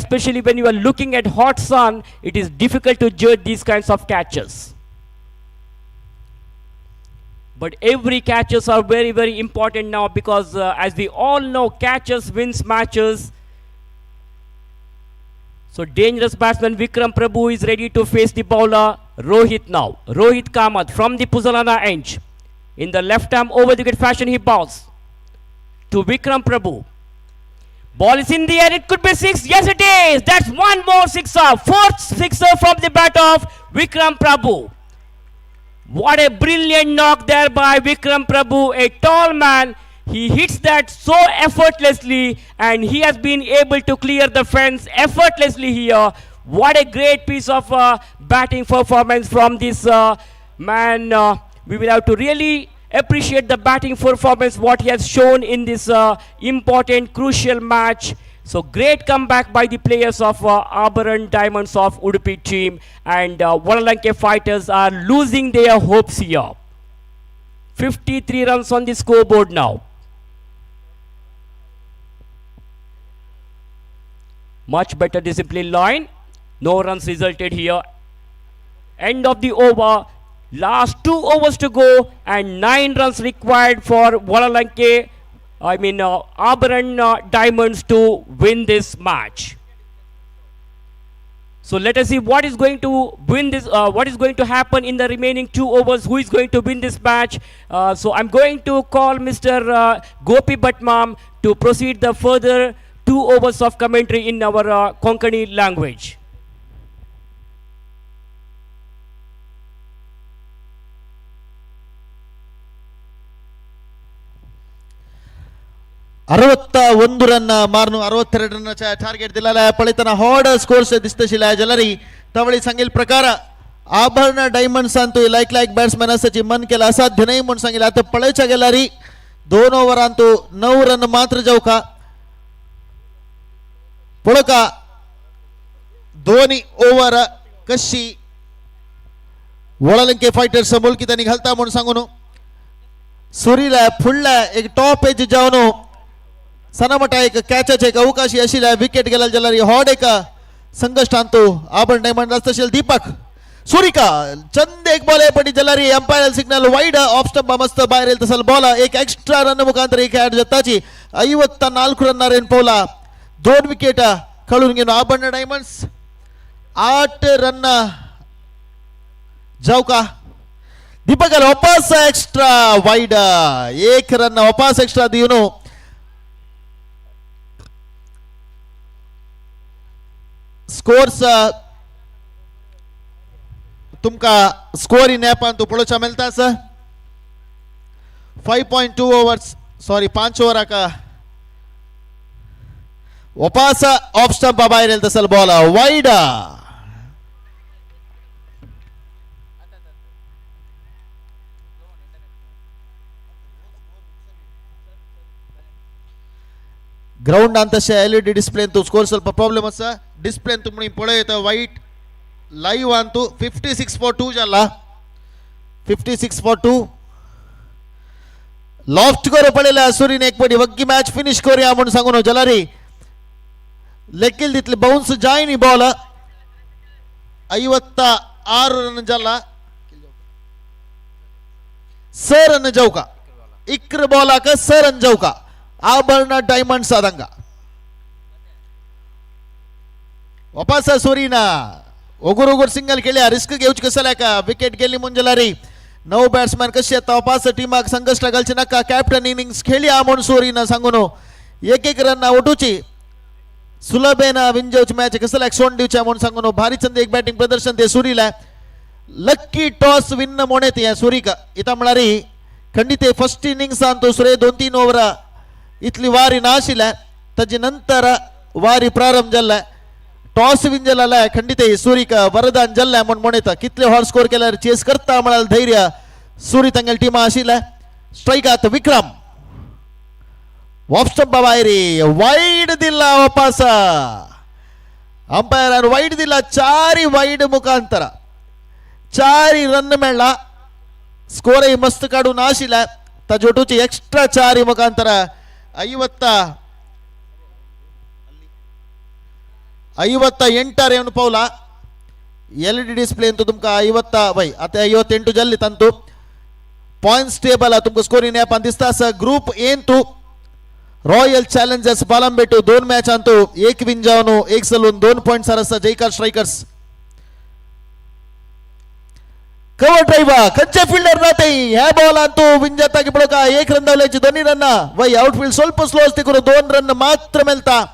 Especially when you are looking at hot sun, it is difficult to judge these kinds of catches. But every catches are very, very important now, because as we all know, catches wins matches. So dangerous batsman Vikram Prabhu is ready to face the bowler Rohit now. Rohit Kamath from the Puzzolana end. In the left arm over the wicket fashion he bowls to Vikram Prabhu. Ball is in the air, it could be 6. Yes, it is. That's one more sixer. Fourth sixer from the bat of Vikram Prabhu. What a brilliant knock there by Vikram Prabhu, a tall man. He hits that so effortlessly and he has been able to clear the fence effortlessly here. What a great piece of batting performance from this man. We will have to really appreciate the batting performance, what he has shown in this important, crucial match. So great comeback by the players of Abharan Diamonds of Udupi team, and Walalanke Fighters are losing their hopes here. 53 runs on the scoreboard now. Much better discipline line. No runs resulted here. End of the over. Last 2 overs to go and 9 runs required for Walalanke, Abharan Diamonds to win this match. So let us see what is going to win this, what is going to happen in the remaining 2 overs, who is going to win this match. So I'm going to call Mr. Gopi Bhatmam to proceed the further 2 overs of commentary in our Konkani language. 61 run मारून 62 run target दिलेला आहे. पळयतना हॉड scores दिसतशिल्ले जाल्यार तवळी सांगील प्रकार आभरण डायमंड्सांतूय लायक लायक batsman आसाची मन केला असाध्य नाही म्हणून सांगितलं. आता पळयच्या गेल्यार 2 ओव्हरांतू 9 रन मात्र जावका पळोवका 2 ओव्हर कशी वळलंके फायटर्स मुलकी त्यांनी घालता म्हणून सांगून सुरीला फुडला एक टॉप एज जावन सनामटा एक कॅचाचे एक अवकाशी आशिल्ल्या विकेट गेला जाल्यार हॉड एक संकश्टांतू आभरण डायमंड आसतशील दीपक सुरिका चंद एक बॉल पटी जाल्यार umpire signal wide off stump मस्त भायर येयल तसल बॉल एक एक्स्ट्रा रन मुखांतर एक ऍड जाताची 54 रन रेन पावला 2 विकेट कळून घेऊन आभरण डायमंड्स 8 रन जाऊ का दीपक वापस एक्स्ट्रा वाईड 1 रन वापस एक्स्ट्रा दिवन स्कोर्स तुमका स्कोर इन ॲपान तू पळोवच्या मेळटा सर 5.2 ओव्हर्स सॉरी 5 ओव्हराक वापस ऑफ स्टंप भायर येयल तसल बॉल वाईड ग्राउंडान तशें एलईडी डिस्प्लेन तूं स्कोर ಸ್ವಲ್ಪ प्रॉब्लेम आसा डिस्प्लेन तुमी पळयत वाईट लाईव्ह तूं 56 फॉर 2 जाला 56 फॉर 2 लॉफ्ट करू पडलेला सुरीन एक पडी वग्गी मॅच फिनिश करूया म्हणून सांगून जलारी लेकील तितली बाउन्स जायनी बॉल 56 रन जाला स रन जावका 11 बॉलाक स रन जावका आभरण डायमंड्स आदंगा वापस सुरीना उगुर उगुर सिंगल केल्या रिस्क घेवची कसं का विकेट गेली मुंजलारी 9 बॅट्समॅन कशी येता वापस टीमाक संघर्ष घालचे नाका कॅप्टन इनिंग्स खेळया म्हणून सुरीना सांगून एक एक रन उठूची सुलभेन विंजवची मॅच कसं सोड दिवच्या म्हणून सांगून भारी चंद एक बॅटिंग प्रदर्शन ते सुरीला लक्की टॉस विन्न मोणेत या सुरीक इथं म्हळ्यार खंडित फर्स्ट इनिंग्सान दुसरे 2-3 ओव्हर इतली वारी नाशिल्ल्या ताजे नंतर वारी प्रारंभ जाल्ला टॉस विन जाल्ला खंडित सुरीक वरदान जाल्ला म्हूण म्हणता कितले हॉर स्कोर केल्यार चेस करता म्हळ्यार धैर्य सुरी तांगेले टिमा आशिल्ल्या स्ट्रायकात विक्रम ऑफ स्टंप भायर वाईड दिला वापस अंपायरान वाईड दिला 4 वाईड मुखांतर 4 रन मेळ्ळा स्कोरय मस्त काडून आशिल्ल्या ताजे वटूची एक्स्ट्रा 4 मुखांतर 58 येवन पावला. एलईडी डिस्प्ले अंतू तुमकां 50 वय आतां 58 जाल्ली तांतू. पॉयंट्स टेबल तुमकां स्कोरींग ॲपान दिसता आसा. ग्रुप एंतू रॉयल चॅलेंजर्स बालंबेटू 2 मॅचांतू 1 विन जावन 1 सलून 2 पॉयंट्स आसा. जयकार स्ट्रायकर्स कवर ड्रायव्ह खंयचे फिल्डर ना ते ह्या बॉलान तू विन जाता की पळोवका 1 रन धांवल्याची 2 रन वय आउटफील्ड ಸ್ವಲ್ಪ स्लो असते करून 2 रन मात्र मेळता.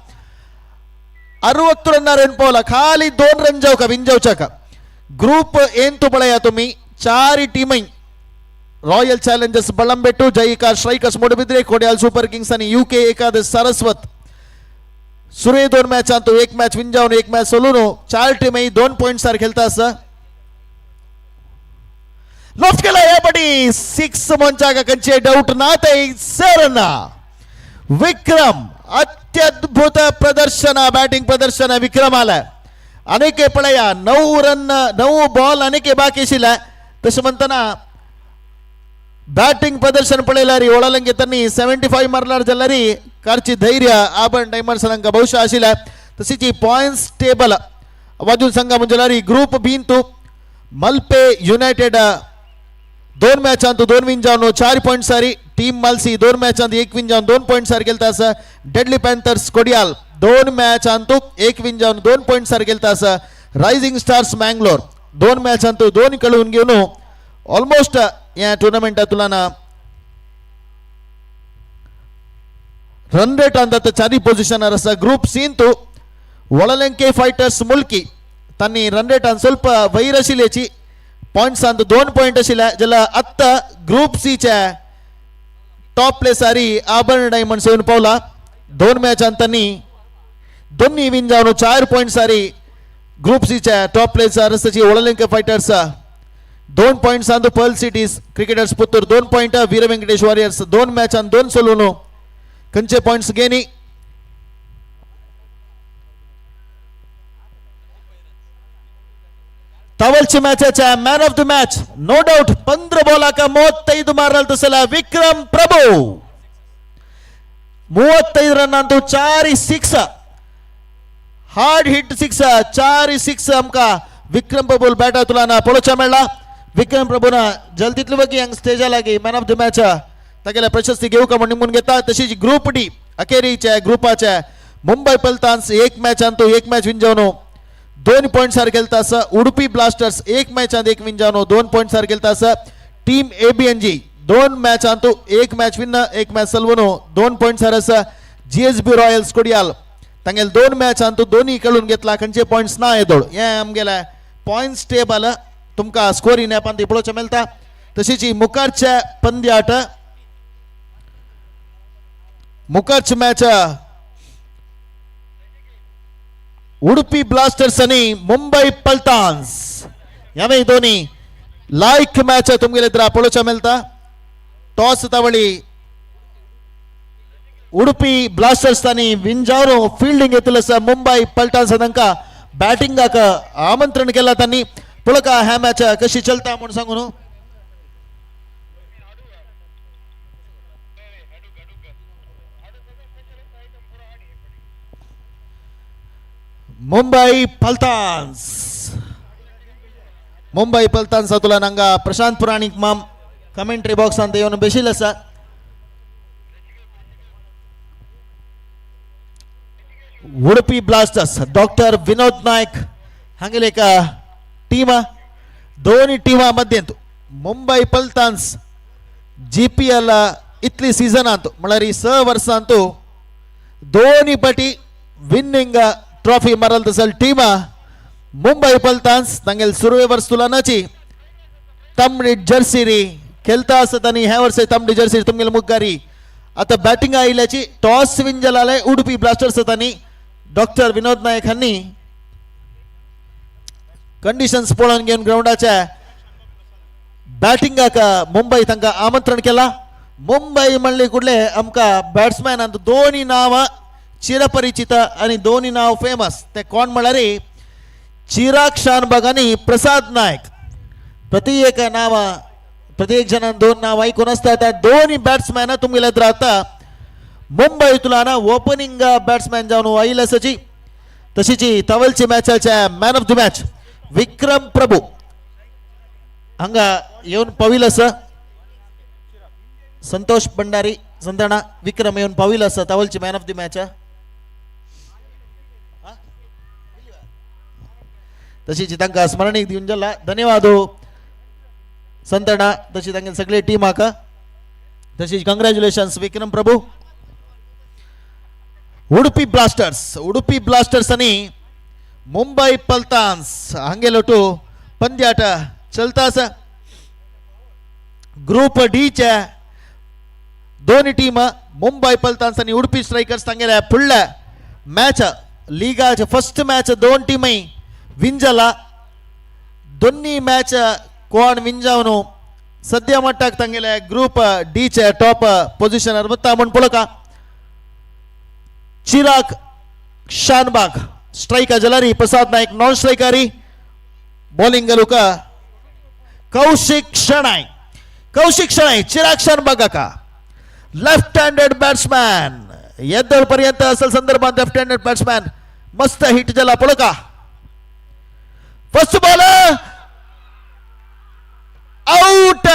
60 रन रन पावला खाली 2 रन जाऊ का विन जावच्या का. ग्रुप एन तू पळया तुम्ही 4 टीमय royal challengers Balambettu, Jayakar strikers Moodbidri, Kodial super Kings आणि युके एकादश सारस्वत. सुरे 2 मॅचांतू 1 मॅच विन जावन 1 मॅच सोलून 4 टीमय 2 पॉईंट सार खेळता आसा. लॉफ्ट केला यापटी 6 मोंचाक कंचे डाऊट ना ते रन. विक्रम अत्यद्भुत प्रदर्शन बॅटिंग प्रदर्शन विक्रम आलाय. अनेके पळया 9 रन 9 बॉल अनेके बाकी आशिल्ले. तशें म्हणतना बॅटिंग प्रदर्शन पळयल्यार ओळालंगे त्यांनी 75 मारल्यार जाल्यार कारची धैर्य आबर्न डायमंड्स तांकां बहुशः आशिल्ले. तशीच ही पॉयंट्स टेबल वाजून सांगा म्हणजे ग्रुप बींतू मल्पे युनायटेड 2 मॅचांतू 2 विन जावन 4 पॉयंट सारी. टीम मालसी 2 मॅचांत 1 विन जावन 2 पॉयंट सार खेळता आसा. डेडली पॅन्थर्स कोडियाल 2 मॅचांतू 1 विन जावन 2 पॉयंट सार खेळता आसा. रायझिंग स्टार्स मँगलोर 2 मॅचांतू 2 कळून घेवन ऑलमोस्ट ह्या टुर्नामेंटा तुलना रन रेट अंदाज 4 पोझिशनार आसा. ग्रुप सींतू वळलेंके फायटर्स मुल्की तांणी रन रेटान ಸ್ವಲ್ಪ वयर आशिल्ल्याची पॉयंट्स 2 पॉयंट आशिल्ले जाल्यार आत्तां ग्रुप सीच्या टॉप प्लेसारी आबर्न डायमंड्स येवन पावला. 2 मॅचान तांणी दोन्ही विन जावन 4 पॉयंट्सारी ग्रुप सीच्या टॉप प्लेसार आसाची वळलेंके फायटर्स. 2 पॉयंट्स अंದು pearl cities cricketers Puttur 2 point, Veer Venkatesh warriors 2 मॅचान 2 सोलून खंयचे पॉयंट्स गेनी. तवलची मॅचाच्या man of the match no doubt 15 बॉलाक 35 मारल तसला विक्रम प्रभू. 35 रन अंतू 4 6 हार्ड हिट 6 4 6 आमकां विक्रम प्रभू बॅटा तुला पळोवच्या मेळ्ळा. विक्रम प्रभून जल्दीतले वगी हांगा स्टेजा लागीं मॅन ऑफ the match तागेल्या प्रशस्ती घेवका म्हूण निमून घेता. तशीच ग्रुप डी अखेरीच्या ग्रुपाच्या मुंबय पलतान्स 1 मॅचांतू 1 मॅच विन जावन 2 पॉयंट्सार खेळता आसा. उडुपी ब्लास्टर्स 1 मॅचांत 1 विन जावन 2 पॉयंट्सार खेळता आसा. टीम एबीएनजी 2 मॅचांतू 1 मॅच विन 1 मॅच सलवून 2 पॉयंट्सार आसा. जीएसबी रॉयल्स कोडियाल तांगेले 2 मॅचांतू 2 खेळून घेतला खंयचे पॉयंट्स ना येदोळ. हे आमगेले पॉयंट्स टेबल तुमकां स्कोरींग ॲपान ती पळोवचें मेळटा. तशीच ही मुखारच्या पंद्याट मुखारची मॅच उडुपी ब्लास्टर्स आणि मुंबई पलटान्स यावे दोन्ही लायक मॅच तुमगेले तर पळोवच्या मेळटा. टॉस तावळी उडुपी ब्लास्टर्स तांणी विन जावन फिल्डिंग घेतलं आसा. मुंबई पलटान्स तांकां बॅटिंगाक आमंत्रण केला तांणी. पळोवका ह्या मॅच कशी चलता म्हूण सांगू न्हू. मुंबई पलटान्स मुंबई पलटान्स तुला हांगा प्रशांत पुराणीक माम कमेंट्री बॉक्सांत येवन बेशिल्ले आसा. उडुपी ब्लास्टर्स डॉक्टर विनोद नायक हांगेले एक टीम दोन्ही टिमा मध्येंत मुंबई पलटान्स जीपीएल इतली सीजनांत म्हळ्यार 6 वर्सांत दोन्ही पटी विन्निंग ट्रॉफी मारल तसल टीम मुंबई पलटान्स. तांगेल सुरवे वर्स तुलनाची तांबडी जर्सी री खेळता आसत आनी ह्या वर्सा तांबडी जर्सी तुमगेले मुखारी आता बॅटिंग आयिल्ल्याची टॉस विन जालाय उडुपी ब्लास्टर्स आनी डॉक्टर विनोद नायक हांणी कंडिशन्स पळोवन घेवन ग्रावंडाच्या बॅटिंगाक मुंबई तांकां आमंत्रण केला. मुंबई म्हणले कुडले आमकां बॅट्समॅनान दोन्ही नांवां चिरपरिचित आनी दोन्ही नांव फेमस. ते कोण म्हळ्यार चिराग शानबाग आनी प्रसाद नायक. प्रति एक नांवां प्रत्येक जणान 2 नांव आयकून आसता. त्या दोन्ही बॅट्समॅन तुमगेले रावता मुंबई तुला ओपनिंग बॅट्समॅन जावन आयिल्ले आसाची. तशीच तवलची मॅचाच्या man of the match Vikram Prabhu हांगा येवन पाविल आसा. संतोष भंडारी संताणा विक्रम येवन पाविल आसा तवलची मॅन ऑफ the match. तशीच तांकां स्मरणीक दिवन जाला. धन्यवाद संताणा, तशी तांगे सगळे टीमाक. तशीच congratulations Vikram Prabhu. Udupi Blasters, Udupi Blasters आणि मुंबई पलतान्स हांगेलोटू पंद्याट चलता आसा. ग्रुप डीच्या दोन टीम मुंबई पलतान्स आणि उडपी स्ट्रायकर्स तांगेल्या फुडल्या मॅच लिगाचे फर्स्ट मॅच दोन टीमय विन जाला. दोन्ही मॅच कोण विन जावन सद्या मट्टाक तांगेल्या ग्रुप डीच्या टॉप पोझिशनार वता म्हूण पळोवका. चिराग शानबाग स्ट्रायक जलारी, प्रसाद नाईक नॉन स्ट्रायकारी. बॉलिंग घालूका कौशिक शणाय, कौशिक शणाय. चिराग शानबाग का लेफ्ट हँडेड बॅट्समॅन येदोळपर्यंत असल संदर्भात लेफ्ट हँडेड बॅट्समॅन मस्त हिट झाला पळोवका. First ball out.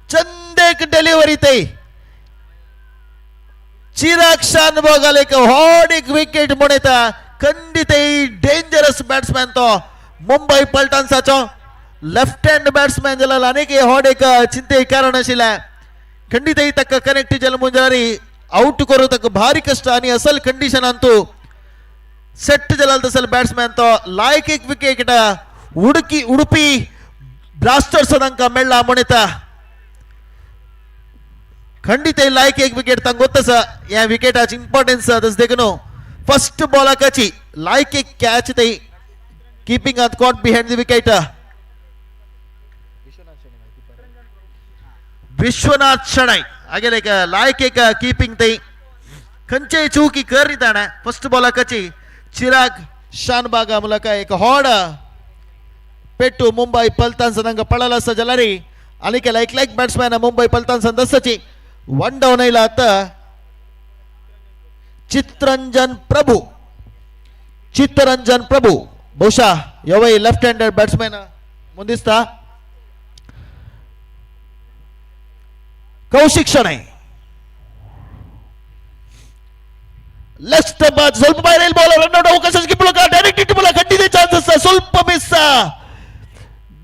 चंदेक डिलिव्हरी ते चिराग शानबाग एक हॉड एक विकेट म्हण येता. खंडित डेंजरस बॅट्समॅन तो मुंबई पलटन्साचो लेफ्ट हँड बॅट्समॅन जाल्यार आनीक हॉड एक चिंते कारण आशिल्लें. खंडित ताका कनेक्ट जालें म्हूण जाल्यार आउट करूं ताका भारी कश्ट आनी असल कंडिशनान तूं सेट जाल्यार तसल बॅट्समॅन तो लायक एक विकेट उडकी उडपी ब्लास्टर्स तांकां मेळ्ळा म्हूण येता. खंडित लायक एक विकेट तांकां गोत आसा ह्या विकेटाची इम्पॉर्टन्स. तशें देखून फर्स्ट बॉलाकाची लायक एक कॅच ते keeping at caught behind the wicket. Vishwanath Shenoy हागेले एक लायक एक किपिंग ते खंयचेय चुकी कर ताणें. फर्स्ट बॉलाकाची चिराग शानबागा ಮೂಲಕ एक हॉड पेट्टू मुंबई पलतान्स तांकां पळल आसा जाल्यार आनीक लायक लायक बॅट्समॅन मुंबई पलतान्स दसची. वन डावन येयला आतां चित्रंजन प्रभू. चित्तरंजन प्रभू ಬಹುಶಃ यवय लेफ्ट हँडेड बॅट्समॅन म्हूण दिसता. कौशिक शणै ಲೆಫ್ಟ್ ಬಾಜ್ ಸ್ವಲ್ಪ ಬಾಯ್ ಬಾಲ್ ರನ್ ಔಟ್ ಅವಕಾಶ ಕಿಪ್ಪುಲಕ ಡೈರೆಕ್ಟ್ ಇಟ್ಟು ಬಲ खंडित चान्सेस ಸ್ವಲ್ಪ ಮಿಸ್.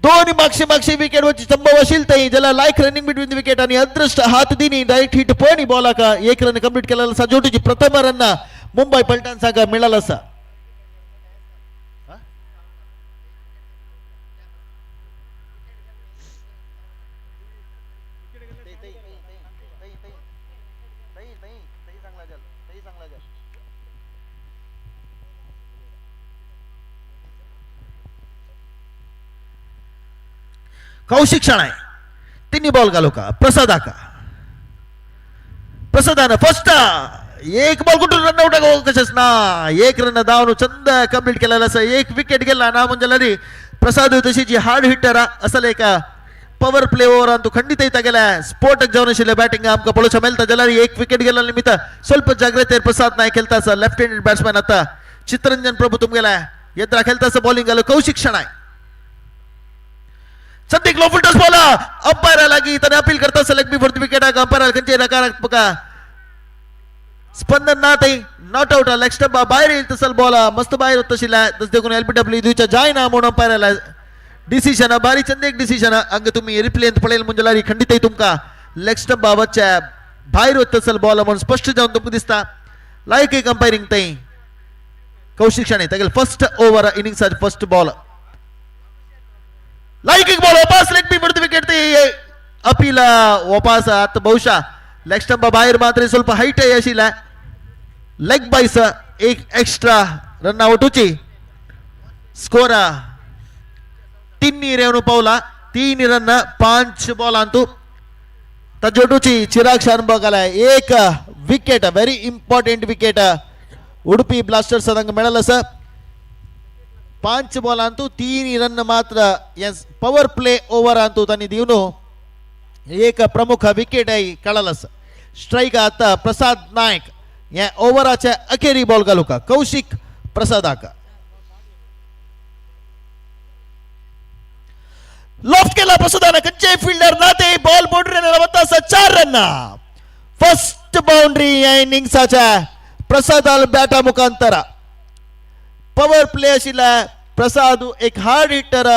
दोन्ही मागशी मागशी विकेट वरची संभव असेल तरी ज्याला like running between the wicket आणि अदृष्ट हात दिनी डायरेक्ट हिट पण बॉलाका एक रन कंप्लीट केलेला असा. जोटीची प्रथम रन मुंबई पलटणसाका मिळाला असा. कौशिक शणाय तिन्ही बॉल घालू का प्रसादा का प्रसादानं फर्स्ट एक बॉल कुठून रन आउट कशेच ना एक रन धावून चंद कंप्लीट केलेला असं एक विकेट गेला ना म्हणजे प्रसाद तशी हार्ड हिटर असल एक पॉवर प्ले ओव्हर अंतू खंडित गेल्या स्फोटक जावन आशिल्ले बॅटिंग आमकां पळोवचें मेळटा जाल्यार एक विकेट गेला निमित्त ಸ್ವಲ್ಪ ಜಾಗ್ರತೆ प्रसाद नायक खेळता लेफ्ट हँडेड बॅट्समॅन आता चित्रंजन प्रभू तुमगेला येत्रा खेळता बॉलिंग आलो कौशिक शणाय संदीप लो फुल टॉस बॉल अंपायर लागी ताणें अपील करता leg before the wicket umpire खंयचे नकारात्मक स्पंदन ना थंय not out leg stump भायर येईल तसल बॉल मस्त भायर होत आशिल्लें तशें देखून एलबीडब्ल्यू दिवच्या जायना म्हणून अंपायराला डिसिजन भारी चंद एक डिसिजन हांगा तुम्ही रिप्लेन पळयल म्हणजे जाल्यार खंडितय तुमकां लेग स्टंप वच्च्या भायर वता तसल बॉल म्हणून स्पश्ट जावन तुमकां दिसता. लायक एक अंपायरींग थंय कौशिक शणे तागेले फर्स्ट ओव्हर इनिंग्साचे फर्स्ट बॉल लायक एक बॉल वापस लेग बी the wicket ते अपील वापस आता ಬಹುಶಃ ಲೆಗ್ ಸ್ಟಂಪ್ बाहेर मात्र ಸ್ವಲ್ಪ ಹೈಟ್ आशिल्लें लेग बायस एक एक्स्ट्रा रन आउट स्कोर 3 रेवनु पावला 3 रन 5 बॉल अंतू तजोटूची चिराग शानबागाला एक wicket very important wicket Udupi Blasters ಅದಂಗ मेळला सर. 5 बॉल अंतू 3 रन मात्र एस पॉवर प्ले ओव्हर अंतू तांणी दिवन एक प्रमुख विकेट कळला सर. स्ट्राईक आता प्रसाद नायक या ओव्हराच्या अखेरी बॉल घालूका कौशिक प्रसादाक. लॉफ्ट केला प्रसादानं, खंयचे फिल्डर ना ते बॉल बाउंड्री वता. 4 run, first boundary या इनिंग्साच्या प्रसादाल बॅटा मुखांतर. पवर प्ले आशिल्ल्या प्रसाद एक हार्ड हिटर,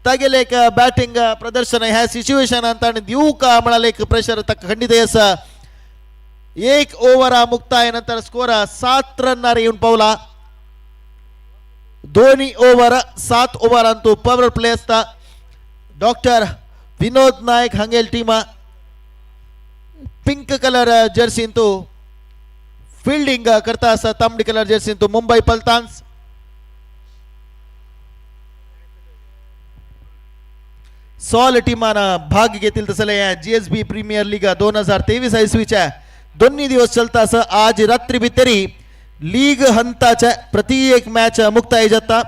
तागेले एक बॅटिंग प्रदर्शन ह्या सिच्युएशनान ताणें दिवका म्हणाले एक प्रेशर ताका खंडीत आसा. एक ओव्हर मुक्ताय नंतर स्कोर 7 रन्नार येऊन पावला. दोन्ही ओव्हर 7 ओव्हरांतू पवर प्ले आसता. डॉक्टर विनोद नायक हांगेल टीमा पिंक कलर जर्सींतू फिल्डिंग करता आसा. तांबडी कलर जर्सींतू मुंबई पलतान्स. सॉल टीमान भाग घेतील तसले या GSB premier league 2023 इसवीच्या दोन्ही दिवस चलता असं. आज रात्री भितरी लीग हंताच्या प्रति एक मॅच मुक्ताय जाता.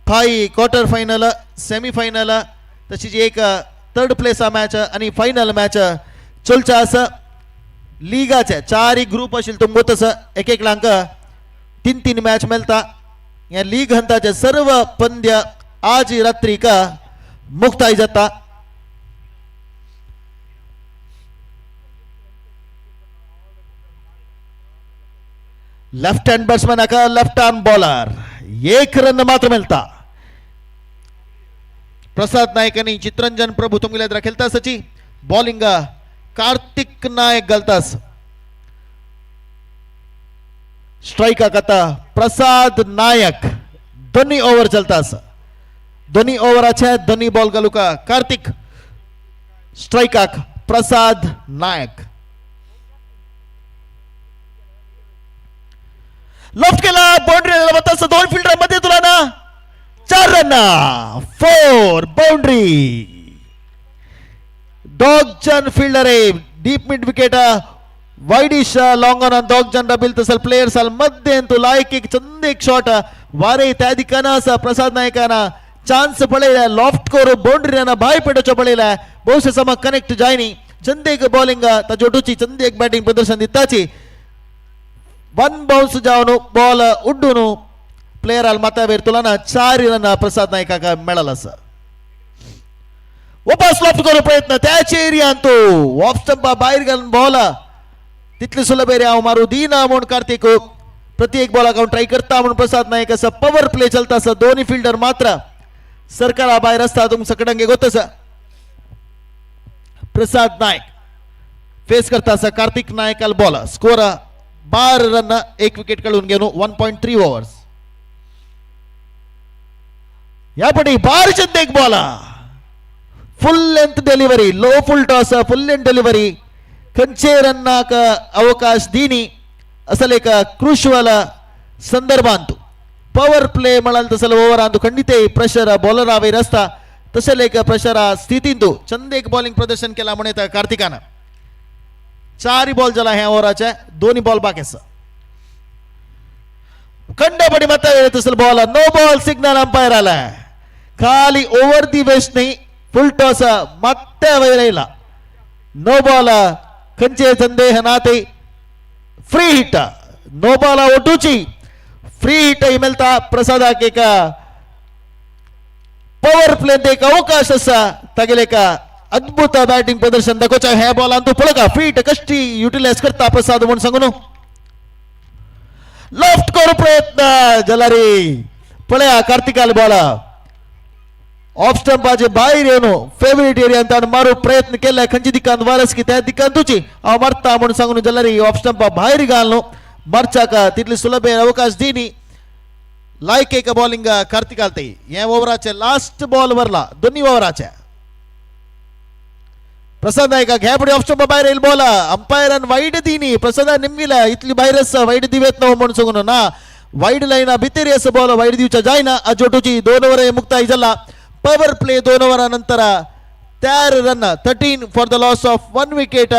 फाय क्वार्टर फायनल, सेमीफायनल, तशीच एक थर्ड प्लेसा मॅच आणि फायनल मॅच चलच्या असं. लिगाचे चारही ग्रुप असेल तुमको तसं एक एक लांक 3-3 मॅच मेळता. या लीग हंताचे सर्व पंद्य आज रात्री का मुक्ताय जाता. लेफ्ट हँड बॅट्समॅन आका लेफ्ट आर्म बॉलर, एक रन मात्र मेळता. प्रसाद नायक आणि चित्रंजन प्रभू तुमगेले खेळता सची. बॉलिंग कार्तिक नायक घालतास. स्ट्राईक आता प्रसाद नायक. दोन्ही ओव्हर चलतास, दोन्ही ओव्हराच्या दोन्ही बॉल घालूका कार्तिक. स्ट्राईकाक प्रसाद नायक. लॉफ्ट केला, बाउंड्री तसं दोन फिल्डर मध्ये तुला ना 4 रन, 4 बाउंड्री. दोग जन फिल्डर आहे deep mid wicket, widish long on दोग जन रबिल तसल प्लेयर्स अल मध्ये अंतू लायक एक चंद एक शॉट वारे त्या दिकाना असा प्रसाद नायकाना चान्स पळयला. लॉफ्ट करू बाउंड्री ना बाय पेटोचो पळयला, बहुशा समा कनेक्ट जायनी. चंद एक बॉलिंग ताजोटूची चंद एक बॅटिंग प्रदर्शन दिताची. वन बाउन्स जावन बॉल उड्डून प्लेयर आल माथ्यावेर तुला 4 रन प्रसाद नायकाक मेळाला आसा. वापस लॉफ्ट करू प्रयत्न त्याच एरियान तो ऑफ स्टंपा भायर घालून बॉल तितली सुलभ एरिया हांव मारू दिना म्हूण कार्तिक प्रति एक बॉलाक हांव ट्राय करता म्हूण प्रसाद नायक आसा. पवर प्ले चलता आसा, दोन्ही फिल्डर मात्र सरकारा भायर आसता तुमकां सगळ्यांक गोत आसा. प्रसाद नायक फेस करता आसा Kartik नायकाल ball. Score 12 run, 1 wicket काढून घेऊन 1.3 ओव्हर्स. यापटी बारचंद एक ball, full length delivery, low full toss full length delivery. खंयचे रन्नाक अवकाश दिनी असल एक क्रुशल संदर्भांत पवर प्ले म्हणाल तसल ओव्हरांतू खंडित प्रेशर बॉलरा वयर आसता तशें एक प्रेशर स्थितींतू चंद एक बॉलिंग प्रदर्शन केला म्हणून येता कार्तिकान. 4 बॉल जाला ह्या ओव्हराचे, दोन्ही बॉल बाकी आसा. खंडपणी माता तसल ball, no ball signal umpire आलाय. खाली ओव्हर the waste नाही, फुल टॉस मात्या वयर येयला. नो बॉल, खंयचे संदेह ना ते फ्री हिट. नो बॉल ओटूची फ्री हिट मेळता प्रसादाक. एक पवर प्लेन एक अवकाश आसा तागेले एक अद्भुत बॅटिंग प्रदर्शन दाखोवच्या ह्या बॉलान तूं पळोवका फ्री हिट कश्टी युटिलायज करता प्रसाद म्हूण सांगू न्हू. लॉफ्ट करू प्रयत्न जलारी पळया कार्तिकाल बॉल ऑफ स्टंपाचे भायर येवन फेवरेट एरियान ताणें मारूंक प्रयत्न केले. खंयच्या दिकान वारस की त्या दिकान तुची हांव मारता म्हणून सांगून जलारी ऑफ स्टंपा भायर घालून मारच्याक तितली सुलभ अवकाश दिनी. लायक एक बॉलिंग कार्तिकाल ते हे ओव्हराचे लास्ट बॉल वरला दोन्ही ओव्हराचे. प्रसाद नायक ह्या पुढे ऑफ स्टंपा भायर येईल बॉल, अंपायरान वाईट दिनी. प्रसादा निमगिला इतली भायर आसा वाईट दिवेत न्हू म्हणून सांगून ना वाईट लायना भितरी आसा बॉल वाईट दिवच्या जायना. अजोटूची 2 ओव्हर मुक्ताय जाला. Power play 2 ओव्हरानंतर 13 run, 13 for the loss of 1 wicket.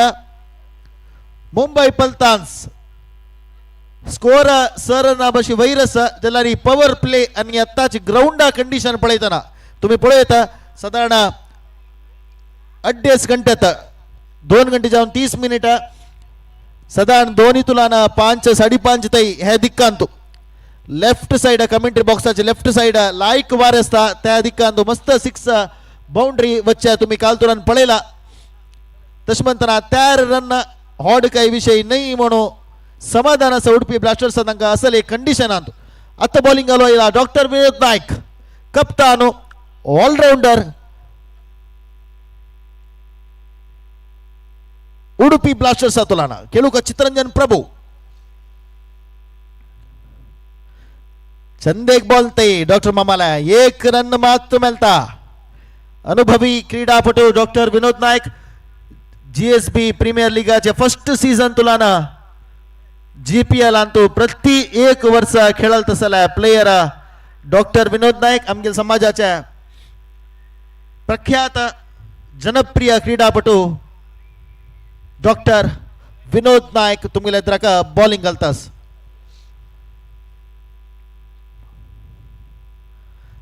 Mumbai Paltans score sir ना बशी वैरस जाल्यार पवर प्ले आनी आत्ताची ग्रावंडा कंडिशन पळयतना तुम्ही पळयता सादारण 2.5 घंट्यात 2 घंटे जावन 30 मिनिटां सादारण दोन्ही तुलान 5-5.5 तई हे दिक्कांतू लेफ्ट साइड कमेंट्री बॉक्साचे लेफ्ट साइड लायक वार असता त्या दिक्कांतू मस्त 6 बाउंड्री वच्च्या तुम्ही काल तुरान पळयला. तशें म्हणतना त्या रन हॉड काही विषय नाही म्हणून समाधान आसा उडपी ब्लास्टर्स तांकां असले कंडिशनांत. आतां बॉलिंग घालो आयला डॉक्टर विनोद नायक, कप्तान, ऑलराऊंडर उडुपी ब्लास्टर्स तुलाना. खेळूक चित्रंजन प्रभू. चंदेक बॉल ते डॉक्टर मामाला 1 रन मात्र मेळता. अनुभवी क्रीडापटू doctor Vinod Naik GSB premier लिगाचे फर्स्ट सीझन तुलाना जीपीएल अंतू प्रति एक वर्ष खेळल तसला प्लेयर डॉक्टर विनोद नायक आमगेल समाजाच्या प्रख्यात जनप्रिय क्रीडापटू डॉक्टर विनोद नायक तुमगेले एद्राक बॉलिंग घालतास.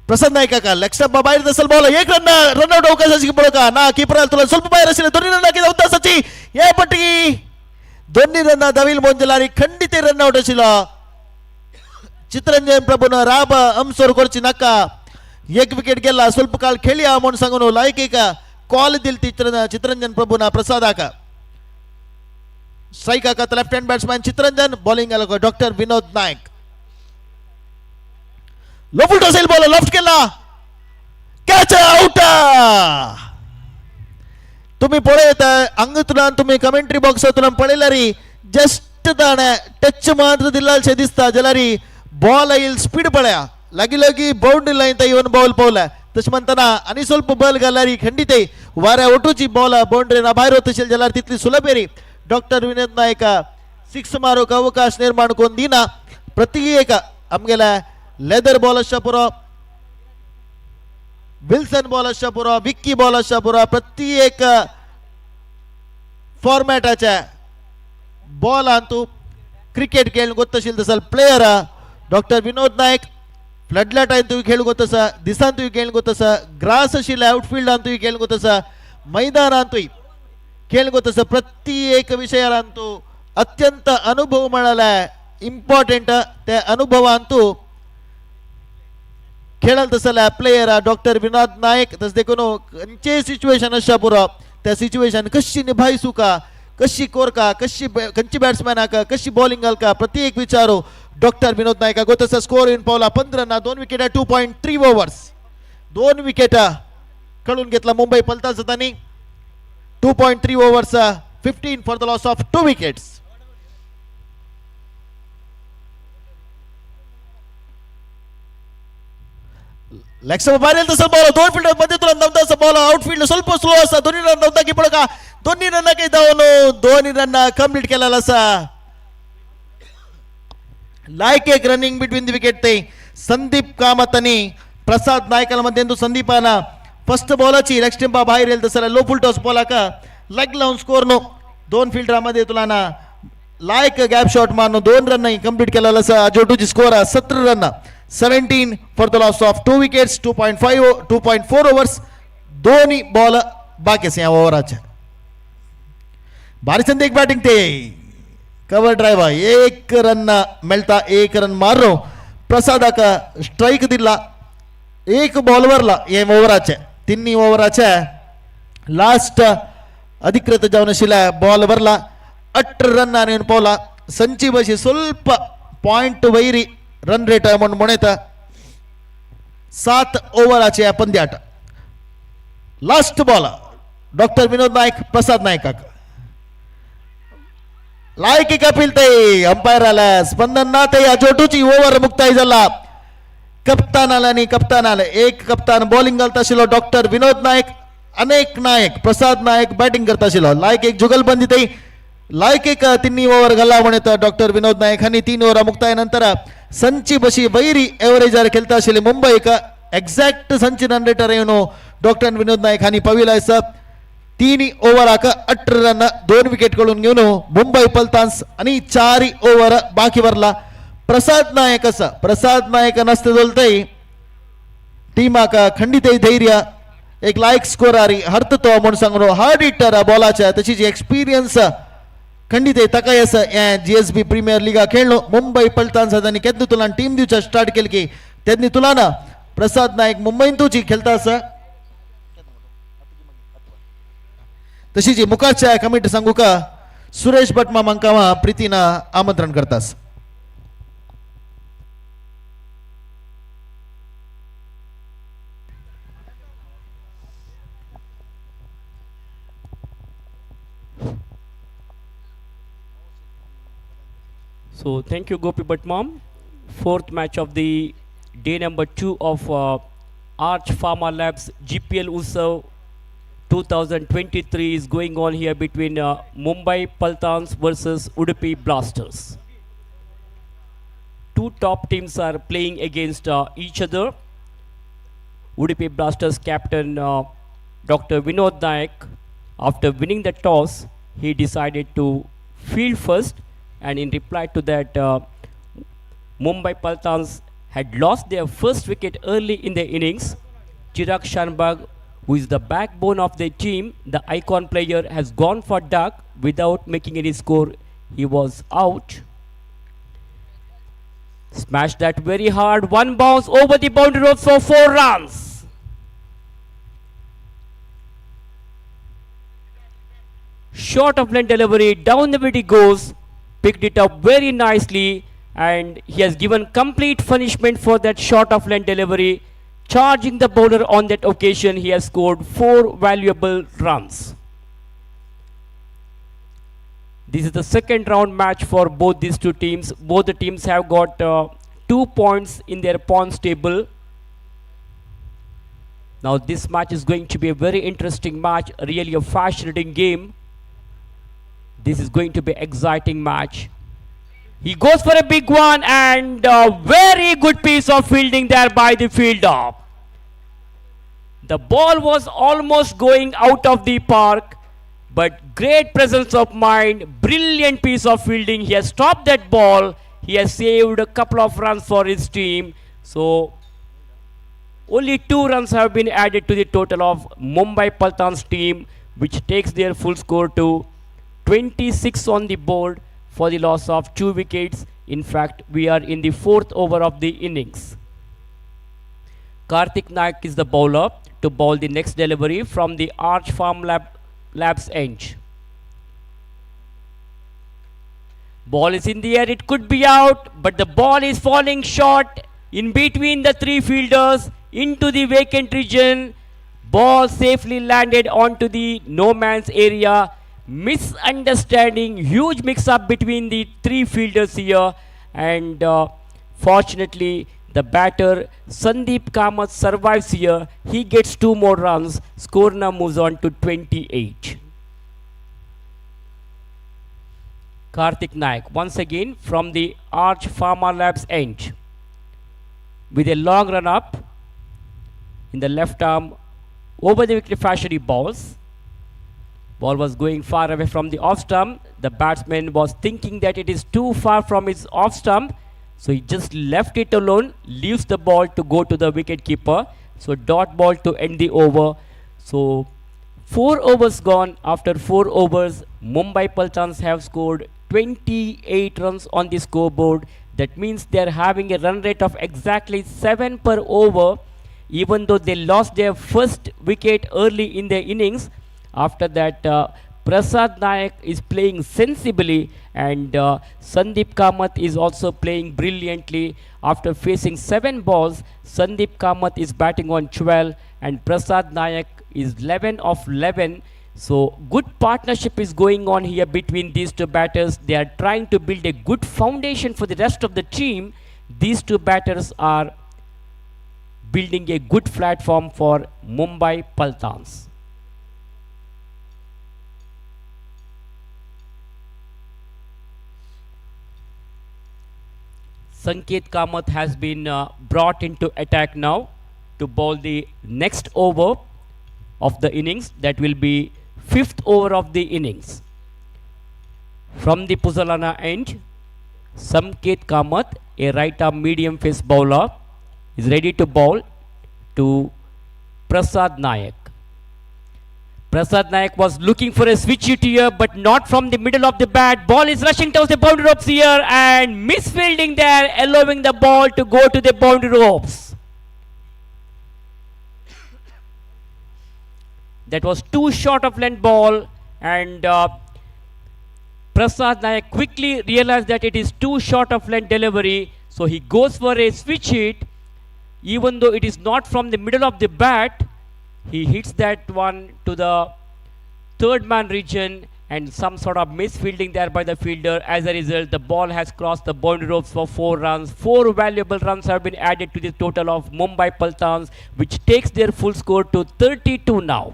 प्रसाद नायकाका लेग स्टंप बाहेर असेल बॉल, 1 रन रन आउट अवकाश पळोवका ना किपर तुला ಸ್ವಲ್ಪ बाहेर असेल. दोन्ही रन धावतासाची या पट्टी दोन्ही रन धावील मोंजलारी खंडित रन आउट अशिलो. चित्रंजन प्रभून राब अंसोर करची नाका, 1 विकेट गेला ಸ್ವಲ್ಪ काळ खेळया म्हणून सांगून लायक एक कॉल दिल चित्रंजन प्रभूना प्रसादाका. स्ट्राईक आका left hand batsman Chitranjan, bowling आलो डॉक्टर विनोद नायक. लोफुल असेल बॉल, लॉफ्ट केला, कॅच आउट. तुम्ही पळयत हांगा तुम्ही कमेंट्री बॉक्सांतल्यान पळयल्यार जस्ट ताणें टच मात्र दिल्लाशें दिसता, जाल्यार बॉल येईल स्पीड पळया लागीं लागीं बाउंड्री लायन येवन बॉल पावला. तशें म्हणतना आनी ಸ್ವಲ್ಪ बॉल घाल्यार खंडीत वाऱ्या ओटूची बॉल बाउंड्री भायर वतशील जाल्यार तितली सुलभ रे. डॉक्टर विनोद नायक 6 मारूंक अवकाश निर्माण करून दिना. प्रति एक आमगेल्या लेदर बॉल आसच्या पुरो, विल्सन बॉल आसच्या पुरो, विक्की बॉल आसच्या पुरो, प्रत्येक फॉर्मॅटाच्या बॉलान तूं क्रिकेट खेळूंक गोत्तशील तसल प्लेयर डॉक्टर विनोद नायक. फ्लडलायटान तुवें खेळूंक गोत आसा, दिसान तुवें खेळूंक गोत आसा, ग्रास आशिल्ल्या आउटफिल्डान तुवें खेळूंक गोत आसा, मैदानान तुवें खेळूंक गोत आसा. प्रत्येक विशयान तूं अत्यंत अनुभव म्हळ्यार इम्पॉर्टंट त्या अनुभवान तूं खेळल तसल्या प्लेयर डॉक्टर विनोद नायक. तशें देखून खंयचेय सिच्युएशन आसच्या पुरो त्या सिच्युएशन कशी निभायसूका, कशी कोरका, कशी खंयची बॅट्समॅनाक कशी बॉलिंग घालका प्रत्येक विचारू डॉक्टर विनोद नायक. गोतसा स्कोर येवन पावला 15 ना 2 विकेटा 2.3 ओव्हर्स. 2 विकेटा कळून घेतला मुंबई पलता जातानी. 2.3 overs 15 for the loss of 2 wickets. Leg stump बाहेर तसं बॉल, 2 फिल्डर मध्ये तुला धावता बॉल, आउटफील्ड ಸ್ವಲ್ಪ स्लो असा, दोन्ही रन धावता की पडका, दोन्ही रन काही धावून दोन्ही रन कंप्लीट केलेला असा. लायक एक रनिंग बिटवीन the wicket ते संदीप कामत आणि प्रसाद नायकाला मध्ये संदीपाना फर्स्ट बॉलाची लेग स्टंपा बाहेर येईल तसं लो फुल टॉस बॉलाका लेग लावून स्कोर नो 2 फिल्डरामध्ये तुला ना लायक गॅप शॉट मारून 2 रन नाही कंप्लीट केलेला असा. जोटूची score 17 run, 17 for the loss of 2 wickets, 2.5 2.4 overs, दोन्ही बॉल बाकी या ओव्हराच्या. भारी संधी एक बॅटिंग ते कवर ड्रायव्ह 1 रन मेळता, 1 रन मारो प्रसादाक स्ट्राईक दिला 1 बॉलवरला हे ओव्हराचे तिन्ही ओव्हराच्या लास्ट अधिकृत जावन आशिल्ल्या बॉल वरला 18 रन आनी पावला. संची बशी ಸ್ವಲ್ಪ पॉयंट वैरी रन रेट म्हणून म्हणता. 7 ओव्हराचे या पंद्याट last ball doctor Vinod Naik प्रसाद नायकाक लायकी कपिल ते अंपायर आला स्पंदन ना ते या जोटूची ओव्हर मुक्ताय जाला. कप्तान आला आणि कप्तान आले, एक कप्तान बॉलिंग घालता आशिल्लो डॉक्टर विनोद नायक, अनेक नायक प्रसाद नायक बॅटिंग करता आशिल्लो. लायक एक जुगलबंदी ते लायक एक तिन्ही ओव्हर घाला म्हणत डॉक्टर विनोद नायक हांणी 3 ओव्हर मुक्ताय नंतर संची बशी वैरी एव्हरेजार खेळता आशिल्ली मुंबईक एक्झॅक्ट संची रन रेटर येवन डॉक्टर विनोद नायक हांणी पविला आसा. 3 ओव्हराक 18 रन 2 विकेट कडून घेवन मुंबई पलतान्स आणि 4 ओव्हर बाकी वरला. प्रसाद नायक आसा, प्रसाद नायक नसते दोलतय टीमाक खंडित धैर्य एक लायक स्कोरारी हर्त तो म्हणून सांगून हार्ड हिटर बॉलाच्या तशीच एक्सपिरियन्स खंडीत ताका येस हे जीएसबी प्रीमियर लिगा खेळलो. मुंबई पलतान आनी केन्ना तुलान टीम दिवच्या स्टार्ट केली की तेन्ना तुला ना प्रसाद नायक मुंबईन तुजी खेळता आसा. तशीच मुखारच्या कमिटी सांगू का सुरेश भट मामांका प्रीतीना आमंत्रण करतास. So thank you, Gopi Bhatmam. Fourth match of the day number 2 of Arch Pharma Labs GPL Utsav 2023 is going on here between Mumbai Paltans versus Udupi Blasters. Two top teams are playing against each other. Udupi Blasters captain Dr. Vinod Naik, after winning the toss, he decided to field first, and in reply to that, Mumbai Paltans had lost their first wicket early in the innings. Chirag Shanbag, who is the backbone of the team, the icon player, has gone for duck without making any score. He was out. Smashed that very hard. One bounce over the boundary rope for 4 runs. Short of length delivery, down the wicket he goes, picked it up very nicely, and he has given complete punishment for that short of length delivery. Charging the bowler on that occasion, he has scored 4 valuable runs. This is the second round match for both these two teams. Both the teams have got 2 points in their points table. Now this match is going to be a very interesting match, really a fascinating game. This is going to be exciting match. He goes for a big one, and a very good piece of fielding there by the fielder. The ball was almost going out of the park, but great presence of mind, brilliant piece of fielding. He has stopped that ball. He has saved a couple of runs for his team. So only 2 runs have been added to the total of Mumbai Paltans team, which takes their full score to 26 on the board for the loss of 2 wickets. In fact, we are in the 4th over of the innings. Karthik Naik is the bowler to bowl the next delivery from the Arch Farm Labs end. Ball is in the air, it could be out, but the ball is falling short in between the 3 fielders into the vacant region. Ball safely landed onto the no man's area. Misunderstanding, huge mix-up between the 3 fielders here, and fortunately the batter Sandeep Kamath survives here. He gets 2 more runs. Score now moves on to 28. Karthik Naik once again from the Arch Pharma Labs end with a long run up in the left arm over the wicket fashion. He bowls. Ball was going far away from the off stump. The batsman was thinking that it is too far from his off stump, so he just left it alone, leaves the ball to go to the wicket keeper. So dot ball to end the over. So 4 overs gone. After 4 overs, Mumbai Paltans have scored 28 runs on the scoreboard. That means they are having a run rate of exactly 7 per over, even though they lost their first wicket early in their innings. After that, Prasad Naik is playing sensibly, and Sandeep Kamath is also playing brilliantly. After facing 7 balls, Sandeep Kamath is batting on 12 and Prasad Naik is 11 of 11. So good partnership is going on here between these two batters. They are trying to build a good foundation for the rest of the team. These two batters are building a good platform for Mumbai Paltans. Sanket Kamath has been brought into attack now to bowl the next over of the innings. That will be 5th over of the innings. From the Puzzolana end, Sanket Kamath, a right arm medium face bowler, is ready to bowl to Prasad Nayak. Prasad Naik was looking for a switch hit here, but not from the middle of the bat. Ball is rushing towards the boundary ropes here and misfielding there, allowing the ball to go to the boundary ropes. That was too short of length ball, and Prasad Naik quickly realized that it is too short of length delivery, so he goes for a switch hit. Even though it is not from the middle of the bat, he hits that one to the third man region, and some sort of misfielding there by the fielder. As a result, the ball has crossed the boundary ropes for 4 runs. 4 valuable runs have been added to the total of Mumbai Paltans, which takes their full score to 32 now.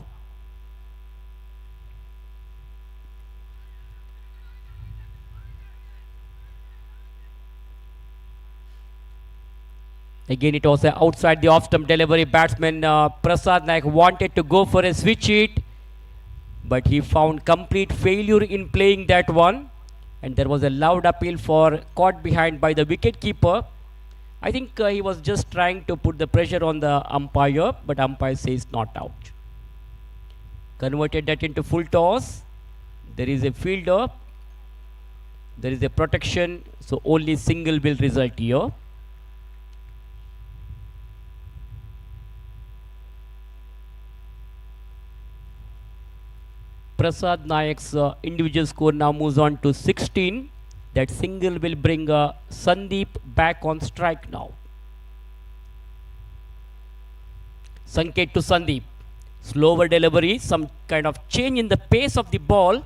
Again, it was outside the off-stump delivery. Batsman Prasad Naik wanted to go for a switch hit, but he found complete failure in playing that one. And there was a loud appeal for caught behind by the wicket keeper. I think he was just trying to put the pressure on the umpire, but umpire says not out. Converted that into full toss. There is a fielder. There is a protection, so only single will result here. Prasad Nayak's individual score now moves on to 16. That single will bring Sandeep back on strike now. Sanket to Sandeep. Slower delivery, some kind of change in the pace of the ball.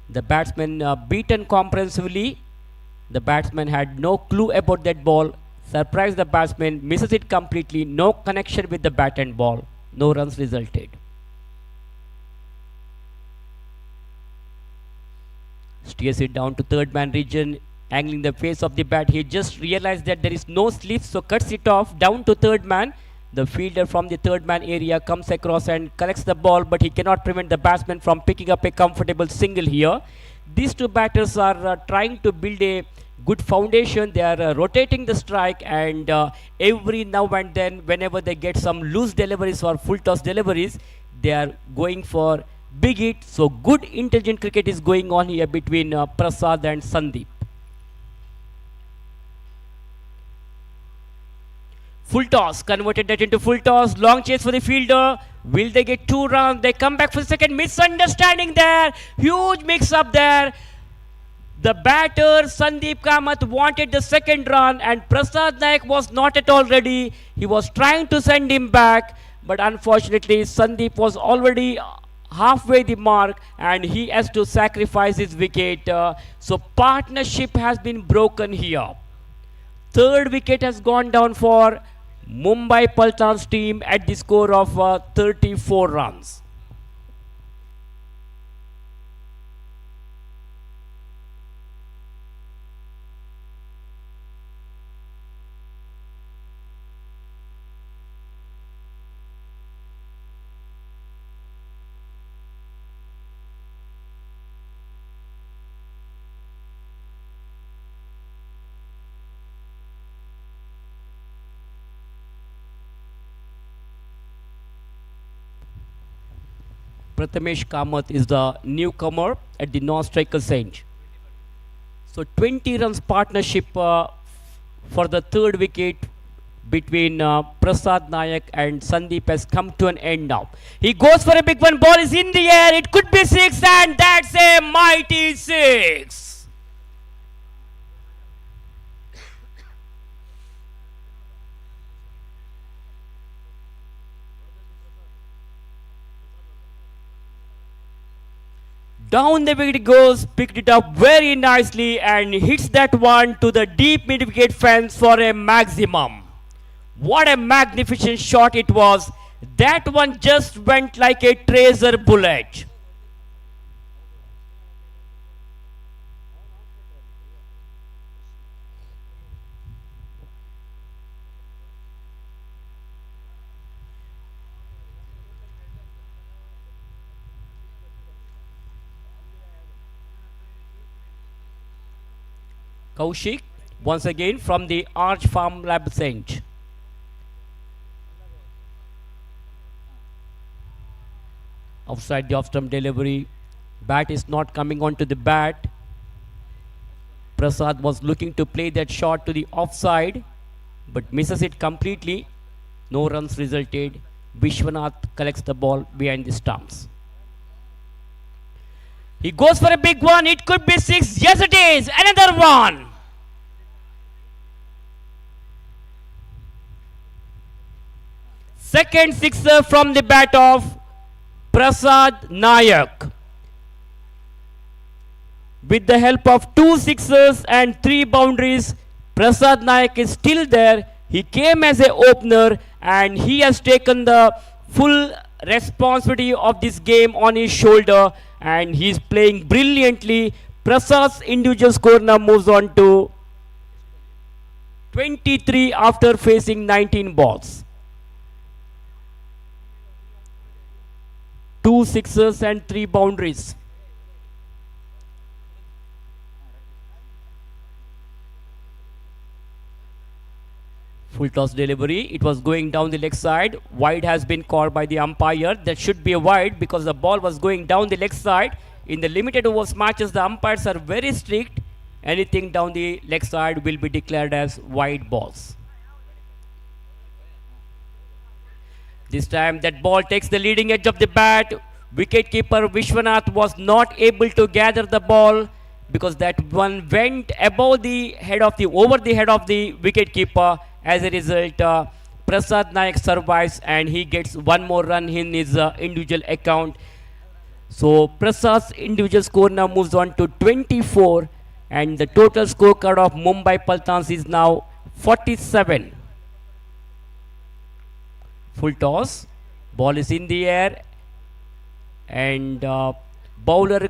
The batsman beaten comprehensively. The batsman had no clue about that ball. Surprised the batsman, misses it completely. No connection with the bat and ball. No runs resulted. Steers it down to third man region, angling the face of the bat. He just realized that there is no slip, so cuts it off down to third man. The fielder from the third man area comes across and collects the ball, but he cannot prevent the batsman from picking up a comfortable single here. These two batters are trying to build a good foundation. They are rotating the strike, and every now and then, whenever they get some loose deliveries or full toss deliveries, they are going for big hit. So good intelligent cricket is going on here between Prasad and Sandeep. Full toss, converted that into full toss. Long chase for the fielder. Will they get 2 runs? They come back for the second. Misunderstanding there. Huge mix up there. The batter Sandeep Kamath wanted the second run, and Prasad Naik was not at all ready. He was trying to send him back, but unfortunately Sandeep was already halfway the mark, and he has to sacrifice his wicket. So partnership has been broken here. Third wicket has gone down for Mumbai Paltans team at the score of 34 runs. Prathamesh Kamath is the newcomer at the non-striker's end. So 20 runs partnership for the third wicket between Prasad Nayak and Sandeep has come to an end now. He goes for a big one. Ball is in the air. It could be 6, and that's a mighty 6. Down the wicket goes, picked it up very nicely and hits that one to the deep mid-wicket fence for a maximum. What a magnificent shot it was. That one just went like a tracer bullet. Kaushik once again from the Arch Farm Lab Cent. Outside the off stump delivery. Bat is not coming onto the bat. Prasad was looking to play that shot to the offside, but misses it completely. No runs resulted. Vishwanath collects the ball behind the stumps. He goes for a big one. It could be 6. Yes, it is. Another one. Second sixer from the bat of Prasad Nayak. With the help of 2 sixers and 3 boundaries, Prasad Nayak is still there. He came as an opener and he has taken the full responsibility of this game on his shoulder, and he is playing brilliantly. Prasad's individual score now moves on to 23 after facing 19 balls. 2 sixers and 3 boundaries. Full toss delivery. It was going down the leg side. Wide has been called by the umpire. That should be a wide because the ball was going down the leg side. In the limited overs matches, the umpires are very strict. Anything down the leg side will be declared as wide balls. This time that ball takes the leading edge of the bat. Wicketkeeper Vishwanath was not able to gather the ball because that one went above the head of the, over the head of the wicketkeeper. As a result, Prasad Nayak survives and he gets one more run in his individual account. So Prasad's individual score now moves on to 24, and the total scorecard of Mumbai Paltans is now 47. Full toss, ball is in the air, and bowler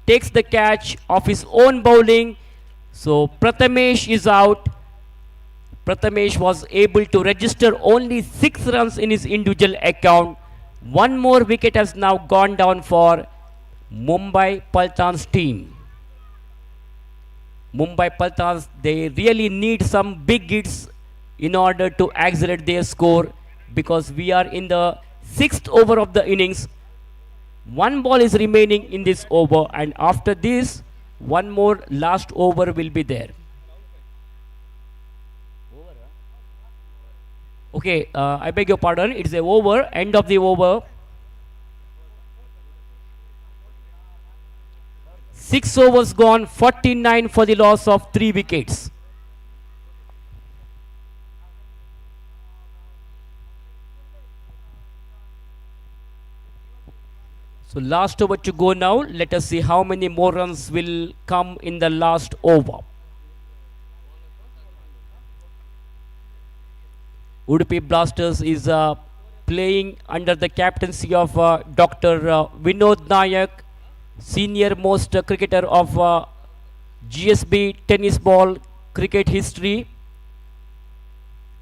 takes the catch of his own bowling. So Prathamesh is out. Prathamesh was able to register only 6 runs in his individual account. One more wicket has now gone down for Mumbai Paltans team. Mumbai Paltans, they really need some big hits in order to accelerate their score, because we are in the 6th over of the innings. 1 ball is remaining in this over, and after this, one more last over will be there. Okay, I beg your pardon. It's a over, end of the over. 6 overs gone, 49 for the loss of 3 wickets. So last over to go now. Let us see how many more runs will come in the last over. Udupi Blasters is playing under the captaincy of Dr. Vinod Nayak, senior most cricketer of GSB tennis ball cricket history.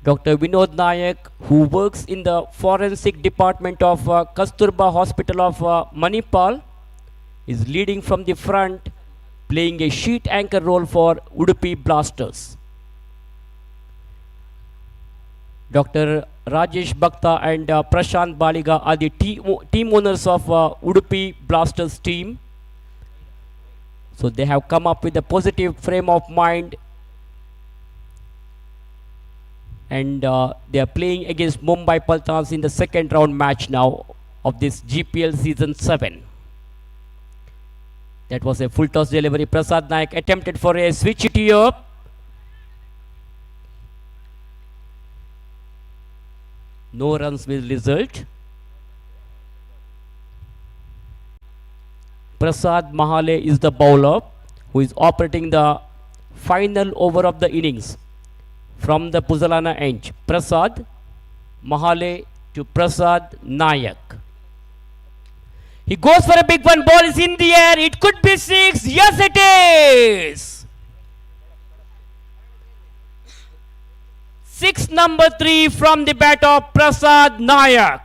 Dr. Vinod Nayak, who works in the forensic department of Kasturba Hospital of Manipal, is leading from the front, playing a sheet anchor role for Udupi Blasters. Dr. Rajesh Bhakta and Prashant Baliga are the team owners of Udupi Blasters team. So they have come up with a positive frame of mind, and they are playing against Mumbai Paltans in the second round match now of this GPL season 7. That was a full toss delivery. Prasad Naik attempted for a switch it here. No runs will result. Prasad Mahale is the bowler who is operating the final over of the innings from the Puzzolana end. Prasad Mahale to Prasad Nayak. He goes for a big one. Ball is in the air. It could be 6. Yes, it is. 6 number 3 from the bat of Prasad Nayak.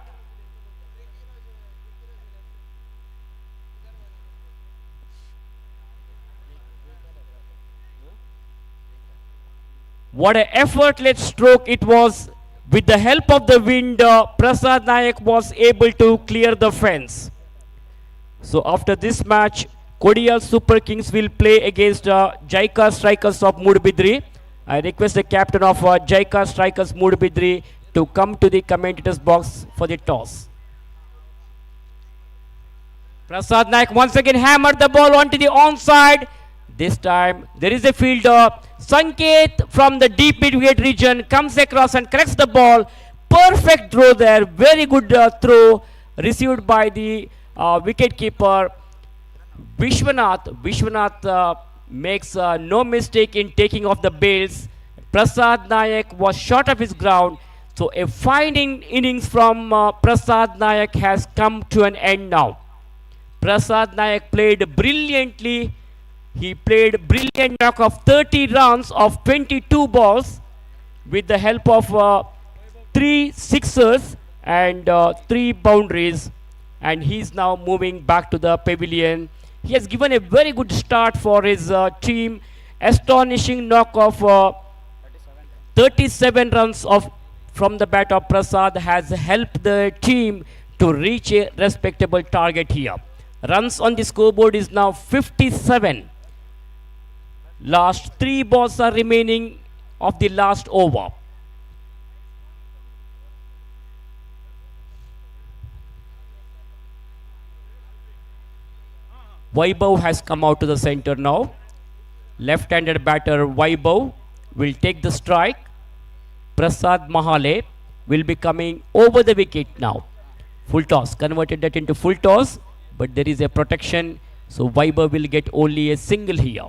What an effortless stroke it was. With the help of the wind, Prasad Nayak was able to clear the fence. So after this match, Kodial Super Kings will play against Jaika Strikers of Moodbidri. I request the captain of Jaika Strikers Moodbidri to come to the commentators box for the toss. Prasad Naik once again hammered the ball onto the onside. This time there is a fielder. Sanket from the deep mid-wicket region comes across and collects the ball. Perfect throw there. Very good throw received by the wicket keeper Vishwanath. Vishwanath makes no mistake in taking off the bails. Prasad Nayak was short of his ground. So a fine innings from Prasad Nayak has come to an end now. Prasad Nayak played brilliantly. He played brilliant knock of 30 runs of 22 balls with the help of 3 sixers and 3 boundaries, and he's now moving back to the pavilion. He has given a very good start for his team. Astonishing knock of 37 runs of from the bat of Prasad has helped the team to reach a respectable target here. Runs on the scoreboard is now 57. Last 3 balls are remaining of the last over. Vaibhav has come out to the center now. Left-handed batter Vaibhav will take the strike. Prasad Mahale will be coming over the wicket now. Full toss, converted that into full toss, but there is a protection, so Vaibhav will get only a single here.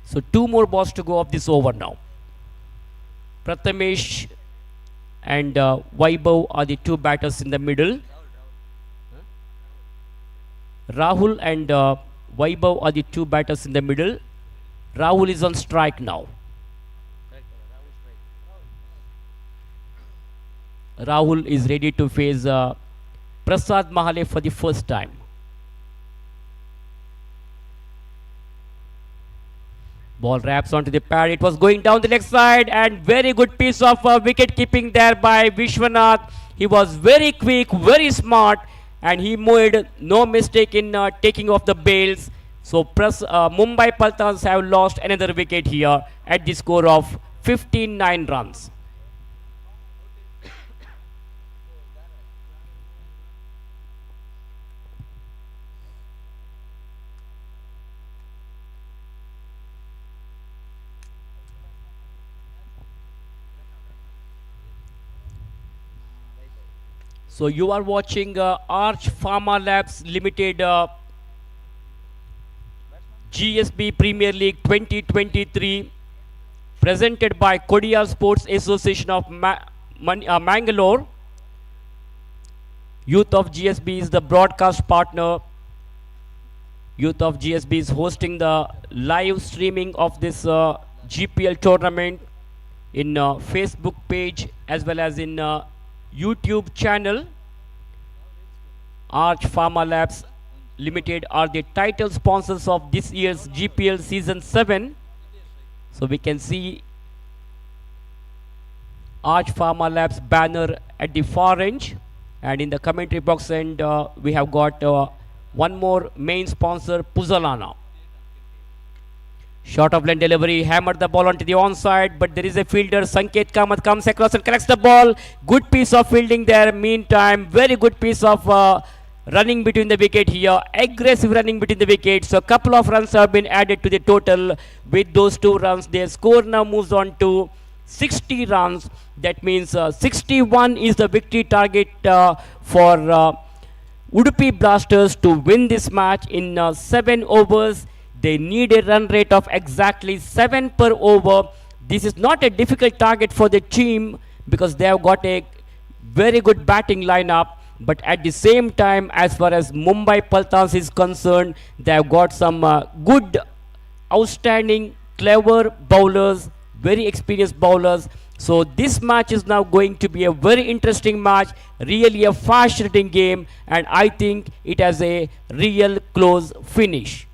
So 2 more balls to go of this over now. Prathamesh and Vaibhav are the 2 batters in the middle. Rahul and Vaibhav are the 2 batters in the middle. Rahul is on strike now. Rahul is ready to face Prasad Mahale for the first time. Ball wraps onto the pad. It was going down the leg side, and very good piece of wicket keeping there by Vishwanath. He was very quick, very smart, and he made no mistake in taking off the bails. So Mumbai Paltans have lost another wicket here at the score of 59 runs. So you are watching Arch Pharma Labs Limited GSB Premier League 2023, presented by Kodial Sports Association of Mangalore. Youth of GSB is the broadcast partner. Youth of GSB is hosting the live streaming of this GPL tournament in Facebook page as well as in YouTube channel. Arch Pharma Labs Limited are the title sponsors of this year's GPL Season 7. So we can see Arch Pharma Labs banner at the far end, and in the commentary box end we have got one more main sponsor, Puzzolana. Short of length delivery, hammered the ball onto the onside, but there is a fielder, Sanket Kamath comes across and collects the ball. Good piece of fielding there. Meantime, very good piece of running between the wicket here. Aggressive running between the wickets. So a couple of runs have been added to the total. With those 2 runs, their score now moves on to 60 runs. That means 61 is the victory target for Udupi Blasters to win this match in 7 overs. They need a run rate of exactly 7 per over. This is not a difficult target for the team because they have got a very good batting lineup. But at the same time, as far as Mumbai Paltans is concerned, they have got some good, outstanding, clever bowlers, very experienced bowlers. So this match is now going to be a very interesting match, really a fascinating game, and I think it has a real close finish.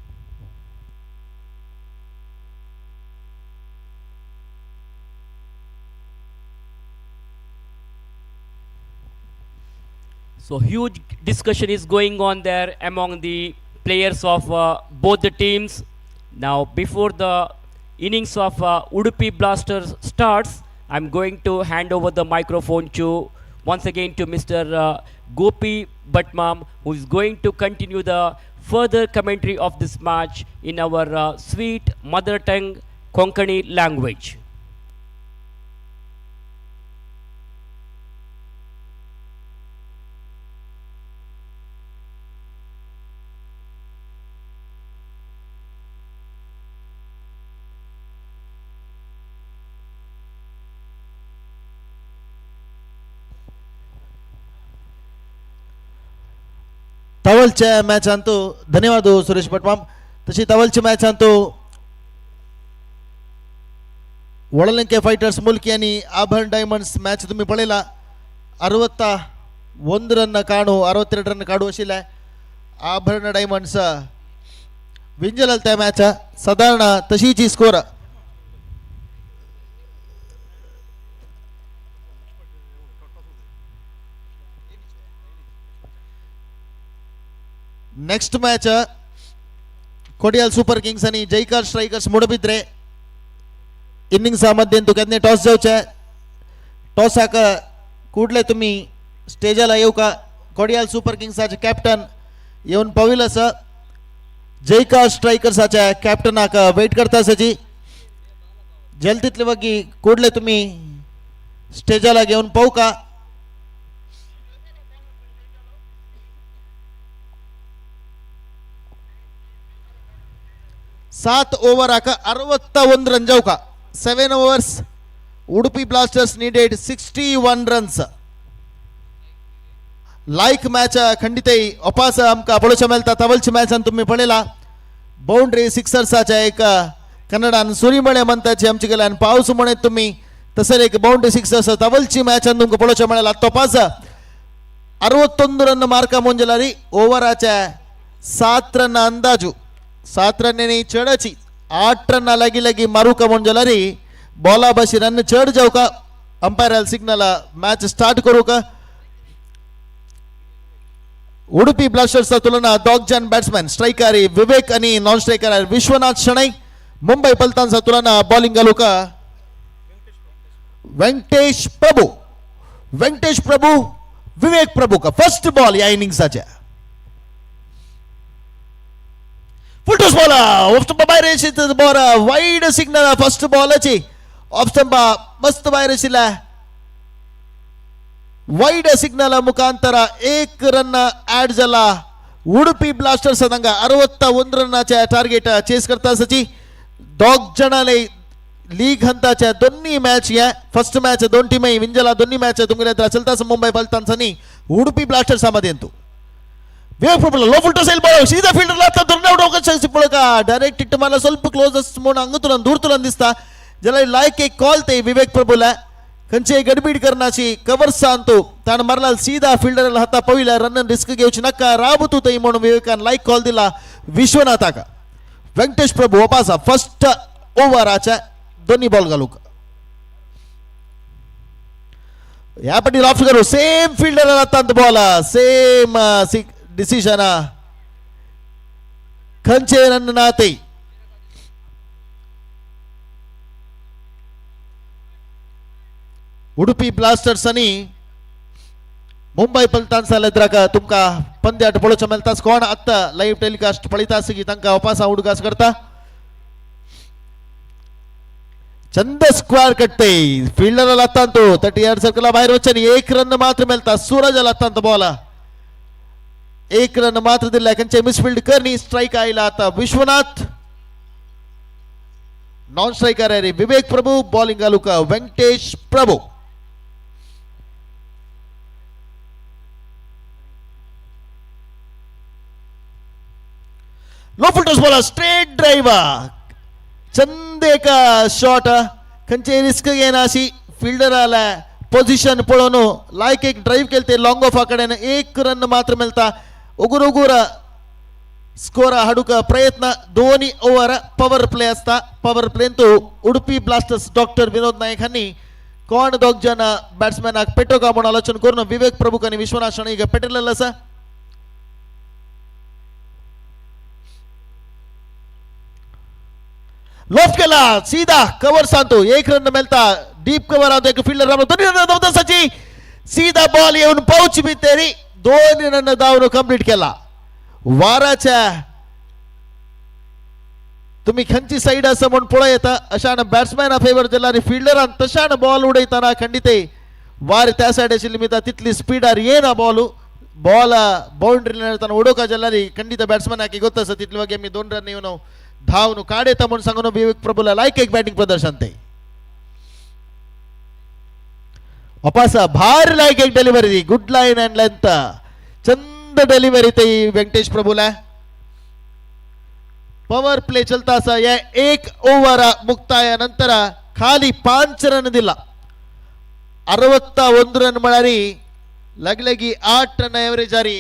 So huge discussion is going on there among the players of both the teams. Now before the innings of Uduppi Blasters starts, I'm going to hand over the microphone to once again to Mr. Gopi Bhatmam, who is going to continue the further commentary of this match in our sweet mother tongue Konkani language. तवलच्या मॅचांतू धन्यवाद सुरेश भटमाम. तशी तवलच्या मॅचांतू वडलंके fighters मुल्की आणि आभरण diamonds match तुम्ही पळयला. 61 run काणू 62 run काडू आशिल्ले आभरण diamonds win जालें त्या मॅच. सादारण तशीच score. Next match Kodial super kings आणि जयकार स्ट्रायकर्स मुडबिद्रे. इनिंग्सा मध्ये तुका टॉस जावचे. टॉसाक कुडले तुम्ही स्टेजाला येऊ का. कोडियाल सुपर किंग्साचे कॅप्टन येऊन पाविल असं. जयकार स्ट्रायकर्साच्या कॅप्टनाक वेट करता आसाची. जलतीतले वगी कुडले तुम्ही स्टेजाला घेऊन पाहू का. 7 ओवर आका 61 रन जाऊ का. 7 overs Udupi blasters needed 61 runs. Like match खंडित अपास आमकां पळोवचें मेळटा. तवलची मॅचान तुमी पळयला बाउंड्री सिक्सर्साच्या एक कन्नडान सुरीमळे म्हणताची आमचे कडल्यान पावस म्हणत तुमी तसर एक बाउंड्री सिक्सर्स तवलची मॅचान तुमकां पळोवचें मेळ्ळा. तपास 61 रन मार्का मोंजलारी ओवराच्या 7 रन अंदाजू 7 रन चडची 8 रन लागी लागी मारूका मोंजलारी बॉला बशी रन चड जाऊ का. अंपायर सिग्नल मॅच स्टार्ट करू का. उडुपी ब्लास्टर्सचा तुलना दोग जण बॅट्समॅन स्ट्रायकर विवेक आणि नॉन स्ट्रायकर विश्वनाथ शणै. मुंबई पलतांचा तुलना बॉलिंग घालू का व्यंकटेश प्रभू. व्यंकटेश प्रभू विवेक प्रभू का फर्स्ट बॉल या इनिंग्साच्या. फुल toss ball off stump भायर ball wide signal first बॉलाची of stump मस्त भायर आशिल्ल्या वाईड सिग्नल मुखांतर 1 रन ऍड जाला. उडुपी ब्लास्टर्स हांगा 61 रनाचे टार्गेट चेस करता आसाची. दोग जाणाले लीग हंताच्या दोन्ही मॅच या फर्स्ट मॅच दोन टीमही विन जाला. दोन्ही मॅच तुमगेले चलता मुंबई पलतांस आनी उडुपी ब्लास्टर्सा मदें. विवेक प्रभू लो फुल टॉस बॉल सीधा फील्डर लागता दुर्नाव डोकं पळोवका डायरेक्ट हिट मारला ಸ್ವಲ್ಪ क्लोज म्हणून हांगा तुला दूर तुला दिसता जाल्यार लायक एक कॉल ते विवेक प्रभूला खंयचे गडबीड करनाची कवर सांगतो ताण मारला सीधा फिल्डर हाता पविला रन रिस्क घेवची नाका राबू तू थंय म्हणून विवेकान लायक कॉल दिला विश्वनाथाका. व्यंकटेश प्रभू वापासा फर्स्ट ओव्हराच्या दोन्ही बॉल घालूक ह्या पटी लॉफ्ट करू सेम फिल्डर लागता बॉल सेम डिसिजन खंयचे रन ना ते. उडुपी ब्लास्टर्स आनी मुंबई पलतान लेत्राक तुमकां पंद्याट पळोवचें मेळटा. कोण आत्तां लाईव्ह टेलिकास्ट पळयता आसा की तांकां वापासा उडगास करता. चंद स्क्वेअर कट्टे फील्डर लागता तो 30 यार्ड सर्कला भायर वचन 1 रन मात्र मेळटा. सूरज लागता बॉल 1 रन मात्र दिला. खंयचे मिसफिल्ड करणी स्ट्राईक आयला आता विश्वनाथ. नॉन स्ट्रायकर आहे विवेक प्रभू बॉलिंग घालूका Venkatesh Prabhu. Low full toss ball straight drive चंद एक शॉट खंयचे रिस्क घेना अशी फिल्डर आला पोझिशन पळोवन लायक एक ड्राईव्ह केले ते लॉंग ऑफा कडेन 1 रन मात्र मेळटा. उगूर उगूर स्कोर हाडूक प्रयत्न. दोन्ही ओव्हर पॉवर प्ले असता. पॉवर प्लेन तो उडुपी ब्लास्टर्स डॉक्टर विनोद नाईक हांणी कोण दोग जण बॅट्समॅनाक पेटोवका म्हणून आलोचन करून विवेक प्रभू आनी विश्वनाथ शणै पेटलेलो आसा. लॉफ्ट केला सीधा कवर सांगतो, एक रन मेळता. डीप कवर आतो एक फिल्डर रामलो, दोन्ही रन धावताची सीधा बॉल येऊन पाऊच भितरी दोन रन धावून कंप्लीट केला. वाराच्या तुम्ही खंयची साईड असं म्हणून पळय येता, अशान बॅट्समॅना फेवर जाल्यार आनी फिल्डरान तशान बॉल उडयतना खंडीत वार त्या सायड आशिल्ली मिता तितली स्पिडार येना बॉल, बॉल बाउंड्री लायन उडोवका जाल्यार खंडीत बॅट्समॅनाक गोत्त आसा तितले वागे आमी 2 रन येवन धांवन काडयता म्हणून सांगून विवेक प्रभूला लायक एक बॅटिंग प्रदर्शन ते. वापस भारी लायक एक delivery, good line and length, Chand delivery ते वेंकटेश प्रभूला. पॉवर प्ले चलता असा या एक ओव्हर मुक्ताया नंतर खाली 5 रन दिला. 61 रन म्हळ्यार लगलगी 8 रन एव्हरेज आरी.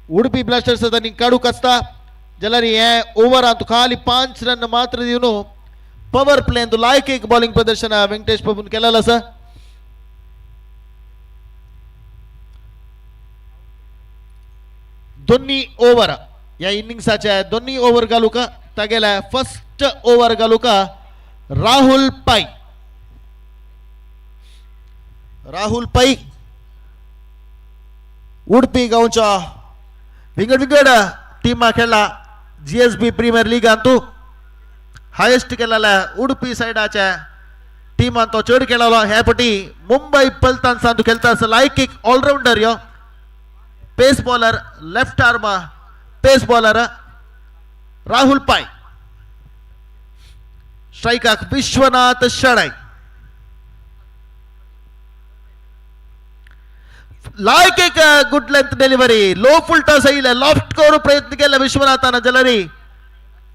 उडपी ब्लास्टर्स आनी काडूक आसता जाल्यार हे ओव्हरांत खाली 5 रन मात्र दिवन पॉवर प्लेन लायक एक बॉलिंग प्रदर्शन वेंकटेश प्रभून केलेलं आसा. दोन्ही ओव्हर या इनिंग्साच्या दोन्ही ओव्हर घालूका तागेल्या फर्स्ट ओव्हर घालूका राहुल पै. राहुल पै उडपी गांवच्या विंगड विंगड टीमा खेळला. GSB premiere league Antu highest केलेला उडपी सायडाच्या टीमान तो चड केलेलो. ह्या पटी मुंबई पलतान सांतू खेळता लायक एक ऑलराऊंडर यो pace bowler, left arm pace bowler Rahul Pai. स्ट्रायकाक Vishwanath Shenoi. लायक एक good length delivery, low full toss येयले, लॉफ्ट करू प्रयत्न केला विश्वनाथान जाल्यार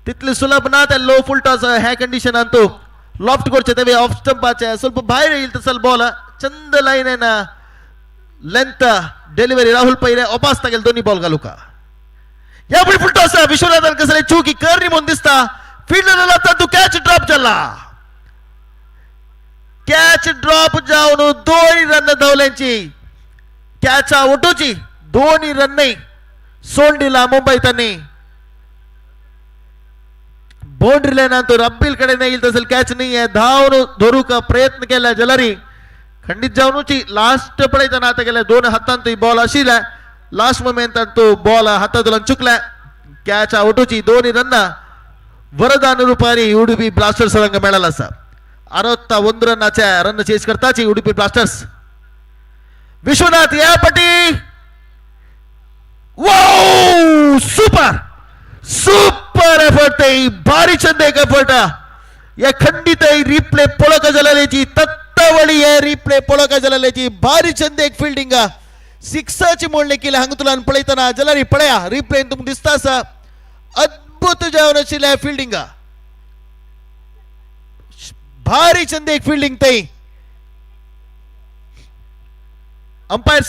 तितली सुलभ ना ते लो फुल टॉस ह्या कंडिशनान तूं लॉफ्ट करचे ते ऑफ स्टंपाचे ಸ್ವಲ್ಪ भायर येईल तसल बॉल, चंद लाईन आहे ना लेंथ डिलिव्हरी राहुल पहिले ओपास तागेल दोन्ही बॉल घालूका. या फुल टॉस विश्वनाथान कसले चुकी करणी म्हणून दिसता, फिल्डर लागता तू कॅच ड्रॉप झाला. कॅच ड्रॉप जाऊन 2 रन धावल्यांची कॅचा ओटोची 2 रन नाही सोंडीला मुंबई त्यांनी. बाउंड्री लाईन तो रब्बील कडे नाही तसेल कॅच नाही आहे, धावून धरूका प्रयत्न केला जलारी खंडित जाऊनची लास्ट पळयतना आता गेल्या 2 हातांत बॉल आशिल्ला, लास्ट मोमेंटात तो बॉल हातांतल्यान चुकला. कॅच आवटूची 2 रन वरदान रुपारी उडुपी ब्लास्टर्स रंग मेळाला आसा. 61 रनाच्या रन चेस करताची उडुपी ब्लास्टर्स. विश्वनाथ या पटी, वाव सुपर सुपर एफर्ट ते, भारी चंद एक एफर्ट. या खंडित रिप्ले पळोवका जाल्याची तत्तावळी, या रिप्ले पळोवका जाल्याची भारी चंद एक फिल्डिंग सिक्साची मोडणे केली हांगा तुला पळयतना जाल्यार पळया रिप्ले तुमकां दिसता आसा अद्भुत जावन आशिल्ल्या फिल्डिंग, भारी चंद एक फिल्डिंग ते. अंपायर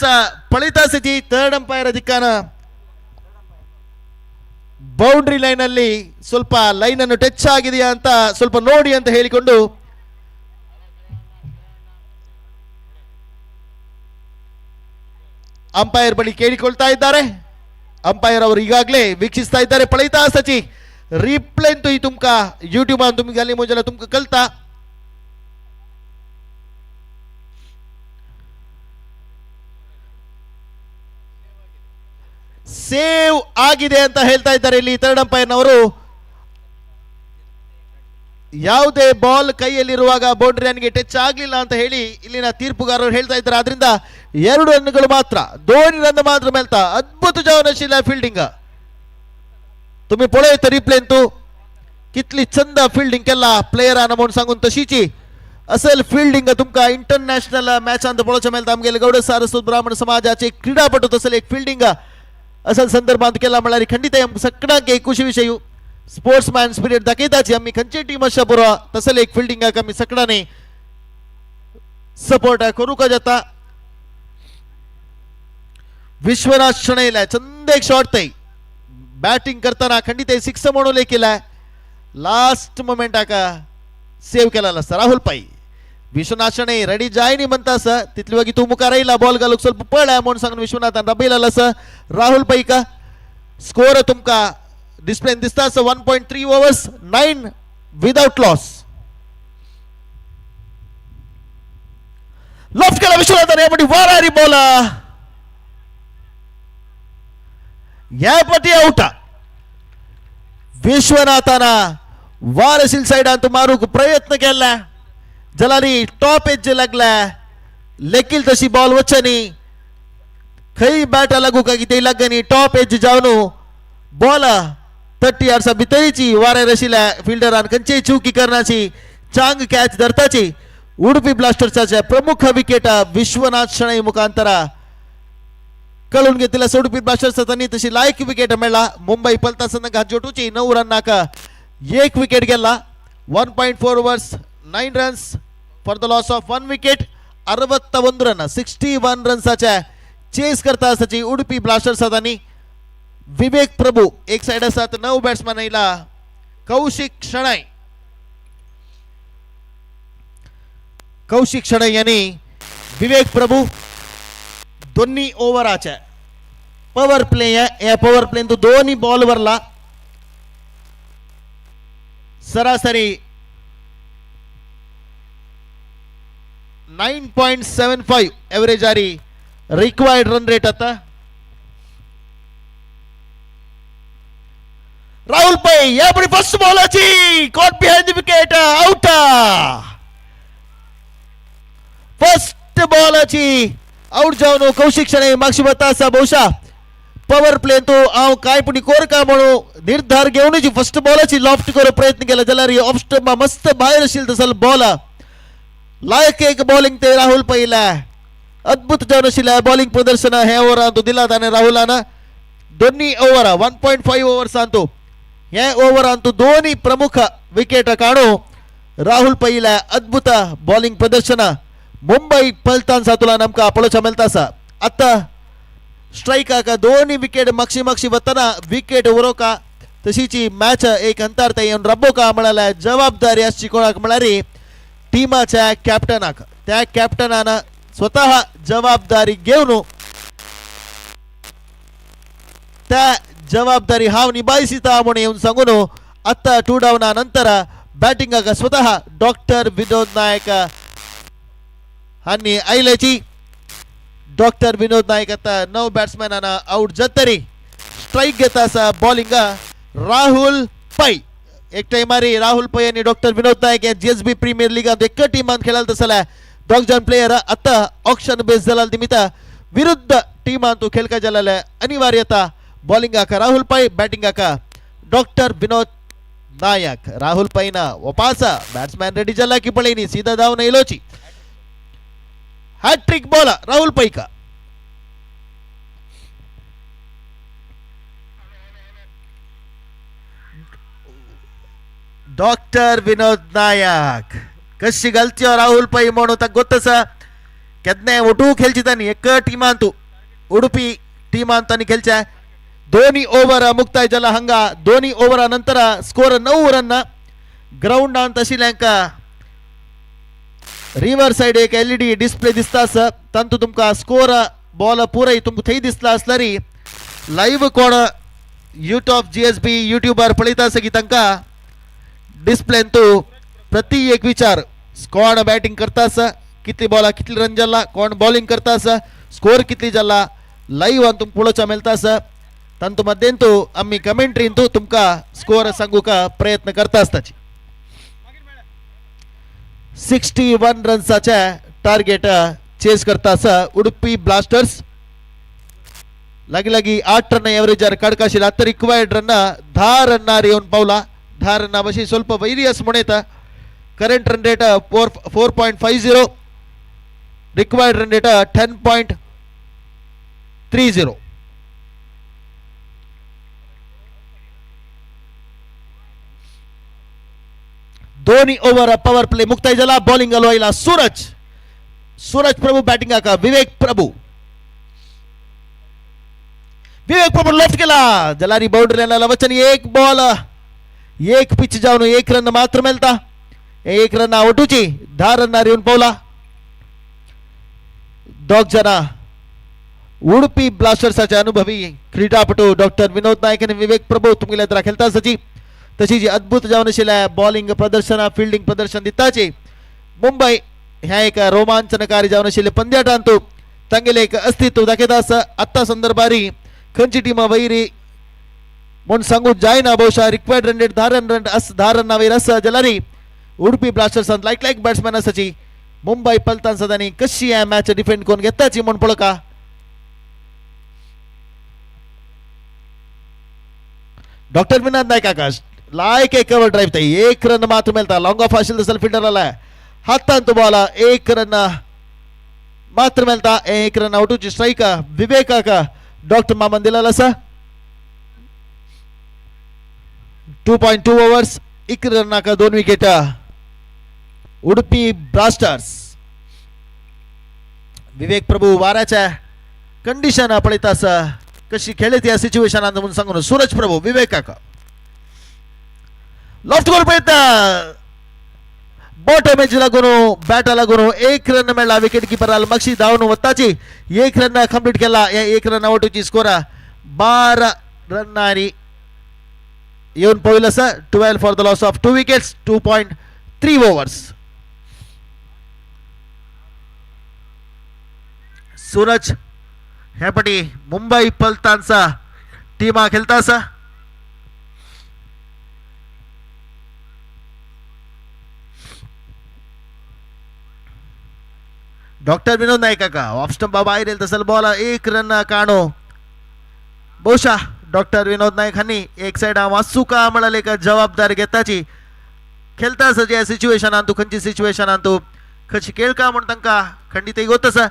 पळयता आसा ती थर्ड अंपायर दिक्कान ಬೌಂಡ್ರಿ ಲೈನ್ ಅಲ್ಲಿ ಸ್ವಲ್ಪ ಲೈನ್ ಅನ್ನು ಟಚ್ ಆಗಿದೆಯಾ ಅಂತ ಸ್ವಲ್ಪ ನೋಡಿ ಅಂತ ಹೇಳಿಕೊಂಡು ಅಂಪೈರ್ ಬಳಿ ಕೇಳಿಕೊಳ್ತಾ ಇದ್ದಾರೆ. ಅಂಪೈರ್ ಅವರು ಈಗಾಗಲೇ ವೀಕ್ಷಿಸ್ತಾ ಇದ್ದಾರೆ. ಪಳೈತಾ ಸಚಿ रिप्ले तुय तुमका युट्यूबान तुमी घाली म्हणजे तुमकां कळता. ಸೇವ್ ಆಗಿದೆ ಅಂತ ಹೇಳ್ತಾ ಇದ್ದಾರೆ ಇಲ್ಲಿ ಥರ್ಡ್ ಅಂಪೈರ್ನವರು. ಯಾವುದೇ ಬಾಲ್ ಕೈಯಲ್ಲಿರುವಾಗ ಬೌಂಡ್ರಿ ಟಚ್ ಆಗ್ಲಿಲ್ಲ ಅಂತ ಹೇಳಿ ಇಲ್ಲಿನ ತೀರ್ಪುಗಾರರು ಹೇಳ್ತಾ ಇದ್ದಾರೆ. ಆದ್ರಿಂದ 2 ರನ್ಗಳು ಮಾತ್ರ, 2 ರನ್ ಮಾತ್ರ ಮೇಲ್ತಾ. ಅದ್ಭುತ ಜವನಶೀಲ ಫೀಲ್ಡಿಂಗ್ तुम्ही पळयत रिप्लेन तू कितली चंद फिल्डिंग केला प्लेयरान म्हणून सांगून तशीची असेल फिल्डिंग तुमका इंटरनॅशनल मॅचांत पळोवचें मेळटा. आमगेले गौड सारस्वत ब्राह्मण समाजाचे क्रीडापटू तसेल एक फिल्डिंग असल संदर्भात केला म्हळ्यार खंडित सगळ्यांक एक खुशी विशय. स्पोर्ट्स मॅन स्पिरिट दाखयताची आमी खंयची टीम आसच्या पुरो तसेल एक फिल्डिंगाक आमी सगळ्यांनी सपोर्ट करूंक जाता. विश्वनाथ शणैला चंद एक शॉट ते बॅटिंग करताना खंडित सिक्स म्हणून केलाय. लास्ट मोमेंटाक सेव्ह केलेला आसा राहुल पाई. विश्वनाथ शणै रेडी जायनी म्हणता आसा, तितली वगी तूं मुखार येयला, बॉल घालूंक ಸ್ವಲ್ಪ पळय म्हणून सांगून विश्वनाथान रबयलेलो आसा राहुल पैका. स्कोर तुमकां डिस्प्लेन दिसता आसा, 1.3 overs, 9 without loss. Loft केला विश्वनाथान, यापटी वारारी बॉल, यापटी आउट. विश्वनाथान वारसील सायडान मारूंक प्रयत्न केला, जलारी टॉप एज लागला, लेकील तशी बॉल वचनी, खंय बॅटा लागू का कितें लागनी, टॉप एज जावन बॉल 30 यार्डसा भितरीची वाऱ्यार आशिल्ल्या फिल्डरान खंयचीय चुकी करण्याची चांग कॅच धरताची. उडपी ब्लास्टर्साच्या प्रमुख विकेट विश्वनाथ शणै मुखांतरा कळून घेतलेल्या उडपी ब्लास्टर्स तशी लायक विकेट मेळ्ळा. मुंबई पलतासन हात जोटूची 9 रनाक 1 विकेट गेला. 1.4 overs, 9 runs for the loss of 1 wicket. 61 run, 61 रन्साच्या chess करता आसाची उडपी ब्लास्टर्स. आनी विवेक प्रभू एक साइड आसात, 9 बॅट्समॅन येयला कौशिक शणै. कौशिक शणै यांनी विवेक प्रभू दोन्ही ओव्हराच्या पॉवर प्ले, या पॉवर प्ले तो दोन्ही बॉलवरला सरासरी 9.75 एव्हरेज आरी रिक्वायर्ड रन रेट. आता राहुल पै यापुढे फर्स्ट बॉलाची caught behind the wicket, out. First बॉलाची out जावन कौशिक शणै मागशी आसा. बहुशा पॉवर प्ले तो हांव काय पुणी कोर का म्हणून निर्धार घेऊनच फर्स्ट बॉलाची लॉफ्ट करू प्रयत्न केला, जाल्यार ऑफ स्टंप मस्त भायर आशिल्लो तसो बॉल. लायक एक बॉलिंग ते राहुल पहिला अद्भुत जावन आशिल्लें बॉलिंग प्रदर्शन हे ओव्हरान दिला ताणें राहुलान. दोन्ही ओव्हर 1.5 ओव्हर्सांतू हे ओव्हरांतू दोन्ही प्रमुख विकेट काढू राहुल पहिला अद्भुत बॉलिंग प्रदर्शन. मुंबई पलतान सातुला आमकां पळोवच्या मेळटा आसा. आतां स्ट्रायकाक दोन्ही विकेट मागशी मागशी वतना विकेट उरोका, तशीची मॅच एक अंतार ते येवन रब्बोका म्हळ्यार जबाबदारी आसची कोणाक म्हळ्यार टिमाच्या कॅप्टनाक. त्या कॅप्टनान स्वतः जबाबदारी घेवन त्या जबाबदारी हांव निभायसिता म्हणून येवन सांगून आत्ता टू डावना नंतर बॅटिंगाक स्वतः डॉक्टर विनोद नायक हांणी आयल्याची. डॉक्टर विनोद नायक आता 9 बॅट्समॅनान आउट जातरी स्ट्राईक घेता आसा बॉलिंग राहुल पै. एक टायमारी राहुल पै आणि डॉक्टर विनोद नायक हे जीएसबी प्रीमियर लिगांत एका टिमान खेळाल तसल्या दोग जण प्लेयर आता ऑक्शन बेस जाला निमित्त विरुद्ध टिमान खेळका जालेले अनिवार्यता. बॉलिंगाक राहुल पै, बॅटिंगाक डॉक्टर विनोद नायक. राहुल पैना वपासा बॅट्समॅन रेडी जाला की पळयनी, सीधा धांवन येयलोची. हॅट्रिक बॉल राहुल पैका. डॉक्टर विनोद नायक कशी घालची राहुल पै म्हणून ताका गोत आसा. केन्नाय ओटू खेळची तांणी एक टिमांतू, उडुपी टिमांत तांणी खेळचे. दोन्ही ओव्हर मुक्ताय जाला हांगा. दोन्ही ओव्हरा नंतर स्कोर 9 रन. ग्राउंडांत आशिल्ल्यांका रिव्हर सायड एक एलईडी डिस्प्ले दिसता आसा, तातूंत तुमकां स्कोर बॉल पुराय तुमकां थंय दिसला आसल्यार लायव्ह कोण युट्यूब जीएसबी युट्यूबार पळयता आसा की तांकां डिस्प्लेन तू प्रति एक विचार कोण बॅटिंग करता आसा, कितली बॉला कितली रन जाला, कोण बॉलिंग करता आसा, स्कोर कितली जाला, लायव्ह तुमकां पळोवच्या मेळटा आसा. तांतू मध्येंतू आमी कमेंट्रींतू तुमकां स्कोर सांगूंक प्रयत्न करता आसताची. 61 रन्साचे टार्गेट चेस करता आसा उडुपी ब्लास्टर्स. लागी लागी 8 रन एव्हरेजार काडकाशिल्ला. आतां रिक्वायर्ड रन 10 रन्नार येवन पावला. 10 रन्ना बशी ಸ್ವಲ್ಪ वैरी अस म्हणूं येता. Current run rate 4.50, required run rate 10.30. दोन्ही ओव्हर पॉवर प्ले मुक्ताय जाला. बॉलिंग आयला सूरज, सूरज प्रभू. बॅटिंग आका विवेक प्रभू. विवेक प्रभू लेफ्ट केला, जलारी बाउंड्री लायना वचन. एक बॉल, एक पिच जावन 1 रन मात्र मेळटा. एक रन आवटूची 10 रनार येवन पावला. दोग जाणां उडपी ब्लास्टर्साचे अनुभवी क्रीडापटू डॉक्टर विनोद नायक आणि विवेक प्रभू तुमगेल्या तर खेळता आसाची. तशी अद्भुत जावन आशिल्ल्या बॉलिंग प्रदर्शन फिल्डिंग प्रदर्शन दिताची. मुंबई ह्या एक रोमांचनकारी जावन आशिल्ले पंद्याटांतू तांगेले एक अस्तित्व दाखयता आसा. आत्ता संदर्भारी खंयची टिमा वैरी म्हूण सांगू जायना. बहुशा required run rate 10 run run अस 10 रना वयर आसा जाल्यार उडपी ब्लास्टर्सान लायक लायक बॅट्समॅन आसाची. मुंबई पलतान सदांनी कशी ह्या मॅच डिफेंड करून घेताची म्हूण पळोवका. डॉक्टर विनोद नायक आकाश लायक एक कवर ड्राईव्ह ताई 1 रन मात्र मेळता. लॉंग ऑफ आशिल्ले तसो फिल्डर आलाय हातांत बॉल 1 रन मात्र मेळता. 1 रन आउटूची स्ट्राईक विवेकाक डॉक्टर मामन दिलेलो आसा. 2.2 ओव्हर्स 11 रनाक 2 विकेट उडपी ब्लास्टर्स. विवेक प्रभू वाऱ्याच्या कंडिशन पळयता आसा कशी खेळत या सिच्युएशनात म्हणून सांगून सूरज प्रभू विवेकाक लॉफ्ट गोल पळयता. बॉटम एज लागून बॅटा लागून 1 रन मेळ्ळा. विकेट किपराल मागशी धांवन वताची 1 रन कंप्लीट केला. या 1 रन आवटूची स्कोर 12 रनांनी येवन पाविल्लो आसा. 12 for the loss of 2 wickets 2.3 overs. Suraj ह्या पटी मुंबई पलतांचा टीमा खेळता आसा. डॉक्टर विनोद नाईक काका ऑफ स्टंप बाहेर येईल तसं बॉल 1 रन काणो. बहुशा डॉक्टर विनोद नाईक हांणी एक सायडा वाचूका म्हळ्यार एक जबाबदारी घेताची खेळता आसा. ज्या सिच्युएशनान तूं खंयची सिच्युएशनान तूं खंयची खेळका म्हूण तांकां खंडीत गोत आसा.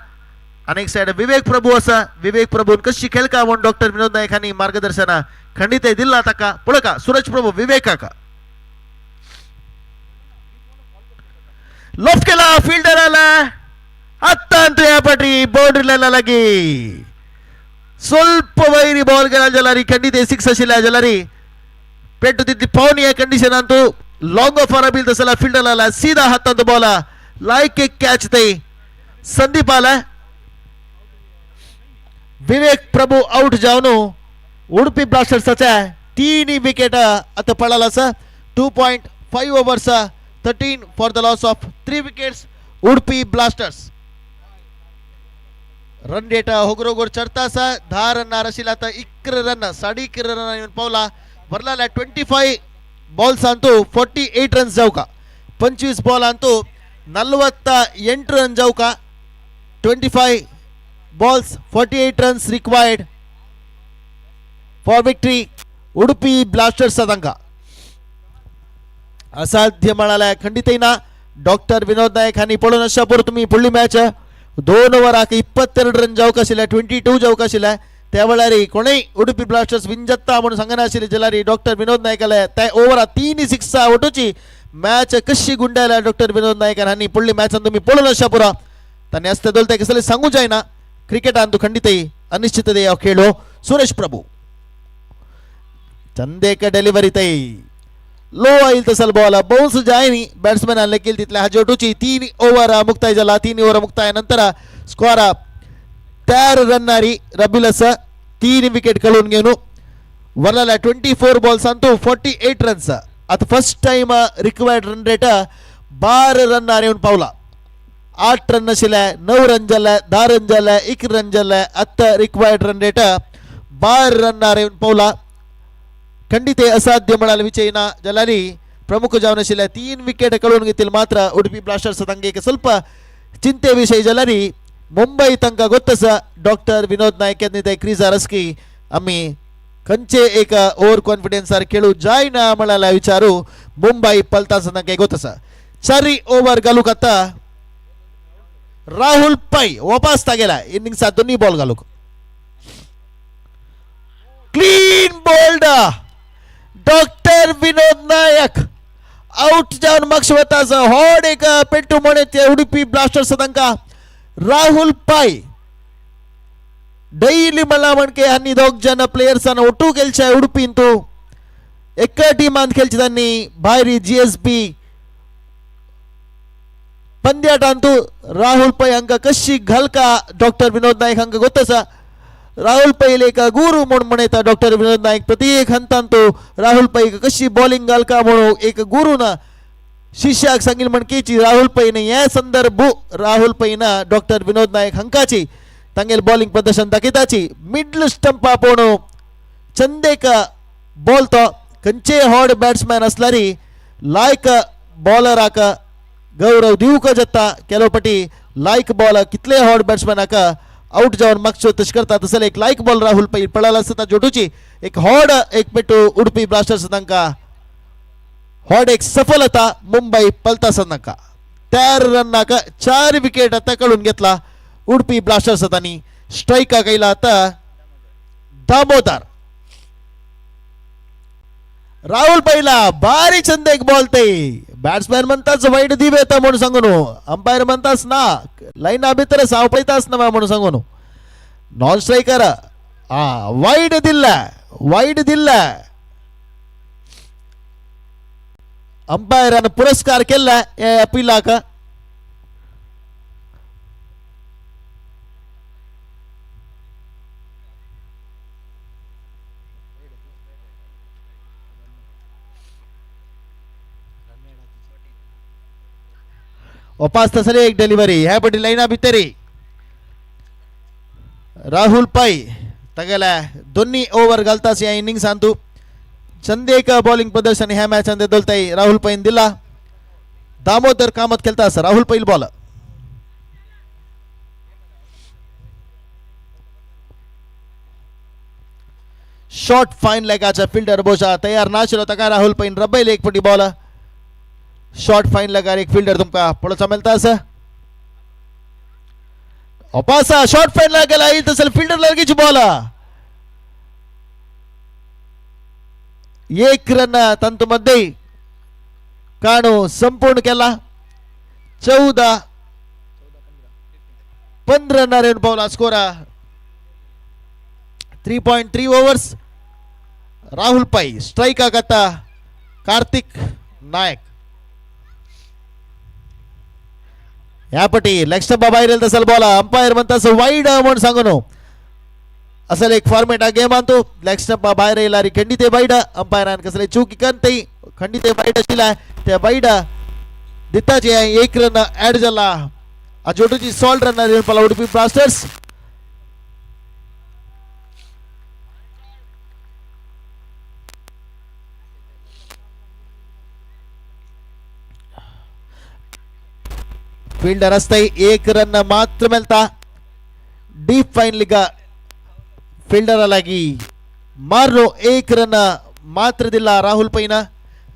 आनी एक सायड विवेक प्रभू आसा. विवेक प्रभून कशी खेळका म्हूण डॉक्टर विनोद नाईक हांणी मार्गदर्शना खंडीत दिल्ला ताका. पळोवका सूरज प्रभू विवेकाका लॉफ्ट केला फिल्डर आला हातांत ह्या पाटी बाउंड्री लागी ಸ್ವಲ್ಪ ವೈರಿ ಬಾಲ್ गेला जाल्यार खंडीत सिक्स आशिल्ल्या जाल्यार पेटू तितली पावनी या कंडिशन तू लॉंग ऑफ अरबील तसला फिल्डर आला सीधा हातांत बॉल लायक एक कॅच ते संदीप आला. विवेक प्रभू आउट जावन उडपी ब्लास्टर्साच्या 3 विकेट आता पडला आसा. 2.5 overs 13 for the loss of 3 wickets Udupi Blasters. Run rate होगरोगोर चढता आसा. 10 रनार आशिल्ले आता 11 रन 11.5 रन येवन पावला. वरलाल्या 25 balls Antu 48 runs जावका. 25 ball Antu 48 run जावका. 25 balls 48 runs required for victory Udupi Blasters तांकां असाध्य म्हळ्यार खंडीतय ना. डॉक्टर विनोद नायक हांणी पळोवन आसच्या पुरो तुमी फुडली मॅच 2 ओवराक 22 रन जावंक आशिल्ले 22 जावंक आशिल्ले. त्या वेळार कोणूय उडपी ब्लास्टर्स विन जाता म्हणून सांगनाशिल्ले जाल्यार डॉक्टर विनोद नायकाले त्या ओवराक 3 सिक्सा वटूची मॅच कशी गुंडायला डॉक्टर विनोद नायक हांणी फुडली मॅचान तुमी पळोवन आसच्या पुरो. तांणी आसते दोलते कसले सांगू जायना. क्रिकेटान तूं खंडीतय अनिश्चिततेय हो खेळ. सुरेश प्रभू चंदेक डेलिव्हरी तय लो आईल तसल बॉल बाउन्स जायनी बॅट्समॅनान लेखील तितल्या हाजे वटूची 3 ओव्हर मुक्ताय जाला. 3 ओव्हर मुक्ताय नंतर स्कोर 4 रन्नारी रबिल आसा. 3 विकेट कळून घेवन वरलाल्या 24 बॉल्स अंतू 48 रन्स. आता first time required run rate 12 रन्नार येवन पावला. 8 रन आशिल्ले 9 रन जाले 10 रन जाले 11 रन जाले. आतां रिक्वायर्ड रन रेट 12 रन्नार येवन पावला. खंडीत असाध्य म्हळ्यार विचय ना जाल्यार प्रमुख जावन आशिल्ले 3 विकेट कळून घेतील मात्र उडपी ब्लास्टर्स तांकां एक ಸ್ವಲ್ಪ चिंते विशय जाल्यार मुंबई तांकां गोत्त आसा. डॉक्टर विनोद नायक यांनी ते क्रिजार आसकी आमी खंयचे एक ओव्हर कॉन्फिडन्सार खेळू जायना म्हळ्यार विचारू मुंबई पलतान तांकां गोत आसा. 4 ओव्हर घालूक आता राहुल पै वापस गेला इनिंग्सा दोन्ही बॉल घालूक. Clean bowled doctor Vinod Naik out जावन मागशे वता होड एक पेट्टू म्हणे ते उडपी ब्लास्टर्स तांकां राहुल पै डैली मला म्हणके हांनी दोग जण प्लेयर्सान ಒಟ್ಟು खेळचे उडपींतू एका टिमान खेळचे त्यांनी भायरी GSB पंद्याटांतू राहुल पै हांकां कशी घालका डॉक्टर विनोद नायक हांकां गोत आसा. राहुल पैल एक गुरु म्हूण म्हणयता डॉक्टर विनोद नायक. प्रत्येक हंतान तो राहुल पै कशी बॉलिंग घालका म्हणून एक गुरु ना शिष्याक सांगील म्हणकेची राहुल पैने हे संदर्भ राहुल पैना डॉक्टर विनोद नायक हांकाची तांगेल बॉलिंग प्रदर्शन दाखयताची. मिडल स्टंपा पोणू चंदेक बॉल तो खंयचे हॉड बॅट्समॅन असल्यारी लायक बॉलराक गौरव दिवंक जाता. केलो पटी लायक बॉल कितले हॉड बॅट्समॅनाक आउट जावन मागचो तशें करता. तसले एक लायक बॉल राहुल पै पळाला आसता जोडूची एक हॉड एक पेटू उडपी ब्लास्टर्स तांकां हॉड एक सफलता मुंबई पलतास तांकां 4 रनाक 4 विकेट आता काडून घेतला उडपी ब्लास्टर्स तांणी. स्ट्रायकाक येयला आता दामोदर. राहुल पहिला भारी छंद एक बॉल ते बॅट्समॅन म्हणताच वाईट दिव येता म्हणून सांगून अंपायर म्हणताच ना लाईना भितर हांव पळयताच ना म्हणून सांगून नॉन स्ट्रायकर हा वाईट दिल्ला वाईट दिल्ला अंपायरान पुरस्कार केला या अपिलाक. वापस तसले एक डिलिव्हरी ह्या पटी लाईना भितरी राहुल पै तगेला दोन्ही ओव्हर घालताच या इनिंग्सांतू चंदेक बॉलिंग प्रदर्शन ह्या मॅचांत दोलताई राहुल पैन दिला. दामोदर कामत खेळतास राहुल पैल बॉल. शॉर्ट फाईन लेगाचा फिल्डर बोजा तयार नाशिल्लो ताका राहुल पैन रबयल एक पटी बॉल. शॉर्ट फाईन लेगार एक फिल्डर तुमका पळोवचा मेळटा आसा. अपासा शॉर्ट फाईन लेग गेला तसल फिल्डर लागीची बॉल. एक रन तंतुमध्ये काणू संपूर्ण केला. 14-15 रन येऊन पावला score. 3.3 overs. Rahul Pai strike आता कार्तिक नायक. ह्या पटी लेग स्टंपा बाहेर येईल तसल बॉल अंपायर म्हणतात वाईड म्हणून सांगू नो. असल एक फॉर्मेट गेम आणतो लेग स्टंपा बाहेर येईल अरे खंडित वाईड अंपायरान कसले चुकी करते खंडित वाईड आशिल्ला त्या वाईड दिताचे एक रन ऍड जाला. जोटूची सॉल्ट रन येऊन पाला उडपी ब्लास्टर्स. फिल्डर असताय एक रन मात्र मेळता. डीप फाईन लिगा फिल्डरा लागी मारलो एक रन मात्र दिला राहुल पैना.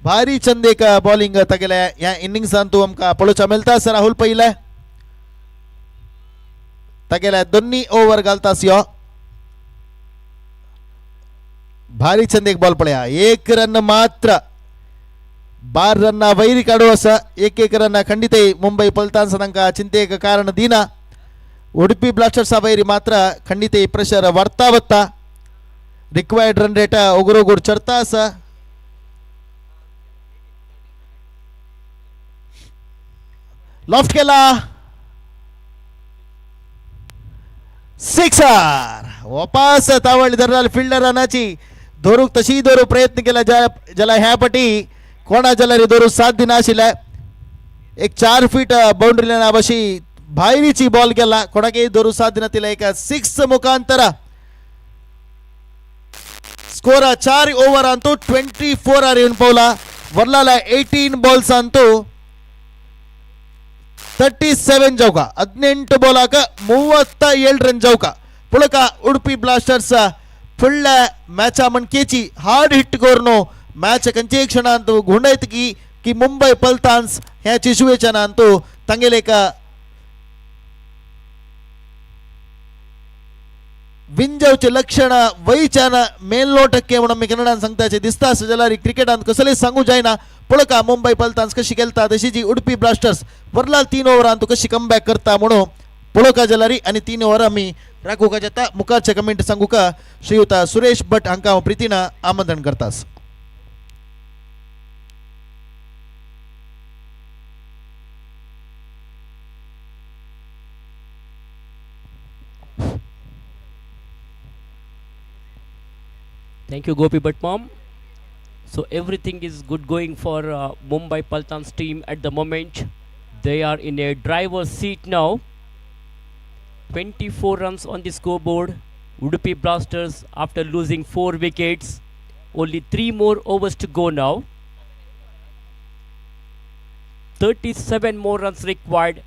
भारी चंद एक बॉलिंग तगेल्या ह्या इनिंग्सांतू आमकां पळोवच्या मेळटा राहुल पैला. तगेल्या दोन्ही ओव्हर घालतास यो भारी चंद एक बॉल पळया. एक रन मात्र 12 रन वैरी काडू असा एक एक रन खंडित मुंबई पलतान तांकां चिंतेक कारण दिना. उडपी ब्लास्टर्सा वैरी मात्र खंडित प्रेशर वाडता वता. रिक्वायर्ड रन रेट ओगरोगोर चढता आसा. लॉफ्ट केला सिक्सर. वापस तावडली धरला फिल्डर रनाची धरूक तशी धरू प्रयत्न केला ज्याला ह्या पटी कोणा जाल्यार धरू साथ दिना आशिल्ले. एक 4 फीट बाउंड्री लायना अशी भायरीची बॉल केला कोणाकय धरू साथ दिना तिला एक 6 मुखांतर स्कोर 4 ओव्हर अंतू 24 आर येवन पावला. वरलाला 18 बॉल्स अंतू 37 ಜೌಕ 18 ಬೋಲಾಕ 37 ರನ್ ಜೌಕ. ಪುಳಕ ಉಡುಪಿ ಬ್ಲಾಸ್ಟರ್ಸ್ ಫುಳ್ಳ ಮ್ಯಾಚ ಮಣ್ಕೇಚಿ ಹಾರ್ಡ್ ಹಿಟ್ ಕೋರ್ನು मॅच कंचे क्षण अंतू गुंडायत की की मुंबई पलतान्स ह्या सिच्युएशन अंतू तांगेले एक विंजवचे लक्षण वयच्यान मेनलोटक्के म्हणून मी कन्नडान सांगताचे दिसता आसा जाल्यार क्रिकेटान कसलेच सांगू जायना. पळोवका मुंबई पलतान्स कशी खेळता तशी जी उडपी ब्लास्टर्स वरलाल 3 ओव्हरान तू कशी कमबॅक करता म्हणून पळोवका जाल्यार आनी 3 ओव्हर आमी राखूका जाता. मुखारचे कमेंट सांगू का श्रीयुत सुरेश भट हांकां हांव प्रितीन आमंत्रण करतास. Thank you, Gopi Bhatt mom. So everything is good going for Mumbai Paltan's team at the moment. They are in a driver's seat now. 24 runs on the scoreboard. Udupi Blasters, after losing 4 wickets, only 3 more overs to go now. 37 more runs required.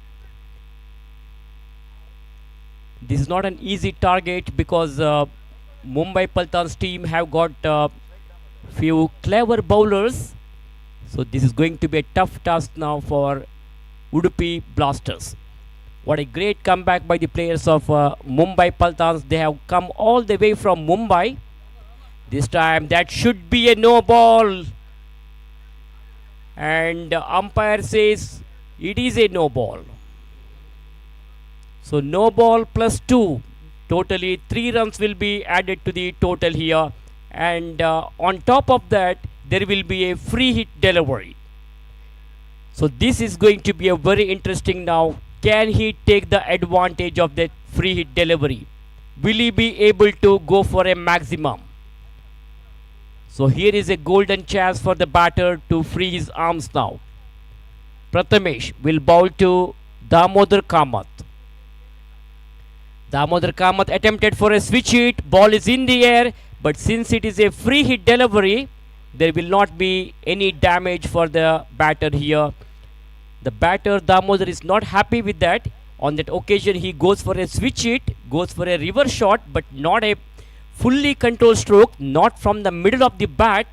This is not an easy target because Mumbai Paltan's team have got few clever bowlers. So this is going to be a tough task now for Udupi Blasters. What a great comeback by the players of Mumbai Paltans. They have come all the way from Mumbai. This time that should be a no ball. And the umpire says it is a no ball. So no ball plus 2. Totally 3 runs will be added to the total here. And on top of that, there will be a free hit delivery. So this is going to be a very interesting now. Can he take the advantage of that free hit delivery? Will he be able to go for a maximum? So here is a golden chance for the batter to free his arms now. Prathamesh will bowl to Damodar Kamath. Damodar Kamath attempted for a switch hit. Ball is in the air, but since it is a free hit delivery, there will not be any damage for the batter here. The batter Damodar is not happy with that. On that occasion, he goes for a switch hit, goes for a reverse shot, but not a fully controlled stroke, not from the middle of the bat.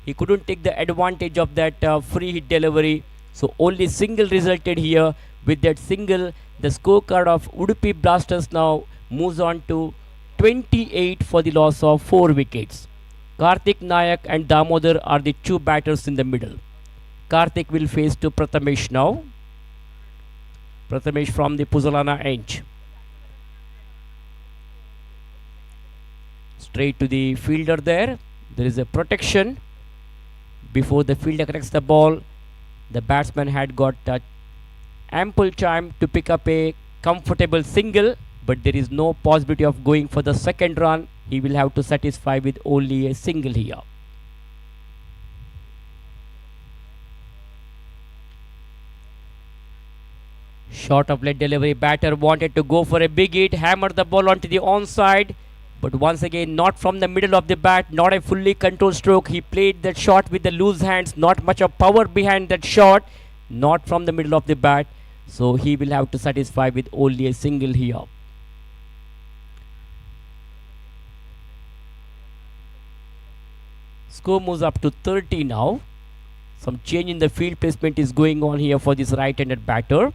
He couldn't take the advantage of that free hit delivery. So only single resulted here. With that single, the scorecard of Udupi Blasters now moves on to 28 for the loss of 4 wickets. Karthik Nayak and Damodar are the 2 batters in the middle. Karthik will face to Prathamesh now. Prathamesh from the Puzzolana end. Straight to the fielder there. There is a protection. Before the fielder connects the ball, the batsman had got ample time to pick up a comfortable single, but there is no possibility of going for the second run. He will have to satisfy with only a single here. Short of lead delivery, batter wanted to go for a big hit, hammered the ball onto the onside, but once again not from the middle of the bat, not a fully controlled stroke. He played that shot with the loose hands, not much of power behind that shot, not from the middle of the bat, so he will have to satisfy with only a single here. Score moves up to 30 now. Some change in the field placement is going on here for this right-handed batter.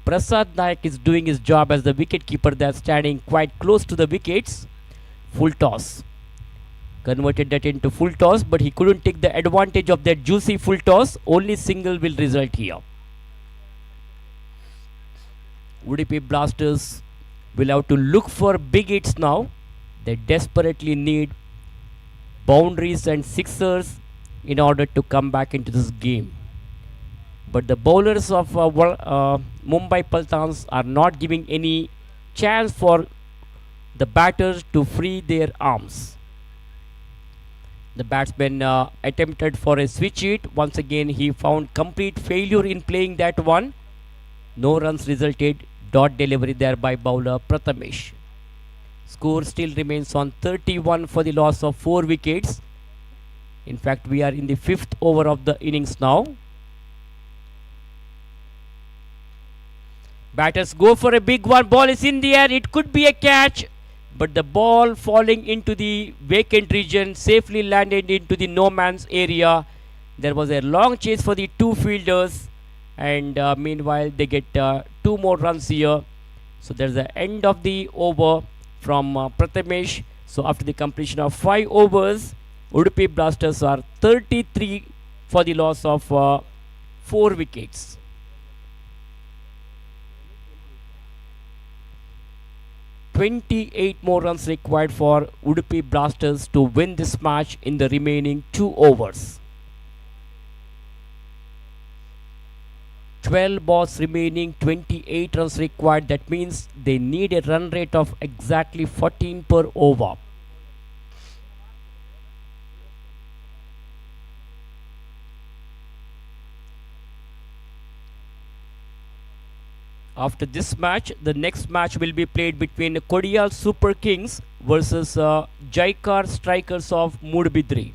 Prasad Nayak is doing his job as the wicket keeper there, standing quite close to the wickets. Full toss. Converted that into full toss, but he couldn't take the advantage of that juicy full toss. Only single will result here. Udupi Blasters will have to look for big hits now. They desperately need boundaries and sixers in order to come back into this game. But the bowlers of Mumbai Paltans are not giving any chance for the batters to free their arms. The batsman attempted for a switch hit. Once again, he found complete failure in playing that one. No runs resulted. Dot delivery there by bowler Prathamesh. Score still remains on 31 for the loss of 4 wickets. In fact, we are in the 5th over of the innings now. Batters go for a big one. Ball is in the air. It could be a catch. But the ball falling into the vacant region, safely landed into the no man's area. There was a long chase for the 2 fielders. And meanwhile, they get 2 more runs here. So there's the end of the over from Prathamesh. So after the completion of 5 overs, Udupi Blasters are 33 for the loss of 4 wickets. 28 more runs required for Udupi Blasters to win this match in the remaining 2 overs. 12 balls remaining, 28 runs required. That means they need a run rate of exactly 14 per over. After this match, the next match will be played between Kodial Super Kings versus Jaikar Strikers of Moodbidri.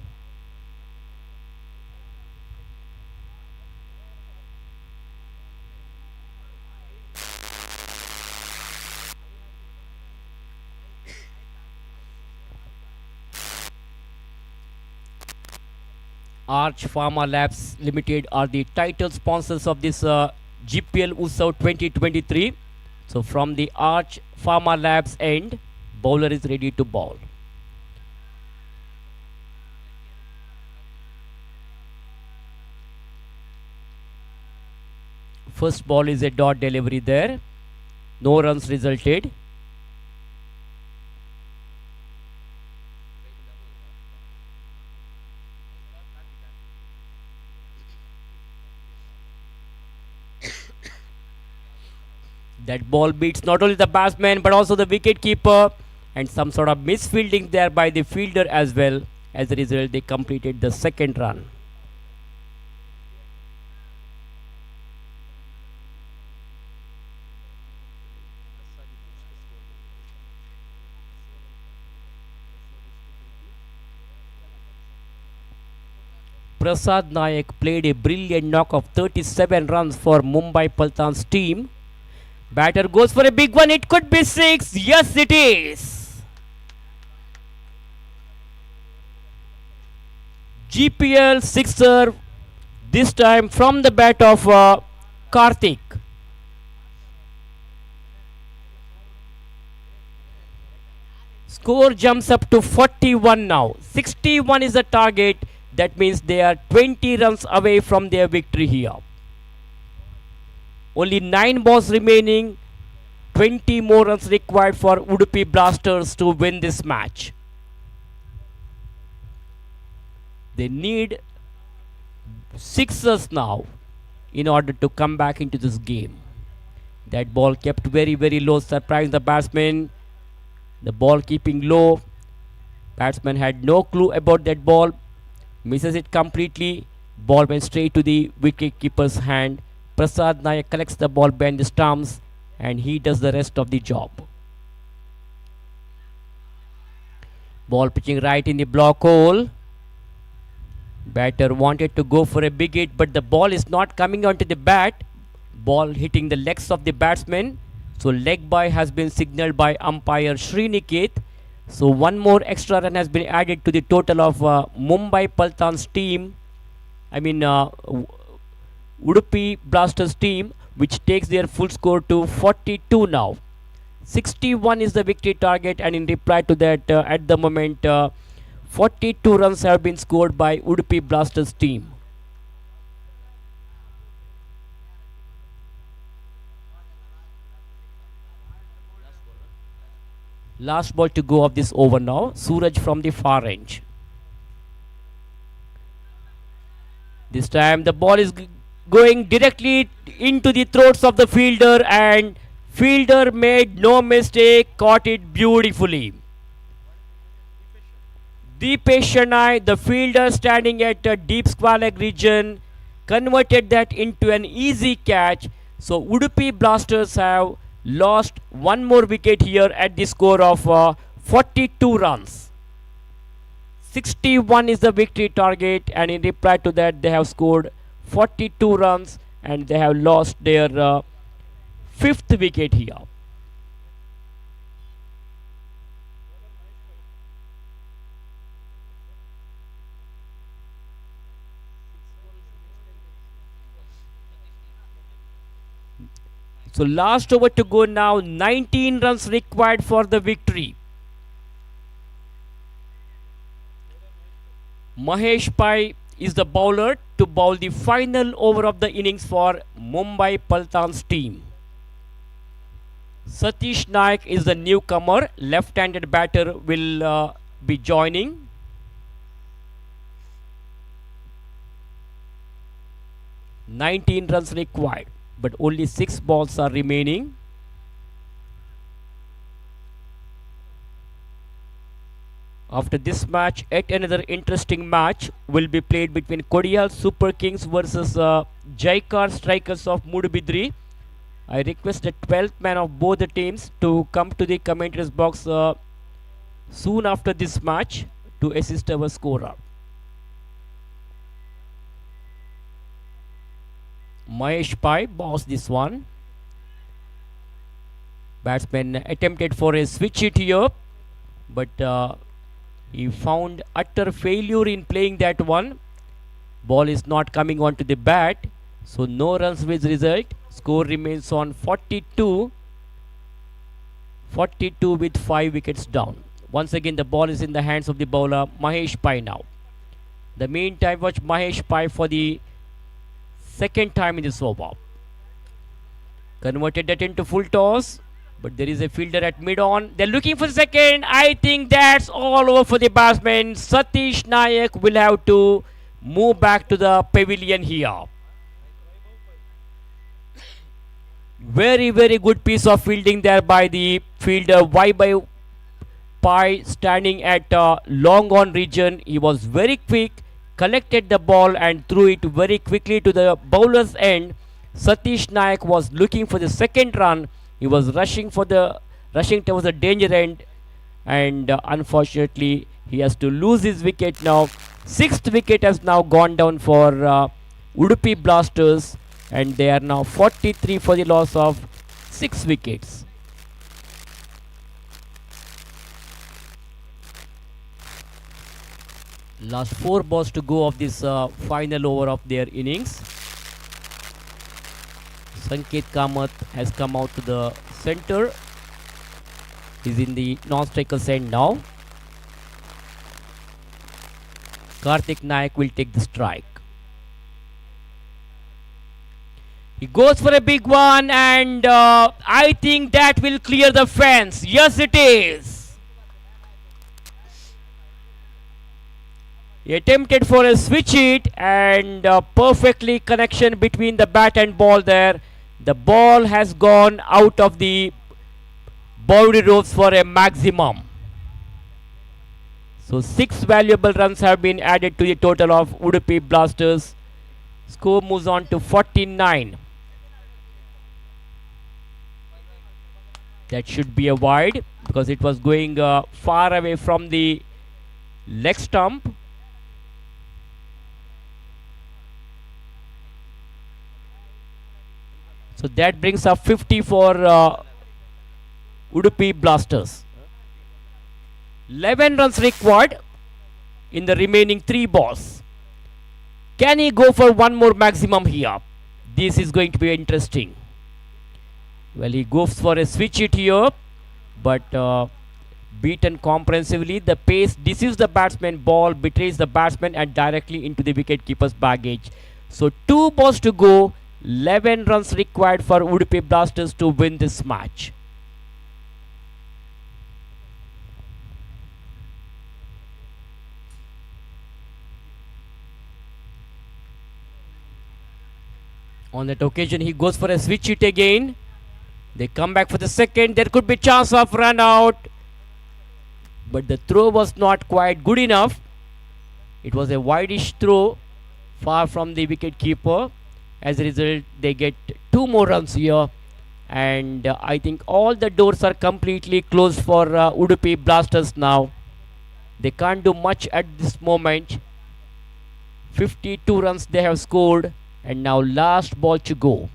Arch Pharma Labs Limited are the title sponsors of this GPL Utsav 2023. So from the Arch Pharma Labs end, bowler is ready to bowl. First ball is a dot delivery there. No runs resulted. That ball beats not only the batsman but also the wicket keeper, and some sort of misfielding there by the fielder as well. As a result, they completed the second run. Prasad Nayak played a brilliant knock of 37 runs for Mumbai Paltan's team. Batter goes for a big one. It could be 6. Yes, it is. GPL sixer, this time from the bat of Karthik. Score jumps up to 41 now. 61 is the target. That means they are 20 runs away from their victory here. Only 9 balls remaining. 20 more runs required for Udupi Blasters to win this match. They need sixers now in order to come back into this game. That ball kept very, very low, surprising the batsman. The ball keeping low. Batsman had no clue about that ball. Misses it completely. Ball went straight to the wicket keeper's hand. Prasad Nayak collects the ball behind the stumps and he does the rest of the job. Ball pitching right in the block hole. Batter wanted to go for a big hit, but the ball is not coming onto the bat. Ball hitting the legs of the batsman. So leg bye has been signaled by umpire Sriniket. So one more extra run has been added to the total of Mumbai Paltan's team. I mean Udupi Blasters team, which takes their full score to 42 now. 61 is the victory target, and in reply to that, at the moment, 42 runs have been scored by Udupi Blasters team. Last ball to go of this over now. Suraj from the far range. This time the ball is going directly into the throats of the fielder, and fielder made no mistake, caught it beautifully. Deepesh Shanai, the fielder standing at a deep square leg region, converted that into an easy catch. So Udupi Blasters have lost one more wicket here at the score of 42 runs. 61 is the victory target, and in reply to that they have scored 42 runs and they have lost their fifth wicket here. So last over to go now, 19 runs required for the victory. Mahesh Pai is the bowler to bowl the final over of the innings for Mumbai Paltan's team. Satish Naik is the newcomer, left-handed batter will be joining. 19 runs required, but only 6 balls are remaining. After this match, yet another interesting match will be played between Kodial Super Kings versus Jaikar Strikers of Moodbidri. I request the 12th man of both the teams to come to the commentators box soon after this match to assist our scorer. Mahesh Pai boss this one. Batsman attempted for a switch hit here, but he found utter failure in playing that one. Ball is not coming onto the bat, so no runs with result. Score remains on 42. 42 with 5 wickets down. Once again, the ball is in the hands of the bowler Mahesh Pai now. The meantime, watch Mahesh Pai for the second time in this over. Converted that into full toss, but there is a fielder at mid on. They're looking for second. I think that's all over for the batsman. Satish Nayak will have to move back to the pavilion here. Very, very good piece of fielding there by the fielder Vaibhav Pai, standing at long on region. He was very quick, collected the ball and threw it very quickly to the bowler's end. Satish Nayak was looking for the second run. He was rushing towards the danger end, and unfortunately he has to lose his wicket now. 6th wicket has now gone down for Udupi Blasters, and they are now 43 for the loss of 6 wickets. Last 4 balls to go of this final over of their innings. Sanket Kamath has come out to the center. He's in the non-striker's end now. Karthik Naik will take the strike. He goes for a big one, and I think that will clear the fence. Yes, it is. He attempted for a switch hit, and perfectly connection between the bat and ball there. The ball has gone out of the boundary ropes for a maximum. So 6 valuable runs have been added to the total of Udupi Blasters. Score moves on to 49. That should be a wide because it was going far away from the leg stump. So that brings up 50 for Udupi Blasters. 11 runs required in the remaining 3 balls. Can he go for one more maximum here? This is going to be interesting. Well, he goes for a switch hit here, but beaten comprehensively. The pace deceives the batsman, ball betrays the batsman and directly into the wicketkeeper's baggage. So 2 balls to go, 11 runs required for Udupi Blasters to win this match. On that occasion, he goes for a switch hit again. They come back for the second. There could be chance of run out. But the throw was not quite good enough. It was a widish throw, far from the wicket keeper. As a result, they get 2 more runs here. And I think all the doors are completely closed for Udupi Blasters now. They can't do much at this moment. 52 runs they have scored. And now last ball to go.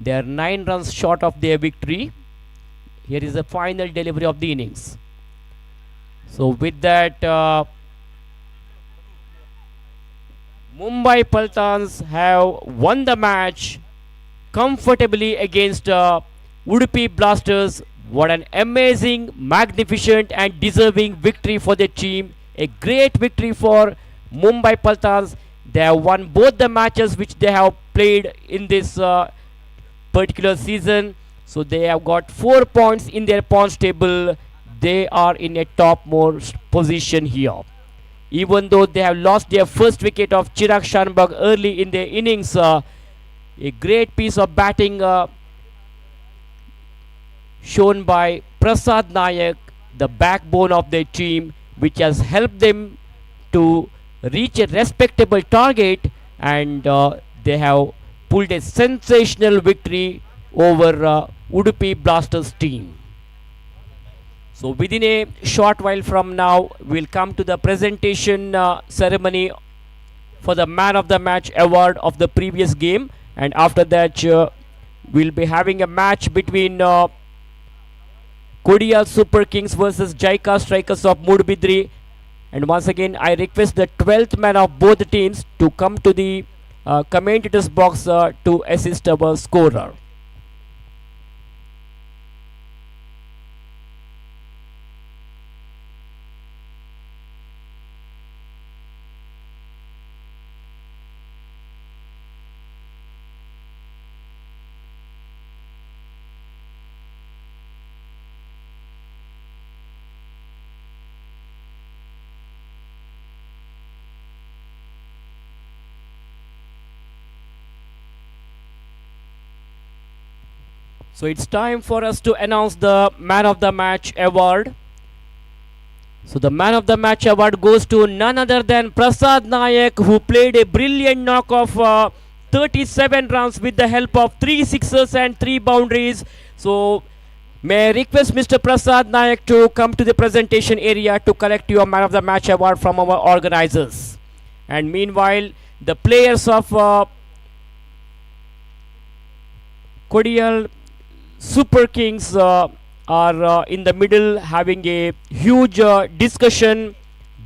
They are 9 runs short of their victory. Here is the final delivery of the innings. So with that, Mumbai Paltans have won the match comfortably against Udupi Blasters. What an amazing, magnificent and deserving victory for the team. A great victory for Mumbai Paltans. They have won both the matches which they have played in this particular season. So they have got 4 points in their points table. They are in a topmost position here. Even though they have lost their first wicket of Chirag Shanbag early in their innings, a great piece of batting shown by Prasad Nayak, the backbone of their team, which has helped them to reach a respectable target, and they have pulled a sensational victory over Uduppi Blasters team. So within a short while from now, we'll come to the presentation ceremony for the man of the match award of the previous game, and after that we'll be having a match between Kodial Super Kings versus Jaika Strikers of Moodbidri. And once again, I request the 12th man of both the teams to come to the commentators box to assist our scorer. So it's time for us to announce the man of the match award. So the man of the match award goes to none other than Prasad Nayak, who played a brilliant knock of 37 runs with the help of 3 sixes and 3 boundaries. So may I request Mr. Prasad Nayak to come to the presentation area to collect your man of the match award from our organizers. And meanwhile, the players of Kodial Super Kings are in the middle having a huge discussion.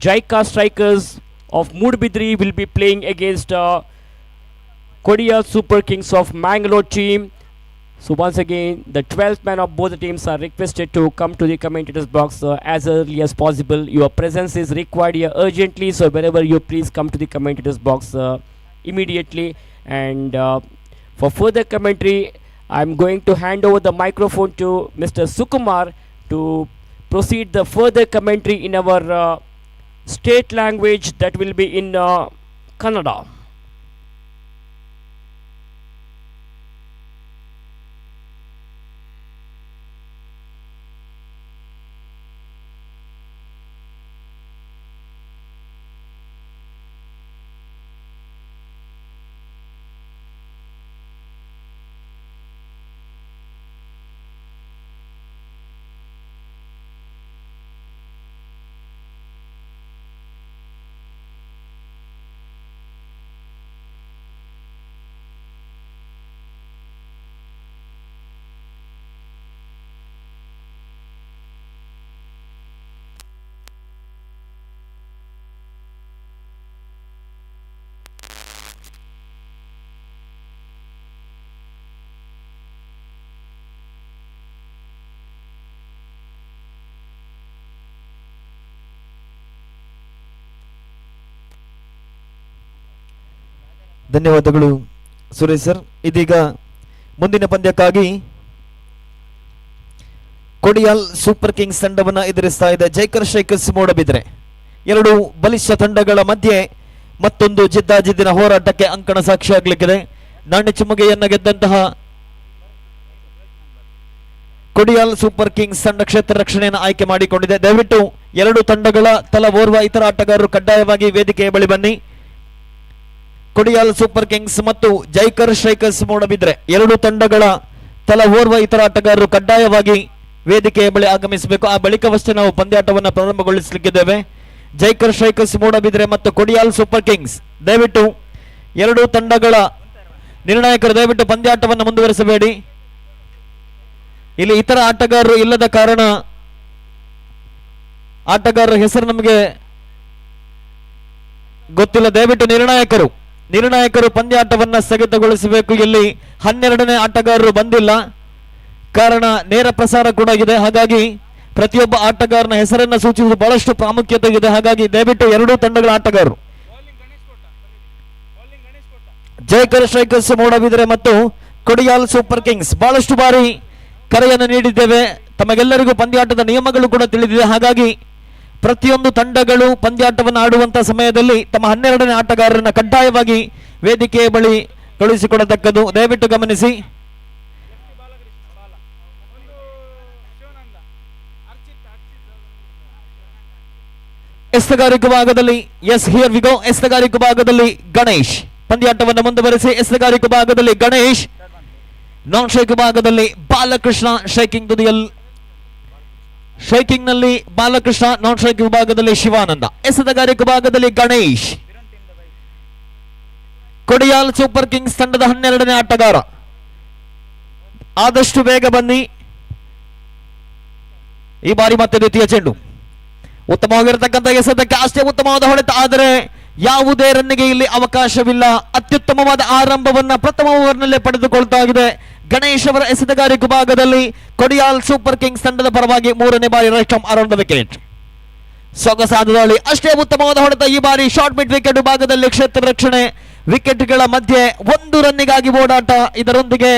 Jaika Strikers of Moodbidri will be playing against Kodial Super Kings of Mangalore team. So once again, the 12th man of both the teams are requested to come to the commentators box as early as possible. Your presence is required here urgently, so wherever you please come to the commentators box immediately. And for further commentary, I'm going to hand over the microphone to Mr. Sukumar to proceed the further commentary in our state language, that will be in Kannada. ಧನ್ಯವಾದಗಳು Suresh sir. ಇದೀಗ ಮುಂದಿನ ಪಂದ್ಯಕ್ಕಾಗಿ Kodial super Kings ತಂಡವನ್ನು ಎದುರಿಸ್ತಾ ಇದೆ Jayakar strikers Moodbidri. ಎರಡು ಬಲಿಷ್ಠ ತಂಡಗಳ ಮಧ್ಯೆ ಮತ್ತೊಂದು ಜಿದ್ದಾಜಿದ್ದಿನ ಹೋರಾಟಕ್ಕೆ ಅಂಕಣ ಸಾಕ್ಷಿಯಾಗಲಿಕ್ಕಿದೆ. ನಾಣ್ಯ ಚಿಮ್ಮುಗೆಯನ್ನು ಗೆದ್ದಂತಹ ಕೊಡಿಯಾಲ್ ಸೂಪರ್ ಕಿಂಗ್ಸ್ ತಂಡ ಕ್ಷೇತ್ರ ರಕ್ಷಣೆಯನ್ನು ಆಯ್ಕೆ ಮಾಡಿಕೊಂಡಿದೆ. ದಯವಿಟ್ಟು ಎರಡು ತಂಡಗಳ ತಲಾ ಓರ್ವ ಇತರ ಆಟಗಾರರು ಕಡ್ಡಾಯವಾಗಿ ವೇದಿಕೆಯ ಬಳಿ ಬನ್ನಿ. ಕೊಡಿಯಾಲ್ ಸೂಪರ್ ಕಿಂಗ್ಸ್ ಮತ್ತು ಜೈಕರ್ ಸ್ಟ್ರೈಕರ್ಸ್ ಮೂಡಬಿದ್ರೆ ಎರಡು ತಂಡಗಳ ತಲಾ ಓರ್ವ ಇತರ ಆಟಗಾರರು ಕಡ್ಡಾಯವಾಗಿ ವೇದಿಕೆಯ ಬಳಿ ಆಗಮಿಸಬೇಕು. ಆ ಬಳಿಕವಷ್ಟೇ ನಾವು ಪಂದ್ಯಾಟವನ್ನು ಪ್ರಾರಂಭಗೊಳಿಸಲಿಕ್ಕಿದ್ದೇವೆ. ಜೈಕರ್ ಸ್ಟ್ರೈಕರ್ಸ್ ಮೂಡಬಿದ್ರೆ ಮತ್ತು ಕೊಡಿಯಾಲ್ ಸೂಪರ್ ಕಿಂಗ್ಸ್, ದಯವಿಟ್ಟು ಎರಡು ತಂಡಗಳ ನಿರ್ಣಾಯಕರು ದಯವಿಟ್ಟು ಪಂದ್ಯಾಟವನ್ನು ಮುಂದುವರಿಸಬೇಡಿ. ಇಲ್ಲಿ ಇತರ ಆಟಗಾರರು ಇಲ್ಲದ ಕಾರಣ ಆಟಗಾರರ ಹೆಸರು ನಮಗೆ ಗೊತ್ತಿಲ್ಲ. ದಯವಿಟ್ಟು ನಿರ್ಣಾಯಕರು ಪಂದ್ಯಾಟವನ್ನ ಸ್ಥಗಿತಗೊಳಿಸಬೇಕು. ಇಲ್ಲಿ 12ನೇ ಆಟಗಾರರು ಬಂದಿಲ್ಲ, ಕಾರಣ ನೇರ ಪ್ರಸಾರ ಕೂಡ ಇದೆ. ಹಾಗಾಗಿ ಪ್ರತಿಯೊಬ್ಬ ಆಟಗಾರನ ಹೆಸರನ್ನು ಸೂಚಿಸುವುದು ಬಹಳಷ್ಟು ಪ್ರಾಮುಖ್ಯತೆ ಇದೆ. ಹಾಗಾಗಿ ದಯವಿಟ್ಟು ಎರಡೂ ತಂಡಗಳ ಆಟಗಾರರು ಜಯಕರ್ ಸ್ಟ್ರೈಕರ್ಸ್ ಮೂಡಬಿದ್ರೆ ಮತ್ತು ಕೊಡಿಯಾಲ್ ಸೂಪರ್ ಕಿಂಗ್ಸ್ ಬಹಳಷ್ಟು ಬಾರಿ ಕರೆಯನ್ನು ನೀಡಿದ್ದೇವೆ. ತಮಗೆಲ್ಲರಿಗೂ ಪಂದ್ಯಾಟದ ನಿಯಮಗಳು ಕೂಡ ತಿಳಿದಿದೆ. ಹಾಗಾಗಿ ಪ್ರತಿಯೊಂದು ತಂಡಗಳು ಪಂದ್ಯಾಟವನ್ನು ಆಡುವಂತಹ ಸಮಯದಲ್ಲಿ ತಮ್ಮ 12ನೇ ಆಟಗಾರರನ್ನ ಕಡ್ಡಾಯವಾಗಿ ವೇದಿಕೆಯ ಬಳಿ ಕಳುಹಿಸಿಕೊಡತಕ್ಕದ್ದು. ದಯವಿಟ್ಟು ಗಮನಿಸಿ. ಎಸೆತಗಾರಿಕೆ ಭಾಗದಲ್ಲಿ, ಎಸ್ here we go, ಎಸೆತಗಾರಿಕೆ ಭಾಗದಲ್ಲಿ ಗಣೇಶ್ ಪಂದ್ಯಾಟವನ್ನು ಮುಂದುವರೆಸಿ. ಎಸೆತಗಾರಿಕೆ ಭಾಗದಲ್ಲಿ ಗಣೇಶ್, ನಾನ್ ಸ್ಟ್ರೈಕ್ ಭಾಗದಲ್ಲಿ ಬಾಲಕೃಷ್ಣ. ಸ್ಟ್ರೈಕಿಂಗ್ ತುದಿಯಲ್ಲಿ, ಸ್ಟ್ರೈಕಿಂಗ್ ನಲ್ಲಿ ಬಾಲಕೃಷ್ಣ, ನಾನ್ ಸ್ಟ್ರೈಕ್ ವಿಭಾಗದಲ್ಲಿ ಶಿವಾನಂದ. ಎಸೆತಗಾರಿಕೆ ಭಾಗದಲ್ಲಿ ಗಣೇಶ್, ಕೊಡಿಯಾಲ್ ಸೂಪರ್ ಕಿಂಗ್ಸ್ ತಂಡದ 12ನೇ ಆಟಗಾರ. ಆದಷ್ಟು ಬೇಗ ಬನ್ನಿ. ಈ ಬಾರಿ ಮತ್ತೆ ದ್ವಿತೀಯ ಚೆಂಡು. ಉತ್ತಮವಾಗಿರತಕ್ಕಂಥ ಎಸೆತಕ್ಕೆ ಅಷ್ಟೇ ಉತ್ತಮವಾದ ಹೊಡೆತ, ಆದರೆ ಯಾವುದೇ ರನ್ನಿಗೆ ಇಲ್ಲಿ ಅವಕಾಶವಿಲ್ಲ. ಅತ್ಯುತ್ತಮವಾದ ಆರಂಭವನ್ನ ಪ್ರಥಮ ಓವರ್ನಲ್ಲೇ ಪಡೆದುಕೊಳ್ತಾ ಇದೆ. ಗಣೇಶ್ ಅವರ ಎಸೆತಗಾರಿಕೆ ಭಾಗದಲ್ಲಿ ಕೊಡಿಯಾಲ್ ಸೂಪರ್ ಕಿಂಗ್ಸ್ ತಂಡದ ಪರವಾಗಿ ಮೂರನೇ ಬಾರಿ ರೈಟ್ ಅರೌಂಡ್ the wicket. ಸೊಗಸಾದ ದಾಳಿ, ಅಷ್ಟೇ ಉತ್ತಮವಾದ ಹೊಡೆತ. ಈ ಬಾರಿ ಶಾರ್ಟ್ ಮಿಡ್ ವಿಕೆಟ್ ಭಾಗದಲ್ಲಿ ಕ್ಷೇತ್ರ ರಕ್ಷಣೆ. ವಿಕೆಟ್ಗಳ ಮಧ್ಯೆ ಒಂದು ರನ್ನಿಗಾಗಿ ಓಡಾಟ. ಇದರೊಂದಿಗೆ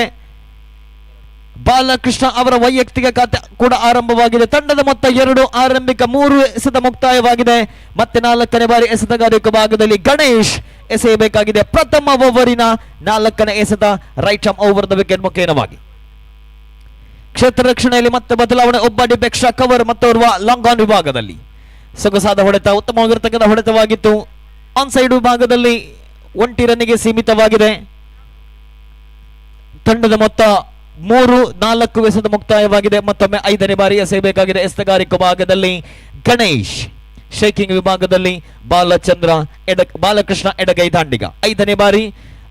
ಬಾಲಕೃಷ್ಣ ಅವರ ವೈಯಕ್ತಿಕ ಖಾತೆ ಕೂಡ ಆರಂಭವಾಗಿದೆ. ತಂಡದ ಮೊತ್ತ 2, ಆರಂಭಿಕ 3 ಎಸೆತ ಮುಕ್ತಾಯವಾಗಿದೆ. ಮತ್ತೆ ನಾಲ್ಕನೇ ಬಾರಿ ಎಸೆತಗಾರಿಕೆ ಭಾಗದಲ್ಲಿ ಗಣೇಶ್ ಎಸೆಯಬೇಕಾಗಿದೆ. ಪ್ರಥಮ ಓವರಿನ ನಾಲ್ಕನೇ ಎಸೆತ right arm over the wicket ಮುಖೇನವಾಗಿ. ಕ್ಷೇತ್ರ ರಕ್ಷಣೆಯಲ್ಲಿ ಮತ್ತೆ ಬದಲಾವಣೆ. ಒಬ್ಬ ಡಿಪ್ ಎಕ್ಸ್ಟ್ರಾ ಕವರ್, ಮತ್ತೋರ್ವ ಲಾಂಗ್ ಆನ್ ವಿಭಾಗದಲ್ಲಿ. ಸೊಗಸಾದ ಹೊಡೆತ, ಉತ್ತಮವಾಗಿರತಕ್ಕಂಥ ಹೊಡೆತವಾಗಿತ್ತು. ಆನ್ ಸೈಡ್ ವಿಭಾಗದಲ್ಲಿ ಒಂಟಿ ರನ್ನಿಗೆ ಸೀಮಿತವಾಗಿದೆ. ತಂಡದ ಮೊತ್ತ 3, 4 ಎಸೆತ ಮುಕ್ತಾಯವಾಗಿದೆ. ಮತ್ತೊಮ್ಮೆ ಐದನೇ ಬಾರಿ ಎಸೆಯಬೇಕಾಗಿದೆ. ಎಸೆತಗಾರಿಕೆ ಭಾಗದಲ್ಲಿ ಗಣೇಶ್, ಸ್ಟ್ರೈಕಿಂಗ್ ವಿಭಾಗದಲ್ಲಿ ಬಾಲಚಂದ್ರ ಎಡ ಬಾಲಕೃಷ್ಣ ಎಡಗೈ ದಾಂಡಿಗ. ಐದನೇ ಬಾರಿ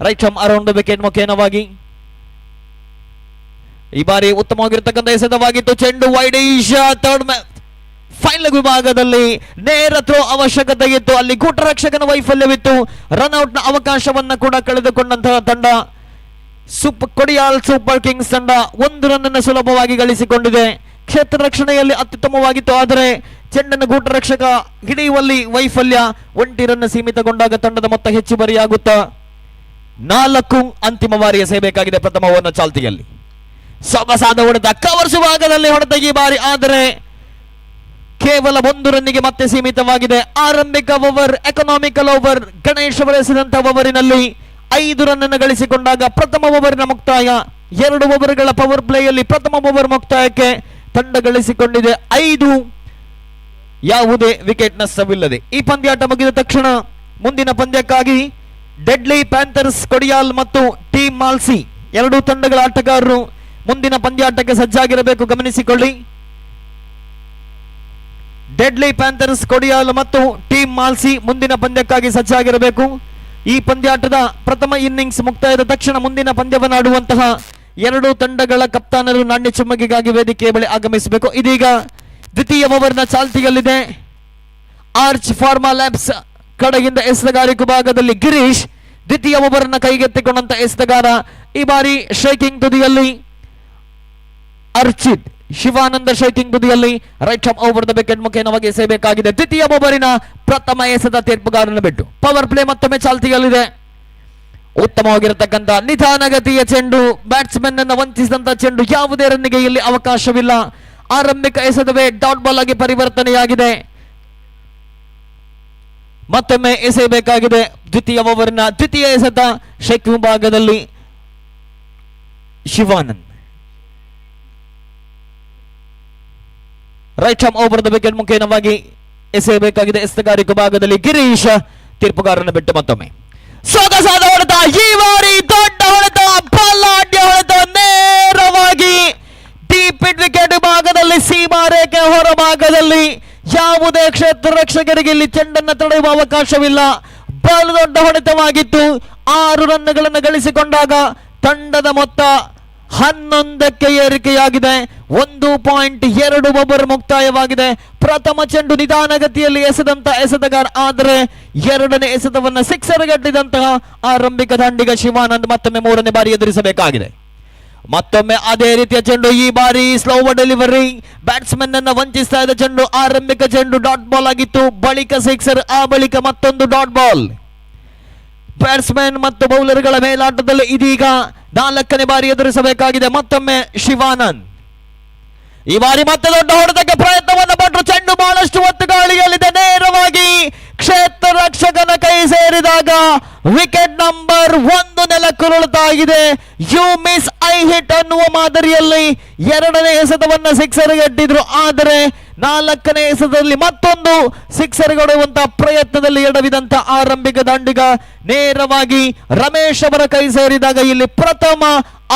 right arm around the wicket ಮುಖೇನವಾಗಿ. ಈ ಬಾರಿ ಉತ್ತಮವಾಗಿರ್ತಕ್ಕಂಥ ಎಸೆತವಾಗಿತ್ತು. ಚೆಂಡು ವೈಡೀಶ್ ಥರ್ಡ್ ಫೈನಲ್ ವಿಭಾಗದಲ್ಲಿ ನೇರ ಥ್ರೋ ಅವಶ್ಯಕತೆ ಇತ್ತು. ಅಲ್ಲಿ ಕೂಟರಕ್ಷಕನ ವೈಫಲ್ಯವಿತ್ತು. ರನ್ಔಟ್ ನ ಅವಕಾಶವನ್ನ ಕೂಡ ಕಳೆದುಕೊಂಡಂತಹ ತಂಡ ಕೊಡಿಯಾಲ್ ಸೂಪರ್ ಕಿಂಗ್ಸ್ ತಂಡ ಒಂದು ರನ್ ಅನ್ನು ಸುಲಭವಾಗಿ ಗಳಿಸಿಕೊಂಡಿದೆ. ಕ್ಷೇತ್ರ ರಕ್ಷಣೆಯಲ್ಲಿ ಅತ್ಯುತ್ತಮವಾಗಿತ್ತು, ಆದರೆ ಚೆಂಡನ್ನು ಗೂಟರಕ್ಷಕ ಹಿಡಿಯುವಲ್ಲಿ ವೈಫಲ್ಯ. ಒಂಟಿ ರನ್ ಸೀಮಿತಗೊಂಡಾಗ ತಂಡದ ಮೊತ್ತ ಹೆಚ್ಚುವರಿಯಾಗುತ್ತಾ 4. ಅಂತಿಮ ಬಾರಿ ಎಸೆಯಬೇಕಾಗಿದೆ ಪ್ರಥಮ ಓವರ್ನ ಚಾಲ್ತಿಯಲ್ಲಿ. ಸೊಗಸಾದ ಹೊಡೆತ, ಕವರ್ಸ್ ಭಾಗದಲ್ಲಿ ಹೊಡೆತ ಈ ಬಾರಿ, ಆದರೆ ಕೇವಲ ಒಂದು ರನ್ನಿಗೆ ಮತ್ತೆ ಸೀಮಿತವಾಗಿದೆ. ಆರಂಭಿಕ ಓವರ್ ಎಕನಾಮಿಕಲ್ ಓವರ್. ಗಣೇಶ್ ಅವರು ಎಸೆದಂತಹ ಓವರಿನಲ್ಲಿ 5 ರನ್ ಅನ್ನು ಗಳಿಸಿಕೊಂಡಾಗ ಪ್ರಥಮ ಓವರಿನ ಮುಕ್ತಾಯ. 2 ಓವರ್ಗಳ ಪವರ್ ಪ್ಲೇಯಲ್ಲಿ ಪ್ರಥಮ ಓವರ್ ಮುಕ್ತಾಯಕ್ಕೆ ತಂಡ ಗಳಿಸಿಕೊಂಡಿದೆ 5, ಯಾವುದೇ ವಿಕೆಟ್ ನಷ್ಟವಿಲ್ಲದೆ. ಈ ಪಂದ್ಯಾಟ ಮುಗಿದ ತಕ್ಷಣ ಮುಂದಿನ ಪಂದ್ಯಕ್ಕಾಗಿ ಡೆಡ್ಲಿ ಪ್ಯಾಂಥರ್ಸ್ ಕೊಡಿಯಾಲ್ ಮತ್ತು ಟೀಮ್ ಮಾಲ್ಸಿ ಎರಡೂ ತಂಡಗಳ ಆಟಗಾರರು ಮುಂದಿನ ಪಂದ್ಯಾಟಕ್ಕೆ ಸಜ್ಜಾಗಿರಬೇಕು, ಗಮನಿಸಿಕೊಳ್ಳಿ. ಡೆಡ್ಲಿ ಪ್ಯಾಂಥರ್ಸ್ ಕೊಡಿಯಾಲ್ ಮತ್ತು ಟೀಮ್ ಮಾಲ್ಸಿ ಮುಂದಿನ ಪಂದ್ಯಕ್ಕಾಗಿ ಸಜ್ಜಾಗಿರಬೇಕು. ಈ ಪಂದ್ಯಾಟದ ಪ್ರಥಮ ಇನ್ನಿಂಗ್ಸ್ ಮುಕ್ತಾಯದ ತಕ್ಷಣ ಮುಂದಿನ ಪಂದ್ಯವನ್ನು ಆಡುವಂತಹ ಎರಡು ತಂಡಗಳ ಕಪ್ತಾನರು ನಾಣ್ಯ ಚಿಮ್ಮುಗೆಗಾಗಿ ವೇದಿಕೆಯ ಬಳಿ ಆಗಮಿಸಬೇಕು. ಇದೀಗ ದ್ವಿತೀಯ ಓವರ್ನ ಚಾಲ್ತಿಯಲ್ಲಿದೆ. ಆರ್ಚ್ ಫಾರ್ಮಾ ಲ್ಯಾಬ್ಸ್ ಕಡೆಯಿಂದ ಎಸೆತಗಾರಿಕೆ ಭಾಗದಲ್ಲಿ ಗಿರೀಶ್. ದ್ವಿತೀಯ ಓವರ್ನ ಕೈಗೆತ್ತಿಕೊಂಡಂತ ಎಸೆತಗಾರ. ಈ ಬಾರಿ ಸ್ಟ್ರೈಕಿಂಗ್ ತುದಿಯಲ್ಲಿ ಅರ್ಚಿತ್ ಶಿವಾನಂದ. ಸ್ಟ್ರೈಕಿಂಗ್ ತುದಿಯಲ್ಲಿ right arm over the wicket ಮುಖೇನವಾಗಿ ಎಸೆಯಬೇಕಾಗಿದೆ. ದ್ವಿತೀಯ ಓವರಿನ ಪ್ರಥಮ ಎಸೆತ ತೀರ್ಪುಗಾರನ ಬಿಟ್ಟು. ಪವರ್ ಪ್ಲೇ ಮತ್ತೊಮ್ಮೆ ಚಾಲ್ತಿಯಲ್ಲಿದೆ. ಉತ್ತಮವಾಗಿರತಕ್ಕಂಥ ನಿಧಾನಗತಿಯ ಚೆಂಡು, ಬ್ಯಾಟ್ಸ್ಮನ್ ಅನ್ನು ವಂಚಿಸಿದಂತ ಚೆಂಡು. ಯಾವುದೇ ರನ್ನಿಗೆ ಇಲ್ಲಿ ಅವಕಾಶವಿಲ್ಲ. ಆರಂಭಿಕ ಎಸೆತವೇ ಡಾಟ್ ಬಾಲ್ ಆಗಿ ಪರಿವರ್ತನೆಯಾಗಿದೆ. ಮತ್ತೊಮ್ಮೆ ಎಸೆಯಬೇಕಾಗಿದೆ ದ್ವಿತೀಯ ಓವರ್ನ ದ್ವಿತೀಯ ಎಸೆತ. ಸ್ಟ್ರೈಕ್ ವಿಭಾಗದಲ್ಲಿ Shivanand. Right arm over the wicket ಮುಖೇನವಾಗಿ ಎಸೆಯಬೇಕಾಗಿದೆ. ಎಸೆತಗಾರಿಕೆ ಭಾಗದಲ್ಲಿ ಗಿರೀಶ್. ತೀರ್ಪುಗಾರನ ಬಿಟ್ಟು ಮತ್ತೊಮ್ಮೆ ಸೊಗಸಾದ ಹೊಡೆತ. ಈ ಬಾರಿ ದೊಡ್ಡ ಹೊಡೆತ, ಬಲಾಢ್ಯ ಹೊಡೆತ, ನೇರವಾಗಿ ಡೀಪ್ ಮಿಡ್ ವಿಕೆಟ್ ಭಾಗದಲ್ಲಿ, ಸೀಮಾ ರೇಖೆ ಹೊರಭಾಗದಲ್ಲಿ. ಯಾವುದೇ ಕ್ಷೇತ್ರ ರಕ್ಷಕರಿಗೆ ಇಲ್ಲಿ ಚೆಂಡನ್ನು ತಡೆಯುವ ಅವಕಾಶವಿಲ್ಲ. ಬಲು ದೊಡ್ಡ ಹೊಡೆತವಾಗಿತ್ತು. 6 ರನ್ಗಳನ್ನು ಗಳಿಸಿಕೊಂಡಾಗ ತಂಡದ ಮೊತ್ತ 11ಕ್ಕೆ ಏರಿಕೆಯಾಗಿದೆ. 1.2 ಓವರ್ ಮುಕ್ತಾಯವಾಗಿದೆ. ಪ್ರಥಮ ಚೆಂಡು ನಿಧಾನಗತಿಯಲ್ಲಿ ಎಸೆದಂತ ಎಸೆತಗಾರ, ಆದರೆ ಎರಡನೇ ಎಸೆತವನ್ನ ಸಿಕ್ಸರ್ ಗಟ್ಟಿದಂತಹ ಆರಂಭಿಕ ದಾಂಡಿಗ ಶಿವಾನಂದ್ ಮತ್ತೊಮ್ಮೆ ಮೂರನೇ ಬಾರಿ ಎದುರಿಸಬೇಕಾಗಿದೆ. ಮತ್ತೊಮ್ಮೆ ಅದೇ ರೀತಿಯ ಚೆಂಡು. ಈ ಬಾರಿ ಸ್ಲೋ ಡೆಲಿವರಿ, ಬ್ಯಾಟ್ಸ್ಮನ್ ಅನ್ನ ವಂಚಿಸ್ತಾ ಇದ್ದ ಚೆಂಡು. ಆರಂಭಿಕ ಚೆಂಡು ಡಾಟ್ ಬಾಲ್ ಆಗಿತ್ತು, ಬಳಿಕ ಸಿಕ್ಸರ್, ಆ ಬಳಿಕ ಮತ್ತೊಂದು ಡಾಟ್ ಬಾಲ್. ಬ್ಯಾಟ್ಸ್ಮನ್ ಮತ್ತು ಬೌಲರ್ಗಳ ಮೇಲಾಟದಲ್ಲಿ ಇದೀಗ ನಾಲ್ಕನೇ ಬಾರಿ ಎದುರಿಸಬೇಕಾಗಿದೆ ಮತ್ತೊಮ್ಮೆ ಶಿವಾನಂದ್. ಈ ಬಾರಿ ಮತ್ತೆ ದೊಡ್ಡ ಹೊಡೆತಕ್ಕೆ ಪ್ರಯತ್ನವನ್ನು ಪಟ್ಟರು. ಚೆಂಡು ಬಹಳಷ್ಟು ಹೊತ್ತು ಗಾಳಿಯಲ್ಲಿದೆ. ನೇರವಾಗಿ ಕ್ಷೇತ್ರ ರಕ್ಷಕನ ಕೈ ಸೇರಿದಾಗ ವಿಕೆಟ್ ನಂಬರ್ 1 ನೆಲಕ್ಕುರುಳುತ್ತಾ ಇದೆ. You miss I hit ಅನ್ನುವ ಮಾದರಿಯಲ್ಲಿ ಎರಡನೇ ಎಸೆತವನ್ನ ಸಿಕ್ಸರ್ ಗಟ್ಟಿದ್ರು. ಆದರೆ ನಾಲ್ಕನೇ ಎಸೆತದಲ್ಲಿ ಮತ್ತೊಂದು ಸಿಕ್ಸರ್ ಹೊಡೆಯುವಂತಹ ಪ್ರಯತ್ನದಲ್ಲಿ ಎಡವಿದಂತ ಆರಂಭಿಕ ದಾಂಡಿಗ ನೇರವಾಗಿ ರಮೇಶ್ ಅವರ ಕೈ ಸೇರಿದಾಗ ಇಲ್ಲಿ ಪ್ರಥಮ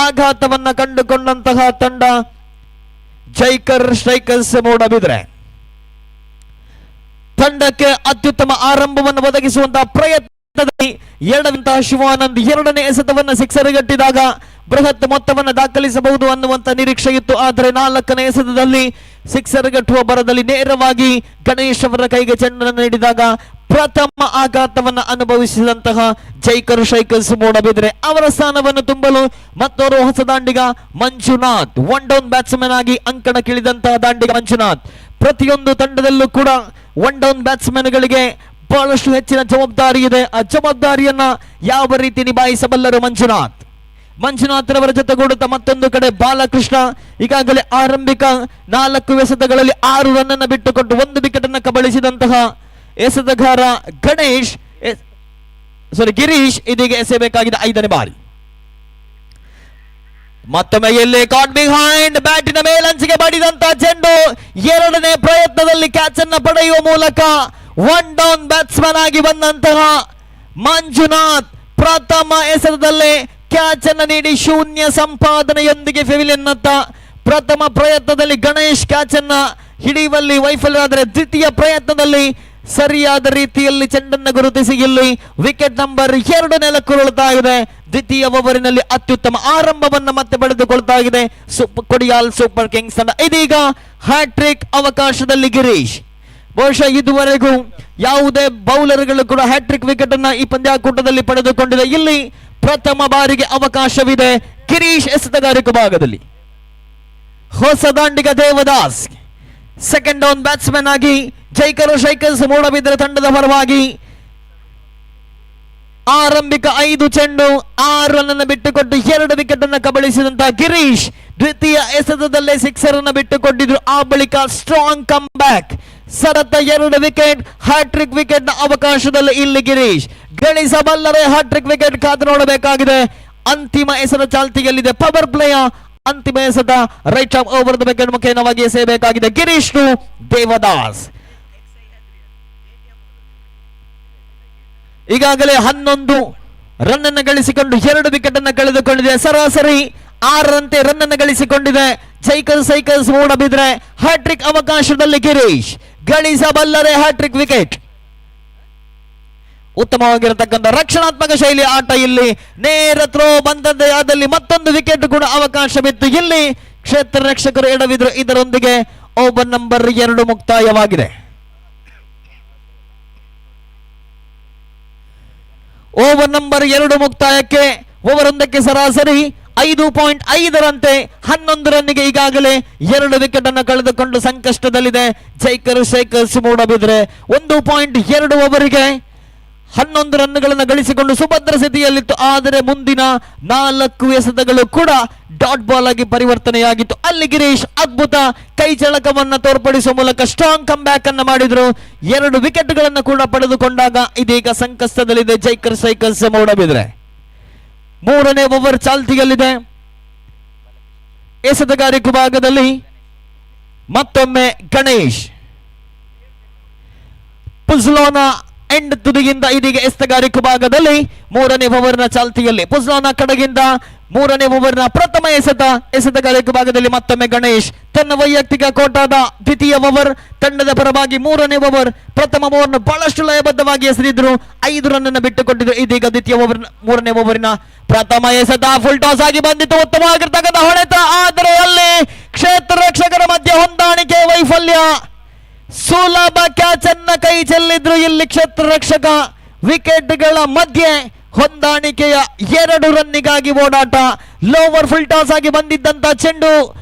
ಆಘಾತವನ್ನ ಕಂಡುಕೊಂಡಂತಹ ತಂಡ ಜೈಕರ್ ಸ್ಟ್ರೈಕರ್ಸ್ ಮೂಡಬಿದ್ರೆ. ತಂಡಕ್ಕೆ ಅತ್ಯುತ್ತಮ ಆರಂಭವನ್ನು ಒದಗಿಸುವಂತಹ ಪ್ರಯತ್ನದಲ್ಲಿ ಎಡವಂತಹ ಶಿವಾನಂದ್ ಎರಡನೇ ಎಸೆತವನ್ನು ಸಿಕ್ಸರ್ ಗಟ್ಟಿದಾಗ ಬೃಹತ್ ಮೊತ್ತವನ್ನು ದಾಖಲಿಸಬಹುದು ಅನ್ನುವಂತ ನಿರೀಕ್ಷೆ ಇತ್ತು. ಆದರೆ ನಾಲ್ಕನೇ ಎಸೆತದಲ್ಲಿ ಸಿಕ್ಸರ್ ಗಟ್ಟುವ ಭರದಲ್ಲಿ ನೇರವಾಗಿ ಗಣೇಶ್ ಅವರ ಕೈಗೆ ಚೆಂಡನ್ನು ನೀಡಿದಾಗ ಪ್ರಥಮ ಆಘಾತವನ್ನು ಅನುಭವಿಸಿದಂತಹ ಜೈಕರ್ ಸ್ಟ್ರೈಕರ್ಸ್ ಮೂಡಬಿದ್ರೆ. ಅವರ ಸ್ಥಾನವನ್ನು ತುಂಬಲು ಮತ್ತೋರ್ವ ಹೊಸ ದಾಂಡಿಗ ಮಂಜುನಾಥ್. ಒನ್ ಡೌನ್ ಬ್ಯಾಟ್ಸ್ಮನ್ ಆಗಿ ಅಂಕಣಕ್ಕಿಳಿದಂತಹ ದಾಂಡಿಗ ಮಂಜುನಾಥ್. ಪ್ರತಿಯೊಂದು ತಂಡದಲ್ಲೂ ಕೂಡ ಒನ್ ಡೌನ್ ಬ್ಯಾಟ್ಸ್ಮನ್ ಗಳಿಗೆ ಬಹಳಷ್ಟು ಹೆಚ್ಚಿನ ಜವಾಬ್ದಾರಿ ಇದೆ. ಆ ಜವಾಬ್ದಾರಿಯನ್ನ ಯಾವ ರೀತಿ ನಿಭಾಯಿಸಬಲ್ಲರು ಮಂಜುನಾಥ್. ಮಂಜುನಾಥ್ರವರ ಜೊತೆಗೂಡುತ್ತಾ ಮತ್ತೊಂದು ಕಡೆ ಬಾಲಕೃಷ್ಣ. ಈಗಾಗಲೇ ಆರಂಭಿಕ 4 ಎಸೆತಗಳಲ್ಲಿ 6 ರನ್ ಅನ್ನು ಬಿಟ್ಟುಕೊಟ್ಟು 1 ವಿಕೆಟ್ ಅನ್ನು ಕಬಳಿಸಿದಂತಹ ಎಸೆತಗಾರ ಗಣೇಶ್, ಸಾರಿ, ಗಿರೀಶ್ ಇದೀಗ ಎಸೆಯಬೇಕಾಗಿದೆ 5ನೇ ಬಾರಿ. ಮತ್ತೊಮ್ಮೆ ಎಲ್ಲಿ ಕಾಟ್ ಬಿಹೈಂಡ್, ಬ್ಯಾಟಿನ ಮೇಲಂಚಿಗೆ ಬಡಿದಂತ ಚೆಂಡು. ಎರಡನೇ ಪ್ರಯತ್ನದಲ್ಲಿ ಕ್ಯಾಚ್ ಅನ್ನ ಪಡೆಯುವ ಮೂಲಕ ಒನ್ ಡೌನ್ ಬ್ಯಾಟ್ಸ್ಮನ್ ಆಗಿ ಬಂದಂತಹ ಮಂಜುನಾಥ್ ಪ್ರಥಮ ಎಸೆತದಲ್ಲೇ ಕ್ಯಾಚ್ ಅನ್ನು ನೀಡಿ ಶೂನ್ಯ ಸಂಪಾದನೆಯೊಂದಿಗೆ ಪೆವಿಲಿಯನ್ನತ್ತ. ಪ್ರಥಮ ಪ್ರಯತ್ನದಲ್ಲಿ ಗಣೇಶ್ ಕ್ಯಾಚ್ ಅನ್ನ ಹಿಡಿಯುವಲ್ಲಿ ವೈಫಲ್ಯವಾದರೆ ದ್ವಿತೀಯ ಪ್ರಯತ್ನದಲ್ಲಿ ಸರಿಯಾದ ರೀತಿಯಲ್ಲಿ ಚೆಂಡನ್ನು ಗುರುತಿಸಿ ಇಲ್ಲಿ ವಿಕೆಟ್ ನಂಬರ್ 2 ನೆಲಕ್ಕುರುಳುತ್ತಾ ಇದೆ. ದ್ವಿತೀಯ ಓವರಿನಲ್ಲಿ ಅತ್ಯುತ್ತಮ ಆರಂಭವನ್ನು ಮತ್ತೆ ಪಡೆದುಕೊಳ್ತಾ ಇದೆ ಕೊಡಿಯಾಲ್ ಸೂಪರ್ ಕಿಂಗ್ಸ್ ತಂಡ. ಇದೀಗ ಹ್ಯಾಟ್ರಿಕ್ ಅವಕಾಶದಲ್ಲಿ ಗಿರೀಶ್. ಬಹುಶಃ ಇದುವರೆಗೂ ಯಾವುದೇ ಬೌಲರ್ಗಳು ಕೂಡ ಹ್ಯಾಟ್ರಿಕ್ ವಿಕೆಟ್ ಅನ್ನ ಈ ಪಂದ್ಯಾಕೂಟದಲ್ಲಿ ಪಡೆದುಕೊಂಡಿದೆ. ಇಲ್ಲಿ ಪ್ರಥಮ ಬಾರಿಗೆ ಅವಕಾಶವಿದೆ ಗಿರೀಶ್ ಎಸೆತಗಾರಿಕೆ ಭಾಗದಲ್ಲಿ. ಹೊಸ ದಾಂಡಿಗ ದೇವದಾಸ್ ಸೆಕೆಂಡ್ ಡೌನ್ ಬ್ಯಾಟ್ಸ್ಮನ್ ಆಗಿ ಜೈಕರು ಶೈಕರ್ಸ್ ಮೂಡಬಿದ್ರೆ ತಂಡದ ಪರವಾಗಿ. ಆರಂಭಿಕ 5 ಚೆಂಡು 6 ರನ್ ಅನ್ನು ಬಿಟ್ಟುಕೊಟ್ಟು 2 ವಿಕೆಟ್ ಅನ್ನು ಕಬಳಿಸಿದಂತಹ ಗಿರೀಶ್ ದ್ವಿತೀಯ ಎಸೆತದಲ್ಲೇ ಸಿಕ್ಸರ್ ಅನ್ನು ಬಿಟ್ಟುಕೊಟ್ಟಿದ್ರು. ಆ ಬಳಿಕ ಸ್ಟ್ರಾಂಗ್ ಕಮ್ ಬ್ಯಾಕ್, ಸತತ 2 ವಿಕೆಟ್, ಹ್ಯಾಟ್ರಿಕ್ ವಿಕೆಟ್ ನ ಅವಕಾಶದಲ್ಲಿ ಇಲ್ಲಿ ಗಿರೀಶ್. ಗಳಿಸಬಲ್ಲರೆ ಹ್ಯಾಟ್ರಿಕ್ ವಿಕೆಟ್ ಕಾದು ನೋಡಬೇಕಾಗಿದೆ. ಅಂತಿಮ ಎಸೆತ ಚಾಲ್ತಿಯಲ್ಲಿದೆ. ಪವರ್ ಪ್ಲೇಯ ಅಂತಿಮ ಎಸೆತ right arm over the wicket ಮುಖೇನವಾಗಿ ಎಸೆಯಬೇಕಾಗಿದೆ ಗಿರೀಶ್ ಟು ದೇವದಾಸ್. ಈಗಾಗಲೇ 11 ರನ್ ಅನ್ನು ಗಳಿಸಿಕೊಂಡು 2 ವಿಕೆಟ್ ಅನ್ನು ಕಳೆದುಕೊಂಡಿದೆ. ಸರಾಸರಿ 6ರಂತೆ ರನ್ ಅನ್ನು ಗಳಿಸಿಕೊಂಡಿದೆ ಜೈಕಲ್ ಸೈಕಲ್ಸ್ ಮೂಡಬಿದ್ರೆ. ಹ್ಯಾಟ್ರಿಕ್ ಅವಕಾಶದಲ್ಲಿ ಗಿರೀಶ್, ಗಳಿಸಬಲ್ಲರೆ ಹ್ಯಾಟ್ರಿಕ್ ವಿಕೆಟ್. ಉತ್ತಮವಾಗಿರತಕ್ಕಂಥ ರಕ್ಷಣಾತ್ಮಕ ಶೈಲಿ ಆಟ ಇಲ್ಲಿ. ನೇರ ಥ್ರೋ ಬಂದದ್ದೇ ಆದಲ್ಲಿ ಮತ್ತೊಂದು ವಿಕೆಟ್ ಕೂಡ ಅವಕಾಶವಿತ್ತು. ಇಲ್ಲಿ ಕ್ಷೇತ್ರ ರಕ್ಷಕರು ಎಡವಿದ್ರು. ಇದರೊಂದಿಗೆ ಓವರ್ ನಂಬರ್ 2 ಮುಕ್ತಾಯವಾಗಿದೆ. ಓವರ್ ನಂಬರ್ 2 ಮುಕ್ತಾಯಕ್ಕೆ ಓವರ್ ಒಂದಕ್ಕೆ ಸರಾಸರಿ 5.5ರಂತೆ 11 ರನ್ನಿಗೆ ಈಗಾಗಲೇ 2 ವಿಕೆಟ್ ಅನ್ನು ಕಳೆದುಕೊಂಡು ಸಂಕಷ್ಟದಲ್ಲಿದೆ ಜೈಕರ್ ಶೇಖರ್ಸ್ ಮೂಡಬಿದ್ರೆ. 1.2 ಓವರಿಗೆ 11 ರನ್ಗಳನ್ನು ಗಳಿಸಿಕೊಂಡು ಸುಭದ್ರ ಸ್ಥಿತಿಯಲ್ಲಿತ್ತು. ಆದರೆ ಮುಂದಿನ 4 ಎಸೆತಗಳು ಕೂಡ ಡಾಟ್ ಬಾಲ್ ಆಗಿ ಪರಿವರ್ತನೆಯಾಗಿತ್ತು. ಅಲ್ಲಿ ಗಿರೀಶ್ ಅದ್ಭುತ ಕೈ ಚಳಕವನ್ನು ತೋರ್ಪಡಿಸುವ ಮೂಲಕ ಸ್ಟ್ರಾಂಗ್ ಕಮ್ ಬ್ಯಾಕ್ ಅನ್ನು ಮಾಡಿದ್ರು. 2 ವಿಕೆಟ್ಗಳನ್ನು ಕೂಡ ಪಡೆದುಕೊಂಡಾಗ ಇದೀಗ ಸಂಕಷ್ಟದಲ್ಲಿದೆ ಜೈಕರ್ ಸೈಕಲ್ಸ್ ಮೂಡಬಿದ್ರೆ. 3ನೇ ಓವರ್ ಚಾಲ್ತಿಯಲ್ಲಿದೆ. ಎಸೆತಗಾರಿಕೆ ಭಾಗದಲ್ಲಿ ಮತ್ತೊಮ್ಮೆ ಗಣೇಶ್. ಪುಜ್ಲೋನ ಎಂಡ್ ತುದಿಯಿಂದ ಇದೀಗ ಎಸೆತಗಾರಿಕೆ ಭಾಗದಲ್ಲಿ 3ನೇ ಓವರ್ನ ಚಾಲ್ತಿಯಲ್ಲಿ ಪುಜ್ಲೋನ ಕಡೆಗಿಂದ 3ನೇ ಓವರ್ನ ಪ್ರಥಮ ಎಸೆತ. ಎಸೆತಗಾರಿಕೆ ಭಾಗದಲ್ಲಿ ಮತ್ತೊಮ್ಮೆ ಗಣೇಶ್ ತನ್ನ ವೈಯಕ್ತಿಕ ಕೋಟಾದ ದ್ವಿತೀಯ ಓವರ್, ತಂಡದ ಪರವಾಗಿ 3ನೇ ಓವರ್. ಪ್ರಥಮ ಓವರ್ನ ಬಹಳಷ್ಟು ಲಯಬದ್ಧವಾಗಿ ಎಸೆದಿದ್ರು, 5 ರನ್ ಅನ್ನು ಬಿಟ್ಟುಕೊಟ್ಟಿದ್ರು. ಇದೀಗ ದ್ವಿತೀಯ ಓವರ್ 3ನೇ ಓವರಿನ ಪ್ರಥಮ ಎಸೆತ ಫುಲ್ ಟಾಸ್ ಆಗಿ ಬಂದಿತ್ತು. ಉತ್ತಮವಾಗಿರ್ತಕ್ಕಂಥ ಹೊಡೆತ, ಆದರೆ ಅಲ್ಲಿ ಕ್ಷೇತ್ರ ರಕ್ಷಕರ ಮಧ್ಯೆ ಹೊಂದಾಣಿಕೆ ವೈಫಲ್ಯ. ಸುಲಭ ಕ್ಯಾಚ್ ಅನ್ನ ಕೈ ಚೆಲ್ಲಿದ್ರು ಇಲ್ಲಿ ಕ್ಷೇತ್ರ ರಕ್ಷಕ. ವಿಕೆಟ್ಗಳ ಮಧ್ಯೆ ಹೊಂದಾಣಿಕೆಯ 2 ರನ್ನಿಗಾಗಿ ಓಡಾಟ. ಲೋವರ್ ಫುಲ್ ಟಾಸ್ ಆಗಿ ಬಂದಿದ್ದಂತ ಚೆಂಡು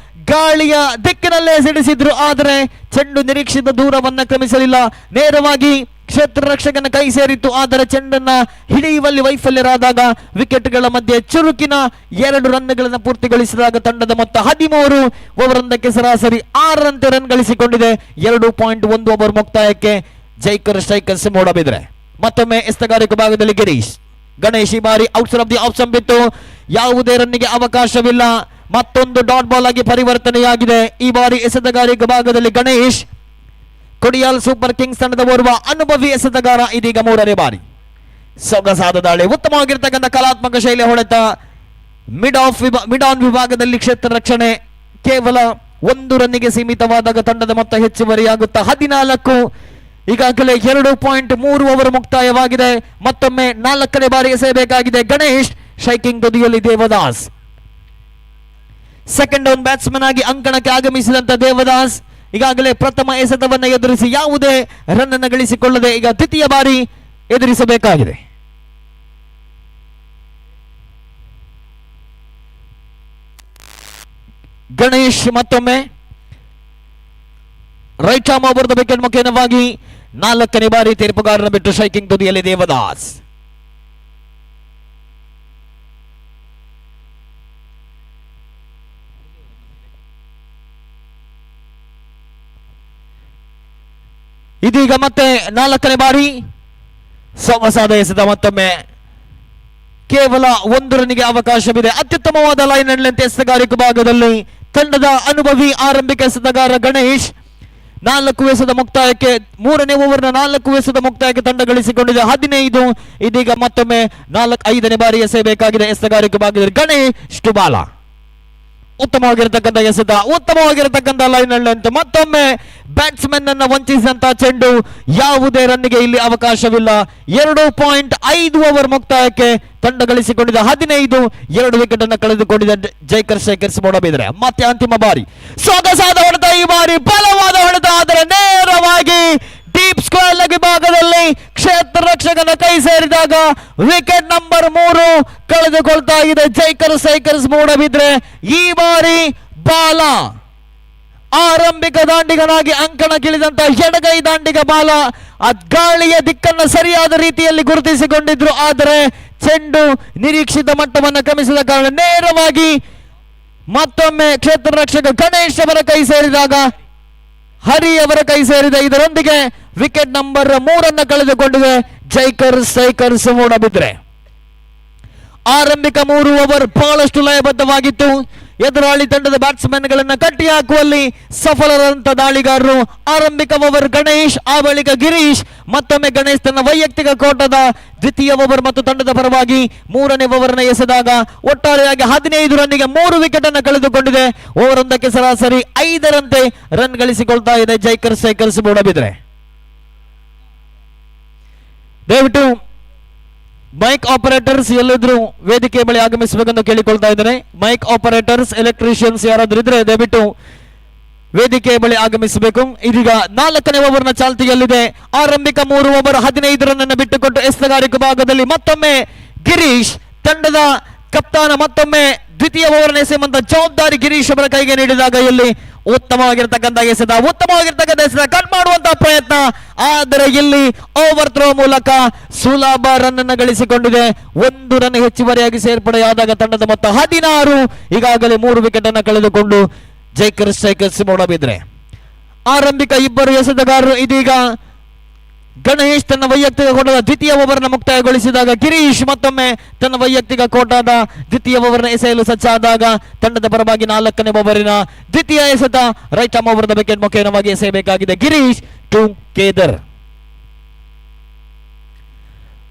ಗಾಳಿಯ ದಿಕ್ಕಿನಲ್ಲೇ ಸಿಡಿಸಿದ್ರು. ಆದರೆ ಚೆಂಡು ನಿರೀಕ್ಷಿತ ದೂರವನ್ನ ಕ್ರಮಿಸಲಿಲ್ಲ, ನೇರವಾಗಿ ಕ್ಷೇತ್ರ ರಕ್ಷಕನ ಕೈ ಸೇರಿತ್ತು. ಆದರೆ ಚೆಂಡನ್ನ ಹಿಡಿಯುವಲ್ಲಿ ವೈಫಲ್ಯರಾದಾಗ ವಿಕೆಟ್ಗಳ ಮಧ್ಯೆ ಚುರುಕಿನ 2 ರನ್ಗಳನ್ನು ಪೂರ್ತಿಗೊಳಿಸಿದಾಗ ತಂಡದ ಮೊತ್ತ 13. ಓವರೊಂದಕ್ಕೆ ಸರಾಸರಿ 6ರಂತೆ ರನ್ ಗಳಿಸಿಕೊಂಡಿದೆ. 2.1 ಓವರ್ ಮುಕ್ತಾಯಕ್ಕೆ ಜೈಕರ್ ಸ್ಟ್ರೈಕರ್ಸ್ ಮೂಡಬಿದ್ರೆ. ಮತ್ತೊಮ್ಮೆ ಎಸೆತಗಾರಿಕೆ ಭಾಗದಲ್ಲಿ ಗಿರೀಶ್. ಗಣೇಶ್ ಈ ಬಾರಿ ಔಟ್ ಆಫ್ the option ಬಿತ್ತು, ಯಾವುದೇ ರನ್ನಿಗೆ ಅವಕಾಶವಿಲ್ಲ. ಮತ್ತೊಂದು ಡಾಟ್ ಬಾಲ್ ಆಗಿ ಪರಿವರ್ತನೆಯಾಗಿದೆ. ಈ ಬಾರಿ ಎಸೆತಗಾರಿಕೆ ಭಾಗದಲ್ಲಿ ಗಣೇಶ್. ಕೊಡಿಯಾಲ್ ಸೂಪರ್ ಕಿಂಗ್ಸ್ ತಂಡದ ಓರ್ವ ಅನುಭವಿ ಎಸೆತಗಾರ ಇದೀಗ ಮೂರನೇ ಬಾರಿ ಸೊಗಸಾದ ದಾಳಿ, ಉತ್ತಮವಾಗಿರ್ತಕ್ಕಂಥ ಕಲಾತ್ಮಕ ಶೈಲಿ ಹೊಡೆತ. ಮಿಡ್ ಆನ್ ವಿಭಾಗದಲ್ಲಿ ಕ್ಷೇತ್ರ ರಕ್ಷಣೆ ಕೇವಲ 1 ರನ್ನಿಗೆ ಸೀಮಿತವಾದಾಗ ತಂಡದ ಮೊತ್ತ ಹೆಚ್ಚುವರಿಯಾಗುತ್ತಾ 14. ಈಗಾಗಲೇ 2.3 ಓವರ್ ಮುಕ್ತಾಯವಾಗಿದೆ. ಮತ್ತೊಮ್ಮೆ 4ನೇ ಬಾರಿ ಎಸೆಯಬೇಕಾಗಿದೆ. ಗಣೇಶ್ ಶೈಕಿಂಗ್ ತುದಿಯಲ್ಲಿ ದೇವದಾಸ್. ಸೆಕೆಂಡ್ ಡೌನ್ ಬ್ಯಾಟ್ಸ್ಮನ್ ಆಗಿ ಅಂಕಣಕ್ಕೆ ಆಗಮಿಸಿದಂತ ದೇವದಾಸ್ ಈಗಾಗಲೇ ಪ್ರಥಮ ಎಸೆತವನ್ನು ಎದುರಿಸಿ ಯಾವುದೇ ರನ್ ಅನ್ನು ಗಳಿಸಿಕೊಳ್ಳದೆ ಈಗ ದ್ವಿತೀಯ ಬಾರಿ ಎದುರಿಸಬೇಕಾಗಿದೆ. ಗಣೇಶ್ ಮತ್ತೊಮ್ಮೆ right arm over the wicket ಮುಖೇನವಾಗಿ 4ನೇ ಬಾರಿ ತೀರ್ಪುಗಾರನ ಬಿಟ್ಟು ಶೈಕಿಂಗ್ ತುದಿಯಲ್ಲಿ ದೇವದಾಸ್. ಇದೀಗ ಮತ್ತೆ 4ನೇ ಬಾರಿ ಸೊಗಸಾದ ಎಸೆತ, ಮತ್ತೊಮ್ಮೆ ಕೇವಲ 1 ರನ್ನಿಗೆ ಅವಕಾಶವಿದೆ. ಅತ್ಯುತ್ತಮವಾದ ಲೈನ್ ಅಂಡ್ ಲೆಂತ್ ಎಸೆತಗಾರಿಕೆ ಭಾಗದಲ್ಲಿ ತಂಡದ ಅನುಭವಿ ಆರಂಭಿಕ ಎಸೆತಗಾರ ಗಣೇಶ್ 4 ಎಸೆತ ಮುಕ್ತಾಯಕ್ಕೆ, 3ನೇ ಓವರ್ನ 4 ಎಸೆತ ಮುಕ್ತಾಯಕ್ಕೆ ತಂಡ ಗಳಿಸಿಕೊಂಡಿದೆ 15. ಇದೀಗ ಮತ್ತೊಮ್ಮೆ 5ನೇ ಬಾರಿ ಎಸೆಯಬೇಕಾಗಿದೆ. ಎಸೆತಗಾರಿಕೆ ಭಾಗದಲ್ಲಿ ಗಣೇಶ್ ಟುಬಾಲ. ಉತ್ತಮವಾಗಿರತಕ್ಕಂಥ ಎಸೆತ, ಉತ್ತಮವಾಗಿರತಕ್ಕಂಥ ಲೈನ್ ಅಂಡ್ ಲೆಂತ್, ಮತ್ತೊಮ್ಮೆ ಬ್ಯಾಟ್ಸ್ಮನ್ ಅನ್ನ ವಂಚಿಸಿದಂತ ಚೆಂಡು, ಯಾವುದೇ ರನ್ನಿಗೆ ಇಲ್ಲಿ ಅವಕಾಶವಿಲ್ಲ. 2.5 ಓವರ್ ಮುಕ್ತಾಯಕ್ಕೆ ತಂಡ ಗಳಿಸಿಕೊಂಡಿದೆ 15. 2 ವಿಕೆಟ್ ಅನ್ನು ಕಳೆದುಕೊಂಡಿದೆ ಜೈಕರ್ ಶೇಖರ್ಸ್ ಮೂಡಬಿದ್ರೆ. ಮತ್ತೆ ಅಂತಿಮ ಬಾರಿ ಸೊಗಸಾದ ಹೊಡೆತ, ಈ ಬಾರಿ ಬಲವಾದ ಹೊಡೆತ, ಆದರೆ ನೇರವಾಗಿ ಡೀಪ್ ಸ್ಕ್ವೇರ್ ಲೆಗ್ ವಿಭಾಗದಲ್ಲಿ ಕ್ಷೇತ್ರ ರಕ್ಷಕನ ಕೈ ಸೇರಿದಾಗ ವಿಕೆಟ್ ನಂಬರ್ 3 ಕಳೆದುಕೊಳ್ತಾ ಇದೆ ಜೈಕರ್ ಸೈಕಲ್ಸ್ ಮೂಡಬಿದ್ರೆ. ಈ ಬಾರಿ ಬಾಲ ಆರಂಭಿಕ ದಾಂಡಿಗನಾಗಿ ಅಂಕಣಕ್ಕಿಳಿದಂತ ಎಡಗೈ ದಾಂಡಿಗ ಬಾಲ ಆ ಗಾಳಿಯ ದಿಕ್ಕನ್ನು ಸರಿಯಾದ ರೀತಿಯಲ್ಲಿ ಗುರುತಿಸಿಕೊಂಡಿದ್ರು, ಆದರೆ ಚೆಂಡು ನಿರೀಕ್ಷಿತ ಮಟ್ಟವನ್ನು ಕ್ರಮಿಸಿದ ಕಾರಣ ನೇರವಾಗಿ ಮತ್ತೊಮ್ಮೆ ಕ್ಷೇತ್ರ ರಕ್ಷಕ ಗಣೇಶ್ ಅವರ ಕೈ ಸೇರಿದಾಗ ಹರಿ ಅವರ ಕೈ ಸೇರಿದೆ. ಇದರೊಂದಿಗೆ ವಿಕೆಟ್ ನಂಬರ್ 3 ಕಳೆದುಕೊಂಡಿದೆ ಜೈಕರ್ ಸೈಕರ್ಸ್ ಮೂಡಬಿದ್ರೆ. ಆರಂಭಿಕ 3 ಓವರ್ ಬಹಳಷ್ಟು ಲಯಬದ್ಧವಾಗಿತ್ತು. ಎದುರಾಳಿ ತಂಡದ ಬ್ಯಾಟ್ಸ್ಮನ್ ಗಳನ್ನ ಕಟ್ಟಿ ಹಾಕುವಲ್ಲಿ ಸಫಲರಂತ ದಾಳಿಗಾರರು. ಆರಂಭಿಕ ಓವರ್ ಗಣೇಶ್, ಆ ಬಳಿಕ ಗಿರೀಶ್, ಮತ್ತೊಮ್ಮೆ ಗಣೇಶ್ ತನ್ನ ವೈಯಕ್ತಿಕ ಕೋಟದ ದ್ವಿತೀಯ ಓವರ್ ಮತ್ತು ತಂಡದ ಪರವಾಗಿ 3ನೇ ಓವರ್ನ ಎಸೆದಾಗ ಒಟ್ಟಾರೆಯಾಗಿ 15 ರನ್ನಿಗೆ 3 ವಿಕೆಟ್ ಅನ್ನು ಕಳೆದುಕೊಂಡಿದೆ. ಓವರ್ ಒಂದಕ್ಕೆ ಸರಾಸರಿ 5ರಂತೆ ರನ್ ಗಳಿಸಿಕೊಳ್ತಾ ಇದೆ ಜೈಕರ್ ಸೈಕಲ್ಸ್ ಮೂಡಬಿದ್ರೆ. ದಯವಿಟ್ಟು ಮೈಕ್ ಆಪರೇಟರ್ಸ್ ಎಲ್ಲಿದ್ರು ವೇದಿಕೆ ಬಳಿ ಆಗಮಿಸಬೇಕೆಂದು ಕೇಳಿಕೊಳ್ತಾ ಇದ್ದೇನೆ. ಮೈಕ್ ಆಪರೇಟರ್ಸ್, ಎಲೆಕ್ಟ್ರಿಷಿಯನ್ಸ್ ಯಾರಾದ್ರೂ ಇದ್ರೆ ದಯವಿಟ್ಟು ವೇದಿಕೆ ಬಳಿ ಆಗಮಿಸಬೇಕು. ಇದೀಗ 4ನೇ ಓವರ್ನ ಚಾಲ್ತಿಯಲ್ಲಿದೆ. ಆರಂಭಿಕ 3 ಓವರ್ 15 ರನ್ ಅನ್ನು ಬಿಟ್ಟುಕೊಟ್ಟು ಎಸೆತಗಾರಿಕೆ ಭಾಗದಲ್ಲಿ ಮತ್ತೊಮ್ಮೆ ಗಿರೀಶ್, ತಂಡದ ಕಪ್ತಾನ, ಮತ್ತೊಮ್ಮೆ ದ್ವಿತೀಯ ಓವರ್ ಎಸೆಯುವಂತ ಜವಾಬ್ದಾರಿ ಗಿರೀಶ್ ಅವರ ಕೈಗೆ ನೀಡಿದಾಗ ಇಲ್ಲಿ ಉತ್ತಮವಾಗಿರ್ತಕ್ಕಂಥ ಎಸೆತ, ಉತ್ತಮವಾಗಿರ್ತಕ್ಕಂಥ ಎಸೆತ, ಕಟ್ ಮಾಡುವಂತಹ ಪ್ರಯತ್ನ, ಆದರೆ ಇಲ್ಲಿ ಓವರ್ ಥ್ರೋ ಮೂಲಕ ಸುಲಭ ರನ್ ಅನ್ನು ಗಳಿಸಿಕೊಂಡಿದೆ. 1 ರನ್ ಹೆಚ್ಚುವರಿಯಾಗಿ ಸೇರ್ಪಡೆಯಾದಾಗ ತಂಡದ ಮೊತ್ತ 16. ಈಗಾಗಲೇ 3 ವಿಕೆಟ್ ಅನ್ನು ಕಳೆದುಕೊಂಡು ಜೈಕರ್ ಸೈಕಲ್ಸ್ ಮೂಡಬಿದ್ರೆ. ಆರಂಭಿಕ ಇಬ್ಬರು ಎಸೆತಗಾರರು ಇದೀಗ ಗಣೇಶ್ ತನ್ನ ವೈಯಕ್ತಿಕ ಕೋಟದ ದ್ವಿತೀಯ ಓವರ್ನ ಮುಕ್ತಾಯಗೊಳಿಸಿದಾಗ ಗಿರೀಶ್ ಮತ್ತೊಮ್ಮೆ ತನ್ನ ವೈಯಕ್ತಿಕ ಕೋಟಾದ ದ್ವಿತೀಯ ಓವರ್ನ ಎಸೆಯಲು ಸಜ್ಜಾದಾಗ ತಂಡದ ಪರವಾಗಿ 4ನೇ ಓವರಿನ ದ್ವಿತೀಯ ಎಸೆತ right arm over the wicket ಮುಖೇನವಾಗಿ ಎಸೆಯಬೇಕಾಗಿದೆ ಗಿರೀಶ್ ಟು ಕೇದರ್.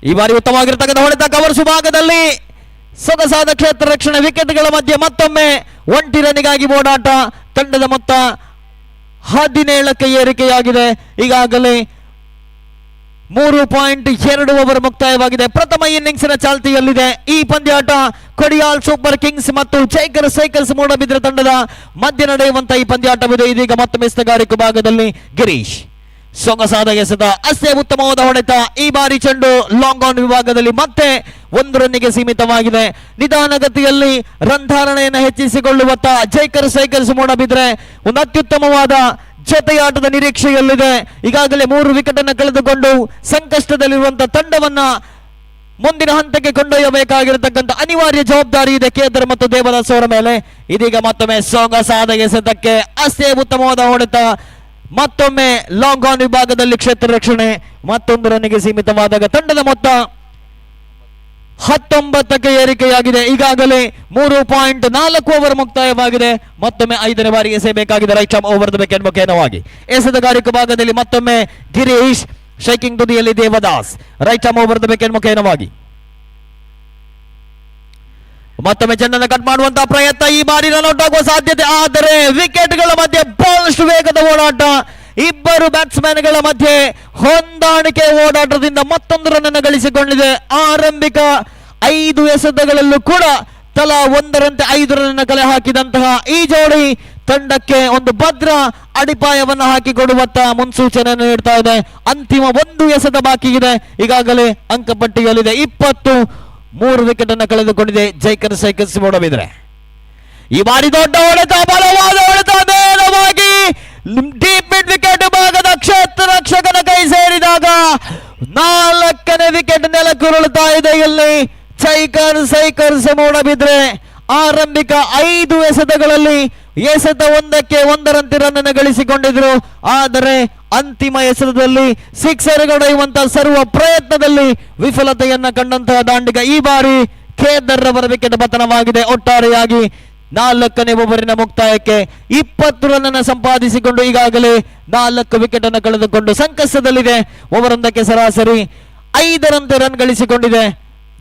ಈ ಬಾರಿ ಉತ್ತಮವಾಗಿರ್ತಕ್ಕಂಥ ಹೊಡೆತ ಕವರ್ಸು ಭಾಗದಲ್ಲಿ ಸೊಗಸಾದ ಕ್ಷೇತ್ರ ರಕ್ಷಣೆ, ವಿಕೆಟ್ಗಳ ಮಧ್ಯೆ ಮತ್ತೊಮ್ಮೆ ಒಂಟಿ ರನ್ನಿಗಾಗಿ ಓಡಾಟ. ತಂಡದ ಮೊತ್ತ 17ಕ್ಕೆ ಏರಿಕೆಯಾಗಿದೆ. ಈಗಾಗಲೇ 3.2 ಓವರ್ ಮುಕ್ತಾಯವಾಗಿದೆ. ಪ್ರಥಮ ಇನ್ನಿಂಗ್ಸ್ನ ಚಾಲ್ತಿಯಲ್ಲಿದೆ ಈ ಪಂದ್ಯಾಟ. ಕೊಡಿಯಾಲ್ ಸೂಪರ್ ಕಿಂಗ್ಸ್ ಮತ್ತು ಜೈಕರ್ ಸೈಕಲ್ಸ್ ಮೂಡಬಿದ್ರೆ ತಂಡದ ಮಧ್ಯೆ ನಡೆಯುವಂತಹ ಈ ಪಂದ್ಯಾಟವಿದೆ. ಇದೀಗ ಮತ್ತೊಮ್ಮೆ ಎಸೆತಗಾರಿಕೆ ಭಾಗದಲ್ಲಿ ಗಿರೀಶ್, ಸೊಗಸಾದ ಎಸೆತ, ಅಷ್ಟೇ ಉತ್ತಮವಾದ ಹೊಡೆತ. ಈ ಬಾರಿ ಚೆಂಡು ಲಾಂಗ್ ಆನ್ ವಿಭಾಗದಲ್ಲಿ ಮತ್ತೆ 1 ರನ್ನಿಗೆ ಸೀಮಿತವಾಗಿದೆ. ನಿಧಾನಗತಿಯಲ್ಲಿ ರನ್ ಧಾರಣೆಯನ್ನು ಹೆಚ್ಚಿಸಿಕೊಳ್ಳುವತ್ತ ಜೈಕರ್ ಸೈಕಲ್ಸ್ ಮೂಡಬಿದ್ರೆ ಒಂದು ಅತ್ಯುತ್ತಮವಾದ ಜೊತೆಯಾಟದ ನಿರೀಕ್ಷೆಯಲ್ಲಿದೆ. ಈಗಾಗಲೇ 3 ವಿಕೆಟ್ ಅನ್ನು ಕಳೆದುಕೊಂಡು ಸಂಕಷ್ಟದಲ್ಲಿರುವಂತಹ ತಂಡವನ್ನ ಮುಂದಿನ ಹಂತಕ್ಕೆ ಕೊಂಡೊಯ್ಯಬೇಕಾಗಿರತಕ್ಕಂಥ ಅನಿವಾರ್ಯ ಜವಾಬ್ದಾರಿ ಇದೆ ಕೇದರ್ ಮತ್ತು ದೇವದಾಸ್ ಅವರ ಮೇಲೆ. ಇದೀಗ ಮತ್ತೊಮ್ಮೆ ಸೊಗಸಾದ ಎಸೆತಕ್ಕೆ ಅಷ್ಟೇ ಉತ್ತಮವಾದ ಹೊಡೆತ, ಮತ್ತೊಮ್ಮೆ ಲಾಂಗ್ ಆನ್ ವಿಭಾಗದಲ್ಲಿ ಕ್ಷೇತ್ರ ರಕ್ಷಣೆ, ಮತ್ತೊಂದು ರನ್ನಿಗೆ ಸೀಮಿತವಾದಾಗ ತಂಡದ ಮೊತ್ತ 19ಕ್ಕೆ ಏರಿಕೆಯಾಗಿದೆ. ಈಗಾಗಲೇ 3.4 ಓವರ್ ಮುಕ್ತಾಯವಾಗಿದೆ. ಮತ್ತೊಮ್ಮೆ 5ನೇ ಬಾರಿ ಎಸೆಯಬೇಕಾಗಿದೆ right arm over the wicket ಮುಖೇನವಾಗಿ. ಎಸೆತಗಾರಿಕೆ ಭಾಗದಲ್ಲಿ ಮತ್ತೊಮ್ಮೆ ಗಿರೀಶ್, ಸ್ಟ್ರೈಕಿಂಗ್ ತುದಿಯಲ್ಲಿ Devadas. Right arm over the wicket ಮುಖೇನವಾಗಿ ಮತ್ತೊಮ್ಮೆ ಚೆಂಡನ್ನು ಕಟ್ ಮಾಡುವಂತಹ ಪ್ರಯತ್ನ. ಈ ಬಾರಿ ರನ್ ಔಟ್ ಆಗುವ ಸಾಧ್ಯತೆ, ಆದರೆ ವಿಕೆಟ್ಗಳ ಮಧ್ಯೆ ಬಹಳಷ್ಟು ವೇಗದ ಓಡಾಟ. ಇಬ್ಬರು ಬ್ಯಾಟ್ಸ್ಮನ್ಗಳ ಮಧ್ಯೆ ಹೊಂದಾಣಿಕೆ ಓಡಾಟದಿಂದ ಮತ್ತೊಂದು ರನ್ ಅನ್ನು ಗಳಿಸಿಕೊಂಡಿದೆ. ಆರಂಭಿಕ 5 ಎಸೆತಗಳಲ್ಲೂ ಕೂಡ ತಲಾ 1ರಂತೆ 5 ರನ್ ಅನ್ನು ಕಲೆ ಹಾಕಿದಂತಹ ಈ ಜೋಡಿ ತಂಡಕ್ಕೆ ಒಂದು ಭದ್ರ ಅಡಿಪಾಯವನ್ನು ಹಾಕಿಕೊಡುವತ್ತ ಮುನ್ಸೂಚನೆಯನ್ನು ನೀಡ್ತಾ ಇದೆ. ಅಂತಿಮ 1 ಎಸೆತ ಬಾಕಿ ಇದೆ. ಈಗಾಗಲೇ ಅಂಕಪಟ್ಟಿಯಲ್ಲಿದೆ 23 ವಿಕೆಟ್ ಅನ್ನು ಕಳೆದುಕೊಂಡಿದೆ ಜೈಕರ್ ಸೈಕಲ್ಸ್ ಮೂಡಬಿದ್ರೆ. ಈ ಬಾರಿ ದೊಡ್ಡ ಹೊಡೆತ, ಬಲವಾದ ಹೊಡೆತ, ನೇರವಾಗಿ ಡೀಪ್ ಮಿಡ್ ವಿಕೆಟ್ ಭಾಗದ ಕ್ಷೇತ್ರ ರಕ್ಷಕನ ಕೈ ಸೇರಿದಾಗ 4ನೇ ವಿಕೆಟ್ ನೆಲಕ್ಕುರುಳುತ್ತಾ ಇದೆ. ಇಲ್ಲಿ ಜೈಕರ್ ಸೈಕಲ್ಸ್ ಮೂಡಬಿದ್ರೆ ಆರಂಭಿಕ 5 ಎಸೆತಗಳಲ್ಲಿ ಎಸೆತ 1ಕ್ಕೆ 1ರಂತೆ ರನ್ ಅನ್ನು ಗಳಿಸಿಕೊಂಡಿದ್ರು. ಆದರೆ ಅಂತಿಮ ಎಸೆತದಲ್ಲಿ ಸಿಕ್ಸರ್ ಹೊಡೆಯುವಂತಹ ಸರ್ವ ಪ್ರಯತ್ನದಲ್ಲಿ ವಿಫಲತೆಯನ್ನ ಕಂಡಂತಹ ದಾಂಡಿಗ ಈ ಬಾರಿ ಖೇದರ್ ರವರ ವಿಕೆಟ್ ಪತನವಾಗಿದೆ. ಒಟ್ಟಾರೆಯಾಗಿ 4ನೇ ಓವರಿನ ಮುಕ್ತಾಯಕ್ಕೆ 20 ರನ್ ಅನ್ನು ಸಂಪಾದಿಸಿಕೊಂಡು ಈಗಾಗಲೇ 4 ವಿಕೆಟ್ ಅನ್ನು ಕಳೆದುಕೊಂಡು ಸಂಕಷ್ಟದಲ್ಲಿದೆ. ಓವರೊಂದಕ್ಕೆ ಸರಾಸರಿ 5ರಂತೆ ರನ್ ಗಳಿಸಿಕೊಂಡಿದೆ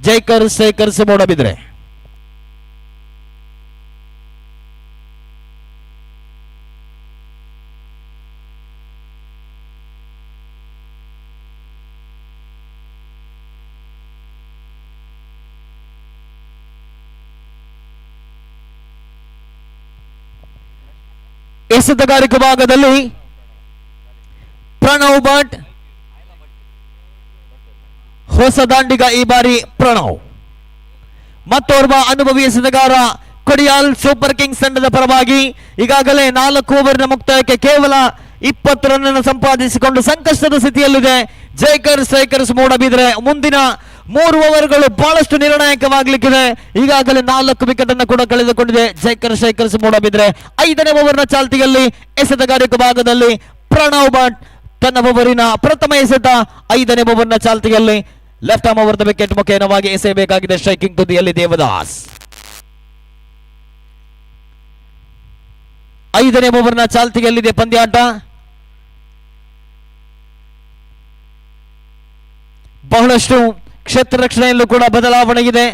ಜೈಕರ್ ಸೈಕರ್ಸ್ ಮೂಡಬಿದ್ರೆ. ಎಸೆತಗಾರಿಕೆ ಭಾಗದಲ್ಲಿ ಪ್ರಣವ್ ಭಟ್, ಹೊಸ ದಾಂಡಿಗ ಈ ಬಾರಿ ಪ್ರಣವ್. ಮತ್ತೋರ್ವ ಅನುಭವಿ ಎಸೆತಗಾರ ಕೊಡಿಯಾಲ್ ಸೂಪರ್ ಕಿಂಗ್ಸ್ ತಂಡದ ಪರವಾಗಿ ಈಗಾಗಲೇ 4 ಓವರಿನ ಮುಕ್ತಾಯಕ್ಕೆ ಕೇವಲ 20 ರನ್ ಅನ್ನು ಸಂಪಾದಿಸಿಕೊಂಡು ಸಂಕಷ್ಟದ ಸ್ಥಿತಿಯಲ್ಲಿದೆ ಜೈಕರ್ ಸ್ಟ್ರೈಕರ್ಸ್ ಮೂಡಬಿದ್ರೆ. ಮುಂದಿನ 3 ಓವರ್ಗಳು ಬಹಳಷ್ಟು ನಿರ್ಣಾಯಕವಾಗಲಿಕ್ಕಿದೆ. ಈಗಾಗಲೇ 4 ವಿಕೆಟ್ ಅನ್ನು ಕೂಡ ಕಳೆದುಕೊಂಡಿದೆ ಜೈಕರ್ ಸ್ಟ್ರೈಕರ್ಸ್ ಮೂಡಬಿದ್ರೆ. 5ನೇ ಓವರ್ನ ಚಾಲ್ತಿಯಲ್ಲಿ ಎಸೆತಗಾರಿಕೆ ಭಾಗದಲ್ಲಿ ಪ್ರಣವ್ ಭಟ್ ತನ್ನ ಓವರಿನ ಪ್ರಥಮ ಎಸೆತ 5ನೇ ಓವರ್ನ ಚಾಲ್ತಿಯಲ್ಲಿ left arm over the wicket ಮುಖೇನವಾಗಿ ಎಸೆಯಬೇಕಾಗಿದೆ. ಸ್ಟ್ರೈಕಿಂಗ್ ತುದಿಯಲ್ಲಿ ದೇವದಾಸ್. 5ನೇ ಓವರ್ನ ಚಾಲ್ತಿಯಲ್ಲಿದೆ ಪಂದ್ಯಾಟ. ಬಹಳಷ್ಟು ಕ್ಷೇತ್ರ ರಕ್ಷಣೆಯಲ್ಲೂ ಕೂಡ ಬದಲಾವಣೆ ಇದೆ.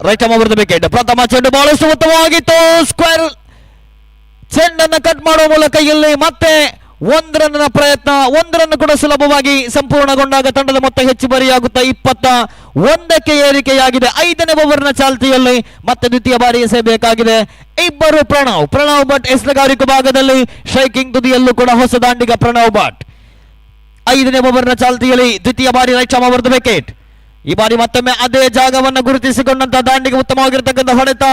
Right arm over the wicket ಪ್ರಥಮ ಚೆಂಡು ಬಹಳಷ್ಟು ಉತ್ತಮವಾಗಿತ್ತು. ಸ್ಕ್ವೇರ್ ಚೆಂಡನ್ನು ಕಟ್ ಮಾಡುವ ಮೂಲಕ ಇಲ್ಲಿ ಮತ್ತೆ 1 ರನ್ನ ಪ್ರಯತ್ನ. 1 ರನ್ ಕೂಡ ಸುಲಭವಾಗಿ ಸಂಪೂರ್ಣಗೊಂಡಾಗ ತಂಡದ ಮೊತ್ತ ಹೆಚ್ಚುವರಿಯಾಗುತ್ತಾ 21ಕ್ಕೆ ಏರಿಕೆಯಾಗಿದೆ. 5ನೇ ಓವರ್ನ ಚಾಲ್ತಿಯಲ್ಲಿ ಮತ್ತೆ ದ್ವಿತೀಯ ಬಾರಿ ಎಸೆಯಬೇಕಾಗಿದೆ. ಇಬ್ಬರು ಪ್ರಣವ್ ಭಟ್ ಎಸೆತಗಾರಿಕೆ ಭಾಗದಲ್ಲಿ, ಸ್ಟ್ರೈಕಿಂಗ್ ತುದಿಯಲ್ಲೂ ಕೂಡ ಹೊಸ ದಾಂಡಿಗ ಪ್ರಣವ್ ಭಟ್. 5ನೇ ಓವರ್ನ ಚಾಲ್ತಿಯಲ್ಲಿ ದ್ವಿತೀಯ ಬಾರಿ right arm over the wicket. ಈ ಬಾರಿ ಮತ್ತೊಮ್ಮೆ ಅದೇ ಜಾಗವನ್ನು ಗುರುತಿಸಿಕೊಂಡಂತಹ ದಾಂಡಿಗೆ ಉತ್ತಮವಾಗಿರ್ತಕ್ಕಂಥ ಹೊಡೆತ.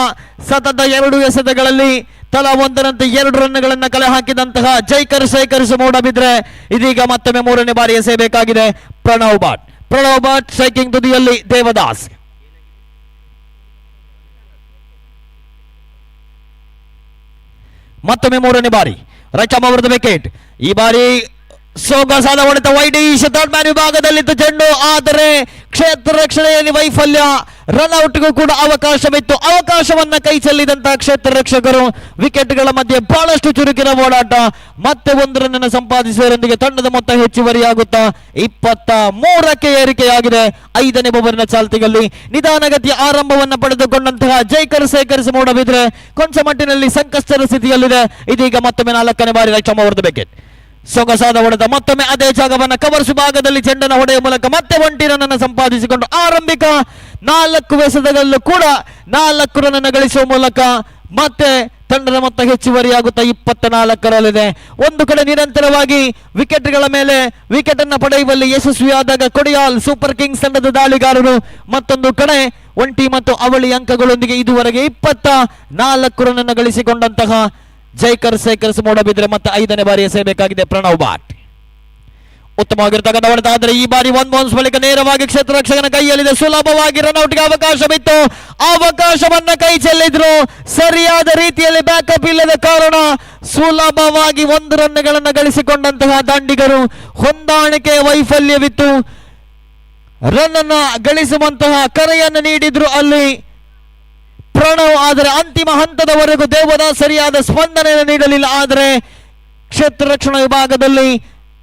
ಸತತ 2 ಎಸೆತಗಳಲ್ಲಿ ತಲಾ 1ರಂತೆ 2 ರನ್ಗಳನ್ನು ಕಲೆ ಹಾಕಿದಂತಹ ಜೈಕರ್ ಸೈಕರ್ಸ್ ಮೂಡಬಿದ್ರೆ ಇದೀಗ ಮತ್ತೊಮ್ಮೆ 3ನೇ ಬಾರಿ ಎಸೆಯಬೇಕಾಗಿದೆ ಪ್ರಣವ್ ಭಟ್. ಪ್ರಣವ್ ಭಟ್ ಸ್ಟ್ರೈಕಿಂಗ್ ತುದಿಯಲ್ಲಿ ದೇವದಾಸ್. ಮತ್ತೊಮ್ಮೆ 3ನೇ ಬಾರಿ right arm over the wicket. ಈ ಬಾರಿ ಸೊಗಸಾದ ಹೊಡೆತ ವೈಡೀಶ್ ಥರ್ಡ್ ಮ್ಯಾನ್ ವಿಭಾಗದಲ್ಲಿತ್ತು ಚೆಂಡು, ಆದರೆ ಕ್ಷೇತ್ರ ರಕ್ಷಣೆಯಲ್ಲಿ ವೈಫಲ್ಯ. ರನ್ ಔಟ್ಗೂ ಕೂಡ ಅವಕಾಶವಿತ್ತು. ಅವಕಾಶವನ್ನ ಕೈ ಚೆಲ್ಲಿದಂತಹ ಕ್ಷೇತ್ರ ರಕ್ಷಕರು ವಿಕೆಟ್ಗಳ ಮಧ್ಯೆ ಬಹಳಷ್ಟು ಚುರುಕಿನ ಓಡಾಟ. ಮತ್ತೆ 1 ರನ್ ಅನ್ನು ಸಂಪಾದಿಸುವುದರೊಂದಿಗೆ ತಂಡದ ಮೊತ್ತ ಹೆಚ್ಚುವರಿಯಾಗುತ್ತಾ 23ಕ್ಕೆ ಏರಿಕೆಯಾಗಿದೆ. 5ನೇ ಓವರ್ನ ಚಾಲ್ತಿಯಲ್ಲಿ ನಿಧಾನಗತಿಯ ಆರಂಭವನ್ನು ಪಡೆದುಕೊಂಡಂತಹ ಜೈಕರ್ ಸೈಕರ್ಸ್ ಮೂಡಬಿದ್ರೆ ಕೊಂಚ ಮಟ್ಟಿನಲ್ಲಿ ಸಂಕಷ್ಟದ ಸ್ಥಿತಿಯಲ್ಲಿದೆ. ಇದೀಗ ಮತ್ತೊಮ್ಮೆ 4ನೇ ಬಾರಿ right arm over the wicket. ಸೊಗಸಾದ ಹೊಡೆತ ಮತ್ತೊಮ್ಮೆ ಅದೇ ಜಾಗವನ್ನು ಕವರ್ಸ್ ಭಾಗದಲ್ಲಿ ಚೆಂಡನ್ನು ಹೊಡೆಯುವ ಮೂಲಕ ಮತ್ತೆ ಒಂಟಿ ರನ್ ಅನ್ನು ಸಂಪಾದಿಸಿಕೊಂಡು ಆರಂಭಿಕ 4 ಎಸೆತಗಳಲ್ಲೂ ಕೂಡ 4 ರನ್ ಅನ್ನು ಗಳಿಸುವ ಮೂಲಕ ಮತ್ತೆ ತಂಡದ ಮೊತ್ತ ಹೆಚ್ಚುವರಿಯಾಗುತ್ತಾ 24ರಲ್ಲಿದೆ. ಒಂದು ಕಡೆ ನಿರಂತರವಾಗಿ ವಿಕೆಟ್ಗಳ ಮೇಲೆ ವಿಕೆಟ್ ಅನ್ನು ಪಡೆಯುವಲ್ಲಿ ಯಶಸ್ವಿಯಾದಾಗ ಕೊಡಿಯಾಲ್ ಸೂಪರ್ ಕಿಂಗ್ಸ್ ತಂಡದ ದಾಳಿಗಾರರು, ಮತ್ತೊಂದು ಕಡೆ ಒಂಟಿ ಮತ್ತು ಅವಳಿ ಅಂಕಗಳೊಂದಿಗೆ ಇದುವರೆಗೆ 24 ರನ್ ಅನ್ನು ಗಳಿಸಿಕೊಂಡಂತಹ ಜೈಕರ್ ಸೈಕರ್ಸ್ ಮೂಡಬಿದ್ರೆ ಮತ್ತೆ 5ನೇ ಬಾರಿ ಎಸೆಯಬೇಕಾಗಿದೆ ಪ್ರಣವ್ ಭಟ್. ಉತ್ತಮವಾಗಿರ್ತಕ್ಕಂಥ ಹೊಡೆತ, ಆದರೆ ಈ ಬಾರಿ ಒನ್ ಬೌನ್ಸ್ ಬಳಿಕ ನೇರವಾಗಿ ಕ್ಷೇತ್ರ ರಕ್ಷಕನ ಕೈಯಲ್ಲಿದೆ. ಸುಲಭವಾಗಿ ರನ್ಔಟ್ಗೆ ಅವಕಾಶವಿತ್ತು, ಅವಕಾಶವನ್ನ ಕೈ ಚೆಲ್ಲಿದ್ರು. ಸರಿಯಾದ ರೀತಿಯಲ್ಲಿ ಬ್ಯಾಕಪ್ ಇಲ್ಲದ ಕಾರಣ ಸುಲಭವಾಗಿ 1 ರನ್ಗಳನ್ನು ಗಳಿಸಿಕೊಂಡಂತಹ ದಾಂಡಿಗರು. ಹೊಂದಾಣಿಕೆ ವೈಫಲ್ಯವಿತ್ತು. ರನ್ ಅನ್ನ ಗಳಿಸುವಂತಹ ಕರೆಯನ್ನು ನೀಡಿದ್ರು ಅಲ್ಲಿ ಪ್ರಣವ್, ಆದರೆ ಅಂತಿಮ ಹಂತದವರೆಗೂ ದೇವದಾಸ್ ಸರಿಯಾದ ಸ್ಪಂದನೆಯನ್ನು ನೀಡಲಿಲ್ಲ. ಆದರೆ ಕ್ಷೇತ್ರ ರಕ್ಷಣಾ ವಿಭಾಗದಲ್ಲಿ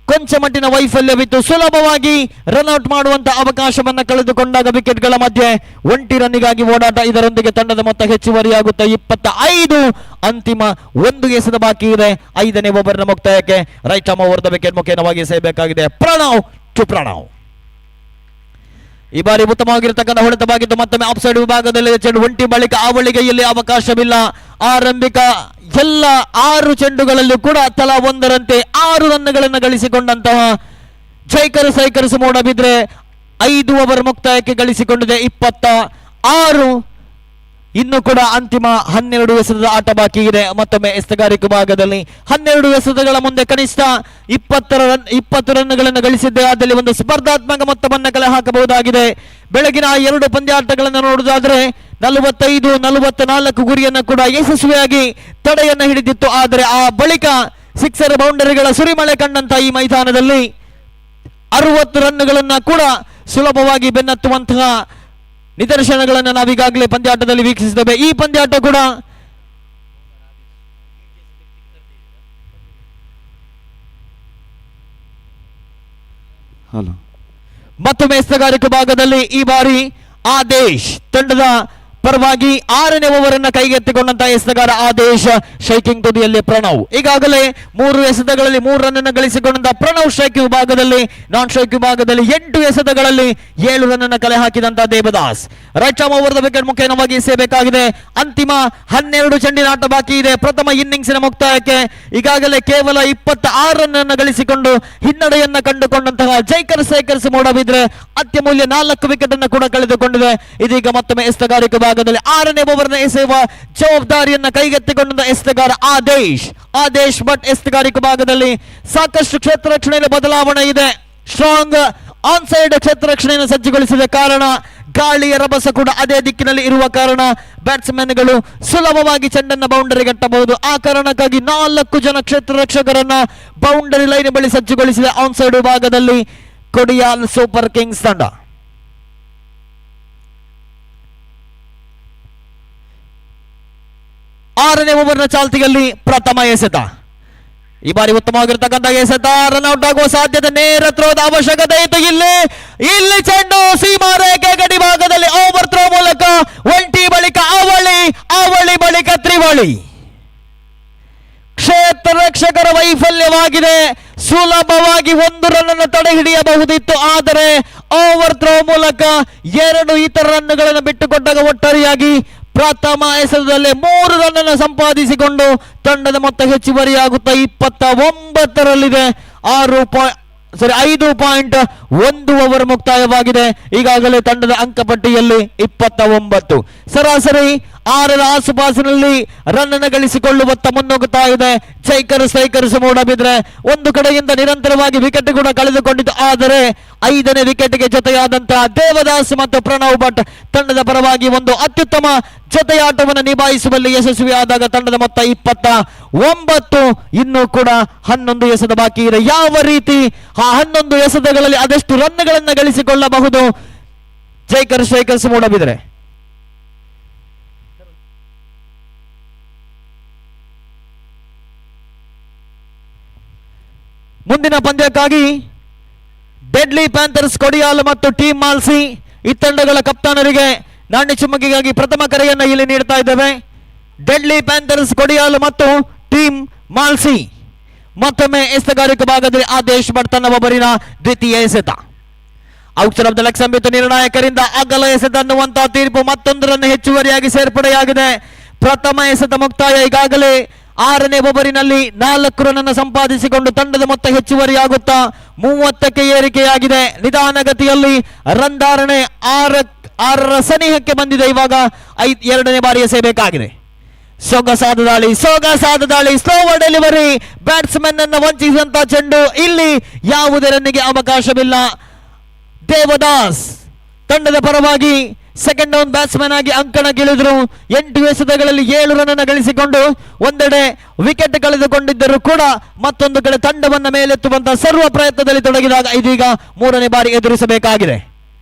ಕೊಂಚ ಮಟ್ಟಿನ ವೈಫಲ್ಯವಿತ್ತು. ಸುಲಭವಾಗಿ ರನ್ಔಟ್ ಮಾಡುವಂತ ಅವಕಾಶವನ್ನ ಕಳೆದುಕೊಂಡಾಗ ವಿಕೆಟ್ಗಳ ಮಧ್ಯೆ ಒಂಟಿ ರನ್ನಿಗಾಗಿ ಓಡಾಟ. ಇದರೊಂದಿಗೆ ತಂಡದ ಮೊತ್ತ ಹೆಚ್ಚುವರಿಯಾಗುತ್ತಾ 25. ಅಂತಿಮ 1 ಎಸೆತ ಬಾಕಿ ಇದೆ 5ನೇ ಓವರ್ನ ಮುಕ್ತಾಯಕ್ಕೆ. Right arm over the wicket ಮುಖೇನವಾಗಿ ಎಸೆಯಬೇಕಾಗಿದೆ. ಪ್ರಣವ್ ಟು ಪ್ರಣವ್. ಈ ಬಾರಿ ಉತ್ತಮವಾಗಿರ್ತಕ್ಕಂಥ ಹೊಡೆತವಾಗಿದ್ದು ಮತ್ತೊಮ್ಮೆ ಆಫ್ ಸೈಡ್ ವಿಭಾಗದಲ್ಲಿ ಚೆಂಡು ಒಂಟಿ ಬಳಿಕ ಅವಳಿಗೆ ಇಲ್ಲಿ ಅವಕಾಶವಿಲ್ಲ. ಆರಂಭಿಕ ಎಲ್ಲ 6 ಚೆಂಡುಗಳಲ್ಲೂ ಕೂಡ ತಲಾ 1ರಂತೆ 6 ರನ್ಗಳನ್ನು ಗಳಿಸಿಕೊಂಡಂತಹ ಜೈಕರ್ ಸೈಕರ್ಸ್ ಮೂಡಬಿದ್ರೆ 5 ಓವರ್ ಮುಕ್ತಾಯಕ್ಕೆ ಗಳಿಸಿಕೊಂಡಿದೆ 26. ಇನ್ನು ಕೂಡ ಅಂತಿಮ 12 ಎಸೆತದ ಆಟ ಬಾಕಿ ಇದೆ. ಮತ್ತೊಮ್ಮೆ ಎಸೆತಗಾರಿಕೆ ಭಾಗದಲ್ಲಿ 12 ಎಸೆತಗಳ ಮುಂದೆ ಕನಿಷ್ಠ 20 ರನ್ಗಳನ್ನು ಗಳಿಸಿದ್ದೆ ಆದಲ್ಲಿ ಒಂದು ಸ್ಪರ್ಧಾತ್ಮಕ ಮೊತ್ತವನ್ನು ಕಲೆ ಹಾಕಬಹುದಾಗಿದೆ. ಬೆಳಗಿನ 2 ಪಂದ್ಯಾಟಗಳನ್ನು ನೋಡುವುದಾದ್ರೆ 45, 44 ಗುರಿಯನ್ನು ಕೂಡ ಯಶಸ್ವಿಯಾಗಿ ತಡೆಯನ್ನು ಹಿಡಿದಿತ್ತು. ಆದರೆ ಆ ಬಳಿಕ ಸಿಕ್ಸರ್ ಬೌಂಡರಿಗಳ ಸುರಿಮಳೆ ಕಂಡಂತ ಈ ಮೈದಾನದಲ್ಲಿ 60 ರನ್ಗಳನ್ನು ಕೂಡ ಸುಲಭವಾಗಿ ಬೆನ್ನತ್ತುವಂತಹ ನಿದರ್ಶನಗಳನ್ನು ನಾವೀಗಾಗಲೇ ಪಂದ್ಯಾಟದಲ್ಲಿ ವೀಕ್ಷಿಸಿದ್ದೇವೆ. ಈ ಪಂದ್ಯಾಟ ಕೂಡ ಮತ್ತೊಮ್ಮೆ ಎಸೆತಗಾರಿಕೆ ಭಾಗದಲ್ಲಿ ಈ ಬಾರಿ ಆದೇಶ್ ತಂಡದ ಪರವಾಗಿ 6ನೇ ಓವರ್ ಅನ್ನ ಕೈಗೆತ್ತಿಕೊಂಡಂತಹ ಎಸೆತಗಾರ ಆದೇಶ್. ಶೈಕಿಂಗ್ ತುದಿಯಲ್ಲಿ ಪ್ರಣವ್. ಈಗಾಗಲೇ 3 ಎಸೆತಗಳಲ್ಲಿ 3 ರನ್ ಅನ್ನು ಗಳಿಸಿಕೊಂಡಂತಹ ಪ್ರಣವ್ ಸ್ಟ್ರೈಕ್ ವಿಭಾಗದಲ್ಲಿ, ನಾನ್ ಸ್ಟ್ರೈಕ್ ವಿಭಾಗದಲ್ಲಿ 8 ಎಸೆತಗಳಲ್ಲಿ 7 ರನ್ ಅನ್ನು ಕಲೆ ಹಾಕಿದಂತಹ Devadas. Right arm over the wicket ಮುಖೇನವಾಗಿ ಎಸೆಯಬೇಕಾಗಿದೆ. ಅಂತಿಮ 12 ಚೆಂಡಿನ ಆಟ ಬಾಕಿ ಇದೆ ಪ್ರಥಮ ಇನ್ನಿಂಗ್ಸಿನ ಮುಕ್ತಾಯಕ್ಕೆ. ಈಗಾಗಲೇ ಕೇವಲ 26 ರನ್ ಅನ್ನು ಗಳಿಸಿಕೊಂಡು ಹಿನ್ನಡೆಯನ್ನ ಕಂಡುಕೊಂಡಂತಹ ಜೈಕರ್ ಸೈಕರ್ಸ್ ಮೂಡಬಿದ್ರೆ ಅತ್ಯಮೂಲ್ಯ 4 ವಿಕೆಟ್ ಅನ್ನು ಕೂಡ ಕಳೆದುಕೊಂಡಿದೆ. ಇದೀಗ ಮತ್ತೊಮ್ಮೆ ಎಸೆತಗಾರಿಕೆ ಭಾಗದಲ್ಲಿ 6ನೇ ಓವರ್ನ ಎಸೆಯುವ ಜವಾಬ್ದಾರಿಯನ್ನ ಕೈಗೆತ್ತಿಕೊಂಡ ಎಸೆತಗಾರ ಆದೇಶ್. ಆದೇಶ್ ಭಟ್ ಎಸೆತಗಾರಿಕೆ ಭಾಗದಲ್ಲಿ ಸಾಕಷ್ಟು ಕ್ಷೇತ್ರ ರಕ್ಷಣೆಯಲ್ಲಿ ಬದಲಾವಣೆ ಇದೆ. ಸ್ಟ್ರಾಂಗ್ ಆನ್ ಸೈಡ್ ಕ್ಷೇತ್ರ ರಕ್ಷಣೆಯನ್ನು ಸಜ್ಜುಗೊಳಿಸಿದ ಕಾರಣ ಗಾಳಿಯ ರಭಸ ಕೂಡ ಅದೇ ದಿಕ್ಕಿನಲ್ಲಿ ಇರುವ ಕಾರಣ ಬ್ಯಾಟ್ಸ್ಮನ್ಗಳು ಸುಲಭವಾಗಿ ಚೆಂಡನ್ನ ಬೌಂಡರಿ ಗಟ್ಟಬಹುದು. ಆ ಕಾರಣಕ್ಕಾಗಿ 4 ಜನ ಕ್ಷೇತ್ರ ರಕ್ಷಕರನ್ನ ಬೌಂಡರಿ ಲೈನ್ ಬಳಿ ಸಜ್ಜುಗೊಳಿಸಿದೆ ಆನ್ ಸೈಡ್ ವಿಭಾಗದಲ್ಲಿ ಕೊಡಿಯಾಲ್ ಸೂಪರ್ ಕಿಂಗ್ಸ್ ತಂಡ. 6ನೇ ಓವರ್ನ ಚಾಲ್ತಿಯಲ್ಲಿ ಪ್ರಥಮ ಎಸೆತ. ಈ ಬಾರಿ ಉತ್ತಮವಾಗಿರ್ತಕ್ಕಂಥ ಎಸೆತ, ರನ್ಔಟ್ ಆಗುವ ಸಾಧ್ಯತೆ, ನೇರ ಥ್ರೋದ ಅವಶ್ಯಕತೆ ಇತ್ತು. ಇಲ್ಲಿ ಇಲ್ಲಿ ಚೆಂಡು ಸೀಮಾ ರೇಖೆ ಗಡಿ ಭಾಗದಲ್ಲಿ ಓವರ್ ಥ್ರೋ ಮೂಲಕ ಒಂಟಿ ಬಳಿಕ ಅವಳಿ, ಅವಳಿ ಬಳಿಕ ತ್ರಿವಳಿ. ಕ್ಷೇತ್ರ ರಕ್ಷಕರ ವೈಫಲ್ಯವಾಗಿದೆ. ಸುಲಭವಾಗಿ 1 ರನ್ ಅನ್ನು ತಡೆ ಹಿಡಿಯಬಹುದಿತ್ತು, ಆದರೆ ಓವರ್ ಥ್ರೋ ಮೂಲಕ 2 ಇತರ ರನ್ಗಳನ್ನು ಬಿಟ್ಟುಕೊಟ್ಟಾಗ ಒಟ್ಟಾರೆಯಾಗಿ ಪ್ರಥಮ ಎಸೆತದಲ್ಲಿ 3 ರನ್ ಅನ್ನು ಸಂಪಾದಿಸಿಕೊಂಡು ತಂಡದ ಮೊತ್ತ ಹೆಚ್ಚುವರಿಯಾಗುತ್ತಾ 29ರಲ್ಲಿದೆ. 5.1 ಓವರ್ ಮುಕ್ತಾಯವಾಗಿದೆ. ಈಗಾಗಲೇ ತಂಡದ ಅಂಕಪಟ್ಟಿಯಲ್ಲಿ 29. ಸರಾಸರಿ 6ರ ಆಸುಪಾಸಿನಲ್ಲಿ ರನ್ ಅನ್ನು ಗಳಿಸಿಕೊಳ್ಳುವತ್ತ ಮುನ್ನುಗ್ಗುತ್ತಾ ಇದೆ ಜೈಕರ್ ಸೈಕರ್ಸ್ ಮೂಡಬಿದ್ರೆ. ಒಂದು ಕಡೆಯಿಂದ ನಿರಂತರವಾಗಿ ವಿಕೆಟ್ ಕೂಡ ಕಳೆದುಕೊಂಡಿತ್ತು, ಆದರೆ 5ನೇ ವಿಕೆಟ್ಗೆ ಜೊತೆಯಾದಂತಹ ದೇವದಾಸ್ ಮತ್ತು ಪ್ರಣವ್ ಭಟ್ ತಂಡದ ಪರವಾಗಿ ಒಂದು ಅತ್ಯುತ್ತಮ ಜೊತೆಯಾಟವನ್ನು ನಿಭಾಯಿಸುವಲ್ಲಿ ಯಶಸ್ವಿಯಾದಾಗ ತಂಡದ ಮೊತ್ತ 29. ಇನ್ನೂ ಕೂಡ 11 ಎಸೆತ ಬಾಕಿ ಇದೆ. ಯಾವ ರೀತಿ ಆ 11 ಎಸೆತಗಳಲ್ಲಿ ಅದೆಷ್ಟು ರನ್ಗಳನ್ನು ಗಳಿಸಿಕೊಳ್ಳಬಹುದು ಜೈಕರ್ ಸೈಕರ್ಸ್ ಮೂಡಬಿದ್ರೆ. ಮುಂದಿನ ಪಂದ್ಯಕ್ಕಾಗಿ ಡೆಡ್ಲಿ ಪ್ಯಾಂಥರ್ಸ್ ಕೊಡಿಯಾಲ್ ಮತ್ತು ಟೀಮ್ ಮಾಲ್ಸಿ ಈ ತಂಡಗಳ ಕಪ್ತಾನರಿಗೆ ನಾಣ್ಯ ಚುಮ್ಮಕಿಗಾಗಿ ಪ್ರಥಮ ಕರೆಯನ್ನು ಇಲ್ಲಿ ನೀಡ್ತಾ ಇದ್ದೇವೆ. ಡೆಡ್ಲಿ ಪ್ಯಾಂಥರ್ಸ್ ಕೊಡಿಯಾಲ್ ಮತ್ತು ಟೀಮ್ ಮಾಲ್ಸಿ. ಮತ್ತೊಮ್ಮೆ ಎಸೆತಗಾರಿಕೆ ಭಾಗದಲ್ಲಿ ಆದೇಶ್ ಭಟ್ ತನ್ನ ಒಬ್ಬರಿನ ದ್ವಿತೀಯ ಎಸೆತ. ಔಟ್ ಆಫ್ the leg ಸಂಬಿತ್ತು ನಿರ್ಣಾಯಕರಿಂದ ಅಗಲ ಎಸೆತ ಅನ್ನುವಂತಹ ತೀರ್ಪು ಮತ್ತೊಂದರನ್ನು ಹೆಚ್ಚುವರಿಯಾಗಿ ಸೇರ್ಪಡೆಯಾಗಿದೆ. ಪ್ರಥಮ ಎಸೆತ ಮುಕ್ತಾಯ. ಈಗಾಗಲೇ 6ನೇ ಓವರಿನಲ್ಲಿ 4 ರನ್ ಅನ್ನು ಸಂಪಾದಿಸಿಕೊಂಡು ತಂಡದ ಮೊತ್ತ ಹೆಚ್ಚುವರಿಯಾಗುತ್ತಾ 30ಕ್ಕೆ ಏರಿಕೆಯಾಗಿದೆ. ನಿಧಾನಗತಿಯಲ್ಲಿ ರನ್ ಧಾರಣೆ 6ರ ಸನಿಹಕ್ಕೆ ಬಂದಿದೆ. ಇವಾಗ 2ನೇ ಬಾರಿ ಎಸೆಯಬೇಕಾಗಿದೆ. ಸೊಗಸಾದ ದಾಳಿ, ಸೊಗಸಾದ ದಾಳಿ. ಸ್ಲೋವರ್ ಡೆಲಿವರಿ, ಬ್ಯಾಟ್ಸ್ಮನ್ ಅನ್ನು ವಂಚಿಸಿದಂತ ಚೆಂಡು. ಇಲ್ಲಿ ಯಾವುದೇ ರನ್ನಿಗೆ ಅವಕಾಶವಿಲ್ಲ. ದೇವದಾಸ್ ತಂಡದ ಪರವಾಗಿ ಸೆಕೆಂಡ್ ಡೌನ್ ಬ್ಯಾಟ್ಸ್ಮನ್ ಆಗಿ ಅಂಕಣಕ್ಕಿಳಿದ್ರು. 8 ಎಸೆತಗಳಲ್ಲಿ 7 ರನ್ ಅನ್ನು ಗಳಿಸಿಕೊಂಡು ಒಂದೆಡೆ ವಿಕೆಟ್ ಕಳೆದುಕೊಂಡಿದ್ದರೂ ಕೂಡ ಮತ್ತೊಂದು ಕಡೆ ತಂಡವನ್ನು ಮೇಲೆತ್ತುವಂತಹ ಸರ್ವ ಪ್ರಯತ್ನದಲ್ಲಿ ತೊಡಗಿದಾಗ ಇದೀಗ 3ನೇ ಬಾರಿ ಎದುರಿಸಬೇಕಾಗಿದೆ.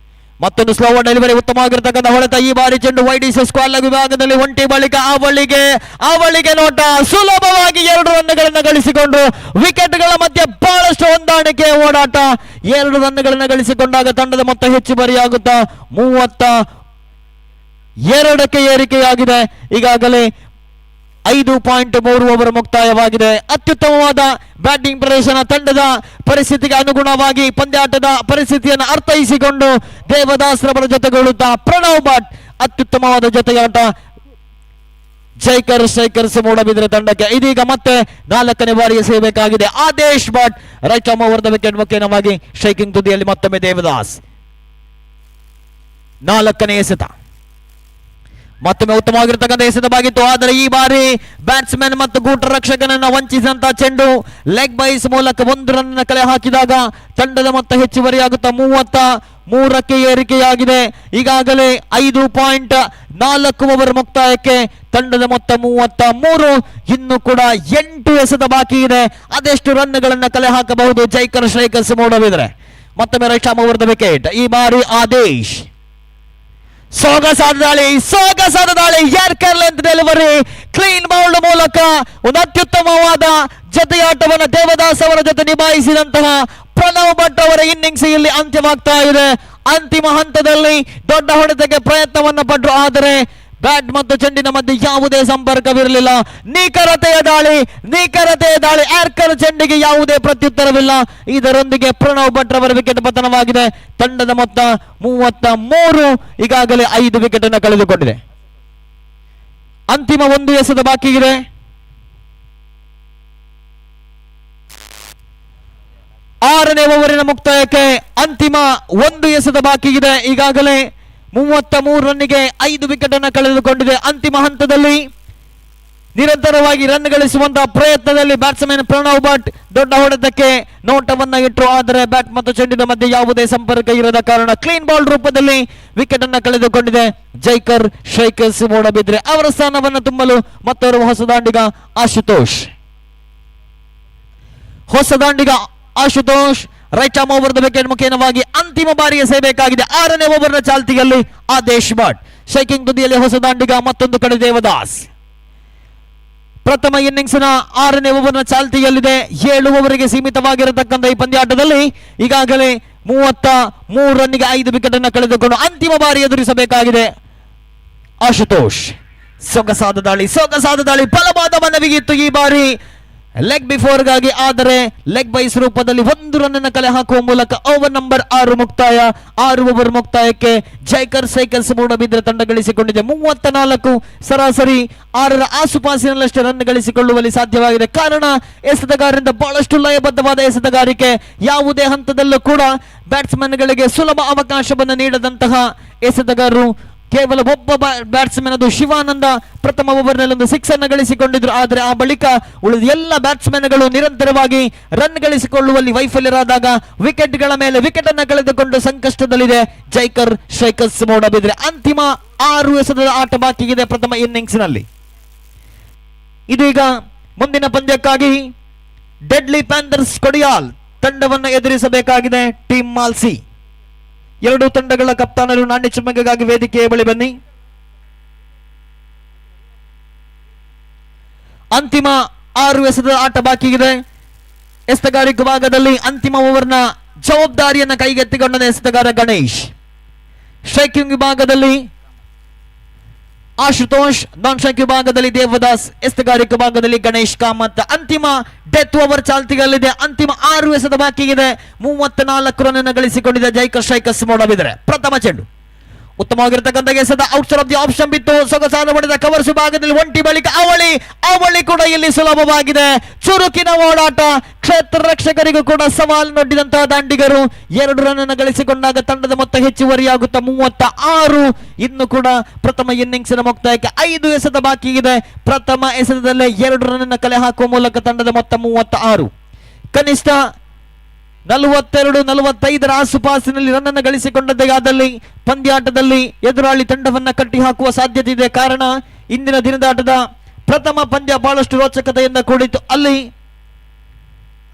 ಮತ್ತೊಂದು ಸ್ಲೋ ಡೆಲಿವರಿ, ಉತ್ತಮವಾಗಿರ್ತಕ್ಕಂಥ ಹೊಡೆತ. ಈ ಬಾರಿ ಚೆಂಡು ವೈಡಿಸಿ ಸ್ಕ್ವೇರ್ ವಿಭಾಗದಲ್ಲಿ ಒಂಟಿ ಬಳಿಕ ಅವಳಿಗೆ ಅವಳಿಗೆ ನೋಟ. ಸುಲಭವಾಗಿ 2 ರನ್ಗಳನ್ನು ಗಳಿಸಿಕೊಂಡು ವಿಕೆಟ್ಗಳ ಮಧ್ಯೆ ಬಹಳಷ್ಟು ಹೊಂದಾಣಿಕೆ ಓಡಾಟ. 2 ರನ್ಗಳನ್ನು ಗಳಿಸಿಕೊಂಡಾಗ ತಂಡದ ಮೊತ್ತ ಹೆಚ್ಚುವರಿಯಾಗುತ್ತಾ 32ಕ್ಕೆ ಏರಿಕೆಯಾಗಿದೆ. ಈಗಾಗಲೇ 5.3 ಓವರ್ ಮುಕ್ತಾಯವಾಗಿದೆ. ಅತ್ಯುತ್ತಮವಾದ ಬ್ಯಾಟಿಂಗ್ ಪ್ರದರ್ಶನ, ತಂಡದ ಪರಿಸ್ಥಿತಿಗೆ ಅನುಗುಣವಾಗಿ ಪಂದ್ಯಾಟದ ಪರಿಸ್ಥಿತಿಯನ್ನು ಅರ್ಥೈಸಿಕೊಂಡು ದೇವದಾಸ್ರವರ ಜೊತೆಗೂಡುತ್ತಾ ಪ್ರಣವ್ ಭಟ್ ಅತ್ಯುತ್ತಮವಾದ ಜೊತೆಯಾಟ ಜೈಕರ್ ಸ್ಟ್ರೈಕರ್ಸ್ ಮೂಡಬಿದ್ರೆ ತಂಡಕ್ಕೆ. ಇದೀಗ ಮತ್ತೆ 4ನೇ ಬಾರಿ ಎಸೆಯಬೇಕಾಗಿದೆ. Adesh Bhat right arm over the wicket ಮುಖೇನವಾಗಿ ಸ್ಟ್ರೈಕಿಂಗ್ ತುದಿಯಲ್ಲಿ ಮತ್ತೊಮ್ಮೆ ದೇವದಾಸ್. 4ನೇ ಎಸೆತ, ಮತ್ತೊಮ್ಮೆ ಉತ್ತಮವಾಗಿರ್ತಕ್ಕಂಥ ಎಸೆತವಾಗಿತ್ತು. ಆದರೆ ಈ ಬಾರಿ ಬ್ಯಾಟ್ಸ್ಮನ್ ಮತ್ತು ಗೂಟ ರಕ್ಷಕನನ್ನ ವಂಚಿಸಿದಂತ ಚೆಂಡು ಲೆಗ್ ಬೈಸ್ ಮೂಲಕ 1 ರನ್ ಕಲೆ ಹಾಕಿದಾಗ ತಂಡದ ಮೊತ್ತ ಹೆಚ್ಚುವರಿಯಾಗುತ್ತಾ 33ಕ್ಕೆ ಏರಿಕೆಯಾಗಿದೆ. ಈಗಾಗಲೇ 5.4 ಓವರ್ ಮುಕ್ತಾಯಕ್ಕೆ ತಂಡದ ಮೊತ್ತ 33. ಇನ್ನು ಕೂಡ 8 ಎಸೆತ ಬಾಕಿ ಇದೆ. ಅದೆಷ್ಟು ರನ್ಗಳನ್ನ ಕಲೆ ಹಾಕಬಹುದು ಜೈಕರ್ ಸ್ಟ್ರೈಕರ್ಸ್ ಮೂಡಬಿದ್ರೆ? ಮತ್ತೊಮ್ಮೆ right arm over the wicket. ಈ ಬಾರಿ ಆದೇಶ್. ಸೊಗಸಾದ ದಾಳಿ, ಸೊಗಸಾದ ದಾಳಿ. Yorker length delivery, clean bowled ಮೂಲಕ ಒಂದು ಅತ್ಯುತ್ತಮವಾದ ಜೊತೆಯಾಟವನ್ನು ದೇವದಾಸ್ ಅವರ ಜೊತೆ ನಿಭಾಯಿಸಿದಂತಹ ಪ್ರಣವ್ ಭಟ್ ಅವರ ಇನ್ನಿಂಗ್ಸ್ ಇಲ್ಲಿ ಅಂತ್ಯವಾಗ್ತಾ ಇದೆ. ಅಂತಿಮ ಹಂತದಲ್ಲಿ ದೊಡ್ಡ ಹೊಡೆತಕ್ಕೆ ಪ್ರಯತ್ನವನ್ನು ಪಟ್ಟರು, ಆದರೆ ಬ್ಯಾಟ್ ಮತ್ತು ಚೆಂಡಿನ ಮಧ್ಯೆ ಯಾವುದೇ ಸಂಪರ್ಕವಿರಲಿಲ್ಲ. ನಿಖರತೆಯ ದಾಳಿ, ನಿಖರತೆಯ ದಾಳಿ. ಯಾರ್ಕರ್ ಚೆಂಡಿಗೆ ಯಾವುದೇ ಪ್ರತ್ಯುತ್ತರವಿಲ್ಲ. ಇದರೊಂದಿಗೆ ಪ್ರಣವ್ ಭಟ್ ರವರ ವಿಕೆಟ್ ಪತನವಾಗಿದೆ. ತಂಡದ ಮೊತ್ತ 33. ಈಗಾಗಲೇ 5 ವಿಕೆಟ್ ಅನ್ನು ಕಳೆದುಕೊಂಡಿದೆ. ಅಂತಿಮ 1 ಎಸೆತ ಬಾಕಿ ಇದೆ. 6ನೇ ಓವರಿನ ಮುಕ್ತಾಯಕ್ಕೆ ಅಂತಿಮ 1 ಎಸೆತ ಬಾಕಿ ಇದೆ. ಈಗಾಗಲೇ 33 ರನ್ನಿಗೆ 5 ವಿಕೆಟ್ ಅನ್ನು ಕಳೆದುಕೊಂಡಿದೆ. ಅಂತಿಮ ಹಂತದಲ್ಲಿ ನಿರಂತರವಾಗಿ ರನ್ ಗಳಿಸುವಂತಹ ಪ್ರಯತ್ನದಲ್ಲಿ ಬ್ಯಾಟ್ಸ್ಮನ್ ಪ್ರಣವ್ ಭಟ್ ದೊಡ್ಡ ಹೊಡೆತಕ್ಕೆ ನೋಟವನ್ನ ಇಟ್ಟರು. ಆದರೆ ಬ್ಯಾಟ್ ಮತ್ತು ಚೆಂಡಿನ ಮಧ್ಯೆ ಯಾವುದೇ ಸಂಪರ್ಕ ಇರದ ಕಾರಣ ಕ್ಲೀನ್ ಬಾಲ್ ರೂಪದಲ್ಲಿ ವಿಕೆಟ್ ಅನ್ನು ಕಳೆದುಕೊಂಡಿದೆ ಜೈಕರ್ ಸ್ಟ್ರೈಕರ್ಸ್ ಮೂಡಬಿದ್ರೆ. ಅವರ ಸ್ಥಾನವನ್ನು ತುಂಬಲು ಮತ್ತೋರ್ವ ಹೊಸದಾಂಡಿಗ Ashutosh. ಹೊಸದಾಂಡಿಗ Ashutosh right arm over the wicket ಮುಖೇನವಾಗಿ ಅಂತಿಮ ಬಾರಿ ಎಸೆಯಬೇಕಾಗಿದೆ. 6ನೇ ಓವರ್ನ ಚಾಲ್ತಿಯಲ್ಲಿ ಆದೇಶ್ ಭಟ್. ಸ್ಟ್ರೈಕಿಂಗ್ ತುದಿಯಲ್ಲಿ ಹೊಸದಾಂಡಿಗ, ಮತ್ತೊಂದು ಕಡೆ ದೇವದಾಸ್. ಪ್ರಥಮ ಇನ್ನಿಂಗ್ಸ್ನ 6ನೇ ಓವರ್ನ ಚಾಲ್ತಿಯಲ್ಲಿದೆ. 7 ಓವರಿಗೆ ಸೀಮಿತವಾಗಿರತಕ್ಕಂಥ ಈ ಪಂದ್ಯಾಟದಲ್ಲಿ ಈಗಾಗಲೇ 33 ರನ್ನಿಗೆ 5 ವಿಕೆಟ್ ಅನ್ನು ಕಳೆದುಕೊಂಡು ಅಂತಿಮ ಬಾರಿ ಎದುರಿಸಬೇಕಾಗಿದೆ ಆಶುತೋಷ್. ಸೊಗಸಾದ ದಾಳಿ, ಸೊಗಸಾದ ದಾಳಿ. ಬಲವಾದ ಮನವಿಗಿತ್ತು ಈ ಬಾರಿ ಲೆಗ್ ಬಿಫೋರ್ಗಾಗಿ, ಆದರೆ ಲೆಗ್ ಬೈಸ್ ರೂಪದಲ್ಲಿ 1 ರನ್ ಅನ್ನು ಕಲೆ ಹಾಕುವ ಮೂಲಕ ಓವರ್ ನಂಬರ್ 6 ಮುಕ್ತಾಯ. 6 ಓವರ್ ಮುಕ್ತಾಯಕ್ಕೆ ಜೈಕರ್ ಸೈಕಲ್ಸ್ ಮೂಡಬಿದ್ರೆ ತಂಡ ಗಳಿಸಿಕೊಂಡಿದೆ 34. ಸರಾಸರಿ 6ರ ಆಸುಪಾಸಿನಲ್ಲಷ್ಟೇ ರನ್ ಗಳಿಸಿಕೊಳ್ಳುವಲ್ಲಿ ಸಾಧ್ಯವಾಗಿದೆ. ಕಾರಣ ಎಸೆತಗಾರರಿಂದ ಬಹಳಷ್ಟು ಲಯಬದ್ಧವಾದ ಎಸೆತಗಾರಿಕೆ, ಯಾವುದೇ ಹಂತದಲ್ಲೂ ಕೂಡ ಬ್ಯಾಟ್ಸ್ಮನ್ಗಳಿಗೆ ಸುಲಭ ಅವಕಾಶವನ್ನು ನೀಡದಂತಹ ಎಸೆತಗಾರರು. ಕೇವಲ ಒಬ್ಬ ಬ್ಯಾಟ್ಸ್ಮನ್, ಅದು ಶಿವಾನಂದ, ಪ್ರಥಮ ಓವರ್ನಲ್ಲಿ ಒಂದು ಸಿಕ್ಸ್ ಅನ್ನು ಗಳಿಸಿಕೊಂಡಿದ್ರು. ಆದರೆ ಆ ಬಳಿಕ ಉಳಿದ ಎಲ್ಲ ಬ್ಯಾಟ್ಸ್ಮನ್ಗಳು ನಿರಂತರವಾಗಿ ರನ್ ಗಳಿಸಿಕೊಳ್ಳುವಲ್ಲಿ ವೈಫಲ್ಯರಾದಾಗ ವಿಕೆಟ್ಗಳ ಮೇಲೆ ವಿಕೆಟ್ ಅನ್ನು ಕಳೆದುಕೊಂಡು ಸಂಕಷ್ಟದಲ್ಲಿದೆ ಜೈಕರ್ ಸ್ಟ್ರೈಕರ್ಸ್ ಮೂಡಬಿದ್ರೆ. ಅಂತಿಮ 6 ಎಸೆತದ ಆಟ ಬಾಕಿ ಇದೆ ಪ್ರಥಮ ಇನ್ನಿಂಗ್ಸ್ ನಲ್ಲಿ. ಇದೀಗ ಮುಂದಿನ ಪಂದ್ಯಕ್ಕಾಗಿ ಡೆಡ್ಲಿ ಪ್ಯಾಂಥರ್ಸ್ ಕೊಡಿಯಾಲ್ ತಂಡವನ್ನು ಎದುರಿಸಬೇಕಾಗಿದೆ ಟೀಮ್ ಮಾಲ್ಸಿ. 2 ತಂಡಗಳ ಕಪ್ತಾನರು ನಾಣ್ಯ ಚುಮ್ಮಕಗಾಗಿ ವೇದಿಕೆಯ ಬಳಿ ಬನ್ನಿ. ಅಂತಿಮ 6 ಎಸೆತದ ಆಟ ಬಾಕಿ ಇದೆ. ಎಸೆತಗಾರಿಕೆ ಭಾಗದಲ್ಲಿ ಅಂತಿಮ ಓವರ್ನ ಜವಾಬ್ದಾರಿಯನ್ನು ಕೈಗೆತ್ತಿಕೊಂಡ ಎಸೆತಗಾರ ಗಣೇಶ್. ಸ್ಟ್ರೈಕಿಂಗ್ ವಿಭಾಗದಲ್ಲಿ ಆಶುತೋಷ್, ನಾನ್ ಸ್ಟ್ರೈಕ್ ವಿಭಾಗದಲ್ಲಿ ದೇವದಾಸ್, ಎಸೆತಗಾರಿಕೆ ವಿಭಾಗದಲ್ಲಿ ಗಣೇಶ್ ಕಾಮತ್. ಅಂತಿಮ ಡೆತ್ ಓವರ್ ಚಾಲ್ತಿಗಲ್ಲಿದೆ. ಅಂತಿಮ 6 ಎಸೆತ ಬಾಕಿ ಇದೆ. 34 ರನ್ ಅನ್ನು ಗಳಿಸಿಕೊಂಡಿದೆ ಜೈಕರ್ ಸ್ಟ್ರೈಕರ್ಸ್ ಮೂಡಬಿದ್ರೆ. ಪ್ರಥಮ ಚೆಂಡು ಉತ್ತಮವಾಗಿರ್ತಕ್ಕಂಥ ಎಸೆತ, ಔಟ್ ಆಫ್ the option ಬಿತ್ತು. ಸೊಗಸಾದ ಹೊಡೆದ ಕವರ್ಸ್ ವಿಭಾಗದಲ್ಲಿ ಒಂಟಿ ಬಳಿಕ ಅವಳಿ, ಅವಳಿ ಕೂಡ ಇಲ್ಲಿ ಸುಲಭವಾಗಿದೆ. ಚುರುಕಿನ ಓಡಾಟ, ಕ್ಷೇತ್ರ ರಕ್ಷಕರಿಗೂ ಕೂಡ ಸವಾಲು ನೊಡ್ಡಿದಂತಹ ದಾಂಡಿಗರು 2 ರನ್ ಅನ್ನು ಗಳಿಸಿಕೊಂಡಾಗ ತಂಡದ ಮೊತ್ತ ಹೆಚ್ಚುವರಿಯಾಗುತ್ತಾ 36. ಇನ್ನು ಕೂಡ ಪ್ರಥಮ ಇನ್ನಿಂಗ್ಸಿನ ಮುಕ್ತಾಯಕ್ಕೆ 5 ಎಸೆತ ಬಾಕಿ ಇದೆ. ಪ್ರಥಮ ಎಸೆತದಲ್ಲೇ 2 ರನ್ ಅನ್ನು ಕಲೆ ಹಾಕುವ ಮೂಲಕ ತಂಡದ ಮೊತ್ತ 36. ಕನಿಷ್ಠ 42 45 ಆಸುಪಾಸಿನಲ್ಲಿ ರನ್ ಅನ್ನು ಗಳಿಸಿಕೊಂಡದ್ದೇ ಆದಲ್ಲಿ ಪಂದ್ಯಾಟದಲ್ಲಿ ಎದುರಾಳಿ ತಂಡವನ್ನ ಕಟ್ಟಿ ಹಾಕುವ ಸಾಧ್ಯತೆ ಇದೆ. ಕಾರಣ, ಇಂದಿನ ದಿನದ ಆಟದ ಪ್ರಥಮ ಪಂದ್ಯ ಬಹಳಷ್ಟು ರೋಚಕತೆಯಿಂದ ಕೂಡಿತ್ತು. ಅಲ್ಲಿ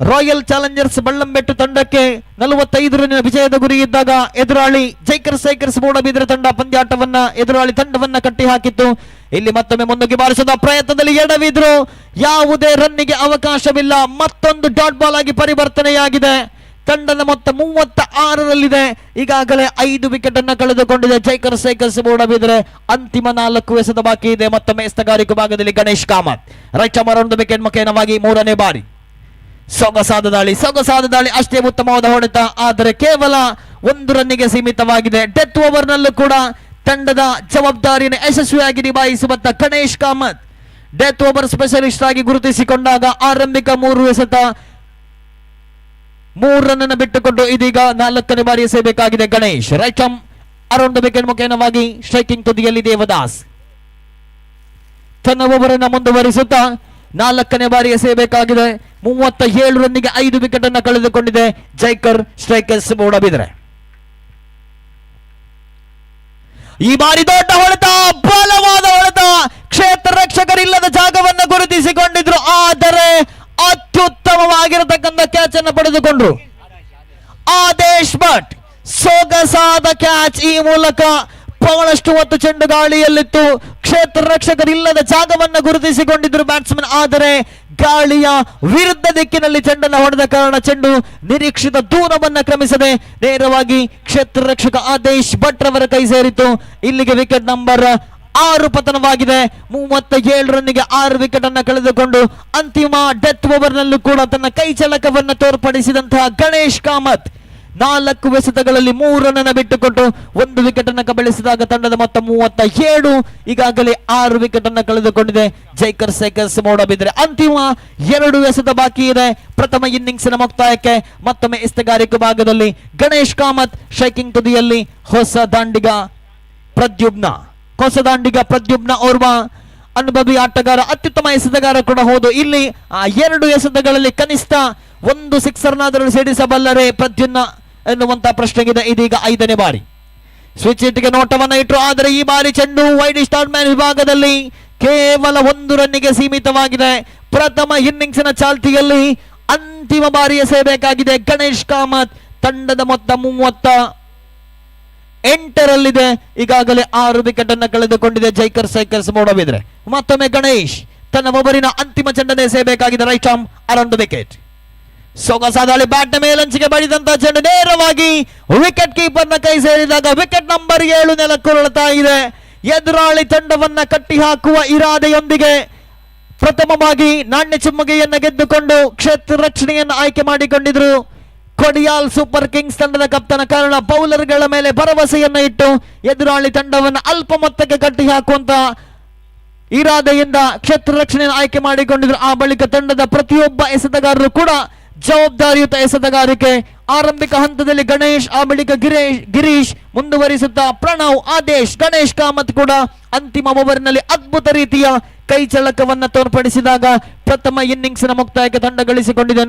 ರಾಯಲ್ ಚಾಲೆಂಜರ್ಸ್ ಬಳ್ಳಂಬೆಟ್ಟು ತಂಡಕ್ಕೆ 45 ರನ್ನಿನ ವಿಜಯದ ಗುರಿ ಇದ್ದಾಗ ಎದುರಾಳಿ ಜೈಕರ್ ಸೈಕರ್ಸ್ ಮೂಡಬಿದ್ರೆ ತಂಡ ಪಂದ್ಯಾಟವನ್ನ ಎದುರಾಳಿ ತಂಡವನ್ನ ಕಟ್ಟಿ ಹಾಕಿತ್ತು. ಇಲ್ಲಿ ಮತ್ತೊಮ್ಮೆ ಮುನ್ನುಗ್ಗಿ ಬಾರಿಸಿದ ಪ್ರಯತ್ನದಲ್ಲಿ ಎಡವಿದ್ರು, ಯಾವುದೇ ರನ್ನಿಗೆ ಅವಕಾಶವಿಲ್ಲ. ಮತ್ತೊಂದು ಡಾಟ್ ಬಾಲ್ ಆಗಿ ಪರಿವರ್ತನೆಯಾಗಿದೆ. ತಂಡದ ಮೊತ್ತ 36ರಲ್ಲಿದೆ. ಈಗಾಗಲೇ 5 ವಿಕೆಟ್ ಅನ್ನು ಕಳೆದುಕೊಂಡಿದೆ ಜೈಕರ್ ಸೈಕಲ್ಸ್ ಮೂಡಬಿದ್ರೆ. ಅಂತಿಮ 4 ಎಸೆತ ಬಾಕಿ ಇದೆ. ಮತ್ತೊಮ್ಮೆ ಎಸೆತಗಾರಿಕೆ ಭಾಗದಲ್ಲಿ ಗಣೇಶ್ ಕಾಮತ್ ರೈಟ್ ಒಂದು ವಿಕೆಟ್ ಮುಖೇನವಾಗಿ 3ನೇ ಬಾರಿ. ಸೊಗಸಾದ ದಾಳಿ, ಸೊಗಸಾದ ದಾಳಿ, ಅಷ್ಟೇ ಉತ್ತಮವಾದ ಹೊಡೆತ, ಆದರೆ ಕೇವಲ 1 ರನ್ನಿಗೆ ಸೀಮಿತವಾಗಿದೆ. ಡೆತ್ ಓವರ್ ನಲ್ಲೂ ಕೂಡ ತಂಡದ ಜವಾಬ್ದಾರಿಯನ್ನು ಯಶಸ್ವಿಯಾಗಿ ನಿಭಾಯಿಸುವಂತ Ganesh Kamath death over specialist ಆಗಿ ಗುರುತಿಸಿಕೊಂಡಾಗ ಆರಂಭಿಕ 3 ಎಸೆತ 3 ರನ್ ಬಿಟ್ಟುಕೊಂಡು ಇದೀಗ 4ನೇ ಬಾರಿ ಎಸೆಯಬೇಕಾಗಿದೆ Ganesh. Right arm around wicket ಮುಖೇನವಾಗಿ ಸ್ಟ್ರೈಕಿಂಗ್ ತುದಿಯಲ್ಲಿ ದೇವದಾಸ್ ತನ್ನ ಓವರನ್ನು ಮುಂದುವರಿಸುತ್ತಾ 4ನೇ ಬಾರಿ ಎಸೆಯಬೇಕಾಗಿದೆ. 37 ರನ್ನಿಗೆ 5 ವಿಕೆಟ್ ಅನ್ನು ಕಳೆದುಕೊಂಡಿದೆ ಜೈಕರ್ ಸ್ಟ್ರೈಕರ್ಸ್ ಮೂಡಬಿದ್ರೆ. ಈ ಬಾರಿ ದೊಡ್ಡ ಹೊಡೆತ, ಬಲವಾದ ಹೊಡೆತ, ಕ್ಷೇತ್ರ ರಕ್ಷಕರಿಲ್ಲದ ಜಾಗವನ್ನು ಗುರುತಿಸಿಕೊಂಡಿದ್ರು, ಆದರೆ ಅತ್ಯುತ್ತಮವಾಗಿರತಕ್ಕಂಥ ಕ್ಯಾಚ್ ಅನ್ನು ಪಡೆದುಕೊಂಡ್ರು ಆದೇಶ್ ಭಟ್. ಸೊಗಸಾದ ಕ್ಯಾಚ್. ಈ ಮೂಲಕ ಬಹಳಷ್ಟು ಹೊತ್ತು ಚೆಂಡು ಗಾಳಿಯಲ್ಲಿತ್ತು. ಕ್ಷೇತ್ರ ರಕ್ಷಕರಿಲ್ಲದ ಜಾಗವನ್ನು ಗುರುತಿಸಿಕೊಂಡಿದ್ರು ಬ್ಯಾಟ್ಸ್ಮನ್, ಆದರೆ ಗಾಳಿಯ ವಿರುದ್ಧ ದಿಕ್ಕಿನಲ್ಲಿ ಚೆಂಡನ್ನು ಹೊಡೆದ ಕಾರಣ ಚೆಂಡು ನಿರೀಕ್ಷಿತ ದೂರವನ್ನು ಕ್ರಮಿಸದೆ ನೇರವಾಗಿ ಕ್ಷೇತ್ರ ರಕ್ಷಕ ಆದೇಶ್ ಭಟ್ ರವರ ಕೈ ಸೇರಿತು. ಇಲ್ಲಿಗೆ ವಿಕೆಟ್ ನಂಬರ್ 6 ಪತನವಾಗಿದೆ. 37 ರನ್ನಿಗೆ 6 ವಿಕೆಟ್ ಅನ್ನು ಕಳೆದುಕೊಂಡು ಅಂತಿಮ ಡೆತ್ ಓವರ್ ನಲ್ಲೂ ಕೂಡ ತನ್ನ ಕೈ ಚಳಕವನ್ನು ತೋರ್ಪಡಿಸಿದಂತಹ ಗಣೇಶ್ ಕಾಮತ್ 4 ಎಸೆತಗಳಲ್ಲಿ 3 ರನ್ ಬಿಟ್ಟುಕೊಟ್ಟು 1 ವಿಕೆಟ್ ಅನ್ನು ಕಬಳಿಸಿದಾಗ ತಂಡದ ಮೊತ್ತ 37. ಈಗಾಗಲೇ 6 ವಿಕೆಟ್ ಅನ್ನು ಕಳೆದುಕೊಂಡಿದೆ ಜೈಕರ್ ಸೈಕಲ್ಸ್ ಮೂಡಬಿದ್ರೆ. ಅಂತಿಮ 2 ಎಸೆತ ಬಾಕಿ ಇದೆ ಪ್ರಥಮ ಇನ್ನಿಂಗ್ಸಿನ ಮುಕ್ತಾಯಕ್ಕೆ. ಮತ್ತೊಮ್ಮೆ ಎಸೆತಗಾರಿಕೆ ಭಾಗದಲ್ಲಿ ಗಣೇಶ್ ಕಾಮತ್, ಸ್ಟ್ರೈಕಿಂಗ್ ತುದಿಯಲ್ಲಿ ಹೊಸ ದಾಂಡಿಗ ಪ್ರದ್ಯುಮ್ನ. ಹೊಸ ದಾಂಡಿಗ ಪ್ರದ್ಯುಮ್ನ ಓರ್ವ ಅನುಭವಿ ಆಟಗಾರ, ಅತ್ಯುತ್ತಮ ಎಸೆತಗಾರ ಕೂಡ ಹೌದು. ಇಲ್ಲಿ ಆ 2 ಎಸೆತಗಳಲ್ಲಿ ಕನಿಷ್ಠ 1 ಸಿಕ್ಸರ್ನಾದರೂ ಸಿಡಿಸಬಲ್ಲರೆ ಪ್ರದ್ಯುಮ್ನ ಎನ್ನುವಂತಹ ಪ್ರಶ್ನೆಗಿದೆ. ಇದೀಗ 5ನೇ ಬಾರಿ ಸ್ವಿಚ್ ಹಿಟ್ಗೆ ನೋಟವನ್ನ ಇಟ್ಟರು, ಆದರೆ ಈ ಬಾರಿ ಚೆಂಡು ವೈಡ್ ಸ್ಟಾರ್ಟ್ ಮ್ಯಾನ್ ವಿಭಾಗದಲ್ಲಿ ಕೇವಲ 1 ರನ್ನಿಗೆ ಸೀಮಿತವಾಗಿದೆ. ಪ್ರಥಮ ಇನ್ನಿಂಗ್ಸಿನ ಚಾಲ್ತಿಯಲ್ಲಿ ಅಂತಿಮ ಬಾರಿ ಎಸೆಯಬೇಕಾಗಿದೆ ಗಣೇಶ್ ಕಾಮತ್. ತಂಡದ ಮೊತ್ತ 38ರಲ್ಲಿದೆ. ಈಗಾಗಲೇ 6 ವಿಕೆಟ್ ಅನ್ನು ಕಳೆದುಕೊಂಡಿದೆ ಜೈಕರ್ ಸೈಕಲ್ಸ್ ಮೂಡಬಿದ್ರೆ. ಮತ್ತೊಮ್ಮೆ ಗಣೇಶ್ ತನ್ನ ಓವರಿನ ಅಂತಿಮ ಚೆಂಡನ್ನು ಎಸೆಯಬೇಕಾಗಿದೆ. ರೈಟ್ ಆರ್ಮ್ ಅರೌಂಡ್ ವಿಕೆಟ್, ಸೊಗಸಾದಾಳಿ, ಬ್ಯಾಟ್ ಮೇಲಂಚಿಗೆ ಬಡಿದಂತಹ ಚೆಂಡು ನೇರವಾಗಿ ವಿಕೆಟ್ ಕೀಪರ್ ನ ಕೈ ಸೇರಿದಾಗ ವಿಕೆಟ್ ನಂಬರ್ 7 ನೆಲಕ್ಕುರುಳುತ್ತಾ ಇದೆ. ಎದುರಾಳಿ ತಂಡವನ್ನ ಕಟ್ಟಿ ಹಾಕುವ ಇರಾದೆಯೊಂದಿಗೆ ಪ್ರಥಮವಾಗಿ ನಾಣ್ಯ ಚಿಮ್ಮುಗೆಯನ್ನು ಗೆದ್ದುಕೊಂಡು ಕ್ಷೇತ್ರ ರಕ್ಷಣೆಯನ್ನು ಆಯ್ಕೆ ಮಾಡಿಕೊಂಡಿದ್ರು ಕೊಡಿಯಾಲ್ ಸೂಪರ್ ಕಿಂಗ್ಸ್ ತಂಡದ ಕಪ್ತಾನ. ಕಾರಣ, ಬೌಲರ್ಗಳ ಮೇಲೆ ಭರವಸೆಯನ್ನು ಇಟ್ಟು ಎದುರಾಳಿ ತಂಡವನ್ನು ಅಲ್ಪ ಮೊತ್ತಕ್ಕೆ ಕಟ್ಟಿ ಹಾಕುವಂತ ಇರಾದೆಯಿಂದ ಕ್ಷೇತ್ರ ರಕ್ಷಣೆಯನ್ನು ಆಯ್ಕೆ ಮಾಡಿಕೊಂಡಿದ್ರು. ಆ ಬಳಿಕ ತಂಡದ ಪ್ರತಿಯೊಬ್ಬ ಎಸೆತಗಾರರು ಕೂಡ ಜವಾಬ್ದಾರಿಯುತ ಎಸೆತಗಾರಿಕೆ. ಆರಂಭಿಕ ಹಂತದಲ್ಲಿ ಗಣೇಶ್, ಆ ಬಳಿಕ ಗಿರೀಶ್, ಮುಂದುವರಿಸುತ್ತಾ ಪ್ರಣವ್, ಆದೇಶ್, ಗಣೇಶ್ ಕಾಮತ್ ಕೂಡ ಅಂತಿಮ ಓವರ್ನಲ್ಲಿ ಅದ್ಭುತ ರೀತಿಯ ಕೈ ಚಳಕವನ್ನು ತೋರ್ಪಡಿಸಿದಾಗ ಪ್ರಥಮ ಇನ್ನಿಂಗ್ಸ್ನ ಮುಕ್ತಾಯಕ್ಕೆ ತಂಡ ಗಳಿಸಿಕೊಂಡಿದೆ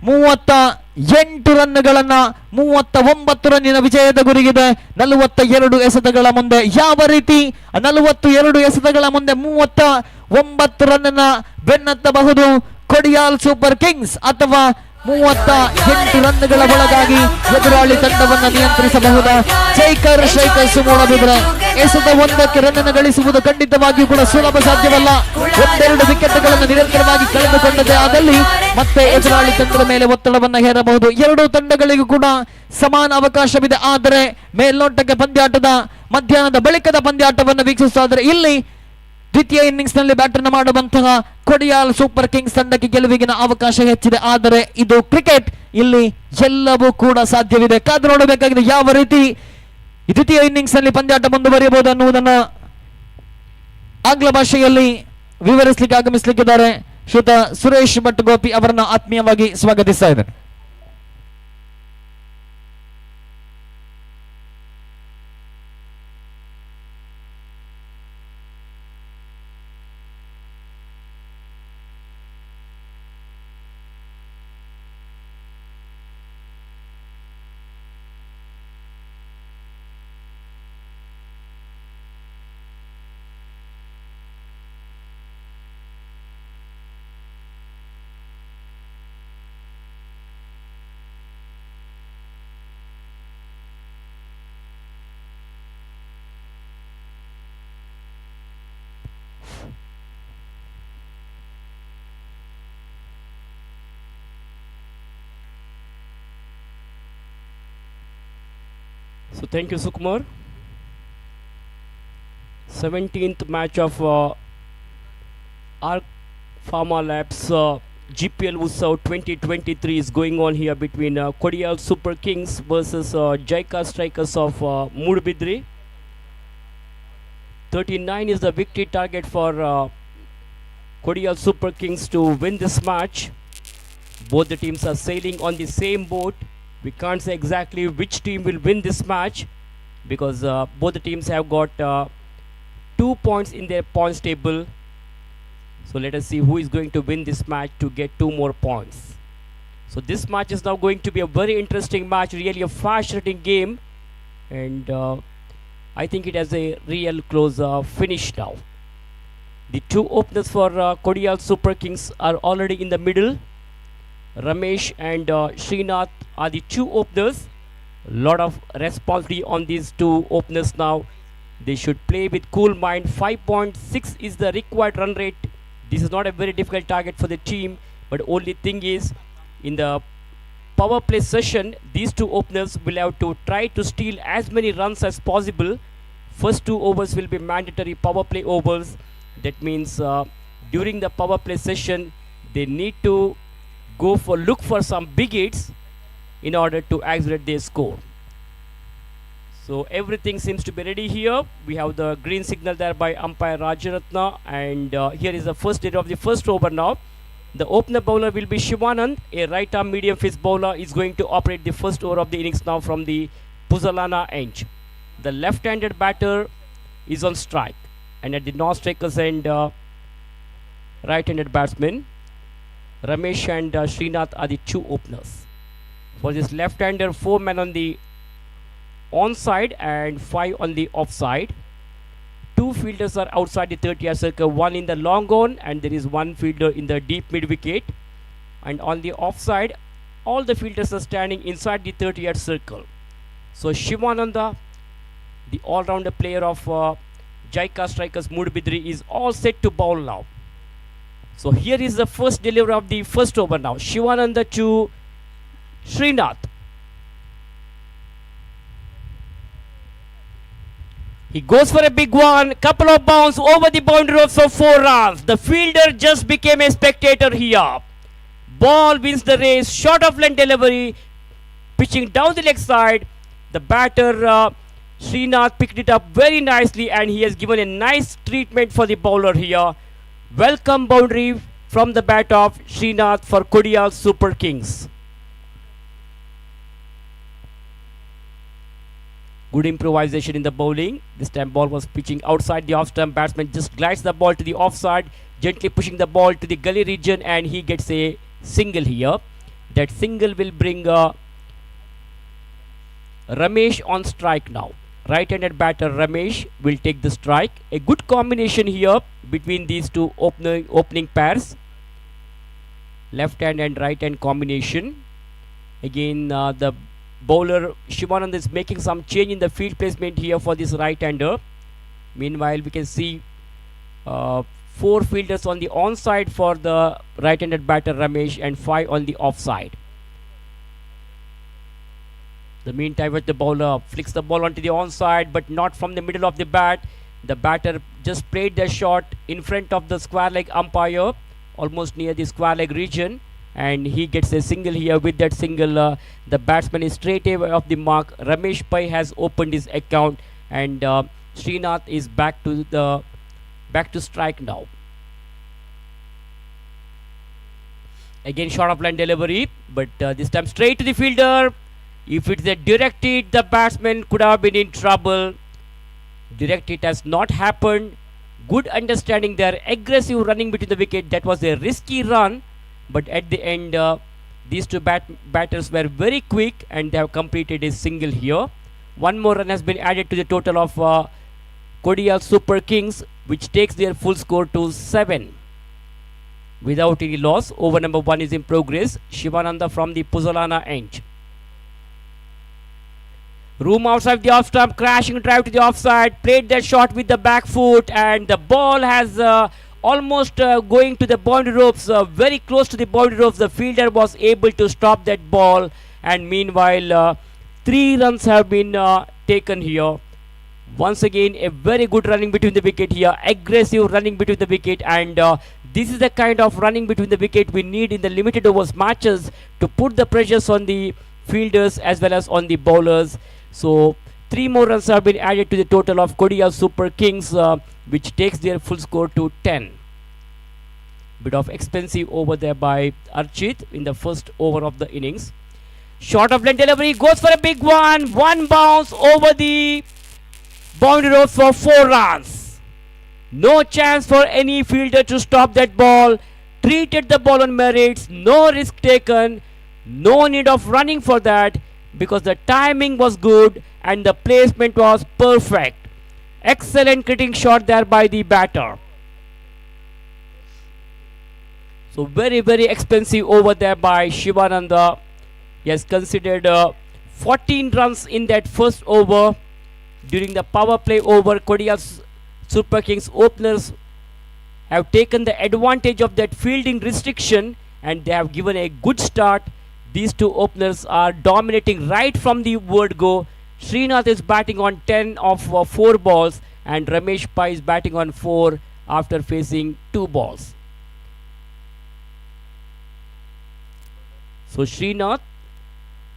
38 ರನ್ಗಳನ್ನ. 39 ರನ್ನಿನ ವಿಜಯದ ಗುರಿಗಿದೆ 42 ಎಸೆತಗಳ ಮುಂದೆ. ಯಾವ ರೀತಿ 42 ಎಸೆತಗಳ ಮುಂದೆ 39 ರನ್ನ ಬೆನ್ನತ್ತಬಹುದು ಕೊಡಿಯಾಲ್ ಸೂಪರ್ ಕಿಂಗ್ಸ್, ಅಥವಾ 38 ರನ್ಗಳ ಒಳಗಾಗಿ ಎದುರಾಳಿ ತಂಡವನ್ನು ನಿಯಂತ್ರಿಸಬಹುದಾ ಜೈಕರ್ ಸ್ಟ್ರೈಕರ್ಸ್ ಮೂಡಬಿದ್ರೆ? ಎಸೆತ ಒಂದಕ್ಕೆ ರನ್ನನ್ನು ಗಳಿಸುವುದು ಖಂಡಿತವಾಗಿಯೂ ಕೂಡ ಸುಲಭ ಸಾಧ್ಯವಲ್ಲ. ಒಂದೆರಡು ವಿಕೆಟ್ಗಳನ್ನು ನಿರಂತರವಾಗಿ ಕಳೆದುಕೊಂಡದ್ದೇ ಆದಲ್ಲಿ ಮತ್ತೆ ಎದುರಾಳಿ ತಂಡದ ಮೇಲೆ ಒತ್ತಡವನ್ನು ಹೇರಬಹುದು. ಎರಡೂ ತಂಡಗಳಿಗೂ ಕೂಡ ಸಮಾನ ಅವಕಾಶವಿದೆ. ಆದರೆ ಮೇಲ್ನೋಟಕ್ಕೆ ಪಂದ್ಯಾಟದ ಮಧ್ಯಾಹ್ನದ ಬಳಿಕದ ಪಂದ್ಯಾಟವನ್ನು ವೀಕ್ಷಿಸುವುದಾದರೆ ಇಲ್ಲಿ ದ್ವಿತೀಯ ಇನ್ನಿಂಗ್ಸ್ ನಲ್ಲಿ ಬ್ಯಾಟ್ ಅನ್ನು ಮಾಡುವಂತಹ ಕೊಡಿಯಾಲ್ ಸೂಪರ್ ಕಿಂಗ್ಸ್ ತಂಡಕ್ಕೆ ಗೆಲುವಿಗಿನ ಅವಕಾಶ ಹೆಚ್ಚಿದೆ. ಆದರೆ ಇದು ಕ್ರಿಕೆಟ್, ಇಲ್ಲಿ ಎಲ್ಲವೂ ಕೂಡ ಸಾಧ್ಯವಿದೆ. ಕಾದು ನೋಡಬೇಕಾಗಿದೆ ಯಾವ ರೀತಿ ದ್ವಿತೀಯ ಇನ್ನಿಂಗ್ಸ್ ನಲ್ಲಿ ಪಂದ್ಯಾಟ ಮುಂದುವರಿಯಬಹುದು ಅನ್ನುವುದನ್ನ. ಆಂಗ್ಲ ಭಾಷೆಯಲ್ಲಿ ವಿವರಿಸಲಿಕ್ಕೆ ಆಗಮಿಸಲಿಕ್ಕಿದ್ದಾರೆ ಶ್ರೀಯುತ ಸುರೇಶ್ ಭಟ್ ಗೋಪಿ ಅವರನ್ನ ಆತ್ಮೀಯವಾಗಿ ಸ್ವಾಗತಿಸ್ತಾ ಇದ್ದೇನೆ. So thank you, Sukumar. 17th match of Ark Pharma Labs GPL Utsav 2023 is going on here between Kodial Super Kings versus Jaika Strikers of Moodbidri. 39 is the victory target for Kodial Super Kings to win this match. Both the teams are sailing on the same boat. We can't say exactly which team will win this match because both the teams have got 2 points in their points table. So let us see who is going to win this match to get 2 more points. So this match is now going to be a very interesting match, really a fascinating game, and I think it has a real close finish now. The 2 openers for Kodial Super Kings are already in the middle. Ramesh and Srinath are the 2 openers. Lot of responsibility on these 2 openers now. They should play with cool mind. 5.6 is the required run rate. This is not a very difficult target for the team, but only thing is, in the power play session, these 2 openers will have to try to steal as many runs as possible. First 2 overs will be mandatory power play overs. That means during the power play session, they need to look for some big hits in order to accelerate their score. So everything seems to be ready here. We have the green signal there by umpire Rajaratna, and here is the first hit of the first over now. The opener bowler will be Shivanand, a right arm medium fist bowler, is going to operate the first over of the innings now from the Puzzolana end. The left-handed batter is on strike, and at the non-strikers end, right-handed batsman Ramesh and Srinath are the 2 openers. For this left-hander, 4 men on the onside and 5 on the offside. 2 fielders are outside the 30-yard circle, 1 in the long on, and there is 1 fielder in the deep mid-wicket. And on the offside, all the fielders are standing inside the 30-yard circle. So Shivananda, the all-rounder player of Jaika Strikers Moodbidri, is all set to bowl now. So here is the first delivery of the first over now. Shivananda to Srinath. He goes for a big one, couple of bounce over the boundary ropes for 4 runs. The fielder just became a spectator here. Ball wins the race, short of length delivery, pitching down the leg side. The batter Srinath picked it up very nicely, and he has given a nice treatment for the bowler here. Welcome boundary from the bat of Srinath for Kodial Super Kings. Good improvisation in the bowling. This time ball was pitching outside the off stump. Batsman just glides the ball to the offside, gently pushing the ball to the gully region, and he gets a single here. That single will bring Ramesh on strike now. Right-handed batter Ramesh will take the strike. A good combination here between these two opening pairs. Left hand and right hand combination. Again, the bowler Shivanand is making some change in the field placement here for this right-hander. Meanwhile, we can see 4 fielders on the onside for the right-handed batter Ramesh and 5 on the offside. The meantime, the bowler flicks the ball onto the onside, but not from the middle of the bat. The batter just played the shot in front of the square leg umpire, almost near the square leg region, and he gets a single here. With that single, the batsman is straight away off the mark. Ramesh Pai has opened his account, and Srinath is back to strike now. Again short of line delivery, but this time straight to the fielder. If it's a direct hit, the batsman could have been in trouble. Direct hit has not happened. Good understanding there, aggressive running between the wicket. That was a risky run, but at the end, these two batters were very quick and they have completed a single here. One more run has been added to the total of Kodial Super Kings, which takes their full score to 7. Without any loss, over number 1 is in progress. Shivananda from the Puzzolana end. Room outside the off stump, crashing drive to the offside, played that shot with the back foot, and the ball has almost going to the boundary ropes, very close to the boundary ropes. The fielder was able to stop that ball, and meanwhile, 3 runs have been taken here. Once again, a very good running between the wicket here, aggressive running between the wicket, and this is the kind of running between the wicket we need in the limited overs matches to put the pressures on the fielders as well as on the bowlers. So 3 more runs have been added to the total of Kodial Super Kings, which takes their full score to 10. Bit of expensive over there by Archit in the first over of the innings. Short of length delivery, goes for a big one. One bounce over the boundary rope for 4 runs. No chance for any fielder to stop that ball. Treated the ball on merits, no risk taken, no need of running for that, because the timing was good and the placement was perfect. Excellent hitting shot there by the batter. So very, very expensive over there by Shivananda. He has considered 14 runs in that first over. During the power play over, Kodial Super Kings openers have taken the advantage of that fielding restriction and they have given a good start. These two openers are dominating right from the word go. Srinath is batting on 10 of 4 balls and Ramesh Pai is batting on 4 after facing 2 balls. So Srinath,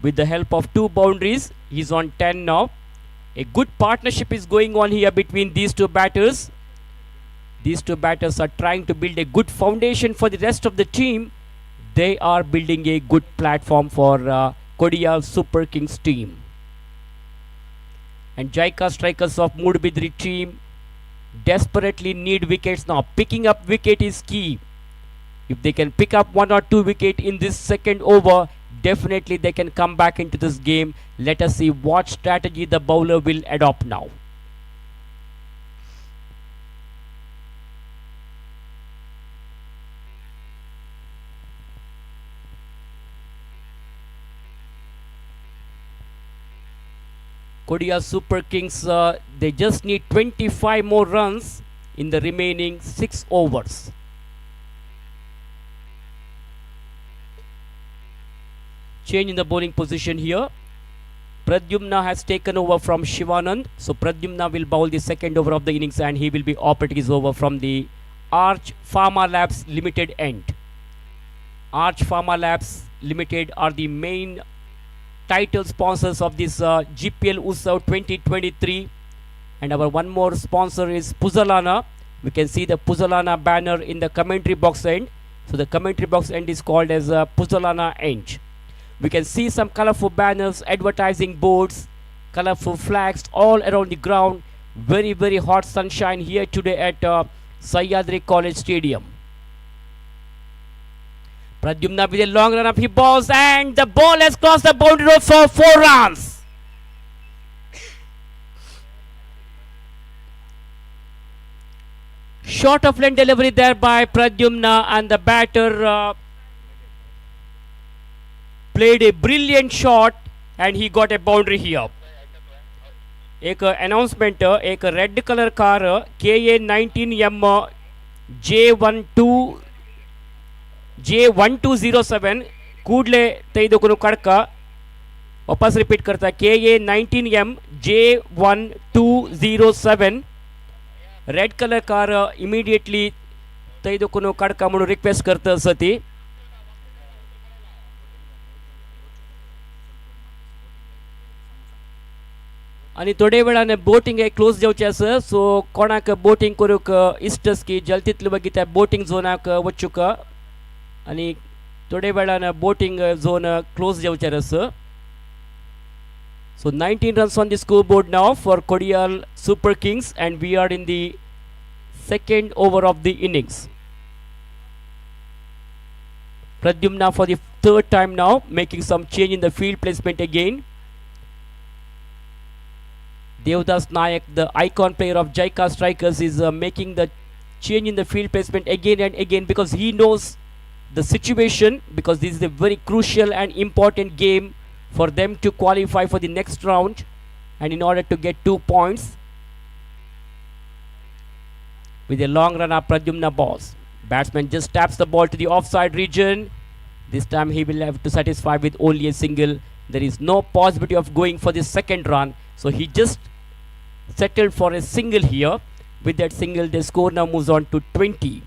with the help of 2 boundaries, he's on 10 now. A good partnership is going on here between these two batters. These two batters are trying to build a good foundation for the rest of the team. They are building a good platform for Kodial Super Kings team. And Jaika Strikers of Moodbidri team desperately need wickets now. Picking up wicket is key. If they can pick up 1 or 2 wicket in this second over, definitely they can come back into this game. Let us see what strategy the bowler will adopt now. Kodial Super Kings, they just need 25 more runs in the remaining 6 overs. Change in the bowling position here. Pradyumna has taken over from Shivanand. So Pradyumna will bowl the second over of the innings and he will be operating his over from the Arch Pharma Labs Limited end. Arch Pharma Labs Limited are the main title sponsors of this GPL Utsav 2023, and our one more sponsor is Puzzolana. We can see the Puzzolana banner in the commentary box end. So the commentary box end is called as Puzzolana end. We can see some colorful banners, advertising boards, colorful flags all around the ground. Very, very hot sunshine here today at Sahyadri College Stadium. Pradyumna with a long run up, he balls, and the ball has crossed the boundary rope for 4 runs. Short of length delivery there by Pradyumna, and the batter played a brilliant shot and he got a boundary here. एक announcement, एक red colour car KA 19 M J12 J1207 कूडले तैदुकुनु कडक. वापस repeat करता, KA 19 M J1207 red colour car immediately तैदुकुनु कडक म्हणून request करता असं ती. आनी थोडे वेळान बोटींग हे क्लोज जावचें आसा. सो कोणाक बोटींग करूंक इश्ट आसा की जल तितले मागीर त्या बोटींग झोनाक वचूंक आनी थोडे वेळान बोटींग झोन क्लोज जावचेर आसा. So 19 runs on the scoreboard now for Kodial Super Kings, and we are in the second over of the innings. Pradyumna for the third time now making some change in the field placement again. Devdas Nayak, the icon player of Jaika Strikers, is making the change in the field placement again and again because he knows the situation, because this is a very crucial and important game for them to qualify for the next round and in order to get 2 points. With a long run up, Pradyumna balls. Batsman just taps the ball to the offside region. This time he will have to satisfy with only a single. There is no possibility of going for the second run. So he just settled for a single here. With that single, the score now moves on to 20.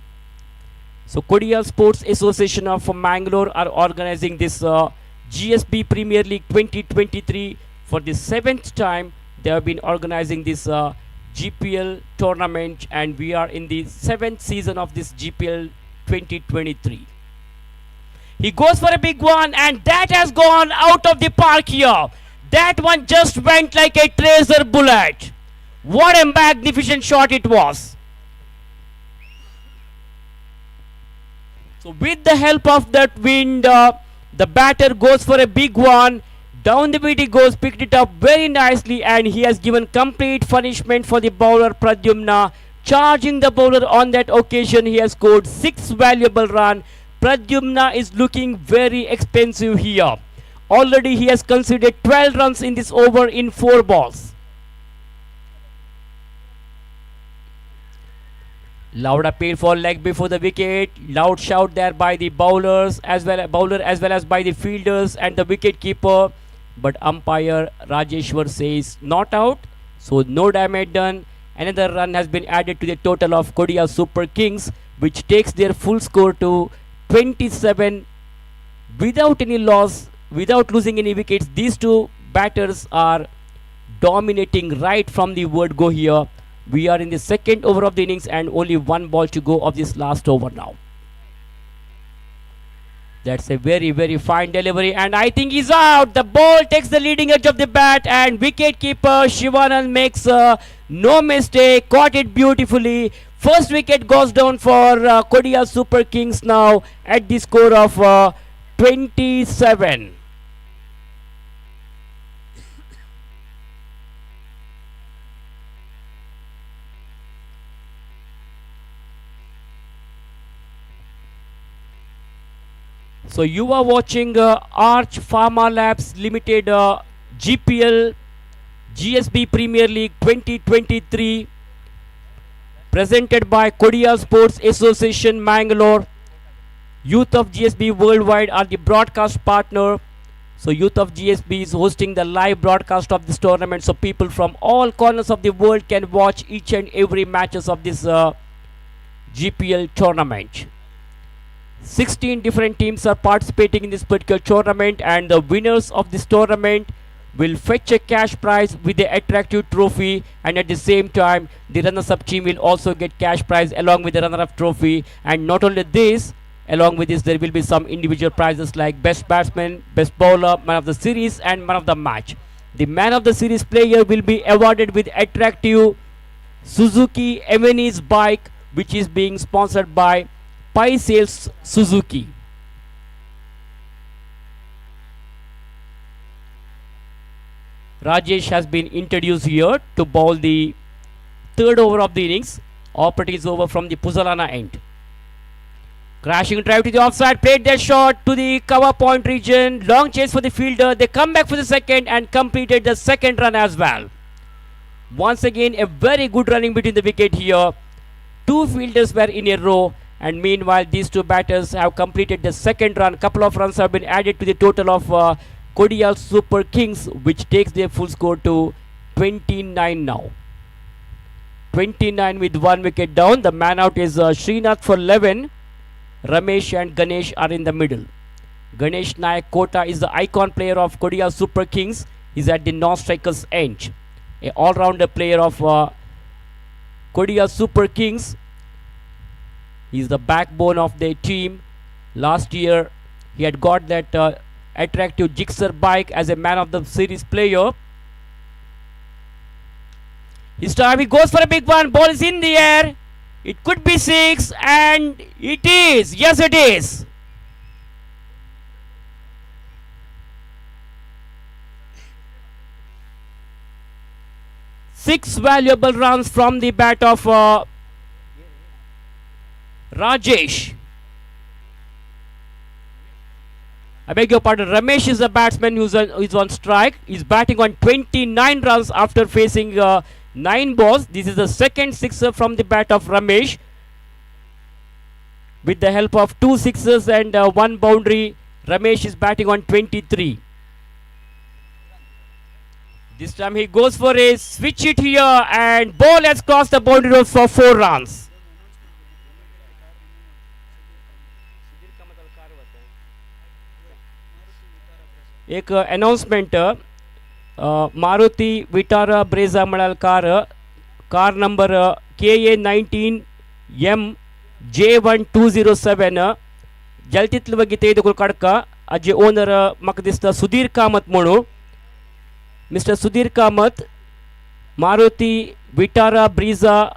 So Kodial Sports Association of Mangalore are organizing this GSB Premier League 2023 for the 7th time. They have been organizing this GPL tournament, and we are in the 7th season of this GPL 2023. He goes for a big one, and that has gone out of the park here. That one just went like a tracer bullet. What a magnificent shot it was. So with the help of that wind, the batter goes for a big one. Down the wicket he goes, picked it up very nicely, and he has given complete punishment for the bowler Pradyumna. Charging the bowler on that occasion, he has scored 6 valuable runs. Pradyumna is looking very expensive here. Already he has conceded 12 runs in this over in 4 balls. Loud appeal for leg before the wicket. Loud shout there by the bowlers as well, bowler as well as by the fielders and the wicket keeper. But umpire Rajeshwar says not out, so no damage done. Another run has been added to the total of Kodial Super Kings, which takes their full score to 27 without any loss, without losing any wickets. These two batters are dominating right from the word go here. We are in the second over of the innings and only 1 ball to go of this last over now. That's a very, very fine delivery, and I think he's out. The ball takes the leading edge of the bat, and wicket keeper Shivanand makes no mistake, caught it beautifully. First wicket goes down for Kodial Super Kings now at the score of 27. So you are watching Arch Pharma Labs Limited GPL GSB Premier League 2023 presented by Kodial Sports Association Mangalore. Youth of GSB Worldwide are the broadcast partner. So Youth of GSB is hosting the live broadcast of this tournament, so people from all corners of the world can watch each and every matches of this GPL tournament. 16 different teams are participating in this particular tournament, and the winners of this tournament will fetch a cash prize with the attractive trophy, and at the same time the runners-up team will also get cash prize along with the runner-up trophy. And not only this, along with this there will be some individual prizes like best batsman, best bowler, man of the series and man of the match. The man of the series player will be awarded with attractive Suzuki Avenis bike, which is being sponsored by Pi Sales Suzuki. Rajesh has been introduced here to bowl the third over of the innings. Operating is over from the Puzzolana end. Crashing drive to the offside, played their shot to the cover point region. Long chase for the fielder. They come back for the second and completed the second run as well. Once again, a very good running between the wicket here. Two fielders were in a row, and meanwhile these two batters have completed the second run. Couple of runs have been added to the total of Kodial Super Kings, which takes their full score to 29 now. 29 with one wicket down. The man out is Srinath for 11. Ramesh and Ganesh are in the middle. Ganesh Nayak Kota is the icon player of Kodial Super Kings. He's at the non-strikers end. A all-rounder player of Kodial Super Kings. He's the backbone of their team. Last year He had got that attractive Gixxer bike as a man of the series player. His time he goes for a big one. Ball is in the air. It could be 6, and it is. Yes, it is. 6 valuable runs from the bat of Rajesh. I beg your pardon, Ramesh is the batsman who's on strike. He's batting on 29 runs after facing 9 balls. This is the second sixer from the bat of Ramesh. With the help of 2 sixes and 1 boundary, Ramesh is batting on 23. This time he goes for a switch it here, and ball has crossed the boundary road for 4 runs. एक announcement, Maruti Vitara Brezza म्हळ्यार car, car number KA 19 MJ 1207 जलतीतले वगी तेदुकुल काडका. हाजे owner म्हाका दिसता सुधीर कामत म्हणून. Mister Sudhir Kamath, Maruti Vitara Brezza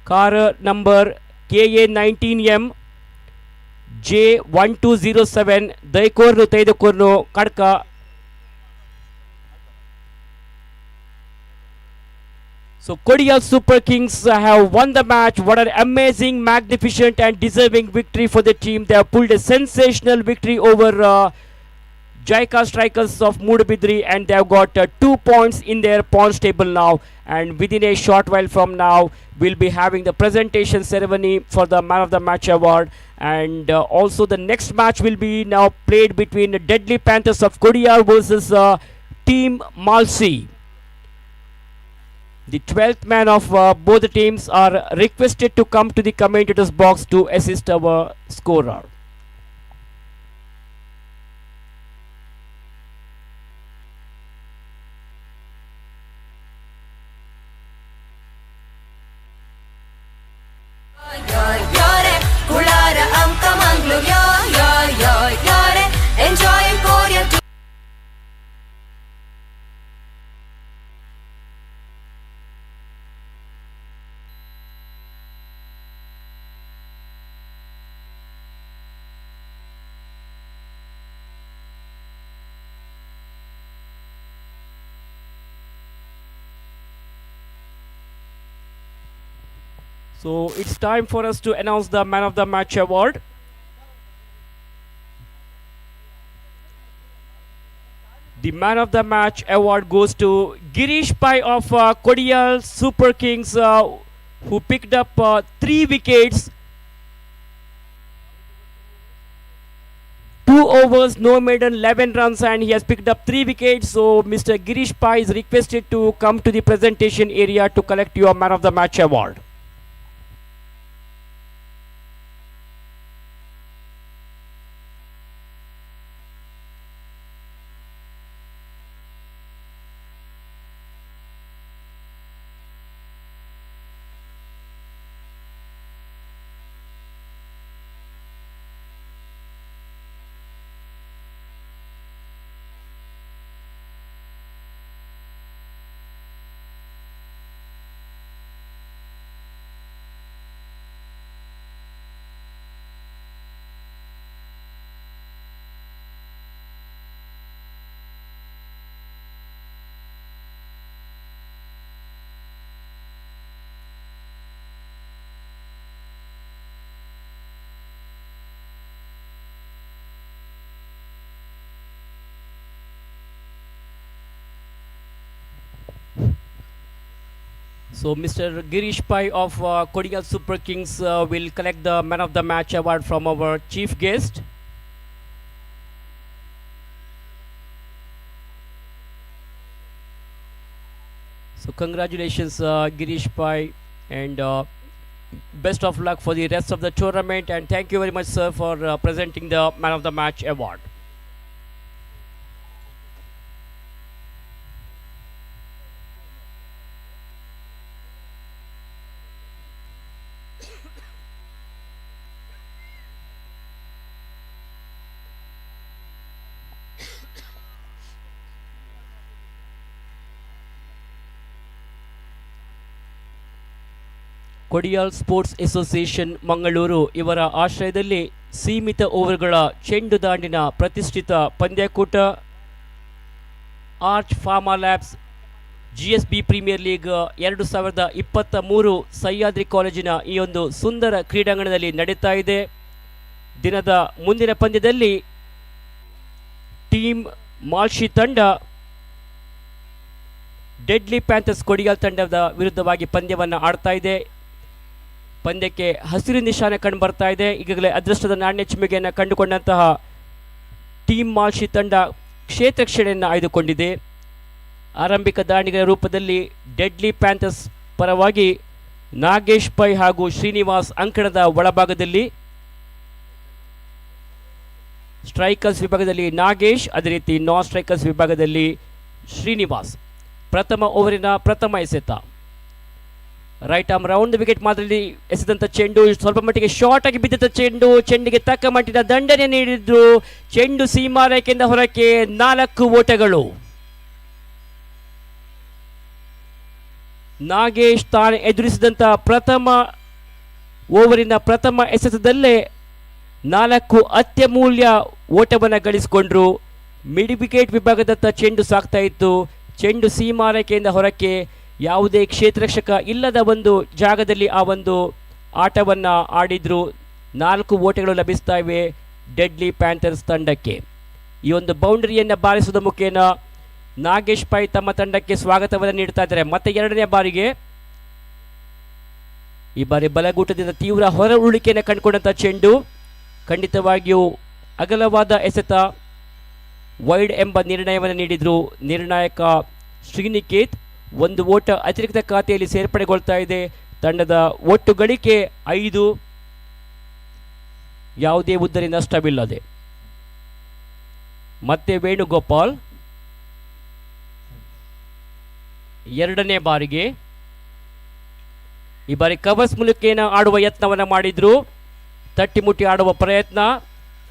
car number KA 19 MJ 1207 ದಯಕೋರ್ನು ತೈದಕೋರ್ನು ಕಡ್ಕ. So Kodial Super Kings have won the match. What an amazing, magnificent and deserving victory for the team. They have pulled a sensational victory over Jaika Strikers of Moodbidri, and they have got 2 points in their points table now. And within a short while from now, we'll be having the presentation ceremony for the Man of the Match award. And also the next match will be now played between the Deadly Panthers of Kodial versus Team Malsi. The 12th man of both the teams are requested to come to the commentators box to assist our scorer. So it's time for us to announce the Man of the Match award. The Man of the Match award goes to Girish Pai of Kodial Super Kings, who picked up 3 wickets, 2 overs, no maiden, 11 runs, and he has picked up 3 wickets. So Mr. Girish Pai is requested to come to the presentation area to collect your Man of the Match award. So Mr. Girish Pai of Kodial Super Kings will collect the Man of the Match award from our chief guest. So congratulations Girish Pai, and best of luck for the rest of the tournament, and thank you very much sir for presenting the Man of the Match award. Kodial sports association Mangaluru ಇವರ ಆಶ್ರಯದಲ್ಲಿ ಸೀಮಿತ ಓವರ್ಗಳ ಚೆಂಡು ದಾಂಡಿನ ಪ್ರತಿಷ್ಠಿತ ಪಂದ್ಯಾಕೂಟ Arch Pharma Labs GSB Premier League 2023 Sahyadri ಕಾಲೇಜಿನ ಈ ಒಂದು ಸುಂದರ ಕ್ರೀಡಾಂಗಣದಲ್ಲಿ ನಡೀತಾ ಇದೆ. ದಿನದ ಮುಂದಿನ ಪಂದ್ಯದಲ್ಲಿ ಟೀಮ್ ಮಾಲ್ಶಿ ತಂಡ ಡೆಡ್ಲಿ ಪ್ಯಾಂಥರ್ಸ್ ಕೊಡಿಯಾಲ್ ತಂಡದ ವಿರುದ್ಧವಾಗಿ ಪಂದ್ಯವನ್ನು ಆಡ್ತಾ ಇದೆ. ಪಂದ್ಯಕ್ಕೆ ಹಸಿರು ನಿಶಾನೆ ಕಂಡು ಬರ್ತಾ ಇದೆ. ಈಗಾಗಲೇ ಅದೃಷ್ಟದ ನಾಣ್ಯ ಚಿಮ್ಮುಗೆಯನ್ನು ಕಂಡುಕೊಂಡಂತಹ ಟೀಮ್ ಮಾಲ್ಶಿ ತಂಡ ಕ್ಷೇತ್ರ ರಕ್ಷಣೆಯನ್ನು ಆಯ್ದುಕೊಂಡಿದೆ. ಆರಂಭಿಕ ದಾಂಡಿಗರ ರೂಪದಲ್ಲಿ ಡೆಡ್ಲಿ ಪ್ಯಾಂಥರ್ಸ್ ಪರವಾಗಿ ನಾಗೇಶ್ ಪೈ ಹಾಗೂ ಶ್ರೀನಿವಾಸ್ ಅಂಕಣದ ಒಳಭಾಗದಲ್ಲಿ, ಸ್ಟ್ರೈಕರ್ಸ್ ವಿಭಾಗದಲ್ಲಿ ನಾಗೇಶ್, ಅದೇ ರೀತಿ ನಾನ್ ಸ್ಟ್ರೈಕರ್ಸ್ ವಿಭಾಗದಲ್ಲಿ ಶ್ರೀನಿವಾಸ್. ಪ್ರಥಮ ಓವರಿನ ಪ್ರಥಮ ಎಸೆತ. ರೈಟ್ ಆರ್ಮ್ ರೌಂಡ್ ವಿಕೆಟ್ ಮಾದರಿಯಲ್ಲಿ ಎಸೆದಂಥ ಚೆಂಡು. ಸ್ವಲ್ಪ ಮಟ್ಟಿಗೆ ಶಾರ್ಟ್ ಆಗಿ ಬಿದ್ದಂಥ ಚೆಂಡು. ಚೆಂಡಿಗೆ ತಕ್ಕ ಮಟ್ಟಿನ ದಂಡನೆ ನೀಡಿದ್ರು. ಚೆಂಡು ಸೀಮಾರೇಖೆಯಿಂದ ಹೊರಕ್ಕೆ, 4 ಓಟಗಳು. ನಾಗೇಶ್ ತಾನು ಎದುರಿಸಿದಂಥ ಪ್ರಥಮ ಓವರಿನ ಪ್ರಥಮ ಎಸೆತದಲ್ಲೇ 4 ಅತ್ಯಮೂಲ್ಯ ಓಟವನ್ನು ಗಳಿಸಿಕೊಂಡ್ರು. ಮಿಡ್ ವಿಕೆಟ್ ವಿಭಾಗದತ್ತ ಚೆಂಡು ಸಾಗ್ತಾ ಇತ್ತು. ಚೆಂಡು ಸೀಮಾರೇಖೆಯಿಂದ ಹೊರಕ್ಕೆ, ಯಾವುದೇ ಕ್ಷೇತ್ರರಕ್ಷಕ ಇಲ್ಲದ ಒಂದು ಜಾಗದಲ್ಲಿ ಆ ಒಂದು ಆಟವನ್ನು ಆಡಿದ್ರು. 4 ಓಟಗಳು ಲಭಿಸ್ತಾ ಇವೆ ಡೆಡ್ಲಿ ಪ್ಯಾಂಥರ್ಸ್ ತಂಡಕ್ಕೆ. ಈ ಒಂದು ಬೌಂಡರಿಯನ್ನು ಬಾರಿಸುವುದರ ಮುಖೇನ ನಾಗೇಶ್ ಪೈ ತಮ್ಮ ತಂಡಕ್ಕೆ ಸ್ವಾಗತವನ್ನು ನೀಡ್ತಾ ಇದ್ದಾರೆ. ಮತ್ತೆ ಎರಡನೇ ಬಾರಿಗೆ ಈ ಬಾರಿ ಬಲಗೂಟದಿಂದ ತೀವ್ರ ಹೊರ ಉರುಳಿಕೆಯನ್ನು ಕಂಡುಕೊಂಡಂಥ ಚೆಂಡು. ಖಂಡಿತವಾಗಿಯೂ ಅಗಲವಾದ ಎಸೆತ, ವೈಡ್ ಎಂಬ ನಿರ್ಣಯವನ್ನು ನೀಡಿದರು ನಿರ್ಣಾಯಕ ಶ್ರೀನಿಕೇತ್. ಒಂದು ಓಟ ಅತಿರಿಕ್ತ ಖಾತೆಯಲ್ಲಿ ಸೇರ್ಪಡೆಗೊಳ್ತಾ ಇದೆ. ತಂಡದ ಒಟ್ಟು ಗಳಿಕೆ 5, ಯಾವುದೇ ಉದ್ದರಿ ನಷ್ಟವಿಲ್ಲದೆ. ಮತ್ತೆ ವೇಣುಗೋಪಾಲ್ ಎರಡನೇ ಬಾರಿಗೆ ಈ ಬಾರಿ ಕವರ್ಸ್ ಮೂಲಕೇನ ಆಡುವ ಯತ್ನವನ್ನು ಮಾಡಿದ್ರು. ತಟ್ಟಿಮುಟ್ಟಿ ಆಡುವ ಪ್ರಯತ್ನ.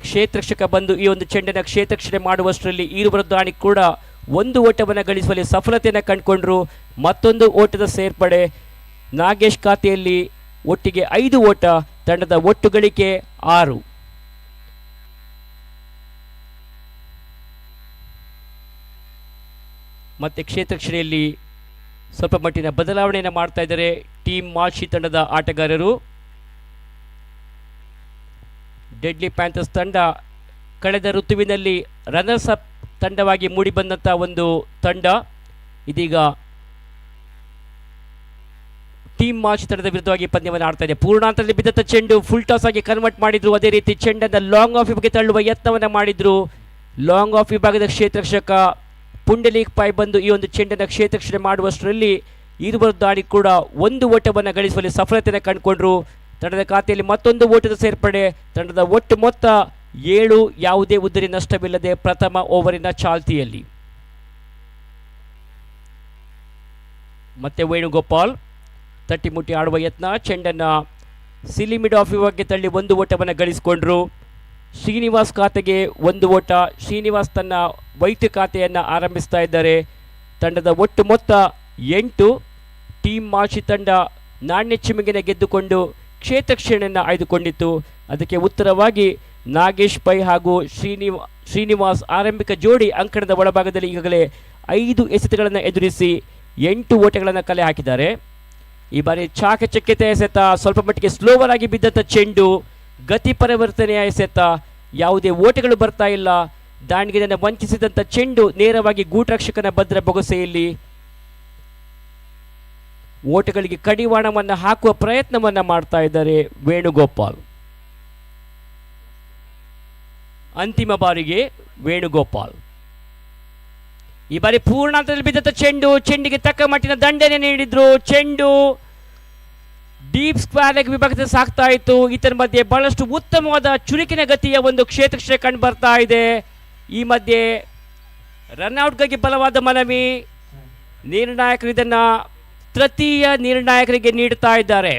ಕ್ಷೇತ್ರರಕ್ಷಕ ಬಂದು ಈ ಒಂದು ಚೆಂಡನ್ನು ಕ್ಷೇತ್ರರಕ್ಷಣೆ ಮಾಡುವಷ್ಟರಲ್ಲಿ ಈರುವರು ದಾಣಿ ಕೂಡ ಒಂದು ಓಟವನ್ನು ಗಳಿಸುವಲ್ಲಿ ಸಫಲತೆಯನ್ನು ಕಂಡುಕೊಂಡ್ರು. ಮತ್ತೊಂದು ಓಟದ ಸೇರ್ಪಡೆ ನಾಗೇಶ್ ಖಾತೆಯಲ್ಲಿ. ಒಟ್ಟಿಗೆ 5 ಓಟ, ತಂಡದ ಒಟ್ಟು ಗಳಿಕೆ 6. ಮತ್ತೆ ಕ್ಷೇತ್ರರಕ್ಷಣೆಯಲ್ಲಿ ಸ್ವಲ್ಪ ಮಟ್ಟಿನ ಬದಲಾವಣೆಯನ್ನು ಮಾಡ್ತಾ ಇದ್ದಾರೆ ಟೀಮ್ ಮಾಲ್ಶಿ ತಂಡದ ಆಟಗಾರರು. ಡೆಡ್ಲಿ ಪ್ಯಾಂಥರ್ಸ್ ತಂಡ ಕಳೆದ ಋತುವಿನಲ್ಲಿ ರನ್ನರ್ಸ್ ಅಪ್ ತಂಡವಾಗಿ ಮೂಡಿಬಂದಂಥ ಒಂದು ತಂಡ ಇದೀಗ ಟೀಮ್ ಮಾಲ್ಶಿ ತಂಡದ ವಿರುದ್ಧವಾಗಿ ಪಂದ್ಯವನ್ನು ಆಡ್ತಾ ಇದೆ. ಪೂರ್ಣಾಂತರದಲ್ಲಿ ಬಿದ್ದಂಥ ಚೆಂಡು ಫುಲ್ ಟಾಸ್ ಆಗಿ ಕನ್ವರ್ಟ್ ಮಾಡಿದ್ರು. ಅದೇ ರೀತಿ ಚೆಂಡನ್ನು ಲಾಂಗ್ ಆಫ್ ವಿಭಾಗಕ್ಕೆ ತಳ್ಳುವ ಯತ್ನವನ್ನು ಮಾಡಿದ್ರು. ಲಾಂಗ್ ಆಫ್ ವಿಭಾಗದ ಕ್ಷೇತ್ರರಕ್ಷಕ ಪುಂಡಲೀಕ್ ಪೈ ಬಂದು ಈ ಒಂದು ಚೆಂಡನ್ನು ಕ್ಷೇತ್ರರಕ್ಷಣೆ ಮಾಡುವಷ್ಟರಲ್ಲಿ ಇರುವರು ದಾಳಿ ಕೂಡ ಒಂದು ಓಟವನ್ನು ಗಳಿಸುವಲ್ಲಿ ಸಫಲತೆಯನ್ನು ಕಂಡುಕೊಂಡ್ರು. ತಂಡದ ಖಾತೆಯಲ್ಲಿ ಮತ್ತೊಂದು ಓಟದ ಸೇರ್ಪಡೆ. ತಂಡದ ಒಟ್ಟು ಮೊತ್ತ 7, ಯಾವುದೇ ಉದ್ದರಿ ನಷ್ಟವಿಲ್ಲದೆ ಪ್ರಥಮ ಓವರಿನ ಚಾಲ್ತಿಯಲ್ಲಿ. ಮತ್ತೆ ವೇಣುಗೋಪಾಲ್ ತಟ್ಟಿಮುಟ್ಟಿ ಆಡುವ ಯತ್ನ. ಚೆಂಡನ್ನು ಸಿಲಿ ಮಿಡ್ ಆಫ್ ವಿಭಾಗಕ್ಕೆ ತಳ್ಳಿ ಒಂದು ಓಟವನ್ನು ಗಳಿಸಿಕೊಂಡ್ರು. ಶ್ರೀನಿವಾಸ್ ಖಾತೆಗೆ ಒಂದು ಓಟ. ಶ್ರೀನಿವಾಸ್ ತನ್ನ ವೈದ್ಯ ಖಾತೆಯನ್ನು ಆರಂಭಿಸ್ತಾ ಇದ್ದಾರೆ. ತಂಡದ ಒಟ್ಟು ಮೊತ್ತ 8. ಟೀಮ್ ಮಾಲ್ಶಿ ತಂಡ ನಾಣ್ಯ ಚಿಮಿಗಿನ ಗೆದ್ದುಕೊಂಡು ಕ್ಷೇತ್ರ ಕ್ಷೀಣೆಯನ್ನು ಆಯ್ದುಕೊಂಡಿತ್ತು. ಅದಕ್ಕೆ ಉತ್ತರವಾಗಿ ನಾಗೇಶ್ ಪೈ ಹಾಗೂ ಶ್ರೀನಿವಾಸ್ ಆರಂಭಿಕ ಜೋಡಿ ಅಂಕಣದ ಒಳಭಾಗದಲ್ಲಿ ಈಗಾಗಲೇ 5 ಎಸೆತಗಳನ್ನು ಎದುರಿಸಿ 8 ಓಟಗಳನ್ನು ಕಲೆ ಹಾಕಿದ್ದಾರೆ. ಈ ಬಾರಿ ಚಾಕಚಕ್ಯತೆ ಎಸೆತ, ಸ್ವಲ್ಪ ಮಟ್ಟಿಗೆ ಸ್ಲೋವರ್ ಆಗಿ ಬಿದ್ದಂಥ ಚೆಂಡು, ಗತಿ ಪರಿವರ್ತನೆಯ ಎಸೆತ, ಯಾವುದೇ ಓಟಗಳು ಬರ್ತಾ ಇಲ್ಲ. ದಾಂಡಿಗೆಯನ್ನು ವಂಚಿಸಿದಂಥ ಚೆಂಡು ನೇರವಾಗಿ ಗೂಟರಕ್ಷಕನ ಭದ್ರ ಬೊಗಸೆಯಲ್ಲಿ ಓಟಗಳಿಗೆ ಕಡಿವಾಣವನ್ನು ಹಾಕುವ ಪ್ರಯತ್ನವನ್ನ ಮಾಡ್ತಾ ಇದ್ದಾರೆ ವೇಣುಗೋಪಾಲ್. ಅಂತಿಮ ಬಾರಿಗೆ ವೇಣುಗೋಪಾಲ್. ಈ ಬಾರಿ ಪೂರ್ಣಾಂತದಲ್ಲಿ ಬಿದ್ದಂಥ ಚೆಂಡು, ಚೆಂಡಿಗೆ ತಕ್ಕ ಮಟ್ಟಿನ ದಂಡನೆ ನೀಡಿದ್ರು. ಚೆಂಡು ಡೀಪ್ ಸ್ಕ್ವೇರ್ ಲೆಗ್ ವಿಭಾಗದಲ್ಲಿ ಸಾಕ್ತಾ ಇತ್ತು. ಈತನ ಮಧ್ಯೆ ಬಹಳಷ್ಟು ಉತ್ತಮವಾದ ಚುರುಕಿನ ಗತಿಯ ಒಂದು ಕ್ಷೇತ್ರ ಕಂಡು ಬರ್ತಾ ಇದೆ. ಈ ಮಧ್ಯೆ ರನ್ಔಟ್ಗಾಗಿ ಬಲವಾದ ಮನವಿ. ನಿರ್ಣಾಯಕರು ಇದನ್ನ ತೃತೀಯ ನಿರ್ಣಾಯಕರಿಗೆ ನೀಡುತ್ತಾ ಇದ್ದಾರೆ.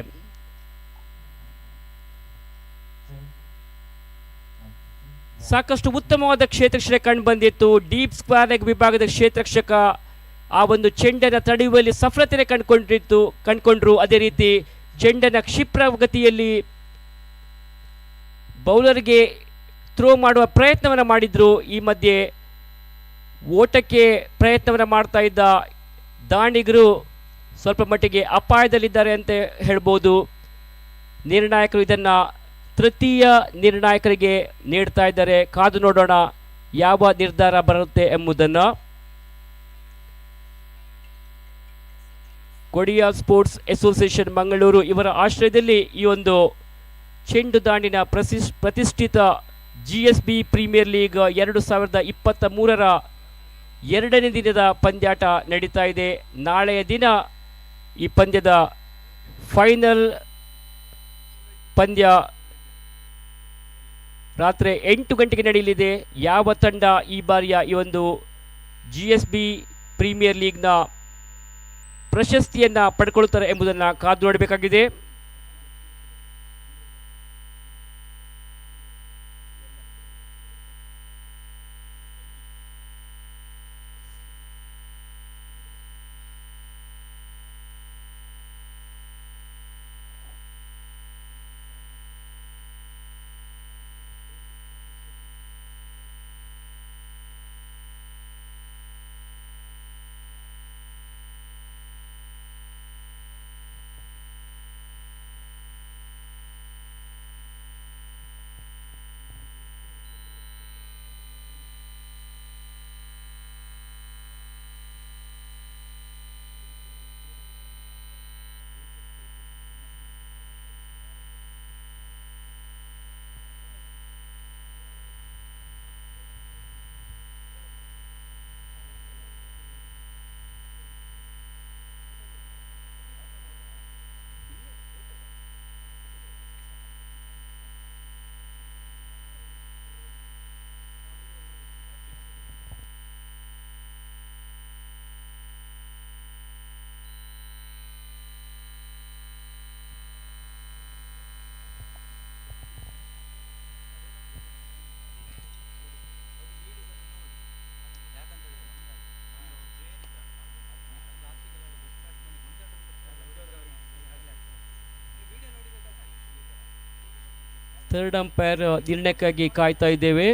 ಸಾಕಷ್ಟು ಉತ್ತಮವಾದ ಕ್ಷೇತ್ರರಕ್ಷಣೆ ಕಂಡು ಬಂದಿತ್ತು. ಡೀಪ್ ಸ್ಕ್ವೇರ್ ಲೆಗ್ ವಿಭಾಗದ ಕ್ಷೇತ್ರರಕ್ಷಕ ಆ ಒಂದು ಚೆಂಡನ್ನು ತಡೆಯುವಲ್ಲಿ ಸಫಲತೆ ಕಂಡುಕೊಂಡ್ರು. ಅದೇ ರೀತಿ ಚೆಂಡನ್ನು ಕ್ಷಿಪ್ರ ಗತಿಯಲ್ಲಿ ಬೌಲರ್ಗೆ ಥ್ರೋ ಮಾಡುವ ಪ್ರಯತ್ನವನ್ನು ಮಾಡಿದರು. ಈ ಮಧ್ಯೆ ಓಟಕ್ಕೆ ಪ್ರಯತ್ನವನ್ನು ಮಾಡ್ತಾ ಇದ್ದ ದಾಂಡಿಗರು ಸ್ವಲ್ಪ ಮಟ್ಟಿಗೆ ಅಪಾಯದಲ್ಲಿದ್ದಾರೆ ಅಂತ ಹೇಳ್ಬೋದು. ನಿರ್ಣಾಯಕರು ಇದನ್ನು ತೃತೀಯ ನಿರ್ಣಾಯಕರಿಗೆ ನೀಡ್ತಾ ಇದ್ದಾರೆ. ಕಾದು ನೋಡೋಣ ಯಾವ ನಿರ್ಧಾರ ಬರುತ್ತೆ ಎಂಬುದನ್ನು. ಕೊಡಿಯಾಲ್ ಸ್ಪೋರ್ಟ್ಸ್ ಅಸೋಸಿಯೇಷನ್ ಮಂಗಳೂರು ಇವರ ಆಶ್ರಯದಲ್ಲಿ ಈ ಒಂದು ಚೆಂಡು ದಾಂಡಿನ ಪ್ರತಿಷ್ಠಿತ ಜಿಎಸ್ಬಿ ಪ್ರೀಮಿಯರ್ ಲೀಗ್ 2023ರ ಎರಡನೇ ದಿನದ ಪಂದ್ಯಾಟ ನಡೀತಾ ಇದೆ. ನಾಳೆಯ ದಿನ ಈ ಪಂದ್ಯದ ಫೈನಲ್ ಪಂದ್ಯ ರಾತ್ರಿ 8 ಗಂಟೆಗೆ ನಡೆಯಲಿದೆ. ಯಾವ ತಂಡ ಈ ಬಾರಿಯ ಈ ಒಂದು ಜಿಎಸ್ಬಿ ಪ್ರೀಮಿಯರ್ ಲೀಗ್ನ ಪ್ರಶಸ್ತಿಯನ್ನು ಪಡ್ಕೊಳ್ತಾರೆ ಎಂಬುದನ್ನು ಕಾದು ನೋಡಬೇಕಾಗಿದೆ. ಥರ್ಡ್ ಅಂಪೈರ್ ನಿರ್ಣಯಕ್ಕಾಗಿ ಕಾಯ್ತಾ ಇದ್ದೇವೆ.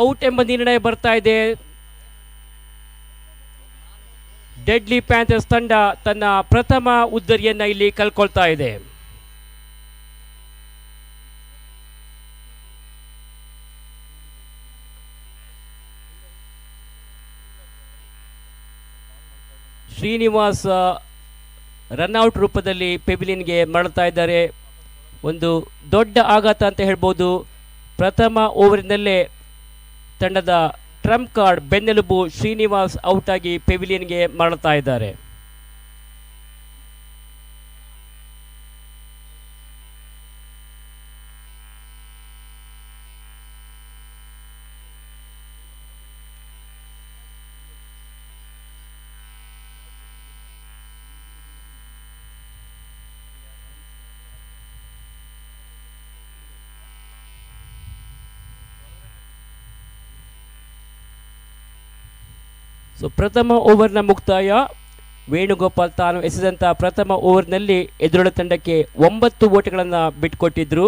ಔಟ್ ಎಂಬ ನಿರ್ಣಯ ಬರ್ತಾ ಇದೆ. ಡೆಡ್ಲಿ ಪ್ಯಾಂಥರ್ಸ್ ತಂಡ ತನ್ನ ಪ್ರಥಮ ಉದ್ದರಿಯನ್ನ ಇಲ್ಲಿ ಕಲ್ಕೊಳ್ತಾ ಇದೆ. ಶ್ರೀನಿವಾಸ್ ರನ್ಔಟ್ ರೂಪದಲ್ಲಿ ಪೆವಿಲಿಯನ್ಗೆ ಮರಳ್ತಾ ಇದ್ದಾರೆ. ಒಂದು ದೊಡ್ಡ ಆಘಾತ ಅಂತ ಹೇಳ್ಬೋದು. ಪ್ರಥಮ ಓವರಿನಲ್ಲೇ ತಂಡದ ಟ್ರಂಪ್ ಕಾರ್ಡ್ ಬೆನ್ನೆಲುಬು ಶ್ರೀನಿವಾಸ್ ಔಟ್ ಆಗಿ ಪೆವಿಲಿಯನ್ಗೆ ಮರಳ್ತಾ ಇದ್ದಾರೆ. ಸೊ ಪ್ರಥಮ ಓವರ್ನ ಮುಕ್ತಾಯ. ವೇಣುಗೋಪಾಲ್ ತಾನು ಎಸೆದಂಥ ಪ್ರಥಮ ಓವರ್ನಲ್ಲಿ ಎದುರುಳ ತಂಡಕ್ಕೆ 9 ಓಟಗಳನ್ನು ಬಿಟ್ಟುಕೊಟ್ಟಿದ್ರು.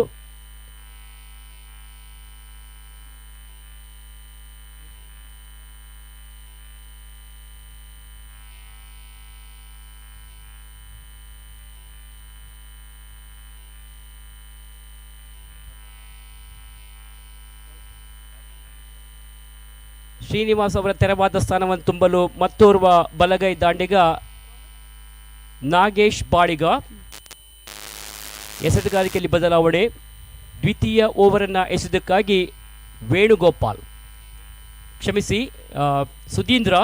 ಶ್ರೀನಿವಾಸ್ ಅವರ ತೆರವಾದ ಸ್ಥಾನವನ್ನು ತುಂಬಲು ಮತ್ತೋರ್ವ ಬಲಗೈ ದಾಂಡಿಗ ನಾಗೇಶ್ ಬಾಳಿಗ. ಎಸೆತಗಾರಿಕೆಯಲ್ಲಿ ಬದಲಾವಣೆ. ದ್ವಿತೀಯ ಓವರನ್ನು ಎಸೆದಕ್ಕಾಗಿ ವೇಣುಗೋಪಾಲ್, ಕ್ಷಮಿಸಿ ಸುಧೀಂದ್ರ.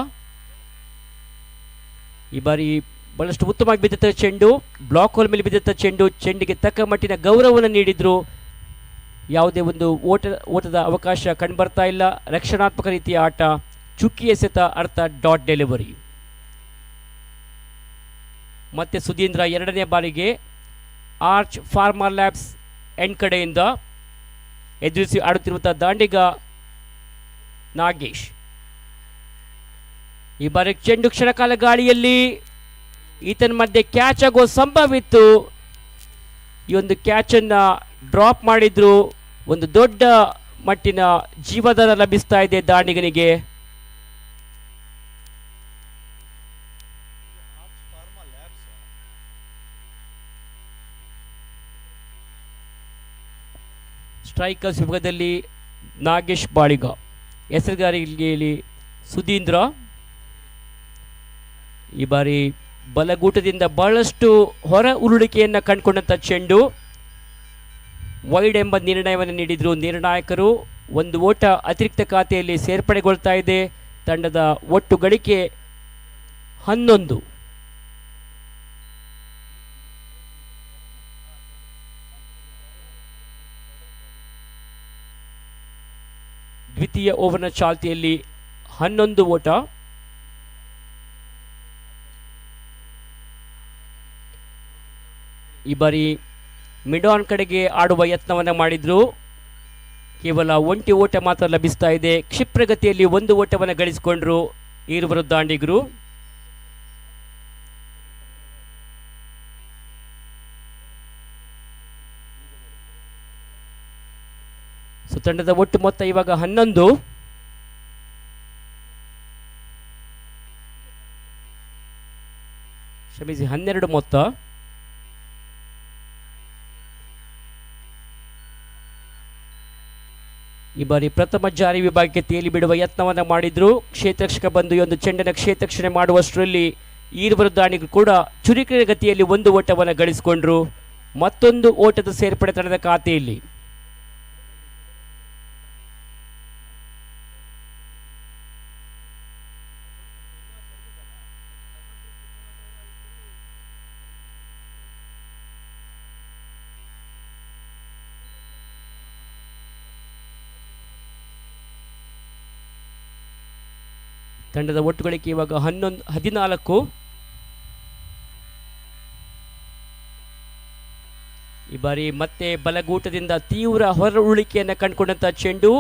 ಈ ಬಾರಿ ಬಹಳಷ್ಟು ಉತ್ತಮವಾಗಿ ಬಿದ್ದಂಥ ಚೆಂಡು, ಬ್ಲಾಕ್ ಹೋಲ್ ಮೇಲೆ ಬಿದ್ದಂಥ ಚೆಂಡು, ಚೆಂಡಿಗೆ ತಕ್ಕ ಮಟ್ಟಿನ ಗೌರವವನ್ನು ನೀಡಿದರು. ಯಾವುದೇ ಒಂದು ಓಟದ ಅವಕಾಶ ಕಂಡುಬರ್ತಾ ಇಲ್ಲ. ರಕ್ಷಣಾತ್ಮಕ ರೀತಿಯ ಆಟ, ಚುಕ್ಕಿ ಎಸೆತ, ಅರ್ಥ ಡಾಟ್ ಡೆಲಿವರಿ. ಮತ್ತೆ ಸುಧೀಂದ್ರ ಎರಡನೇ ಬಾರಿಗೆ ಆರ್ಚ್ ಫಾರ್ಮಾ ಲ್ಯಾಬ್ಸ್ ಎಂಡ್ ಕಡೆಯಿಂದ ಎದುರಿಸಿ ಆಡುತ್ತಿರುವಂಥ ದಾಂಡಿಗ ನಾಗೇಶ್. ಈ ಬಾರಿ ಚೆಂಡು ಕ್ಷಣಕಾಲ ಗಾಳಿಯಲ್ಲಿ ಈತನ ಮಧ್ಯೆ ಕ್ಯಾಚ್ ಆಗೋ ಸಂಭವ ಇತ್ತು. ಈ ಒಂದು ಕ್ಯಾಚನ್ನು ಡ್ರಾಪ್ ಮಾಡಿದ್ರು. ಒಂದು ದೊಡ್ಡ ಮಟ್ಟಿನ ಜೀವದಾನ ಲಭಿಸ್ತಾ ಇದೆ ದಾಂಡಿಗನಿಗೆ. ಸ್ಟ್ರೈಕರ್ಸ್ ವಿಭಾಗದಲ್ಲಿ ನಾಗೇಶ್ ಬಾಳಿಗ, ಹೆಸರುಗಾರಿಕೆಯಲ್ಲಿ ಸುಧೀಂದ್ರ. ಈ ಬಾರಿ ಬಲಗೂಟದಿಂದ ಬಹಳಷ್ಟು ಹೊರ ಉರುಳಿಕೆಯನ್ನು ಕಂಡುಕೊಂಡಂಥ ಚೆಂಡು ವೈಡ್ ಎಂಬ ನಿರ್ಣಯವನ್ನು ನೀಡಿದರು ನಿರ್ಣಾಯಕರು. ಒಂದು ಓಟ ಅತಿರಿಕ್ತ ಖಾತೆಯಲ್ಲಿ ಸೇರ್ಪಡೆಗೊಳ್ತಾ ಇದೆ. ತಂಡದ ಒಟ್ಟು ಗಳಿಕೆ 11. ದ್ವಿತೀಯ ಓವರ್ನ ಚಾಲ್ತಿಯಲ್ಲಿ 11 ಓಟ. ಈ ಬಾರಿ ಮಿಡಾನ್ ಕಡೆಗೆ ಆಡುವ ಯತ್ನವನ್ನು ಮಾಡಿದ್ರು. ಕೇವಲ ಒಂಟಿ ಓಟ ಮಾತ್ರ ಲಭಿಸ್ತಾ ಇದೆ. ಕ್ಷಿಪ್ರಗತಿಯಲ್ಲಿ ಒಂದು ಓಟವನ್ನು ಗಳಿಸಿಕೊಂಡ್ರು ಈರುವರು ದಾಂಡಿಗರು. ಸೊ ತಂಡದ ಒಟ್ಟು ಮೊತ್ತ ಇವಾಗ 11. ಕ್ಷಮಿಸಿ, 12 ಮೊತ್ತ. ಈ ಬಾರಿ ಪ್ರಥಮ ಜಾರಿ ವಿಭಾಗಕ್ಕೆ ತೇಲಿ ಬಿಡುವ ಯತ್ನವನ್ನು ಮಾಡಿದ್ರು. ಕ್ಷೇತ್ರರಕ್ಷಕ ಬಂದು ಈ ಒಂದು ಚೆಂಡನ ಕ್ಷೇತ್ರರಕ್ಷಣೆ ಮಾಡುವಷ್ಟರಲ್ಲಿ ಈರುವರು ದಾಣಿಗರು ಕೂಡ ಚುರುಕಿನ ಗತಿಯಲ್ಲಿ ಒಂದು ಓಟವನ್ನು ಗಳಿಸಿಕೊಂಡ್ರು. ಮತ್ತೊಂದು ಓಟದ ಸೇರ್ಪಡೆ ತಂಡದ ಖಾತೆಯಲ್ಲಿ. ತಂಡದ ಒಟ್ಟು ಗಳಿಕೆ ಇವಾಗ 14. ಈ ಬಾರಿ ಮತ್ತೆ ಬಲಗೂಟದಿಂದ ತೀವ್ರ ಹೊರ ಉರುಳಿಕೆಯನ್ನು ಕಂಡುಕೊಂಡಂತಹ ಚೆಂಡು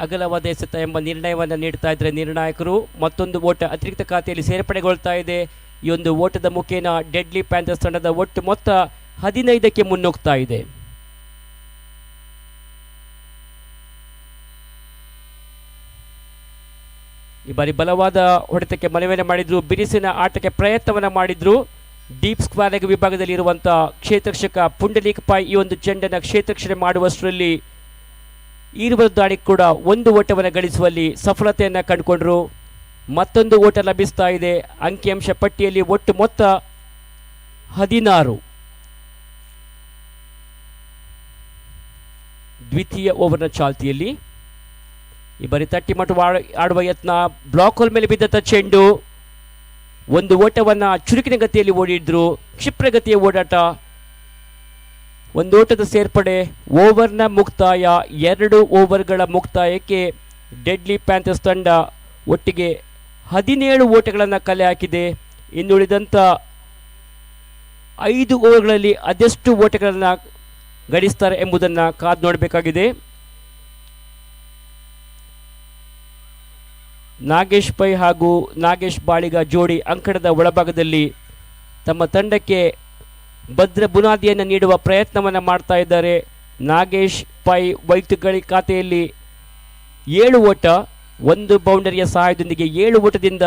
ಅಗಲವಾದ ಎಸೆತ ಎಂಬ ನಿರ್ಣಯವನ್ನು ನೀಡ್ತಾ ಇದ್ದಾರೆ ನಿರ್ಣಾಯಕರು. ಮತ್ತೊಂದು ಓಟ ಅತಿರಿಕ್ತ ಖಾತೆಯಲ್ಲಿ ಸೇರ್ಪಡೆಗೊಳ್ತಾ ಇದೆ. ಈ ಒಂದು ಓಟದ ಮುಖೇನ ಡೆಡ್ಲಿ ಪ್ಯಾಂಥರ್ಸ್ ತಂಡದ ಒಟ್ಟು ಮೊತ್ತ 15ಕ್ಕೆ ಮುನ್ನುಗ್ತಾ ಇದೆ. ಈ ಬಾರಿ ಬಲವಾದ ಹೊಡೆತಕ್ಕೆ ಮನವಿಯನ್ನು ಮಾಡಿದ್ರು. ಬಿರುಸಿನ ಆಟಕ್ಕೆ ಪ್ರಯತ್ನವನ್ನು ಮಾಡಿದ್ರು. ಡೀಪ್ ಸ್ಕ್ವೇರ್ ವಿಭಾಗದಲ್ಲಿ ಇರುವಂತಹ ಕ್ಷೇತ್ರರಕ್ಷಕ ಪುಂಡಲೀಕ್ ಪಾಯ್ ಈ ಒಂದು ಚೆಂಡನ್ನು ಕ್ಷೇತ್ರರಕ್ಷಣೆ ಮಾಡುವಷ್ಟರಲ್ಲಿ ಈರುವರು ದಾಳಿ ಕೂಡ ಒಂದು ಓಟವನ್ನು ಗಳಿಸುವಲ್ಲಿ ಸಫಲತೆಯನ್ನು ಕಂಡುಕೊಂಡ್ರು. ಮತ್ತೊಂದು ಓಟ ಲಭಿಸ್ತಾ ಇದೆ. ಅಂಕಿಅಂಶ ಪಟ್ಟಿಯಲ್ಲಿ ಒಟ್ಟು ಮೊತ್ತ 16. ದ್ವಿತೀಯ ಓವರ್ನ ಚಾಲ್ತಿಯಲ್ಲಿ ಈ ಬಾರಿ ತಟ್ಟಿ ಮಟ್ಟು ಆಡುವ ಯತ್ನ. ಬ್ಲಾಕ್ ಹೋಲ್ ಮೇಲೆ ಬಿದ್ದಂಥ ಚೆಂಡು. ಒಂದು ಓಟವನ್ನು ಚುರುಕಿನ ಗತಿಯಲ್ಲಿ ಓಡಿದ್ರು. ಕ್ಷಿಪ್ರಗತಿಯ ಓಡಾಟ, ಒಂದು ಓಟದ ಸೇರ್ಪಡೆ. ಓವರ್ನ ಮುಕ್ತಾಯ. 2 ಓವರ್ಗಳ ಮುಕ್ತಾಯಕ್ಕೆ ಡೆಡ್ಲಿ ಪ್ಯಾಂಥರ್ಸ್ ತಂಡ ಒಟ್ಟಿಗೆ 17 ಓಟಗಳನ್ನು ಕಲೆ ಹಾಕಿದೆ. ಇನ್ನುಳಿದಂಥ 5 ಓವರ್ಗಳಲ್ಲಿ ಅದೆಷ್ಟು ಓಟಗಳನ್ನು ಗಳಿಸ್ತಾರೆ ಎಂಬುದನ್ನು ಕಾದು ನೋಡಬೇಕಾಗಿದೆ. ನಾಗೇಶ್ ಪೈ ಹಾಗೂ ನಾಗೇಶ್ ಬಾಳಿಗ ಜೋಡಿ ಅಂಕಣದ ಒಳಭಾಗದಲ್ಲಿ ತಮ್ಮ ತಂಡಕ್ಕೆ ಭದ್ರ ಬುನಾದಿಯನ್ನು ನೀಡುವ ಪ್ರಯತ್ನವನ್ನು ಮಾಡ್ತಾ ಇದ್ದಾರೆ. ನಾಗೇಶ್ ಪೈ ವೈಯಕ್ತಿಕ ಖಾತೆಯಲ್ಲಿ 7 ಓಟ, ಒಂದು ಬೌಂಡರಿಯ ಸಹಾಯದೊಂದಿಗೆ 7 ಓಟದಿಂದ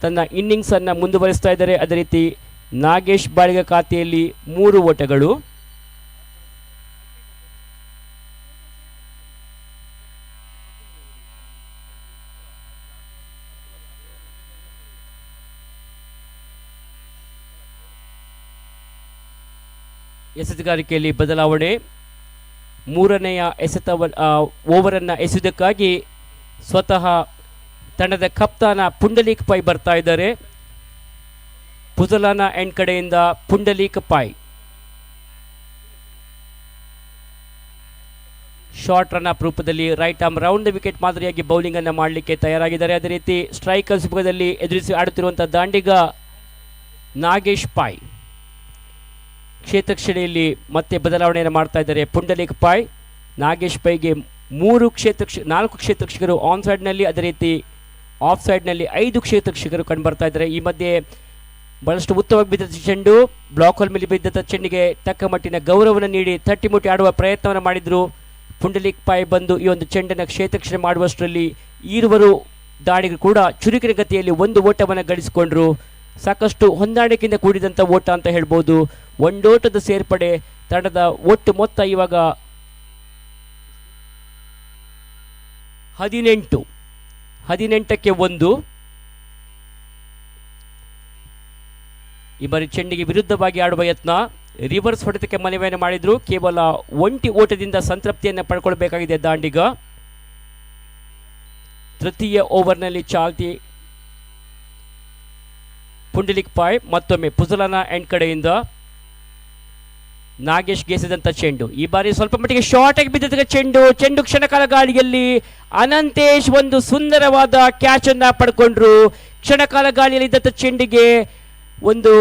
ತನ್ನ ಇನ್ನಿಂಗ್ಸನ್ನು ಮುಂದುವರಿಸ್ತಾ ಇದ್ದಾರೆ. ಅದೇ ರೀತಿ ನಾಗೇಶ್ ಬಾಳಿಗ ಖಾತೆಯಲ್ಲಿ 3 ಓಟಗಳು. ಎಸೆತಗಾರಿಕೆಯಲ್ಲಿ ಬದಲಾವಣೆ. ಮೂರನೆಯ ಎಸೆತ ಓವರನ್ನು ಎಸೆಯುವುದಕ್ಕಾಗಿ ಸ್ವತಃ ತಂಡದ ಕಪ್ತಾನ ಪುಂಡಲೀಕ್ ಪೈ ಬರ್ತಾ ಇದ್ದಾರೆ. ಪುಜಲಾನ ಎಂಡ್ ಕಡೆಯಿಂದ Pundalik Pai. Short run up ರೂಪದಲ್ಲಿ right arm round the wicket ಮಾದರಿಯಾಗಿ ಬೌಲಿಂಗ್ ಅನ್ನು ಮಾಡಲಿಕ್ಕೆ ತಯಾರಾಗಿದ್ದಾರೆ. ಅದೇ ರೀತಿ ಸ್ಟ್ರೈಕರ್ಸ್ ವಿಭಾಗದಲ್ಲಿ ಎದುರಿಸಿ ಆಡುತ್ತಿರುವಂತಹ ದಾಂಡಿಗ ನಾಗೇಶ್ ಪಾಯ್ ಕ್ಷೇತ್ರಕ್ಷಣೆಯಲ್ಲಿ ಮತ್ತೆ ಬದಲಾವಣೆಯನ್ನು ಮಾಡ್ತಾ ಇದ್ದಾರೆ. ಪುಂಡಲೀಕ್ ಪಾಯ್ ನಾಗೇಶ್ ಪೈಗೆ 3 ಕ್ಷೇತ್ರ 4 ಕ್ಷೇತ್ರರಕ್ಷಕರು ಆನ್ ಸೈಡ್ನಲ್ಲಿ, ಅದೇ ರೀತಿ ಆಫ್ ಸೈಡ್ನಲ್ಲಿ 5 ಕ್ಷೇತ್ರರಕ್ಷಕರು ಕಂಡುಬರ್ತಾ ಇದ್ದಾರೆ. ಈ ಮಧ್ಯೆ ಬಹಳಷ್ಟು ಉತ್ತಮವಾಗಿ ಬಿದ್ದಂಥ ಚೆಂಡು ಬ್ಲಾಕ್ ಹೋಲ್ ಮೇಲೆ ಬಿದ್ದಂಥ ಚೆಂಡಿಗೆ ತಕ್ಕ ಮಟ್ಟಿನ ಗೌರವವನ್ನು ನೀಡಿ ತಟ್ಟಿ ಮುಟ್ಟಿ ಆಡುವ ಪ್ರಯತ್ನವನ್ನು ಮಾಡಿದರು. ಪುಂಡಲೀಕ್ ಪಾಯ್ ಬಂದು ಈ ಒಂದು ಚೆಂಡನ್ನು ಕ್ಷೇತ್ರರಕ್ಷಣೆ ಮಾಡುವಷ್ಟರಲ್ಲಿ ಈರುವರು ದಾಳಿಗಳು ಕೂಡ ಚುರುಕಿನ ಗತಿಯಲ್ಲಿ ಒಂದು ಓಟವನ್ನು ಗಳಿಸಿಕೊಂಡ್ರು. ಸಾಕಷ್ಟು ಹೊಂದಾಣಿಕೆಯಿಂದ ಕೂಡಿದಂಥ ಓಟ ಅಂತ ಹೇಳ್ಬೋದು. ಒಂದೋಟದ ಸೇರ್ಪಡೆ ತಂಡದ ಒಟ್ಟು ಮೊತ್ತ ಇವಾಗ 18, 18ಕ್ಕೆ 1. ಈ ಬಾರಿ ಚೆಂಡಿಗೆ ವಿರುದ್ಧವಾಗಿ ಆಡುವ ಯತ್ನ, ರಿವರ್ಸ್ ಹೊಡೆತಕ್ಕೆ ಮನವಿಯನ್ನು ಮಾಡಿದ್ರು. ಕೇವಲ ಒಂಟಿ ಓಟದಿಂದ ಸಂತೃಪ್ತಿಯನ್ನು ಪಡ್ಕೊಳ್ಬೇಕಾಗಿದೆ ದಾಂಡಿಗ. ತೃತೀಯ ಓವರ್ನಲ್ಲಿ ಚಾಲ್ತಿ ಪುಂಡಲಿಕ್ ಪಾಯ್ ಮತ್ತೊಮ್ಮೆ ಪುಜಲಾನ ಎಂಡ್ ಕಡೆಯಿಂದ ನಾಗೇಶ್ ಗೆಸೆದಂಥ ಚೆಂಡು. ಈ ಬಾರಿ ಸ್ವಲ್ಪ ಮಟ್ಟಿಗೆ ಶಾರ್ಟ್ ಆಗಿ ಬಿದ್ದ ಚೆಂಡು, ಚೆಂಡು ಕ್ಷಣಕಾಲ ಗಾಳಿಯಲ್ಲಿ ಅನಂತೇಶ್ ಒಂದು ಸುಂದರವಾದ ಕ್ಯಾಚ್ ಅನ್ನ ಪಡ್ಕೊಂಡ್ರು. ಕ್ಷಣಕಾಲ ಗಾಳಿಯಲ್ಲಿ ಇದ್ದಂಥ ಚೆಂಡಿಗೆ ಒಂದು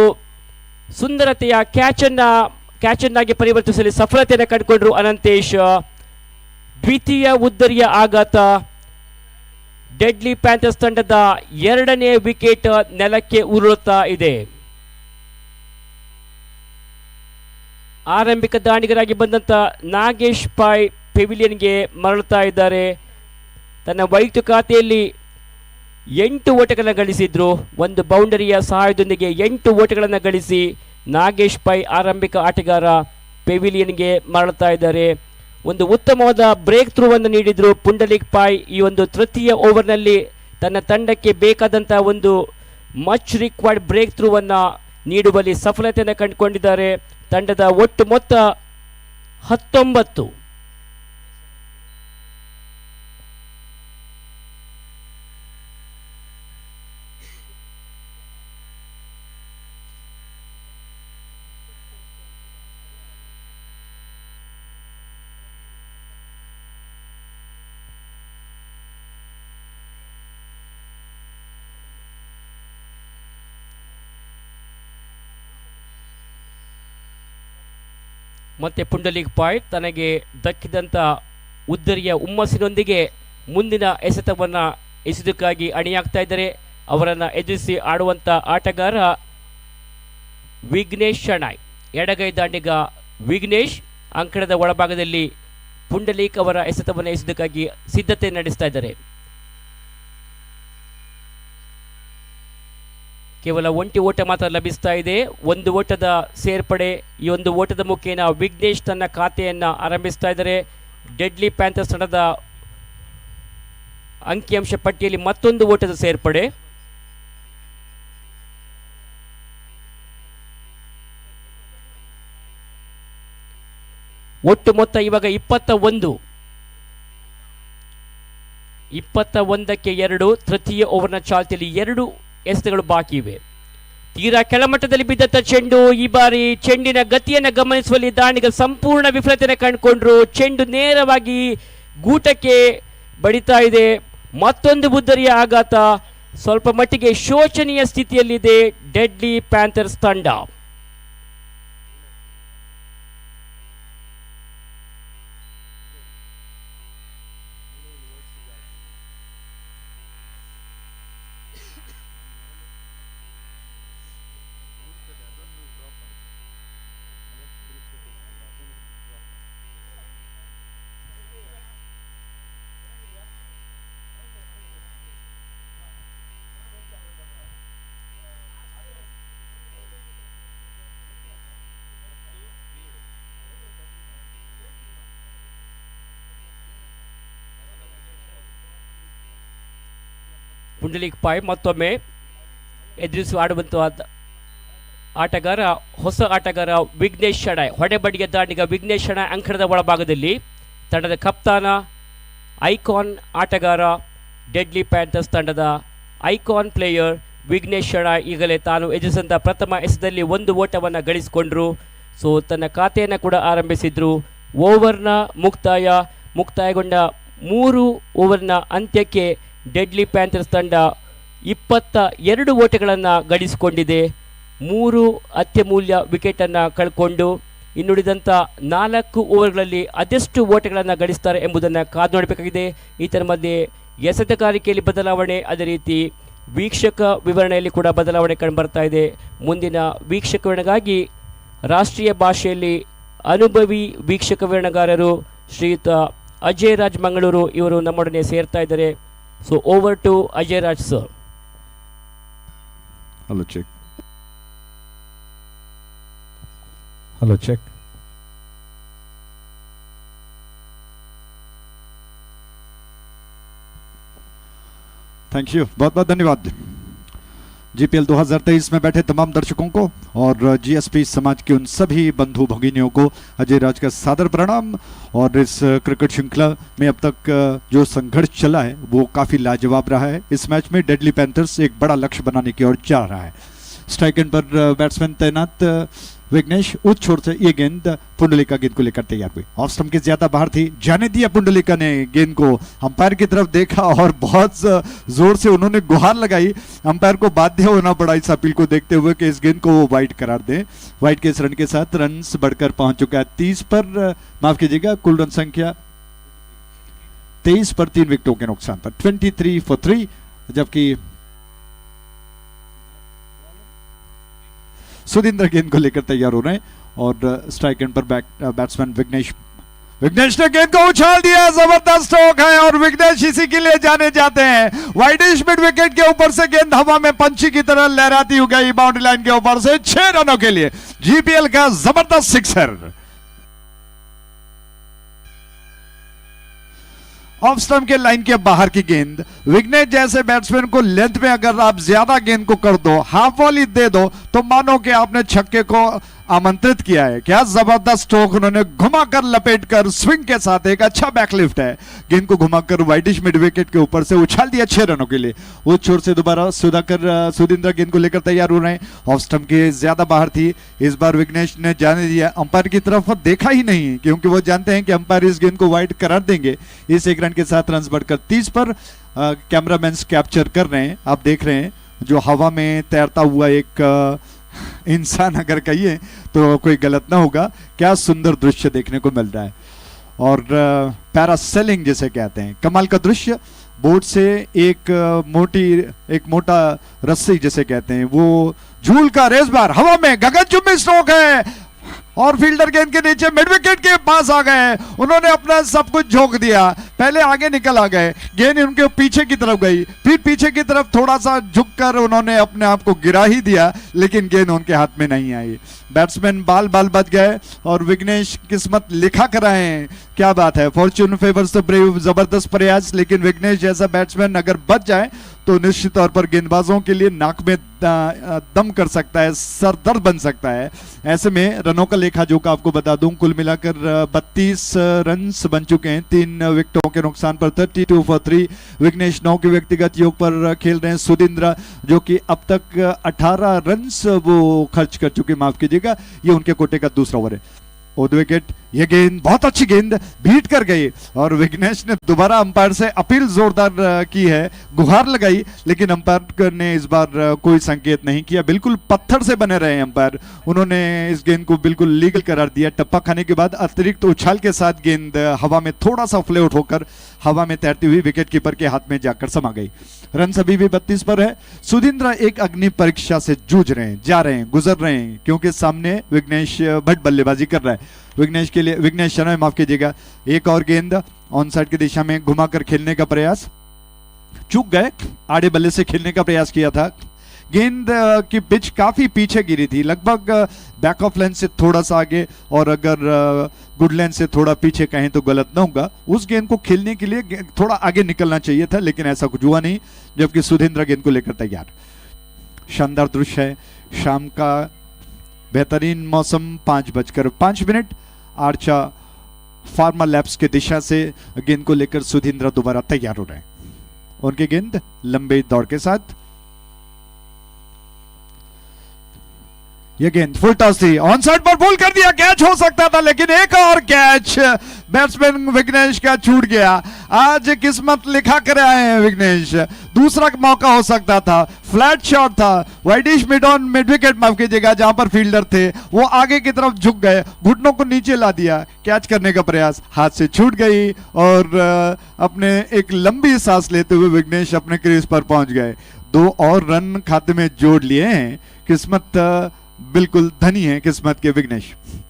ಸುಂದರತೆಯ ಕ್ಯಾಚನ್ನಾಗಿ ಪರಿವರ್ತಿಸಲು ಸಫಲತೆಯನ್ನು ಕಂಡುಕೊಂಡ್ರು ಅನಂತೇಶ್. ದ್ವಿತೀಯ ಉದ್ದರಿಯ ಆಘಾತ, ಡೆಡ್ಲಿ ಪ್ಯಾಂಥರ್ಸ್ ತಂಡದ 2ನೇ ವಿಕೆಟ್ ನೆಲಕ್ಕೆ ಉರುಳುತ್ತಾ ಇದೆ. ಆರಂಭಿಕ ದಾಂಡಿಗರಾಗಿ ಬಂದಂತ ನಾಗೇಶ್ ಪಾಯ್ ಪೆವಿಲಿಯನ್ಗೆ ಮರಳುತ್ತಾ ಇದ್ದಾರೆ. ತನ್ನ ವೈಯಕ್ತಿಕ ಖಾತೆಯಲ್ಲಿ 8 ಓಟಗಳನ್ನು ಗಳಿಸಿದ್ರು. ಒಂದು ಬೌಂಡರಿಯ ಸಹಾಯದೊಂದಿಗೆ 8 ಓಟಗಳನ್ನು ಗಳಿಸಿ ನಾಗೇಶ್ ಪೈ ಆರಂಭಿಕ ಆಟಗಾರ ಪೆವಿಲಿಯನ್ಗೆ ಮರಳುತ್ತಾ ಇದ್ದಾರೆ. ಒಂದು ಉತ್ತಮವಾದ ಬ್ರೇಕ್ ಥ್ರೂವನ್ನು ನೀಡಿದ್ರು ಪುಂಡಲಿಕ್ ಪಾಯ್. ಈ ಒಂದು ತೃತೀಯ ಓವರ್ನಲ್ಲಿ ತನ್ನ ತಂಡಕ್ಕೆ ಬೇಕಾದಂಥ ಒಂದು ಮಚ್ ರಿಕ್ವೈರ್ಡ್ ಬ್ರೇಕ್ ಥ್ರೂವನ್ನು ನೀಡುವಲ್ಲಿ ಸಫಲತೆಯನ್ನು ಕಂಡುಕೊಂಡಿದ್ದಾರೆ. ತಂಡದ ಒಟ್ಟು ಮೊತ್ತ 19. ಮತ್ತೆ ಪುಂಡಲೀಕ್ ಪಾಯ್ ತನಗೆ ದಕ್ಕಿದಂಥ ಉದ್ದರಿಯ ಹುಮ್ಮಸ್ಸಿನೊಂದಿಗೆ ಮುಂದಿನ ಎಸೆತವನ್ನು ಎಸೆದಕ್ಕಾಗಿ ಅಣಿಯಾಗ್ತಾ ಇದ್ದಾರೆ. ಅವರನ್ನು ಎದುರಿಸಿ ಆಡುವಂಥ ಆಟಗಾರ ವಿಘ್ನೇಶ್ ಶೆಣಾಯ್. ಎಡಗೈ ದಾಂಡಿಗ ವಿಘ್ನೇಶ್ ಅಂಕಣದ ಒಳಭಾಗದಲ್ಲಿ ಪುಂಡಲೀಕ್ ಅವರ ಎಸೆತವನ್ನು ಎಸೆದಕ್ಕಾಗಿ ಸಿದ್ಧತೆ ನಡೆಸ್ತಾ ಇದ್ದಾರೆ. ಕೇವಲ ಒಂಟಿ ಓಟ ಮಾತ್ರ ಲಭಿಸ್ತಾ ಇದೆ. ಒಂದು ಓಟದ ಸೇರ್ಪಡೆ. ಈ ಒಂದು ಓಟದ ಮುಖೇನ ವಿಘ್ನೇಶ್ ತನ್ನ ಖಾತೆಯನ್ನು ಆರಂಭಿಸ್ತಾ ಇದ್ದಾರೆ. ಡೆಡ್ಲಿ ಪ್ಯಾಂಥರ್ಸ್ ತಂಡದ ಅಂಕಿಅಂಶ ಪಟ್ಟಿಯಲ್ಲಿ ಮತ್ತೊಂದು ಓಟದ ಸೇರ್ಪಡೆ. ಒಟ್ಟು ಮೊತ್ತ ಇವಾಗ 21. 21ಕ್ಕೆ 2. ತೃತೀಯ ಓವರ್ನ ಚಾಲ್ತಿಯಲ್ಲಿ 2 ಎಸೆತಗಳು ಬಾಕಿ ಇವೆ. ತೀರಾ ಕೆಳಮಟ್ಟದಲ್ಲಿ ಬಿದ್ದಂಥ ಚೆಂಡು. ಈ ಬಾರಿ ಚೆಂಡಿನ ಗತಿಯನ್ನು ಗಮನಿಸುವಲ್ಲಿ ದಾಂಡಿಗ ಸಂಪೂರ್ಣ ವಿಫಲತೆಯನ್ನು ಕಂಡುಕೊಂಡ್ರು. ಚೆಂಡು ನೇರವಾಗಿ ಗೂಟಕ್ಕೆ ಬಡಿತಾ ಇದೆ. ಮತ್ತೊಂದು ಬುದ್ಧರಿಯ ಆಘಾತ. ಸ್ವಲ್ಪ ಮಟ್ಟಿಗೆ ಶೋಚನೀಯ ಸ್ಥಿತಿಯಲ್ಲಿದೆ ಡೆಡ್ಲಿ ಪ್ಯಾಂಥರ್ಸ್ ತಂಡ. ಪುಂಡಲೀಕ್ ಪಾಯ್ ಮತ್ತೊಮ್ಮೆ ಎದುರಿಸಿ ಆಡುವಂತಹ ಆಟಗಾರ ಹೊಸ ಆಟಗಾರ ವಿಘ್ನೇಶ್ ಶೆಣಾಯ್. ಹೊಡೆಬಡಿಯ ದಾಂಡಿಗ ವಿಘ್ನೇಶ್ ಶೆಣಾಯ್ ಅಂಕಣದ ಒಳಭಾಗದಲ್ಲಿ ತಂಡದ ಕಪ್ತಾನ, ಐಕಾನ್ ಆಟಗಾರ, ಡೆಡ್ಲಿ ಪ್ಯಾಂಥರ್ಸ್ ತಂಡದ ಐಕಾನ್ ಪ್ಲೇಯರ್ ವಿಘ್ನೇಶ್ ಶೆಣಾಯ್ ಈಗಲೇ ತಾನು ಎದುರಿಸಿದಂಥ ಪ್ರಥಮ ಎಸೆತದಲ್ಲಿ ಒಂದು ಓಟವನ್ನು ಗಳಿಸಿಕೊಂಡ್ರು. ತನ್ನ ಖಾತೆಯನ್ನು ಕೂಡ ಆರಂಭಿಸಿದ್ರು. ಓವರ್ನ ಮುಕ್ತಾಯಗೊಂಡ 3 ಓವರ್ನ ಅಂತ್ಯಕ್ಕೆ ಡೆಡ್ಲಿ ಪ್ಯಾಂಥರ್ಸ್ ತಂಡ 22 ಓಟಗಳನ್ನು ಗಳಿಸಿಕೊಂಡಿದೆ. 3 ಅತ್ಯಮೂಲ್ಯ ವಿಕೆಟನ್ನು ಕಳ್ಕೊಂಡು ಇನ್ನುಳಿದಂಥ 4 ಓವರ್ಗಳಲ್ಲಿ ಅದೆಷ್ಟು ಓಟಗಳನ್ನು ಗಳಿಸ್ತಾರೆ ಎಂಬುದನ್ನು ಕಾದು ನೋಡಬೇಕಾಗಿದೆ. ಈತನ ಮಧ್ಯೆ ಎಸೆತಗಾರಿಕೆಯಲ್ಲಿ ಬದಲಾವಣೆ, ಅದೇ ರೀತಿ ವೀಕ್ಷಕ ವಿವರಣೆಯಲ್ಲಿ ಕೂಡ ಬದಲಾವಣೆ ಕಂಡುಬರ್ತಾ ಇದೆ. ಮುಂದಿನ ವೀಕ್ಷಕ ವಿವರಣೆಗಾಗಿ ರಾಷ್ಟ್ರೀಯ ಭಾಷೆಯಲ್ಲಿ ಅನುಭವಿ ವೀಕ್ಷಕ ವಿವರಣೆಗಾರರು ಶ್ರೀಯುತ ಅಜಯ್ ರಾಜ್ ಮಂಗಳೂರು ಇವರು ನಮ್ಮೊಡನೆ ಸೇರ್ತಾ ಇದ್ದಾರೆ. So over to Ajay Raj sir. Hello, check. Hello, check. Thank you, बहुत बहुत धन्यवाद। जीपीएल 2023 में बैठे तमाम दर्शकों को और जीएसपी समाज के उन सभी बंधु भगिनियों को अजय राज का सादर प्रणाम। और इस क्रिकेट श्रृंखला में अब तक जो संघर्ष चला है वो काफ़ी लाजवाब रहा है। इस मैच में डेडली पैंथर्स एक बड़ा लक्ष्य बनाने की ओर जा रहा है। स्ट्राइक एंड पर बैट्समैन तैनात विघ्नेश, उस छोर से ये गेंद पुंडलिका गेंद को लेकर तैयार हुई। ऑफ स्टंप के ज्यादा बाहर थी, जाने दिया पुंडलिका ने गेंद को। अंपायर की तरफ देखा और बहुत जोर से उन्होंने गुहार लगाई। अंपायर को बाध्य होना पड़ा इस अपील को देखते हुए कि इस गेंद को वो वाइड करार दें। वाइड के इस रन के साथ रन बढ़कर पहुंच चुका है 30 पर, माफ कीजिएगा, कुल रन संख्या 23 पर 3 विकेटों के नुकसान पर, 23 फॉर 3। जबकि सुधींद्र गेंद को लेकर तैयार हो रहे हैं और स्ट्राइक एंड पर बैट्समैन विघ्नेश। विघ्नेश ने गेंद को उछाल दिया, जबरदस्त स्ट्रोक है और विघ्नेश इसी के लिए जाने जाते हैं। वाइडिश मिड विकेट के ऊपर से गेंद हवा में पंछी की तरह लहराती हुई गई बाउंड्री लाइन के ऊपर से 6 रनों के लिए। जीपीएल का जबरदस्त sixer. Of stump K line के बाहर की गेंद, विघ्नेश जैसे बैट्समैन को लेंथ में अगर आप ज्यादा गेंद को कर दो, हाफ वॉली दे दो, तो मानो कि आपने छक्के को आमंत्रित किया है। क्या जबरदस्त स्ट्रोक उन्होंने घुमाकर लपेटकर स्विंग के साथ एक अच्छा बैकलिफ्ट है, गेंद को घुमाकर वाइडिश मिड विकेट के ऊपर से उछाल दिया 6 रनों के लिए। उस छोर से दोबारा सुधाकर सुधींद्र गेंद को लेकर तैयार हो रहे हैं। ऑफ स्टंप के ज्यादा बाहर थी, इस बार विघ्नेश ने जाने दिया, अंपायर की तरफ देखा ही नहीं, क्योंकि वो जानते हैं कि अंपायर इस गेंद को वाइड करार देंगे। इस 1 रन के साथ रन बढ़कर 30 पर। कैमरामैन कैप्चर कर रहे हैं, आप देख रहे हैं जो हवा में तैरता हुआ एक इंसान अगर कहिए तो कोई गलत ना होगा। क्या सुंदर दृश्य देखने को मिल रहा है और पैरासेलिंग जिसे कहते हैं, कमाल का दृश्य। बोट से एक मोटा रस्सी जिसे कहते हैं वो झूल का रेस बार हवा में गगनचुंबी स्ट्रोक है और फील्डर गेंद के नीचे मिड विकेट के पास आ गए। उन्होंने अपना सब कुछ झोंक दिया, पहले आगे निकल आ गए, गेंद उनके पीछे की तरफ गई, फिर पीछे की तरफ थोड़ा सा झुककर उन्होंने अपने आप को गिरा ही दिया, लेकिन गेंद उनके हाथ में नहीं आई। बैट्समैन बाल बाल बच गए और विघ्नेश किस्मत लिखा कर आए हैं। क्या बात है, फॉर्च्यून फेवर्स the brave, जबरदस्त प्रयास, लेकिन विघ्नेश जैसा बैट्समैन अगर बच जाए तो निश्चित तौर पर गेंदबाजों के लिए नाक में दम कर सकता है, सर दर्द बन सकता है। ऐसे में रनों का लेखा जोखा आपको बता दूं, कुल मिलाकर 32 रन बन चुके हैं 3 विकेटों के नुकसान पर, 32 फॉर 3। विघ्नेश 9 के व्यक्तिगत योग पर खेल रहे हैं। सुधींद्र जो कि अब तक 18 रन वो खर्च कर चुके, माफ कीजिएगा, ये उनके कोटे का दूसरा ओवर है। विकेट, ये गेंद बहुत अच्छी गेंद बीट कर गई और विघ्नेश ने दोबारा अंपायर से अपील जोरदार की है, गुहार लगाई, लेकिन अंपायर ने इस बार कोई संकेत नहीं किया। बिल्कुल पत्थर से बने रहे अंपायर, उन्होंने इस गेंद को बिल्कुल लीगल करार दिया। टप्पा खाने के बाद अतिरिक्त उछाल के साथ गेंद हवा में थोड़ा सा फ्लोट होकर हवा में तैरती हुई विकेट कीपर के हाथ में जाकर समा गई। रन अभी भी 32 पर है। सुधींद्र एक अग्नि परीक्षा से जूझ रहे हैं, जा रहे हैं, गुजर रहे हैं, क्योंकि सामने विघ्नेश भट्ट बल्लेबाजी कर रहा है। विघ्नेश के लिए, विघ्नेश शर्मा माफ कीजिएगा, एक और गेंद ऑन साइड की दिशा में घुमाकर खेलने का प्रयास, चूक गए, आड़े बल्ले से खेलने का प्रयास किया था। गेंद की पिच काफी पीछे गिरी थी, लगभग बैक ऑफ लेंथ से थोड़ा सा आगे, और अगर गुड लेंथ से थोड़ा पीछे कहें तो गलत ना होगा। उस गेंद को खेलने के लिए थोड़ा आगे निकलना चाहिए था, लेकिन ऐसा कुछ हुआ नहीं, जबकि सुधींद्र गेंद को लेकर तैयार। शानदार दृश्य है, शाम का बेहतरीन मौसम, 5:05, आर्चा फार्मा लैब्स के दिशा से गेंद को लेकर सुधींद्र दोबारा तैयार हो रहे हैं। उनकी गेंद लंबे दौड़ के साथ ये गेंद फुल टॉस थी, ऑन साइड पर पुल कर दिया, कैच हो सकता था लेकिन एक और कैच बैट्समैन विघ्नेश का छूट गया। आज किस्मत लिखा कर आए हैं विघ्नेश, दूसरा मौका हो सकता था, फ्लैट शॉट था, widish mid on mid wicket माफ कीजिएगा, जहां पर फील्डर थे वो आगे की तरफ झुक गए, घुटनों को नीचे ला दिया, कैच करने का प्रयास हाथ से छूट गई और अपने एक लंबी सांस लेते हुए विघ्नेश अपने क्रीज पर पहुंच गए। 2 और रन खाते में जोड़ लिए हैं। किस्मत बिल्कुल धनी है किस्मत के विघ्नेश।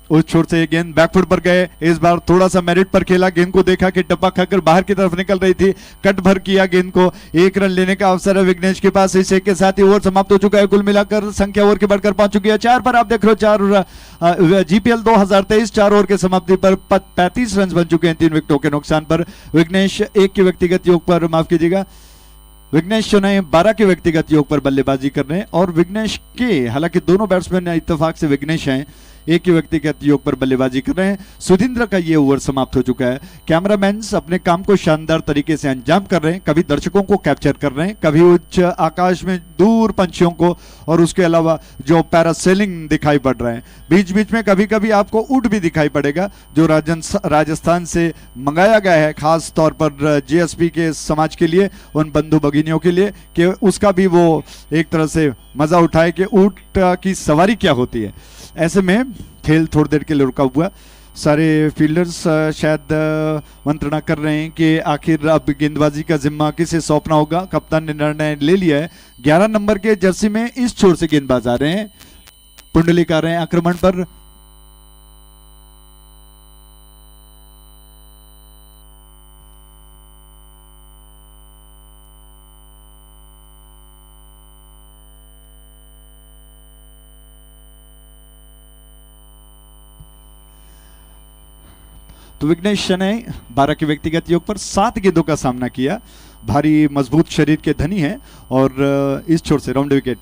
उस छोर से ये गेंद बैकफुट पर गए, इस बार थोड़ा सा मेरिट पर खेला, गेंद को देखा कि टप्पा खाकर बाहर की तरफ निकल रही थी, कट भर किया गेंद को। 1 रन लेने का अवसर है विघ्नेश के पास। इस एक के साथ ही ओवर समाप्त हो चुका है। कुल मिलाकर संख्या ओवर की बढ़कर पहुंच चुकी है 4 पर। आप देख रहे हो 4 जीपीएल 2023 4 ओवर के समाप्ति पर 35 रन बन चुके हैं 3 विकेटों के नुकसान पर। विघ्नेश 1 के व्यक्तिगत योग पर, माफ कीजिएगा, विघ्नेश चुनाई 12 के व्यक्तिगत योग पर बल्लेबाजी कर रहे हैं और विघ्नेश के, हालांकि दोनों बैट्समैन इत्तेफाक से विघ्नेश हैं, एक ही व्यक्तिगत योग पर बल्लेबाजी कर रहे हैं। सुधींद्र का ये ओवर समाप्त हो चुका है। कैमरामैन अपने काम को शानदार तरीके से अंजाम कर रहे हैं, कभी दर्शकों को कैप्चर कर रहे हैं, कभी उच्च आकाश में दूर पंछियों को, और उसके अलावा जो पैरासेलिंग दिखाई पड़ रहे हैं, बीच बीच में कभी कभी आपको ऊँट भी दिखाई पड़ेगा जो राजस्थान से मंगाया गया है, खास तौर पर जीएसपी के समाज के लिए, उन बंधु भगिनियों के लिए, कि उसका भी वो एक तरह से मजा उठाए कि ऊँट की सवारी क्या होती है। ऐसे में खेल थोड़ी देर के लिए रुका हुआ। सारे फील्डर्स शायद मंत्रणा कर रहे हैं कि आखिर अब गेंदबाजी का जिम्मा किसे सौंपना होगा। कप्तान ने निर्णय ले लिया है। 11 नंबर के जर्सी में इस छोर से गेंदबाज आ रहे हैं, पुंडलिक आ रहे हैं आक्रमण पर। तो विघ्नेश ने 12 के व्यक्तिगत योग पर 7 गेंदों का सामना किया। भारी मजबूत शरीर के धनी हैं और इस छोर से राउंड विकेट।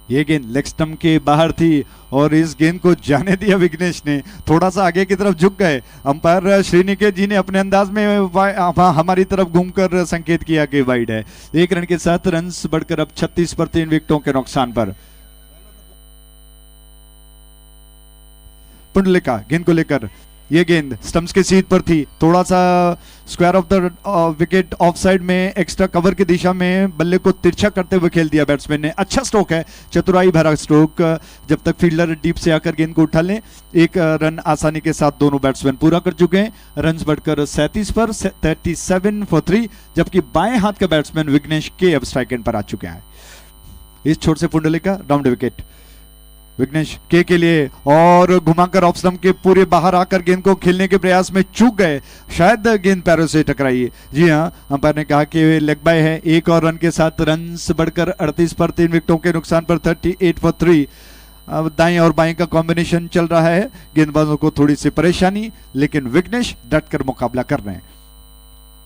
ये गेंद लेग स्टंप के बाहर थी और इस गेंद को जाने दिया विघ्नेश ने, थोड़ा सा आगे की तरफ झुक गए। अंपायर श्रीनिकेत जी ने अपने अंदाज में हमारी तरफ घूमकर संकेत किया कि वाइड है। 1 रन के साथ रन बढ़कर अब 36 पर 3 विकेटों के नुकसान पर। पुंडलिका गेंद को लेकर, ये गेंद स्टंप्स के सीट पर थी, थोड़ा सा square of the wicket off side में एक्स्ट्रा कवर की दिशा में बल्ले को तिरछा करते हुए खेल दिया बैट्समैन ने। अच्छा स्ट्रोक है, चतुराई भरा स्ट्रोक। जब तक फील्डर डीप से आकर गेंद को उठा लें, 1 रन आसानी के साथ दोनों बैट्समैन पूरा कर चुके हैं। रन बढ़कर 37 पर, 37 फॉर 3, जबकि बाएं हाथ का बैट्समैन विघ्नेश के अब स्ट्राइक एंड पर आ चुके हैं। इस छोर से पुंडलिका राउंड विकेट विघ्नेश के लिए और घुमाकर ऑफ स्टंप के पूरे बाहर आकर गेंद को खेलने के प्रयास में चूक गए, शायद गेंद पैरों से टकराई। जी हां, अंपायर ने कहा कि लेग बाय है। 1 और रन के साथ रन बढ़कर 38 पर 3 विकेटों के नुकसान पर 38 फॉर 3। अब दाएं और बाएं का कॉम्बिनेशन चल रहा है, गेंदबाजों को थोड़ी सी परेशानी, लेकिन विघ्नेश डटकर मुकाबला कर रहे हैं।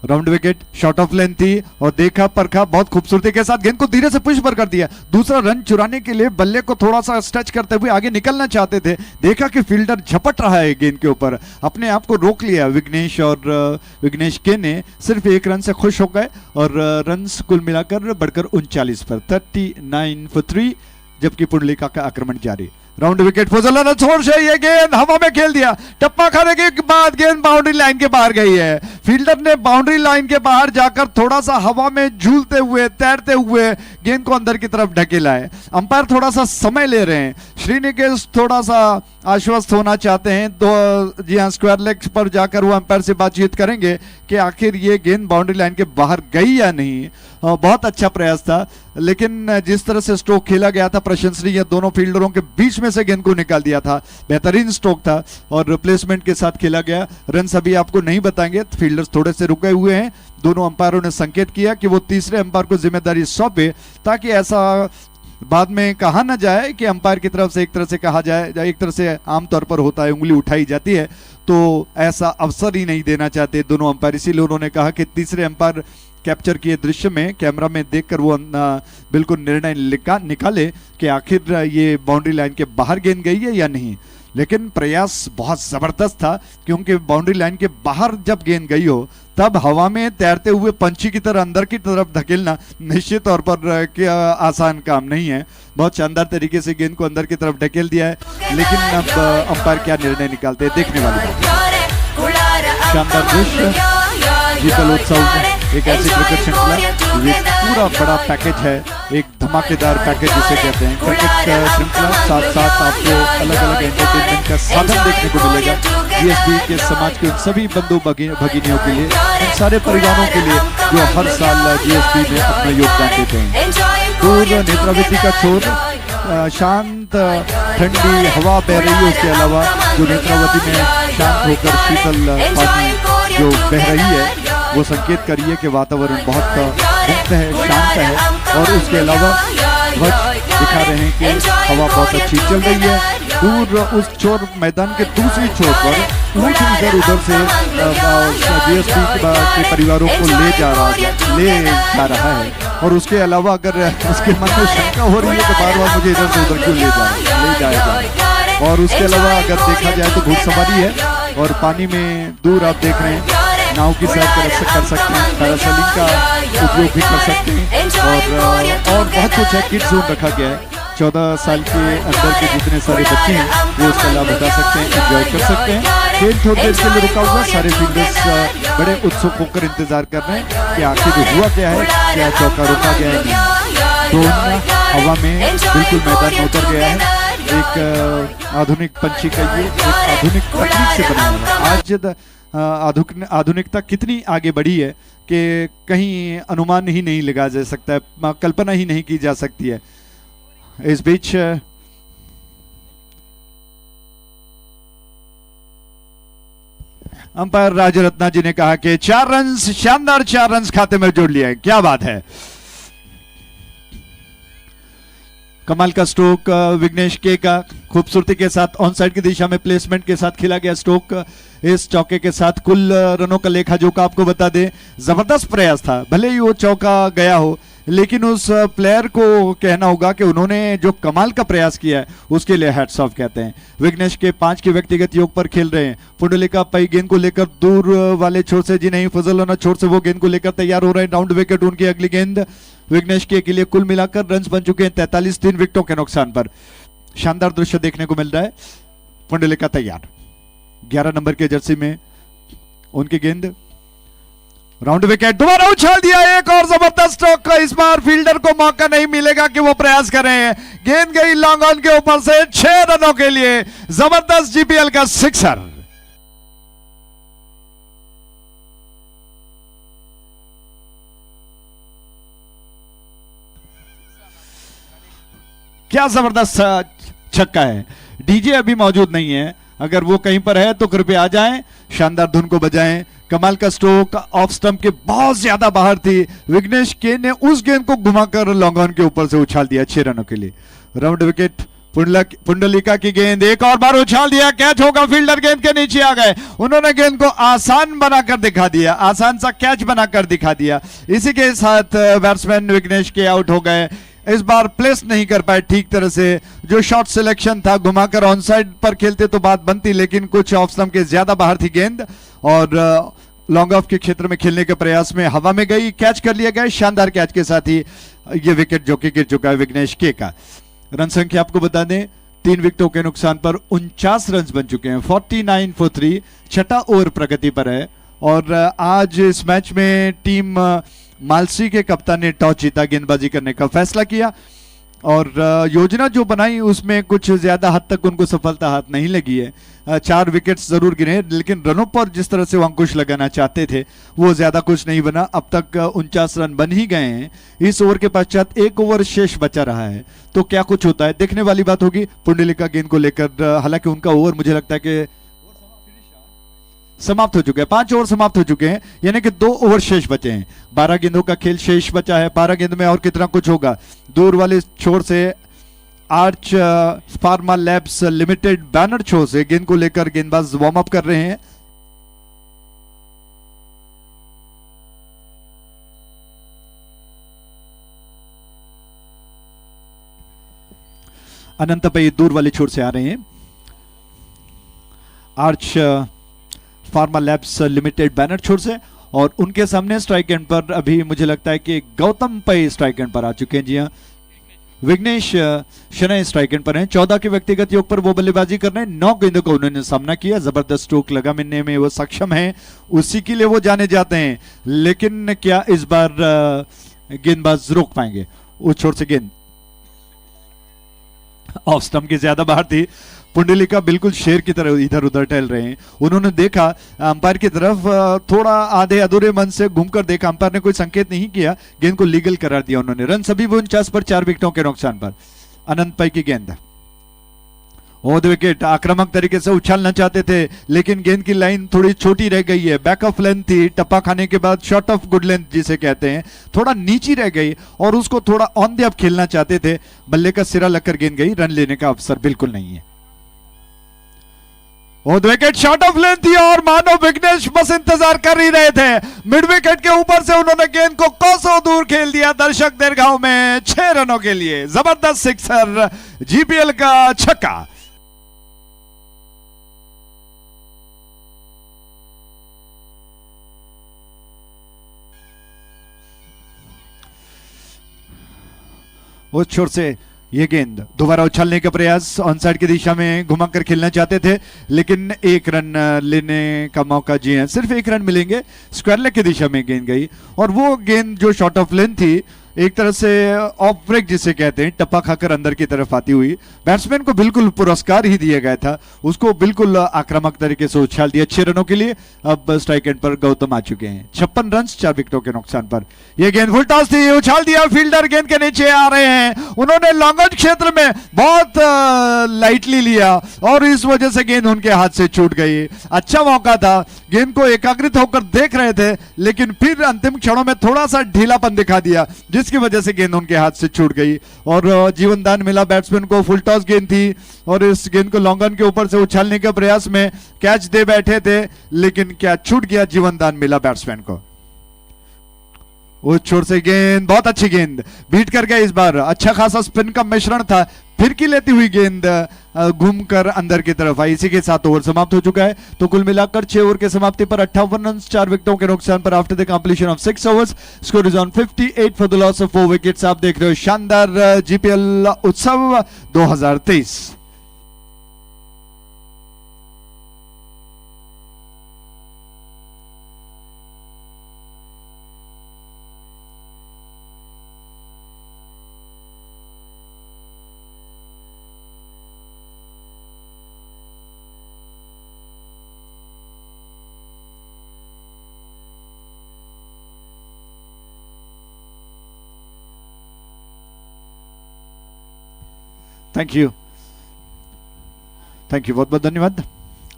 Round wicket short of length थी और देखा परखा बहुत खूबसूरती के साथ गेंद को धीरे से पुश पर कर दिया। दूसरा रन चुराने के लिए बल्ले को थोड़ा सा स्ट्रेच करते हुए आगे निकलना चाहते थे, देखा कि फील्डर झपट रहा है गेंद के ऊपर, अपने आप को रोक लिया विघ्नेश और विघ्नेश के ने सिर्फ 1 रन से खुश हो गए और रन कुल मिलाकर बढ़कर 39 पर, 39 फॉर 3, जबकि पुंडलिका का आक्रमण जारी। राउंड विकेट फजल छोर से ये गेंद हवा में खेल दिया, टप्पा खाने के बाद गेंद बाउंड्री लाइन के बाहर गई है। फील्डर ने बाउंड्री लाइन के बाहर जाकर थोड़ा सा हवा में झूलते हुए तैरते हुए गेंद को अंदर की तरफ ढकेला है। अंपायर थोड़ा सा समय ले रहे हैं, श्रीनिकेश थोड़ा सा आश्वस्त होना चाहते हैं, तो जी हाँ, स्क्वायर लेग पर जाकर वो अंपायर से बातचीत करेंगे कि आखिर ये गेंद बाउंड्री लाइन के बाहर गई या नहीं। बहुत अच्छा प्रयास था, लेकिन जिस तरह से स्ट्रोक खेला गया था प्रशंसनीय, दोनों फील्डरों के बीच में से गेंद को निकाल दिया था, बेहतरीन स्ट्रोक था और रिप्लेसमेंट के साथ खेला गया। रन अभी आपको नहीं बताएंगे, फील्डर्स थोड़े से रुके हुए हैं। दोनों अंपायरों ने संकेत किया कि वो तीसरे अंपायर को जिम्मेदारी सौंपे, ताकि ऐसा बाद में कहा ना जाए कि अंपायर की तरफ से एक तरह से कहा जाए, एक तरह से आमतौर पर होता है, उंगली उठाई जाती है, तो ऐसा अवसर ही नहीं देना चाहते दोनों अंपायर। इसीलिए उन्होंने कहा कि तीसरे अंपायर कैप्चर किए दृश्य में कैमरा में देखकर वो बिल्कुल निर्णय निकाले कि आखिर ये बाउंड्री लाइन के बाहर गेंद गई है या नहीं। लेकिन प्रयास बहुत जबरदस्त था, क्योंकि बाउंड्री लाइन के बाहर जब गेंद गई हो तब हवा में तैरते हुए पंछी की तरह अंदर की तरफ धकेलना निश्चित तौर पर आसान काम नहीं है। बहुत शानदार तरीके से गेंद को अंदर की तरफ ढकेल दिया है, लेकिन अब अंपायर क्या निर्णय निकालते हैं देखने वाली बात। शानदार दृश्य जीतल उत्सव, एक ऐसी क्रिकेट श्रृंखला, ये पूरा बड़ा पैकेज है, एक धमाकेदार पैकेज जिसे कहते हैं क्रिकेट श्रृंखला। साथ साथ आपको अलग अलग एंटरटेनमेंट का साधन देखने को मिलेगा। जीएसबी के समाज के उन सभी बंधु भगिनियों के लिए, उन सारे परिवारों के लिए जो हर साल जीएसबी में अपना योगदान देते हैं। दूर नेत्रावती का छोर, शांत ठंडी हवा बह रही है। उसके अलावा जो नेत्रावती में शांत होकर शीतल पानी जो बह रही है वो संकेत कर रही है कि वातावरण बहुत मुक्त है, शांत है। और उसके अलावा ध्वज दिखा रहे हैं कि हवा बहुत अच्छी चल रही है। दूर उस छोर मैदान के दूसरी छोर पर ऊंट इधर उधर से जीएसपी के परिवारों को ले जा रहा है। और उसके अलावा अगर उसके मन में शंका हो रही है कि बार बार मुझे इधर से उधर क्यों ले जाया जा रहा है। और उसके अलावा अगर देखा जाए तो घुड़सवारी है और पानी में दूर आप देख रहे हैं नाव की सैर कर सकते हैं, पैरासेलिंग का उपयोग भी कर सकते हैं और बहुत कुछ है। किड्स जोन रखा गया है, 14 साल के अंदर के जितने सारे बच्चे हैं वो उसका लाभ उठा सकते हैं, एंजॉय कर सकते हैं। खेल थोड़ी देर के लिए रुका हुआ, सारे फील्डर्स बड़े उत्सुक होकर इंतजार कर रहे हैं कि आखिर हुआ क्या है, क्या चौका रोका गया है नहीं। ड्रोन हवा में बिल्कुल मैदान में उतर गया है। एक आधुनिक पंछी का ये एक आधुनिक तकनीक से बनाया हुआ। आज आधुनिकता कितनी आगे बढ़ी है कि कहीं अनुमान ही नहीं लगाया जा सकता है, कल्पना ही नहीं की जा सकती है। इस बीच अंपायर राजरत्ना जी ने कहा कि 4 रन, शानदार 4 रन खाते में जोड़ लिया है। क्या बात है, कमाल का स्ट्रोक विघ्नेश के का, खूबसूरती के साथ ऑन साइड की दिशा में प्लेसमेंट के साथ खेला गया स्ट्रोक। इस चौके के साथ कुल रनों का लेखा जोखा आपको बता दें, जबरदस्त प्रयास था। भले ही वो चौका गया हो, लेकिन उस प्लेयर को कहना होगा कि उन्होंने जो कमाल का प्रयास किया है उसके लिए हैट्स ऑफ कहते हैं। विघ्नेश के 5 के व्यक्तिगत योग पर खेल रहे हैं। पुंडलिका पई गेंद को लेकर दूर वाले छोर से, जी नहीं, फजल छोर से वो गेंद को लेकर तैयार हो रहे हैं। राउंड विकेट उनकी अगली गेंद विघ्नेश के लिए। कुल मिलाकर रन बन चुके हैं 43, 3 विकेटों के नुकसान पर। शानदार दृश्य देखने को मिल रहा है। पुंडलिका तैयार, 11 नंबर के जर्सी में उनकी गेंद, राउंड विकेट दोबारा उछाल दिया, एक और जबरदस्त स्ट्रोक। इस बार फील्डर को मौका नहीं मिलेगा कि वो प्रयास करें। गेंद गई लॉन्ग ऑन के ऊपर से 6 रनों के लिए। जबरदस्त जीपीएल का सिक्सर। क्या जबरदस्त छक्का है। डीजे अभी मौजूद नहीं है, अगर वो कहीं पर है तो कृपया आ जाएं, शानदार धुन को बजाएं। कमाल का स्ट्रोक, ऑफ स्टंप के बहुत ज्यादा बाहर थी। विघ्नेश के ने उस गेंद को घुमाकर लॉन्ग ऑन के ऊपर से उछाल दिया 6 रनों के लिए। राउंड विकेट पुंडलिका की गेंद एक और बार उछाल दिया, कैच होगा, फील्डर गेंद के नीचे आ गए। उन्होंने गेंद को आसान बनाकर दिखा दिया, आसान सा कैच बनाकर दिखा दिया। इसी के साथ बैट्समैन विघ्नेश के आउट हो गए। इस बार प्लेस नहीं कर पाए ठीक तरह से, जो शॉट सिलेक्शन था घुमाकर ऑन साइड पर खेलते तो बात बनती, लेकिन कुछ ऑफ स्टंप के ज्यादा बाहर थी गेंद और लॉन्ग ऑफ के क्षेत्र में खेलने के प्रयास में हवा में गई, कैच कर लिया गया। शानदार कैच के साथ ही ये विकेट जो कि गिर चुका है विघ्नेश के का। रन संख्या आपको बता दें, 3 विकेटों के नुकसान पर 49 रन बन चुके हैं, 49 for 3। छठा ओवर प्रगति पर है और आज इस मैच में टीम मालसी के कप्तान ने टॉस जीता, गेंदबाजी करने का फैसला किया और योजना जो बनाई उसमें कुछ ज्यादा हद तक उनको सफलता हाथ नहीं लगी है। 4 विकेट्स जरूर गिरे, लेकिन रनों पर जिस तरह से वो अंकुश लगाना चाहते थे वो ज्यादा कुछ नहीं बना। अब तक 49 रन बन ही गए हैं। इस ओवर के पश्चात 1 ओवर शेष बचा रहा है, तो क्या कुछ होता है देखने वाली बात होगी। पुंडलिका गेंद को लेकर, हालांकि उनका ओवर मुझे लगता है कि समाप्त हो चुके हैं, 5 ओवर समाप्त हो चुके हैं, यानी कि 2 ओवर शेष बचे हैं। 12 गेंदों का खेल शेष बचा है। 12 गेंद में और कितना कुछ होगा। दूर वाले छोर से Arch Pharma Labs Limited banner छोर से गेंद को लेकर गेंदबाज वार्म अप कर रहे हैं। अनंत पई दूर वाले छोर से आ रहे हैं। Arch pharma labs limited banner छोर से, और उनके सामने स्ट्राइक एंड पर अभी मुझे लगता है कि गौतम पई स्ट्राइक एंड पर आ चुके हैं। जी हाँ, विघ्नेश शनय स्ट्राइक एंड पर हैं। 14 के व्यक्तिगत योग पर वो बल्लेबाजी कर रहे हैं। 9 गेंदों का उन्होंने सामना किया। जबरदस्त स्ट्रोक लगाने में वो सक्षम हैं, उसी के लिए वो जाने जाते हैं। लेकिन क्या इस बार गेंदबाज रोक पाएंगे? उस छोर से गेंद ऑफ स्टंप के ज्यादा बाहर थी। पुंडलिका बिल्कुल शेर की तरह इधर उधर टहल रहे हैं। उन्होंने देखा अंपायर की तरफ, थोड़ा आधे अधूरे मन से घूमकर देखा, अंपायर ने कोई संकेत नहीं किया, गेंद को लीगल करार दिया उन्होंने। रन सभी 49 पर, 4 विकेटों के नुकसान पर। अनंत पई की गेंद, ओवर विकेट आक्रामक तरीके से उछालना चाहते थे, लेकिन गेंद की लाइन थोड़ी छोटी रह गई है। बैक ऑफ लेंथ थी, टप्पा खाने के बाद शॉर्ट ऑफ गुड लेंथ जिसे कहते हैं, थोड़ा नीची रह गई और उसको थोड़ा ऑन the up खेलना चाहते थे। बल्ले का सिरा लगकर गेंद गई, रन लेने का अवसर बिल्कुल नहीं है। और विकेट शॉर्ट ऑफ लेंथ थी और मानो विघ्नेश बस इंतजार कर ही रहे थे। मिड विकेट के ऊपर से उन्होंने गेंद को कोसों दूर खेल दिया दर्शक दीर्घाओं में 6 रनों के लिए। जबरदस्त सिक्सर, जीपीएल का छक्का। उस छोर से ये गेंद दोबारा उछालने का प्रयास, ऑन साइड की दिशा में घुमाकर खेलना चाहते थे, लेकिन 1 रन लेने का मौका, जी हां, सिर्फ 1 रन मिलेंगे। स्क्वायर लेग की दिशा में गेंद गई और वो गेंद जो शॉर्ट ऑफ लेंथ थी, एक तरह से ऑफ ब्रेक जिसे कहते हैं, टप्पा खाकर अंदर की तरफ आती हुई बैट्समैन को बिल्कुल पुरस्कार ही दिया गया था। उसको बिल्कुल आक्रामक तरीके से उछाल दिया 6 रनों के लिए। अब स्ट्राइक एंड पर गौतम आ चुके हैं। 56 रन 4 विकेटों के नुकसान पर। यह गेंद फुल टॉस थी, उछाल दिया, फील्डर गेंद के नीचे आ रहे हैं। उन्होंने लॉन्ग ऑन क्षेत्र में बहुत लाइटली लिया और इस वजह से गेंद उनके हाथ से छूट गई। अच्छा मौका था, गेंद को एकाग्रित होकर देख रहे थे, लेकिन फिर अंतिम क्षणों में थोड़ा सा ढीलापन दिखा दिया, जिसकी वजह से गेंद उनके हाथ से छूट गई और जीवन दान मिला बैट्समैन को। फुल टॉस गेंद थी और इस गेंद को लॉन्ग ऑन के ऊपर से उछालने के प्रयास में कैच दे बैठे थे, लेकिन कैच छूट गया, जीवन दान मिला बैट्समैन को। उस छोर से गेंद, बहुत अच्छी गेंद, बीट कर गया इस बार। अच्छा खासा स्पिन का मिश्रण था, फिरकी लेती हुई गेंद घूमकर अंदर की तरफ आई। इसी के साथ ओवर समाप्त हो चुका है। तो कुल मिलाकर 6 ओवर के समाप्ति पर 58 रन 4 विकेटों के नुकसान पर। After the completion of 6 overs, score is on 58 for the loss of 4 wickets. आप देख रहे हो शानदार जीपीएल उत्सव 2023। Thank you, thank you, बहुत बहुत धन्यवाद।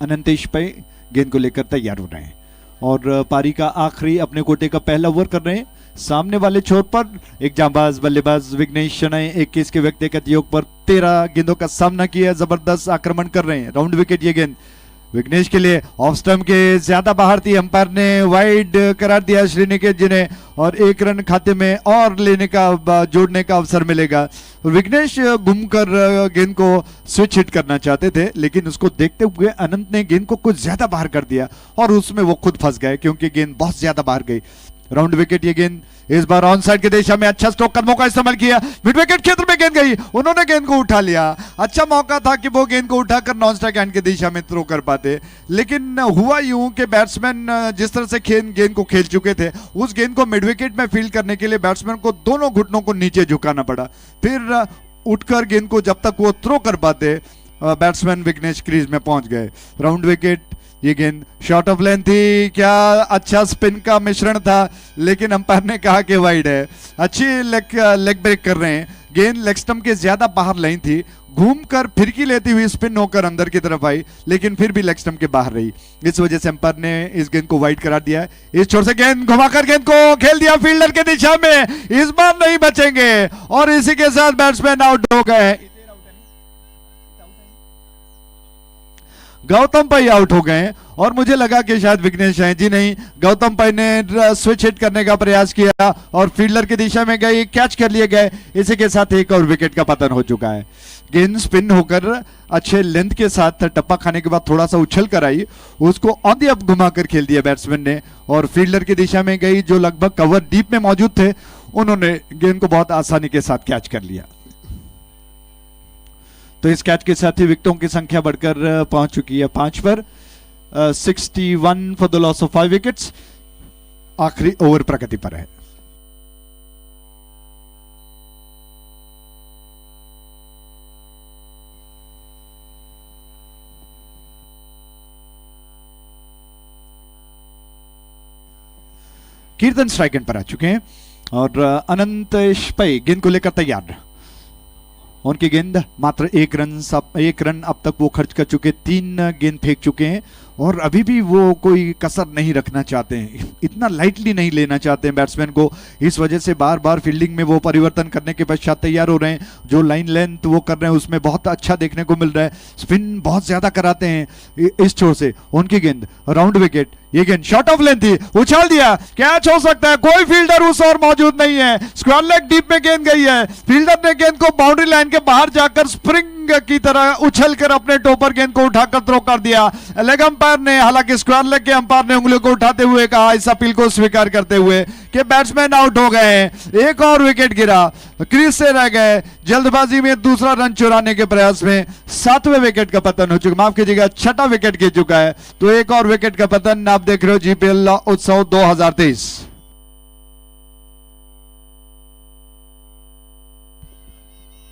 अनंतेश पई गेंद को लेकर तैयार हो रहे हैं और पारी का आखिरी अपने कोटे का पहला ओवर कर रहे हैं। सामने वाले छोर पर एक जांबाज बल्लेबाज विघ्नेश शनय 21 के व्यक्तिगत योग पर 13 गेंदों का सामना किया, जबरदस्त आक्रमण कर रहे हैं। राउंड विकेट ये गेंद विघ्नेश के लिए ऑफ स्टंप के ज्यादा बाहर थी, अंपायर ने वाइड करार दिया श्रीनिकेत जी ने और 1 रन खाते में और लेने का, जोड़ने का अवसर मिलेगा। विघ्नेश घूमकर गेंद को स्विच हिट करना चाहते थे, लेकिन उसको देखते हुए अनंत ने गेंद को कुछ ज्यादा बाहर कर दिया और उसमें वो खुद फंस गए, क्योंकि गेंद बहुत ज्यादा बाहर गई। राउंड विकेट ये गेंद इस बार ऑन साइड की दिशा में अच्छा स्ट्रोक कदमों का इस्तेमाल किया, मिड विकेट क्षेत्र में गेंद गई, उन्होंने गेंद को उठा लिया। अच्छा मौका था कि वो गेंद को उठाकर नॉन स्ट्राइक एंड की दिशा में थ्रो कर पाते, लेकिन हुआ यूं कि बैट्समैन जिस तरह से गेंद को खेल चुके थे, उस गेंद को मिड विकेट में फील्ड करने के लिए बैट्समैन को दोनों घुटनों को नीचे झुकाना पड़ा। फिर उठकर गेंद को जब तक वो थ्रो कर पाते, बैट्समैन विघ्नेश क्रीज में पहुंच गए। राउंड विकेट ये गेंद शॉर्ट ऑफ लेंथ थी, क्या अच्छा स्पिन का मिश्रण था, लेकिन अंपायर ने कहा कि वाइड है। अच्छी लेग लेग ब्रेक कर रहे हैं, गेंद लेग स्टंप के ज्यादा बाहर लाइन थी, घूमकर फिरकी लेती हुई स्पिन होकर अंदर की तरफ आई, लेकिन फिर भी लेग स्टंप के बाहर रही। इस वजह से अंपायर ने इस गेंद को वाइड करार दिया है। इस छोर से गेंद घुमाकर गेंद को खेल दिया फील्डर के दिशा में, इस बार नहीं बचेंगे और इसी के साथ बैट्समैन आउट हो गए। गौतम पाई आउट हो गए और मुझे लगा कि शायद विघ्नेश हैं, जी नहीं, गौतम पाई ने स्विच हिट करने का प्रयास किया और फील्डर की दिशा में गई, कैच कर लिए गए। इसी के साथ एक और विकेट का पतन हो चुका है। गेंद स्पिन होकर अच्छे लेंथ के साथ टप्पा खाने के बाद थोड़ा सा उछल कर आई, उसको ऑन the up घुमाकर खेल दिया बैट्समैन ने और फील्डर की दिशा में गई, जो लगभग कवर डीप में मौजूद थे, उन्होंने गेंद को बहुत आसानी के साथ कैच कर लिया। तो इस कैच के साथ ही विकेटों की संख्या बढ़कर पहुंच चुकी है 5 पर, 61 for the loss of 5 wickets. आखिरी ओवर प्रगति पर है। कीर्तन स्ट्राइक एंड पर आ चुके हैं और अनंतेश पै गेंद को लेकर तैयार। उनकी गेंद मात्र 1 रन अब तक वो खर्च कर चुके, 3 गेंद फेंक चुके हैं और अभी भी वो कोई कसर नहीं रखना चाहते हैं, इतना लाइटली नहीं लेना चाहते हैं बैट्समैन को। इस वजह से बार बार फील्डिंग में वो परिवर्तन करने के पश्चात तैयार हो रहे हैं। जो लाइन लेंथ वो कर रहे हैं उसमें बहुत अच्छा देखने को मिल रहा है। स्पिन बहुत ज्यादा कराते हैं इस छोर से। उनकी गेंद राउंड विकेट, ये गेंद शॉर्ट ऑफ लेंथ थी, उछाल दिया, कैच हो सकता है, कोई फील्डर उस ओर मौजूद नहीं है। स्क्वायर लेग डीप में गेंद गई है, फील्डर ने गेंद को बाउंड्री लाइन के बाहर जाकर स्प्रिंग की तरह उछलकर अपने टो पर गेंद को उठाकर थ्रो कर दिया। लेग अंपायर ने, हालांकि स्क्वायर लेग के अंपायर ने उंगलियों को उठाते हुए कहा, इस अपील को स्वीकार करते हुए कि बैट्समैन आउट हो गए हैं। एक और विकेट गिरा, क्रीज से रह गए। जल्दबाजी में दूसरा रन चुराने के प्रयास में 7वें विकेट का पतन हो चुका, माफ कीजिएगा, छठा विकेट गिर चुका है। तो एक और विकेट का पतन आप देख रहे हो जीपीएल उत्सव 2023।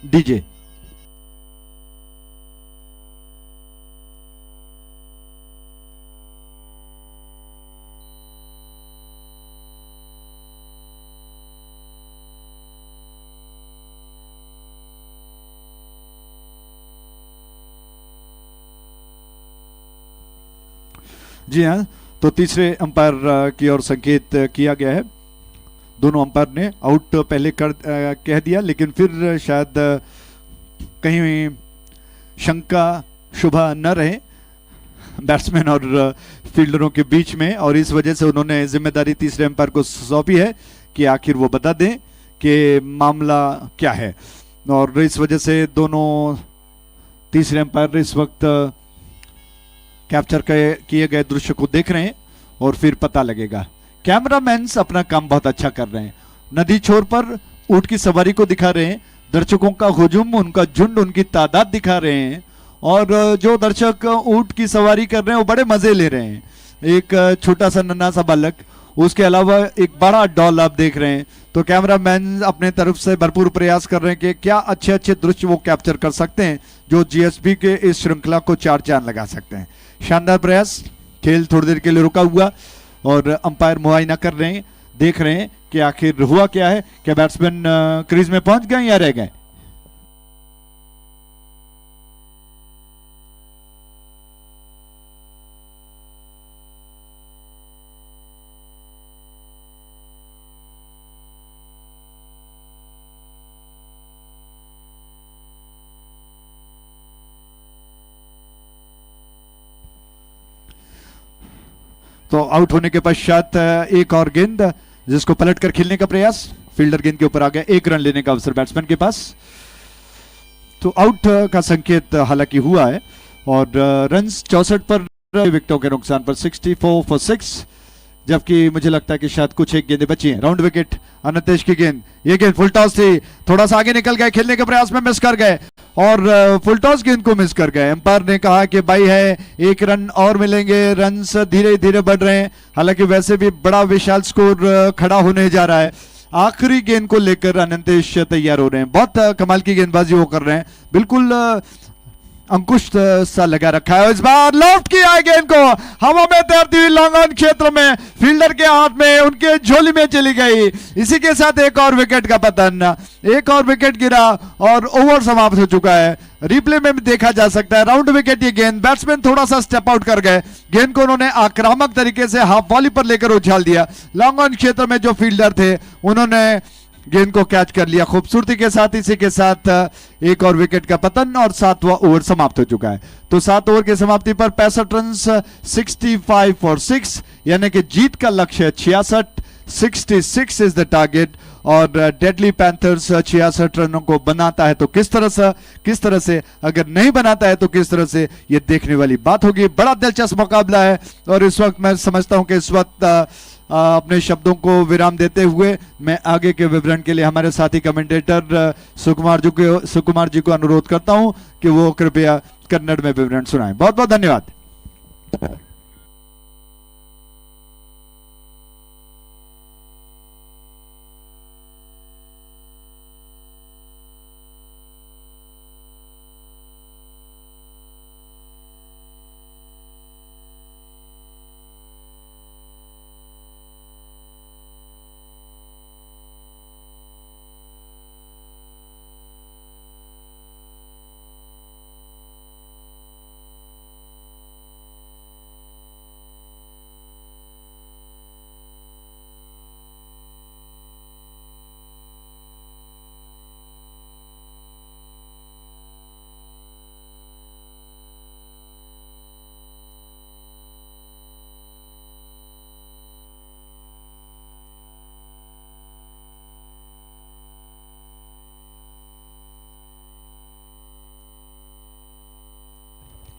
डीजे। जी हाँ, तो तीसरे अंपायर की ओर संकेत किया गया है। दोनों अंपायर ने आउट पहले कर कह दिया, लेकिन फिर शायद कहीं शंका शुभा न रहे बैट्समैन और फील्डरों के बीच में, और इस वजह से उन्होंने जिम्मेदारी तीसरे अंपायर को सौंपी है कि आखिर वो बता दें कि मामला क्या है। और इस वजह से दोनों तीसरे अंपायर इस वक्त कैप्चर किए गए दृश्य को देख रहे हैं और फिर पता लगेगा। कैमरामैन अपना काम बहुत अच्छा कर रहे हैं। नदी छोर पर ऊंट की सवारी को दिखा रहे हैं, दर्शकों का हुजुम, उनका झुंड, उनकी तादाद दिखा रहे हैं और जो दर्शक ऊंट की सवारी कर रहे हैं वो बड़े मजे ले रहे हैं। एक छोटा सा नन्हा सा बालक, उसके अलावा एक बड़ा डॉल आप देख रहे हैं। तो कैमरामैन अपने तरफ से भरपूर प्रयास कर रहे हैं कि क्या अच्छे अच्छे दृश्य वो कैप्चर कर सकते हैं जो जीएसबी के इस श्रृंखला को चार चांद लगा सकते हैं। शानदार प्रयास। खेल थोड़ी देर के लिए रुका हुआ और अंपायर मुआयना कर रहे हैं, देख रहे हैं कि आखिर हुआ क्या है, क्या बैट्समैन क्रीज में पहुंच गए या रह गए। तो आउट होने के पश्चात एक और गेंद जिसको पलट कर खेलने का प्रयास, फील्डर गेंद के ऊपर आ गया, 1 रन लेने का अवसर बैट्समैन के पास। तो आउट का संकेत हालांकि हुआ है और रन 64 पर विकेटों के नुकसान पर, 64 फॉर 6, जबकि मुझे लगता है कि शायद कुछ एक गेंदें बची हैं। राउंड विकेट अनंतेश की गेंद, ये गेंद फुल टॉस थी, थोड़ा सा आगे निकल गए, खेलने के प्रयास में मिस कर गए और फुल टॉस गेंद को मिस कर गए। अंपायर ने कहा कि बाई है, 1 रन और मिलेंगे। रन धीरे धीरे बढ़ रहे हैं, हालांकि वैसे भी बड़ा विशाल स्कोर खड़ा होने जा रहा है। आखिरी गेंद को लेकर अनंतेश तैयार हो रहे हैं, बहुत कमाल की गेंदबाजी वो कर रहे हैं, बिल्कुल अंकुश सा लगा रखा है। इस बार लॉफ्ट किया है गेंद को, हवा में तैरती हुई लॉन्ग ऑन क्षेत्र में फील्डर के हाथ में, उनके झोली में चली गई। इसी के साथ एक और विकेट का पतन, एक और विकेट गिरा और ओवर समाप्त हो चुका है। रिप्ले में भी देखा जा सकता है राउंड विकेट ये गेंद, बैट्समैन थोड़ा सा स्टेप आउट कर गए, गेंद को उन्होंने आक्रामक तरीके से हाफ वॉली पर लेकर उछाल दिया। लॉन्ग ऑन क्षेत्र में जो फील्डर थे उन्होंने गेंद को कैच कर लिया खूबसूरती के साथ। इसी के साथ एक और विकेट का पतन और 7वां ओवर समाप्त हो चुका है। तो 7 ओवर की समाप्ति पर 65 रन, 65 फॉर 6, यानी कि जीत का लक्ष्य 66, 66 is the target. Aur deadly panthers 66 रनों को बनाता है तो किस तरह से, अगर नहीं बनाता है तो किस तरह से, ये देखने वाली बात होगी। बड़ा दिलचस्प मुकाबला है और इस वक्त मैं समझता हूं कि इस वक्त अपने शब्दों को विराम देते हुए मैं आगे के विवरण के लिए हमारे साथी कमेंटेटर सुकुमार जी को अनुरोध करता हूं कि वो कृपया कन्नड़ में विवरण सुनाएं। बहुत बहुत धन्यवाद।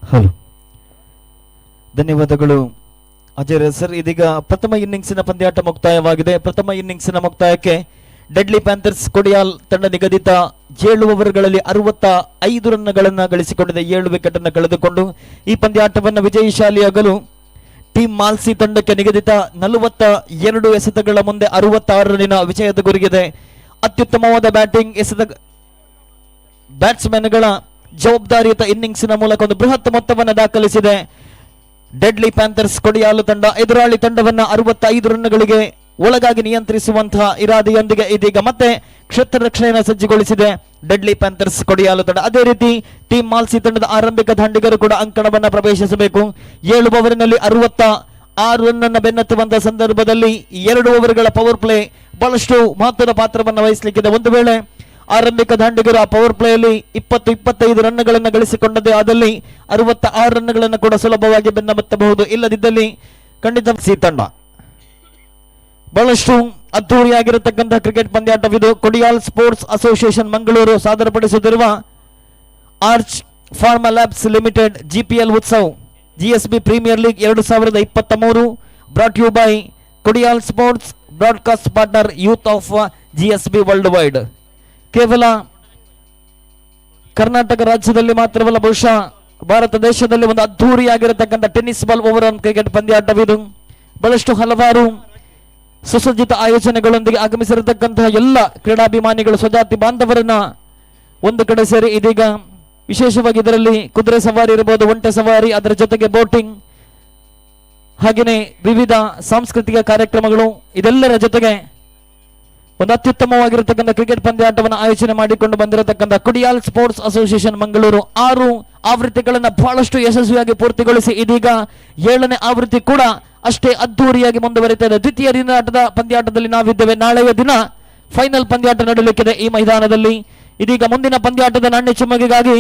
ಹಲೋ, ಧನ್ಯವಾದಗಳು ಅಜಯ್ ಸರ್. ಇದೀಗ ಪ್ರಥಮ ಇನ್ನಿಂಗ್ಸಿನ ಪಂದ್ಯಾಟ ಮುಕ್ತಾಯವಾಗಿದೆ. ಪ್ರಥಮ ಇನ್ನಿಂಗ್ಸಿನ ಮುಕ್ತಾಯಕ್ಕೆ ಡೆಡ್ಲಿ ಪ್ಯಾಂಥರ್ಸ್ ಕೊಡಿಯಾಲ್ ತಂಡ ನಿಗದಿತ 7 ಓವರ್ಗಳಲ್ಲಿ 65 ರನ್ಗಳನ್ನು ಗಳಿಸಿಕೊಂಡಿದೆ. 7 ವಿಕೆಟ್ ಅನ್ನು ಕಳೆದುಕೊಂಡು ಈ ಪಂದ್ಯಾಟವನ್ನು ವಿಜಯಶಾಲಿಯಾಗಲು ಟೀಮ್ ಮಾಲ್ಸಿ ತಂಡಕ್ಕೆ ನಿಗದಿತ 42 ಎಸೆತಗಳ ಮುಂದೆ 66 ರನ್ನಿನ ವಿಜಯದ ಗುರಿಗಿದೆ. ಅತ್ಯುತ್ತಮವಾದ ಬ್ಯಾಟಿಂಗ್ ಎಸೆತ ಬ್ಯಾಟ್ಸ್ಮನ್ಗಳ ಜವಾಬ್ದಾರಿಯುತ ಇನ್ನಿಂಗ್ಸಿನ ಮೂಲಕ ಒಂದು ಬೃಹತ್ ಮೊತ್ತವನ್ನು ದಾಖಲಿಸಿದೆ ಡೆಡ್ಲಿ ಪ್ಯಾಂಥರ್ಸ್ ಕೊಡಿಯಾಲು ತಂಡ. ಎದುರಾಳಿ ತಂಡವನ್ನ 65 ರನ್ಗಳಿಗೆ ಒಳಗಾಗಿ ನಿಯಂತ್ರಿಸುವಂತಹ ಇರಾದೆಯೊಂದಿಗೆ ಇದೀಗ ಮತ್ತೆ ಕ್ಷೇತ್ರ ರಕ್ಷಣೆಯನ್ನು ಸಜ್ಜುಗೊಳಿಸಿದೆ ಡೆಡ್ಲಿ ಪ್ಯಾಂಥರ್ಸ್ ಕೊಡಿಯಾಲು ತಂಡ. ಅದೇ ರೀತಿ ಟೀಮ್ ಮಾಲ್ಸಿ ತಂಡದ ಆರಂಭಿಕ ದಾಂಡಿಗರು ಕೂಡ ಅಂಕಣವನ್ನು ಪ್ರವೇಶಿಸಬೇಕು. 7 ಓವರಿನಲ್ಲಿ 66 ರನ್ನನ್ನು ಬೆನ್ನತ್ತುವಂತಹ ಸಂದರ್ಭದಲ್ಲಿ 2 ಓವರ್ಗಳ ಪವರ್ ಪ್ಲೇ ಬಹಳಷ್ಟು ಮಹತ್ವದ ಪಾತ್ರವನ್ನು ವಹಿಸಲಿಕ್ಕಿದೆ. ಒಂದು ವೇಳೆ ಆರಂಭಿಕ ದಾಂಡಿಗರು ಆ ಪವರ್ ಪ್ಲೇಯಲ್ಲಿ 20-25 ರನ್ಗಳನ್ನು ಗಳಿಸಿಕೊಂಡದ್ದೇ ಆದಲ್ಲಿ 66 ರನ್ಗಳನ್ನು ಕೂಡ ಸುಲಭವಾಗಿ ಬೆನ್ನಮತ್ತಬಹುದು. ಇಲ್ಲದಿದ್ದಲ್ಲಿ ಖಂಡಿತ ಸಿ ತಂಡ. ಬಹಳಷ್ಟು ಅದ್ದೂರಿಯಾಗಿರತಕ್ಕಂತಹ ಕ್ರಿಕೆಟ್ ಪಂದ್ಯಾಟವಿದು. ಕೊಡಿಯಾಲ್ ಸ್ಪೋರ್ಟ್ಸ್ ಅಸೋಸಿಯೇಷನ್ ಮಂಗಳೂರು ಸಾದರಪಡಿಸುತ್ತಿರುವ Arch Pharma Labs Limited GPL Utsav GSB Premier League 2023 brought you by Kodial Sports, broadcast partner Youth of GSB World Wide. ಕೇವಲ ಕರ್ನಾಟಕ ರಾಜ್ಯದಲ್ಲಿ ಮಾತ್ರವಲ್ಲ, ಬಹುಶಃ ಭಾರತ ದೇಶದಲ್ಲಿ ಒಂದು ಅದ್ದೂರಿಯಾಗಿರತಕ್ಕಂಥ tennis ball over arm cricket ಪಂದ್ಯಾಟವಿದು. ಬಹಳಷ್ಟು ಹಲವಾರು ಸುಸಜ್ಜಿತ ಆಯೋಜನೆಗಳೊಂದಿಗೆ ಆಗಮಿಸಿರತಕ್ಕಂತಹ ಎಲ್ಲ ಕ್ರೀಡಾಭಿಮಾನಿಗಳು, ಸ್ವಜಾತಿ ಬಾಂಧವರನ್ನ ಒಂದು ಕಡೆ ಸೇರಿ ಇದೀಗ ವಿಶೇಷವಾಗಿ ಇದರಲ್ಲಿ ಕುದುರೆ ಸವಾರಿ ಇರಬಹುದು, ಒಂಟೆ ಸವಾರಿ, ಅದರ ಜೊತೆಗೆ ಬೋಟಿಂಗ್, ಹಾಗೆಯೇ ವಿವಿಧ ಸಾಂಸ್ಕೃತಿಕ ಕಾರ್ಯಕ್ರಮಗಳು, ಇದೆಲ್ಲರ ಜೊತೆಗೆ ಒಂದು ಅತ್ಯುತ್ತಮವಾಗಿರತಕ್ಕಂಥ ಕ್ರಿಕೆಟ್ ಪಂದ್ಯಾಟವನ್ನು ಆಯೋಜನೆ ಮಾಡಿಕೊಂಡು ಬಂದಿರತಕ್ಕಂಥ ಕೊಡಿಯಾಲ್ ಸ್ಪೋರ್ಟ್ಸ್ ಅಸೋಸಿಯೇಷನ್ ಮಂಗಳೂರು 6 ಆವೃತ್ತಿಗಳನ್ನು ಬಹಳಷ್ಟು ಯಶಸ್ವಿಯಾಗಿ ಪೂರ್ತಿಗೊಳಿಸಿ ಇದೀಗ 7ನೇ ಆವೃತ್ತಿ ಕೂಡ ಅಷ್ಟೇ ಅದ್ದೂರಿಯಾಗಿ ಮುಂದುವರಿತಾ ಇದೆ. ದ್ವಿತೀಯ ದಿನಾಟದ ಪಂದ್ಯಾಟದಲ್ಲಿ ನಾವಿದ್ದೇವೆ. ನಾಳೆಯ ದಿನ ಫೈನಲ್ ಪಂದ್ಯಾಟ ನಡೆಯಲಿಕ್ಕಿದೆ ಈ ಮೈದಾನದಲ್ಲಿ. ಇದೀಗ ಮುಂದಿನ ಪಂದ್ಯಾಟದ ನಾಣ್ಯ ಚಿಮ್ಮಗಿಗಾಗಿ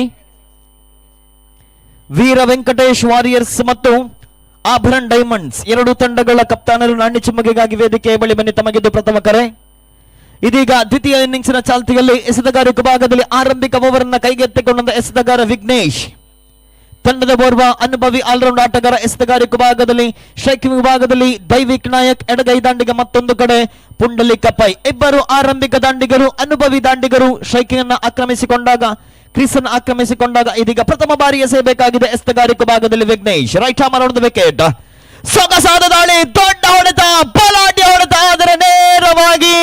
ವೀರ ವೆಂಕಟೇಶ್ ವಾರಿಯರ್ಸ್ ಮತ್ತು ಆಭರಣ್ ಡೈಮಂಡ್ಸ್ 2 ತಂಡಗಳ ಕಪ್ತಾನರು ನಾಣ್ಯ ಚಿಮ್ಮಗಿಗಾಗಿ ವೇದಿಕೆಯ ಬಳಿ ಬನ್ನಿ. ತಮಗಿದ್ದು ಪ್ರಥಮ ಕರೆ. ಇದೀಗ ದ್ವಿತೀಯ ಇನ್ನಿಂಗ್ಸಿನ ಚಾಲ್ತಿಯಲ್ಲಿ ಎಸೆತಗಾರಿಕೆ ಭಾಗದಲ್ಲಿ ಆರಂಭಿಕ ಓವರ್ ಅನ್ನು ಕೈಗೆತ್ತಿಕೊಂಡಂತ ಎಸೆತಗಾರ ವಿಘ್ನೇಶ್, ತಂಡದ ಓರ್ವ ಅನುಭವಿ ಆಲ್ರೌಂಡ್ ಆಟಗಾರ. ಎಸೆತಗಾರಿಕೆ ವಿಭಾಗದಲ್ಲಿ ಸ್ಟ್ರೈಕಿಂಗ್ ವಿಭಾಗದಲ್ಲಿ ದೈವಿಕ್ ನಾಯಕ್, ಎಡಗೈ ದಾಂಡಿಗ, ಮತ್ತೊಂದು ಕಡೆ ಪುಂಡಲಿಕ ಪೈ. ಇಬ್ಬರು ಆರಂಭಿಕ ದಾಂಡಿಗರು, ಅನುಭವಿ ದಾಂಡಿಗರು ಸ್ಟ್ರೈಕಿಂಗ್ ಅನ್ನು ಆಕ್ರಮಿಸಿಕೊಂಡಾಗ, ಕ್ರೀಸ್ ಅನ್ನು ಆಕ್ರಮಿಸಿಕೊಂಡಾಗ ಇದೀಗ ಪ್ರಥಮ ಬಾರಿ ಎಸೆಯಬೇಕಾಗಿದೆ ಎಸೆತಗಾರಿಕೆ ಭಾಗದಲ್ಲಿ Vignesh. Right arm around wicket, ಸೊಗಸಾದ ದಾಳಿ, ದೊಡ್ಡ ಹೊಡೆತ, ಬಲಾಢ್ಯ ಹೊಡೆತ, ಆದರೆ ನೇರವಾಗಿ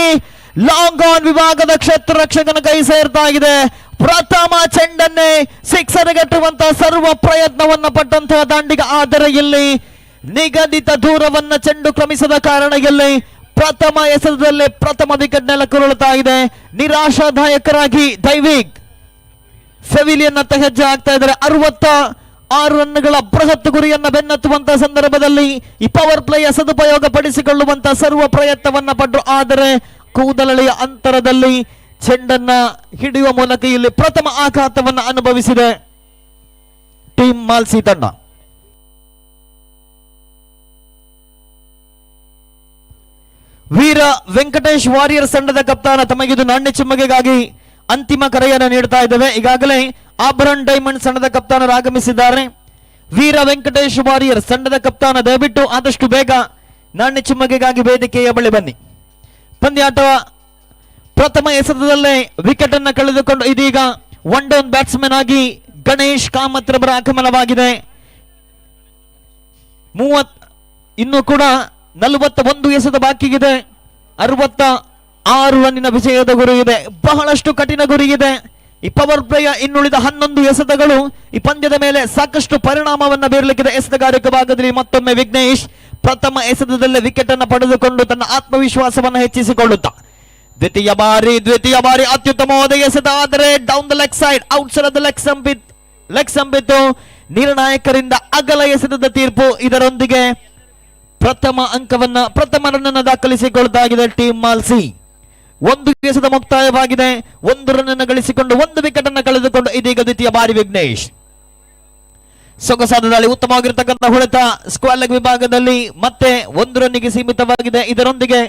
ಲಾಂಗ್ ಆನ್ ವಿಭಾಗದ ಕ್ಷೇತ್ರ ರಕ್ಷಕನ ಕೈ ಸೇರ್ತಾ ಇದೆ. ಪ್ರಥಮ ಚೆಂಡನ್ನೇ ಸಿಕ್ಸರ್ ಗಟ್ಟುವಂತಹ ಸರ್ವ ಪ್ರಯತ್ನವನ್ನ ಪಟ್ಟಂತಹ ದಾಂಡಿಗ, ಆದರೆ ಇಲ್ಲಿ ನಿಗದಿತ ದೂರವನ್ನ ಚೆಂಡು ಕ್ರಮಿಸದ ಕಾರಣ ಇಲ್ಲಿ ಪ್ರಥಮ ಎಸೆತದಲ್ಲೇ ಪ್ರಥಮ ವಿಕೆಟ್ ನೆಲಕ್ಕುರುಳುತ್ತಾ ಇದೆ. ನಿರಾಶಾದಾಯಕರಾಗಿ ದೈವಿಕ್ ಫೆವಿಲಿಯನ್ ಅತ್ತ ಹೆಜ್ಜೆ ಆಗ್ತಾ ಇದ್ದಾರೆ. 66 ರನ್ಗಳ ಬೃಹತ್ ಗುರಿಯನ್ನ ಬೆನ್ನತ್ತುವಂತಹ ಸಂದರ್ಭದಲ್ಲಿ ಈ ಪವರ್ ಪ್ಲೇಯ ಸದುಪಯೋಗ ಪಡಿಸಿಕೊಳ್ಳುವಂತಹ ಸರ್ವ ಪ್ರಯತ್ನವನ್ನ ಪಟ್ಟರು, ಆದರೆ ಕೂದಲೆಳೆಯ ಅಂತರದಲ್ಲಿ ಚೆಂಡನ್ನ ಹಿಡಿಯುವ ಮೂಲಕ ಇಲ್ಲಿ ಪ್ರಥಮ ಆಘಾತವನ್ನು ಅನುಭವಿಸಿದೆ ಟೀಮ್ ಮಾಲ್ಸಿ ತಂಡ. ವೀರ ವೆಂಕಟೇಶ್ ವಾರಿಯರ್ ತಂಡದ ಕಪ್ತಾನ ತಮಗಿದು ನಾಣ್ಯ ಚಿಮ್ಮಗೆಗಾಗಿ ಅಂತಿಮ ಕರೆಯನ್ನು ನೀಡ್ತಾ ಇದ್ದೇವೆ. ಈಗಾಗಲೇ ಆಭರಣ್ ಡೈಮಂಡ್ ತಂಡದ ಕಪ್ತಾನರು ಆಗಮಿಸಿದ್ದಾರೆ. ವೀರ ವೆಂಕಟೇಶ್ ವಾರಿಯರ್ ತಂಡದ ಕಪ್ತಾನ ದಯವಿಟ್ಟು ಆದಷ್ಟು ಬೇಗ ನಾಣ್ಯ ಚಿಮ್ಮಗೆಗಾಗಿ ವೇದಿಕೆಯ ಬಳಿ ಬನ್ನಿ. ಪಂದ್ಯಾಟ ಪ್ರಥಮ ಎಸೆತದಲ್ಲೇ ವಿಕೆಟ್ ಅನ್ನು ಕಳೆದುಕೊಂಡು ಇದೀಗ ಒನ್ ಡೌನ್ ಬ್ಯಾಟ್ಸ್ಮನ್ ಆಗಿ ಗಣೇಶ್ ಕಾಮತ್ ರವರ ಆಗಮನವಾಗಿದೆ. 30 ಇನ್ನೂ ಕೂಡ 41 ಎಸೆತ ಬಾಕಿ ಇದೆ. 66 ರನ್ನಿನ ವಿಜಯದ ಗುರಿ ಇದೆ. ಬಹಳಷ್ಟು ಕಠಿಣ ಗುರಿ ಇದೆ. ಈ ಪವರ್ ಪ್ಲೇಯ ಇನ್ನುಳಿದ 11 ಎಸೆತಗಳು ಈ ಪಂದ್ಯದ ಮೇಲೆ ಸಾಕಷ್ಟು ಪರಿಣಾಮವನ್ನು ಬೀರಲಿಕ್ಕಿದೆ. ಎಸೆತಗಾರಿಕೆ ಭಾಗದಲ್ಲಿ ಮತ್ತೊಮ್ಮೆ ವಿಘ್ನೇಶ್ ಪ್ರಥಮ ಎಸೆತದಲ್ಲೇ ವಿಕೆಟ್ ಅನ್ನು ಪಡೆದುಕೊಂಡು ತನ್ನ ಆತ್ಮವಿಶ್ವಾಸವನ್ನು ಹೆಚ್ಚಿಸಿಕೊಳ್ಳುತ್ತಾ ದ್ವಿತೀಯ ಬಾರಿ ಅತ್ಯುತ್ತಮವಾದ ಎಸೆತ. ಆದರೆ down the leg side, outside of the leg stump ಇತ್ತು. ನಿರ್ಣಾಯಕರಿಂದ ಅಗಲ ಎಸೆತದ ತೀರ್ಪು. ಇದರೊಂದಿಗೆ ಪ್ರಥಮ ಅಂಕವನ್ನ, ಪ್ರಥಮ ರನ್ ಅನ್ನು ದಾಖಲಿಸಿಕೊಳ್ಳುತ್ತಾಗಿದೆ ಟೀಮ್ ಮಾಲ್ಸಿ. ಒಂದು ಎಸೆತ ಮುಕ್ತಾಯವಾಗಿದೆ. ಒಂದು ರನ್ ಅನ್ನು ಗಳಿಸಿಕೊಂಡು, ಒಂದು ವಿಕೆಟ್ ಅನ್ನು ಕಳೆದುಕೊಂಡು ಇದೀಗ ದ್ವಿತೀಯ ಬಾರಿ ವಿಘ್ನೇಶ್. ಸೊಗಸಾದ ದಾಳಿ, ಉತ್ತಮವಾಗಿರ್ತಕ್ಕಂಥ ಹೊಡೆತ. ಸ್ಕ್ವೇರ್ ಲೆಗ್ ವಿಭಾಗದಲ್ಲಿ ಮತ್ತೆ ಒಂದು ರನ್ನಿಗೆ ಸೀಮಿತವಾಗಿದೆ. ಇದರೊಂದಿಗೆ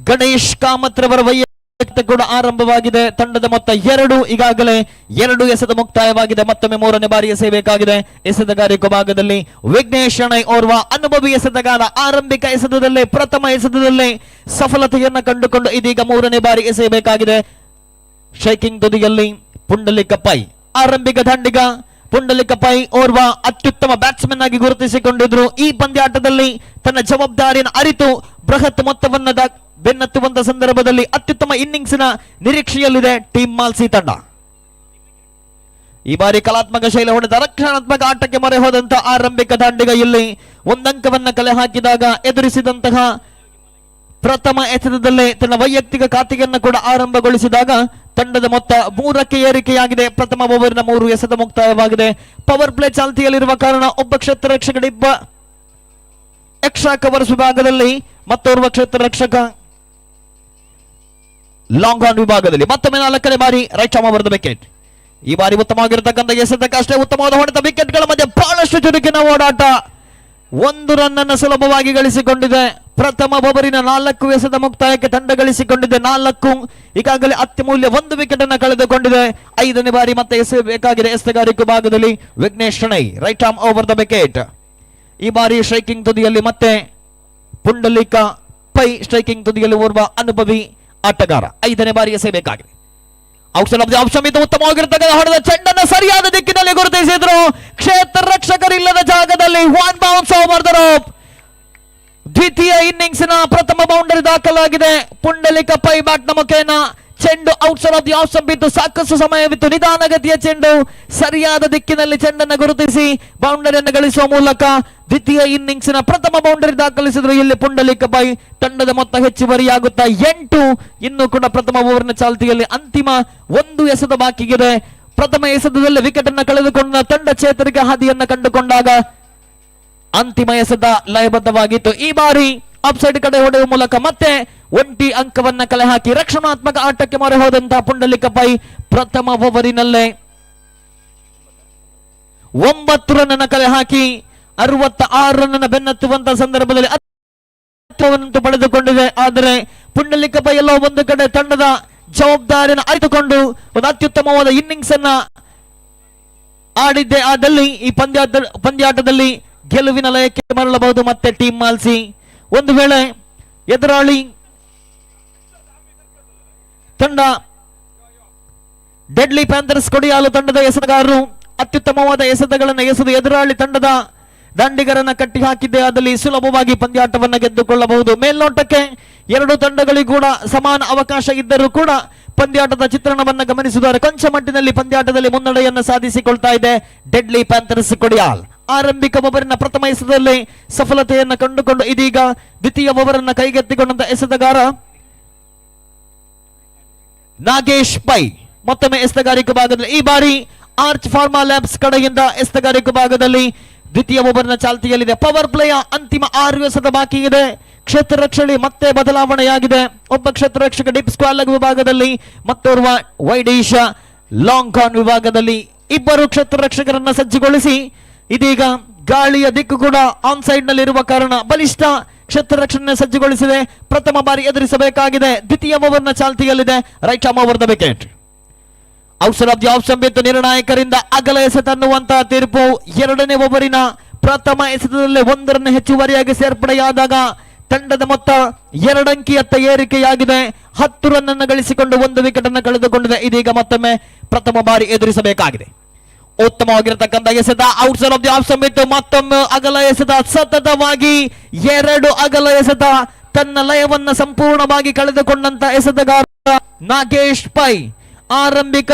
ಗಣೇಶ್ ಕಾಮತ್ ರವರ ವೈಯಕ್ತಿಕ ಕೂಡ ಆರಂಭವಾಗಿದೆ. ತಂಡದ ಮೊತ್ತ 2. ಈಗಾಗಲೇ ಎರಡು ಎಸೆತ ಮುಕ್ತಾಯವಾಗಿದೆ. ಮತ್ತೊಮ್ಮೆ ಮೂರನೇ ಬಾರಿ ಎಸೆಯಬೇಕಾಗಿದೆ. ಎಸೆತಗಾರಿಕೆ ಭಾಗದಲ್ಲಿ ವಿಘ್ನೇಶ್ ಶಣೈ ಓರ್ವ ಅನುಭವಿ ಎಸೆತಗಾರ. ಆರಂಭಿಕ ಎಸೆತದಲ್ಲೇ, ಪ್ರಥಮ ಎಸೆತದಲ್ಲೇ ಸಫಲತೆಯನ್ನ ಕಂಡುಕೊಂಡು ಇದೀಗ ಮೂರನೇ ಬಾರಿ ಎಸೆಯಬೇಕಾಗಿದೆ. ಸ್ಟ್ರೈಕಿಂಗ್ ತುದಿಯಲ್ಲಿ ಪುಂಡಲಿಕ ಪೈ, ಆರಂಭಿಕ ದಂಡಿಗ ಪುಂಡಲಿಕ ಪೈ ಓರ್ವ ಅತ್ಯುತ್ತಮ ಬ್ಯಾಟ್ಸ್ಮನ್ ಆಗಿ ಗುರುತಿಸಿಕೊಂಡಿದ್ರು. ಈ ಪಂದ್ಯಾಟದಲ್ಲಿ ತನ್ನ ಜವಾಬ್ದಾರಿಯನ್ನು ಅರಿತು ಬೃಹತ್ ಮೊತ್ತವನ್ನ ಬೆನ್ನತ್ತುವಂತ ಸಂದರ್ಭದಲ್ಲಿ ಅತ್ಯುತ್ತಮ ಇನ್ನಿಂಗ್ಸ್ನ ನಿರೀಕ್ಷೆಯಲ್ಲಿದೆ ಟೀಮ್ ಮಾಲ್ಸಿ ತಂಡ. ಈ ಬಾರಿ ಕಲಾತ್ಮಕ ಶೈಲಿ ಹೊಡೆದ ರಕ್ಷಣಾತ್ಮಕ ಆಟಕ್ಕೆ ಮೊರೆ ಹೋದಂತ ಆರಂಭಿಕ ದಾಂಡಿಗ ಇಲ್ಲಿ ಒಂದಂಕವನ್ನ ಕಲೆ ಹಾಕಿದಾಗ, ಎದುರಿಸಿದಂತಹ ಪ್ರಥಮ ಎಸೆತದಲ್ಲೇ ತನ್ನ ವೈಯಕ್ತಿಕ ಖಾತೆಯನ್ನು ಕೂಡ ಆರಂಭಗೊಳಿಸಿದಾಗ ತಂಡದ ಮೊತ್ತ 3ಕ್ಕೆ ಏರಿಕೆಯಾಗಿದೆ. ಪ್ರಥಮ ಓವರ್ನ ಮೂರು ಎಸೆತ ಮುಕ್ತಾಯವಾಗಿದೆ. ಪವರ್ ಪ್ಲೇ ಚಾಲ್ತಿಯಲ್ಲಿರುವ ಕಾರಣ ಒಬ್ಬ ಕ್ಷೇತ್ರ ರಕ್ಷಕರಿಬ್ಬ ಎಕ್ಸ್ಟ್ರಾ ಕವರ್ಸ್ ವಿಭಾಗದಲ್ಲಿ, ಮತ್ತೋರ್ವ ಕ್ಷೇತ್ರ ರಕ್ಷಕ ಲಾಂಗ್ ಆನ್ ವಿಭಾಗದಲ್ಲಿ. ಮತ್ತೊಮ್ಮೆ ನಾಲ್ಕನೇ ಬಾರಿ right arm over the wicket. ಈ ಬಾರಿ ಉತ್ತಮವಾಗಿರತಕ್ಕಂಥ ಎಸೆತಕ್ಕಷ್ಟೇ ಉತ್ತಮವಾದ ಹೊಡೆತ. ವಿಕೆಟ್ಗಳ ಮಧ್ಯೆ ಬಹಳಷ್ಟು ಚುರುಕಿನ ಓಡಾಟ. ಒಂದು ರನ್ ಅನ್ನು ಸುಲಭವಾಗಿ ಗಳಿಸಿಕೊಂಡಿದೆ. ಪ್ರಥಮ ಓವರಿನ ನಾಲ್ಕು ಎಸೆತ ಮುಕ್ತಾಯಕ್ಕೆ ತಂಡ ಗಳಿಸಿಕೊಂಡಿದೆ 4. ಈಗಾಗಲೇ ಅತ್ಯಮೂಲ್ಯ ಒಂದು ವಿಕೆಟ್ ಅನ್ನು ಕಳೆದುಕೊಂಡಿದೆ. ಐದನೇ ಬಾರಿ ಮತ್ತೆ ಎಸೆಯಬೇಕಾಗಿದೆ. ಎಸೆತಗಾರಿಕೆ ಭಾಗದಲ್ಲಿ Vignesh Shenoy, right arm over the wicket. ಈ ಬಾರಿ ಸ್ಟ್ರೈಕಿಂಗ್ ತುದಿಯಲ್ಲಿ ಮತ್ತೆ ಪುಂಡಲಿಕ ಪೈ. ಸ್ಟ್ರೈಕಿಂಗ್ ತುದಿಯಲ್ಲಿ ಓರ್ವ ಅನುಭವಿ ಆಟಗಾರ. ಐದನೇ ಬಾರಿ ಎಸೆಯಬೇಕಾಗಿದೆ. ಔಟ್ಸೈಡ್ ಆಫ್ the option ಇದು. ಉತ್ತಮವಾಗಿರ್ತಕ್ಕಂಥ ಹೊಡೆದ ಚೆಂಡನ್ನು ಸರಿಯಾದ ದಿಕ್ಕಿನಲ್ಲಿ ಗುರುತಿಸಿದ್ರು. ಕ್ಷೇತ್ರ ರಕ್ಷಕರಿಲ್ಲದ ಜಾಗದಲ್ಲಿ one bounce over the rope. ದ್ವಿತೀಯ ಇನ್ನಿಂಗ್ಸ್ ನ ಪ್ರಥಮ ಬೌಂಡರಿ ದಾಖಲಾಗಿದೆ ಪುಂಡಲಿಕ ಪೈ ಬ್ಯಾಟ್ ನ ಮುಖೇನ. ಚೆಂಡು ಔಟ್ಸೈಡ್ ಆಫ್ the option ಬಿದ್ದು ಸಾಕಷ್ಟು ಸಮಯವಿತ್ತು. ನಿಧಾನಗತಿಯ ಚೆಂಡು, ಸರಿಯಾದ ದಿಕ್ಕಿನಲ್ಲಿ ಚೆಂಡನ್ನು ಗುರುತಿಸಿ ಬೌಂಡರಿಯನ್ನು ಗಳಿಸುವ ಮೂಲಕ ದ್ವಿತೀಯ ಇನ್ನಿಂಗ್ಸ್ ನ ಪ್ರಥಮ ಬೌಂಡರಿ ದಾಖಲಿಸಿದ್ರು ಇಲ್ಲಿ ಪುಂಡಲಿಕ ಪೈ. ತಂಡದ ಮೊತ್ತ ಹೆಚ್ಚುವರಿಯಾಗುತ್ತಾ 8. ಇನ್ನು ಕೂಡ ಪ್ರಥಮ ಓವರ್ನ ಚಾಲ್ತಿಯಲ್ಲಿ ಅಂತಿಮ ಒಂದು ಎಸೆತ ಬಾಕಿಗಿದೆ. ಪ್ರಥಮ ಎಸೆತದಲ್ಲಿ ವಿಕೆಟ್ ಅನ್ನು ಕಳೆದುಕೊಂಡ ತಂಡ ಚೇತರಿಕೆ ಹಾದಿಯನ್ನು ಕಂಡುಕೊಂಡಾಗ ಅಂತಿಮ ಎಸೆತ ಲಯಬದ್ಧವಾಗಿತ್ತು. ಈ ಬಾರಿ ಆಫ್ ಸೈಡ್ ಕಡೆ ಹೊಡೆಯುವ ಮೂಲಕ ಮತ್ತೆ ಒಂಟಿ ಅಂಕವನ್ನ ಕಲೆ ಹಾಕಿ ರಕ್ಷಣಾತ್ಮಕ ಆಟಕ್ಕೆ ಮೊರೆ ಹೋದಂತಹ ಪುಂಡಲಿಕ ಪೈ ಪ್ರಥಮ ಓವರಿನಲ್ಲೇ 9 ರನ್ ಕಲೆ ಹಾಕಿ 66 ರನ್ ಬೆನ್ನತ್ತುವಂತಹ ಸಂದರ್ಭದಲ್ಲಿ ಅತ್ಯಂತ ಪಡೆದುಕೊಂಡಿದೆ. ಆದರೆ ಪುಂಡಲಿಕ ಪೈ ಎಲ್ಲೋ ಒಂದು ಕಡೆ ತಂಡದ ಜವಾಬ್ದಾರಿಯನ್ನು ಅರಿತುಕೊಂಡು ಒಂದು ಅತ್ಯುತ್ತಮವಾದ ಇನ್ನಿಂಗ್ಸ್ ಅನ್ನ ಆಡಿದ್ದೆ ಆದಲ್ಲಿ ಈ ಪಂದ್ಯಾಟದಲ್ಲಿ ಗೆಲುವಿನ ಲಯಕ್ಕೆ ಮರಳಬಹುದು ಮತ್ತೆ ಟೀಮ್ ಮಾಲ್ಸಿ. ಒಂದು ವೇಳೆ ಎದುರಾಳಿ ತಂಡ ಡೆಡ್ಲಿ ಪ್ಯಾಂಥರ್ಸ್ ಕೊಡಿಯಾಲು ತಂಡದ ಎಸೆತಗಾರರು ಅತ್ಯುತ್ತಮವಾದ ಎಸೆತಗಳನ್ನು ಎಸೆದು ಎದುರಾಳಿ ತಂಡದ ದಾಂಡಿಗರನ್ನ ಕಟ್ಟಿ ಹಾಕಿದ್ದೆ ಆದಲ್ಲಿ ಸುಲಭವಾಗಿ ಪಂದ್ಯಾಟವನ್ನು ಗೆದ್ದುಕೊಳ್ಳಬಹುದು. ಮೇಲ್ನೋಟಕ್ಕೆ ಎರಡು ತಂಡಗಳಿಗೂ ಕೂಡ ಸಮಾನ ಅವಕಾಶ ಇದ್ದರೂ ಕೂಡ ಪಂದ್ಯಾಟದ ಚಿತ್ರಣವನ್ನು ಗಮನಿಸಿದರೆ ಕೊಂಚ ಮಟ್ಟಿನಲ್ಲಿ ಪಂದ್ಯಾಟದಲ್ಲಿ ಮುನ್ನಡೆಯನ್ನು ಸಾಧಿಸಿಕೊಳ್ತಾ ಇದೆ ಡೆಡ್ಲಿ ಪ್ಯಾಂಥರ್ಸ್ ಕೊಡಿಯಾಲ್. ಆರಂಭಿಕ ಓವರಿನ ಪ್ರಥಮ ಎಸೆತದಲ್ಲಿ ಸಫಲತೆಯನ್ನು ಕಂಡುಕೊಂಡು ಇದೀಗ ದ್ವಿತೀಯ ಓವರನ್ನ ಕೈಗೆತ್ತಿಕೊಂಡಂತ ಎಸೆತಗಾರ ನಾಗೇಶ್ ಪೈ ಮತ್ತೊಮ್ಮೆ ಎಸೆತಗಾರಿಕೆ ಭಾಗದಲ್ಲಿ. ಈ ಬಾರಿ ಆರ್ಚ್ ಫಾರ್ಮಾ ಲ್ಯಾಬ್ಸ್ ಕಡೆಯಿಂದ ಎಸೆತಗಾರಿಕೆ ಭಾಗದಲ್ಲಿ ದ್ವಿತೀಯ ಓವರ್ನ ಚಾಲ್ತಿಯಲ್ಲಿದೆ. ಪವರ್ ಪ್ಲೇಯ ಅಂತಿಮ ಆರು ಎಸೆತ ಬಾಕಿ ಇದೆ. ಕ್ಷೇತ್ರ ರಕ್ಷಣೆ ಮತ್ತೆ ಬದಲಾವಣೆಯಾಗಿದೆ. ಒಬ್ಬ ಕ್ಷೇತ್ರ ರಕ್ಷಕ ಡೀಪ್ ಸ್ಕ್ವೇರ್ ಲೆಗ್ ವಿಭಾಗದಲ್ಲಿ, ಮತ್ತೋರ್ವ ವೈಡೀಶ ಲಾಂಗ್ ಆನ್ ವಿಭಾಗದಲ್ಲಿ ಇಬ್ಬರು ಕ್ಷೇತ್ರ ರಕ್ಷಕರನ್ನ ಸಜ್ಜುಗೊಳಿಸಿ ಇದೀಗ ಗಾಳಿಯ ದಿಕ್ಕು ಕೂಡ ಆನ್ ಸೈಡ್ ನಲ್ಲಿರುವ ಕಾರಣ ಬಲಿಷ್ಠ ಕ್ಷೇತ್ರ ರಕ್ಷಣೆ ಸಜ್ಜುಗೊಳಿಸಿದೆ. ಪ್ರಥಮ ಬಾರಿ ಎದುರಿಸಬೇಕಾಗಿದೆ. ದ್ವಿತೀಯ ಓವರ್ನ ಚಾಲ್ತಿಯಲ್ಲಿದೆ. Right arm over the wicket, outside of the off stump ಇತ್ತು. ನಿರ್ಣಾಯಕರಿಂದ ಅಗಲ ಎಸೆತ ಅನ್ನುವಂತಹ ತೀರ್ಪು. ಎರಡನೇ ಓವರಿನ ಪ್ರಥಮ ಎಸೆತದಲ್ಲೇ ಒಂದರನ್ನು ಹೆಚ್ಚುವರಿಯಾಗಿ ಸೇರ್ಪಡೆಯಾದಾಗ ತಂಡದ ಮೊತ್ತ ಎರಡಂಕಿಯತ್ತ ಏರಿಕೆಯಾಗಿದೆ. 10 ರನ್ ಅನ್ನು ಗಳಿಸಿಕೊಂಡು ಒಂದು ವಿಕೆಟ್ ಅನ್ನು ಕಳೆದುಕೊಂಡಿದೆ. ಇದೀಗ ಮತ್ತೊಮ್ಮೆ ಪ್ರಥಮ ಬಾರಿ ಎದುರಿಸಬೇಕಾಗಿದೆ. ಉತ್ತಮವಾಗಿರತಕ್ಕಂಥ ಎಸೆತ, outside of the off stump ಇತ್ತು. ಮತ್ತೊಮ್ಮೆ ಅಗಲ ಎಸೆತ. ಸತತವಾಗಿ ಎರಡು ಅಗಲ ಎಸೆತ. ತನ್ನ ಲಯವನ್ನ ಸಂಪೂರ್ಣವಾಗಿ ಕಳೆದುಕೊಂಡಂತ ಎಸೆತಗಾರ ನಾಗೇಶ್ ಪೈ. ಆರಂಭಿಕ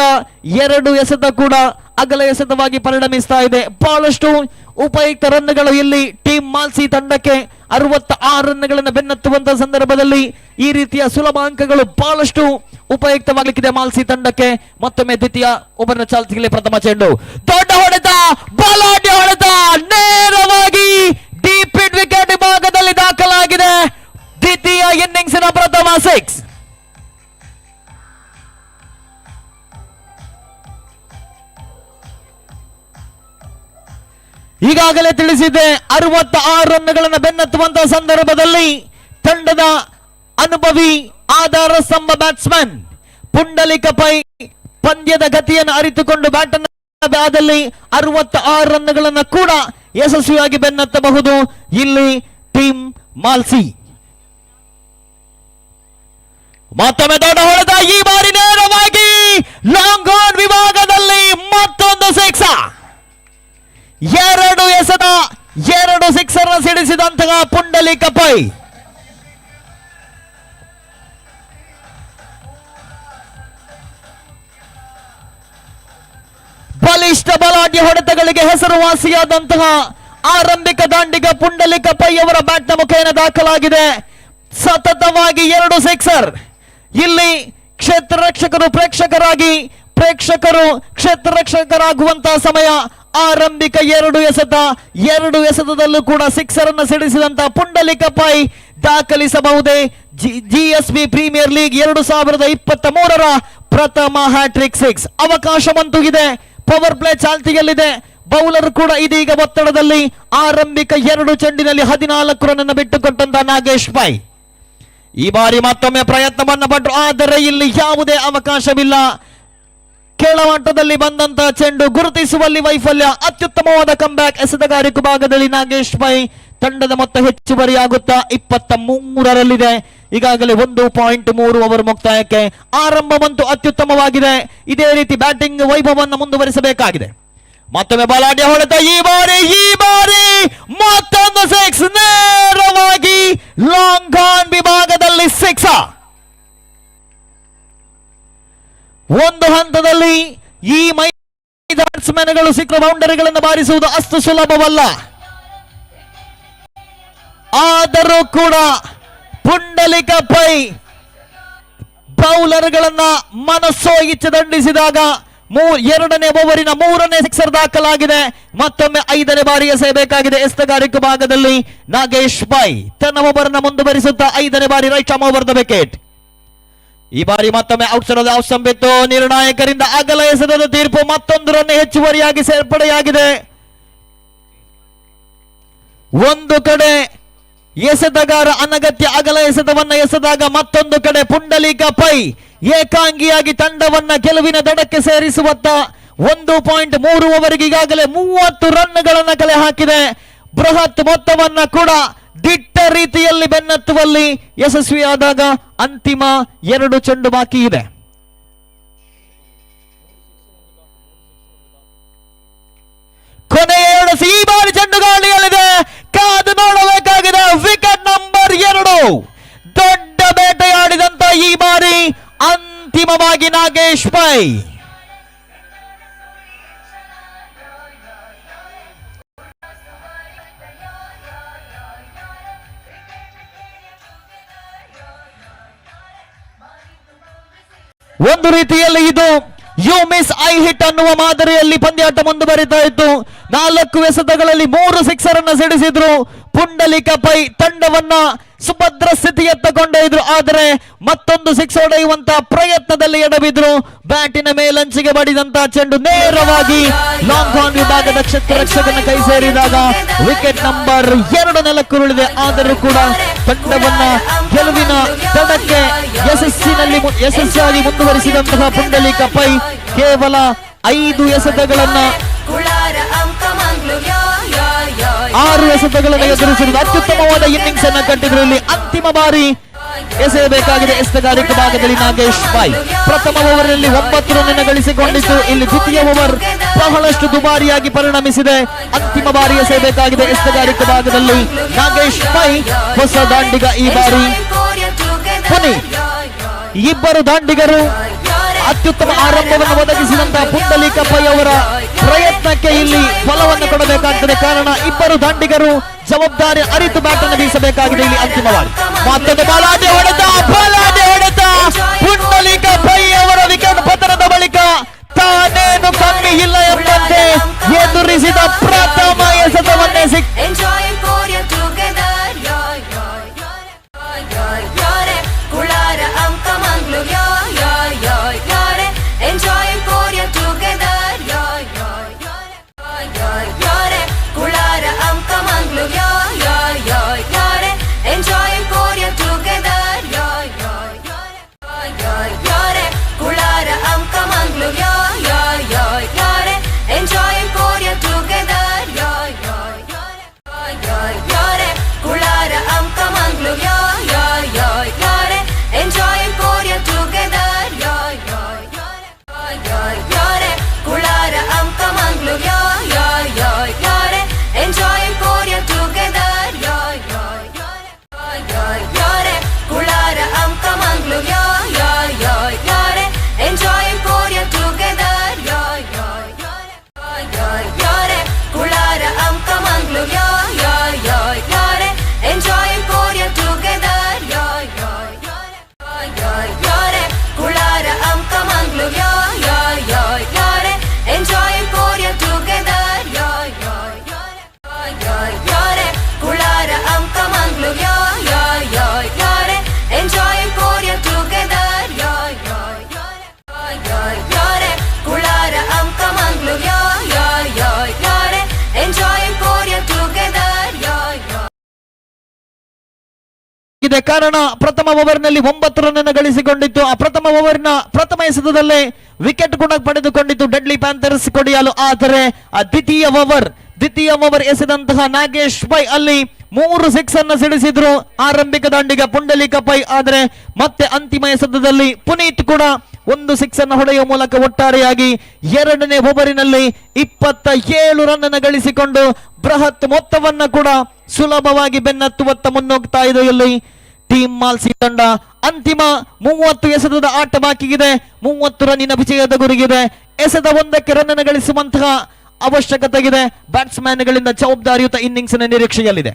ಎರಡು ಎಸೆತ ಕೂಡ ಅಗಲ ಎಸೆತವಾಗಿ ಪರಿಣಮಿಸ್ತಾ ಇದೆ. ಬಹಳಷ್ಟು ಉಪಯುಕ್ತ ರನ್ಗಳು ಇಲ್ಲಿ ಟೀಮ್ ಮಾಲ್ಸಿ ತಂಡಕ್ಕೆ. 66 ರನ್ಗಳನ್ನು ಬೆನ್ನತ್ತುವಂತಹ ಸಂದರ್ಭದಲ್ಲಿ ಈ ರೀತಿಯ ಸುಲಭ ಅಂಕಗಳು ಬಹಳಷ್ಟು ಉಪಯುಕ್ತವಾಗಲಿಕ್ಕಿದೆ ಮಾಲ್ಸಿ ತಂಡಕ್ಕೆ. ಮತ್ತೊಮ್ಮೆ ದ್ವಿತೀಯ ಓವರ್ನ ಚಾಲ್ತಿಯಲ್ಲಿ ಪ್ರಥಮ ಚೆಂಡು. ದೊಡ್ಡ ಹೊಡೆತ, ಬಲಾಢ್ಯ ಹೊಡೆತ, ನೇರವಾಗಿ ಡೀಪ್ ಮಿಡ್ ವಿಕೆಟ್ ವಿಭಾಗದಲ್ಲಿ ದಾಖಲಾಗಿದೆ. ದ್ವಿತೀಯ ಇನ್ನಿಂಗ್ಸಿನ ಪ್ರಥಮ ಸಿಕ್ಸ್. ಈಗಾಗಲೇ ತಿಳಿಸಿದ್ದೆ, 66 ರನ್ಗಳನ್ನು ಬೆನ್ನತ್ತುವಂತಹ ಸಂದರ್ಭದಲ್ಲಿ ತಂಡದ ಅನುಭವಿ ಆಧಾರ ಸ್ತಂಭ ಬ್ಯಾಟ್ಸ್ಮನ್ ಪುಂಡಲಿಕ ಪೈ ಪಂದ್ಯದ ಗತಿಯನ್ನು ಅರಿತುಕೊಂಡು ಬ್ಯಾಟ್ ಅನ್ನು 66 ರನ್ಗಳನ್ನು ಕೂಡ ಯಶಸ್ವಿಯಾಗಿ ಬೆನ್ನತ್ತಬಹುದು ಇಲ್ಲಿ ಟೀಮ್ ಮಾಲ್ಸಿ. ಮತ್ತೊಮ್ಮೆ ದೊಡ್ಡ ಹೊಡೆತ, ಈ ಬಾರಿ ನೇರವಾಗಿ ಲಾಂಗ್ ಆನ್ ವಿಭಾಗದಲ್ಲಿ ಮತ್ತೊಂದು ಸಿಕ್ಸ್. ಎರಡು ಎಸೆತ, ಎರಡು ಸಿಕ್ಸರ್ ಸಿಡಿಸಿದಂತಹ ಪುಂಡಲಿಕ ಪೈ. ಬಲಿಷ್ಠ ಬಲಾಢ್ಯ ಹೊಡೆತಗಳಿಗೆ ಹೆಸರುವಾಸಿಯಾದಂತಹ ಆರಂಭಿಕ ದಾಂಡಿಗ ಪುಂಡಲಿಕ ಪೈ ಅವರ ಬ್ಯಾಟ್ನ ಮುಖೇನ ದಾಖಲಾಗಿದೆ ಸತತವಾಗಿ ಎರಡು ಸಿಕ್ಸರ್. ಇಲ್ಲಿ ಕ್ಷೇತ್ರ ರಕ್ಷಕರು ಪ್ರೇಕ್ಷಕರಾಗಿ, ಪ್ರೇಕ್ಷಕರು ಕ್ಷೇತ್ರ ರಕ್ಷಕರಾಗುವಂತಹ ಸಮಯ. ಆರಂಭಿಕ ಎರಡು ಎಸೆತ, ಎರಡು ಎಸೆತದಲ್ಲೂ ಕೂಡ ಸಿಕ್ಸರ್ ಅನ್ನು ಸಿಡಿಸಿದಂತಹ Pundalika pi ದಾಖಲಿಸಬಹುದೇ GSB premier league 2023ರ ಪ್ರಥಮ ಹ್ಯಾಟ್ರಿಕ್ ಸಿಕ್ಸ್? ಅವಕಾಶವಂತೂ ಇದೆ. ಪವರ್ ಪ್ಲೇ ಚಾಲ್ತಿಯಲ್ಲಿದೆ. ಬೌಲರ್ ಕೂಡ ಇದೀಗ ಒತ್ತಡದಲ್ಲಿ. ಆರಂಭಿಕ ಎರಡು ಚೆಂಡಿನಲ್ಲಿ 14 ರನ್ ಅನ್ನು ಬಿಟ್ಟುಕೊಟ್ಟಂತ ನಾಗೇಶ್ ಪೈ ಈ ಬಾರಿ ಮತ್ತೊಮ್ಮೆ ಪ್ರಯತ್ನವನ್ನ ಪಟ್ಟರು. ಆದರೆ ಇಲ್ಲಿ ಯಾವುದೇ ಅವಕಾಶವಿಲ್ಲ. ಕೆಳಮಟ್ಟದಲ್ಲಿ ಬಂದಂತಹ ಚೆಂಡು ಗುರುತಿಸುವಲ್ಲಿ ವೈಫಲ್ಯ. ಅತ್ಯುತ್ತಮವಾದ ಕಂಬ್ಯಾಕ್ ಎಸೆತಗಾರಿಕೆ ಭಾಗದಲ್ಲಿ ನಾಗೇಶ್ ಪೈ. ತಂಡದ ಮೊತ್ತ ಹೆಚ್ಚುವರಿಯಾಗುತ್ತಾ 23ರಲ್ಲಿದೆ. ಈಗಾಗಲೇ 1.3 ಓವರ್ ಮುಕ್ತಾಯಕ್ಕೆ. ಆರಂಭವಂತೂ ಅತ್ಯುತ್ತಮವಾಗಿದೆ. ಇದೇ ರೀತಿ ಬ್ಯಾಟಿಂಗ್ ವೈಭವವನ್ನು ಮುಂದುವರಿಸಬೇಕಾಗಿದೆ. ಮತ್ತೊಮ್ಮೆ ಬಲಾಢ್ಯ ಹೊಡೆತ, ಈ ಬಾರಿ ಮತ್ತೊಂದು ಸಿಕ್ಸ್. ನೇರವಾಗಿ ಲಾಂಗ್ ಆನ್ ವಿಭಾಗದಲ್ಲಿ ಸಿಕ್ಸ್. ಒಂದು ಹಂತದಲ್ಲಿ ಈ ಮೈ ಬ್ಯಾಟ್ಸ್ಮನ್ಗಳು ಸಿಕ್ಕ ಬೌಂಡರಿಗಳನ್ನು ಬಾರಿಸುವುದು ಅಷ್ಟು ಸುಲಭವಲ್ಲ. ಆದರೂ ಕೂಡ ಪುಂಡಲಿಕ ಪೈ ಬೌಲರ್ಗಳನ್ನ ಮನಸ್ಸೋ ಇಚ್ಛೆ ದಂಡಿಸಿದಾಗ ಎರಡನೇ ಓವರಿನ ಮೂರನೇ ಸಿಕ್ಸರ್ ದಾಖಲಾಗಿದೆ. ಮತ್ತೊಮ್ಮೆ ಐದನೇ ಬಾರಿ ಎಸೆಯಬೇಕಾಗಿದೆ. ಎಸೆತಗಾರಿಕೆ ಭಾಗದಲ್ಲಿ ನಾಗೇಶ್ ಪೈ ತನ್ನ ಓವರನ್ನ ಮುಂದುವರಿಸುತ್ತಾ ಐದನೇ ಬಾರಿ right arm over the wicket. ಈ ಬಾರಿ ಮತ್ತೊಮ್ಮೆ ಔಟ್ ಆಫ್ ಬಿತ್ತು. ನಿರ್ಣಾಯಕರಿಂದ ಅಗಲ ಎಸೆತದ ತೀರ್ಪು. ಮತ್ತೊಂದು ರನ್ ಹೆಚ್ಚುವರಿಯಾಗಿ ಸೇರ್ಪಡೆಯಾಗಿದೆ. ಒಂದು ಕಡೆ ಎಸೆತಗಾರ ಅನಗತ್ಯ ಅಗಲ ಎಸೆತವನ್ನ ಎಸೆದಾಗ, ಮತ್ತೊಂದು ಕಡೆ ಪುಂಡಲೀಕ ಪೈ ಏಕಾಂಗಿಯಾಗಿ ತಂಡವನ್ನ ಗೆಲುವಿನ ದಡಕ್ಕೆ ಸೇರಿಸುವತ್ತ. 1.3 ಓವರ್ಗೆ ಈಗಾಗಲೇ 30 ರನ್ಗಳನ್ನ ಕಲೆ ಹಾಕಿದೆ. ಬೃಹತ್ ಮೊತ್ತವನ್ನ ಕೂಡ ದಿಟ್ಟ ರೀತಿಯಲ್ಲಿ ಬೆನ್ನತ್ತುವಲ್ಲಿ ಯಶಸ್ವಿಯಾದಾಗ ಅಂತಿಮ ಎರಡು ಚೆಂಡು ಬಾಕಿ ಇದೆ. ಕೊನೆಯ ಎರಡು. ಈ ಬಾರಿ ಚೆಂಡು ಗಾಳಿಯಲ್ಲಿದೆ, ಕಾದು ನೋಡಬೇಕಾಗಿದೆ. Wicket number 2. ದೊಡ್ಡ ಬೇಟೆಯಾಡಿದಂತ ಈ ಬಾರಿ ಅಂತಿಮವಾಗಿ ನಾಗೇಶ್ ಪೈ. ಒಂದು ರೀತಿಯಲ್ಲಿ ಇದು you miss I hit ಅನ್ನುವ ಮಾದರಿಯಲ್ಲಿ ಪಂದ್ಯಾಟ ಮುಂದುವರಿತಾ ಇತ್ತು. 4 ಎಸೆತಗಳಲ್ಲಿ 3 ಸಿಕ್ಸರ್ ಅನ್ನು ಸಿಡಿಸಿದ್ರು ಪುಂಡಲಿಕ ಪೈ. ತಂಡವನ್ನ ಸುಭದ್ರ ಸ್ಥಿತಿಯತ್ತ ಕೊಂಡೊಯ್ದ್ರು. ಆದರೆ ಮತ್ತೊಂದು ಸಿಕ್ಸ್ ಹೊಡೆಯುವಂತ ಪ್ರಯತ್ನದಲ್ಲಿ ಎಡವಿದ್ರು. ಬ್ಯಾಟಿನ ಮೇಲಂಚಿಗೆ ಬಡಿದಂತ ಚೆಂಡು ನೇರವಾಗಿ ಲಾಂಗ್ ಆನ್ ವಿಭಾಗದ ಕ್ಷೇತ್ರ ರಕ್ಷಕನ ಕೈ ಸೇರಿದಾಗ ವಿಕೆಟ್ ನಂಬರ್ 2 ನೆಲಕ್ಕುರುಳಿದೆ. ಆದರೂ ಕೂಡ ತಂಡವನ್ನ ಗೆಲುವಿನ ದಡಕ್ಕೆ ಯಶಸ್ವಿಯಾಗಿ ಮುಂದುವರಿಸಿದಂತಹ ಪುಂಡಲೀಕ ಪೈ ಕೇವಲ 5 ಎಸೆತಗಳನ್ನ, 6 ಎಸೆತಗಳನ್ನು ಎದುರಿಸಿರುವುದು ಅತ್ಯುತ್ತಮವಾದ ಇನ್ನಿಂಗ್ಸ್ ಅನ್ನ ಕಟ್ಟಿದ್ರು. ಇಲ್ಲಿ ಅಂತಿಮ ಬಾರಿ ಎಸೆಯಬೇಕಾಗಿದೆ ಎಸೆತಗಾರಿಕೆ ಭಾಗದಲ್ಲಿ ನಾಗೇಶ್ ಪೈ. ಪ್ರಥಮ ಓವರ್ನಲ್ಲಿ 9 ರನ್ ಗಳಿಸಿಕೊಂಡಿತ್ತು. ಇಲ್ಲಿ ದ್ವಿತೀಯ ಓವರ್ ಬಹಳಷ್ಟು ದುಬಾರಿಯಾಗಿ ಪರಿಣಮಿಸಿದೆ. ಅಂತಿಮ ಬಾರಿ ಎಸೆಯಬೇಕಾಗಿದೆ ಎಸೆತಗಾರಿಕೆ ಭಾಗದಲ್ಲಿ ನಾಗೇಶ್ ಪೈ. ಹೊಸ ದಾಂಡಿಗ ಈ ಬಾರಿ ಪುನೀತ್. ಇಬ್ಬರು ದಾಂಡಿಗರು ಅತ್ಯುತ್ತಮ ಆರಂಭವನ್ನು ಒದಗಿಸಿದಂತಹ ಪುಂಡಲೀಕ ಪೈ ಅವರ ಪ್ರಯತ್ನಕ್ಕೆ ಇಲ್ಲಿ ಫಲವನ್ನು ಕೊಡಬೇಕಾಗ್ತದೆ. ಕಾರಣ, ಇಬ್ಬರು ದಾಂಡಿಗರು ಜವಾಬ್ದಾರಿ ಅರಿತು ಬ್ಯಾಟ್ ಅನ್ನು ಬೀಸಬೇಕಾಗಿದೆ ಇಲ್ಲಿ ಅಂತಿಮವಾಗಿ. ಮತ್ತೊಂದು ಬಲಾಢ್ಯ ಹೊಡೆತ, ಬಲಾಢ್ಯ ಹೊಡೆತ. ಪುಂಡಲೀಕ ಪೈ ಅವರ ವಿಕೆಟ್ ಪತನದ ಬಳಿಕ ತಾನೇನು ಕಮ್ಮಿ ಇಲ್ಲ ಎಂಬಂತೆ ಎದುರಿಸಿದ ಪ್ರಥಮ ಎಸೆತವನ್ನೇ ಸಿಕ್ Enjoy Korea together, yeah, yeah, yeah, yeah, yeah. Kulara Amka Manglu, yeah, yeah, yeah, yeah. Enjoy Korea together, yeah, yeah, yeah, yeah, yeah. Kulara Amka Manglu, yeah, yeah, yeah, yeah. Enjoy Korea together, yeah, yeah, yeah, yeah, yeah. Kulara Amka Manglu, yeah, yeah, yeah, yeah. Enjoy Korea together, yeah, yeah, yeah, yeah, yeah. Kulara Amka Manglu, yeah, yeah, yeah, yeah. Enjoy Korea together, yeah, yeah, yeah, yeah, yeah. Kulara Amka Manglu, yeah, yeah, yeah, yeah. Enjoy Korea together, yeah, yeah, yeah, yeah, yeah. Kulara Amka Manglu, yeah, yeah, yeah, yeah. Enjoy Korea together, yeah, yeah, yeah, yeah, yeah. Kulara Amka Manglu, yeah, yeah, yeah, yeah. Enjoy Korea together, yeah, yeah, yeah, yeah, yeah. Kulara Amka Manglu, yeah, yeah, yeah, yeah. Enjoy Korea together, yeah, yeah, yeah, yeah, yeah. Kulara Amka Manglu, yeah, yeah, yeah, yeah. Enjoy Korea together, yeah, yeah, yeah, yeah, yeah. Kulara Amka Manglu, yeah, yeah, yeah, yeah. Enjoy Korea together, yeah, yeah. ಇದೆ. ಕಾರಣ, ಪ್ರಥಮ ಓವರ್ನಲ್ಲಿ 9 run ಅನ್ನು ಗಳಿಸಿಕೊಂಡಿತ್ತು. ಆ ಪ್ರಥಮ ಓವರ್ನ ಪ್ರಥಮ ಎಸೆತದಲ್ಲೇ wicket ಕೂಡ ಪಡೆದುಕೊಂಡಿತ್ತು deadly panthers ಕೊಡಿಯಾಲು. ಆದರೆ ಆ ದ್ವಿತೀಯ ಓವರ್ ಎಸೆದಂತಹ ನಾಗೇಶ್ ಪೈ ಅಲ್ಲಿ 3 ಸಿಕ್ಸ್ ಅನ್ನು ಸಿಡಿಸಿದ್ರು ಆರಂಭಿಕ ದಾಂಡಿಗ ಪುಂಡಲೀಕ ಪೈ. ಆದರೆ ಮತ್ತೆ ಅಂತಿಮ ಎಸೆತದಲ್ಲಿ ಪುನೀತ್ ಕೂಡ ಒಂದು ಸಿಕ್ಸ್ ಅನ್ನು ಹೊಡೆಯುವ ಮೂಲಕ ಒಟ್ಟಾರೆಯಾಗಿ ಎರಡನೇ ಓವರಿನಲ್ಲಿ 27 ರನ್ ಅನ್ನು ಗಳಿಸಿಕೊಂಡು ಬೃಹತ್ ಮೊತ್ತವನ್ನ ಕೂಡ ಸುಲಭವಾಗಿ ಬೆನ್ನತ್ತುವತ್ತ ಮುನ್ನುಗ್ತಾ ಇದೆ ಇಲ್ಲಿ ಟೀಮ್ ಮಾಲ್ಸಿ ತಂಡ. ಅಂತಿಮ 30 ಎಸೆತದ ಆಟ ಬಾಕಿ ಇದೆ. 30 ರನ್ನಿನ ವಿಜಯದ ಗುರಿಗಿದೆ. ಎಸೆತ ಒಂದಕ್ಕೆ ರನ್ ಅನ್ನು ಗಳಿಸುವಂತಹ ಅವಶ್ಯಕತೆ ಇದೆ. ಬ್ಯಾಟ್ಸ್ಮನ್ಗಳಿಂದ ಜವಾಬ್ದಾರಿಯುತ ಇನ್ನಿಂಗ್ಸ್ ನಿರೀಕ್ಷೆಯಲ್ಲಿದೆ.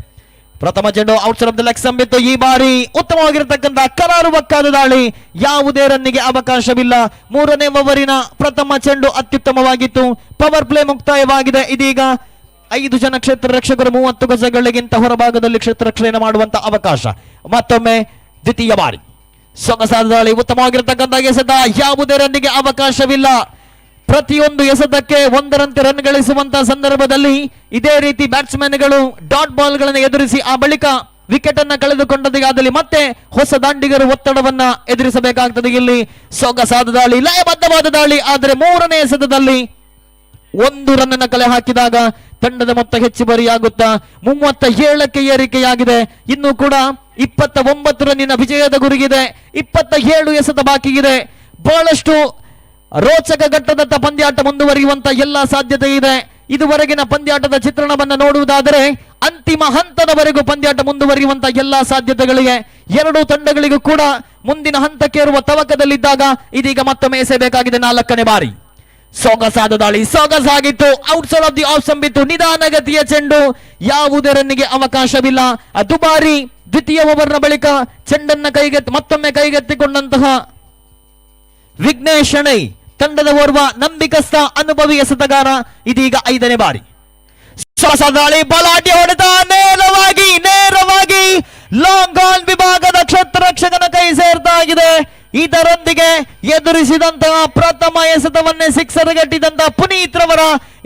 ಪ್ರಥಮ ಚೆಂಡು ಔಟ್ ಆಫ್ the leg ಬಿತ್ತು. ಈ ಬಾರಿ ಉತ್ತಮವಾಗಿರತಕ್ಕಂತಹ ಕರಾರುವಕ್ಕಾದ ದಾಳಿ, ಯಾವುದೇ ರನ್ನಿಗೆ ಅವಕಾಶವಿಲ್ಲ. ಮೂರನೇ ಓವರಿನ ಪ್ರಥಮ ಚೆಂಡು ಅತ್ಯುತ್ತಮವಾಗಿತ್ತು. Power play ಮುಕ್ತಾಯವಾಗಿದೆ. ಇದೀಗ 5 ಜನ ಕ್ಷೇತ್ರ ರಕ್ಷಕರು 30 ಗಜಗಳಿಗಿಂತ ಹೊರಭಾಗದಲ್ಲಿ ಕ್ಷೇತ್ರ ರಕ್ಷಣೆ ಮಾಡುವಂತ ಅವಕಾಶ. ಮತ್ತೊಮ್ಮೆ ದ್ವಿತೀಯ ಬಾರಿ ಸೊಗಸಾದ ದಾಳಿ, ಉತ್ತಮವಾಗಿರತಕ್ಕಂಥ ಎಸೆತ, ಯಾವುದೇ ರನ್ನಿಗೆ ಅವಕಾಶವಿಲ್ಲ. ಪ್ರತಿಯೊಂದು ಎಸೆತಕ್ಕೆ ಒಂದರಂತೆ ರನ್ ಗಳಿಸುವಂತ ಸಂದರ್ಭದಲ್ಲಿ ಇದೇ ರೀತಿ ಬ್ಯಾಟ್ಸ್ಮನ್ಗಳು ಡಾಟ್ ಬಾಲ್ಗಳನ್ನು ಎದುರಿಸಿ ಆ ಬಳಿಕ ವಿಕೆಟ್ ಅನ್ನ ಕಳೆದುಕೊಂಡದ್ದಾದಲ್ಲಿ ಮತ್ತೆ ಹೊಸ ದಾಂಡಿಗರು ಒತ್ತಡವನ್ನ ಎದುರಿಸಬೇಕಾಗ್ತದೆ. ಇಲ್ಲಿ ಸೊಗಸಾದ ದಾಳಿ, ಲಯಬದ್ಧವಾದ ದಾಳಿ. ಆದರೆ ಮೂರನೇ ಎಸೆತದಲ್ಲಿ 1 ರನ್ ಅನ್ನು ಕಲೆ ಹಾಕಿದಾಗ ತಂಡದ ಮೊತ್ತ ಹೆಚ್ಚುವರಿಯಾಗುತ್ತಾ 37ಕ್ಕೆ ಏರಿಕೆಯಾಗಿದೆ. ಇನ್ನು ಕೂಡ 29 ರನ್ನಿನ ವಿಜಯದ ಗುರಿಗಿದೆ. 27 ಎಸೆತ ಬಾಕಿ ಇದೆ. ಬಹಳಷ್ಟು ರೋಚಕ ಘಟ್ಟದತ್ತ ಪಂದ್ಯಾಟ ಮುಂದುವರಿಯುವಂತ ಎಲ್ಲ ಸಾಧ್ಯತೆ ಇದೆ. ಇದುವರೆಗಿನ ಪಂದ್ಯಾಟದ ಚಿತ್ರಣವನ್ನು ನೋಡುವುದಾದರೆ ಅಂತಿಮ ಹಂತದವರೆಗೂ ಪಂದ್ಯಾಟ ಮುಂದುವರಿಯುವಂತ ಎಲ್ಲಾ ಸಾಧ್ಯತೆಗಳಿವೆ. ಎರಡು ತಂಡಗಳಿಗೂ ಕೂಡ ಮುಂದಿನ ಹಂತಕ್ಕೇರುವ ತವಕದಲ್ಲಿದ್ದಾಗ ಇದೀಗ ಮತ್ತೊಮ್ಮೆ ಎಸೆಯಬೇಕಾಗಿದೆ ನಾಲ್ಕನೇ ಬಾರಿ. ಸೊಗಸಾದ ದಾಳಿ, ಸೊಗಸಾಗಿತ್ತು. Out side of the off ಬಿತ್ತು. ನಿಧಾನಗತಿಯ ಚೆಂಡು, ಯಾವುದೇ ರನ್ನಿಗೆ ಅವಕಾಶವಿಲ್ಲ. ಆ ದುಬಾರಿ ದ್ವಿತೀಯ ಓವರ್ನ ಬಳಿಕ ಚೆಂಡನ್ನ ಮತ್ತೊಮ್ಮೆ ಕೈಗೆತ್ತಿಕೊಂಡಂತಹ ವಿಘ್ನೇಶ್ ಶೆಣೈ, ತಂಡದ ಓರ್ವ ನಂಬಿಕಸ್ಥ ಅನುಭವಿ ಎಸೆತಗಾರ, ಇದೀಗ ಐದನೇ ಬಾರಿ ಸೊಗಸಾದ ದಾಳಿ, ಬಲಾಢ್ಯ ಹೊಡೆತ, ನೇರವಾಗಿ ನೇರವಾಗಿ. ಲಾಂಗ್ ಆನ್ ವಿಭಾಗದ ಕ್ಷೇತ್ರ ರಕ್ಷಕನ ಕೈ ಸೇರ್ತಾ ಇದೆ. ಇದರೊಂದಿಗೆ ಎದುರಿಸಿದಂತಹ ಪ್ರಥಮ ಎಸೆತವನ್ನೇ ಸಿಕ್ಸರ್ ಗಟ್ಟಿದಂತಹ ಪುನೀತ್ ರವರ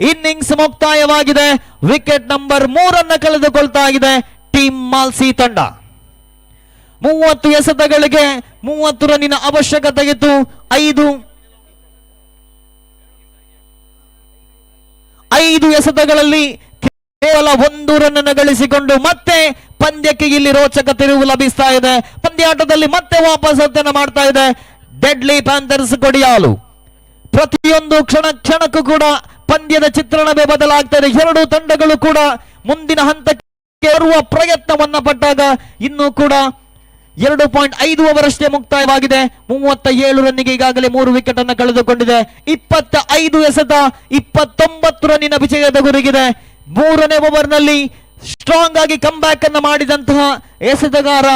ಇನ್ನಿಂಗ್ಸ್ ಮುಕ್ತಾಯವಾಗಿದೆ. ವಿಕೆಟ್ ನಂಬರ್ 3ನ್ನ ಕಳೆದುಕೊಳ್ತಾ ಇದೆ ಟೀಮ್ ಮಾಲ್ಸಿ ತಂಡ. 30 ಎಸೆತಗಳಿಗೆ 30 ರನ್ನಿನ ಅವಶ್ಯಕತೆ ಇತ್ತು. 5 ಎಸೆತಗಳಲ್ಲಿ ಕೇವಲ 1 ರನ್ ಅನ್ನು ಗಳಿಸಿಕೊಂಡು ಮತ್ತೆ ಪಂದ್ಯಕ್ಕೆ ಇಲ್ಲಿ ರೋಚಕ ತಿರುವು ಲಭಿಸ್ತಾ ಇದೆ. ಪಂದ್ಯಾಟದಲ್ಲಿ ಮತ್ತೆ ವಾಪಸತ್ತನ್ನು ಮಾಡ್ತಾ ಇದೆ ಡೆಡ್ಲಿ ಪ್ಯಾಂಥರ್ಸ್ ಕೊಡಿಯಾಲು. ಪ್ರತಿಯೊಂದು ಕ್ಷಣ ಕ್ಷಣಕ್ಕೂ ಕೂಡ ಪಂದ್ಯದ ಚಿತ್ರಣವೇ ಬದಲಾಗ್ತಾ ಇದೆ. ಎರಡು ತಂಡಗಳು ಕೂಡ ಮುಂದಿನ ಹಂತಕ್ಕೆ ಬರುವ ಪ್ರಯತ್ನವನ್ನ ಪಟ್ಟಾಗ ಇನ್ನೂ ಕೂಡ 2.5 ಓವರ್ ಅಷ್ಟೇ ಮುಕ್ತಾಯವಾಗಿದೆ. 37 ರನ್ನಿಗೆ ಈಗಾಗಲೇ 3 ವಿಕೆಟ್ ಅನ್ನು ಕಳೆದುಕೊಂಡಿದೆ. 25 ಎಸೆತ 29 ರನ್ನಿನ ವಿಜಯದ ಗುರಿಗಿದೆ. 3ನೇ ಓವರ್ನಲ್ಲಿ ಸ್ಟ್ರಾಂಗ್ ಆಗಿ ಕಮ್ ಬ್ಯಾಕ್ ಅನ್ನು ಮಾಡಿದಂತಹ ಎಸೆತಗಾರ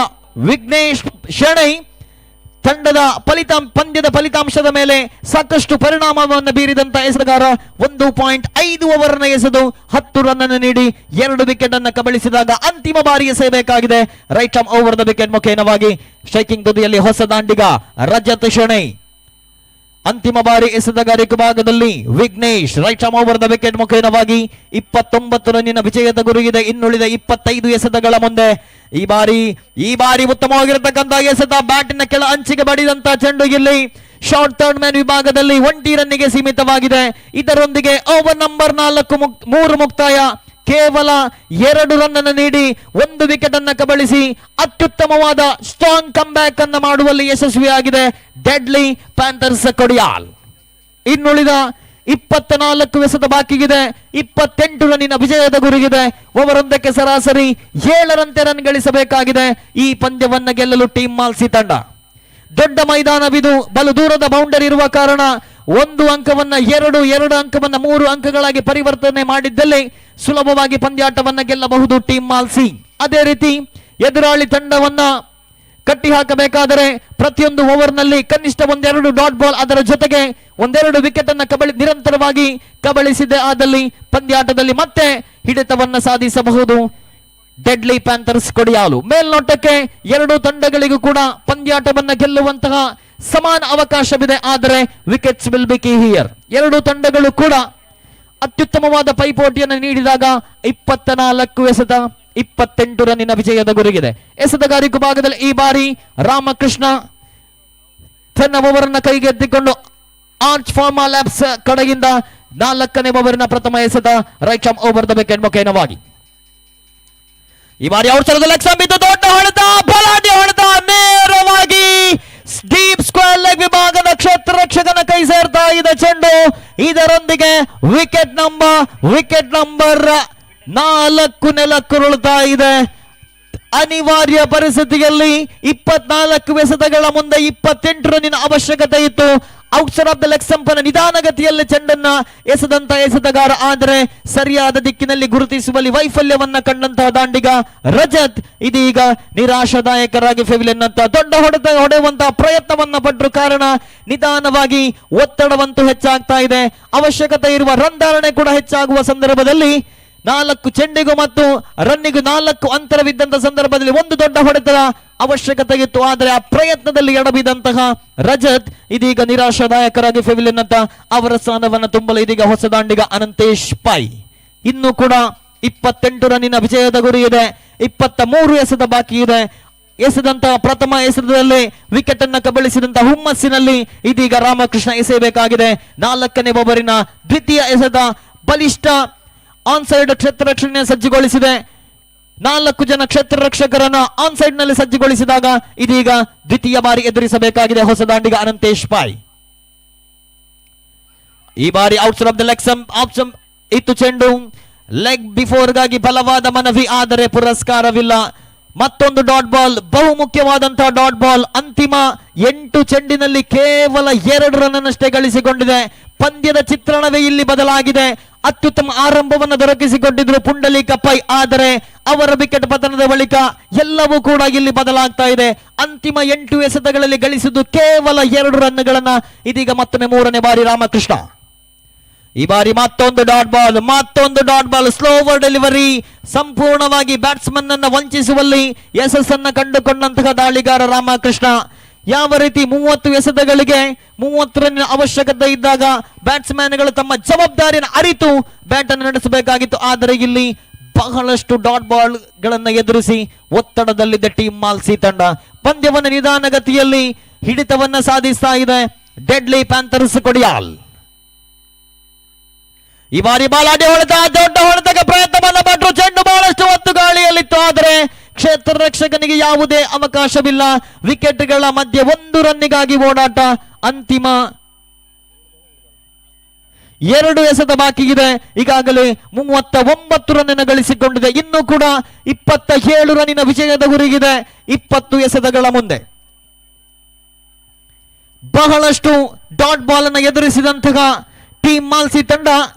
ವಿಘ್ನೇಶ್ ಶೆಣೈ ತಂಡದ ಪಂದ್ಯದ ಫಲಿತಾಂಶದ ಮೇಲೆ ಸಾಕಷ್ಟು ಪರಿಣಾಮವನ್ನು ಬೀರಿದಂತಹ ಎಸೆತಗಾರ 1.5 ಓವರ್ ಅನ್ನು ಎಸೆದು 10 ರನ್ ಅನ್ನು ನೀಡಿ 2 ವಿಕೆಟ್ ಅನ್ನು ಕಬಳಿಸಿದಾಗ ಅಂತಿಮ ಬಾರಿ ಎಸೆಯಬೇಕಾಗಿದೆ. Right arm over the wicket ಮುಖೇನವಾಗಿ ಸ್ಟ್ರೈಕಿಂಗ್ ತುದಿಯಲ್ಲಿ ಹೊಸ ದಾಂಡಿಗ ರಜತ್ ಶೆಣೈ. ಅಂತಿಮ ಬಾರಿ ಎಸೆತಗಾರಿಕೆ ಭಾಗದಲ್ಲಿ Vignesh right arm over the wicket ಮುಖೇನವಾಗಿ 29 ರನ್ನಿನ ವಿಜಯದ ಗುರಿಯಿದೆ. ಇನ್ನುಳಿದ 25 ಎಸೆತಗಳ ಮುಂದೆ ಈ ಬಾರಿ ಉತ್ತಮವಾಗಿರತಕ್ಕಂತಹ ಎಸೆತ, ಬ್ಯಾಟಿನ ಕೆಳ ಅಂಚಿಗೆ ಬಡಿದಂತಹ ಚೆಂಡು ಇಲ್ಲಿ ಶಾರ್ಟ್ ಥರ್ಡ್ ಮ್ಯಾನ್ ವಿಭಾಗದಲ್ಲಿ ಒಂಟಿ ರನ್ನಿಗೆ ಸೀಮಿತವಾಗಿದೆ. ಇದರೊಂದಿಗೆ ಓವರ್ ನಂಬರ್ 3 ಮುಕ್ತಾಯ. ಕೇವಲ 2 ರನ್ ಅನ್ನು ನೀಡಿ 1 ವಿಕೆಟ್ ಅನ್ನು ಕಬಳಿಸಿ ಅತ್ಯುತ್ತಮವಾದ ಸ್ಟ್ರಾಂಗ್ ಕಮ್ ಬ್ಯಾಕ್ ಅನ್ನು ಮಾಡುವಲ್ಲಿ ಯಶಸ್ವಿಯಾಗಿದೆ ಡೆಡ್ಲಿ ಪ್ಯಾಂಥರ್ಸ್ ಕೊಡಿಯಾಲ್. ಇನ್ನುಳಿದ 24 ಎಸೆತ ಬಾಕಿಗಿದೆ. 28 ರನ್ನಿನ ವಿಜಯದ ಗುರಿಗಿದೆ. ಓವರೊಂದಕ್ಕೆ ಸರಾಸರಿ 7ರಂತೆ ರನ್ ಗಳಿಸಬೇಕಾಗಿದೆ ಈ ಪಂದ್ಯವನ್ನು ಗೆಲ್ಲಲು ಟೀಮ್ ಮಾಲ್ಸಿ ತಂಡ. ದೊಡ್ಡ ಮೈದಾನವಿದು, ಬಲು ದೂರದ ಬೌಂಡರಿ ಇರುವ ಕಾರಣ 1 ಅಂಕವನ್ನ 2, 2 ಅಂಕವನ್ನ 3 ಅಂಕಗಳಾಗಿ ಪರಿವರ್ತನೆ ಮಾಡಿದ್ದಲ್ಲಿ ಸುಲಭವಾಗಿ ಪಂದ್ಯಾಟವನ್ನ ಗೆಲ್ಲಬಹುದು ಟೀಮ್ ಮಾಲ್ಸಿ. ಅದೇ ರೀತಿ ಎದುರಾಳಿ ತಂಡವನ್ನ ಕಟ್ಟಿ ಹಾಕಬೇಕಾದರೆ ಪ್ರತಿಯೊಂದು ಓವರ್ನಲ್ಲಿ ಕನಿಷ್ಠ ಒಂದೆರಡು ಡಾಟ್ ಬಾಲ್, ಅದರ ಜೊತೆಗೆ ಒಂದೆರಡು ವಿಕೆಟ್ ಅನ್ನ ನಿರಂತರವಾಗಿ ಕಬಳಿಸಿದೆ ಆದಲ್ಲಿ ಪಂದ್ಯಾಟದಲ್ಲಿ ಮತ್ತೆ ಹಿಡಿತವನ್ನ ಸಾಧಿಸಬಹುದು ಡೆಡ್ಲಿ ಪ್ಯಾಂಥರ್ಸ್ ಕೊಡಿಯಾಲು. ಮೇಲ್ನೋಟಕ್ಕೆ ಎರಡು ತಂಡಗಳಿಗೂ ಕೂಡ ಪಂದ್ಯಾಟವನ್ನ ಗೆಲ್ಲುವಂತಹ ಸಮಾನ ಅವಕಾಶವಿದೆ. ಆದರೆ wickets will be key here. ಎರಡು ತಂಡಗಳು ಕೂಡ ಅತ್ಯುತ್ತಮವಾದ ಪೈಪೋಟಿಯನ್ನು ನೀಡಿದಾಗ 24 ಎಸೆತ 28 ರನ್ನಿನ ವಿಜಯದ ಗುರಿಗಿದೆ. ಎಸೆತಗಾರಿಕೆ ಭಾಗದಲ್ಲಿ ಈ ಬಾರಿ ರಾಮಕೃಷ್ಣ ತನ್ನ ಓವರನ್ನ ಕೈಗೆತ್ತಿಕೊಂಡು ಆರ್ಚ್ ಫಾರ್ಮಾ ಲ್ಯಾಬ್ಸ್ ಕಡೆಯಿಂದ 4ನೇ ಓವರಿನ ಪ್ರಥಮ ಎಸೆತ right arm over the wicket ಮುಖೇನವಾಗಿ. ಈ ಬಾರಿ ಔಟ್ ಸೈಡ್ ಲೆಗ್ ಬಿದ್ದು ದೊಡ್ಡ ಹೊಡೆತ, ಬಲಾಢ್ಯ ಹೊಡೆತ, ನೇರವಾಗಿ ಡೀಪ್ ಸ್ಕ್ವೇರ್ ಲೆಗ್ ವಿಭಾಗದ ಕ್ಷೇತ್ರ ರಕ್ಷಕನ ಕೈ ಸೇರ್ತಾ ಇದೆ ಚೆಂಡು. ಇದರೊಂದಿಗೆ ವಿಕೆಟ್ ನಂಬರ್ 4 ನೆಲಕ್ಕುರುಳ್ತಾ ಇದೆ. ಅನಿವಾರ್ಯ ಪರಿಸ್ಥಿತಿಯಲ್ಲಿ 24 ಎಸೆತಗಳ ಮುಂದೆ 28 ರನ್ನಿನ ಅವಶ್ಯಕತೆ ಇತ್ತು. ಔಟ್ಸೈಡ್ ಆಫ್ the leg ಸಂಪನ್ನ ನಿಧಾನಗತಿಯಲ್ಲಿ ಚೆಂಡನ್ನ ಎಸೆದಂತ ಎಸೆತಗಾರ, ಆದರೆ ಸರಿಯಾದ ದಿಕ್ಕಿನಲ್ಲಿ ಗುರುತಿಸುವಲ್ಲಿ ವೈಫಲ್ಯವನ್ನ ಕಂಡಂತಹ ದಾಂಡಿಗ ರಜತ್ ಇದೀಗ ನಿರಾಶಾದಾಯಕರಾಗಿ ಪೆವಿಲಿಯನ್ನತ್ತ ದೊಡ್ಡ ಹೊಡೆತ ಹೊಡೆಯುವಂತಹ ಪ್ರಯತ್ನವನ್ನ ಪಟ್ಟರು. ಕಾರಣ ನಿಧಾನವಾಗಿ ಒತ್ತಡವಂತೂ ಹೆಚ್ಚಾಗ್ತಾ ಇದೆ, ಅವಶ್ಯಕತೆ ಇರುವ ರನ್ ಧಾರಣೆ ಕೂಡ ಹೆಚ್ಚಾಗುವ ಸಂದರ್ಭದಲ್ಲಿ 4 ಚೆಂಡಿಗೂ ಮತ್ತು ರನ್ನಿಗೂ 4 ಅಂತರವಿದ್ದಂತಹ ಸಂದರ್ಭದಲ್ಲಿ ಒಂದು ದೊಡ್ಡ ಹೊಡೆತದ ಅವಶ್ಯಕತೆ ಇತ್ತು. ಆದರೆ ಆ ಪ್ರಯತ್ನದಲ್ಲಿ ಎಡವಿದಂತಹ ರಜತ್ ಇದೀಗ ನಿರಾಶಾದಾಯಕರಾಗಿ ಪೆವಿಲಿಯನ್ ಅಂತ ಅವರ ಸ್ಥಾನವನ್ನು ತುಂಬಲು ಇದೀಗ ಹೊಸ ದಾಂಡಿಗ ಅನಂತೇಶ್ ಪೈ. ಇನ್ನು ಕೂಡ 28 ರನ್ನಿನ ವಿಜಯದ ಗುರಿ ಇದೆ. 23 ಎಸೆತ ಬಾಕಿ ಇದೆ. ಎಸೆದಂತಹ ಪ್ರಥಮ ಎಸೆತದಲ್ಲಿ ವಿಕೆಟ್ ಅನ್ನು ಕಬಳಿಸಿದಂತಹ ಹುಮ್ಮಸ್ಸಿನಲ್ಲಿ ಇದೀಗ ರಾಮಕೃಷ್ಣ ಎಸೆಯಬೇಕಾಗಿದೆ. 4ನೇ ಓವರಿನ ದ್ವಿತೀಯ ಎಸೆತ ಬಲಿಷ್ಠ ಆನ್ ಸೈಡ್ ಕ್ಷೇತ್ರ ರಕ್ಷಣೆ ಸಜ್ಜುಗೊಳಿಸಿದೆ. 4 ಜನ ಕ್ಷೇತ್ರ ರಕ್ಷಕರನ್ನ ಆನ್ ಸೈಡ್ ನಲ್ಲಿ ಸಜ್ಜುಗೊಳಿಸಿದಾಗ ಇದೀಗ ದ್ವಿತೀಯ ಬಾರಿ ಎದುರಿಸಬೇಕಾಗಿದೆ ಹೊಸ ದಾಂಡಿಗ ಅನಂತೇಶ್ ಪೈ. ಈ ಬಾರಿ outside of the leg option ಇತ್ತು ಚೆಂಡು. ಲೆಗ್ ಬಿಫೋರ್ ಗಾಗಿ ಬಲವಾದ ಮನವಿ, ಆದರೆ ಪುರಸ್ಕಾರವಿಲ್ಲ. ಮತ್ತೊಂದು ಡಾಟ್ ಬಾಲ್, ಬಹು ಮುಖ್ಯವಾದಂತಹ ಡಾಟ್ ಬಾಲ್. ಅಂತಿಮ 8 ಚೆಂಡಿನಲ್ಲಿ ಕೇವಲ 2 ರನ್ ಅನ್ನಷ್ಟೇ ಗಳಿಸಿಕೊಂಡಿದೆ. ಪಂದ್ಯದ ಚಿತ್ರಣವೇ ಇಲ್ಲಿ ಬದಲಾಗಿದೆ. ಅತ್ಯುತ್ತಮ ಆರಂಭವನ್ನು ದೊರಕಿಸಿಕೊಟ್ಟಿದ್ರು ಪುಂಡಲೀಕ ಪೈ, ಆದರೆ ಅವರ ವಿಕೆಟ್ ಪತನದ ಬಳಿಕ ಎಲ್ಲವೂ ಕೂಡ ಇಲ್ಲಿ ಬದಲಾಗ್ತಾ ಇದೆ. ಅಂತಿಮ 8 ಎಸೆತಗಳಲ್ಲಿ ಗಳಿಸಿದ್ದು ಕೇವಲ 2 ರನ್ಗಳನ್ನ. ಇದೀಗ ಮತ್ತೊಮ್ಮೆ 3ನೇ ಬಾರಿ ರಾಮಕೃಷ್ಣ. ಈ ಬಾರಿ ಮತ್ತೊಂದು ಡಾಟ್ ಬಾಲ್, ಮತ್ತೊಂದು ಡಾಟ್ ಬಾಲ್. Slower delivery. ಸಂಪೂರ್ಣವಾಗಿ ಬ್ಯಾಟ್ಸ್ಮನ್ ಅನ್ನ ವಂಚಿಸುವಲ್ಲಿ ಯಶಸ್ಸನ್ನ ಕಂಡುಕೊಂಡಂತಹ ದಾಳಿಗಾರ ರಾಮಕೃಷ್ಣ. ಯಾವ ರೀತಿ 30 ಎಸೆತಗಳಿಗೆ 30 ರನ್ ಅವಶ್ಯಕತೆ ಇದ್ದಾಗ ಬ್ಯಾಟ್ಸ್ಮನ್ಗಳು ತಮ್ಮ ಜವಾಬ್ದಾರಿಯನ್ನು ಅರಿತು ಬ್ಯಾಟ್ ಅನ್ನು ನಡೆಸಬೇಕಾಗಿತ್ತು. ಆದರೆ ಇಲ್ಲಿ ಬಹಳಷ್ಟು ಡಾಟ್ ಬಾಲ್ ಗಳನ್ನ ಎದುರಿಸಿ ಒತ್ತಡದಲ್ಲಿದ್ದ ಟೀಮ್ ಮಾಲ್ಸಿ ತಂಡ ಪಂದ್ಯವನ್ನು ನಿಧಾನಗತಿಯಲ್ಲಿ ಹಿಡಿತವನ್ನ ಸಾಧಿಸ್ತಾ ಇದೆ ಡೆಡ್ಲಿ ಪ್ಯಾಂಥರ್ಸ್ ಕೊಡಿಯಾಲ್. ಈ ಬಾರಿ ಬಾಲಾಡಿ ಹೊಡೆತ, ದೊಡ್ಡ ಹೊಡೆತಕ್ಕೆ ಪ್ರಯತ್ನವನ್ನ ಪಟ್ಟರು. ಚೆಂಡು ಬಹಳಷ್ಟು ಹೊತ್ತು ಗಾಳಿಯಲ್ಲಿತ್ತು, ಆದರೆ ಕ್ಷೇತ್ರ ರಕ್ಷಕನಿಗೆ ಯಾವುದೇ ಅವಕಾಶವಿಲ್ಲ. ವಿಕೆಟ್ಗಳ ಮಧ್ಯೆ 1 ರನ್ನಿಗಾಗಿ ಓಡಾಟ. ಅಂತಿಮ 2 ಎಸೆತ ಬಾಕಿ ಇದೆ. ಈಗಾಗಲೇ 39 ರನ್ನನ್ನು ಗಳಿಸಿಕೊಂಡಿದೆ. ಇನ್ನೂ ಕೂಡ 27 ರನ್ನಿನ ವಿಜಯದ ಗುರಿಗಿದೆ 20 ಎಸೆತಗಳ ಮುಂದೆ. ಬಹಳಷ್ಟು ಡಾಟ್ ಬಾಲ್ ಅನ್ನು ಎದುರಿಸಿದಂತಹ ಟೀಮ್ ಮಾಲ್ಸಿ ತಂಡ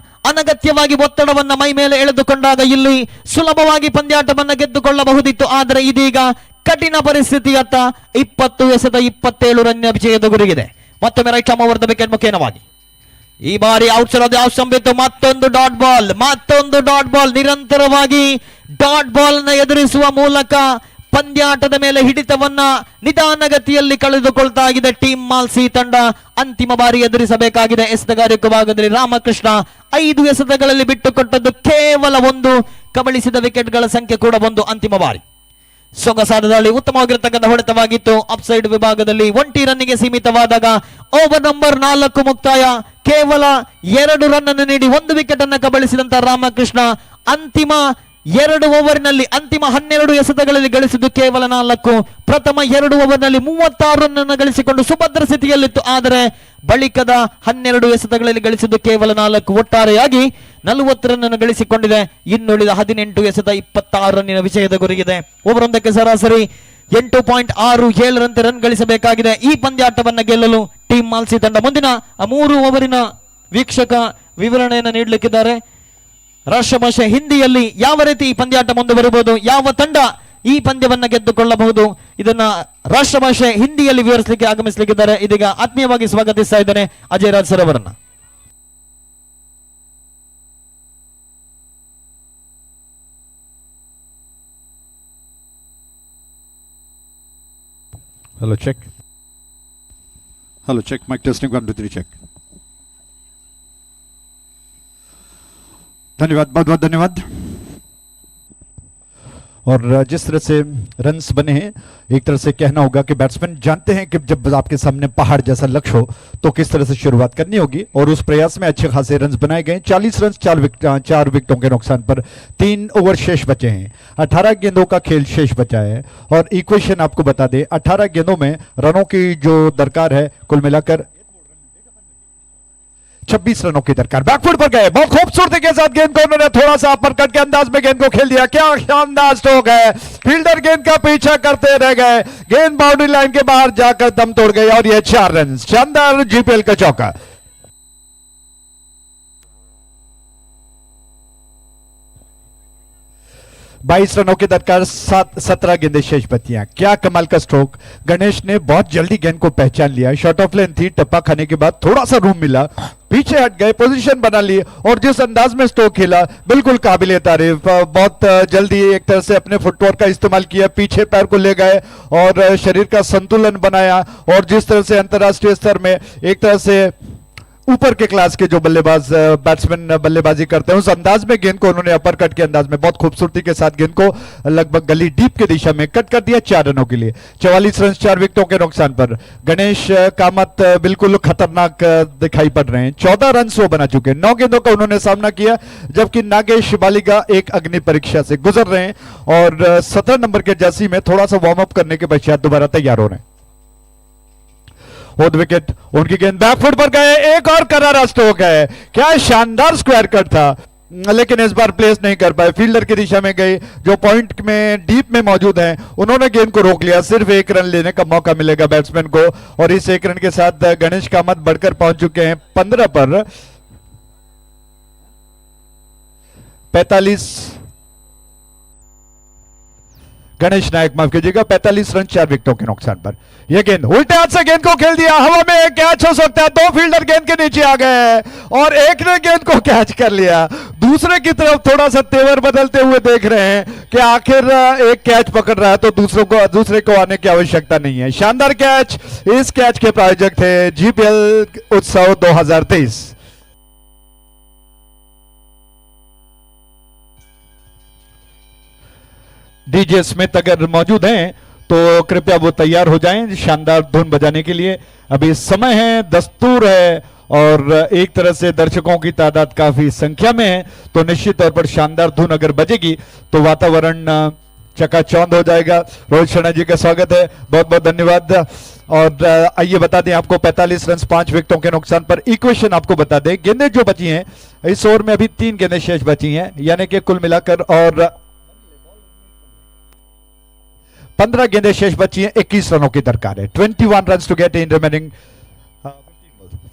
ಅನಗತ್ಯವಾಗಿ ಒತ್ತಡವನ್ನ ಮೈ ಮೇಲೆ ಎಳೆದುಕೊಂಡಾಗ ಇಲ್ಲಿ ಸುಲಭವಾಗಿ ಪಂದ್ಯಾಟವನ್ನ ಗೆದ್ದುಕೊಳ್ಳಬಹುದಿತ್ತು. ಆದರೆ ಇದೀಗ ಕಠಿಣ ಪರಿಸ್ಥಿತಿಯತ್ತ. 20 ಎಸೆತ, 27 ರನ್ ವಿಜಯದ ಗುರಿಗಿದೆ. ಮತ್ತೊಮ್ಮೆ right arm over the wicket ಮುಖೇನವಾಗಿ ಈ ಬಾರಿ ಔಟ್ ಸೈಡ್ ಆಫ್ ಸ್ಟಂಪ್. ಮತ್ತೊಂದು ಡಾಟ್ ಬಾಲ್, ಮತ್ತೊಂದು ಡಾಟ್ ಬಾಲ್. ನಿರಂತರವಾಗಿ ಡಾಟ್ ಬಾಲ್ ನ ಎದುರಿಸುವ ಮೂಲಕ ಪಂದ್ಯಾಟದ ಮೇಲೆ ಹಿಡಿತವನ್ನ ನಿಧಾನಗತಿಯಲ್ಲಿ ಕಳೆದುಕೊಳ್ತಾ ಇದೆ ಟೀಮ್ ಮಾಲ್ಸಿ ತಂಡ. ಅಂತಿಮ ಬಾರಿ ಎದುರಿಸಬೇಕಾಗಿದೆ ಎಸೆತಗಾರಿಕೆ ಭಾಗದಲ್ಲಿ ರಾಮಕೃಷ್ಣ. 5 ಎಸೆತಗಳಲ್ಲಿ ಬಿಟ್ಟುಕೊಟ್ಟದ್ದು ಕೇವಲ 1, ಕಬಳಿಸಿದ ವಿಕೆಟ್ಗಳ ಸಂಖ್ಯೆ ಕೂಡ 1. ಅಂತಿಮ ಬಾರಿ ಸೊಗಸಾದ ದಾಳಿ, ಉತ್ತಮವಾಗಿರತಕ್ಕಂಥ ಹೊಡೆತವಾಗಿತ್ತು. ಅಪ್ಸೈಡ್ ವಿಭಾಗದಲ್ಲಿ ಒಂಟಿ ರನ್ನಿಗೆ ಸೀಮಿತವಾದಾಗ ಓವರ್ ನಂಬರ್ 4 ಮುಕ್ತಾಯ. ಕೇವಲ 2 ರನ್ ಅನ್ನು ನೀಡಿ 1 ವಿಕೆಟ್ ಅನ್ನು ಕಬಳಿಸಿದಂತ ರಾಮಕೃಷ್ಣ ಅಂತಿಮ 2 ಓವರ್ನಲ್ಲಿ, ಅಂತಿಮ 12 ಎಸೆತಗಳಲ್ಲಿ ಗಳಿಸಿದ್ದು ಕೇವಲ 4. ಪ್ರಥಮ 2 ಓವರ್ನಲ್ಲಿ 36 ರನ್ ಅನ್ನು ಗಳಿಸಿಕೊಂಡು ಸುಭದ್ರ ಸ್ಥಿತಿಯಲ್ಲಿತ್ತು. ಆದರೆ ಬಳಿಕದ 12 ಎಸೆತಗಳಲ್ಲಿ ಗಳಿಸಿದ್ದು ಕೇವಲ 4. ಒಟ್ಟಾರೆಯಾಗಿ 40 ರನ್ ಅನ್ನು ಗಳಿಸಿಕೊಂಡಿದೆ. ಇನ್ನುಳಿದ 18 ಎಸೆತ, 26 ರನ್ನಿನ ವಿಜಯದ ಗುರಿಗಿದೆ. ಓವರೊಂದಕ್ಕೆ ಸರಾಸರಿ 8.67ರಂತೆ ರನ್ ಗಳಿಸಬೇಕಾಗಿದೆ ಈ ಪಂದ್ಯಾಟವನ್ನು ಗೆಲ್ಲಲು ಟೀಮ್ ಮಾಲ್ಸಿ ತಂಡ. ಮುಂದಿನ 3 ಓವರಿನ ವೀಕ್ಷಕ ವಿವರಣೆಯನ್ನು ನೀಡಲಿಕ್ಕಿದ್ದಾರೆ. ರಾಷ್ಟ್ರಭಾಷೆ ಹಿಂದಿಯಲ್ಲಿ ಯಾವ ರೀತಿ ಈ ಪಂದ್ಯಾಟ ಮುಂದುವರಿಬಹುದು, ಯಾವ ತಂಡ ಈ ಪಂದ್ಯವನ್ನ ಗೆದ್ದುಕೊಳ್ಳಬಹುದು, ಇದನ್ನ ರಾಷ್ಟ್ರಭಾಷೆ ಹಿಂದಿಯಲ್ಲಿ ವಿವರಿಸಲಿಕ್ಕೆ ಆಗಮಿಸಲಿಕ್ಕಿದ್ದಾರೆ. ಇದೀಗ ಆತ್ಮೀಯವಾಗಿ ಸ್ವಾಗತಿಸ್ತಾ ಇದ್ದೇನೆ ಅಜಯ್ ರಾಜ್ ಸರ್ ಅವರನ್ನ. Hello check, hello check, mic testing 1 2 3 check. धन्यवाद, बहुत बहुत धन्यवाद। और जिस तरह से रन्स बने हैं, एक तरह से कहना होगा कि बैट्समैन जानते हैं कि जब आपके सामने पहाड़ जैसा लक्ष्य हो तो किस तरह से शुरुआत करनी होगी, और उस प्रयास में अच्छे खासे रन्स बनाए गए। 40 रन 4 विकेटों के नुकसान पर 3 ओवर शेष बचे हैं। 18 गेंदों का खेल शेष बचा है और इक्वेशन आपको बता दें, 18 गेंदों में रनों की जो दरकार है कुल मिलाकर 26 रनों की दरकार। बैकफुट पर गए, बहुत खूबसूरती के साथ गेंद को उन्होंने थोड़ा सा अपर कट के अंदाज में गेंद को खेल दिया। क्या शानदार स्ट्रोक है, फील्डर गेंद का पीछा करते रह गए, गेंद बाउंड्री लाइन के बाहर जाकर दम तोड़ गई और ये 4 रन, शानदार जीपीएल का चौका। 22 रनों की दरकार, 17 गेंदें शेष बची हैं। क्या कमाल का स्ट्रोक, गणेश ने बहुत जल्दी गेंद को पहचान लिया। शॉर्ट ऑफ लेंथ थी, टप्पा खाने के बाद थोड़ा सा रूम मिला, पीछे हट गए, पोजीशन बना ली और जिस अंदाज में स्ट्रोक खेला बिल्कुल काबिल तारीफ। बहुत जल्दी एक तरह से अपने फुटवर्क का इस्तेमाल किया, पीछे पैर को ले गए और शरीर का संतुलन बनाया और जिस तरह से अंतर्राष्ट्रीय स्तर में एक तरह से ऊपर के क्लास के जो बल्लेबाज बैट्समैन बल्लेबाजी करते हैं उस अंदाज में गेंद को उन्होंने अपर कट के अंदाज में बहुत खूबसूरती के साथ गेंद को लगभग गली डीप के दिशा में कट कर दिया 4 रनों के लिए। 44 रन 4 विकेटों के नुकसान पर गणेश कामत बिल्कुल खतरनाक दिखाई पड़ रहे हैं। 14 रन वो बना चुके हैं, 9 गेंदों का उन्होंने सामना किया, जबकि नागेश बालिगा एक अग्नि परीक्षा से गुजर रहे हैं और 17 नंबर के जर्सी में थोड़ा सा वार्म अप करने के पश्चात दोबारा तैयार हो रहे हैं। फोर्थ विकेट, उनकी गेंद बैकफुट पर गए, एक और करारा स्ट्रोक है। क्या शानदार स्क्वायर कट था, लेकिन इस बार प्लेस नहीं कर पाए, फील्डर की दिशा में गई, जो पॉइंट में डीप में मौजूद हैं उन्होंने गेंद को रोक लिया। सिर्फ 1 रन लेने का मौका मिलेगा बैट्समैन को और इस 1 रन के साथ गणेश कामत बढ़कर पहुंच चुके हैं 15 पर। 45 गणेश नायक माफ कीजिएगा, 45 रन 4 विकेटों के नुकसान पर। यह गेंद उल्टे हाथ से गेंद को खेल दिया, हवा में एक कैच हो सकता है। 2 फील्डर गेंद के नीचे आ गए और एक ने गेंद को कैच कर लिया। दूसरे की तरफ थोड़ा सा तेवर बदलते हुए देख रहे हैं कि आखिर एक कैच पकड़ रहा है तो दूसरे को आने की आवश्यकता नहीं है। शानदार कैच। इस कैच के प्रायोजक थे जीपीएल उत्सव 2023। डीजे स्मिथ अगर मौजूद हैं तो कृपया वो तैयार हो जाएं शानदार धुन बजाने के लिए। अभी समय है, दस्तूर है और एक तरह से दर्शकों की तादाद काफी संख्या में है, तो निश्चित तौर पर शानदार धुन अगर बजेगी तो वातावरण चकाचौंध हो जाएगा। रोहित शर्मा जी का स्वागत है, बहुत बहुत धन्यवाद। और आइए बता दें आपको 45 रन 5 विकेटों के नुकसान पर इक्वेशन आपको बता दें, गेंदें जो बची हैं इस ओवर में अभी 3 गेंदें शेष बची हैं, यानी कि कुल मिलाकर और 15 गेंदें शेष बची हैं, 21 रनों की दरकार है। 21 run to get in remaining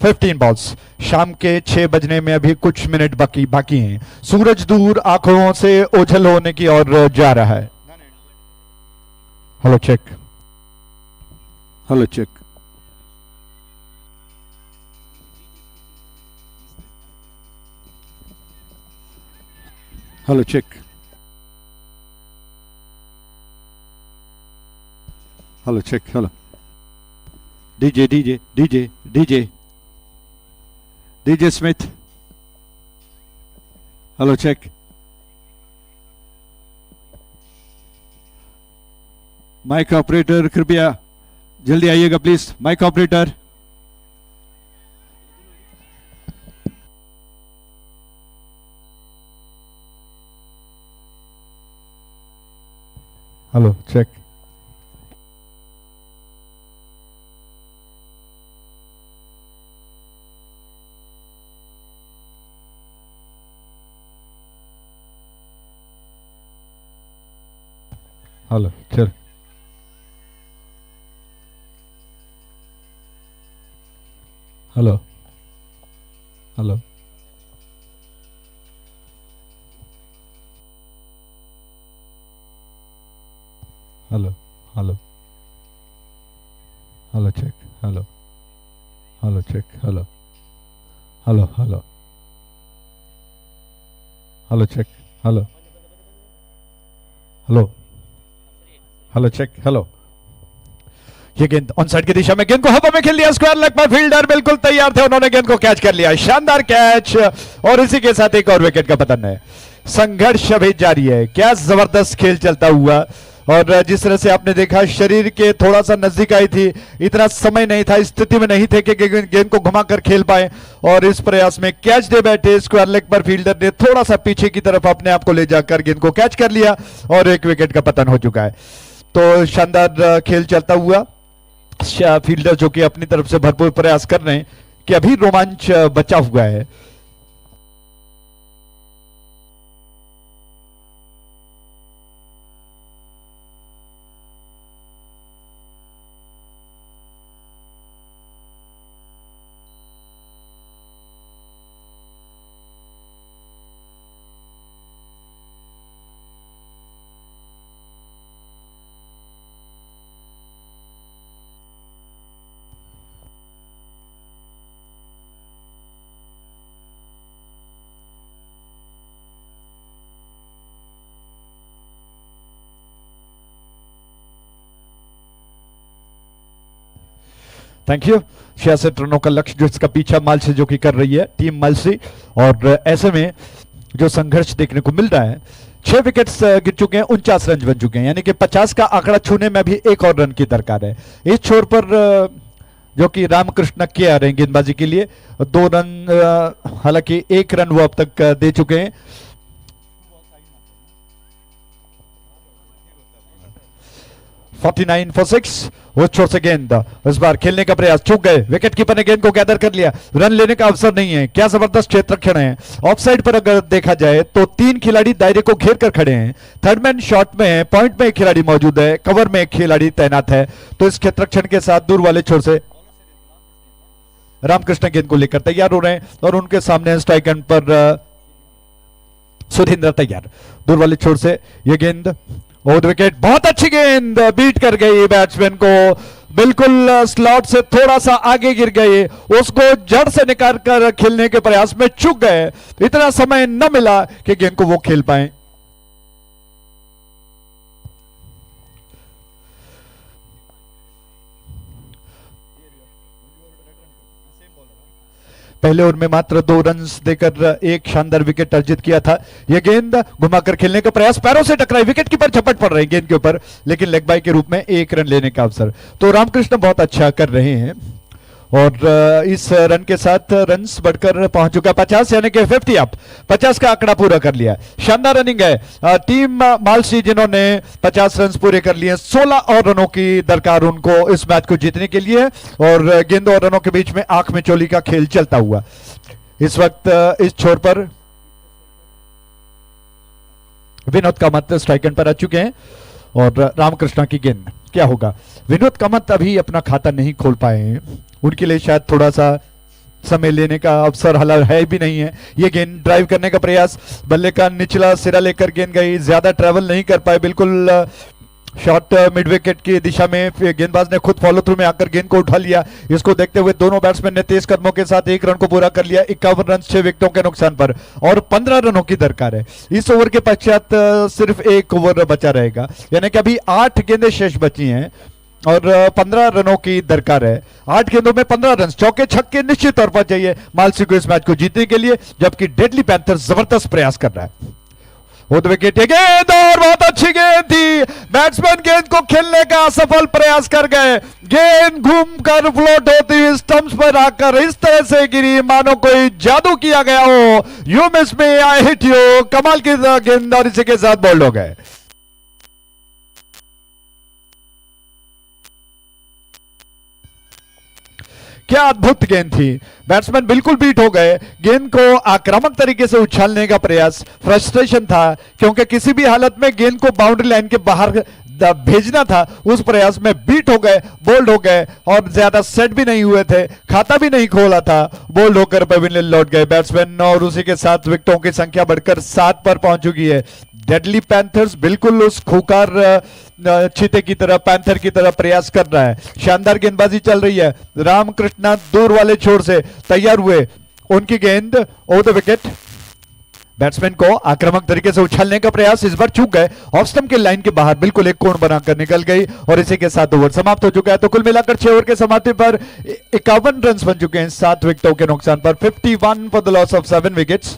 15 balls. शाम के 6 बजने में अभी कुछ मिनट बाकी बाकी हैं। सूरज दूर आंखों से ओझल होने की ओर जा रहा है। Hello check, hello check. Hello check, hello check, hello. DJ DJ DJ DJ DJ Smith. Hello check. Mic operator कृपया जल्दी आइएगा please. Mic operator. Hello check. Hello चल। Hello hello hello hello hello check, hello hello check, hello hello hello hello check, hello hello hello check, hello. ये गेंद on side की दिशा में, गेंद को हवा में खेल दिया। स्क्वायर लेग पर फील्डर बिल्कुल तैयार थे, उन्होंने गेंद को कैच कर लिया। शानदार कैच और इसी के साथ एक और विकेट का पतन है। संघर्ष अभी जारी है। क्या जबरदस्त खेल चलता हुआ, और जिस तरह से आपने देखा शरीर के थोड़ा सा नजदीक आई थी, इतना समय नहीं था, स्थिति में नहीं थे कि गेंद को घुमाकर खेल पाए, और इस प्रयास में कैच दे बैठे। स्क्वायर लेग पर फील्डर ने थोड़ा सा पीछे की तरफ अपने आप को ले जाकर गेंद को कैच कर लिया और एक विकेट का पतन हो चुका है। तो शानदार खेल चलता हुआ, फील्डर जो कि अपनी तरफ से भरपूर प्रयास कर रहे हैं कि अभी रोमांच बचा हुआ है। Thank you. 66 रनों का लक्ष्य जो इसका पीछा मालसी जो कि कर रही है टीम मालसी, और ऐसे में जो संघर्ष देखने को मिल रहा है, 6 विकेट्स गिर चुके हैं, 49 रन बन चुके हैं, यानी कि 50 का आंकड़ा छूने में भी एक और रन की दरकार है। इस छोर पर जो कि रामकृष्ण के आ रहे हैं गेंदबाजी के लिए, 2 रन, हालांकि 1 रन वो अब तक दे चुके हैं। 49 for 6, वो छोर से गेंद इस बार खेलने का प्रयास, चूक गए, विकेट कीपर ने गेंद को गैदर कर लिया, रन लेने का अवसर नहीं है। क्या जबरदस्त क्षेत्ररक्षण है। ऑफ साइड पर अगर देखा जाए तो 3 खिलाड़ी दायरे को घेर कर खड़े हैं, थर्ड मैन शॉट में है, पॉइंट में एक खिलाड़ी मौजूद है, कवर में एक खिलाड़ी तैनात है। तो इस क्षेत्ररक्षण के साथ दूर वाले छोर से रामकृष्ण गेंद को लेकर तैयार हो रहे हैं और उनके सामने स्ट्राइक एंड पर सुधींद्र तैयार। दूर वाले छोर से यह गेंद ओवर विकेट, बहुत अच्छी गेंद, बीट कर गई बैट्समैन को, बिल्कुल स्लॉट से थोड़ा सा आगे गिर गई, उसको जड़ से निकाल कर खेलने के प्रयास में चूक गए, इतना समय न मिला कि गेंद को वो खेल पाए। पहले ओवर में मात्र 2 रन देकर एक शानदार विकेट अर्जित किया था। यह गेंद घुमाकर खेलने का प्रयास, पैरों से टकराई, विकेट कीपर झपट पड़ रही गेंद के ऊपर, लेकिन लेग बाय के रूप में 1 रन लेने का अवसर तो रामकृष्ण बहुत अच्छा कर रहे हैं और इस रन के साथ रन बढ़कर पहुंच चुका 50, यानी कि 50 अप, 50 का आंकड़ा पूरा कर लिया। शानदार रनिंग है टीम मालसी, जिन्होंने 50 रन पूरे कर लिए। 16 और रनों की दरकार उनको इस मैच को जीतने के लिए और गेंदों और रनों के बीच में आंख में चोली का खेल चलता हुआ इस वक्त इस छोर पर विनोद कामत स्ट्राइक एंड पर आ चुके हैं और रामकृष्णा की गेंद, क्या होगा? विनोद कामत अभी अपना खाता नहीं खोल पाए हैं, उनके लिए शायद थोड़ा सा समय लेने का अवसर हालांकि है भी नहीं है। ये गेंद ड्राइव करने का प्रयास, बल्ले का निचला सिरा लेकर गेंद गई, ज्यादा ट्रैवल नहीं कर पाए, बिल्कुल शॉर्ट मिड विकेट की दिशा में गेंदबाज ने खुद फॉलो थ्रू में आकर गेंद को उठा लिया। इसको देखते हुए दोनों बैट्समैन ने तेज कदमों के साथ 1 रन को पूरा कर लिया। 51 रन 6 विकेटों के नुकसान पर और 15 रनों की दरकार है। इस ओवर के पश्चात सिर्फ 1 ओवर बचा रहेगा, यानी कि अभी 8 गेंदें शेष बची हैं और 15 रनों की दरकार है। 8 गेंदों में 15 रन, चौके छक्के निश्चित तौर पर चाहिए मालसी को इस मैच को जीतने के लिए, जबकि डेडली पैंथर्स जबरदस्त प्रयास कर रहा है। विकेट गेंद और बहुत अच्छी गेंद थी, बैट्समैन गेंद को खेलने का असफल प्रयास कर गए, गेंद घूमकर फ्लोट होती हुई स्टंप्स पर आकर इस तरह से गिरी मानो कोई जादू किया गया हो। You miss me I hit you, कमाल की गेंद और इसी के साथ बोल्ड हो गए। क्या अद्भुत गेंद थी, बैट्समैन बिल्कुल बीट हो गए। गेंद को आक्रामक तरीके से उछालने का प्रयास, फ्रस्ट्रेशन था क्योंकि किसी भी हालत में गेंद को बाउंड्री लाइन के बाहर भेजना था, उस प्रयास में बीट हो गए, बोल्ड हो गए और ज्यादा सेट भी नहीं हुए थे, खाता भी नहीं खोला था, बोल्ड होकर पवेलियन लौट गए बैट्समैन और उसी के साथ विकेटों की संख्या बढ़कर 7 पर पहुंच चुकी है। डेडली पैंथर्स बिल्कुल उस खूंखार चीते की तरह, पैंथर की तरह प्रयास कर रहा है। शानदार गेंदबाजी चल रही है। रामकृष्णा दूर वाले छोर से तैयार हुए, उनकी गेंद ओवर the wicket, batsman को आक्रामक तरीके से उछालने का प्रयास, इस बार चूक गए, ऑफ स्टंप के लाइन के बाहर बिल्कुल एक कोण बनाकर निकल गई और इसी के साथ ओवर समाप्त हो चुका है। तो कुल मिलाकर 6 ओवर के समाप्ति पर 51 रन बन चुके हैं 7 विकेटों के नुकसान पर, 51 for the loss of 7 wickets.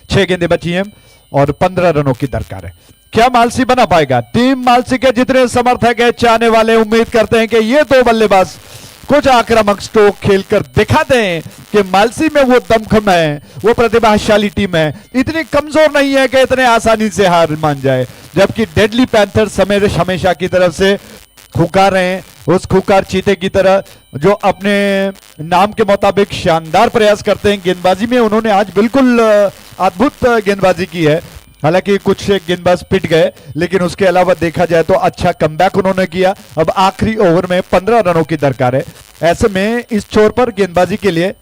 6 गेंदें बची हैं और 15 रनों की दरकार है। क्या मालसी बना पाएगा? टीम मालसी के जितने समर्थक है, चाहने वाले उम्मीद करते हैं कि ये 2 बल्लेबाज कुछ आक्रामक स्ट्रोक खेलकर दिखा दें कि मालसी में वो दमखम है, वो प्रतिभाशाली टीम है, इतनी कमजोर नहीं है कि इतने आसानी से हार मान जाए। जबकि डेडली पैंथर्स हमेशा की तरफ से खुकार रहे हैं, उस खुकार चीते की तरह जो अपने नाम के मुताबिक शानदार प्रयास करते हैं। गेंदबाजी में उन्होंने आज बिल्कुल अद्भुत गेंदबाजी की है। हालांकि कुछ गेंदबाज पिट गए, लेकिन उसके अलावा देखा जाए तो अच्छा कमबैक उन्होंने किया। अब आखिरी ओवर में 15 रनों की दरकार है। ऐसे में इस छोर पर गेंदबाजी के लिए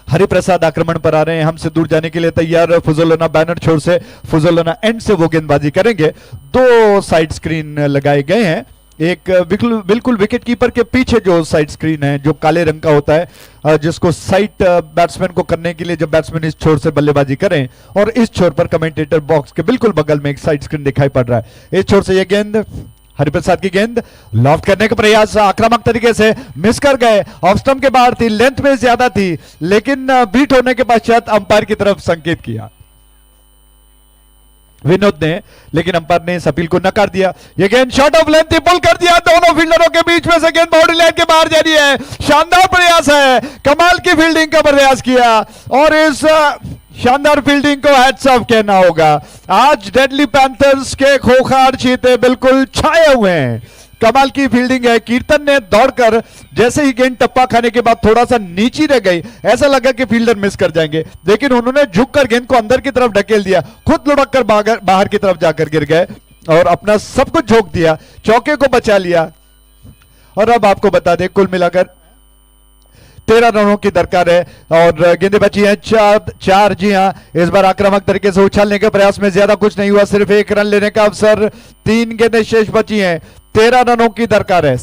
हरिप्रसाद आक्रमण पर आ रहे हैं, हमसे दूर जाने के लिए तैयार। फुजोलोना बैनर छोर से, फुजोलोना एंड से वो गेंदबाजी करेंगे। 2 साइड स्क्रीन लगाए गए हैं, एक बिल्कुल बिल्कुल विकेट कीपर के पीछे जो साइड स्क्रीन है जो काले रंग का होता है, जिसको साइड बैट्समैन को करने के लिए जब बैट्समैन इस छोर से बल्लेबाजी करें, और इस छोर पर कमेंटेटर बॉक्स के बिल्कुल बगल में एक साइड स्क्रीन दिखाई पड़ रहा है। इस छोर से यह गेंद, हरिप्रसाद की गेंद, लॉफ्ट करने का प्रयास आक्रामक तरीके से मिस कर गए, ऑफ स्टंप के बाहर थी, लेंथ में ज्यादा थी, लेकिन बीट होने के पश्चात अंपायर की तरफ संकेत किया विनोद ने, लेकिन अंपायर ने इस अपील को नकार दिया। ये गेंद शॉर्ट ऑफ लेंथ थी, पुल कर दिया दोनों फील्डरों के बीच में से, गेंद बाउंड्री लाइन के बाहर जा रही है। शानदार प्रयास है, कमाल की फील्डिंग का प्रयास किया और इस शानदार फील्डिंग को हैट्स ऑफ कहना होगा। आज डेडली पैंथर्स के खोखार चीते बिल्कुल छाए हुए हैं। कमाल की फील्डिंग है। कीर्तन ने दौड़कर जैसे ही गेंद टप्पा खाने के बाद थोड़ा सा नीची रह गई, ऐसा लगा कि फील्डर मिस कर जाएंगे, लेकिन उन्होंने झुककर गेंद को अंदर की तरफ ढकेल दिया, खुद लुढ़क कर बाहर की तरफ जाकर गिर गए और अपना सब कुछ झोंक दिया, चौके को बचा लिया। और अब आपको बता दें कुल मिलाकर 13 रनों की दरकार है और गेंदें बची हैं 4। जी हां, इस बार आक्रामक तरीके से उछालने के प्रयास में ज्यादा कुछ नहीं हुआ, सिर्फ 1 रन लेने का अवसर। 3 गेंदें शेष बची हैं, 13 रनों की दरकार है,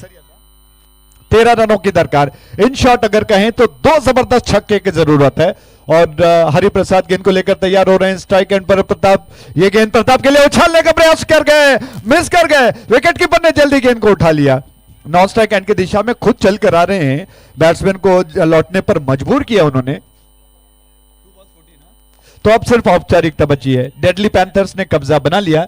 13 रनों की दरकार। इन शॉर्ट अगर कहें तो 2 जबरदस्त छक्के की जरूरत है। और हरिप्रसाद गेंद को लेकर तैयार हो रहे हैं। स्ट्राइक एंड पर प्रताप, ये गेंद प्रताप के लिए उछालने का प्रयास कर गए, मिस कर गए। विकेट कीपर ने जल्दी गेंद को उठा लिया। नॉन स्ट्राइक एंड की दिशा में खुद चल कर आ रहे हैं, बैट्समैन को लौटने पर मजबूर किया उन्होंने। तो अब सिर्फ औपचारिकता बची है। डेडली पैंथर्स ने कब्जा बना लिया।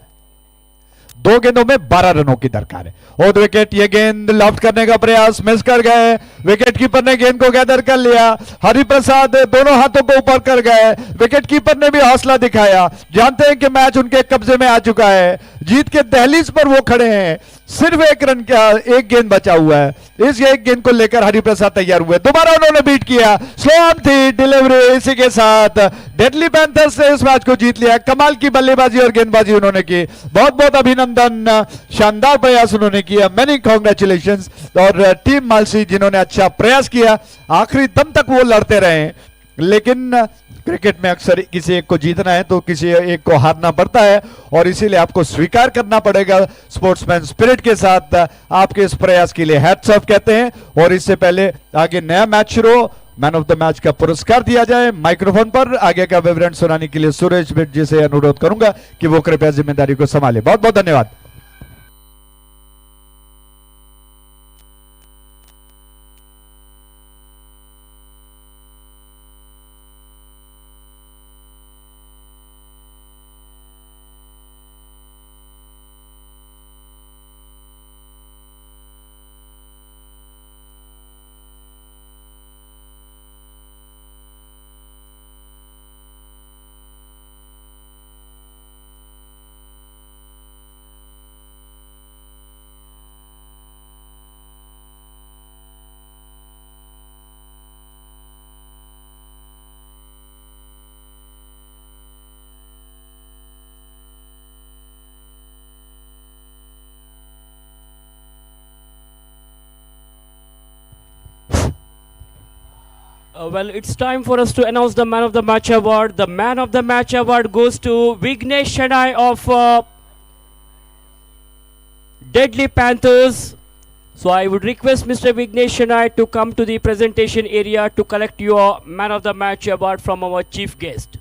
2 गेंदों में 12 रनों की दरकार है। और विकेट, ये गेंद लॉफ्ट करने का प्रयास, मिस कर गए। विकेट कीपर ने गेंद को गैदर कर लिया। हरिप्रसाद दोनों हाथों को ऊपर कर गए। विकेट कीपर ने भी हौसला दिखाया। जानते हैं कि मैच उनके कब्जे में आ चुका है, जीत के दहलीज पर वो खड़े हैं। सिर्फ 1 रन का 1 गेंद बचा हुआ है। इस 1 गेंद को लेकर हरिप्रसाद तैयार हुए। दोबारा उन्होंने बीट किया, स्लो आर्म थी डिलीवरी। इसी के साथ डेडली पैंथर्स ने इस मैच को जीत लिया। कमाल की बल्लेबाजी और गेंदबाजी उन्होंने की। बहुत बहुत अभिनंदन, शानदार प्रयास उन्होंने किया। Many congratulations. और टीम मालसी जिन्होंने अच्छा प्रयास किया, आखिरी दम तक वो लड़ते रहे। लेकिन क्रिकेट में अक्सर किसी एक को जीतना है तो किसी एक को हारना पड़ता है और इसीलिए आपको स्वीकार करना पड़ेगा स्पोर्ट्समैन स्पिरिट के साथ। आपके इस प्रयास के लिए हैट्स ऑफ कहते हैं। और इससे पहले आगे नया मैच शुरू हो, मैन ऑफ the match का पुरस्कार दिया जाए। माइक्रोफोन पर आगे का विवरण सुनाने के लिए सुरेश बिट जी से अनुरोध करूंगा कि वो कृपया जिम्मेदारी को संभाले। बहुत बहुत धन्यवाद। Well, it's time for us to announce the man of the match award. The man of the match award goes to Vignesh Shenai of Deadly Panthers. So I would request Mr. Vignesh Shenai to come to the presentation area to collect your man of the match award from our chief guest.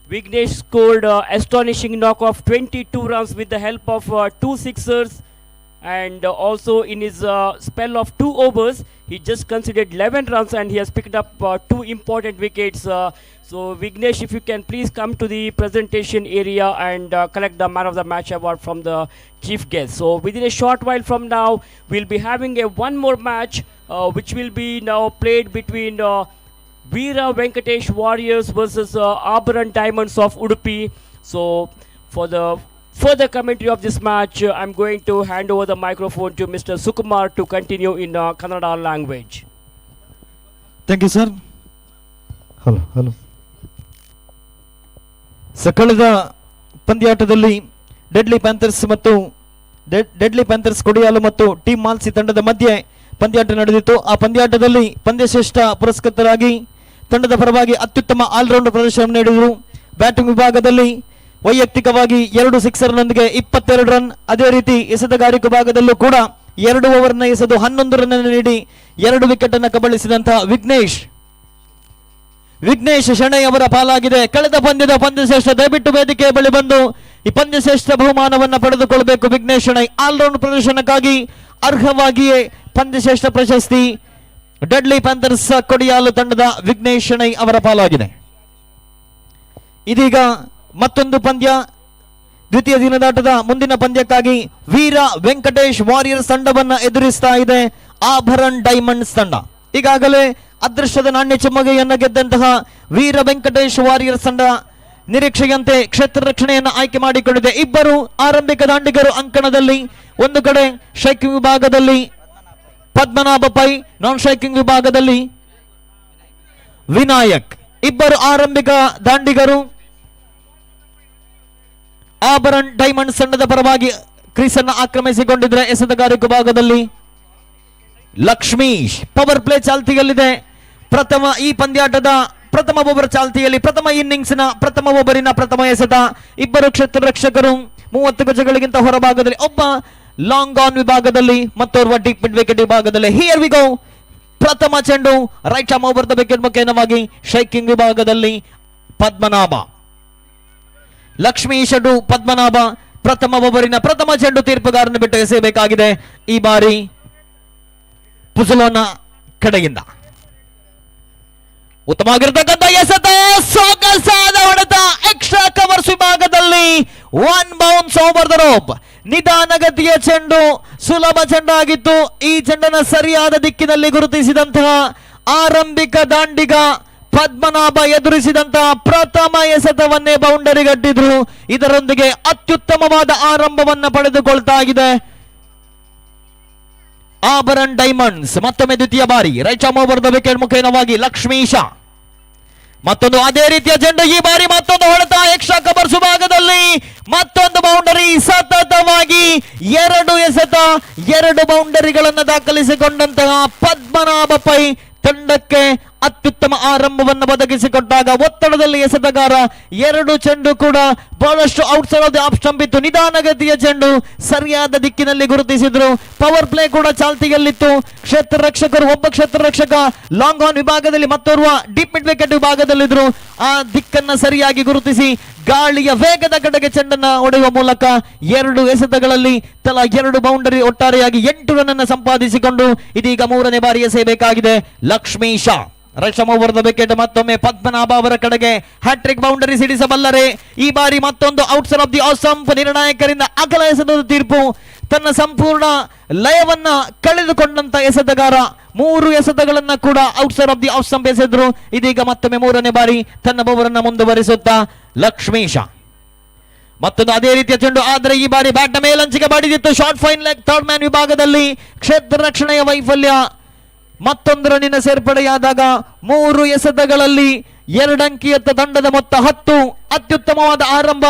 Vignesh scored astonishing knock of 22 runs with the help of 2 sixers, and also in his spell of 2 overs he just conceded 11 runs and he has picked up 2 important wickets. So Vignesh, if you can please come to the presentation area and collect the man of the match award from the chief guest. So within a short while from now we'll be having a one more match which will be now played between Veera Venkatesh Warriors versus Abharan Diamonds of Udupi. So for the further commentary of this match, I'm going to hand over the microphone to Mr. Sukumar to continue in Kannada language. Thank you sir. Hello hello. ಕಳೆದ ಪಂದ್ಯಾಟದಲ್ಲಿ deadly panthers ಮತ್ತು deadly panthers ಕೊಡಿಯಾಲು ಮತ್ತು team ಮಾಲ್ಸಿ ತಂಡದ ಮಧ್ಯೆ ಪಂದ್ಯಾಟ ನಡೆದಿತ್ತು. ಆ ಪಂದ್ಯಾಟದಲ್ಲಿ ಪಂದ್ಯಶ್ರೇಷ್ಠ ಪುರಸ್ಕೃತರಾಗಿ ತಂಡದ ಪರವಾಗಿ ಅತ್ಯುತ್ತಮ ಆಲ್ರೌಂಡರ್ ಪ್ರದರ್ಶನ ನೀಡಿದರು. ಬ್ಯಾಟಿಂಗ್ ವಿಭಾಗದಲ್ಲಿ ವೈಯಕ್ತಿಕವಾಗಿ 2 ಸಿಕ್ಸರ್ನೊಂದಿಗೆ 22 ರನ್, ಅದೇ ರೀತಿ ಎಸೆತಗಾರಿಕೆ ವಿಭಾಗದಲ್ಲೂ ಕೂಡ 2 ಓವರ್ನ ಎಸೆದು 11 ರನ್ ಅನ್ನು ನೀಡಿ 2 ವಿಕೆಟ್ ಅನ್ನು ಕಬಳಿಸಿದಂತಹ ವಿಘ್ನೇಶ್ ಶೆಣೈ ಅವರ ಪಾಲಾಗಿದೆ. ಕಳೆದ ಪಂದ್ಯದ ಪಂದ್ಯಶ್ರೇಷ್ಠ ದಯವಿಟ್ಟು ವೇದಿಕೆಯ ಬಳಿ ಬಂದು ಈ ಪಂದ್ಯಶ್ರೇಷ್ಠ ಬಹುಮಾನವನ್ನು ಪಡೆದುಕೊಳ್ಳಬೇಕು. ವಿಘ್ನೇಶ್ ಶೆಣೈ ಆಲ್ರೌಂಡ್ ಪ್ರದರ್ಶನಕ್ಕಾಗಿ ಅರ್ಹವಾಗಿಯೇ ಪಂದ್ಯಶ್ರೇಷ್ಠ ಪ್ರಶಸ್ತಿ ಡೆಡ್ಲಿ ಪ್ಯಾಂಥರ್ಸ್ ಕೊಡಿಯಾಲು ತಂಡದ ವಿಘ್ನೇಶ್ ಶೆಣೈ ಅವರ ಪಾಲಾಗಿದೆ. ಇದೀಗ ಮತ್ತೊಂದು ಪಂದ್ಯ, ದ್ವಿತೀಯ ದಿನದಾಟದ ಮುಂದಿನ ಪಂದ್ಯಕ್ಕಾಗಿ ವೀರ ವೆಂಕಟೇಶ್ ವಾರಿಯರ್ಸ್ ತಂಡವನ್ನ ಎದುರಿಸ್ತಾ ಇದೆ ಆಭರಣ್ ಡೈಮಂಡ್ಸ್ ತಂಡ. ಈಗಾಗಲೇ ಅದೃಷ್ಟದ ನಾಣ್ಯ ಚಿಮ್ಮಗೆಯನ್ನು ಗೆದ್ದಂತಹ ವೀರ ವೆಂಕಟೇಶ್ ವಾರಿಯರ್ಸ್ ತಂಡ ನಿರೀಕ್ಷೆಯಂತೆ ಕ್ಷೇತ್ರ ರಕ್ಷಣೆಯನ್ನು ಆಯ್ಕೆ ಮಾಡಿಕೊಂಡಿದೆ. ಇಬ್ಬರು ಆರಂಭಿಕ ದಾಂಡಿಗರು ಅಂಕಣದಲ್ಲಿ, ಒಂದು ಕಡೆ ಸ್ಟ್ರೈಕಿಂಗ್ ವಿಭಾಗದಲ್ಲಿ ಪದ್ಮನಾಭ ಪೈ, ನಾನ್ ಸ್ಟ್ರೈಕಿಂಗ್ ವಿಭಾಗದಲ್ಲಿ ವಿನಾಯಕ್. ಇಬ್ಬರು ಆರಂಭಿಕ ದಾಂಡಿಗರು ಆಭರಣ್ ಡೈಮಂಡ್ ತಂಡದ ಪರವಾಗಿ ಕ್ರೀಸನ್ನು ಆಕ್ರಮಿಸಿಕೊಂಡಿದ್ರೆ ಎಸೆತಗಾರಿಕೆ ಭಾಗದಲ್ಲಿ ಲಕ್ಷ್ಮೀಶ್. ಪವರ್ ಪ್ಲೇ ಚಾಲ್ತಿಯಲ್ಲಿದೆ. ಪ್ರಥಮ ಈ ಪಂದ್ಯಾಟದ ಪ್ರಥಮ ಓವರ್ ಚಾಲ್ತಿಯಲ್ಲಿ ಪ್ರಥಮ ಇನ್ನಿಂಗ್ಸ್ನ ಪ್ರಥಮ ಓವರಿನ ಪ್ರಥಮ ಎಸೆತ. ಇಬ್ಬರು ಕ್ಷೇತ್ರ ರಕ್ಷಕರು 30 ಗಜಗಳಿಗಿಂತ ಹೊರಭಾಗದಲ್ಲಿ, ಒಬ್ಬ ಲಾಂಗ್ ಆನ್ ವಿಭಾಗದಲ್ಲಿ, ಮತ್ತೋರ್ವ ಡೀಪ್ ಮಿಡ್ ವಿಕೆಟ್ ವಿಭಾಗದಲ್ಲಿ. Here we go. ಪ್ರಥಮ ಚೆಂಡು right arm over the wicket ಮುಖೇನವಾಗಿ ಸ್ಟ್ರೈಕಿಂಗ್ ವಿಭಾಗದಲ್ಲಿ ಪದ್ಮನಾಭ. ಲಕ್ಷ್ಮೀಶ ಟು ಪದ್ಮನಾಭ. ಪ್ರಥಮ ಓವರಿನ ಪ್ರಥಮ ಚೆಂಡು ತೀರ್ಪುಗಾರನ ಬಿಟ್ಟು ಎಸೆಯಬೇಕಾಗಿದೆ ಈ ಬಾರಿ ಪುಜಲೋನ ಕಡೆಯಿಂದ. ಉತ್ತಮವಾಗಿರ್ತಕ್ಕಂಥ ಎಸೆತ, ಸೊಗಸಾದ ಹೊಡೆತ. ಎಕ್ಸ್ಟ್ರಾ ಕವರ್ಸ್ ವಿಭಾಗದಲ್ಲಿ one bounce over the rope. ನಿಧಾನಗತಿಯ ಚೆಂಡು, ಸುಲಭ ಚೆಂಡಾಗಿತ್ತು. ಈ ಚೆಂಡನ ಸರಿಯಾದ ದಿಕ್ಕಿನಲ್ಲಿ ಗುರುತಿಸಿದಂತಹ ಆರಂಭಿಕ ದಾಂಡಿಗ ಪದ್ಮನಾಭ ಎದುರಿಸಿದಂತಹ ಪ್ರಥಮ ಎಸೆತವನ್ನೇ ಬೌಂಡರಿ ಗಟ್ಟಿದ್ರು. ಇದರೊಂದಿಗೆ ಅತ್ಯುತ್ತಮವಾದ ಆರಂಭವನ್ನ ಪಡೆದುಕೊಳ್ತಾ ಇದೆ ಆಭರಣ್ ಡೈಮಂಡ್ಸ್. ಮತ್ತೊಮ್ಮೆ ದ್ವಿತೀಯ ಬಾರಿ right arm over the wicket ಮುಖೇನವಾಗಿ Lakshmisha. ಮತ್ತೊಂದು ಅದೇ ರೀತಿಯ ಚೆಂಡು. ಈ ಬಾರಿ ಮತ್ತೊಂದು ಹೊಡೆತ. ಎಕ್ಸ್ಟ್ರಾ ಕವರ್ಸ್ ಭಾಗದಲ್ಲಿ ಮತ್ತೊಂದು ಬೌಂಡರಿ. ಸತತವಾಗಿ ಎರಡು ಎಸೆತ, ಎರಡು ಬೌಂಡರಿಗಳನ್ನು ದಾಖಲಿಸಿಕೊಂಡಂತಹ ಪದ್ಮನಾಭ ಪೈ ತಂಡಕ್ಕೆ ಅತ್ಯುತ್ತಮ ಆರಂಭವನ್ನು ಒದಗಿಸಿಕೊಟ್ಟಾಗ ಒತ್ತಡದಲ್ಲಿ ಎಸೆತಗಾರ. ಎರಡು ಚೆಂಡು ಕೂಡ ಬಹಳಷ್ಟು outside of the off stump ಇತ್ತು. ನಿಧಾನಗತಿಯ ಚೆಂಡು ಸರಿಯಾದ ದಿಕ್ಕಿನಲ್ಲಿ ಗುರುತಿಸಿದ್ರು. ಪವರ್ ಪ್ಲೇ ಕೂಡ ಚಾಲ್ತಿಯಲ್ಲಿತ್ತು. ಕ್ಷೇತ್ರ ರಕ್ಷಕರು, ಒಬ್ಬ ಕ್ಷೇತ್ರ ರಕ್ಷಕ ಲಾಂಗ್ ಆನ್ ವಿಭಾಗದಲ್ಲಿ, ಮತ್ತೋರ್ವ ಡೀಪ್ ಮಿಡ್ ವಿಕೆಟ್ ವಿಭಾಗದಲ್ಲಿದ್ರು. ಆ ದಿಕ್ಕನ್ನ ಸರಿಯಾಗಿ ಗುರುತಿಸಿ ಗಾಳಿಯ ವೇಗದ ಕಡೆಗೆ ಚೆಂಡನ್ನ ಹೊಡೆಯುವ ಮೂಲಕ ಎರಡು ಎಸೆತಗಳಲ್ಲಿ ತಲಾ ಎರಡು ಬೌಂಡರಿ, ಒಟ್ಟಾರೆಯಾಗಿ 8 ರನ್ ಅನ್ನು ಸಂಪಾದಿಸಿಕೊಂಡು ಇದೀಗ ಮೂರನೇ ಬಾರಿ ಎಸೆಯಬೇಕಾಗಿದೆ Lakshmisha. Right over the wicket ಮತ್ತೊಮ್ಮೆ ಪದ್ಮನಾಭ ಅವರ ಕಡೆಗೆ. ಹ್ಯಾಟ್ರಿಕ್ ಬೌಂಡರಿ ಸಿಡಿಸಬಲ್ಲರೆ? ಈ ಬಾರಿ ಮತ್ತೊಂದು outside of the off stump. ನಿರ್ಣಾಯಕರಿಂದ ಅಗಲ ಎಸೆತದ ತೀರ್ಪು. ತನ್ನ ಸಂಪೂರ್ಣ ಲಯವನ್ನ ಕಳೆದುಕೊಂಡಂತ ಎಸೆತಗಾರ ಮೂರು ಎಸೆತಗಳನ್ನ ಕೂಡ outside of the off stump ಎಸೆದ್ರು. ಇದೀಗ ಮತ್ತೊಮ್ಮೆ ಮೂರನೇ ಬಾರಿ ತನ್ನ ಓವರನ್ನ ಮುಂದುವರಿಸುತ್ತಾ ಲಕ್ಷ್ಮೀಶ. ಮತ್ತೊಂದು ಅದೇ ರೀತಿಯ ಚೆಂಡು. ಆದರೆ ಈ ಬಾರಿ ಬ್ಯಾಟ್ನ ಮೇಲಂಚಿಗೆ ಬಡಿದಿತ್ತು. Short fine leg, third man ವಿಭಾಗದಲ್ಲಿ ಕ್ಷೇತ್ರ ರಕ್ಷಣೆಯ ವೈಫಲ್ಯ. ಮತ್ತೊಂದು ರನ್ನಿನ ಸೇರ್ಪಡೆಯಾದಾಗ ಮೂರು ಎಸೆತಗಳಲ್ಲಿ ಎರಡಂಕಿಯತ್ತ ತಂಡದ ಮೊತ್ತ 10. ಅತ್ಯುತ್ತಮವಾದ ಆರಂಭ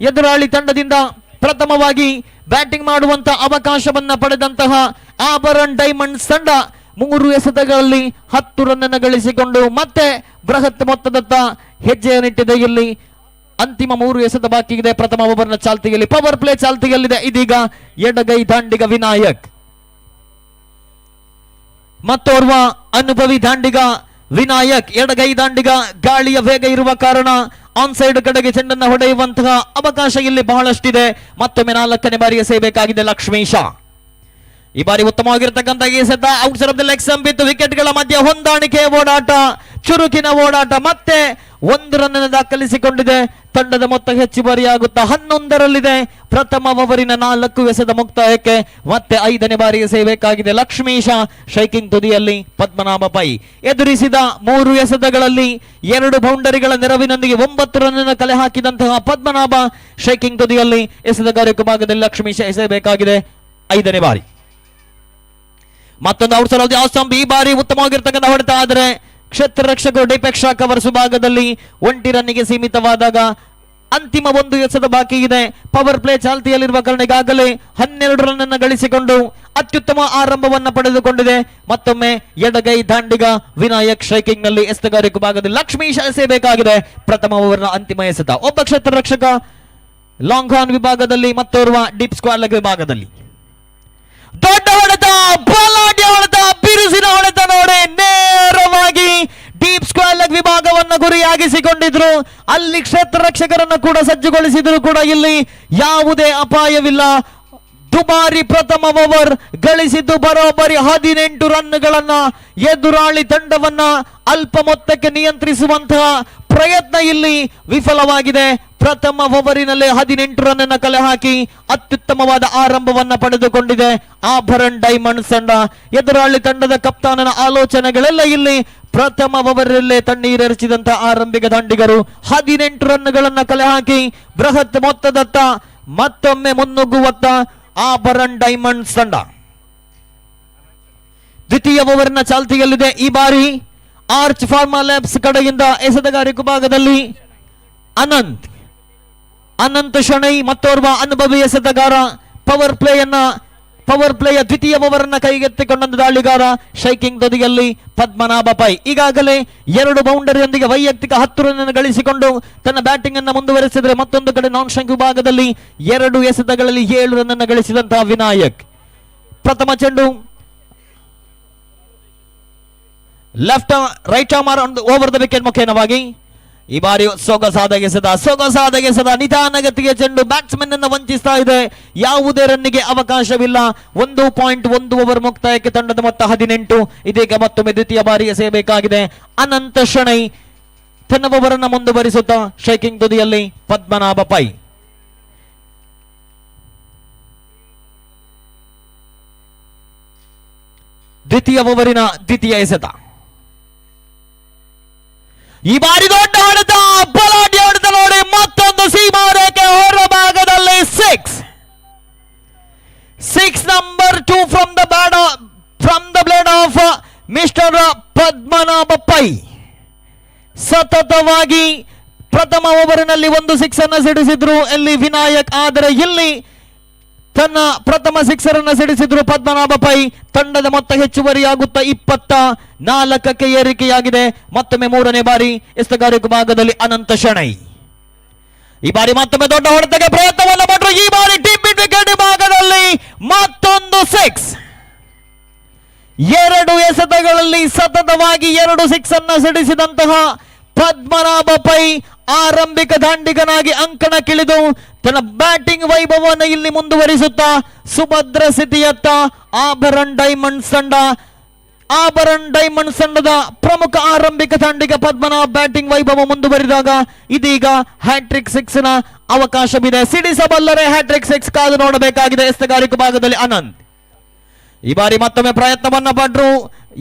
ಎದುರಾಳಿ ತಂಡದಿಂದ. ಪ್ರಥಮವಾಗಿ ಬ್ಯಾಟಿಂಗ್ ಮಾಡುವಂತ ಅವಕಾಶವನ್ನ ಪಡೆದಂತಹ ಆಭರಣ್ ಡೈಮಂಡ್ಸ್ ತಂಡ ಮೂರು ಎಸೆತಗಳಲ್ಲಿ 10 ರನ್ ಅನ್ನು ಗಳಿಸಿಕೊಂಡು ಮತ್ತೆ ಬೃಹತ್ ಮೊತ್ತದತ್ತ ಹೆಜ್ಜೆಯನ್ನಿಟ್ಟಿದೆ. ಇಲ್ಲಿ ಅಂತಿಮ ಮೂರು ಎಸೆತ ಬಾಕಿ ಇದೆ. ಪ್ರಥಮ ಓವರ್ನ ಚಾಲ್ತಿಯಲ್ಲಿ ಪವರ್ ಪ್ಲೇ ಚಾಲ್ತಿಯಲ್ಲಿದೆ. ಇದೀಗ ಎಡಗೈ ದಾಂಡಿಗ ವಿನಾಯಕ್, ಮತ್ತೋರ್ವ ಅನುಭವಿ ದಾಂಡಿಗ ವಿನಾಯಕ್. ಎಡಗೈ ದಾಂಡಿಗ, ಗಾಳಿಯ ವೇಗ ಇರುವ ಕಾರಣ ಆನ್ ಸೈಡ್ ಕಡೆಗೆ ಚೆಂಡನ್ನು ಹೊಡೆಯುವಂತಹ ಅವಕಾಶ ಇಲ್ಲಿ ಬಹಳಷ್ಟಿದೆ. ಮತ್ತೊಮ್ಮೆ ನಾಲ್ಕನೇ ಬಾರಿ ಎಸೆಯಬೇಕಾಗಿದೆ ಲಕ್ಷ್ಮೀಶ. ಈ ಬಾರಿ ಉತ್ತಮವಾಗಿರ್ತಕ್ಕಂಥ ಎಸೆತ. Outside of the leg stump ಇತ್ತು. ವಿಕೆಟ್ಗಳ ಮಧ್ಯೆ ಹೊಂದಾಣಿಕೆ ಓಡಾಟ, ಚುರುಕಿನ ಓಡಾಟ. ಮತ್ತೆ ಒಂದು ರನ್ ಅನ್ನು ದಾಖಲಿಸಿಕೊಂಡಿದೆ. ತಂಡದ ಮೊತ್ತ ಹೆಚ್ಚುವರಿಯಾಗುತ್ತಾ 11ರಲ್ಲಿದೆ. ಪ್ರಥಮ ಓವರಿನ ನಾಲ್ಕು ಎಸೆತ ಮುಕ್ತಾಯಕ್ಕೆ ಮತ್ತೆ ಐದನೇ ಬಾರಿ ಎಸೆಯಬೇಕಾಗಿದೆ ಲಕ್ಷ್ಮೀಶ. ಸ್ಟ್ರೈಕಿಂಗ್ ತುದಿಯಲ್ಲಿ ಪದ್ಮನಾಭ ಪೈ. ಎದುರಿಸಿದ ಮೂರು ಎಸೆತಗಳಲ್ಲಿ ಎರಡು ಬೌಂಡರಿಗಳ ನೆರವಿನೊಂದಿಗೆ 9 ರನ್ ಅನ್ನು ಕಲೆ ಹಾಕಿದಂತಹ ಪದ್ಮನಾಭ ಸ್ಟ್ರೈಕಿಂಗ್ ತುದಿಯಲ್ಲಿ. ಎಸೆತಗಾರಿಕೆ ಭಾಗದಲ್ಲಿ ಲಕ್ಷ್ಮೀಶ ಎಸೆಯಬೇಕಾಗಿದೆ ಐದನೇ ಬಾರಿ. ಮತ್ತೊಂದು ಔಟ್ ಸೈಡ್ ಆಫ್ ಸ್ಟಂಪ್. ಈ ಬಾರಿ ಉತ್ತಮವಾಗಿರ್ತಕ್ಕಂಥ ಹೊಡೆತ. ಆದರೆ ಕ್ಷೇತ್ರ ರಕ್ಷಕರು ಡೀಪ್ ಎಕ್ಸ್ಟ್ರಾ ಕವರ್ಸ್ ಭಾಗದಲ್ಲಿ ಒಂಟಿ ರನ್ನಿಗೆ ಸೀಮಿತವಾದಾಗ ಅಂತಿಮ ಒಂದು ಎಸೆತ ಬಾಕಿ ಇದೆ. ಪವರ್ ಪ್ಲೇ ಚಾಲ್ತಿಯಲ್ಲಿರುವ ಕಾರಣ ಈಗಾಗಲೇ 12 ರನ್ ಅನ್ನು ಗಳಿಸಿಕೊಂಡು ಅತ್ಯುತ್ತಮ ಆರಂಭವನ್ನ ಪಡೆದುಕೊಂಡಿದೆ. ಮತ್ತೊಮ್ಮೆ ಎಡಗೈ ದಾಂಡಿಗ ವಿನಾಯಕ್ ಸ್ಟ್ರೈಕಿಂಗ್ ನಲ್ಲಿ. ಎಸೆತಗಾರಿಕೆ ಭಾಗದಲ್ಲಿ ಲಕ್ಷ್ಮೀಶ ಎಸೆಯಬೇಕಾಗಿದೆ ಪ್ರಥಮ ಓವರ್ನ ಅಂತಿಮ ಎಸೆತ. ಒಬ್ಬ ಕ್ಷೇತ್ರ ರಕ್ಷಕ ಲಾಂಗ್ ಆನ್ ವಿಭಾಗದಲ್ಲಿ, ಮತ್ತೋರ್ವ ಡೀಪ್ ಸ್ಕ್ವೇರ್ ಲೆಗ್ ವಿಭಾಗದಲ್ಲಿ. ದೊಡ್ಡ ಹೊಡೆತ, ಬಲಾಢ್ಯ ಹೊಡೆತ, ಬಿರುಸಿನ ಹೊಡೆತ ನೋಡಿ. ನೇರವಾಗಿ ಡೀಪ್ ಸ್ಕ್ವೇರ್ ಲೆಗ್ ವಿಭಾಗವನ್ನು ಗುರಿಯಾಗಿಸಿಕೊಂಡಿದ್ರು. ಅಲ್ಲಿ ಕ್ಷೇತ್ರ ರಕ್ಷಕರನ್ನು ಕೂಡ ಸಜ್ಜುಗೊಳಿಸಿದ್ರು ಕೂಡ ಇಲ್ಲಿ ಯಾವುದೇ ಅಪಾಯವಿಲ್ಲ. ದುಬಾರಿ ಪ್ರಥಮ ಓವರ್ ಗಳಿಸಿದ್ದು ಬರೋಬ್ಬರಿ 18 ರನ್ಗಳನ್ನ. ಎದುರಾಳಿ ತಂಡವನ್ನ ಅಲ್ಪ ಮೊತ್ತಕ್ಕೆ ನಿಯಂತ್ರಿಸುವಂತಹ ಪ್ರಯತ್ನ ಇಲ್ಲಿ ವಿಫಲವಾಗಿದೆ. ಪ್ರಥಮ ಓವರಿನಲ್ಲೇ 18 ರನ್ ಅನ್ನು ಕಲೆ ಹಾಕಿ ಅತ್ಯುತ್ತಮವಾದ ಆರಂಭವನ್ನ ಪಡೆದುಕೊಂಡಿದೆ ಆಭರಣ್ ಡೈಮಂಡ್ಸ್ ತಂಡ. ಎದುರಾಳಿ ತಂಡದ ಕಪ್ತಾನನ ಆಲೋಚನೆಗಳೆಲ್ಲ ಇಲ್ಲಿ ಪ್ರಥಮ ಓವರಲ್ಲೇ ತಣ್ಣೀರೆರಚಿದಂತಹ ಆರಂಭಿಕ ದಾಂಡಿಗರು 18 ರನ್ಗಳನ್ನ ಕಲೆ ಹಾಕಿ ಬೃಹತ್ ಮೊತ್ತದತ್ತ ಮತ್ತೊಮ್ಮೆ ಮುನ್ನುಗ್ಗುವತ್ತ ಆಭರಣ್ ಡೈಮಂಡ್ಸ್ ತಂಡ. ದ್ವಿತೀಯ ಓವರ್ನ ಚಾಲ್ತಿಯಲ್ಲಿದೆ. ಈ ಬಾರಿ ಆರ್ಚ್ ಫಾರ್ಮಾ ಲ್ಯಾಬ್ಸ್ ಕಡೆಯಿಂದ ಎಸೆತಗಾರಿಕೆ ಭಾಗದಲ್ಲಿ ಅನಂತ್, ಅನಂತ್ ಶಣೈ ಮತ್ತೋರ್ವ ಅನುಭವಿ ಎಸೆತಗಾರ. ಪವರ್ ಪ್ಲೇಯನ್ನ ಪವರ್ ಪ್ಲೇಯ ದ್ವಿತೀಯ ಓವರ್ ಅನ್ನ ಕೈಗೆತ್ತಿಕೊಂಡ ದಾಳಿಗಾರ ಶೈಕಿಂಗ್ ತುದಿಯಲ್ಲಿ ಪದ್ಮನಾಭ ಪೈ. ಈಗಾಗಲೇ 2 ಬೌಂಡರಿಯೊಂದಿಗೆ ವೈಯಕ್ತಿಕ 10 ರನ್ ಅನ್ನು ಗಳಿಸಿಕೊಂಡು ತನ್ನ ಬ್ಯಾಟಿಂಗ್ ಅನ್ನು ಮುಂದುವರೆಸಿದರೆ, ಮತ್ತೊಂದು ಕಡೆ ನಾನ್ ಸ್ಟ್ರೈಕ್ ವಿಭಾಗದಲ್ಲಿ 2 ಎಸೆತಗಳಲ್ಲಿ 7 ರನ್ ಅನ್ನು ಗಳಿಸಿದಂತಹ ವಿನಾಯಕ್. ಪ್ರಥಮ ಚೆಂಡು left right arm over the wicket ಮುಖೇನವಾಗಿ ಈ ಬಾರಿ ಸೊಗಸಾದ ಎಸೆದ, ಸೊಗಸಾದ ಎಸೆದ, ನಿಧಾನಗತಿಯ ಚೆಂಡು ಬ್ಯಾಟ್ಸ್ಮನ್ ಅನ್ನು ವಂಚಿಸ್ತಾ ಇದೆ. ಯಾವುದೇ ರನ್ನಿಗೆ ಅವಕಾಶವಿಲ್ಲ. 1.1 ಓವರ್ ಮುಕ್ತಾಯಕ್ಕೆ ತಂಡದ ಮೊತ್ತ 18. ಇದೀಗ ಮತ್ತೊಮ್ಮೆ ದ್ವಿತೀಯ ಬಾರಿ ಎಸೆಯಬೇಕಾಗಿದೆ. ಅನಂತ ಶೆಣೈ ತನ್ನ ಓವರನ್ನು ಮುಂದುವರಿಸುತ್ತಾ ಶೈಕಿಂಗ್ ತುದಿಯಲ್ಲಿ ಪದ್ಮನಾಭ ಪೈ. ದ್ವಿತೀಯ ಓವರಿನ ದ್ವಿತೀಯ ಎಸೆತ. ಈ ಬಾರಿ ದೊಡ್ಡ ಹೊಡೆತ, ಬಲಾಢ್ಯ ಹೊಡೆತ ನೋಡಿ, ಮತ್ತೊಂದು ಸೀಮಾರೇಖೆ ಹೊರಭಾಗದಲ್ಲಿ 6. 6 number 2 from the bat from the blade of mister Padmanabha Pai. ಸತತವಾಗಿ ಪ್ರಥಮ ಓವರಿನಲ್ಲಿ ಒಂದು ಸಿಕ್ಸ್ ಅನ್ನು ಸಿಡಿಸಿದ್ರು ಇಲ್ಲಿ ವಿನಾಯಕ್, ಆದರೆ ಇಲ್ಲಿ ತನ್ನ ಪ್ರಥಮ ಸಿಕ್ಸರ್ ಅನ್ನು ಸಿಡಿಸಿದ್ರು ಪದ್ಮನಾಭ ಪೈ. ತಂಡದ ಮೊತ್ತ ಹೆಚ್ಚುವರಿಯಾಗುತ್ತಾ 24ಕ್ಕೆ ಏರಿಕೆಯಾಗಿದೆ. ಮತ್ತೊಮ್ಮೆ ಮೂರನೇ ಬಾರಿ ಎಸೆತಗಾರಿಕೆ ಭಾಗದಲ್ಲಿ ಅನಂತ ಶೆಣೈ. ಈ ಬಾರಿ ಮತ್ತೊಮ್ಮೆ ದೊಡ್ಡ ಹೊಡೆತಕ್ಕೆ ಪ್ರಯತ್ನವನ್ನು ಪಟ್ಟರು. ಈ ಬಾರಿ ಡೀಪ್ ಮಿಡ್ ವಿಕೆಟ್ ಭಾಗದಲ್ಲಿ ಮತ್ತೊಂದು ಸಿಕ್ಸ್. 2 ಎಸೆತಗಳಲ್ಲಿ ಸತತವಾಗಿ 2 ಸಿಕ್ಸ್ ಅನ್ನು ಸಿಡಿಸಿದಂತಹ ಪದ್ಮನಾಭ ಪೈ ಆರಂಭಿಕ ದಾಂಡಿಗನಾಗಿ ಅಂಕಣಕ್ಕಿಳಿದು ತನ್ನ ಬ್ಯಾಟಿಂಗ್ ವೈಭವವನ್ನು ಇಲ್ಲಿ ಮುಂದುವರಿಸುತ್ತಾ ಸುಭದ್ರ ಸ್ಥಿತಿಯತ್ತ ಆಭರಣ್ ಡೈಮಂಡ್ಸ್ ತಂಡ. ಆಭರಣ್ ಡೈಮಂಡ್ಸ್ ತಂಡದ ಪ್ರಮುಖ ಆರಂಭಿಕ ದಾಂಡಿಗ ಪದ್ಮನಾಭ ಬ್ಯಾಟಿಂಗ್ ವೈಭವ ಮುಂದುವರಿದಾಗ ಇದೀಗ ಹ್ಯಾಟ್ರಿಕ್ ಸಿಕ್ಸ್ ನ ಅವಕಾಶವಿದೆ. ಸಿಡಿಸಬಲ್ಲರೆ ಹ್ಯಾಟ್ರಿಕ್ ಸಿಕ್ಸ್ ಕಾದು ನೋಡಬೇಕಾಗಿದೆ. ಎಸೆತಗಾರಿಕೆ ಭಾಗದಲ್ಲಿ ಅನಂತ್ ಈ ಬಾರಿ ಮತ್ತೊಮ್ಮೆ ಪ್ರಯತ್ನವನ್ನ ಪಟ್ರು,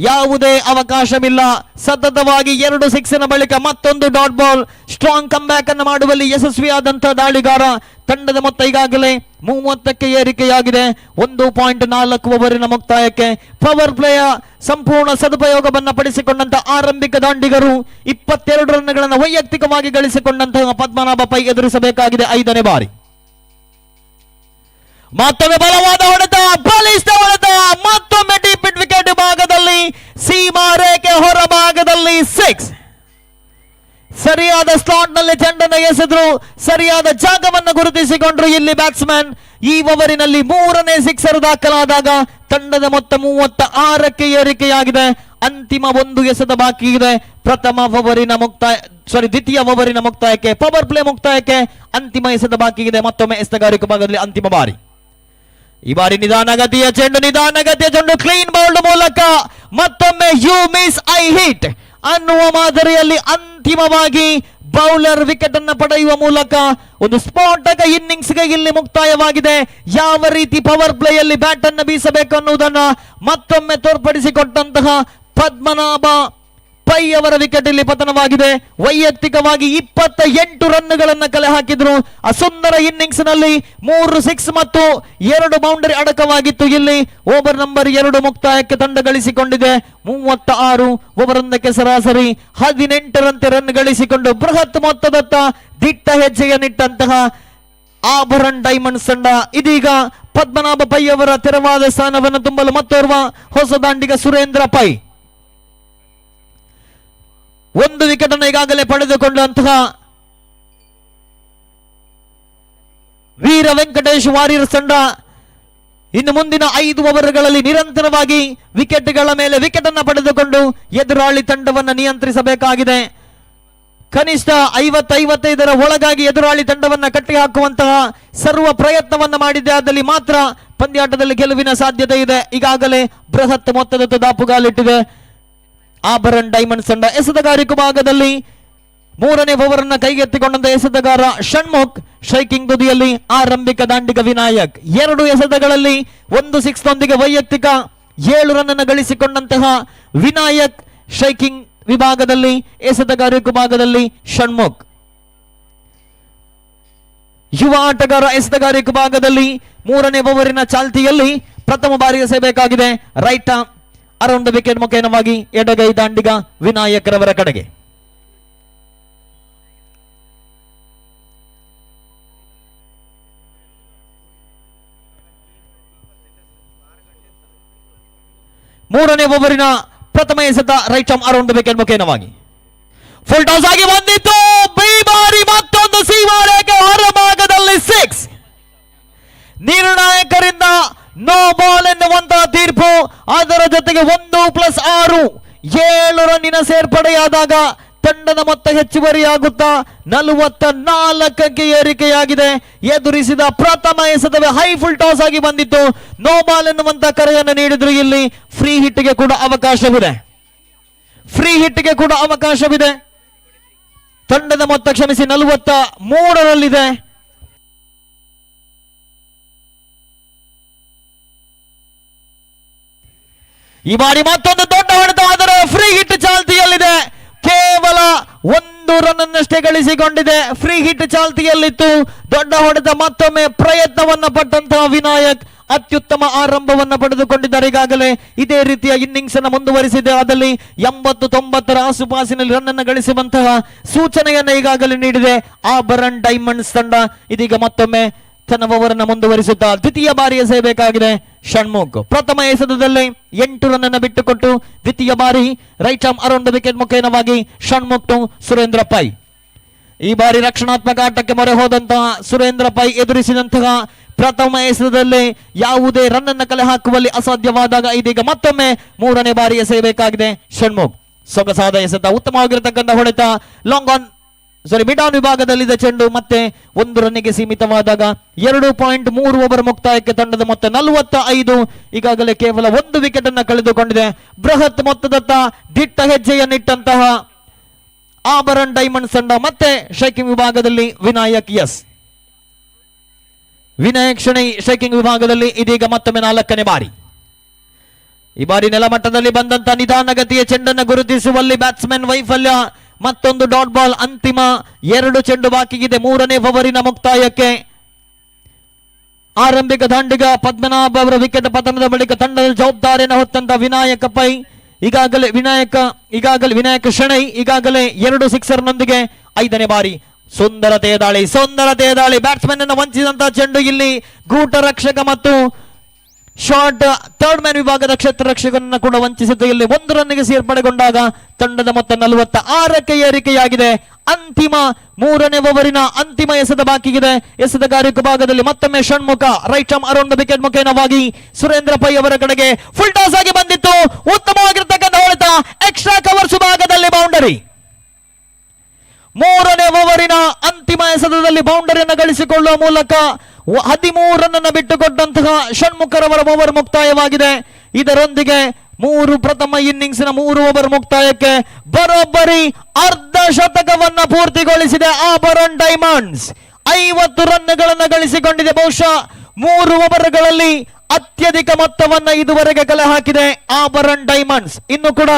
ಯಾವುದೇ ಅವಕಾಶವಿಲ್ಲ. ಸತತವಾಗಿ 2 ಸಿಕ್ಸ್ನ ಬಳಿಕ ಮತ್ತೊಂದು dot ball. Strong come back ಅನ್ನು ಮಾಡುವಲ್ಲಿ ಯಶಸ್ವಿಯಾದಂತಹ ದಾಳಿಗಾರ. ತಂಡದ ಮೊತ್ತ ಈಗಾಗಲೇ 30ಕ್ಕೆ ಏರಿಕೆಯಾಗಿದೆ. 1.4 ಓವರಿನ ಮುಕ್ತಾಯಕ್ಕೆ ಪವರ್ ಪ್ಲೇಯ ಸಂಪೂರ್ಣ ಸದುಪಯೋಗವನ್ನು ಪಡಿಸಿಕೊಂಡಂತಹ ಆರಂಭಿಕ ದಾಂಡಿಗರು 22 ರನ್ಗಳನ್ನು ವೈಯಕ್ತಿಕವಾಗಿ ಗಳಿಸಿಕೊಂಡಂತಹ ಪದ್ಮನಾಭ ಪೈ ಎದುರಿಸಬೇಕಾಗಿದೆ 5ನೇ ಬಾರಿ. ಮತ್ತೊಮ್ಮೆ ಬಲವಾದ ಹೊಡೆತ, ಬಲಿಷ್ಠ ಹೊಡೆತ, ಮತ್ತೊಮ್ಮೆ ಡೀಪ್ ಮಿಡ್ ವಿಕೆಟ್ ಭಾಗದಲ್ಲಿ ಸೀಮಾ ರೇಖೆ ಹೊರಭಾಗದಲ್ಲಿ 6. ಸರಿಯಾದ ಸ್ಲಾಟ್ ನಲ್ಲಿ ಚೆಂಡನ್ನು ಎಸೆದ್ರು, ಸರಿಯಾದ ಜಾಗವನ್ನು ಗುರುತಿಸಿಕೊಂಡ್ರು ಇಲ್ಲಿ ಬ್ಯಾಟ್ಸ್ಮನ್. ಈ ಓವರಿನಲ್ಲಿ 3ನೇ ಸಿಕ್ಸರ್ ದಾಖಲಾದಾಗ ತಂಡದ ಮೊತ್ತ 36ಕ್ಕೆ ಏರಿಕೆಯಾಗಿದೆ. ಅಂತಿಮ 1 ಎಸೆತ ಬಾಕಿ ಇದೆ. ಪ್ರಥಮ ಓವರಿನ ಮುಕ್ತಾಯ, ಸಾರಿ ದ್ವಿತೀಯ ಓವರಿನ ಮುಕ್ತಾಯಕ್ಕೆ, ಪವರ್ ಪ್ಲೇ ಮುಕ್ತಾಯಕ್ಕೆ ಅಂತಿಮ ಎಸೆತ ಬಾಕಿ ಇದೆ. ಮತ್ತೊಮ್ಮೆ ಎಸೆತಗಾರಿಕೆ ಭಾಗದಲ್ಲಿ ಅಂತಿಮ ಬಾರಿ. ಈ ಬಾರಿ ನಿಧಾನಗತಿಯ ಚೆಂಡು, ನಿಧಾನಗತಿಯ ಚೆಂಡು ಕ್ಲೀನ್ ಬೌಲ್ಡ್ ಮೂಲಕ ಮತ್ತೊಮ್ಮೆ you miss I hit ಅನ್ನುವ ಮಾದರಿಯಲ್ಲಿ ಅಂತಿಮವಾಗಿ ಬೌಲರ್ ವಿಕೆಟ್ ಅನ್ನು ಪಡೆಯುವ ಮೂಲಕ ಒಂದು ಸ್ಫೋಟಕ ಇನ್ನಿಂಗ್ಸ್ಗೆ ಇಲ್ಲಿ ಮುಕ್ತಾಯವಾಗಿದೆ. ಯಾವ ರೀತಿ ಪವರ್ ಪ್ಲೇಯಲ್ಲಿ ಬ್ಯಾಟ್ ಅನ್ನು ಬೀಸಬೇಕು ಅನ್ನುವುದನ್ನ ಮತ್ತೊಮ್ಮೆ ತೋರ್ಪಡಿಸಿಕೊಟ್ಟಂತಹ ಪದ್ಮನಾಭ ಪೈ ಅವರ ವಿಕೆಟ್ ಇಲ್ಲಿ ಪತನವಾಗಿದೆ. ವೈಯಕ್ತಿಕವಾಗಿ 28 ರನ್ಗಳನ್ನು ಕಲೆ ಹಾಕಿದ್ರು. ಆ ಸುಂದರ ಇನ್ನಿಂಗ್ಸ್ ನಲ್ಲಿ 3 ಸಿಕ್ಸ್ ಮತ್ತು 2 ಬೌಂಡರಿ ಅಡಕವಾಗಿತ್ತು. ಇಲ್ಲಿ ಓವರ್ ನಂಬರ್ 2 ಮುಕ್ತಾಯಕ್ಕೆ ತಂಡ ಗಳಿಸಿಕೊಂಡಿದೆ 36. ಓವರೊಂದಕ್ಕೆ ಸರಾಸರಿ 18ರಂತೆ ರನ್ ಗಳಿಸಿಕೊಂಡು ಬೃಹತ್ ಮೊತ್ತದತ್ತ ದಿಟ್ಟ ಹೆಜ್ಜೆಯನ್ನಿಟ್ಟಂತಹ ಆಭರಣ್ ಡೈಮಂಡ್ಸ್ ತಂಡ ಇದೀಗ ಪದ್ಮನಾಭ ಪೈ ಅವರ ತೆರವಾದ ಸ್ಥಾನವನ್ನು ತುಂಬಲು ಮತ್ತೋರ್ವ ಹೊಸ ದಾಂಡಿಗ ಸುರೇಂದ್ರ ಪೈ 1 ವಿಕೆಟ್ ಅನ್ನು ಈಗಾಗಲೇ ಪಡೆದುಕೊಂಡಂತಹ ವೀರ ವೆಂಕಟೇಶ್ ವಾರಿಯರ್ಸ್ ತಂಡ ಇನ್ನು ಮುಂದಿನ 5 ಓವರ್ಗಳಲ್ಲಿ ನಿರಂತರವಾಗಿ ವಿಕೆಟ್ಗಳ ಮೇಲೆ ವಿಕೆಟ್ ಅನ್ನು ಪಡೆದುಕೊಂಡು ಎದುರಾಳಿ ತಂಡವನ್ನು ನಿಯಂತ್ರಿಸಬೇಕಾಗಿದೆ. ಕನಿಷ್ಠ 50-55 ಒಳಗಾಗಿ ಎದುರಾಳಿ ತಂಡವನ್ನು ಕಟ್ಟಿಹಾಕುವಂತಹ ಸರ್ವ ಪ್ರಯತ್ನವನ್ನು ಮಾಡಿದ್ದೆ ಆದಲ್ಲಿ ಮಾತ್ರ ಪಂದ್ಯಾಟದಲ್ಲಿ ಗೆಲುವಿನ ಸಾಧ್ಯತೆ ಇದೆ. ಈಗಾಗಲೇ ಬೃಹತ್ ಮೊತ್ತದ ದಾಪುಗಾಲಿಟ್ಟಿದೆ ಆಭರಣ್ ಡೈಮಂಡ್ಸ್ ತಂಡ. ಎಸೆತಗಾರಿಕೆ ಭಾಗದಲ್ಲಿ 3ನೇ ಓವರ್ ಅನ್ನು ಕೈಗೆತ್ತಿಕೊಂಡಂತ ಎಸೆತಗಾರ ಷಣ್ಮುಖ್, ಸ್ಟ್ರೈಕಿಂಗ್ ತುದಿಯಲ್ಲಿ ಆರಂಭಿಕ ದಾಂಡಿಗ ವಿನಾಯಕ್. 2 ಎಸೆತಗಳಲ್ಲಿ 1 ಸಿಕ್ಸ್ ನೊಂದಿಗೆ ವೈಯಕ್ತಿಕ 7 ರನ್ ಅನ್ನು ಗಳಿಸಿಕೊಂಡಂತಹ ವಿನಾಯಕ್ ಸ್ಟ್ರೈಕಿಂಗ್ ವಿಭಾಗದಲ್ಲಿ, ಎಸೆತಗಾರಿಕೆ ಭಾಗದಲ್ಲಿ ಷಣ್ಮುಖ್. ಯುವ ಆಟಗಾರ ಎಸೆತಗಾರಿಕೆ ಭಾಗದಲ್ಲಿ 3ನೇ ಓವರಿನ ಚಾಲ್ತಿಯಲ್ಲಿ ಪ್ರಥಮ ಬಾರಿ ಎಸೆಯಬೇಕಾಗಿದೆ. ರೈಟ್ ಅರೌಂಡ್ the wicket ಮುಖೇನವಾಗಿ ಎಡಗೈ ದಾಂಡಿಗ ವಿನಾಯಕರವರ ಕಡೆಗೆ. ಮೂರನೇ ಓವರಿನ ಪ್ರಥಮ ಎಸೆತ right arm around the wicket ಮುಖೇನವಾಗಿ ಫುಲ್ ಟಾಸ್ ಆಗಿ ಬಂದಿತ್ತು. ಈ ಬಾರಿ ಮತ್ತೊಂದು ಸೀಮಾರೇಖೆ ಹೊರಭಾಗದಲ್ಲಿ ಸಿಕ್ಸ್. ನಿರ್ಣಾಯಕರಿಂದ ನೋ ಬಾಲ್ ಎನ್ನುವಂತಹ ತೀರ್ಪು. ಅದರ ಜೊತೆಗೆ 1 + 6, 7 ರನ್ನಿನ ಸೇರ್ಪಡೆಯಾದಾಗ ತಂಡದ ಮೊತ್ತ ಹೆಚ್ಚುವರಿಯಾಗುತ್ತಾ 44ಕ್ಕೆ ಏರಿಕೆಯಾಗಿದೆ. ಎದುರಿಸಿದ ಪ್ರಥಮ ಎಸೆತವೇ ಹೈ ಫುಲ್ ಟಾಸ್ ಆಗಿ ಬಂದಿತ್ತು. ನೋ ಬಾಲ್ ಎನ್ನುವಂತಹ ಕರೆಯನ್ನು ನೀಡಿದ್ರು. ಇಲ್ಲಿ ಫ್ರೀ ಹಿಟ್ಗೆ ಕೂಡ ಅವಕಾಶವಿದೆ. ಫ್ರೀ ಹಿಟ್ಗೆ ಕೂಡ ಅವಕಾಶವಿದೆ. ತಂಡದ ಮೊತ್ತ, ಕ್ಷಮಿಸಿ, 43ರಲ್ಲಿದೆ. ಈ ಬಾರಿ ಮತ್ತೊಂದು ದೊಡ್ಡ ಹೊಡೆತ, ಆದರೆ ಫ್ರೀ ಹಿಟ್ ಚಾಲ್ತಿಯಲ್ಲಿದೆ. ಕೇವಲ 1 ರನ್ ಅನ್ನಷ್ಟೇ ಗಳಿಸಿಕೊಂಡಿದೆ. ಫ್ರೀ ಹಿಟ್ ಚಾಲ್ತಿಯಲ್ಲಿತ್ತು. ದೊಡ್ಡ ಹೊಡೆತ ಮತ್ತೊಮ್ಮೆ ಪ್ರಯತ್ನವನ್ನ ಪಟ್ಟಂತಹ ವಿನಾಯಕ್ ಅತ್ಯುತ್ತಮ ಆರಂಭವನ್ನ ಪಡೆದುಕೊಂಡಿದ್ದಾರೆ. ಈಗಾಗಲೇ ಇದೇ ರೀತಿಯ ಇನ್ನಿಂಗ್ಸ್ ಅನ್ನು ಮುಂದುವರಿಸಿದೆ. ಅದಲ್ಲಿ 80-90ರ ಆಸುಪಾಸಿನಲ್ಲಿ ರನ್ ಅನ್ನು ಗಳಿಸುವಂತಹ ಸೂಚನೆಯನ್ನ ಈಗಾಗಲೇ ನೀಡಿದೆ ಆಭರಣ್ ಡೈಮಂಡ್ಸ್ ತಂಡ. ಇದೀಗ ಮತ್ತೊಮ್ಮೆ ತನ್ನ ಓವರನ್ನು ಮುಂದುವರಿಸುತ್ತಾ ದ್ವಿತೀಯ ಬಾರಿ ಎಸೆಯಬೇಕಾಗಿದೆ ಷಣ್ಮುಖ್. ಪ್ರಥಮ ಎಸೆತದಲ್ಲಿ 8 ರನ್ ಅನ್ನು ಬಿಟ್ಟುಕೊಟ್ಟು ದ್ವಿತೀಯ ಬಾರಿ right arm around the wicket ಮುಖೇನವಾಗಿ ಷಣ್ಮುಖ್ ಟು ಸುರೇಂದ್ರ ಪೈ. ಈ ಬಾರಿ ರಕ್ಷಣಾತ್ಮಕ ಆಟಕ್ಕೆ ಮೊರೆ ಹೋದಂತಹ ಸುರೇಂದ್ರ ಪೈ ಎದುರಿಸಿದಂತಹ ಪ್ರಥಮ ಎಸೆತದಲ್ಲಿ ಯಾವುದೇ ರನ್ ಅನ್ನು ಕಲೆ ಹಾಕುವಲ್ಲಿ ಅಸಾಧ್ಯವಾದಾಗ ಇದೀಗ ಮತ್ತೊಮ್ಮೆ ಮೂರನೇ ಬಾರಿ ಎಸೆಯಬೇಕಾಗಿದೆ ಷಣ್ಮುಖ್. ಸೊಗಸಾದ ಎಸೆತ, ಉತ್ತಮವಾಗಿರತಕ್ಕಂಥ ಹೊಡೆತ. Long on, sorry, mid on ವಿಭಾಗದಲ್ಲಿದ್ದ ಚೆಂಡು ಮತ್ತೆ 1 ರನ್ನಿಗೆ ಸೀಮಿತವಾದಾಗ 2.3 ಓವರ್ ಮುಕ್ತಾಯಕ್ಕೆ ತಂಡದ ಮೊತ್ತ 45. ಈಗಾಗಲೇ ಕೇವಲ 1 ವಿಕೆಟ್ ಅನ್ನು ಕಳೆದುಕೊಂಡಿದೆ. ಬೃಹತ್ ಮೊತ್ತದತ್ತ ದಿಟ್ಟ ಹೆಜ್ಜೆಯನ್ನಿಟ್ಟಂತಹ ಆಭರಣ್ ಡೈಮಂಡ್ ತಂಡ. ಮತ್ತೆ ಸ್ಟ್ರೈಕಿಂಗ್ ವಿಭಾಗದಲ್ಲಿ ವಿನಾಯಕ್ ಎಸ್, ವಿನಾಯಕ್ ಶೆಣೈ ಸ್ಟ್ರೈಕಿಂಗ್ ವಿಭಾಗದಲ್ಲಿ ಇದೀಗ ಮತ್ತೊಮ್ಮೆ ನಾಲ್ಕನೇ ಬಾರಿ. ಈ ಬಾರಿ ನೆಲಮಟ್ಟದಲ್ಲಿ ಬಂದಂತ ನಿಧಾನಗತಿಯ ಚೆಂಡನ್ನು ಗುರುತಿಸುವಲ್ಲಿ ಬ್ಯಾಟ್ಸ್ಮನ್ ವೈಫಲ್ಯ. ಮತ್ತೊಂದು ಡಾಟ್ ಬಾಲ್. ಅಂತಿಮ 2 ಚೆಂಡು ಬಾಕಿ ಇದೆ ಮೂರನೇ ಓವರಿನ ಮುಕ್ತಾಯಕ್ಕೆ. ಆರಂಭಿಕ ದಾಂಡಿಗ ಪದ್ಮನಾಭ ಅವರ ವಿಕೆಟ್ ಪತನದ ಬಳಿಕ ತಂಡದ ಜವಾಬ್ದಾರಿಯನ್ನು ಹೊತ್ತಂತ ವಿನಾಯಕ ಪೈ ಈಗಾಗಲೇ ವಿನಾಯಕ ಈಗಾಗಲೇ ವಿನಾಯಕ ಶೆಣೈ ಈಗಾಗಲೇ 2 ಸಿಕ್ಸರ್ನೊಂದಿಗೆ ಐದನೇ ಬಾರಿ. ಸುಂದರತೆಯ ದಾಳಿ, ಸುಂದರತೆಯ ದಾಳಿ. ಬ್ಯಾಟ್ಸ್ಮನ್ ಅನ್ನು ವಂಚಿಸಿದಂತಹ ಚೆಂಡು ಇಲ್ಲಿ ಗೂಟ ರಕ್ಷಕ ಮತ್ತು ಶಾರ್ಟ್ ಥರ್ಡ್ ಮ್ಯಾನ್ ವಿಭಾಗದ ಕ್ಷೇತ್ರ ರಕ್ಷಕರನ್ನ ಕೂಡ ವಂಚಿಸಿದ್ದು. ಇಲ್ಲಿ 1 ರನ್ನಿಗೆ ಸೇರ್ಪಡೆಗೊಂಡಾಗ ತಂಡದ ಮೊತ್ತ 46ಕ್ಕೆ ಏರಿಕೆಯಾಗಿದೆ. ಅಂತಿಮ ಮೂರನೇ ಓವರಿನ ಅಂತಿಮ ಎಸೆತ ಬಾಕಿ ಇದೆ. ಎಸೆತಗಾರಿಕೆ ಭಾಗದಲ್ಲಿ ಮತ್ತೊಮ್ಮೆ Shanmukha. Right arm around the wicket ಮುಖೇನವಾಗಿ ಸುರೇಂದ್ರ ಪೈ ಅವರ ಕಡೆಗೆ ಫುಲ್ ಟಾಸ್ ಆಗಿ ಬಂದಿತ್ತು. ಉತ್ತಮವಾಗಿರ್ತಕ್ಕಂಥ ಹೊಡೆತ, ಎಕ್ಸ್ಟ್ರಾ ಕವರ್ಸ್ ಭಾಗದಲ್ಲಿ ಬೌಂಡರಿ. ಮೂರನೇ ಓವರಿನ ಅಂತಿಮ ಎಸೆತದಲ್ಲಿ ಬೌಂಡರಿಯನ್ನು ಗಳಿಸಿಕೊಳ್ಳುವ ಮೂಲಕ 13 ರನ್ನನ್ನು ಬಿಟ್ಟುಕೊಟ್ಟಂತಹ ಷಣ್ಮುಖರವರ ಓವರ್ ಮುಕ್ತಾಯವಾಗಿದೆ. ಇದರೊಂದಿಗೆ ಮೂರು ಪ್ರಥಮ ಇನ್ನಿಂಗ್ಸ್ನ 3 ಓವರ್ ಮುಕ್ತಾಯಕ್ಕೆ ಬರೋಬ್ಬರಿ ಅರ್ಧ ಶತಕವನ್ನ ಪೂರ್ತಿಗೊಳಿಸಿದೆ ಆಭರಣ್ ಡೈಮಂಡ್ಸ್. 50 ರನ್ಗಳನ್ನು ಗಳಿಸಿಕೊಂಡಿದೆ. ಬಹುಶಃ 3 ಓವರ್ಗಳಲ್ಲಿ ಅತ್ಯಧಿಕ ಮೊತ್ತವನ್ನ ಇದುವರೆಗೆ ಕಲೆ ಹಾಕಿದೆ ಆಭರಣ್ ಡೈಮಂಡ್ಸ್. ಇನ್ನು ಕೂಡ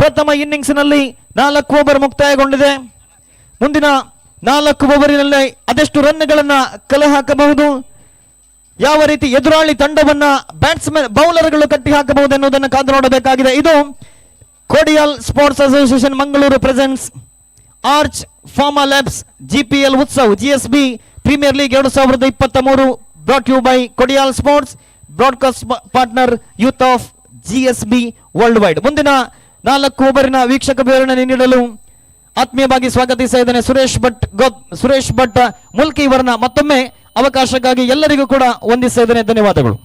ಪ್ರಥಮ ಇನ್ನಿಂಗ್ಸ್ನಲ್ಲಿ 4 ಓವರ್ ಮುಕ್ತಾಯಗೊಂಡಿದೆ. ಮುಂದಿನ 4 ಓವರಿನಲ್ಲಿ ಅದೆಷ್ಟು ರನ್ಗಳನ್ನ ಕಲೆ ಹಾಕಬಹುದು, ಯಾವ ರೀತಿ ಎದುರಾಳಿ ತಂಡವನ್ನ ಬ್ಯಾಟ್ಸ್ಮನ್ ಬೌಲರ್ಗಳು ಕಟ್ಟಿ ಹಾಕಬಹುದು ಎನ್ನುವುದನ್ನು ಕಾದು ನೋಡಬೇಕಾಗಿದೆ. ಇದು Kodial sports association Mangaluru presents arch pharma labs GPL Utsav GSB premier league 2023, brought you by Kodial Sports, broadcast partner Youth of GSB World Wide. ಮುಂದಿನ 4 ಓವರಿನ ವೀಕ್ಷಕ ವಿವರಣೆ ನೀಡಲು ಆತ್ಮೀಯವಾಗಿ ಸ್ವಾಗತಿಸ್ತಾ ಇದ್ದೇನೆ ಸುರೇಶ್ ಭಟ್ ಮುಲ್ಕಿ ಇವರನ್ನ. ಮತ್ತೊಮ್ಮೆ ಅವಕಾಶಕ್ಕಾಗಿ ಎಲ್ಲರಿಗೂ ಕೂಡ ವಂದಿಸ್ತಾ ಇದ್ದೇನೆ. ಧನ್ಯವಾದಗಳು.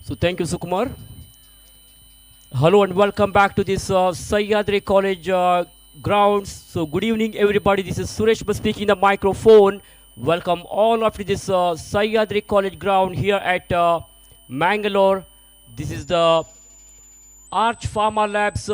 So thank you, Sukumar. Hello and welcome back to this Sahyadri College grounds. So good evening, everybody. This is Suresh Bhat speaking the microphone. Welcome all of you to this Sahyadri College ground here at Mangalore. This is the Arch Pharma Labs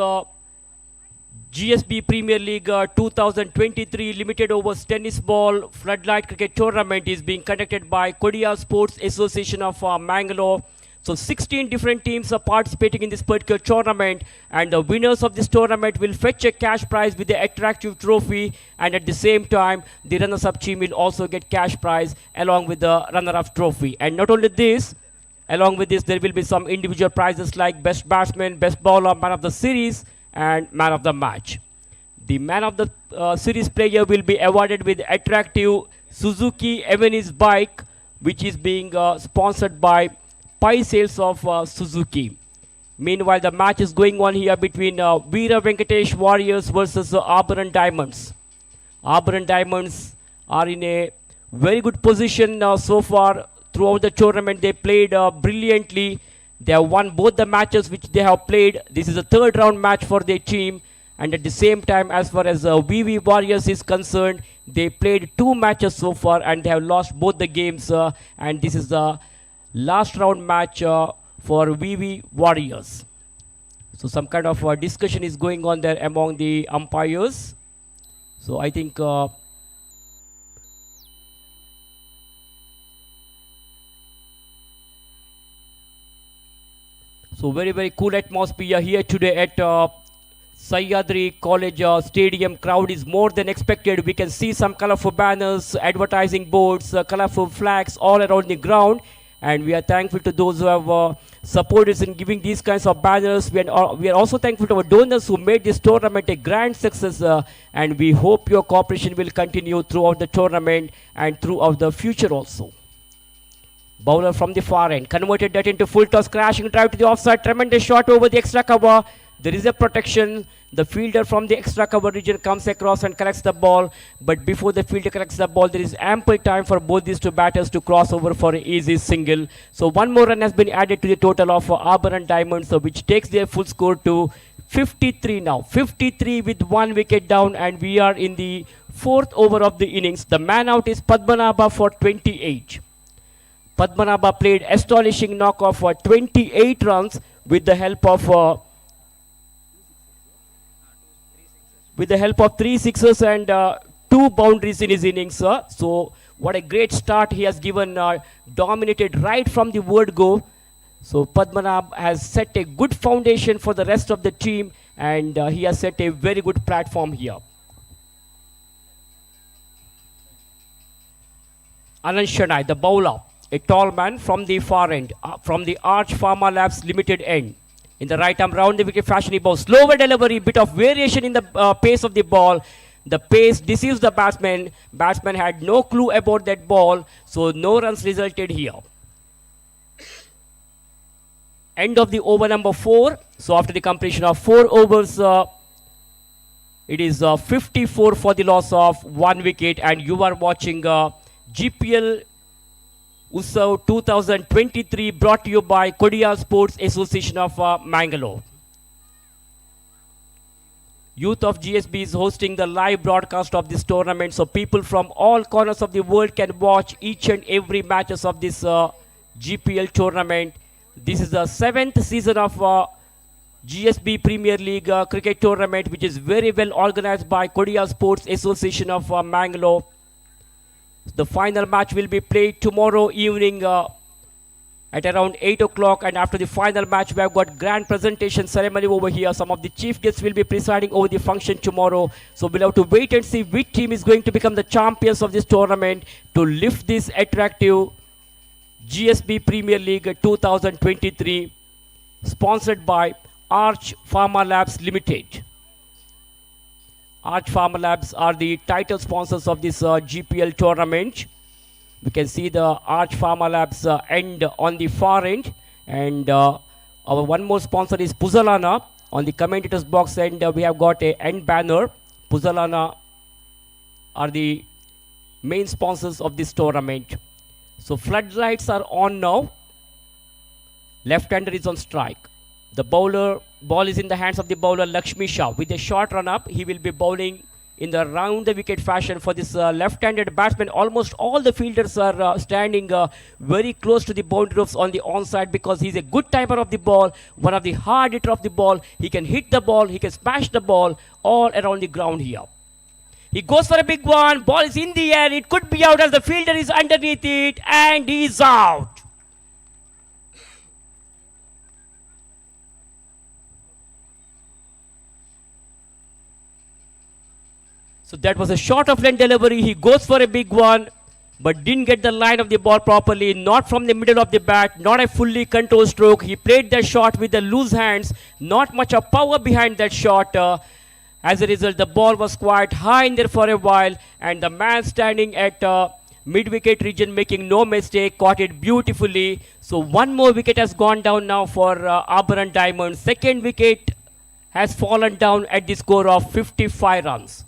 GSB Premier League 2023 Limited Overs Tennis Ball Floodlight Cricket Tournament is being conducted by Kodial Sports Association of Mangalore. So 16 different teams are participating in this particular tournament, and the winners of this tournament will fetch a cash prize with the attractive trophy, and at the same time the runners-up team will also get cash prize along with the runner-up trophy. And not only this, along with this there will be some individual prizes like best batsman, best bowler, man of the series and man of the match. The man of the series player will be awarded with attractive Suzuki Avenis bike, which is being sponsored by Pi Sales of Suzuki. Meanwhile, the match is going on here between Veera Venkatesh Warriors versus Abharan Diamonds. Abharan Diamonds are in a very good position so far throughout the tournament. They played brilliantly. They have won both the matches which they have played. This is the third round match for their team. And at the same time, as far as VV Warriors is concerned, they played 2 matches so far and they have lost both the games. And this is the last round match for VV Warriors. So some kind of discussion is going on there among the umpires. So I think so very, very cool atmosphere here today at Sahyadri College Stadium. Crowd is more than expected. We can see some colorful banners, advertising boards, colorful flags all around the ground. And we are thankful to those who have supported us in giving these kinds of banners. We are also thankful to our donors who made this tournament a grand success. And we hope your cooperation will continue throughout the tournament and throughout the future also. Bowler from the far end converted that into full toss, crashing drive to the offside. Tremendous shot over the extra cover. There is a protection. The fielder from the extra cover region comes across and collects the ball. But before the fielder collects the ball, there is ample time for both these two batters to cross over for an easy single. So one more run has been added to the total of Abharan Diamonds, which takes their full score to 53 now. 53 with 1 wicket down, and we are in the 4th over of the innings. The man out is Padmanabha for 28. Padmanabha played astonishing knock of 28 runs with the help of 3 sixes and 2 boundaries in his innings, sir. So what a great start he has given, dominated right from the word go. So Padmanabh has set a good foundation for the rest of the team, and he has set a very good platform here. Anand Shanai, the bowler, a tall man from the far end, from the Arch Pharma Labs Limited end. In the right arm round the wicket fashion, he bowls slower delivery, bit of variation in the pace of the ball. The pace deceives the batsman. Batsman had no clue about that ball, so no runs resulted here. End of the over number 4. So after the completion of 4 overs, it is 54 for the loss of 1 wicket, and you are watching GPL Utsav 2023 brought to you by Kodial Sports Association of Mangalore. Youth of GSB is hosting the live broadcast of this tournament, so people from all corners of the world can watch each and every matches of this GPL tournament. This is the 7th season of GSB Premier League cricket tournament, which is very well organized by Kodial Sports Association of Mangalore. The final match will be played tomorrow evening at around 8 o'clock, and after the final match we have got grand presentation ceremony over here. Some of the chief guests will be presiding over the function tomorrow. So we'll have to wait and see which team is going to become the champions of this tournament to lift this attractive GSB Premier League 2023, sponsored by Arch Pharma Labs Limited. Arch Pharma Labs are the title sponsors of this GPL tournament. We can see the Arch Pharma Labs end on the far end, and our one more sponsor is Puzzolana. On the commentators box end, we have got a end banner. Puzzolana are the main sponsors of this tournament. So floodlights are on now. Left-hander is on strike. The bowler, ball is in the hands of the bowler Lakshmi Shah. With a short run up, he will be bowling in the round the wicket fashion for this left-handed batsman. Almost all the fielders are standing very close to the boundary ropes on the onside, because he's a good timer of the ball, one of the hard hitter of the ball. He can hit the ball, he can smash the ball all around the ground here. He goes for a big one. Ball is in the air. It could be out as the fielder is underneath it, and he's out. So that was a short of length delivery. He goes for a big one, but didn't get the line of the ball properly, not from the middle of the bat, not a fully controlled stroke. He played that shot with the loose hands, not much of power behind that shot. As a result, the ball was quite high in there for a while, and the man standing at mid-wicket region making no mistake, caught it beautifully. So one more wicket has gone down now for Abharan Diamonds. Second wicket has fallen down at the score of 55 runs.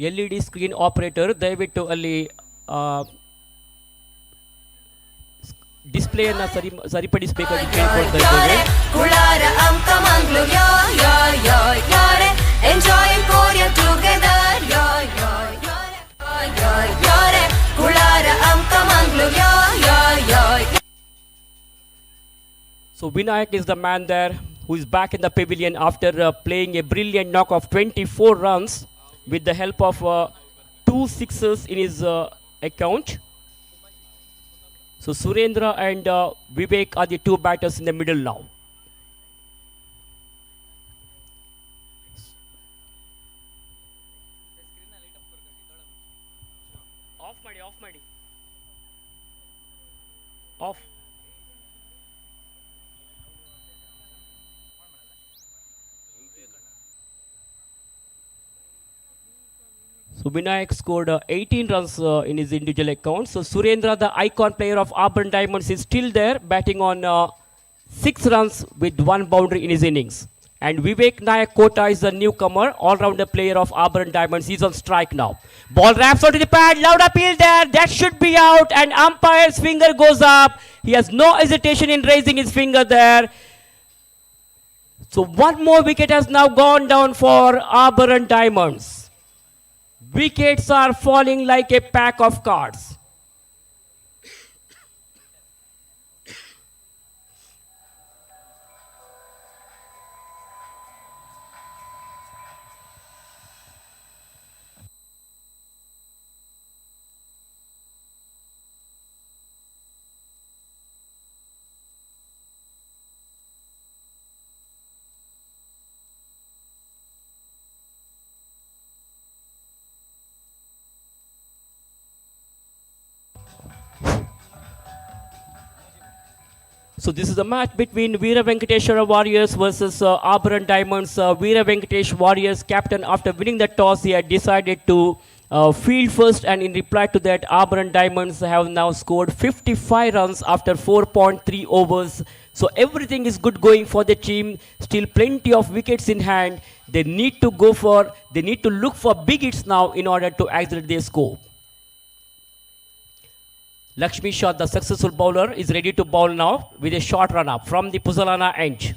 LED screen operator ದಯವಿಟ್ಟು ಅಲ್ಲಿ ಡಿಸ್ಪ್ಲೇಯನ್ನು ಸರಿಪಡಿಸಬೇಕಾಗಿ ಕೇಳ್ಕೊಳ್ತಾ ಇದ್ದೇವೆ. Kulara Amka Mangalore yo yo yo yore enjoy Korea together yo yo yo yo yore Kulara Amka Mangalore yo yo yo. So Vinayak is the man there who is back in the pavilion after playing a brilliant knock of 24 runs with the help of 2 sixes in his account. So Surendra and Vivek are the two batters in the middle now. Off ಮಾಡಿ, off ಮಾಡಿ, off. So Vinayak scored 18 runs in his individual account. So Surendra, the icon player of Abharan Diamonds, is still there, batting on 6 runs with 1 boundary in his innings. And Vivek Nayak Kota is the newcomer, all-rounder player of Abharan Diamonds. He's on strike now. Ball wraps onto the pad, loud appeal there. That should be out, and umpire's finger goes up. He has no hesitation in raising his finger there. So one more wicket has now gone down for Abharan Diamonds. Wickets are falling like a pack of cards. So this is a match between Veera Venkateshwara Warriors versus Abharan Diamonds. Veera Venkatesh Warriors captain, after winning the toss, he had decided to field first, and in reply to that, Abharan Diamonds have now scored 55 runs after 4.3 overs. So everything is good going for the team. Still plenty of wickets in hand. They need to go for, they need to look for big hits now in order to accelerate their score. Lakshmi Shah, the successful bowler, is ready to bowl now with a short run up from the Puzzolana end.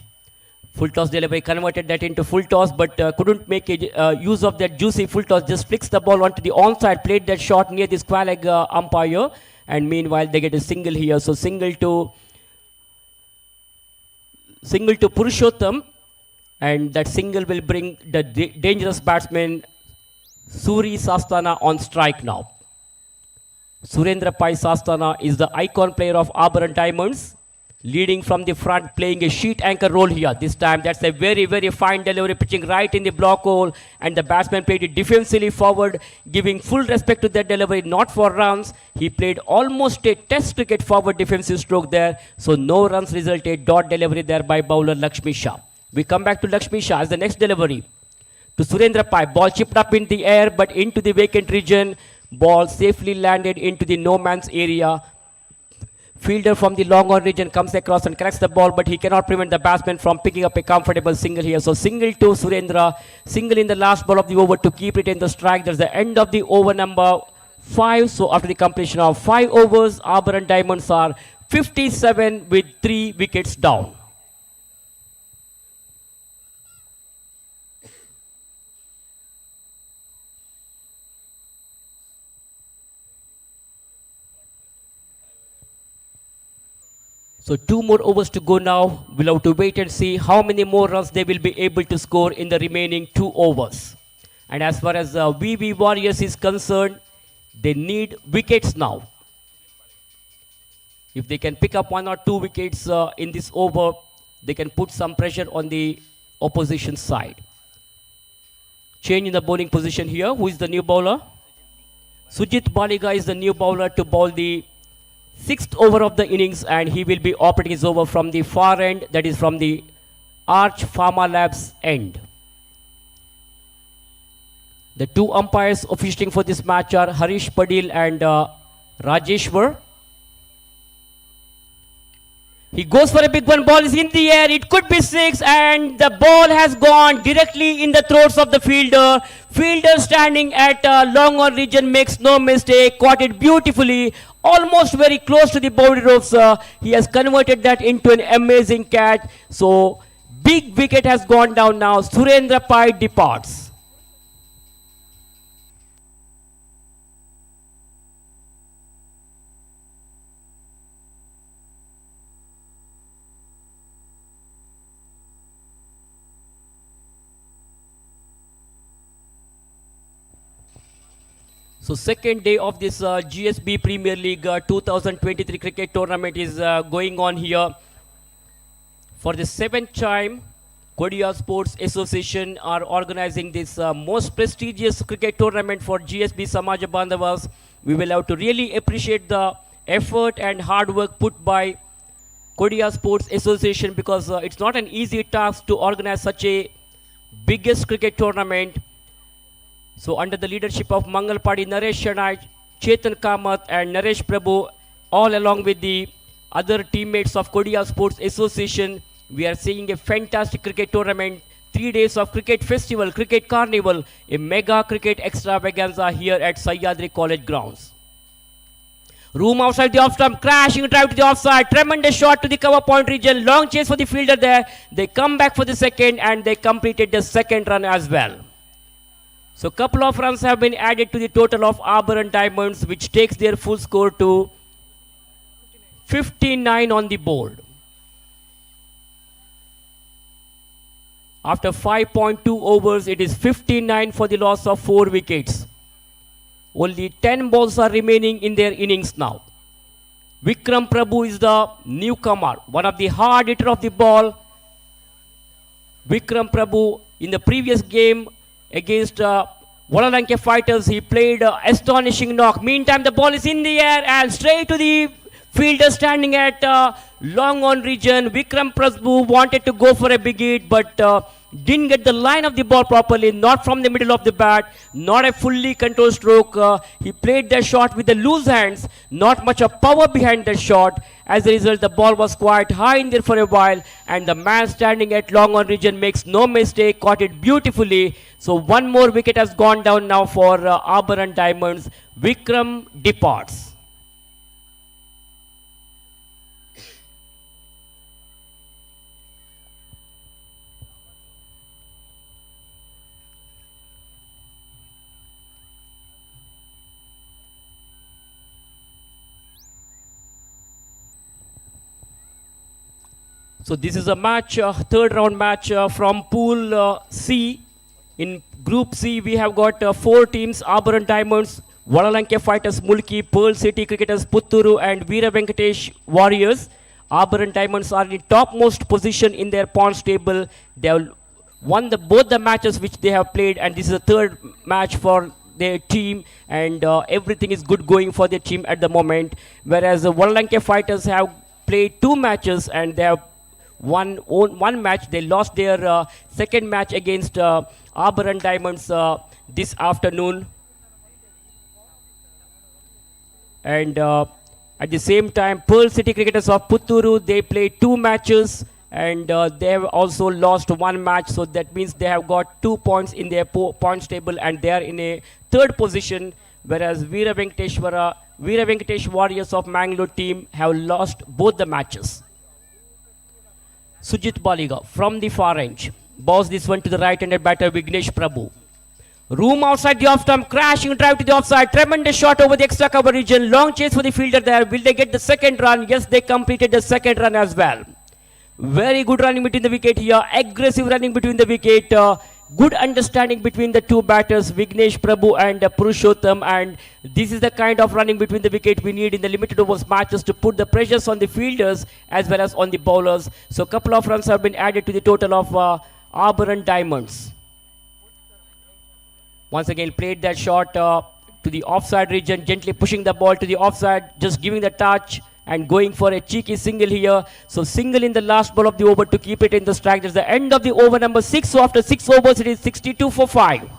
Full toss delivery, converted that into full toss, but couldn't make a use of that juicy full toss. Just flicks the ball onto the onside, played that shot near the square leg umpire, and meanwhile they get a single here. So single to Purushottam, and that single will bring the dangerous batsman Suri Sastana on strike now. Surendra Pai Sastana is the icon player of Abharan Diamonds, leading from the front, playing a sheet anchor role here. This time that's a very, very fine delivery, pitching right in the block hole, and the batsman played it defensively forward, giving full respect to that delivery, not for runs. He played almost a test cricket forward defensive stroke there, so no runs resulted. Dot delivery there by bowler Lakshmi Shah. We come back to Lakshmi Shah as the next delivery. To Surendra Pai, ball chipped up in the air but into the vacant region. Ball safely landed into the no man's area. Fielder from the long on region comes across and collects the ball, but he cannot prevent the batsman from picking up a comfortable single here. So single to Surendra, single in the last ball of the over to keep it in the strike. That's the end of the over number 5. So after the completion of 5 overs, Abharan Diamonds are 57 with 3 wickets down. So 2 more overs to go now. We'll have to wait and see how many more runs they will be able to score in the remaining 2 overs. And as far as vbwarriors is concerned, they need wickets now. If they can pick up 1 or 2 wickets in this over, they can put some pressure on the opposition side. Change in the bowling position here. Who is the new bowler? Sujit Baliga is the new bowler to bowl the 6th over of the innings, and he will be operating his over from the far end, that is from the Arch Pharma Labs end. The 2 umpires officiating for this match are Harish Padil and Rajeshwar. He goes for a big one. Ball is in the air. It could be 6, and the ball has gone directly in the throats of the fielder. Fielder standing at long on region makes no mistake. Caught it beautifully, almost very close to the boundary ropes. He has converted that into an amazing catch. So big wicket has gone down now. Surendra Pai departs. So second day of this GSB Premier League 2023 cricket tournament is going on here. For the 7th time, Khodiyar Sports Association are organizing this most prestigious cricket tournament for GSB Samaja Bandhavas. We will have to really appreciate the effort and hard work put by Khodiyar Sports Association, because it's not an easy task to organize such a biggest cricket tournament. So under the leadership of Mangalpady Naresh Shanai, Chetan Kamath and Naresh Prabhu, all along with the other teammates of Khodiyar Sports Association, we are seeing a fantastic cricket tournament, 3 days of cricket festival, cricket carnival, a mega cricket extravaganza here at Sahyadri College grounds. Room outside the off stump, crashing drive to the offside, tremendous shot to the cover point region, long chase for the fielder there. They come back for the second and they completed the second run as well. So couple of runs have been added to the total of Abharan Diamonds, which takes their full score to 59 on the board. After 5.2 overs, it is 59 for the loss of 4 wickets. Only 10 balls are remaining in their innings now. Vikram Prabhu is the newcomer, one of the hard hitter of the ball. Vikram Prabhu in the previous game against Valalanke Fighters, he played astonishing knock. Meantime, the ball is in the air and straight to the fielder standing at long on region. Vikram Prabhu wanted to go for a big hit, but didn't get the line of the ball properly, not from the middle of the bat, not a fully controlled stroke. He played the shot with the loose hands, not much of power behind the shot. As a result, the ball was quite high in there for a while, and the man standing at long on region makes no mistake, caught it beautifully. So one more wicket has gone down now for Abharan Diamonds. Vikram departs. So this is a match, third round match from Pool C. In Group C, we have got 4 teams: Abharan Diamonds, Valalanke Fighters Mulki, Pearl City Cricketers Puttur, and Veera Venkatesh Warriors. Abharan Diamonds are in topmost position in their points table. They have won both the matches which they have played, and this is the third match for their team, and everything is good going for their team at the moment. Whereas the Valalanke Fighters have played 2 matches and they have won one match. They lost their second match against Abharan Diamonds this afternoon. And at the same time, Pearl City Cricketers of Puttur, they played 2 matches and they have also lost 1 match. So that means they have got 2 points in their points table and they are in a third position. Whereas Veera Venkatesh Warriors of Mangalore team have lost both the matches. Sujit Baliga from the far range balls this one to the right-handed batter Vignesh Prabhu. Room outside the off stump, crashing drive to the offside. Tremendous shot over the extra cover region. Long chase for the fielder there. Will they get the second run? Yes, they completed the second run as well. Very good running between the wicket here. Aggressive running between the wicket. Good understanding between the two batters, Vignesh Prabhu and Purushottam. And this is the kind of running between the wicket we need in the limited overs matches to put the pressures on the fielders as well as on the bowlers. So a couple of runs have been added to the total of Abharan Diamonds. Once again, played that shot to the offside region, gently pushing the ball to the offside, just giving the touch and going for a cheeky single here. So single in the last ball of the over to keep it in the strike. That's the end of the over number 6. So after 6 overs, it is 62 for 5.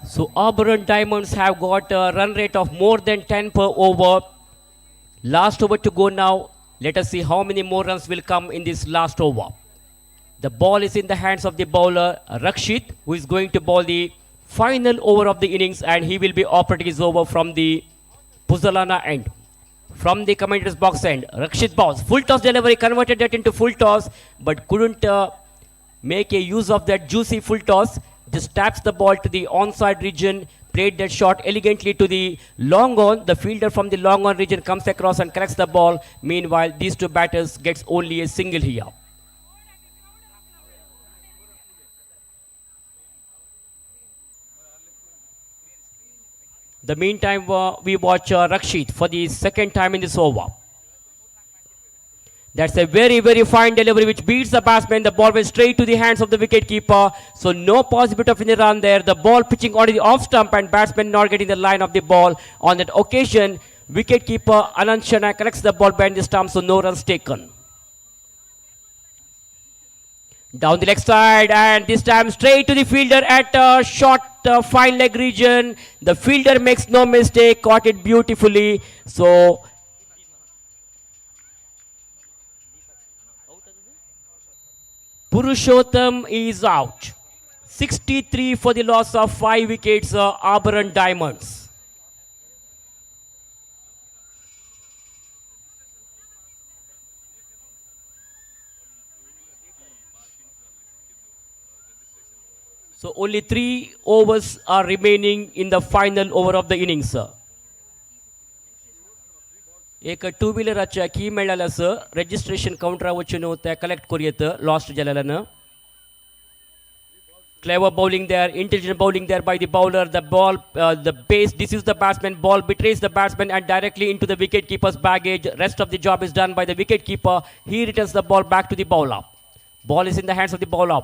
So Abharan Diamonds have got a run rate of more than 10 per over. Last over to go now. Let us see how many more runs will come in this last over. The ball is in the hands of the bowler Rakshit, who is going to bowl the final over of the innings, and he will be operating his over from the Puzzolana end. From the commentator's box end, Rakshit bowls. Full toss delivery, converted that into full toss, but couldn't make a use of that juicy full toss. Just taps the ball to the onside region, played that shot elegantly to the long on. The fielder from the long on region comes across and collects the ball. Meanwhile, these two batters gets only a single here. The meantime, we watch Rakshit for the second time in this over. That's a very, very fine delivery which beats the batsman. The ball went straight to the hands of the wicket-keeper. So no possibility of any run there. The ball pitching onto the off stump and batsman not getting the line of the ball. On that occasion, wicket-keeper Anand Shana collects the ball behind the stump, so no runs taken. Down the leg side, and this time straight to the fielder at a short fine leg region. The fielder makes no mistake, caught it beautifully. So Purushottam is out. 63 for the loss of 5 wickets, Abharan Diamonds. So only 3 overs are remaining in the final over of the innings, sir. एक two व्हीलराच्या की मेळ्ळेलें आसा, registration कावंटरा वचून ते collect करूं येता lost जाल्ल्यान. Clever bowling there, intelligent bowling there by the bowler. The ball, the base deceives the batsman, ball betrays the batsman and directly into the wicket keeper's baggage. Rest of the job is done by the wicket keeper. He returns the ball back to the bowler. Ball is in the hands of the bowler.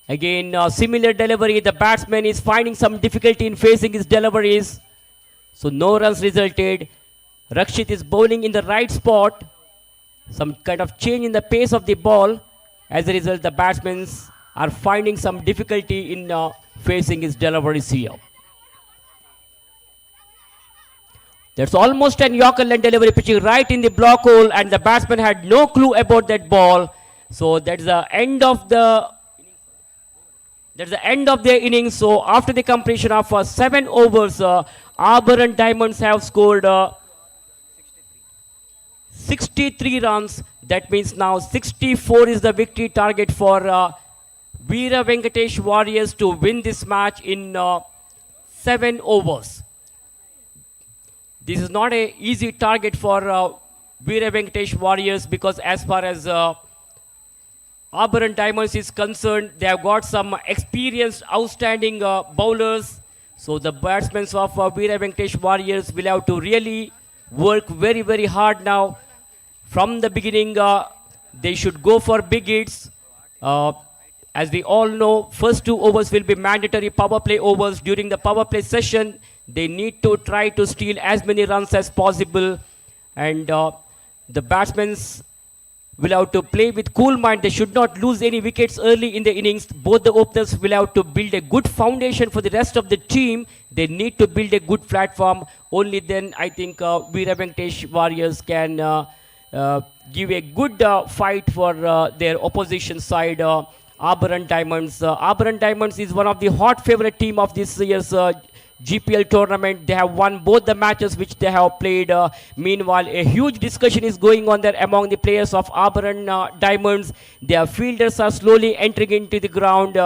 Again, similar delivery. The batsman is finding some difficulty in facing his deliveries. So no runs resulted. Rakshit is bowling in the right spot. Some kind of change in the pace of the ball. As a result, the batsmen are finding some difficulty in facing his deliveries here. That's almost an Yorker length delivery, pitching right in the block hole, and the batsman had no clue about that ball. So that's the end of the innings. So after the completion of 7 overs, Abharan Diamonds have scored 63 runs. That means now 64 is the victory target for Veera Venkatesh Warriors to win this match in 7 overs. This is not an easy target for Veera Venkatesh Warriors, because as far as Abharan Diamonds is concerned, they have got some experienced, outstanding bowlers. So the batsmen of Veera Venkatesh Warriors will have to really work very, very hard now From the beginning, they should go for big hits. As we all know, first 2 overs will be mandatory power play overs. During the power play session, they need to try to steal as many runs as possible. And the batsmen will have to play with cool mind. They should not lose any wickets early in the innings. Both the openers will have to build a good foundation for the rest of the team. They need to build a good platform. Only then, I think, Veera Venkatesh Warriors can give a good fight for their opposition side, Abharan Diamonds. Abharan Diamonds is one of the hot favorite team of this year's GPL tournament. They have won both the matches which they have played. Meanwhile, a huge discussion is going on there among the players of Abharan Diamonds. Their fielders are slowly entering into the ground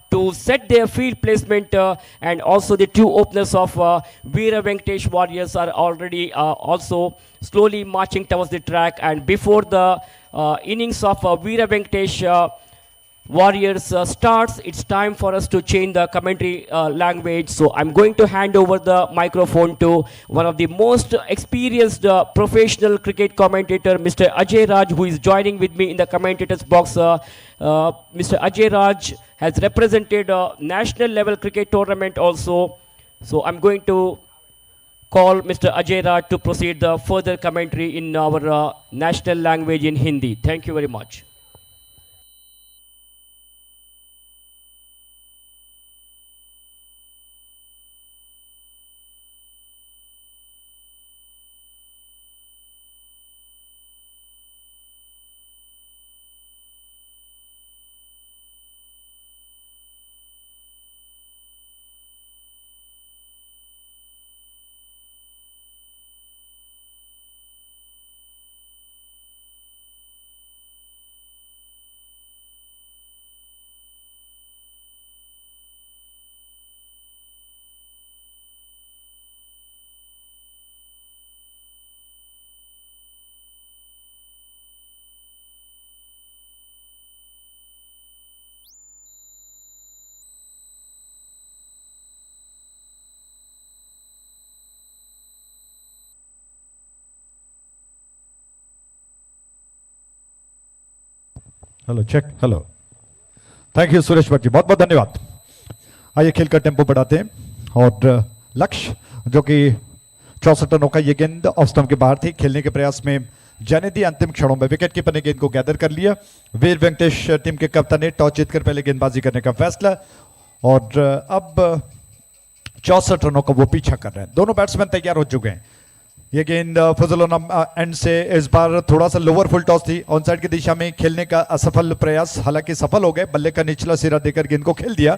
to set their field placement, and also the 2 openers of Veera Venkatesh Warriors are already also slowly marching towards the track. And before the innings of Veera Venkatesh Warriors starts, it's time for us to change the commentary language. So I'm going to hand over the microphone to one of the most experienced professional cricket commentator, Mr. Ajay Raj, who is joining with me in the commentators box. Mr. Ajay Raj has represented national level cricket tournament also. So I'm going to call Mr. Ajay Raj to proceed the further commentary in our national language in Hindi. Thank you very much. Hello check, hello, thank you Suresh Bhatt ji, बहुत बहुत धन्यवाद। आइए खेल का tempo बढ़ाते हैं और लक्ष्य जो कि 64 रनों का ये गेंद ऑफ स्टंप के बाहर थी, खेलने के प्रयास में जाने दी अंतिम क्षणों में विकेट कीपर ने गेंद को गैदर कर लिया। वीर वेंकटेश टीम के कप्तान ने टॉस जीतकर पहले गेंदबाजी करने का फैसला और अब 64 रनों का वो पीछा कर रहे हैं। दोनों बैट्समैन तैयार हो चुके हैं। ये गेंद फजलोना एंड से इस बार थोड़ा सा लोअर फुल टॉस थी, ऑन साइड की दिशा में खेलने का असफल प्रयास, हालांकि सफल हो गए, बल्ले का निचला सिरा देकर गेंद को खेल दिया।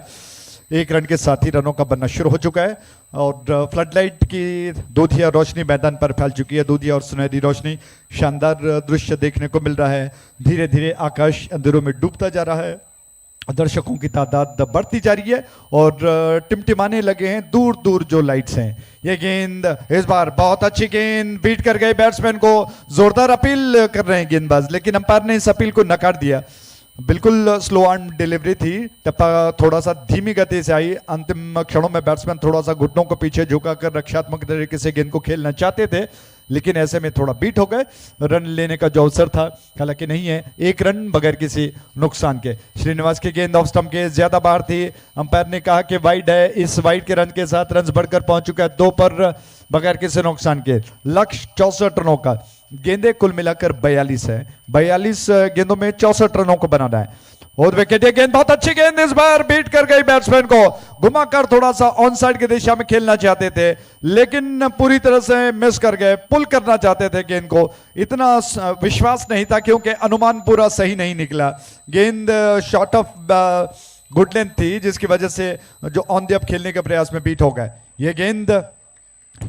1 रन के साथ ही रनों का बनना शुरू हो चुका है और फ्लडलाइट की दूधिया रोशनी मैदान पर फैल चुकी है। दूधिया और सुनहरी रोशनी, शानदार दृश्य देखने को मिल रहा है। धीरे धीरे आकाश अंधेरों में डूबता जा रहा है, दर्शकों की तादाद बढ़ती जा रही है और टिमटिमाने लगे हैं दूर दूर जो लाइट्स हैं। ये गेंद इस बार बहुत अच्छी गेंद, बीट कर गए बैट्समैन को, जोरदार अपील कर रहे हैं गेंदबाज, लेकिन अंपायर ने इस अपील को नकार दिया। बिल्कुल स्लो आर्म डिलीवरी थी, टप्पा थोड़ा सा धीमी गति से आई। अंतिम क्षणों में बैट्समैन थोड़ा सा घुटनों को पीछे झुकाकर रक्षात्मक तरीके से गेंद को खेलना चाहते थे, लेकिन ऐसे में थोड़ा बीट हो गए। रन लेने का जो अवसर था हालांकि नहीं है, 1 रन बगैर किसी नुकसान के। श्रीनिवास की गेंद ऑफ स्टंप के ज्यादा बाहर थी, अंपायर ने कहा कि वाइड है। इस वाइड के रन के साथ रन बढ़कर पहुंच चुका है 2 पर बगैर किसी नुकसान के। लक्ष्य 64 रनों का, गेंदे कुल मिलाकर 42 है, 42 गेंदों में 64 रनों को बनाना है। और विकेट, ये गेंद बहुत अच्छी गेंद इस बार बीट कर गई बैट्समैन को, घुमाकर थोड़ा सा ऑन साइड की दिशा में खेलना चाहते थे लेकिन पूरी तरह से मिस कर गए। पुल करना चाहते थे गेंद को, इतना विश्वास नहीं था क्योंकि अनुमान पूरा सही नहीं निकला। गेंद शॉर्ट ऑफ गुड लेंथ थी जिसकी वजह से जो ऑन the up खेलने के प्रयास में बीट हो गए। ये गेंद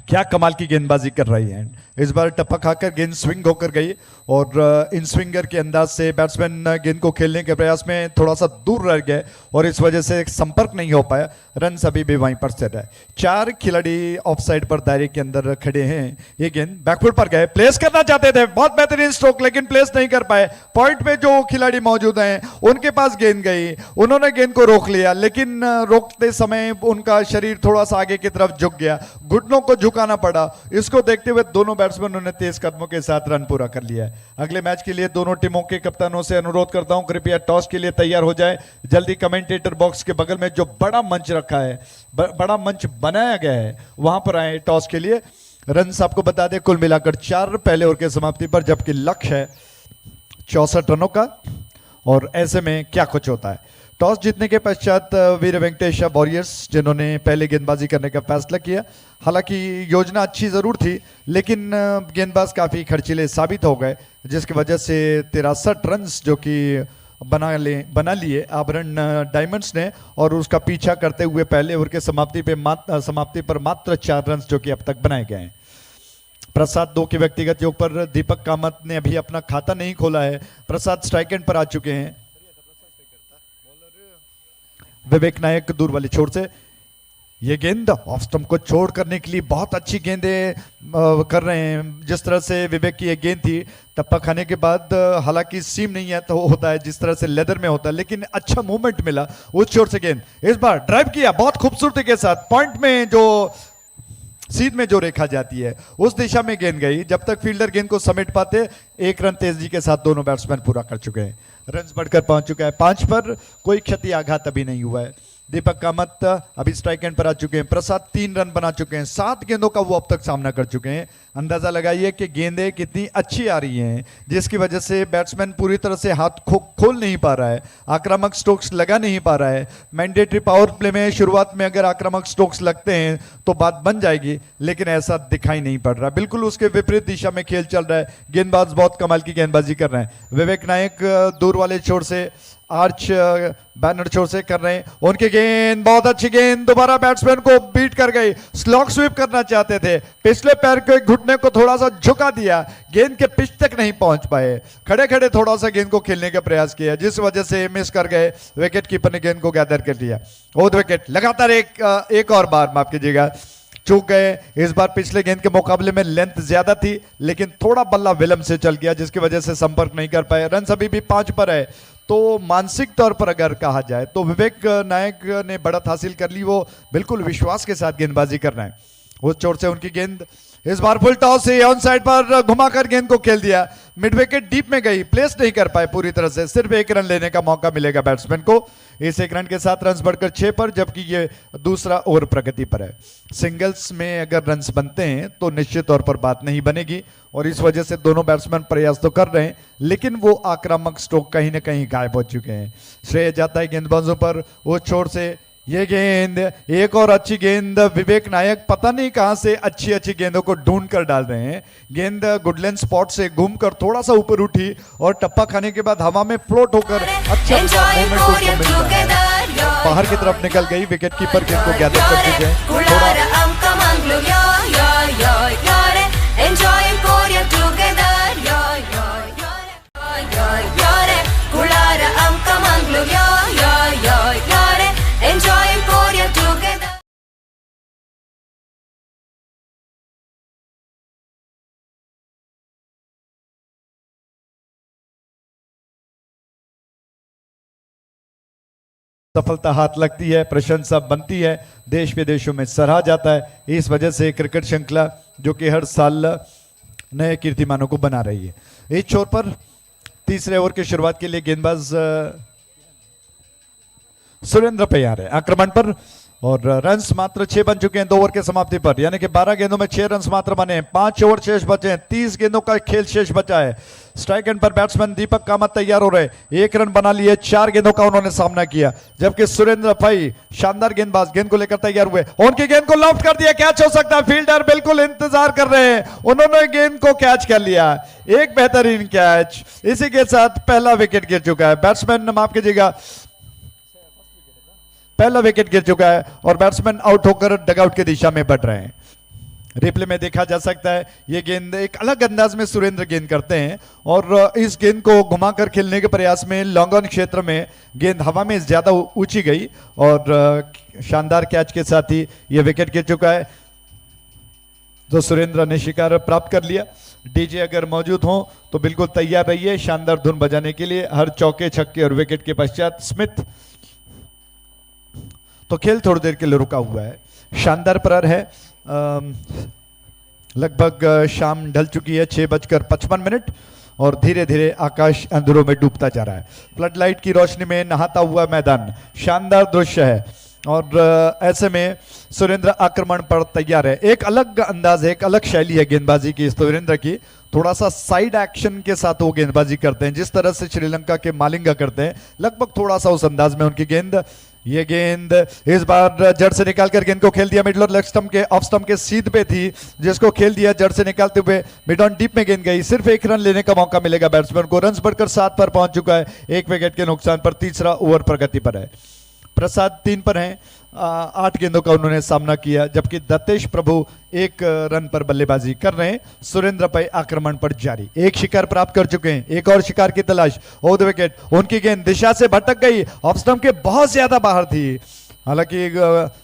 क्या कमाल की गेंदबाजी कर रही है, इस बार टप्पा खाकर गेंद स्विंग होकर गई और इन स्विंगर के अंदाज से बैट्समैन गेंद को खेलने के प्रयास में थोड़ा सा दूर रह गए और इस वजह से संपर्क नहीं हो पाया। रन अभी भी वहीं पर स्थिर है। 4 खिलाड़ी ऑफ साइड पर दायरे के अंदर खड़े हैं। ये गेंद बैकफुट पर गए, प्लेस करना चाहते थे, बहुत बेहतरीन स्ट्रोक लेकिन प्लेस नहीं कर पाए। पॉइंट में जो खिलाड़ी मौजूद हैं उनके पास गेंद गई, उन्होंने गेंद को रोक लिया लेकिन रोकते समय उनका शरीर थोड़ा सा आगे की तरफ झुक गया, घुटनों को को झुकाना पड़ा। इसको देखते हुए दोनों बैट्समैनों ने तेज कदमों के साथ रन पूरा कर लिया है। अगले मैच के लिए दोनों टीमों के कप्तानों से अनुरोध करता हूं, कृपया टॉस के लिए तैयार हो जाए। जल्दी कमेंटेटर बॉक्स के बगल में जो बड़ा मंच रखा है, बड़ा मंच बनाया गया है, वहां पर आए टॉस के लिए। रन आपको बता दें कुल मिलाकर 4 पहले ओवर के समाप्ति पर, जबकि लक्ष्य है 64 रनों का। और ऐसे में क्या कुछ होता है। टॉस जीतने के पश्चात वीर वेंकटेश वॉरियर्स, जिन्होंने पहले गेंदबाजी करने का फैसला किया, हालांकि योजना अच्छी ज़रूर थी लेकिन गेंदबाज काफ़ी खर्चीले साबित हो गए, जिसकी वजह से 63 रन जो कि बना लिए आभरण डायमंड्स ने, और उसका पीछा करते हुए पहले ओवर के समाप्ति पर मात्र 4 रन जो कि अब तक बनाए गए हैं। प्रसाद 2 के व्यक्तिगत योग पर दीपक कामत ने अभी अपना खाता नहीं खोला है। प्रसाद स्ट्राइक एंड पर आ चुके हैं। विवेक नायक दूर वाले छोर से ये गेंद ऑफ स्टंप को छोड़ करने के लिए बहुत अच्छी गेंदें कर रहे हैं। जिस तरह से विवेक की ये गेंद थी, टप्पा खाने के बाद हालांकि सीम नहीं है तो होता है जिस तरह से लेदर में होता है, लेकिन अच्छा मूवमेंट मिला उस छोर से। गेंद इस बार ड्राइव किया बहुत खूबसूरती के साथ, पॉइंट में जो सीध में जो रेखा जाती है उस दिशा में गेंद गई। जब तक फील्डर गेंद को समेट पाते, 1 रन तेजी के साथ दोनों बैट्समैन पूरा कर चुके हैं। रन बढ़कर पहुंच चुका है 5 पर, कोई क्षति आघात अभी नहीं हुआ है। दीपक कामत अभी स्ट्राइक एंड पर आ चुके हैं। प्रसाद 3 रन बना चुके हैं, 7 गेंदों का वो अब तक सामना कर चुके हैं। अंदाजा लगाइए कि गेंदें कितनी अच्छी आ रही हैं, जिसकी वजह से बैट्समैन पूरी तरह से हाथ खोल नहीं पा रहा है, आक्रामक स्ट्रोक्स लगा नहीं पा रहा है। मैंडेटरी पावर प्ले में शुरुआत में अगर आक्रामक स्ट्रोक्स लगते हैं तो बात बन जाएगी, लेकिन ऐसा दिखाई नहीं पड़ रहा। बिल्कुल उसके विपरीत दिशा में खेल चल रहा है। गेंदबाज बहुत कमाल की गेंदबाजी कर रहे हैं। विवेक नायक दूर वाले छोर से, आर्च बैनर छोर से कर रहे हैं। उनकी गेंद बहुत अच्छी गेंद, दोबारा बैट्समैन को बीट कर गई। स्लॉग स्वीप करना चाहते थे, पिछले पैर के घुटने को थोड़ा सा झुका दिया, गेंद के पिच तक नहीं पहुंच पाए। खड़े खड़े थोड़ा सा गेंद को खेलने का प्रयास किया, जिस वजह से मिस कर गए। विकेट कीपर ने गेंद को गैदर कर लिया। ओद विकेट लगातार एक और बार, माफ कीजिएगा, चूक गए। इस बार पिछले गेंद के मुकाबले में लेंथ ज्यादा थी, लेकिन थोड़ा बल्ला विलंब से चल गया, जिसकी वजह से संपर्क नहीं कर पाए। रन अभी भी 5 पर है। तो मानसिक तौर पर अगर कहा जाए तो विवेक नायक ने बढ़त हासिल कर ली। वो बिल्कुल विश्वास के साथ गेंदबाजी कर रहे हैं। उस छोर से उनकी गेंद इस बार फुल टॉस से ऑन साइड पर घुमाकर गेंद को खेल दिया। मिड विकेट डीप में गई, प्लेस नहीं कर पाए पूरी तरह से। सिर्फ 1 रन लेने का मौका मिलेगा बैट्समैन को। इस 1 रन के साथ रन बढ़कर 6 पर, जबकि ये दूसरा ओवर प्रगति पर है। सिंगल्स में अगर रन बनते हैं तो निश्चित तौर पर बात नहीं बनेगी, और इस वजह से दोनों बैट्समैन प्रयास तो कर रहे हैं, लेकिन वो आक्रामक स्ट्रोक कहीं ना कहीं गायब हो चुके हैं। श्रेय जाता है गेंदबाजों पर। वो छोर से ये गेंद, एक और अच्छी गेंद। विवेक नायक पता नहीं कहां से अच्छी अच्छी गेंदों को ढूंढ कर डाल रहे हैं। गेंद गुडलैंड स्पॉट से घूमकर थोड़ा सा ऊपर उठी और टप्पा खाने के बाद हवा में फ्लोट होकर अच्छा मूवमेंट उसको मिल रहा है। बाहर की तरफ निकल गई। विकेट कीपर गेंद को गैदर कर चुके हैं। Kulara Amkamanglu, yo, yo, yo, yore. Enjoy Korea together, yo, yo, yore. Yo, yore. Kulara Amkamanglu, yo, yo, yo, yore. Enjoy Korea together. सफलता हाथ लगती है, प्रशंसा बनती है, देश विदेशों में सराहा जाता है। इस वजह से क्रिकेट श्रृंखला जो कि हर साल नए कीर्तिमानों को बना रही है। इस छोर पर तीसरे ओवर की शुरुआत के लिए गेंदबाज सुरेंद्र तैयार है आक्रमण पर, और रन मात्र 6 बन चुके हैं 2 ओवर के समाप्ति पर, यानी कि 12 गेंदों में 6 रन मात्र बने हैं। 5 ओवर शेष बचे हैं, 30 गेंदों का खेल शेष बचा है। स्ट्राइक एंड पर बैट्समैन दीपक कामत तैयार हो रहे हैं। 1 रन बना लिए, 4 गेंदों का उन्होंने सामना किया, जबकि सुरेंद्र भाई शानदार गेंदबाज गेंद को लेकर तैयार हुए। उनकी गेंद को लॉफ्ट कर दिया, कैच हो सकता है। फील्डर बिल्कुल इंतजार कर रहे हैं, उन्होंने गेंद को कैच कर लिया। एक बेहतरीन कैच, इसी के साथ पहला विकेट गिर चुका है। बैट्समैन, माफ कीजिएगा, पहला विकेट गिर चुका है और बैट्समैन आउट होकर डगआउट की दिशा में बढ़ रहे हैं। रिप्ले में देखा जा सकता है ये गेंद एक अलग अंदाज में सुरेंद्र गेंद करते हैं, और इस गेंद को घुमाकर खेलने के प्रयास में लॉन्ग ऑन क्षेत्र में गेंद हवा में ज्यादा ऊंची गई और शानदार कैच के साथ ही ये विकेट गिर चुका है। तो सुरेंद्र ने शिकार प्राप्त कर लिया। डीजे अगर मौजूद हो तो बिल्कुल तैयार रहिए शानदार धुन बजाने के लिए। हर चौके, छक्के और विकेट के पश्चात स्मिथ। तो खेल थोड़ी देर के लिए रुका हुआ है। शानदार प्रहर है। लगभग शाम ढल चुकी है, 6:55 और धीरे धीरे आकाश अंधेरों में डूबता जा रहा है। फ्लड लाइट की रोशनी में नहाता हुआ मैदान, शानदार दृश्य है और ऐसे में सुरेंद्र आक्रमण पर तैयार है। एक अलग अंदाज है, एक अलग शैली है गेंदबाजी की सुरेंद्र की। थोड़ा सा साइड एक्शन के साथ वो गेंदबाजी करते हैं, जिस तरह से श्रीलंका के मालिंगा करते हैं, लगभग थोड़ा सा उस अंदाज में उनकी गेंद। ये गेंद इस बार जड़ से निकालकर गेंद को खेल दिया मिडल और लेग स्टंप के ऑफ स्टंप के सीध पे थी, जिसको खेल दिया जड़ से निकालते हुए मिड ऑन डीप में गेंद गई। सिर्फ 1 रन लेने का मौका मिलेगा बैट्समैन को। रन बढ़कर 7 पर पहुंच चुका है, 1 विकेट के नुकसान पर। तीसरा ओवर प्रगति पर है। प्रसाद 3 पर हैं, 8 गेंदों का उन्होंने सामना किया, जबकि दत्तेश प्रभु 1 रन पर बल्लेबाजी कर रहे हैं। सुरेंद्र पै आक्रमण पर जारी, 1 शिकार प्राप्त कर चुके हैं, 1 और शिकार की तलाश। ओवर the wicket, उनकी गेंद दिशा से भटक गई, ऑफ स्टंप के बहुत ज्यादा बाहर थी। हालांकि एक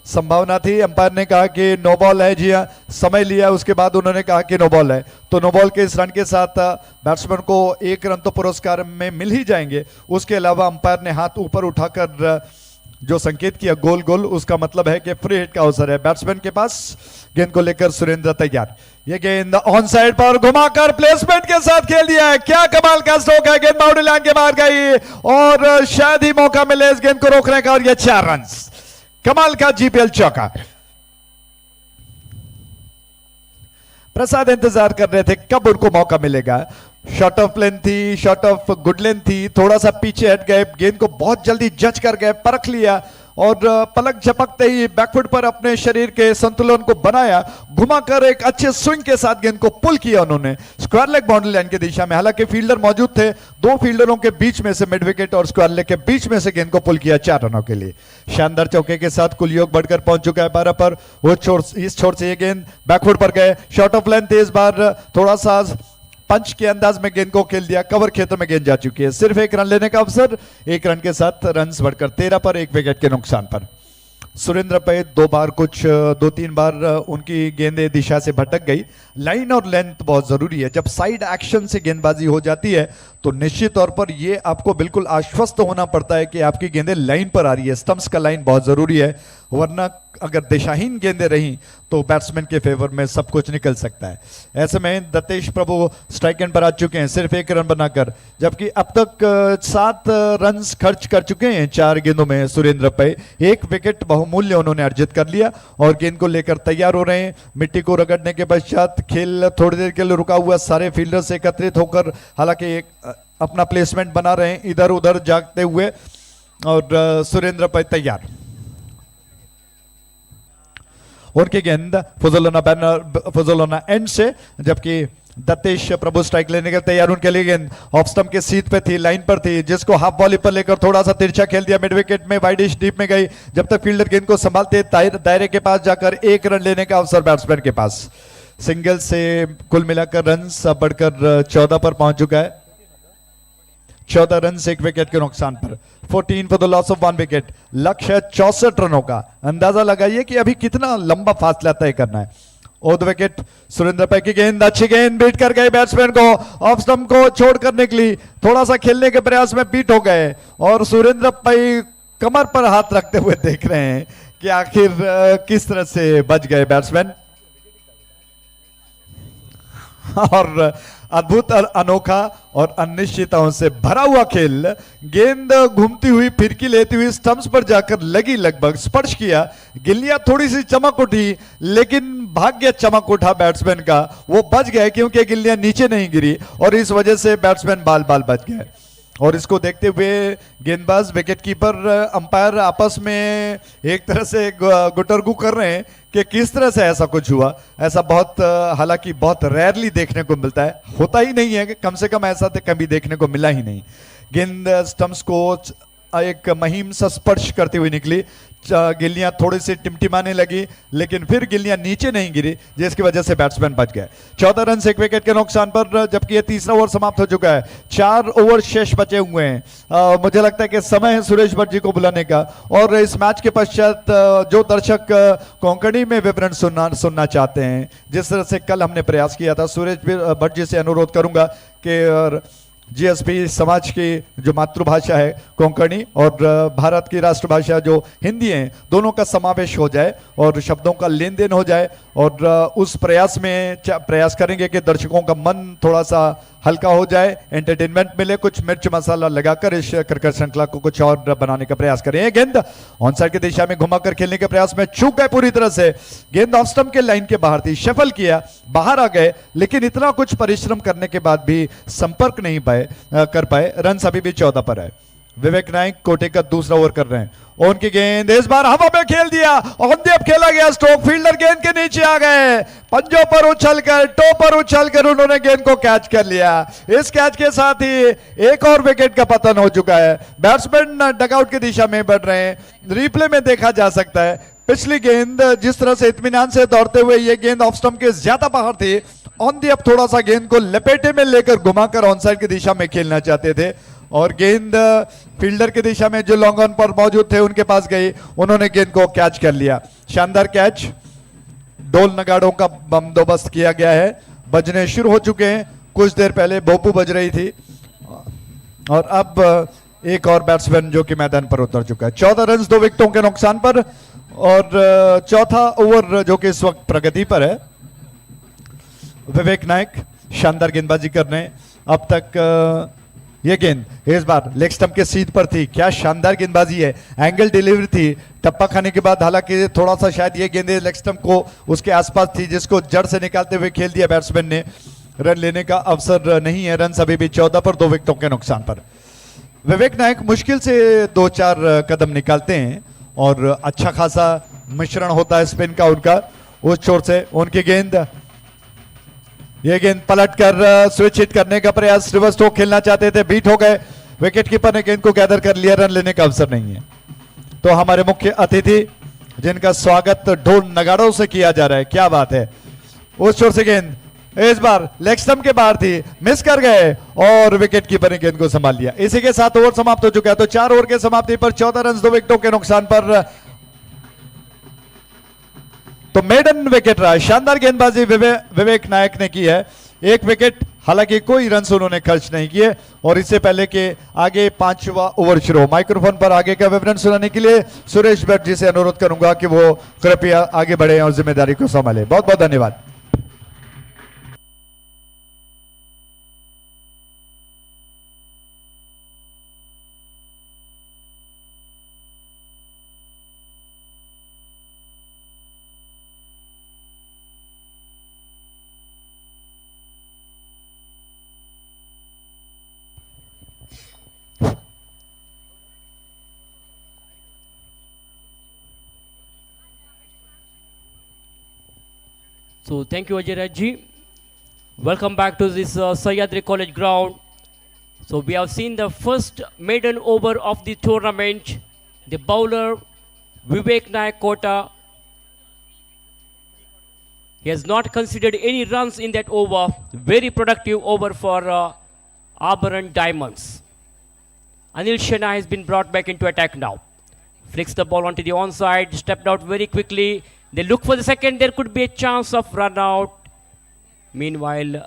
संभावना थी, अंपायर ने कहा कि नो बॉल है। जी हाँ, समय लिया, उसके बाद उन्होंने कहा कि नो बॉल है, तो नो बॉल के इस रन के साथ बैट्समैन को 1 रन तो पुरस्कार में मिल ही जाएंगे। उसके अलावा अंपायर ने हाथ ऊपर उठाकर जो संकेत किया गोल गोल, उसका मतलब है कि फ्री हिट का अवसर है बैट्समैन के पास। गेंद को लेकर सुरेंद्र तैयार। ये गेंद ऑन साइड पर घुमाकर प्लेसमेंट के साथ खेल दिया है। क्या कमाल का स्ट्रोक है, गेंद बाउंड्री लाइन के बाहर गई और शायद ही मौका मिले इस गेंद को रोकने का, और ये 4 रन। कमाल का जीपीएल चौका। प्रसाद इंतजार कर रहे थे कब उनको मौका मिलेगा। शॉर्ट ऑफ लेंथ थी, शॉर्ट ऑफ गुड लेंथ थी, थोड़ा सा पीछे हट गए, गेंद को बहुत जल्दी जज कर गए, परख लिया और पलक झपकते ही बैकफुट पर अपने शरीर के संतुलन को बनाया, घुमाकर एक अच्छे स्विंग के साथ गेंद को पुल किया उन्होंने स्क्वायर लेग बाउंड्री लाइन की दिशा में। हालांकि फील्डर मौजूद थे, 2 फील्डरों के बीच में से, मिड विकेट और स्क्वायर लेग के बीच में से गेंद को पुल किया 4 रनों के लिए। शानदार चौके के साथ कुल योग बढ़कर पहुंच चुका है 12 पर। वो छोर, इस छोर से ये गेंद बैकफुट पर गए, शॉर्ट ऑफ लेंथ, इस बार थोड़ा सा पंच के अंदाज में गेंद को खेल दिया, कवर क्षेत्र में गेंद जा चुकी है। सिर्फ 1 रन लेने का अवसर, 1 रन के साथ रन बढ़कर 13 पर, 1 विकेट के नुकसान पर। सुरेंद्र पै 2 बार कुछ 2-3 बार उनकी गेंदें दिशा से भटक गई। लाइन और लेंथ बहुत जरूरी है। जब साइड एक्शन से गेंदबाजी हो जाती है तो निश्चित तौर पर ये आपको बिल्कुल आश्वस्त होना पड़ता है कि आपकी गेंदें लाइन पर आ रही है। स्टंप्स का लाइन बहुत जरूरी है, वरना अगर दिशाहीन गेंदें रहीं तो बैट्समैन के फेवर में सब कुछ निकल सकता है। ऐसे में दत्तेश प्रभु स्ट्राइक एंड पर आ चुके हैं सिर्फ 1 रन बनाकर, जबकि अब तक 7 रन खर्च कर चुके हैं 4 गेंदों में सुरेंद्र पै। 1 विकेट बहुमूल्य उन्होंने अर्जित कर लिया और गेंद को लेकर तैयार हो रहे हैं। मिट्टी को रगड़ने के पश्चात खेल थोड़ी देर के लिए रुका हुआ, सारे फील्डर्स एकत्रित होकर हालांकि एक अपना प्लेसमेंट बना रहे हैं इधर उधर जागते हुए, और सुरेंद्र पै तैयार। उनकी गेंद फुजलोना बैनर फुजलोना एंड से, जबकि दत्तेश प्रभु स्ट्राइक लेने के तैयार। उनके लिए गेंद ऑफ स्टंप के सीट पे थी, लाइन पर थी, जिसको हाफ वॉली पर लेकर थोड़ा सा तिरछा खेल दिया मिड विकेट में, वाइडिश डीप में गई। जब तक फील्डर गेंद को संभालते दायरे के पास जाकर 1 रन लेने का अवसर बैट्समैन के पास। सिंगल से कुल मिलाकर रन बढ़कर 14 पर पहुंच चुका है। 14 रन 1 विकेट के नुकसान पर, 14 for the loss of 1 wicket. लक्ष्य है 64 रनों का। अंदाजा लगाइए कि अभी कितना लंबा फासला तय करना है। Over the wicket Surendra Pai की गेंद, अच्छी गेंद बीट कर गए बैट्समैन को, ऑफ स्टंप को छोड़कर निकली, थोड़ा सा खेलने के प्रयास में बीट हो गए और सुरेंद्र पै कमर पर हाथ रखते हुए देख रहे हैं कि आखिर किस तरह से बच गए बैट्समैन। और अद्भुत और अनोखा और अनिश्चितताओं से भरा हुआ खेल, गेंद घूमती हुई फिरकी लेती हुई स्टंप्स पर जाकर लगी, लगभग स्पर्श किया, गिल्लियां थोड़ी सी चमक उठी, लेकिन भाग्य चमक उठा बैट्समैन का, वो बच गए क्योंकि गिल्लियां नीचे नहीं गिरी और इस वजह से बैट्समैन बाल बाल बच गए। और इसको देखते हुए गेंदबाज, विकेट कीपर, अंपायर आपस में एक तरह से गुटरगू कर रहे हैं कि किस तरह से ऐसा कुछ हुआ। ऐसा बहुत, हालांकि बहुत रेयरली देखने को मिलता है, होता ही नहीं है कि कम से कम ऐसा तो कभी देखने को मिला ही नहीं। गेंद स्टंप्स को एक महीन सा स्पर्श करती हुई निकली, गिल्लियां थोड़ी सी टिमटिमाने लगी, लेकिन फिर गिल्लियां नीचे नहीं गिरी, जिसकी वजह से बैट्समैन बच गए। 14 रन 1 विकेट के नुकसान पर, जबकि यह तीसरा ओवर समाप्त हो चुका है, 4 ओवर शेष बचे हुए हैं। मुझे लगता है कि समय है सुरेश भट्ट जी को बुलाने का। और इस मैच के पश्चात जो दर्शक कोंकणी में विवरण सुनना चाहते हैं, जिस तरह से कल हमने प्रयास किया था, सुरेश भट्ट जी से अनुरोध करूंगा कि जीएसपी समाज की जो मातृभाषा है कोंकणी और भारत की राष्ट्रभाषा जो हिंदी है, दोनों का समावेश हो जाए और शब्दों का लेन then हो जाए और उस प्रयास में प्रयास करेंगे कि दर्शकों का मन थोड़ा सा हल्का हो जाए, एंटरटेनमेंट मिले, कुछ मिर्च मसाला लगाकर इस क्रिकेट श्रृंखला को कुछ और बनाने का प्रयास करें। ये गेंद ऑन साइड की दिशा में घुमाकर खेलने के प्रयास में चूक गए पूरी तरह से। गेंद ऑफ स्टंप के लाइन के बाहर थी, शफल किया, बाहर आ गए, लेकिन इतना कुछ परिश्रम करने के बाद भी संपर्क नहीं पाए कर पाए। रन अभी भी 14 पर है। विवेक नाइक कोटे का दूसरा ओवर कर रहे हैं। उनकी गेंद इस बार हवा में खेल दिया, ऑन the up खेला गया स्ट्रोक, फील्डर गेंद के नीचे आ गए, पंजों पर उछलकर, टो पर उछलकर उन्होंने गेंद को कैच कर लिया। इस कैच के साथ ही एक और विकेट का पतन हो चुका है। बैट्समैन डगआउट की दिशा में बढ़ रहे हैं। रिप्ले में देखा जा सकता है पिछली गेंद जिस तरह से इत्मीनान से दौड़ते हुए ये गेंद ऑफ स्टंप के ज्यादा बाहर थी, ऑन the up थोड़ा सा गेंद को लपेटे में लेकर घुमाकर ऑन साइड की दिशा में खेलना चाहते थे और गेंद फील्डर की दिशा में जो लॉन्ग ऑन पर मौजूद थे उनके पास गई, उन्होंने गेंद को कैच कर लिया। शानदार कैच। ढोल नगाड़ों का बंदोबस्त किया गया है, बजने शुरू हो चुके हैं। कुछ देर पहले भोपू बज रही थी और अब एक और बैट्समैन जो कि मैदान पर उतर चुका है। 14 रन 2 विकेटों के नुकसान पर और चौथा ओवर जो कि इस वक्त प्रगति पर है। विवेक नायक शानदार गेंदबाजी कर रहे हैं अब तक। ये गेंद इस बार लेग स्टंप के सीध पर थी। क्या शानदार गेंदबाजी है, एंगल डिलीवरी थी। टप्पा खाने के बाद हालांकि थोड़ा सा शायद ये गेंद लेग स्टंप को उसके आसपास थी, जिसको जड़ से निकालते हुए खेल दिया बैट्समैन ने। रन लेने का अवसर नहीं है। रन अभी भी 14 पर, 2 विकेटों के नुकसान पर। विवेक नायक मुश्किल से 2-4 कदम निकालते हैं और अच्छा खासा मिश्रण होता है स्पिन का उनका। उस छोर से उनकी गेंद, ये गेंद पलट कर स्विच हिट करने का प्रयास, रिवर्स स्ट्रोक खेलना चाहते थे, बीट हो गए। विकेट कीपर ने गेंद को गैदर कर लिया, रन लेने का अवसर नहीं है। तो हमारे मुख्य अतिथि जिनका स्वागत ढोल नगाड़ों से किया जा रहा है, क्या बात है। उस छोर से गेंद इस बार लेग स्टंप के बाहर थी, मिस कर गए और विकेट कीपर ने गेंद को संभाल लिया। इसी के साथ ओवर समाप्त हो चुका है। तो 4 ओवर के समाप्ति पर 14 रन 2 विकेटों के नुकसान पर तो मेडन विकेट रहा। शानदार गेंदबाजी विवेक नायक ने की है। 1 विकेट, हालांकि कोई रन उन्होंने खर्च नहीं किए। और इससे पहले कि आगे 5वां ओवर शुरू हो, माइक्रोफोन पर आगे का विवरण सुनाने के लिए सुरेश भट्ट जी से अनुरोध करूंगा कि वो कृपया आगे बढ़े और जिम्मेदारी को संभाले। बहुत बहुत धन्यवाद। So thank you, Ajay Raj ji. Welcome back to this Sahyadri College ground. So we have seen the first maiden over of the tournament. The bowler Vivek Nayak Kota, he has not conceded any runs in that over. Very productive over for Abharan Diamonds. Anil Shena has been brought back into attack now. Flicks the ball onto the onside, stepped out very quickly. They look for the second. There could be a chance of run out. Meanwhile,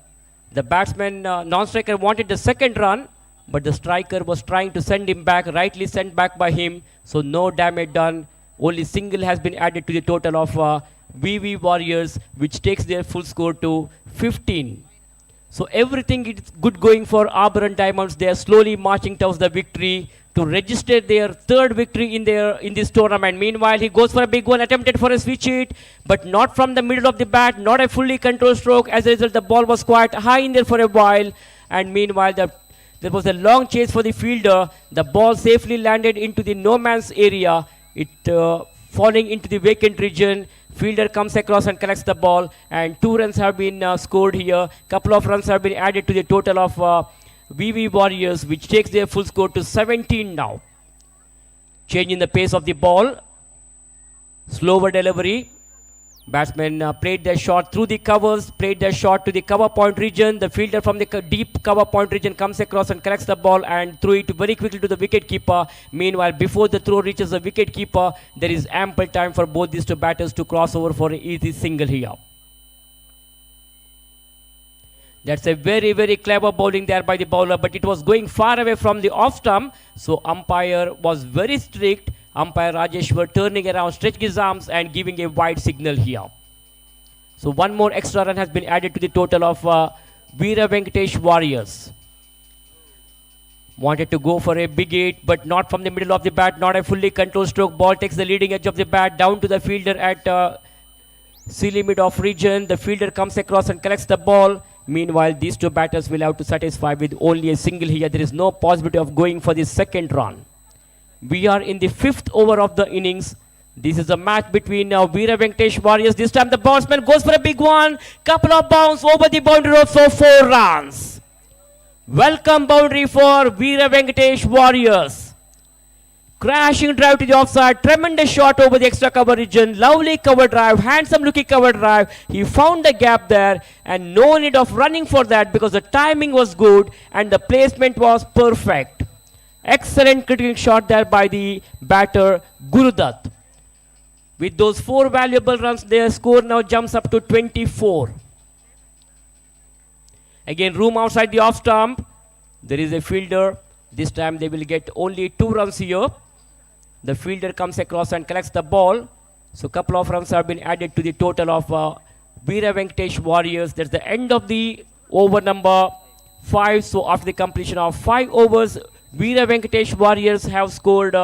the batsman, non-striker, wanted the second run, but the striker was trying to send him back, rightly sent back by him. So no damage done. Only single has been added to the total of VV Warriors, which takes their full score to 15. So everything is good going for Abharan Diamonds. They are slowly marching towards the victory to register their third victory in this tournament. Meanwhile, he goes for a big one, attempted for a switch hit, but not from the middle of the bat, not a fully controlled stroke. As a result, the ball was quite high in there for a while. And meanwhile, there was a long chase for the fielder. The ball safely landed into the no man's area. It falling into the vacant region. Fielder comes across and collects the ball, and 2 runs have been scored here. Couple of runs have been added to the total of VV Warriors, which takes their full score to 17 now. Change in the pace of the ball. Slower delivery. Batsman played their shot through the covers, played their shot to the cover point region. The fielder from the deep cover point region comes across and collects the ball and threw it very quickly to the wicket keeper. Meanwhile, before the throw reaches the wicket keeper, there is ample time for both these two batters to cross over for an easy single here. That's a very, very clever bowling there by the bowler, but it was going far away from the off stump. So umpire was very strict. Umpire Rajeshwar turning around, stretching his arms and giving a wide signal here. So one more extra run has been added to the total of Veera Venkatesh Warriors. Wanted to go for a big 8, but not from the middle of the bat, not a fully controlled stroke. Ball takes the leading edge of the bat down to the fielder at silly mid off region. The fielder comes across and collects the ball. Meanwhile, these two batters will have to satisfy with only a single here. There is no possibility of going for the second run. We are in the 5th over of the innings. This is a match between Veera Venkatesh Warriors. This time the batsman goes for a big one. Couple of bounce over the boundary rope for 4 runs. Welcome boundary for Veera Venkatesh Warriors. Crashing drive to the offside. Tremendous shot over the extra cover region. Lovely cover drive. Handsome looking cover drive. He found the gap there and no need of running for that because the timing was good and the placement was perfect. Excellent cricketing shot there by the batter Gurudatt. With those 4 valuable runs, their score now jumps up to 24. Again, room outside the off stump. There is a fielder. This time they will get only 2 runs here. The fielder comes across and collects the ball. So couple of runs have been added to the total of Veera Venkatesh Warriors. That's the end of the over number 5. So after the completion of 5 overs, Veera Venkatesh Warriors have scored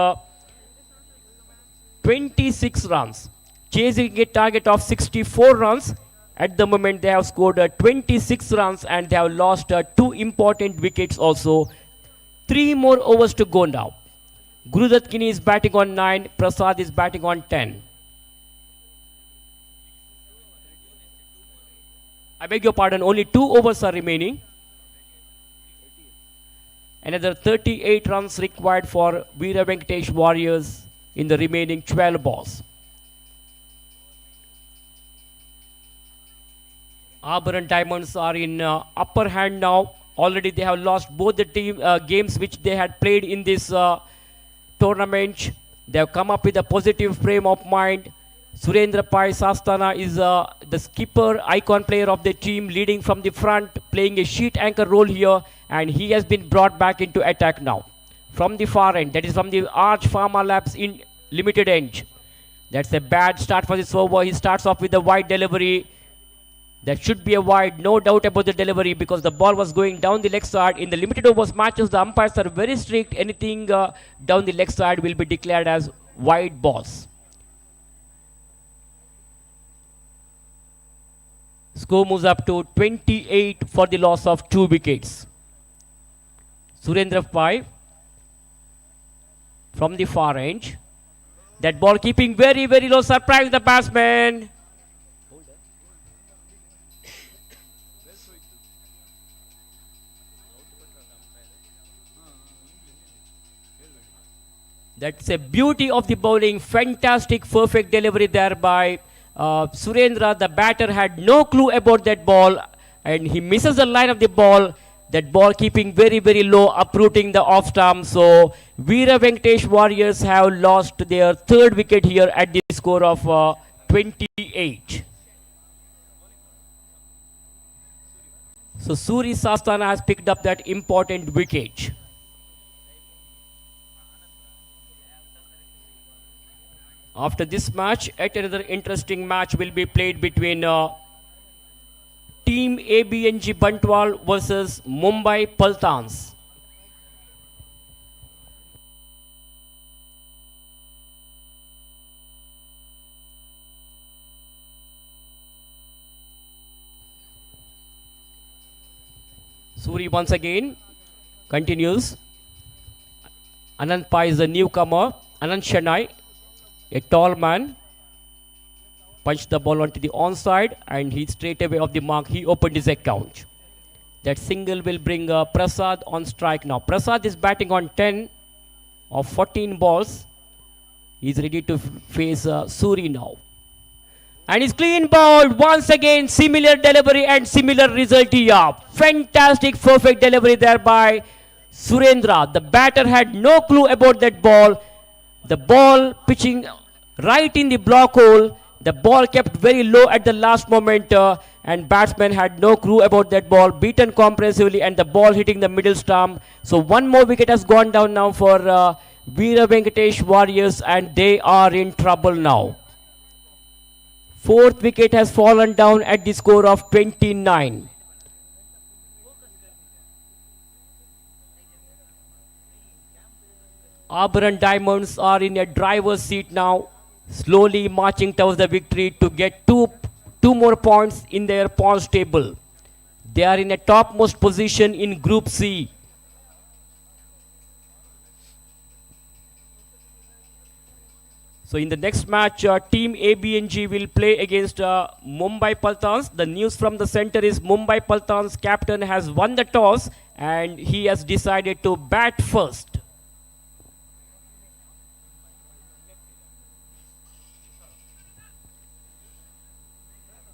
26 runs, chasing a target of 64 runs. At the moment, they have scored 26 runs and they have lost 2 important wickets also. 3 more overs to go now. Gurudatt Kini is batting on 9, Prasad is batting on 10. I beg your pardon, only 2 overs are remaining. Another 38 runs required for Veera Venkatesh Warriors in the remaining 12 balls. Abharan Diamonds are in upper hand now. Already they have lost both the team games which they had played in this tournament. They have come up with a positive frame of mind. Surendra Pai Sastana is the skipper, icon player of the team, leading from the front, playing a sheet anchor role here, and he has been brought back into attack now. From the far end, that is from the Arch Pharma Labs in limited end. That's a bad start for this over. He starts off with a wide delivery. That should be a wide, no doubt about the delivery, because the ball was going down the leg side. In the limited overs matches, the umpires are very strict. Anything down the leg side will be declared as wide balls. Score moves up to 28 for the loss of 2 wickets. Surendra Pai from the far range. That ball keeping very, very low, surprise the batsman. That's a beauty of the bowling. Fantastic, perfect delivery there by Surendra. The batter had no clue about that ball and he misses the line of the ball. That ball keeping very, very low, uprooting the off stump. So Veera Venkatesh Warriors have lost their 3rd wicket here at the score of 28. So Suri Sastana has picked up that important wicket. After this match, yet another interesting match will be played between Team ABNG Bantwal versus Mumbai Paltans. Suri once again continues. Anand Pai is a newcomer. Anand Shanai, a tall man, punched the ball onto the onside and he straight away off the mark. He opened his account. That single will bring Prasad on strike now. Prasad is batting on 10 of 14 balls. He's ready to face Suri now. And he's clean bowled once again. Similar delivery and similar result here. Fantastic, perfect delivery there by Surendra. The batter had no clue about that ball. The ball pitching right in the block hole. The ball kept very low at the last moment. and batsman had no clue about that ball, beaten comprehensively, and the ball hitting the middle stump. So one more wicket has gone down now for Veera Venkatesh Warriors, and they are in trouble now. Fourth wicket has fallen down at the score of 29. Abharan Diamonds are in a driver's seat now, slowly marching towards the victory to get two more points in their points table. They are in a topmost position in Group C. So in the next match, Team ABNG will play against Mumbai Paltans. The news from the center is Mumbai Paltans captain has won the toss and he has decided to bat first.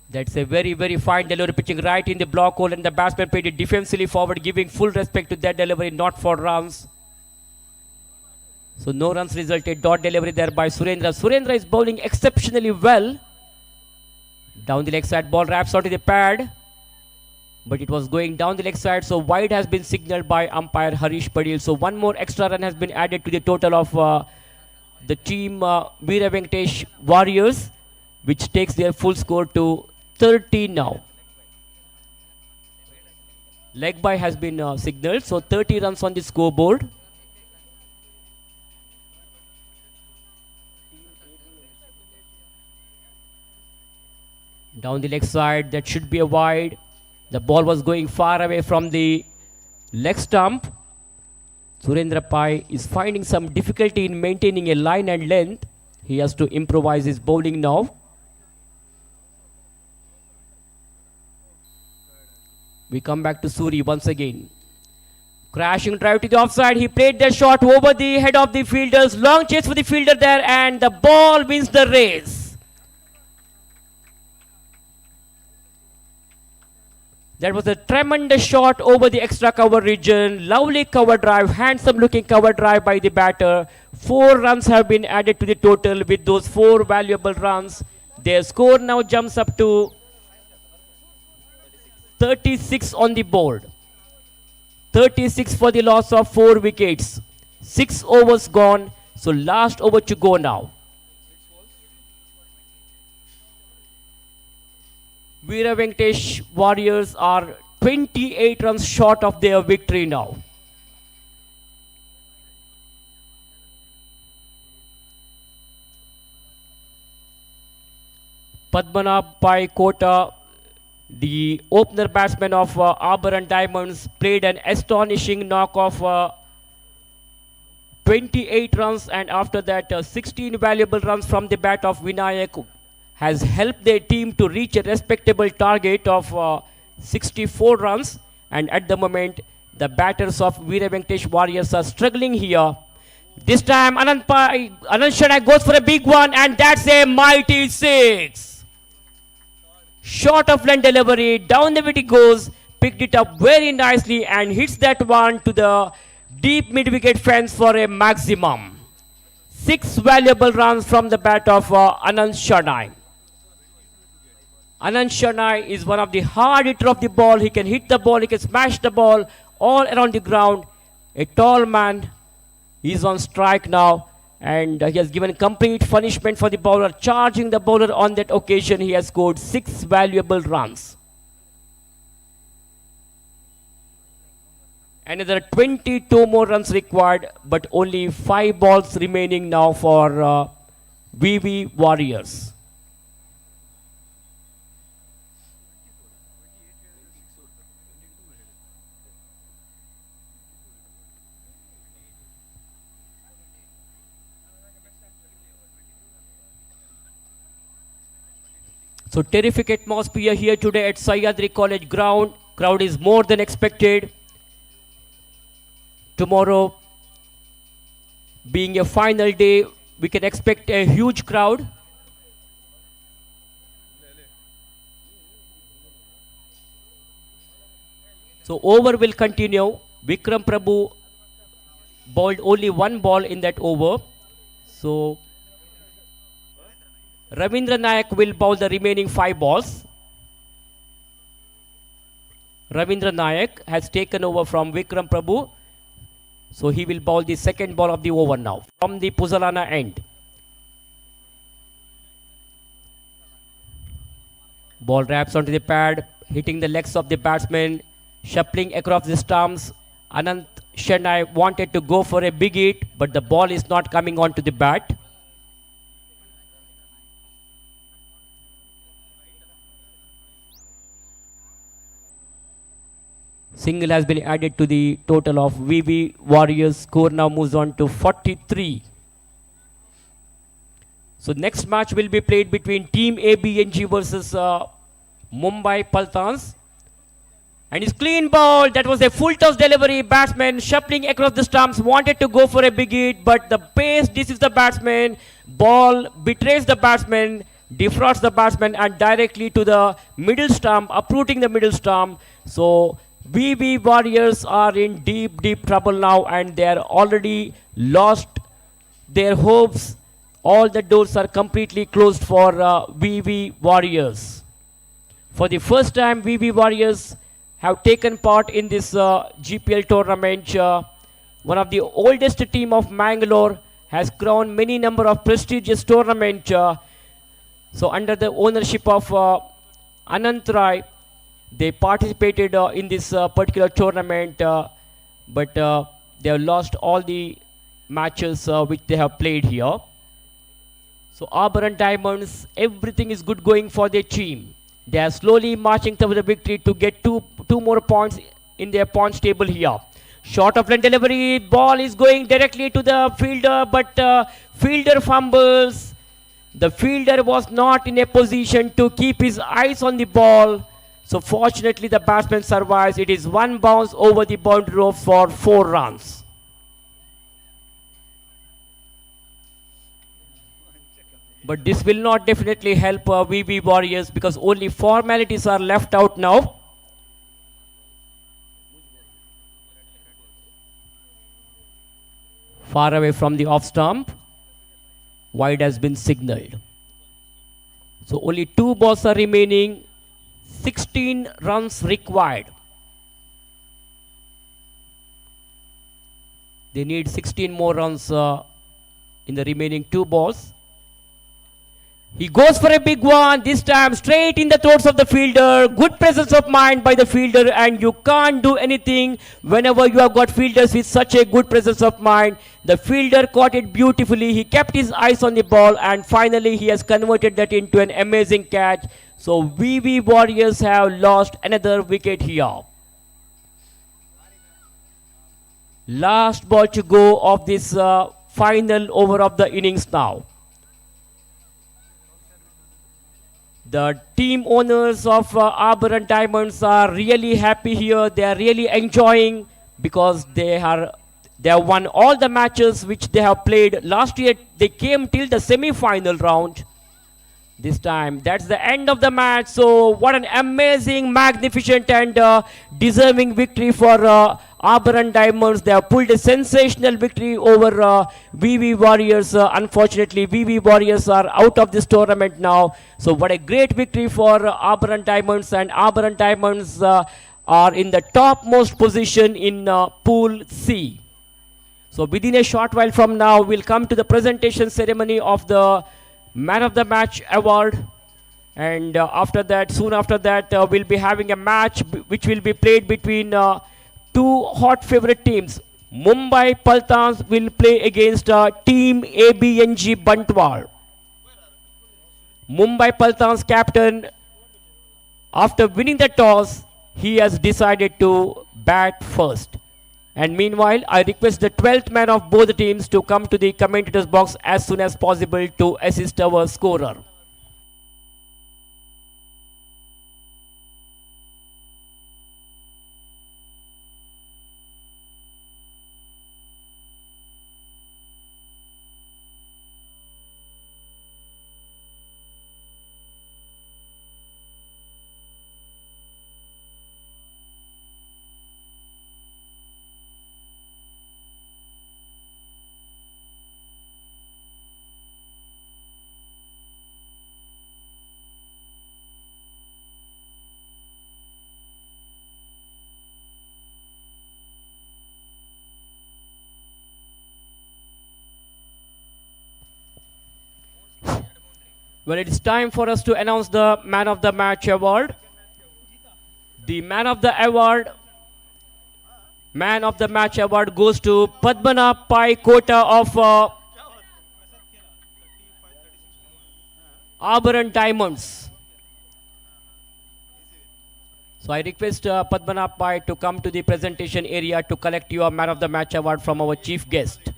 That's a very, very fine delivery, pitching right in the block hole, and the batsman played it defensively forward, giving full respect to that delivery, not for runs. So no runs resulted. Dot delivery there by Surendra. Surendra is bowling exceptionally well. Down the leg side, ball wraps onto the pad, but it was going down the leg side, so wide has been signaled by umpire Harish Padil. So one more extra run has been added to the total of the team Veera Venkatesh Warriors, which takes their full score to 30 now. Leg bye has been signaled, so 30 runs on the scoreboard. Down the leg side, that should be a wide. The ball was going far away from the leg stump. Surendra Pai is finding some difficulty in maintaining a line and length. He has to improvise his bowling now. We come back to Suri once again. Crashing drive to the offside. He played the shot over the head of the fielders. Long chase for the fielder there, and the ball wins the race. That was a tremendous shot over the extra cover region. Lovely cover drive, handsome looking cover drive by the batter. 4 runs have been added to the total with those 4 valuable runs. Their score now jumps up to 36 on the board. 36 for the loss of 4 wickets. 6 overs gone, so last over to go now. Veera Venkatesh Warriors are 28 runs short of their victory now. Padmanabh Pai Kota, the opener batsman of Abharan Diamonds, played an astonishing knock of 28 runs, and after that 16 valuable runs from the bat of Vinayak has helped their team to reach a respectable target of 64 runs. And at the moment, the batters of Veera Venkatesh Warriors are struggling here. This time, Anand Shanai goes for a big one, and that's a mighty 6. Short of length delivery, down the wicket goes, picked it up very nicely and hits that one to the deep mid-wicket fence for a maximum. 6 valuable runs from the bat of Anand Shanai. Anand Shanai is one of the hard hitter of the ball. He can hit the ball, he can smash the ball all around the ground. A tall man, he's on strike now, and he has given complete punishment for the bowler. Charging the bowler on that occasion, he has scored 6 valuable runs. Another 22 more runs required, but only 5 balls remaining now for VV Warriors. So terrific atmosphere here today at Sahyadri College ground. Crowd is more than expected. Tomorrow being a final day, we can expect a huge crowd. So over will continue. Vikram Prabhu bowled only 1 ball in that over. So Ravindra Nayak will bowl the remaining 5 balls. Ravindra Nayak has taken over from Vikram Prabhu. So he will bowl the second ball of the over now from the Puzzolana end. Ball wraps onto the pad, hitting the legs of the batsman, shuffling across the stumps. Anant Shenai wanted to go for a big hit, but the ball is not coming onto the bat. Single has been added to the total of VV Warriors. Score now moves on to 43. So next match will be played between Team ABNG versus Mumbai Paltans. And his clean ball, that was a full toss delivery. Batsman shuffling across the stumps, wanted to go for a big hit, but the pace deceives the batsman. Ball betrays the batsman, defrauds the batsman, and directly to the middle stump, uprooting the middle stump. So VV Warriors are in deep, deep trouble now, and they are already lost their hopes. All the doors are completely closed for VV Warriors. For the first time, VV Warriors have taken part in this GPL tournament. One of the oldest team of Mangalore has crowned many number of prestigious tournament. So under the ownership of Anant Rai, they participated in this particular tournament, but they have lost all the matches which they have played here. So Abharan Diamonds, everything is good going for their team. They are slowly marching towards the victory to get two more points in their points table here. Short of line delivery, ball is going directly to the fielder, but fielder fumbles. The fielder was not in a position to keep his eyes on the ball. So fortunately, the batsman survives. It is one bounce over the boundary rope for 4 runs. But this will not definitely help VV Warriors, because only formalities are left out now. Far away from the off stump. Wide has been signaled. So only 2 balls are remaining. 16 runs required. They need 16 more runs in the remaining 2 balls. He goes for a big one, this time straight in the throats of the fielder. Good presence of mind by the fielder, and you can't do anything whenever you have got fielders with such a good presence of mind. The fielder caught it beautifully. He kept his eyes on the ball, and finally he has converted that into an amazing catch. So VV Warriors have lost another wicket here. Last ball to go of this final over of the innings now. The team owners of Abharan Diamonds are really happy here. They are really enjoying because they have won all the matches which they have played. Last year they came till the semi-final round. This time that's the end of the match. So what an amazing, magnificent and deserving victory for Abharan Diamonds. They have pulled a sensational victory over VV Warriors. Unfortunately, VV Warriors are out of this tournament now. So what a great victory for Abharan Diamonds, and Abharan Diamonds are in the topmost position in Pool C. So within a short while from now, we'll come to the presentation ceremony of the Man of the Match award, and after that, soon after that, we'll be having a match which will be played between two hot favorite teams. Mumbai Paltans will play against Team ABNG Bantwal. Mumbai Paltans captain, after winning the toss, he has decided to bat first. And meanwhile, I request the 12th man of both the teams to come to the commentators box as soon as possible to assist our scorer. Well, it's time for us to announce the man of the match award. The man of the award, man of the match award goes to Padmanabh Pai Kota of Abharan Diamonds. So I request Padmanabh Pai to come to the presentation area to collect your man of the match award from our chief guest.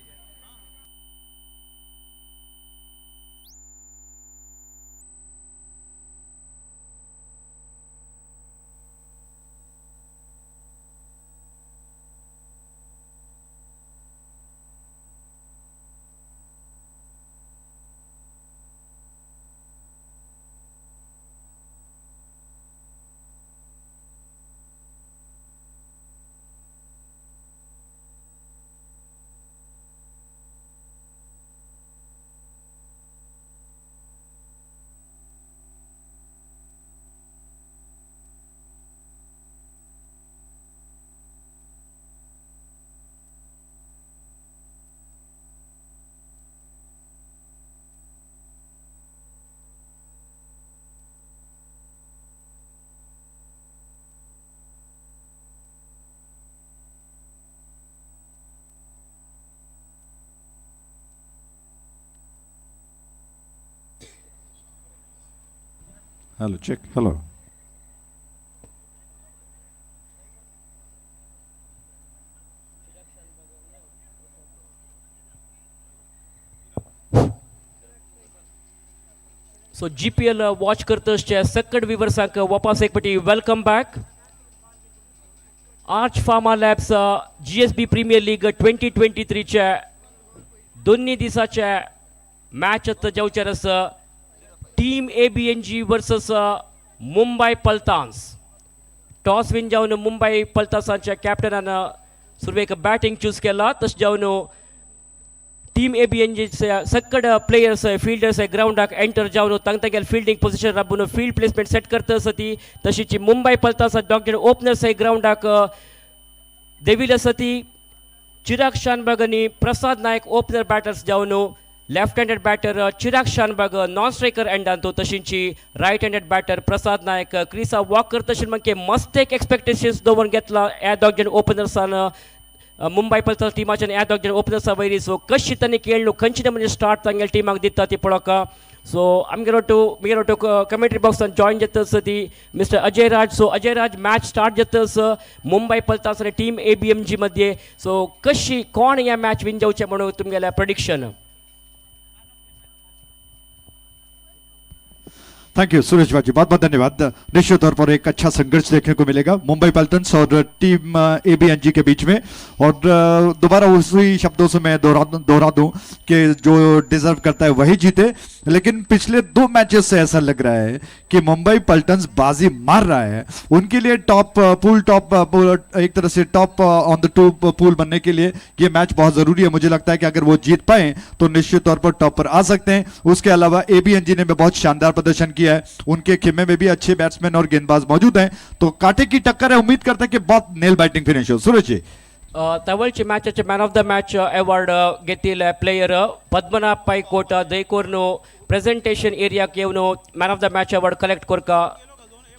Hello, check. Hello. So GPL watch करतसच्या सकट विवर्सांक वापस एक पटी welcome back. Arch Pharma Labs GSB Premier League 2023च्या दोन्ही दिसाच्या match जावचेर आसा. Team ABNG versus Mumbai Paltans. Toss win जावन मुंबय पलतासांच्या कॅप्टनान सुरवेक batting choose केला. तशें जावन टीम एबीएनजीचे सक्कड प्लेयर्स फिल्डर्स ग्रावंडाक एंटर जावन तांकां फिल्डिंग पोझिशन राबून फील्ड प्लेसमेंट सेट करता आसा ती. तशीच मुंबय पलतासा डॉक्टर ओपनर्स ग्रावंडाक देविल आसा ती. चिराग शानबाग आनी प्रसाद नायक ओपनर बॅटर्स जावन left handed batter Chirag Shanbhag non striker एंडान तो, तशींची right handed batter Prasad Naik क्रिसा walk करता तशें म्हणजे मस्त एक एक्सपेक्टेशन्स दवरून घेतला ह्या दोग जाण ओपनर्सान मुंबय पलतास टिमाच्यान ह्या दोग जाण ओपनर्सा वयरी. सो कशी तांणी खेळ्ळो खंयची म्हणजे स्टार्ट तांगेल्या टिमाक दिता ती पळोवका. सो आमगेलो टू मुगेलो टू कमेंट्री बॉक्सान जॉयन जाता आसा ती mister Ajay Raj. So Ajay Raj, match start जाता आसा मुंबय पलतास आनी टीम एबीएमजी मध्ये. सो कशी कोण ह्या मॅच विन जावचें म्हणून तुमगेलें prediction? Thank you Suresh भाजी, बहुत बहुत धन्यवाद. निश्चित तौर पर एक अच्छा संघर्ष देखने को मिलेगा मुंबई पल्टन्स और टीम एबीएनजी के बीच में. और दोबारा उसी शब्दों से मैं दोहरा दूं कि जो डिजर्व करता है वही जीते. लेकिन पिछले 2 मैचेस से ऐसा लग रहा है कि मुंबई पल्टन्स बाजी मार रहा है. उनके लिए टॉप पूल टॉप पूल, एक तरह से top on the two pool बनने के लिए ये मैच बहुत जरूरी है. मुझे लगता है कि अगर वो जीत पाए तो निश्चित तौर पर टॉप पर आ सकते हैं. उसके अलावा एबीएनजी ने भी बहुत शानदार प्रदर्शन किया है. उनके खेमे में भी अच्छे बैट्समैन और गेंदबाज मौजूद हैं. तो कांटे की टक्कर है. उम्मीद करते हैं कि बहुत नेल बाइटिंग फिनिश हो. सूरज जी, तवळचे मॅचाचे man of the match award घेतिल्ले प्लेयर पद्मनाभ पाय कोटा दयकोर्न प्रेझेंटेशन एरियाक येवन man of the match award collect करका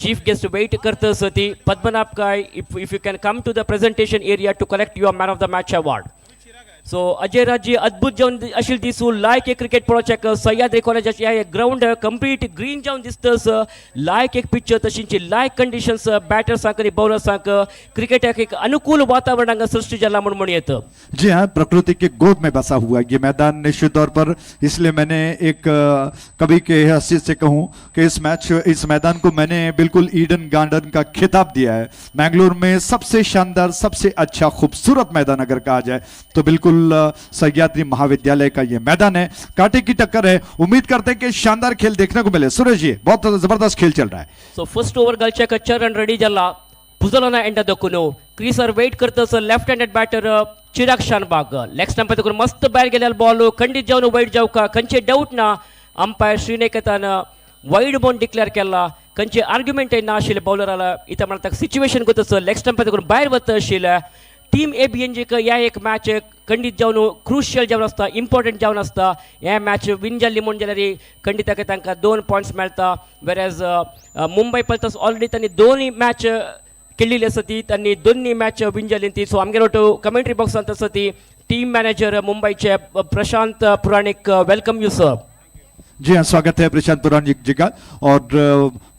चीफ गेस्ट वेट करता आसा ती. पद्मनाभ काय, if you can come to the presentation area to collect your man of the match award. So Ajay Raji, अद्भुत जावन आशिल्लें दिसूं लायक एक क्रिकेट पळोवच्याक सह्याद्री कॉलेजाचे हे ग्रावंड कंप्लीट ग्रीन जावन दिसता. लायक एक पिक्चर तशींची लायक कंडिशन्स बॅटर्सांक आनी बॉलर्सांक क्रिकेटाक एक अनुकूल वातावरण हांगा सृष्टी जाला म्हूण म्हणूं येता. जी हाँ, प्रकृति के गोद में बसा हुआ ये मैदान निश्चित तौर पर. इसलिए मैंने एक कवि के हैसियत से कहूँ कि इस मैदान को मैंने बिल्कुल ईडन गार्डन का खिताब दिया है. मैंगलोर में सबसे शानदार, सबसे अच्छा, खूबसूरत मैदान अगर कहा जाए तो बिल्कुल सह्याद्री महाविद्यालय का ये मैदान है. कांटे की टक्कर है. उम्मीद करते हैं कि शानदार खेल देखने को मिले. सुरेश जी, बहुत जबरदस्त खेल चल रहा है. सो फर्स्ट ओवर घालच्याक चरण रेडी जाला पुजलोना एंडा दखून क्रीसर वेट करता left handed batter Chirag Shanbhag. Leg stump दखून मस्त भायर गेलेलो बॉल खंडीत जावन वायड जावका खंयचे डावट ना. अंपायर श्रीनिकेतान वायड म्हूण डिक्लेअर केला. खंयचे आर्ग्युमेंटय ना आशिल्ले बॉलराला इथं म्हणटा सिच्युएशन करता लेग स्टंप दखून भायर वता आशिल्ले. टीम एबीएनजीक ह्या एक मॅच खंडीत जावन क्रुशियल जावन आसता, इम्पॉर्टंट जावन आसता. हे मॅच विन जाल्ली म्हूण जाल्यार खंडीत तांकां 2 पॉयंट्स मेळटा. वेरेज मुंबय पल्टन्स ऑलरेडी तांणी दोनूय मॅच खेळिल्ली आसा ती, तांणी दोन्ही मॅच विन जाली ती. सो आमगेर कमेंट्री बॉक्सांत आसा ती टीम मॅनेजर मुंबयचे Prashant Puranik. Welcome you sir. जी हाँ, स्वागत है प्रशांत पुराणिक जी का और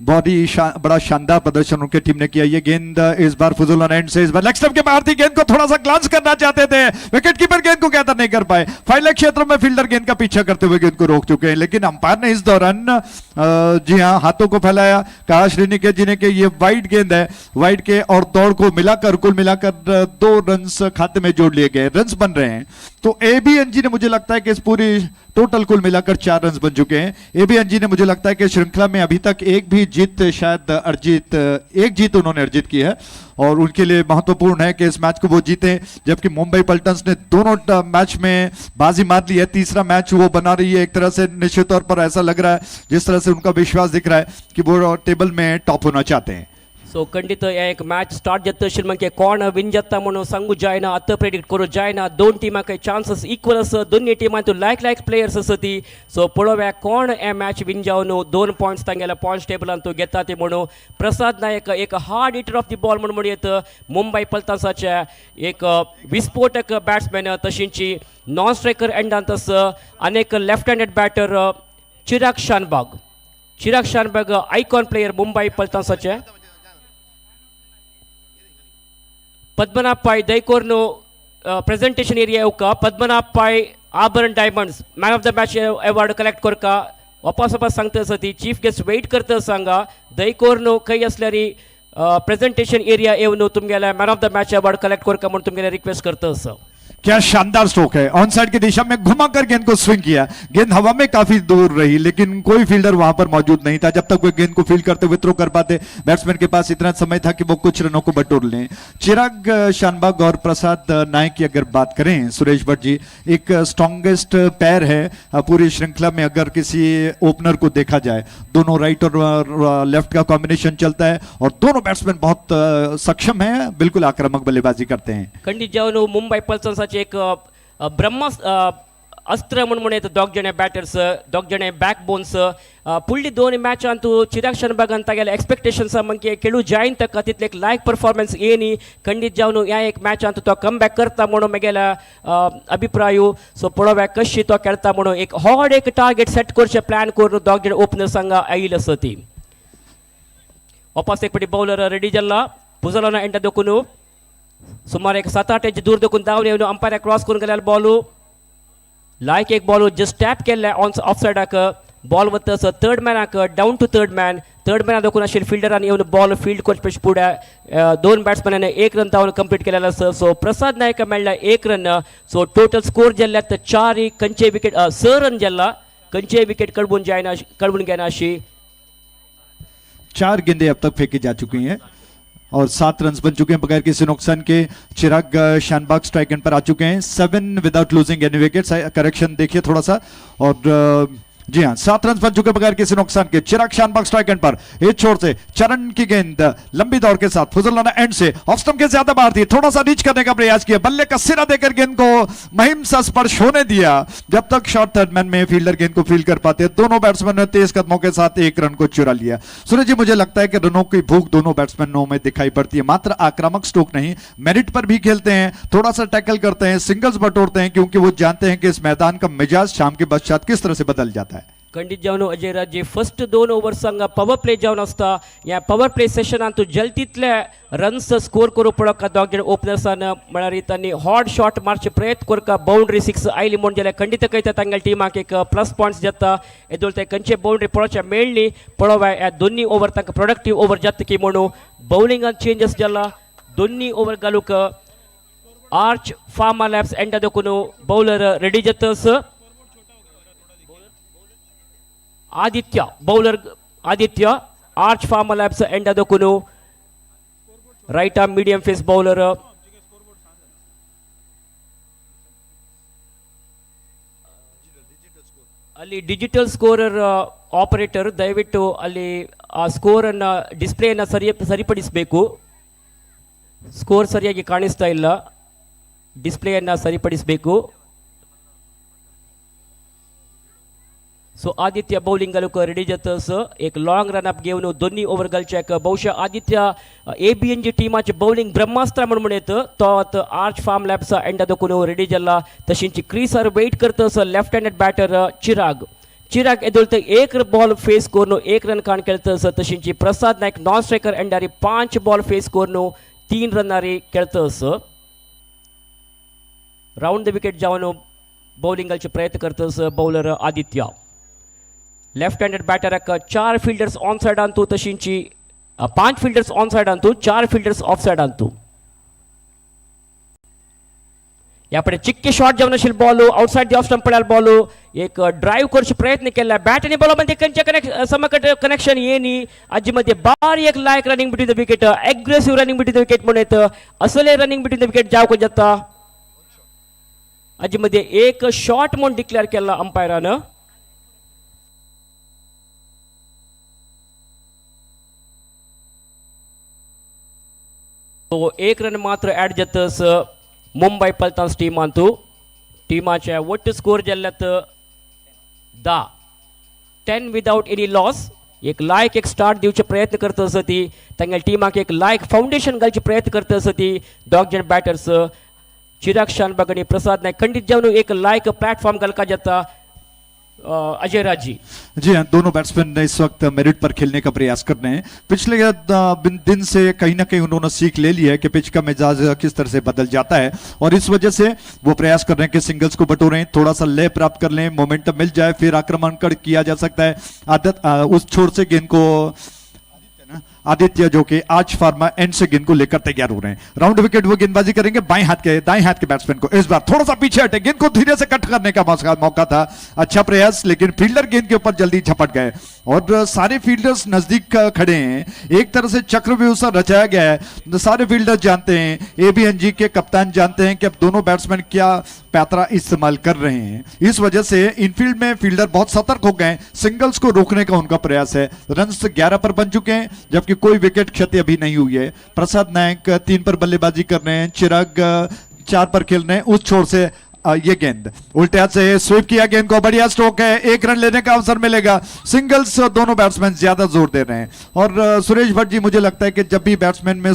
बहुत ही बड़ा शानदार प्रदर्शन उनके टीम ने किया। ये गेंद इस बार फुजुल एंड से, इस बार लेग स्टंप के बाहर थी, गेंद को थोड़ा सा ग्लांस करना चाहते थे, विकेट कीपर गेंद को गैदर नहीं कर पाए। फाइनल क्षेत्र में फील्डर गेंद का पीछा करते हुए गेंद को रोक चुके हैं, लेकिन अंपायर ने इस दौरान जी हाँ हाथों को फैलाया, कहा श्रीनिकेत जी ने कि ये वाइड गेंद है, वाइड के और दौड़ को मिलाकर कुल मिलाकर 2 रन खाते में जोड़ लिए गए, रन बन रहे हैं। तो एबीएनजी ने मुझे लगता है कि इस पूरी टोटल कुल मिलाकर 4 रन बन चुके हैं। एबीएनजी ने मुझे लगता है कि श्रृंखला में अभी तक एक भी जीत शायद अर्जित, एक जीत उन्होंने अर्जित की है और उनके लिए महत्वपूर्ण है कि इस मैच को वो जीते, जबकि मुंबई पल्टन्स ने दोनों मैच में बाजी मार ली है। तीसरा मैच वो बना रही है, एक तरह से निश्चित तौर पर ऐसा लग रहा है, जिस तरह से उनका विश्वास दिख रहा है कि वो टेबल में टॉप होना चाहते हैं। सो खंडीत हे एक मॅच स्टार्ट जाता श्रीमंके कोण विन जाता म्हणून सांगू जायना, आतां प्रेडिक्ट करूं जायना. दोन टिमाक चान्सीस इक्वल आसा, दोन्ही टिमांत लायक लायक प्लेयर्स आसा ती. सो पळोवया कोण हे मॅच विन जावन 2 पॉयंट्स तांगेल्या पॉयंट्स टेबलान तूं घेता ते म्हणून. प्रसाद नायक एक hard hitter of the ball म्हणून म्हणयत मुंबय पल्टन्साचे एक विस्फोटक बॅट्समॅन, तशींची नॉन स्ट्रायकर एंडांत आसा आनी left handed batter Chirag Shanbhag. Chirag Shanbhag icon player Mumbai पल्टन्साचे. Padmanabha Pai ದೈಕೋರ್ನು presentation area येवका. Padmanabha Pai Abharan diamonds man of the match award collect करका. वापस वापस सांगता आसा ती चीफ गेस्ट वेट करता सांगा. दयकोर्नु खंय आसल्यार प्रेझेंटेशन एरिया येवन तुमगेले man of the match award collect करका म्हणून तुमगेले रिक्वेस्ट करता आसा. क्या शानदार स्ट्रोक है, ऑन साइड की दिशा में घुमाकर गेंद को स्विंग किया, गेंद हवा में काफी दूर रही लेकिन कोई फील्डर वहां पर मौजूद नहीं था जब तक वे गेंद को फील्ड करते हुए थ्रो कर पाते। बैट्समैन के पास इतना समय था कि वो कुछ रनों को बटोर लें। चिराग शानबाग और प्रसाद नायक की अगर बात करें सुरेश भट्ट जी, एक स्ट्रॉन्गेस्ट पैर है पूरी श्रृंखला में। अगर किसी ओपनर को देखा जाए, दोनों राइट और लेफ्ट का कॉम्बिनेशन चलता है और दोनों बैट्समैन बहुत सक्षम हैं, बिल्कुल आक्रामक बल्लेबाजी करते हैं। खंडीत जावन मुंबय पल्टन्साचे एक ब्रह्म अस्त्र म्हणून म्हणून येता दोग जाणे बॅटर्स, दोग जाणे बॅक बोन्स. फुडली दोन मॅचान तूं चिराग शानबागान तागेले एक्सपेक्टेशन्स म्हणजे खेळू जायन ताका तितले एक लायक परफॉर्मन्स येनी. खंडीत जावन ह्या एक मॅचान तो कमबॅक करता म्हणून मेगेल्या अभिप्राय. सो पळोवया कशी तो खेळता म्हणून. एक हॉड एक टार्गेट सेट करचें प्लॅन करून दोग जाण ओपनर्स हांगा आयिल्ले आसा ती. वापस एक फावटी बॉलर रेडी जाला पुजलोना एंडा देखून सुमार एक 7-8 इंच दूर देखून धांवन येवन अंपायर क्रॉस करून गेल्यार बॉलू लायक एक बॉल जस्ट टॅप केल्ले ऑन ऑफ सायडाक. बॉल वता थर्ड मॅनाक, down to third man. Third मॅना देखून आशिल्ले फिल्डरान येवन बॉल फिल्ड करचे पेक्षा फुडें दोन बॅट्समॅनान 1 रन धांवन कंप्लीट केलेलो आसा. सो प्रसाद नायक मेळ्ळा 1 रन. सो टोटल स्कोर जाल्ल्यात 4, खंयचे विकेट 6 रन जाल्ला, खंयचे विकेट कळबून जायना, कळबून घेना अशी. 4 गेंदें अब तक फेंकी जा चुकी हैं और 7 रन बन चुके हैं बगैर किसी नुकसान के। चिराग शानबाग स्ट्राइक एंड पर आ चुके हैं, 7 without losing any wicket. Correction देखिए थोड़ा सा और जी हाँ, 7 रन बन चुके बगैर किसी नुकसान के। चिराग शानबाग स्ट्राइक एंड पर, एक छोर से चरण की गेंद लंबी दौड़ के साथ फुजलाना एंड से ऑफ स्टंप के ज्यादा बाहर थी, थोड़ा सा रीच करने का प्रयास किया, बल्ले का सिरा देकर गेंद को महिम सा स्पर्श होने दिया जब तक शॉर्ट थर्ड मैन में फील्डर गेंद को फील्ड कर पाते। दोनों बैट्समैन ने तेज कदमों के साथ 1 रन को चुरा लिया। सूरज जी, मुझे लगता है कि रनों की भूख दोनों बैट्समैनों में दिखाई पड़ती है। मात्र आक्रामक स्ट्रोक नहीं, मेरिट पर भी खेलते हैं, थोड़ा सा टैकल करते हैं, सिंगल्स बटोरते हैं, क्योंकि वो जानते हैं कि इस मैदान का मिजाज शाम के पश्चात किस तरह से बदल जाता है। खंडीत जावन अजय राजे फर्स्ट 2 ओवर्स हांगा पवर प्ले जावन आसता. ह्या पवर प्ले सेशनान तूं जल्दीतले रन्स स्कोर करूं पळोवका दोग जाण ओपनर्सान, म्हळ्यार तांणी हॉट शॉट मारचे प्रयत्न करका. बाउंड्री 6 आयली म्हूण जाल्यार खंडीत कळटा तांगेल्या टिमाक एक प्लस पॉयंट्स जाता. येदोळ ते खंयचे बाउंड्री पळोवचे मेळ्ळी. पळोवया ह्या दोन्ही ओवर तांकां प्रोडक्टीव ओवर जाता की म्हणून. बॉलिंगान चेंजस जाला, दोन्ही ओवर घालूंक आर्च फार्मा लॅब्स एंडा देखून बॉलर रेडी जातस. Aditya bowler, Aditya Arch Pharma Labs ಎಂಡ ದೊಕುನು right arm medium pace bowler. ಅಲ್ಲಿ ಡಿಜಿಟಲ್ ಸ್ಕೋರರ್ ಆಪರೇಟರ್ ದಯವಿಟ್ಟು ಅಲ್ಲಿ ಆ ಸ್ಕೋರನ್ನು ಡಿಸ್ಪ್ಲೇಯನ್ನು ಸರಿಪಡಿಸಬೇಕು. ಸ್ಕೋರ್ ಸರಿಯಾಗಿ ಕಾಣಿಸ್ತಾ ಇಲ್ಲ. ಡಿಸ್ಪ್ಲೇಯನ್ನು ಸರಿಪಡಿಸಬೇಕು. सो आदित्य बॉलिंग घालूंक रेडी जातस. एक लॉंग रन अप घेवन दोन्ही ओव्हर घालच्याक बहुशा आदित्य एबीएनजी टिमाचे बॉलिंग ब्रह्मास्त्र म्हणून म्हणत तो आतां आर्च फार्म लॅब्सा एंडा दोकून रेडी जाला. तशींची क्रीसार वेट करतस left handed batter Chirag. Chirag एदोळ एक बॉल फेस करून एक रन काण खेळतस. तशींची प्रसाद नायक नॉन स्ट्रायकर एंडारी 5 बॉल फेस करून 3 रनारी खेळतस. राऊंड the wicket जावन बॉलिंग घालचे प्रयत्न करतस बॉलर आदित्य. लेफ्ट हँडेड बॅटराक 4 फिल्डर्स ऑन सायड आणतो, तशींची 5 फिल्डर्स ऑन सायड आणतो, 4 फिल्डर्स ऑफ सायड आणतो. यापडे चिक्के शॉट जावन आशिल्लो ball outside the off stump पडल्यार बॉल एक ड्रायव्ह करचे प्रयत्न केला. बॅट आनी बॉला मध्ये कंचे कनेक्ट समकट कनेक्शन येनी. आजी मध्ये बारी एक लायक running between the wicket, aggressive running between the wicket म्हणून येतं. असले रनिंग बिटवीन the wicket जावक जाता. आजी मध्ये एक शॉट म्हणून डिक्लेअर केला अंपायरानं. तो एक रन मात्र ॲड जातस मुंबई पलतान्स टीमांतू. टीमाचे ಒಟ್ಟು स्कोर जाल्ल्यात 10, 10 विदाउट एनी लॉस. एक लायक एक स्टार्ट दिवचे प्रयत्न करत आसा ती तांगेल्या टिमाक एक लायक फावंडेशन घालचे प्रयत्न करत आसा ती दोग जण बॅटर्स चिराग शानबाग आनी प्रसाद नायक खंडीत जावन एक लायक प्लॅटफॉर्म घालका जाता. अजय राजी. जी हाँ, दोनों बैट्समैन इस वक्त मेरिट पर खेलने का प्रयास कर रहे हैं. पिछले दिन से कहीं ना कहीं उन्होंने सीख ले ली है कि पिच का मिजाज किस तरह से बदल जाता है और इस वजह से वो प्रयास कर रहे हैं कि सिंगल्स को बटोरें, थोड़ा सा लय प्राप्त कर लें, मोमेंटम मिल जाए, फिर आक्रमण कर किया जा सकता है. आदत उस छोर से गेंद को आदित्य जो कि आज फार्मा एंड से गेंद को लेकर तैयार हो रहे हैं. राउंड विकेट वो गेंदबाजी करेंगे. बाएं हाथ के दाएं हाथ के बैट्समैन को इस बार थोड़ा सा पीछे हटे, गेंद को धीरे से कट करने का मौका मौका था. अच्छा प्रयास, लेकिन फील्डर गेंद के ऊपर जल्दी झपट गए और सारे फील्डर्स नजदीक खड़े हैं. एक तरह से चक्रव्यूह सा रचाया गया है. सारे फील्डर जानते हैं, एबीएनजी के कप्तान जानते हैं कि अब दोनों बैट्समैन क्या पैतरा इस्तेमाल कर रहे हैं. इस वजह से इनफील्ड में फील्डर बहुत सतर्क हो गए. सिंगल्स को रोकने का उनका प्रयास है. रन 11 पर बन चुके हैं, जबकि कोई विकेट क्षति अभी नहीं हुई है. प्रसाद नायक 3 पर बल्लेबाजी कर रहे हैं, चिराग 4 पर खेल रहे हैं. उस छोर से ये गेंद उल्टे हाथ से स्वीप किया गेंद को, बढ़िया स्ट्रोक है, एक रन लेने का अवसर मिलेगा. सिंगल्स दोनों बैट्समैन ज्यादा जोर दे रहे हैं और सुरेश भट्ट जी, मुझे लगता है कि जब भी बैट्समैन में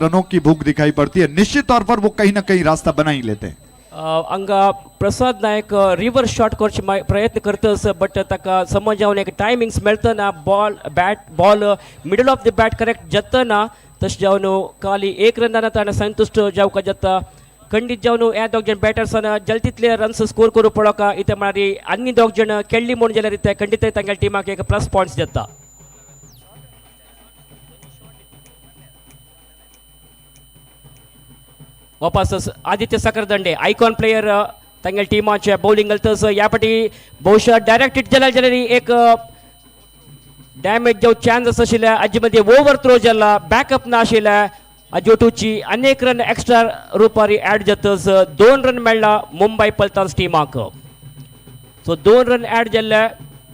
रनों की भूख दिखाई पड़ती है, निश्चित तौर पर वो कहीं ना कहीं रास्ता बना ही लेते हैं. हांगा प्रसाद नायक रिवर्स शॉट करचे प्रयत्न करतस, बट ताका समज जावन एक timings मेळतना ball bat ball middle of the bat correct जातना. तशें जावन खाली एक रनान ताणें संतुश्ट जावका जाता. खंडीत जावन ह्या दोग जाण बॅटर्सान जल्दीतले रन्स स्कोर करूं पळोवका. इथे म्हळ्यार आनी दोग जाण खेळ्ळी म्हूण जाल्यार ते खंडीत तांगेल्या टिमाक एक प्लस पॉयंट्स जाता. वापस आदित्य सकरदंडे, आयकॉन प्लेयर तांगेल्या टिमाचे बॉलिंग घालतस. ह्या फाटी बहुशा डायरेक्ट हिट जाल्यार जाल्यार एक डॅमेज जावं चान्स आशिल्ले. हाजे मदीं ओवर थ्रो जाला, बॅकअप ना आशिल्ले. अजोटूची अनेक रन एक्स्ट्रा रुपार ऍड जातच 2 रन मेळ्ळा मुंबय पलतान्स टिमाक. सो 2 रन ऍड जाल्ले.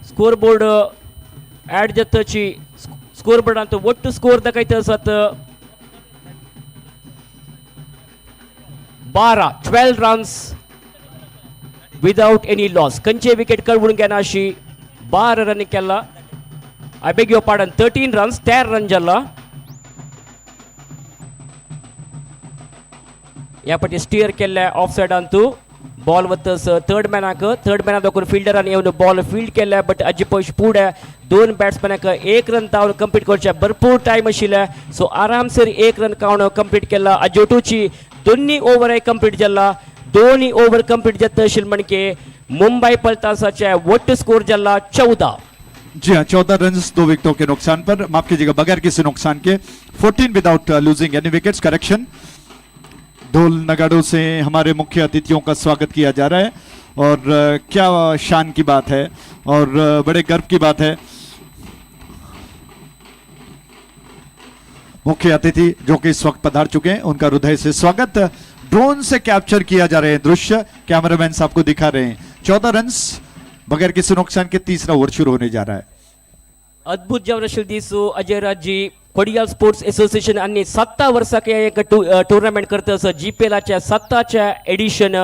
स्कोर बोर्ड ऍड जातची स्कोर बोर्डांत ಒಟ್ಟು स्कोर दाखयता आसात 12, 12 runs without any loss. खंयचे विकेट कळवून घेना अशी 12 रन केला. I beg your pardon, 13 runs, 13 run जाला. ह्या फाटी स्टियर केल्ले ऑफ सायडान. तूं बॉल वतस थर्ड मॅनाक, थर्ड मॅना दाखोवन फिल्डरान येवन बॉल फिल्ड केले, बट हाजे पयश फुडें दोन बॅट्समॅनाक एक रन धांवन कंप्लीट करचे भरपूर टायम आशिल्ले. सो आरामसर एक रन कावन कंप्लीट केला. अजोटूची दोन्ही ओवर कंप्लीट जाला. दोन्ही ओवर कंप्लीट जाता आशिल्ले म्हणके मुंबई पलतासाचे ಒಟ್ಟು स्कोर जाला 14. जी हाँ, 14 रन 2 विकेटों के नुकसान पर, माफ कीजिएगा, बगैर किसी नुकसान K, 14 without losing any wickets. Correction. ढोल नगाड़ों से हमारे मुख्य अतिथियों का स्वागत किया जा रहा है और क्या शान की बात है और बड़े गर्व की बात है. मुख्य अतिथि जो कि इस वक्त पधार चुके हैं, उनका हृदय से स्वागत. ड्रोन से कैप्चर किया जा रहे हैं दृश्य, कैमरामैन साहब को दिखा रहे हैं. 14 रन बगैर किसी नुकसान के, तीसरा ओवर शुरू होने जा रहा है. अद्भुत जावन आशिल्लो दीस अजय राजी. कोडियाल स्पोर्ट्स एसोसिएशन आनी 7 वर्साक हे एक टुर्नामेंट करता आसा, जीपीएलाच्या 7च्या एडिशन.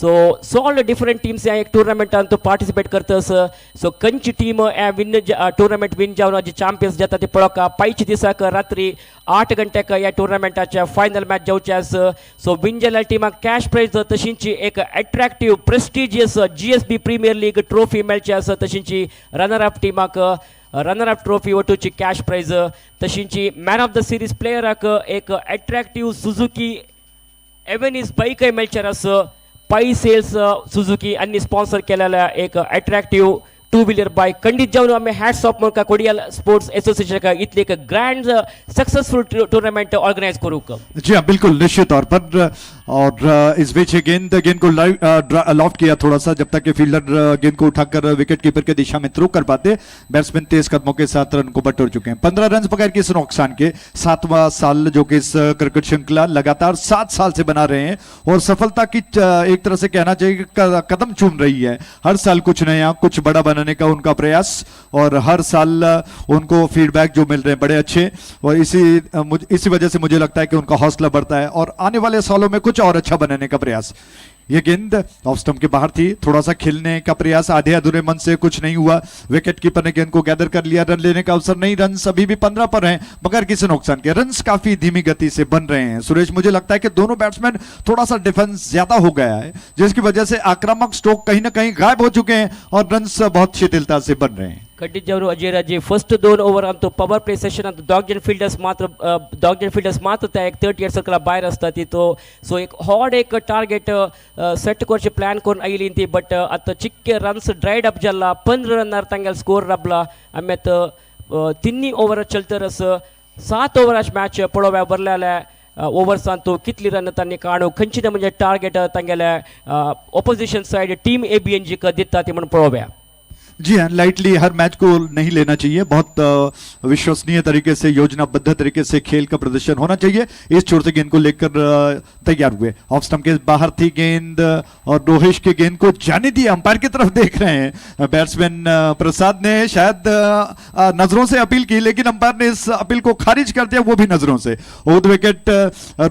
सो सॉल डिफरंट टीम्स ह्या एक टुर्नामेंटान तो पार्टिसिपेट करता आसा. सो खंयची टीम ह्या विन टुर्नामेंट विन जावन जी चॅम्पियन्स जाता ते पळोवका. पायच्या दिसाक रात्री 8 घंट्याक ह्या टुर्नामेंटाच्या फायनल मॅच जावचे आसा. सो विन जाल्ल्या टिमाक कॅश प्रायज, तशींच एक attractive prestigious GSB Premier League trophy मेळची आसा. तशींच रनर अप टिमाक रनर अप ट्रॉफी वटूची कॅश प्रायज, तशींच मॅन ऑफ the series प्लेयराक एक अट्रॅक्टीव सुझुकी एव्हेनिस बाईकय मेळचेर आसा. पाई सेल्स सुझुकी आनी स्पॉन्सर केलेल्या एक अट्रॅक्टीव टू व्हिलर बायक. खंडीत जावन आमी हॅट्स ऑफ म्हणका कोडियाल स्पोर्ट्स एसोसिएशनाक इतली एक ग्रँड सक्सेसफुल टुर्नामेंट ऑर्गनायज करूंक. जी हाँ, बिल्कुल, निश्चित तौर पर. और इस बीच गेंद गेंद को लॉफ्ट किया थोड़ा सा, जब तक कि फील्डर गेंद को उठाकर विकेट कीपर के दिशा में थ्रो कर पाते, बैट्समैन तेज कदमों के साथ रन को बटोर चुके हैं. 15 रन बगैर किसी नुकसान के. 7वां साल जो कि इस क्रिकेट श्रृंखला लगातार 7 साल से बना रहे हैं और सफलता की एक तरह से कहना चाहिए कि कदम चूम रही है. हर साल कुछ नया, कुछ बड़ा बनाने का उनका प्रयास और हर साल उनको फीडबैक जो मिल रहे हैं बड़े अच्छे और इसी वजह से मुझे लगता है कि उनका हौसला बढ़ता है और आने वाले सालों में कुछ और अच्छा बनाने का प्रयास. ये गेंद ऑफ स्टंप के बाहर थी. थोड़ा सा खेलने का प्रयास आधे अधूरे मन से, कुछ नहीं हुआ. विकेट कीपर ने गेंद को गैदर कर लिया. रन लेने का अवसर नहीं. रन अभी भी 15 पर हैं बगैर किसी नुकसान के. रन काफी धीमी गति से बन रहे हैं. सुरेश, मुझे लगता है कि दोनों बैट्समैन थोड़ा सा डिफेंस ज्यादा हो गया है, जिसकी वजह से आक्रामक स्ट्रोक कहीं ना कहीं गायब हो चुके हैं और रन बहुत शिथिलता से बन रहे हैं. खंडीत जावन अजय राजे, फर्स्ट दोन over Antu power play Seshan Antu दोग जण फिल्डर्स मात्र त्या एक 38 सर्कला भायर आसता ती तो. सो एक हॉड एक टार्गेट सेट करचे प्लॅन करून आयली ती, बट आतां चिक्के रन्स ड्रायड अप जाला. 15 रनार तांगेले स्कोर राबला. आमी आतां तिन्ही ओवर चलतरस 7 ओवराची मॅच पळोवया. बरलेल्या ओवर्सान तो कितली रन तांणी काडू, खंयची म्हणजे टार्गेट तांगेले opposition side team एबीएनजीक दिता ती म्हणून पळोवया. जी हाँ, लाइटली हर मैच को नहीं लेना चाहिए. बहुत विश्वसनीय तरीके से, योजनाबद्ध तरीके से खेल का प्रदर्शन होना चाहिए. इस छोर से गेंद को लेकर तैयार हुए. ऑफ स्टंप के बाहर थी गेंद और रोहिश के गेंद को जाने दिया. अंपायर की तरफ देख रहे हैं बैट्समैन प्रसाद ने शायद नजरों से अपील की, लेकिन अंपायर ने इस अपील को खारिज कर दिया, वो भी नजरों से. ओवर विकेट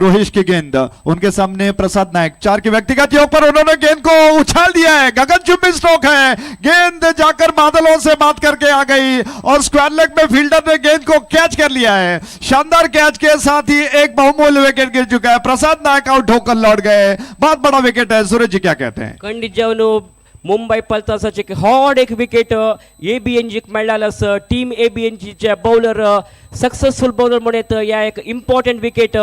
रोहिश की गेंद, उनके सामने प्रसाद नायक. 4 के व्यक्तिगत योग पर उन्होंने गेंद को उछाल दिया है. गगनचुंबी स्ट्रोक है. गेंद जाकर बादलों से बात करके आ गई और स्क्वायर लेग में फील्डर ने गेंद को कैच कर लिया है. शानदार कैच के साथ ही एक बहुमूल्य विकेट गिर चुका है. प्रसाद नायक आउट होकर लौट गए. बहुत बड़ा विकेट है. सूरज जी, क्या कहते हैं? खंडीत जावन मुंबई पलटन्साचे एक हॉड एक विकेट एबीएनजीक मेळ्ळेलें आसा. टीम एबीएनजीचे बॉलर, सक्सेसफुल बॉलर म्हणत ह्या एक इम्पॉर्टंट विकेट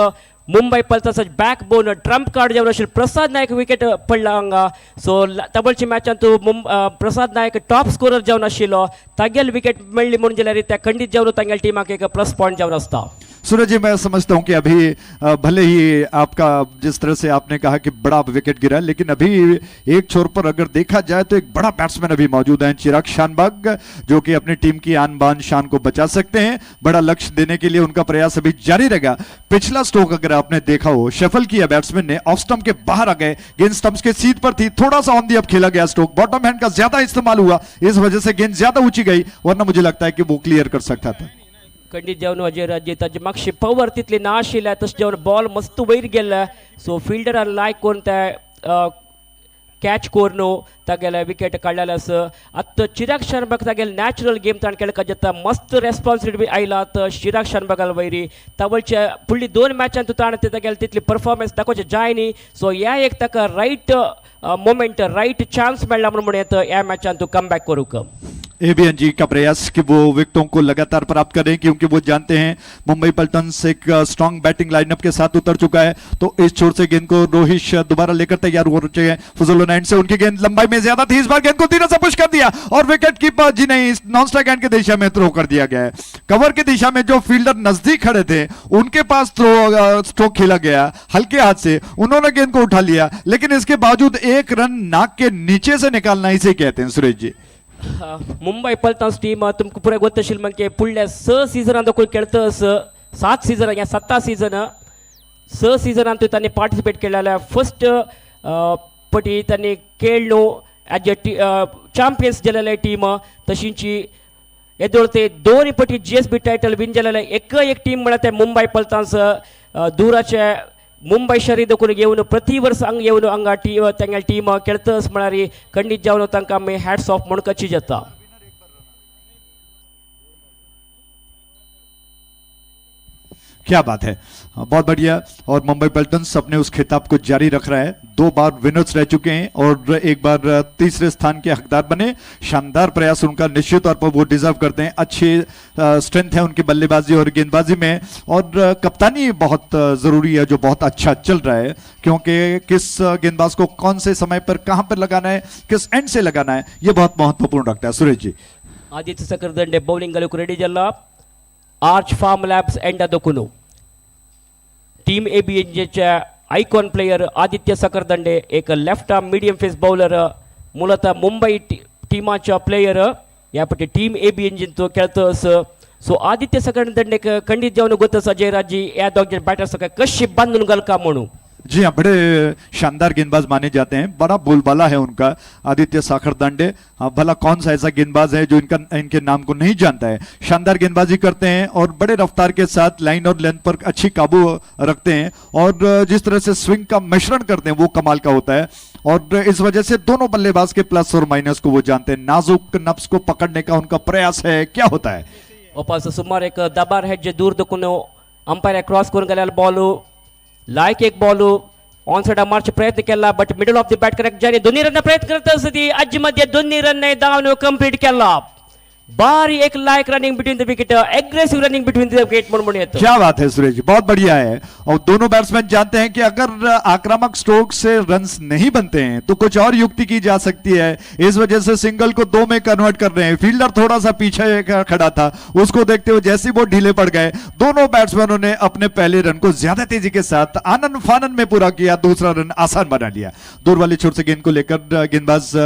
मुंबई पलटन्साचे बॅक बोन ट्रम्प कार्ड जावन आशिल्लें प्रसाद नायक विकेट पडला हांगा. सो तबलच्या मॅचान तूं प्रसाद नायक टॉप स्कोरर जावन आशिल्लो. तागेल विकेट मेळ्ळी म्हणून जाल्यार त्या खंडीत जावन तांगेल्या टिमाक एक प्लस पॉयंट जावन आसता. सूरज जी, मैं समझता हूं कि अभी भले ही आपका जिस तरह से आपने कहा कि बड़ा विकेट गिरा, लेकिन अभी एक छोर पर अगर देखा जाए तो एक बड़ा बैट्समैन अभी मौजूद है, चिराग शानबाग, जो कि अपनी टीम की आन बान शान को बचा सकते हैं. बड़ा लक्ष्य देने के लिए उनका प्रयास अभी जारी रहेगा. पिछला स्ट्रोक अगर आपने देखा हो, शफल किया बैट्समैन ने, ऑफ स्टंप के बाहर आ गए. गेंद स्टंप के सीध पर थी. थोड़ा सा ऑन the up खेला गया स्ट्रोक, बॉटम हैंड का ज्यादा इस्तेमाल हुआ, इस वजह से गेंद ज्यादा ऊंची गई, वरना मुझे लगता है कि वो क्लियर कर सकता था. खंडीत जावन अजय राजे, ताजी मातशी पवर तितली ना आशिल्ल्या, तशें जावन बॉल मस्त वयर गेल्ले. सो फिल्डरान लायक करून ते कॅच करून तागेले विकेट काडलेले आसा. आतां चिराग शानबाग तागेले नॅचरल गेम ताणें खेळपाक जाता. मस्त रेस्पॉन्सिबिलिटी आयला आतां चिराग शानबागाल वयरी. तवळचे फुडली दोन मॅचान ताणें ते तागेले तितली परफॉर्मन्स दाखोवचें जाय न्ही. सो ह्या एक ताका रायट मोमेंट, रायट चान्स मेळ्ळा म्हणून म्हणून येता ह्या मॅचान तूं कमबॅक करूंक. एबीएनजी का प्रयास कि वो विकेटों को लगातार प्राप्त करें, क्योंकि वो जानते हैं मुंबई पल्टन्स एक स्ट्रांग बैटिंग लाइनअप के साथ उतर चुका है. तो इस छोर से गेंद को रोहिश दोबारा लेकर तैयार हो चुके हैं. फजल एंड से उनकी गेंद लंबाई में ज्यादा थी. इस बार गेंद को तीनों से पुश कर दिया और विकेट कीपर, जी नहीं, नॉन स्ट्राइक एंड की दिशा में थ्रो कर दिया गया है. कवर की दिशा में जो फील्डर नजदीक खड़े थे, उनके पास थ्रो स्ट्रोक खेला गया. हल्के हाथ से उन्होंने गेंद को उठा लिया, लेकिन इसके बावजूद एक रन नाक के नीचे से निकालना इसे कहते हैं, सुरेश जी. मुंबई पलटन्स टीम तुमकां पुराय गोत्त आशिल्लें म्हणजे फुडल्या 6 सिजनान दाखोवन खेळता. 7 सीजन, ह्या 7 सीजन, 6 सिजनान तांणी पार्टिसिपेट केलेल्या. फर्स्ट पटी तांणी खेळ्ळो एज अ चॅम्पियन्स जालेले टीम. तशींची येदोळ ते दोन पटी जीएसबी टायटल विन जालेले एक एक टीम म्हळ्यार ते मुंबय पलतांस. दुराचे मुंबय शहरी देखून येवन प्रति वर्स हांगा येवन हांगा टी तेंगे टीम खेळतस म्हळ्यार खंडीत जावन तांकां आमी हॅट्स ऑफ म्हणपाची जाता. क्या बात है, बहुत बढ़िया. और मुंबई पल्टन्स अपने उस खिताब को जारी रख रहा है. दो बार विनर्स रह चुके हैं और एक बार तीसरे स्थान के हकदार बने. शानदार प्रयास उनका, निश्चित तौर पर वो डिजर्व करते हैं. अच्छी स्ट्रेंथ है उनकी बल्लेबाजी और गेंदबाजी में और कप्तानी बहुत जरूरी है, जो बहुत अच्छा चल रहा है, क्योंकि किस गेंदबाज को कौन से समय पर कहां पर लगाना है, किस एंड से लगाना है, ये बहुत महत्वपूर्ण रखता है. सुरेश जी. आदित्य सकरदंडे बौलिंग घालूंक रेडी जाला आर्च फार्म लॅब्स एंडा दोकुनू. टीम ए बी एनजेच्या आयकॉन प्लेयर आदित्य सकरदंडे, एक left arm medium pace bowler, मूलतः मुंबई टीमाच्या प्लेयर, ह्या पटी टीम ए बी एनजीन तो खेळतस. सो आदित्य सकरदंडे खंडीत जावन गोतस अजय राजी ह्या दोग बॅटर्स कशी बांदून घालका म्हणून. जी हाँ, बड़े शानदार गेंदबाज माने जाते हैं. बड़ा बोलबाला है उनका आदित्य साखरदांडे. हाँ, भला कौन सा ऐसा गेंदबाज है जो इनका इनके नाम को नहीं जानता है. शानदार गेंदबाजी करते हैं और बड़े रफ्तार के साथ लाइन और लेंथ पर अच्छी काबू रखते हैं और जिस तरह से स्विंग का मिश्रण करते हैं, वो कमाल का होता है और इस वजह से दोनों बल्लेबाज के प्लस और माइनस को वो जानते हैं. नाजुक नब्ज को पकड़ने का उनका प्रयास है. क्या होता है? वापस सुमार एक दबार हेज दूर दुखून अंपायर क्रॉस करून गेल्यार बॉल लायक एक बॉल ऑन साइड मारचे प्रयत्न केला, but middle of the bat connect जाली. दोन्ही रन प्रयत्न करत असती आजी मध्ये दोन्ही रन धावन कंप्लीट केला. बारी एक लायक running between the wicket, aggressive running between the wicket म्हणून येतो. क्या बात है सुरेश जी, बहुत बढ़िया है. और दोनों बैट्समैन जानते हैं कि अगर आक्रामक स्ट्रोक से रन्स नहीं बनते हैं तो कुछ और युक्ति की जा सकती है. इस वजह से सिंगल को दो में कन्वर्ट कर रहे हैं. फील्डर थोड़ा सा पीछे खड़ा था, उसको देखते हुए जैसे ही वो ढीले पड़ गए, दोनों बैट्समैनों ने अपने पहले रन को ज्यादा तेजी के साथ आनन फानन में पूरा किया, दूसरा रन आसान बना लिया. दूर वाले छोर से गेंद को लेकर गेंदबाज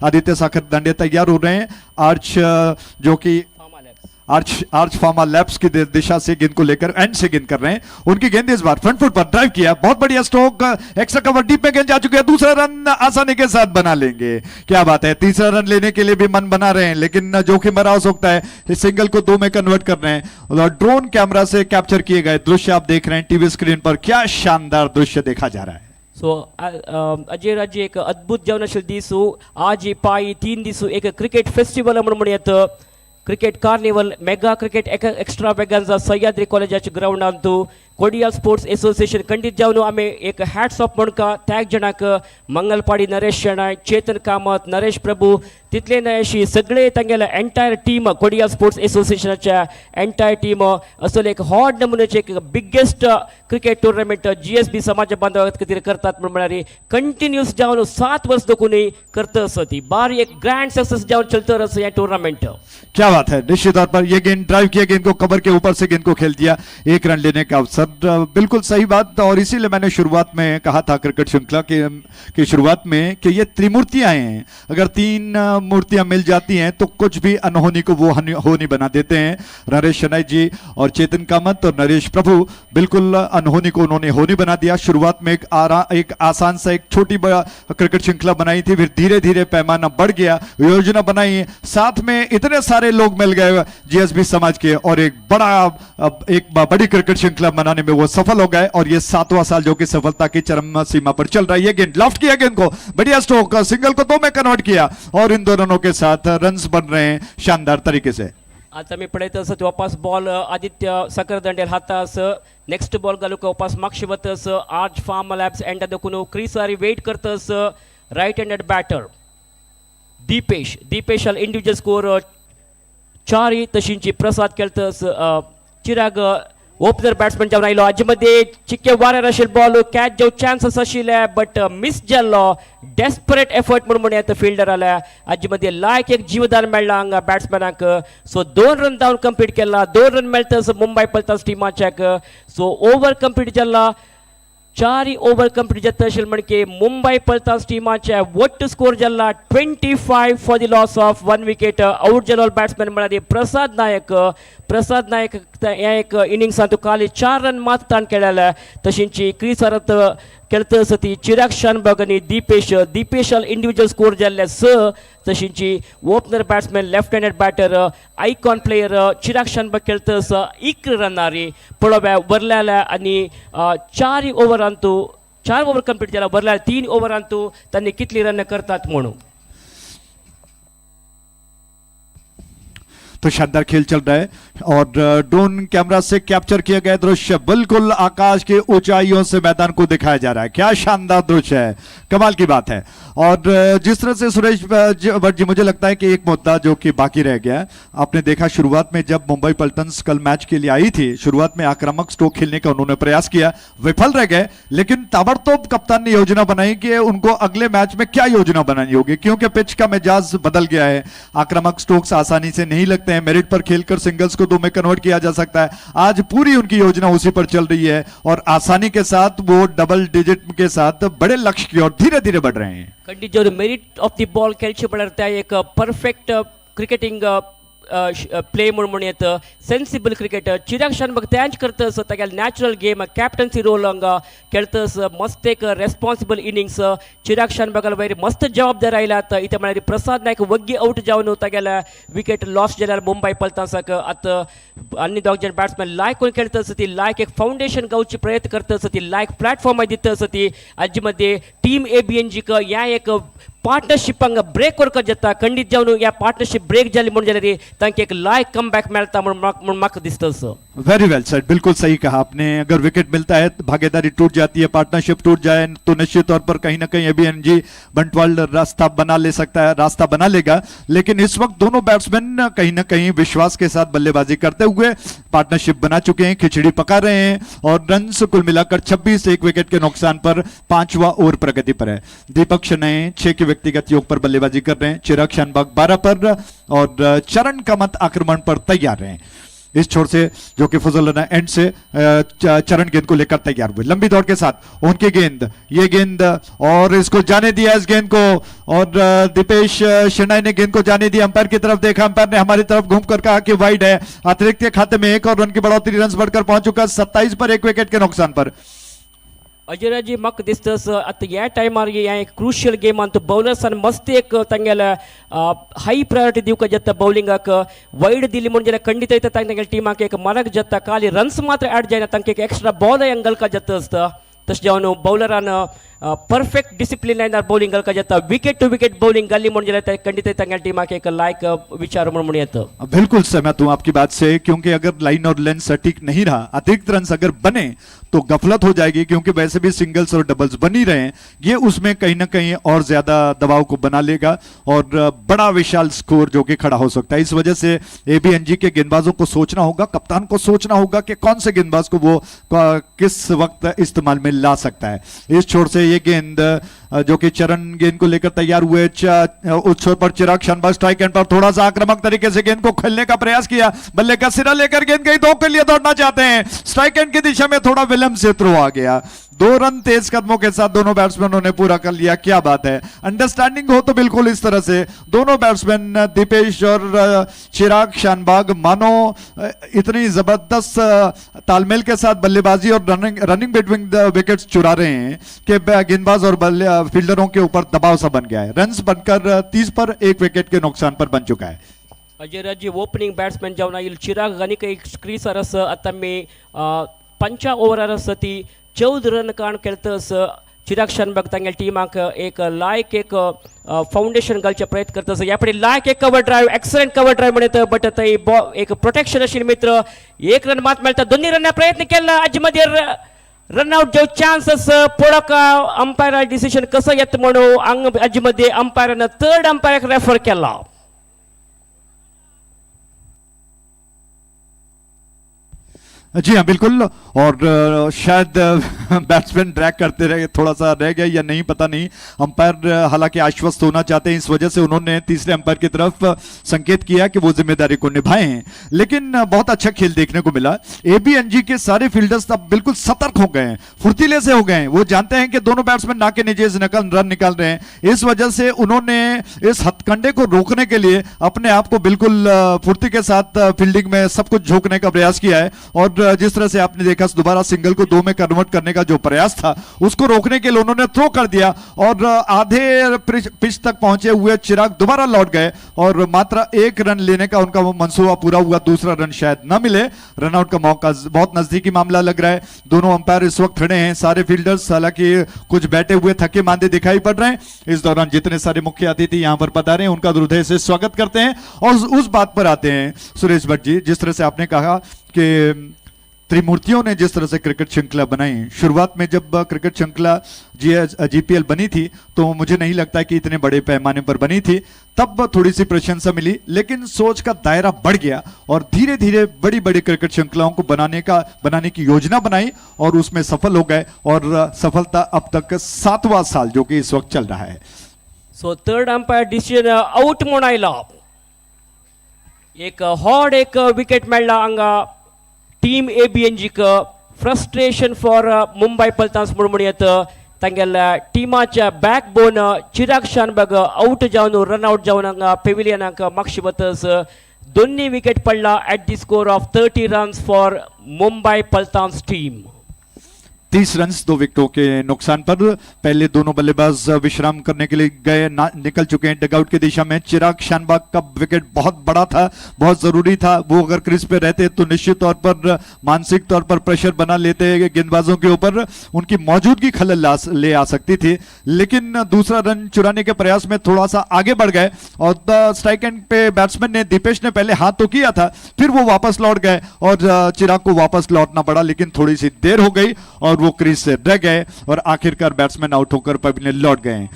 आदित्य साखर दांडे तैयार हो रहे हैं. आर्च जो कि आर्च आर्च फार्मा लैब्स की दिशा से गेंद को लेकर एंड से गेंद कर रहे हैं. उनकी गेंद इस बार फ्रंट फुट पर ड्राइव किया. बहुत बढ़िया स्ट्रोक, एक्स्ट्रा कवर डीप में गेंद जा चुकी है. दूसरा रन आसानी के साथ बना लेंगे. क्या बात है, तीसरा रन लेने के लिए भी मन बना रहे हैं, लेकिन जोखिम भरा हो सकता है. सिंगल को दो में कन्वर्ट कर रहे हैं और ड्रोन कैमरा से कैप्चर किए गए दृश्य आप देख रहे हैं टीवी स्क्रीन पर. क्या शानदार दृश्य देखा जा रहा है. सो अजय राजी एक अद्भुत जावन आशिल्लो दीस आज पाय 3 दीस एक क्रिकेट फेस्टिवल म्हणून म्हणून cricket carnival, mega cricket extravaganza Sahyadri कॉलेजाच्या ग्रावंडांतू. कोडियाल स्पोर्ट्स एसोसिएशन खंडीत जावन आमी एक हॅट्स ऑफ म्हणका त्याग जणांक, मंगलपाडी नरेश शेणाय, चेतन कामत, नरेश प्रभू, तितले न्हय अशी सगळे तांगेले एंटायर टीम, कोडियाल स्पोर्ट्स एसोसिएशनाच्या एंटायर टीम असले एक हॉट नमुन्याचे एक बिगेस्ट क्रिकेट टुर्नामेंट जीएसबी समाज बांधवा खातीर करतात म्हण म्हळ्यार कंटिन्युअस जावन 7 वर्स देखूनय करता आसा. ती बारी एक ग्रँड सक्सेस जावन चलता आसा हें टुर्नामेंट. क्या बात है, निश्चित तौर पर ये गेंद ड्राइव किया, गेंद को कवर के ऊपर से गेंद को खेल दिया. एक रन लेने का अवसर. बिल्कुल सही बात और इसीलिए मैंने शुरुआत में कहा था, क्रिकेट श्रृंखला के की शुरुआत में, कि ये त्रिमूर्तियां हैं. अगर तीन मूर्तियां मिल जाती हैं तो कुछ भी अनहोनी को वो होनी बना देते हैं. नरेश शनाई जी और चेतन कामत और नरेश प्रभु, बिल्कुल अनहोनी को उन्होंने होनी बना दिया. शुरुआत में एक आसान सा एक छोटी क्रिकेट श्रृंखला बनाई थी, फिर धीरे धीरे पैमाना बढ़ गया, योजना बनाई, साथ में इतने सारे लोग मिल गए जीएसबी समाज के और एक बड़ी क्रिकेट श्रृंखला बनाने में वो सफल हो गए और ये सातवां साल जो कि सफलता की चरम सीमा पर चल रहा है. ये गेंद लॉफ्ट किया, गेंद को बढ़िया स्ट्रोक, सिंगल को दो में कन्वर्ट किया और इन दो रनों के साथ रन्स बन रहे हैं शानदार तरीके से. आता मी पळयत आसत वापस बॉल आदित्य सकरदंडेल हातास. नेक्स्ट बॉल घालूक वापस मागशी वतस आर्च फार्म लॅब्स एंड देखून क्रिसारी वेट करतस right handed batter Deepesh. Deepesh individual score चारी तशींची प्रसाद खेळतस. चिराग ओपनर बॅट्समॅन जावन आयलो. हाजे मध्ये चिक्के वाऱ्यार आशिल्लो बॉल, कॅच जावं चान्सीस आशिल्ले बट मिस जाल्लो. डेस्परेट एफर्ट म्हणून म्हणून फिल्डर आल्या. हाजे मध्ये लायक एक जीवदान मेळ्ळा हांगा बॅट्समॅनाक. सो दोन रन धांवन कंप्लीट केला. दोन रन मेळटस मुंबय पलतास टिमाच्याक. सो ओव्हर कंप्लीट जाला. चारी ओव्हर कंप्लीट जाता अशें म्हणके मुंबय पलतास टिमाचे वट्ट स्कोर जाला 25 for the loss of one wicket. Out जालो बॅट्समॅन म्हळ्यार प्रसाद नायक. प्रसाद नायक. हे एक इनिंग्सांत खाली 4 रन मात ताण केलेले. तशींची क्रिसारत खेळत आसा ती चिराग शानबाग आनी दीपेश. दीपेश इंडिविज्युअल स्कोर जाल्ले 6. तशींची opener batsman, left handed batter, icon player Chirag Shanbhag खेळत आसा 11 रनारी. पळोवया वरल्याल्या आनी 4 ओवरांतू, 4 ओवर कंप्लीट जाला, वरल्या 3 ओवरांतू तांणी कितली रन करतात म्हणून. तो शानदार खेल चल रहा है और ड्रोन कैमरा से कैप्चर किया गया दृश्य बिल्कुल आकाश की ऊंचाइयों से मैदान को दिखाया जा रहा है। क्या शानदार दृश्य है, कमाल की बात है। और जिस तरह से सुरेश भट्ट जी, मुझे लगता है कि एक मुद्दा जो कि बाकी रह गया है, आपने देखा शुरुआत में जब मुंबई पल्टन्स कल मैच के लिए आई थी, शुरुआत में आक्रामक स्ट्रोक खेलने का उन्होंने प्रयास किया, विफल रह गए, लेकिन ताबड़तोड़ कप्तान ने योजना बनाई कि उनको अगले मैच में क्या योजना बनानी होगी, क्योंकि पिच का मिजाज बदल गया है, आक्रामक स्ट्रोक्स आसानी से नहीं लगते हैं, मेरिट पर खेलकर सिंगल्स को 2 में कन्वर्ट किया जा सकता है। आज पूरी उनकी योजना उसी पर चल रही है और आसानी के साथ वो डबल डिजिट के साथ बड़े लक्ष्य की ओर धीरे धीरे बढ़ रहे हैं। खंडित जर मेरिट ऑफ the ball खेळचे पडल्यार त्या एक परफेक्ट क्रिकेटींग प्ले म्हणून म्हणून येता. सेन्सिबल क्रिकेट चिराग शानबाग तेंच करता आसा. तागेले नॅचरल गेम, कॅप्टन्सी रोल हांगा खेळता आसा. मस्त एक रेस्पॉन्सिबल इनिंग्स चिराग शानबागाला वयर मस्त जबाबदार आयल्यात. इथे म्हळ्यार प्रसाद नायक वग्गी आवट जावन तागेले विकेट लॉस जाल्यार मुंबय पलतांसाक. आतां आनी दोग जाण बॅट्समॅन लायक कोण खेळता आसा ती लायक एक फावंडेशन गावची प्रयत्न करता आसा ती लायक प्लॅटफॉर्म दिता आसा ती. हाजे मदीं टीम ए बी एन जीक ह्या एक पार्टनरशीप हांगा ब्रेक करपाक जाता. खंडीत जावन ह्या पार्टनरशीप ब्रेक जाली म्हणून जाल्यार तांकां एक लायक कमबॅक मेळटा म्हणून म्हाका दिसता असो. वेरी वेल सर, बिल्कुल सही कहा आपने। अगर विकेट मिलता है तो भागीदारी टूट जाती है, पार्टनरशिप टूट जाए तो निश्चित तौर पर कहीं ना कहीं एबीएनजी बंटवाल रास्ता बना ले सकता है, रास्ता बना लेगा। लेकिन इस वक्त दोनों बैट्समैन कहीं ना कहीं विश्वास के साथ बल्लेबाजी करते हुए पार्टनरशिप बना चुके हैं, खिचड़ी पका रहे हैं और रन कुल मिलाकर 26, 1 विकेट के नुकसान पर 5वां ओवर प्रगति पर है। दीपक शनय 6 के व्यक्तिगत योग पर बल्लेबाजी कर रहे हैं, चिराग शानबाग 12 पर और चरण कामत आक्रमण पर तैयार हैं। इस छोर से जो कि फजल एंड से चरण गेंद को लेकर तैयार हुए, लंबी दौड़ के साथ उनकी गेंद, ये गेंद और इसको जाने दिया इस गेंद को और दीपेश शनाई ने गेंद को जाने दिया। अंपायर की तरफ देखा, अंपायर ने हमारी तरफ घूमकर कहा कि वाइड है। अतिरिक्त के खाते में 1 और रन की बढ़ोतरी, रन बढ़कर पहुंच चुका 27 पर 1 विकेट के नुकसान पर। अजयराजी, म्हाका दिसता आतां ह्या टायमार ह्या एक क्रुशियल गेमान बॉलर्सान मस्त एक तांगेले हाय प्रायोरिटी दिवपाक जाता. बॉलिंगाक वायड दिली म्हणून जाल्यार खंडीत येता तांगेले टिमाक एक मरक जाता. खाली रन्स मात्र ऍड जायना, तांकां एक एक्स्ट्रा बॉल घालपाक जाता आसता. तशें जावन बॉलरान परफेक्ट डिसिप्लीन लायनार बॉलिंग घालपाक जाता. विकेट टू विकेट बॉलिंग घाली म्हणून जाल्यार खंडीत तांगेले टिमाक एक लायक विचार म्हणून येता. बिल्कुल सहमत हूं आपकी बात से, क्योंकि अगर लाइन और लेंथ सटीक नहीं रहा, अतिरिक्त रन अगर बने तो गफलत हो जाएगी, क्योंकि वैसे भी सिंगल्स और डबल्स बन ही रहे हैं, ये उसमें कहीं ना कहीं और ज्यादा दबाव को बना लेगा और बड़ा विशाल स्कोर जो कि खड़ा हो सकता है। इस वजह से एबीएनजी के गेंदबाजों को सोचना होगा, कप्तान को सोचना होगा कि कौन से गेंदबाज को वो किस वक्त इस्तेमाल में ला सकता है। इस छोर से ये गेंद जो कि चरण गेंद को लेकर तैयार हुए, उस छोर पर चिराग शानबाग स्ट्राइक एंड पर थोड़ा सा आक्रामक तरीके से गेंद को खेलने का प्रयास किया, बल्ले का सिरा लेकर गेंद गई, 2 के लिए दौड़ना चाहते हैं, स्ट्राइक एंड की दिशा में थोड़ा विलंब से थ्रो आ गया। 2 रन तेज कदमों के साथ दोनों बैट्समैनों ने पूरा कर लिया। क्या बात है, अंडरस्टैंडिंग हो तो बिल्कुल इस तरह से दोनों बैट्समैन दीपेश और चिराग शानबाग मानो इतनी जबरदस्त तालमेल के साथ बल्लेबाजी और रनिंग बिटवीन the wickets चुरा रहे हैं कि गेंदबाज और बल्ले फील्डरों के ऊपर दबाव सा बन गया है। रन बनकर 30 पर 1 विकेट के नुकसान पर बन चुका है। अजयराजी, ओपनिंग बॅट्समॅन जावन आयल चिराग आनीक एक क्रीसार आसा. आतां आमी 5 ओवरार आसा ती 14 रन काण खेळता आसा. चिराग शानबाग तांगेल्या टिमाक एक लायक एक फावंडेशन घालचे प्रयत्न करता आसा. ह्या फुडें लायक एक cover drive, excellent cover drive म्हणत, बट थंय एक प्रोटेक्शन आशिल्लें मित्र. 1 रन मात मेळटा. दोन्ही रन प्रयत्न केला, हाजे मदीं रन आउट जो चान्स आसा. पळोवका अंपायरा डिसिजन कसो येता म्हणून. हांगा हाजे मदीं अंपायरान थर्ड अंपायराक रेफर केला. जी हाँ, बिल्कुल। और शायद बैट्समैन ड्रैग करते रहे, थोड़ा सा रह गया या नहीं पता नहीं। अंपायर हालांकि आश्वस्त होना चाहते हैं, इस वजह से उन्होंने तीसरे अंपायर की तरफ संकेत किया कि वो जिम्मेदारी को निभाएं। लेकिन बहुत अच्छा खेल देखने को मिला। एबीएनजी के सारे फील्डर्स अब बिल्कुल सतर्क हो गए हैं, फुर्तीले से हो गए हैं। वो जानते हैं कि दोनों बैट्समैन ना के नीचे निकल रन निकाल रहे हैं। इस वजह से उन्होंने इस हथकंडे को रोकने के लिए अपने आप को बिल्कुल फुर्ती के साथ फील्डिंग में सब कुछ झोंकने का प्रयास किया है। और जिस तरह से आपने देखा, दोबारा सिंगल को दो में कन्वर्ट करने का जो प्रयास था, उसको रोकने के लिए उन्होंने थ्रो कर दिया और आधे पिच तक पहुंचे हुए चिराग दोबारा लौट गए और मात्र एक रन लेने का उनका वो मंसूबा पूरा हुआ। दूसरा रन शायद न मिले। रनआउट का मौका बहुत नजदीकी मामला लग रहा है। दोनों अंपायर इस वक्त खड़े हैं। सारे फील्डर्स हालांकि कुछ बैठे हुए थके मांदे दिखाई पड़ रहे हैं। इस दौरान जितने सारे मुख्य अतिथि यहां पर पधारे हैं, उनका हृदय से स्वागत करते हैं और उस बात पर आते हैं। सुरेश भट्ट जी, जिस तरह से आपने कहा कि त्रिमूर्तियों ने जिस तरह से क्रिकेट श्रृंखला बनाई, शुरुआत में जब क्रिकेट श्रृंखला जीपीएल बनी थी तो मुझे नहीं लगता कि इतने बड़े पैमाने पर बनी थी। तब थोड़ी सी प्रशंसा मिली, लेकिन सोच का दायरा बढ़ गया और धीरे धीरे बड़ी बड़ी क्रिकेट श्रृंखलाओं को बनाने की योजना बनाई और उसमें सफल हो गए और सफलता अब तक सातवां साल जो कि इस वक्त चल रहा है। So third umpire decision out म्हूण आयलो। एक हॉड एक विकेट मेळ्ळा हांगा टीम एबीएनजीक। फ्रस्ट्रेशन फॉर मुंबई पलतान्स म्हूण म्हणयत। तांगेल्या टिमाच्या backbone Chirag Shanbhag out जावन, रन आउट जावन हांगा पेविलियनाक मागशी वतस दोन्ही विकेट पडला at the score of 30 runs for Mumbai Paltans team. 30 run do विकेटों K नुकसान पर। पहले दोनों बल्लेबाज विश्राम करने के लिए गए, निकल चुके हैं डगआउट की दिशा में। चिराग शानबाग का विकेट बहुत बड़ा था, बहुत जरूरी था। वो अगर क्रीज पे रहते तो निश्चित तौर पर मानसिक तौर पर प्रेशर बना लेते गेंदबाजों के ऊपर, उनकी मौजूदगी खलल ले आ सकती थी। लेकिन दूसरा रन चुराने के प्रयास में थोड़ा सा आगे बढ़ गए और स्ट्राइक एंड पे बैट्समैन ने, दीपेश ने पहले हाथ तो किया था, फिर वो वापस लौट गए और चिराग को वापस लौटना पड़ा, लेकिन थोड़ी सी देर हो गई और वो क्रीज से रह गए और आखिरकार बैट्समैन आउट होकर पवेलियन लौट गए।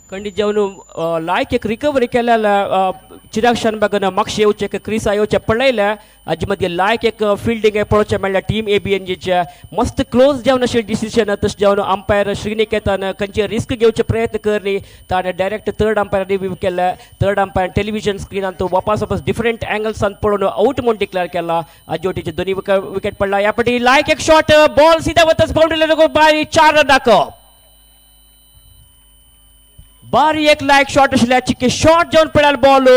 खंडीत जावन लायक एक रिकवरी केल्या चिराग शानबागान। मागशे येवचे क्रिसा येवचे पळयले। हाजे मदीं लायक एक फिल्डिंग पळोवचें मेळ्ळें टीम एबीएनजीचे। मस्त क्लोज जावन अशें डिसिजन। तशें जावन अंपायर श्रीनिकेतन खंयचे रिस्क घेवचे प्रयत्न करनी। ताणें डायरेक्ट थर्ड अंपायर रिव्यू केले। थर्ड अंपायर टेलिव्हिजन स्क्रिनान तो वापस वापस डिफरंट अँगल्सान पळोवन आउट म्हूण डिक्लेअर केला। हाजे दोन्ही विकेट पडला। ह्या फावटी लायक एक शॉट, बॉल सीधा वतच बाउंड्री भायर, चार रन दाखव। बारी एक लायक शॉट आशिल्ले। चिके शॉट जावन पडल्यार बॉल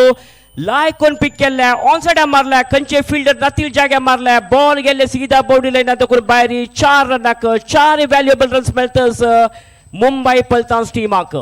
लायक कोण पीक केल्ले, ऑन सायडा मारल्या, खंयचे फिल्डर नातील जाग्यार मारल्या। बॉल गेल्ले सीधा बाउंड्री लायना करून भायर, चार रनाक। चार व्हॅल्युएबल रन्स मेळटस मुंबई पलतान्स टिमाक।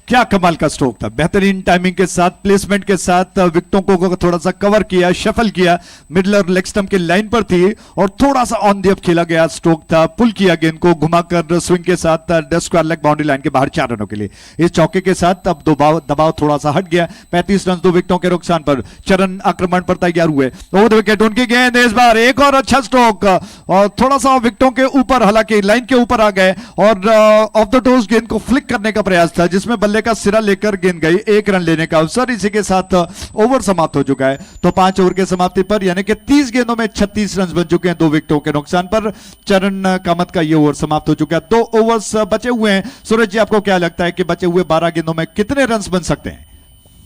क्या कमाल का स्ट्रोक था! बेहतरीन टाइमिंग के साथ, प्लेसमेंट के साथ विकेटों को थोड़ा सा कवर किया, शफल किया। मिडल और लेग स्टंप की लाइन पर थी और थोड़ा सा ऑन the up खेला गया स्ट्रोक था। पुल किया गेंद को घुमाकर स्विंग के साथ स्क्वायर लेग बाउंड्री लाइन के बाहर चार रनों के लिए। इस चौके के साथ अब दबाव दबाव थोड़ा सा हट गया। 35 रन दो विकेटों के नुकसान पर। चरण आक्रमण पर तैयार हुए। ओवर विकेट उनकी गेंद। इस बार एक और अच्छा स्ट्रोक और थोड़ा सा विकेटों के ऊपर, हालांकि लाइन के ऊपर आ गए और ऑफ the toes गेंद को फ्लिक करने का प्रयास था, जिसमें बल्ले का सिरा लेकर गेंद गई। एक रन लेने का अवसर। इसी के साथ ओवर समाप्त हो चुका है। तो 5 ओवर के समाप्ति पर, यानी कि 30 गेंदों में 36 रन बन चुके हैं दो विकेटों के नुकसान पर। चरण कामत का ये ओवर समाप्त हो चुका है। दो ओवर्स बचे हुए हैं। सूरज जी, आपको क्या लगता है कि बचे हुए 12 गेंदों में कितने रन बन सकते हैं?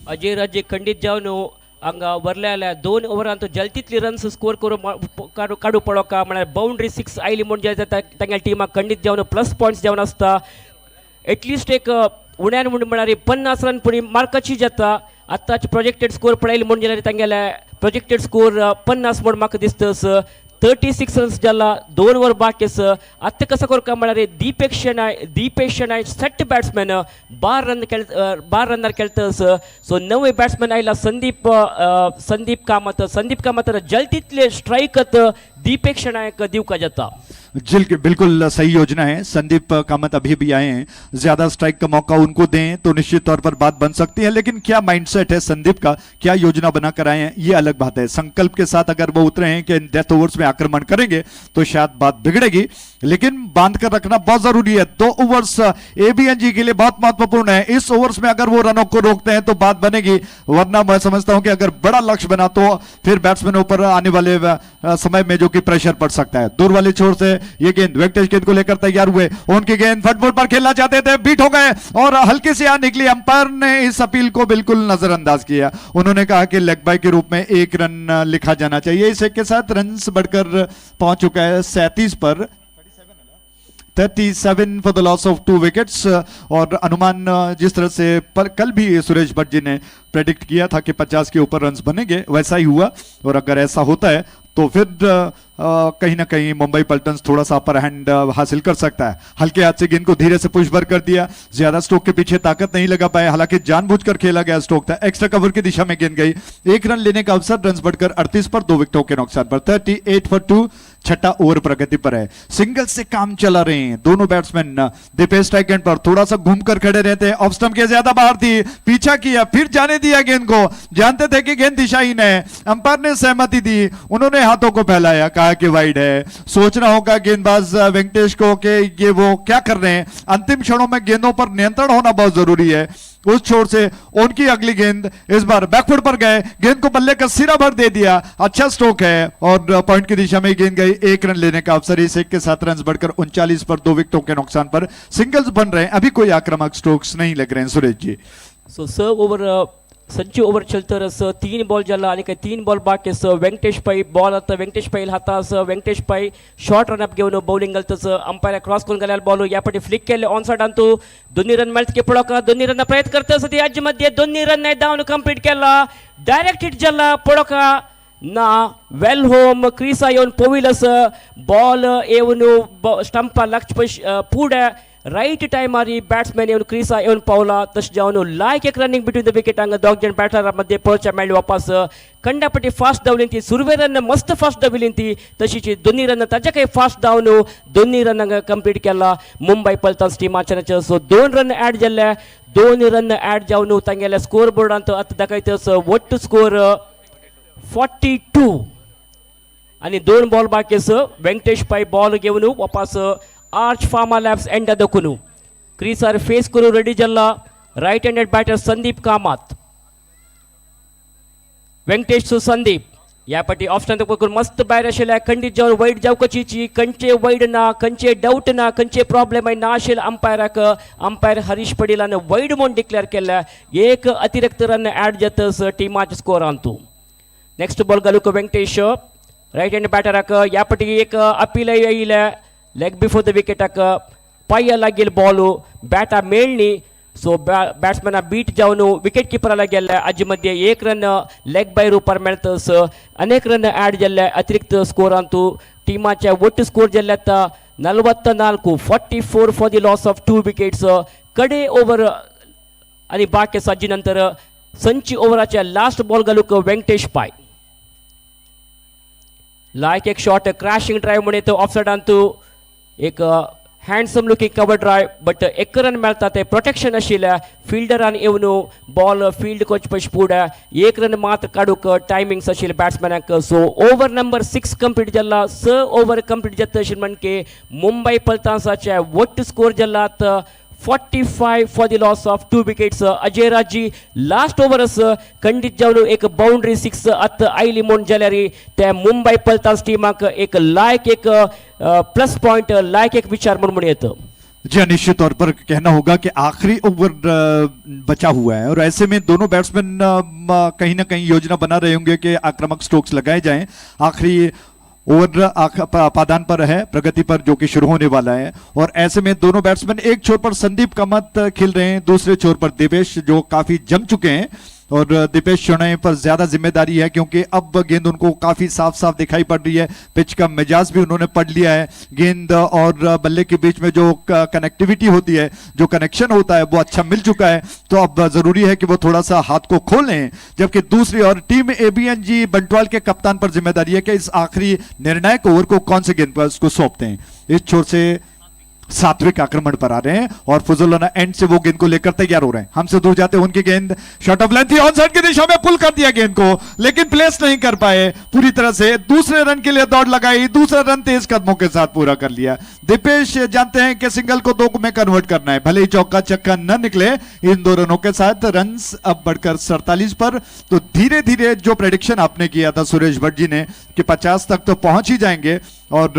अजय राजे, खंडीत जावन हांगा वरल्या दोन ओवरांत जल्तीतली रन्स स्कोर करून काडू काडू पळोवका। म्हळ्यार बाउंड्री सिक्स आयली म्हूण जे तांगेल्या टिमाक खंडीत जावन प्लस पॉयंट्स जावन आसता। एटलिस्ट एक उण्यान म्हूण म्हळ्यार 50 रन पुणी मार्काची जाता। आतांचे प्रोजेक्टेड स्कोर पळयली म्हूण जाल्यार तांगेले प्रोजेक्टेड स्कोर 50 म्हूण म्हाका दिसता। 36 रन्स जाला, दोन ओवर बाकी आसा। आतां कसो करता म्हळ्यार Deepesh Shenoy, Deepesh Shenoy set batsman, 12 run खेळ, 12 रनार खेळटा आसा। सो नवे बॅट्समॅन आयला संदीप संदीप कामत। संदीप कामत जल्दीतले स्ट्रायक दीपेश शेणायक दिवका जाता। जिल बिल्कुल सही योजना है। संदीप कामत अभी भी आए हैं। ज्यादा स्ट्राइक का मौका उनको दें तो निश्चित तौर पर बात बन सकती है। लेकिन क्या माइंडसेट है संदीप का, क्या योजना बनाकर आए हैं, ये अलग बात है। संकल्प के साथ अगर वो उतरे हैं कि डेथ ओवर्स में आक्रमण करेंगे तो शायद बात बिगड़ेगी। लेकिन बांध कर रखना बहुत जरूरी है। 2 ओवर्स एबीएनजी के लिए बहुत महत्वपूर्ण है। इस ओवर्स में अगर वो रनों को रोकते हैं तो बात बनेगी, वरना मैं समझता हूं कि अगर बड़ा लक्ष्य बना तो फिर बैट्समैनों पर आने वाले समय में जो कि प्रेशर पड़ सकता है। दूर वाले छोर से ये गेंद, वेंकटेश गेंद को लेकर तैयार हुए, उनकी गेंद फटबोर्ड पर खेलना चाहते थे, बीट हो गए और हल्की सी आ निकली। अंपायर ने इस अपील को बिल्कुल नजरअंदाज किया। उन्होंने कहा कि लेग बाय के रूप में 1 रन लिखा जाना चाहिए। इस एक के साथ रन बढ़कर पहुंच चुका है 37 पर, 37 for the loss of 2 wickets. और अनुमान जिस तरह से पर कल भी सुरेश भट्ट जी ने प्रेडिक्ट किया था कि 50 के ऊपर रन्स बनेंगे, वैसा ही हुआ। और अगर ऐसा होता है तो फिर कहीं ना कहीं मुंबई पल्टन्स थोड़ा सा अपर हैंड हासिल कर सकता है। हल्के हाथ से गेंद को धीरे से पुश भर कर दिया, ज्यादा स्ट्रोक के पीछे ताकत नहीं लगा पाए, हालांकि जानबूझकर खेला गया स्ट्रोक था। एक्स्ट्रा कवर की दिशा में गेंद गई, 1 रन लेने का अवसर, रन बढ़कर 38 पर, 2 विकेटों के नुकसान पर। 38 फॉर 2, छठा ओवर प्रगति पर है। सिंगल से काम चला रहे हैं दोनों बैट्समैन। दीपेश स्ट्राइक एंड पर थोड़ा सा घूमकर खड़े रहते हैं, ऑफ स्टंप के ज्यादा बाहर थी, पीछा किया, फिर जाने दिया गेंद को, जानते थे कि गेंद दिशाहीन है। अंपायर ने सहमति दी, उन्होंने हाथों को फैलाया, कहा कि वाइड है। सोचना होगा गेंदबाज वेंकटेश को कि ये वो क्या कर रहे हैं। अंतिम क्षणों में गेंदों पर नियंत्रण होना बहुत जरूरी है। उस छोर से उनकी अगली गेंद, इस बार बैकफुट पर गए, गेंद को बल्ले का सिरा भर दे दिया, अच्छा स्ट्रोक है और पॉइंट की दिशा में गेंद गई। 1 रन लेने का अवसर, इस एक के साथ रन बढ़कर 39 पर, 2 विकेटों के नुकसान पर। सिंगल्स बन रहे हैं, अभी कोई आक्रामक स्ट्रोक्स नहीं लग रहे हैं सुरेश जी। सो स ओवर संची ओवर चलतर 3 बॉल जाला आणि काही 3 बॉल बाकी आस। व्यंकटेश पै बॉल आता व्यंकटेश पै हाता आस। व्यंकटेश पै शॉर्ट रनअप घेवन बॉलिंग घालतच अंपायर क्रॉस करून गेल्यार बॉल या पाटी फ्लिक केले ऑन सायडान तू दोन्ही रन मेळत की पळोवका दोन्ही रन प्रयत्न करतस ती आजी मध्ये दोन्ही रन धावन कंप्लीट केला। डायरेक्ट हिट जाला पळोवका ना वेल होम क्रिसा येवन पोविलस बॉल येवन स्टंपा लक्ष पुढे राईट टायमार बॅट्समॅन येवन क्रिसा येवन पावला। तशें जावन लायक एक रनिंग बिटवीन the wicket हांगा दोग जाण बॅटरा मध्ये पळोवच्या मेळ्ळी वापस कंडापटी फास्ट धांवली ती सुरवे रन मस्त फास्ट धांवली ती तशीची दोन्ही रन ताच्या काही फास्ट धांवन दोन्ही रन हांगा कंप्लीट केला मुंबई पलटन्स टिमाच्या। सो 2 रन ऍड जाल्ले, 2 रन ऍड जावन तांगेल्या स्कोर बोर्डांत आतां दाखयता वट्ट स्कोर 42 आणि 2 बॉल बाकी आसा। व्यंकटेश पै बॉल घेवन वापस आर्च फार्मा लॅब्स एंड दखून क्रीसार फेस करून रेडी जाल्ला right handed batter Sandeep Kamat. Venkatesh to Sandeep या पाटी ऑफ स्टंप करून मस्त भायर आशिल्ले खंडीत जावन वायड जावपाची खंयचे वायड ना, खंयचे डावट ना, खंयचे प्रॉब्लेम ना आशिल्ले अंपायराक। अंपायर हरीश पडिलान वायड म्हूण डिक्लेअर केल्ले। एक अतिरिक्त रन ऍड जातस टिमाच्या स्कोरान तूं। नेक्स्ट बॉल घालूक व्यंकटेश रायट हँड बॅटराक या पाटी एक अपील येयले लेग बिफोर the विकेटाक पांया लागील बॉल बॅटा मेळ्ळी। सो बॅट्समॅना बीट जावन विकेट किपराला गेल्ले। हाजे मध्ये 1 रन लेग बाय रुपार मेळतस अनेक रन ऍड जाल्ले अतिरिक्त स्कोरांतू टिमाचे ಒಟ್ಟು स्कोर जाल्ले आतां 44, 44 for the loss of 2 wickets. कडे ओवर आणि बाकी आसा हाजे नंतर संची ओव्हराच्या लास्ट बॉल घालूक व्यंकटेश पाय लायक एक शॉट क्रॅशिंग ड्रायव्ह म्हणून येतो ऑफ सायडान तू एक handsome looking cover drive but एक रन मेळटा ते प्रोटेक्शन आशिल्ल्या फिल्डरान येवन बॉल फिल्ड कोच पयशे फुडें 1 रन मात्र काडूंक टायमिंग्स आशिल्ले बॅट्समॅनाक। सो ओव्हर नंबर 6 कंप्लीट जाला। 6 ओव्हर कंप्लीट जाता अशें म्हणके मुंबई पलटन्साचे वट्ट स्कोर जाला 45 for the loss of 2 wickets. Ajay Raji last over खंडीत जावन एक बाउंड्री सिक्स आतां आयली म्हूण जाल्यार त्या मुंबई पलटन्स टिमाक एक लायक एक प्लस पॉइंट लायक एक विचार म्हणून म्हणून येतं। जी हाँ, निश्चित तौर पर कहना होगा कि आखिरी ओवर बचा हुआ है और ऐसे में दोनों बैट्समैन कहीं ना कहीं योजना बना रहे होंगे कि आक्रामक स्ट्रोक्स लगाए जाएं। आखिरी ओवर पादान पर है, प्रगति पर, जो कि शुरू होने वाला है और ऐसे में दोनों बैट्समैन एक छोर पर संदीप कामत खेल रहे हैं, दूसरे छोर पर दिवेश जो काफी जम चुके हैं और दीपेश शोणय पर ज्यादा जिम्मेदारी है क्योंकि अब गेंद उनको काफी साफ साफ दिखाई पड़ रही है। पिच का मिजाज भी उन्होंने पढ़ लिया है। गेंद और बल्ले के बीच में जो कनेक्टिविटी होती है, जो कनेक्शन होता है, वो अच्छा मिल चुका है। तो अब जरूरी है कि वो थोड़ा सा हाथ को खोलें, जबकि दूसरी ओर टीम एबीएनजी बंटवाल के कप्तान पर जिम्मेदारी है कि इस आखिरी निर्णायक ओवर को कौन से गेंदबाज को सौंपते हैं। इस छोर से सात्विक आक्रमण पर आ रहे हैं और फुजुलाना एंड से वो गेंद को लेकर तैयार हो रहे हैं। हमसे दूर जाते उनकी गेंद शॉर्ट ऑफ लेंथ थी, ऑन साइड की दिशा में पुल कर दिया गेंद को, लेकिन प्लेस नहीं कर पाए पूरी तरह से। दूसरे रन के लिए दौड़ लगाई, दूसरा रन तेज कदमों के साथ पूरा कर लिया। दीपेश जानते हैं कि सिंगल को 2 में कन्वर्ट करना है, भले ही चौका चक्का न निकले। इन 2 रनों के साथ रन अब बढ़कर 47 पर। तो धीरे धीरे जो प्रेडिक्शन आपने किया था सुरेश भट्ट जी ने कि 50 तक तो पहुंच ही जाएंगे, और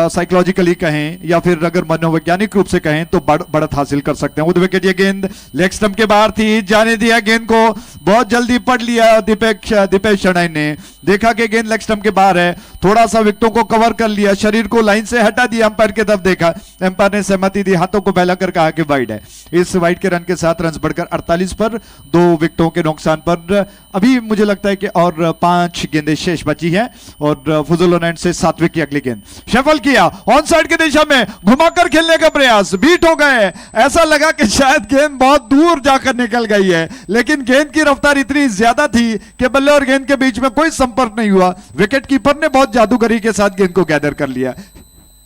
साइकोलॉजिकली कहें या फिर अगर मनोवैज्ञानिक रूप से कहें तो बढ़त हासिल कर सकते हैं। विकेट ये गेंद लेग स्टंप के बाहर थी, जाने दिया गेंद को, बहुत जल्दी पढ़ लिया दीपेश शनाई ने। देखा कि गेंद लेग स्टंप के बाहर है, थोड़ा सा विकेटों को कवर कर लिया, शरीर को लाइन से हटा दिया, अंपायर की तरफ देखा, अंपायर ने सहमति दी, हाथों को फैलाकर कहा कि वाइड है। इस वाइड के रन के साथ रन बढ़कर 48 पर, 2 विकेटों के नुकसान पर। अभी मुझे लगता है कि और 5 गेंदें शेष बची हैं और फुजुलाना से सात्विक की अगली गेंद शफल किया ऑन साइड की दिशा में, घुमाकर खेलने का प्रयास, बीट हो गए। ऐसा लगा कि शायद गेंद बहुत दूर जाकर निकल गई है, लेकिन गेंद की रफ्तार इतनी ज्यादा थी कि बल्ले और गेंद के बीच में कोई संपर्क नहीं हुआ। विकेट कीपर ने बहुत जादूगरी के साथ गेंद को गैदर कर लिया।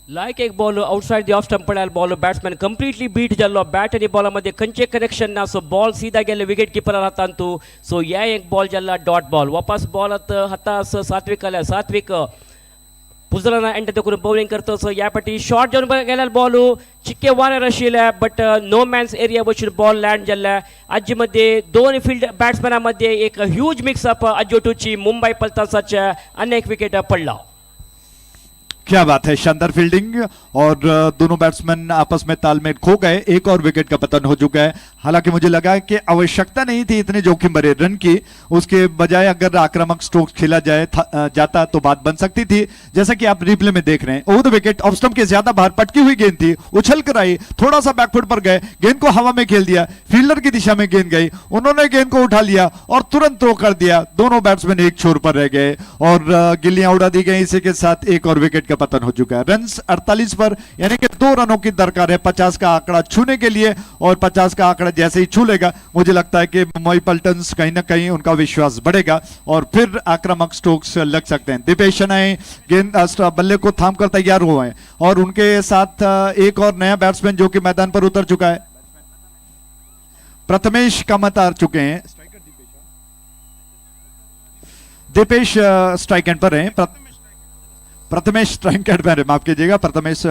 लायक एक ball outside the off stump पडला बॉल, बॅट्समॅन कंप्लिटली बीट जाल्लो, बॅट आणि बॉलामध्ये खंयचे कनेक्शन ना, सो बॉल सीधा गेले विकेट किपर हातांतू। सो या एक बॉल जाल्ला डॉट बॉल। वापस बॉल हाता सात्विक आल्या, सात्विक पुजलाना एंड करून बॉलिंग करतो। सो या पाटी शॉर्ट जावन गेल्यार बॉल चिक्के वाऱ्यार आशिल्ले, बट नो मॅन्स एरिया वचून बॉल लँड जाल्ले। आजी मध्ये 2 फील्ड बॅट्समॅना मध्ये एक ह्यूज मिक्सअप आजोटूची मुंबई पलटन्साच्या अनेक विकेट पडला। क्या बात है, शानदार फील्डिंग और दोनों बैट्समैन आपस में तालमेल खो गए। एक और विकेट का पतन हो चुका है। हालांकि मुझे लगा कि आवश्यकता नहीं थी इतने जोखिम भरे रन की, उसके बजाय अगर आक्रामक स्ट्रोक खेला जाए जाता तो बात बन सकती थी। जैसा कि आप रिप्ले में देख रहे हैं, over the wicket, off stump K ज्यादा बाहर पटकी हुई गेंद थी, उछल कर आई, थोड़ा सा बैकफुट पर गए, गेंद को हवा में खेल दिया, फील्डर की दिशा में गेंद गई, उन्होंने गेंद को उठा लिया और तुरंत थ्रो कर दिया। दोनों बैट्समैन एक छोर पर रह गए और गिल्लियां उड़ा दी गई। इसी के साथ एक और विकेट का पतन हो चुका है। रन 48 पर, यानी कि 2 रनों की दरकार है 50 का आंकड़ा छूने के लिए, और 50 का आंकड़ा जैसे ही छू लेगा मुझे लगता है कि मुंबई पल्टन्स कहीं ना कहीं उनका विश्वास बढ़ेगा और फिर आक्रामक स्ट्रोक्स लग सकते हैं। दीपेश शनाई गेंद बल्ले को थाम कर तैयार हुए हैं और उनके साथ एक और नया बैट्समैन जो कि मैदान पर उतर चुका है, प्रथमेश कामत आ चुके हैं। दीपेश स्ट्राइक एंड पर हैं, प्रथमेश स्ट्राइक एंड पर है, माफ कीजिएगा, प्रथमेश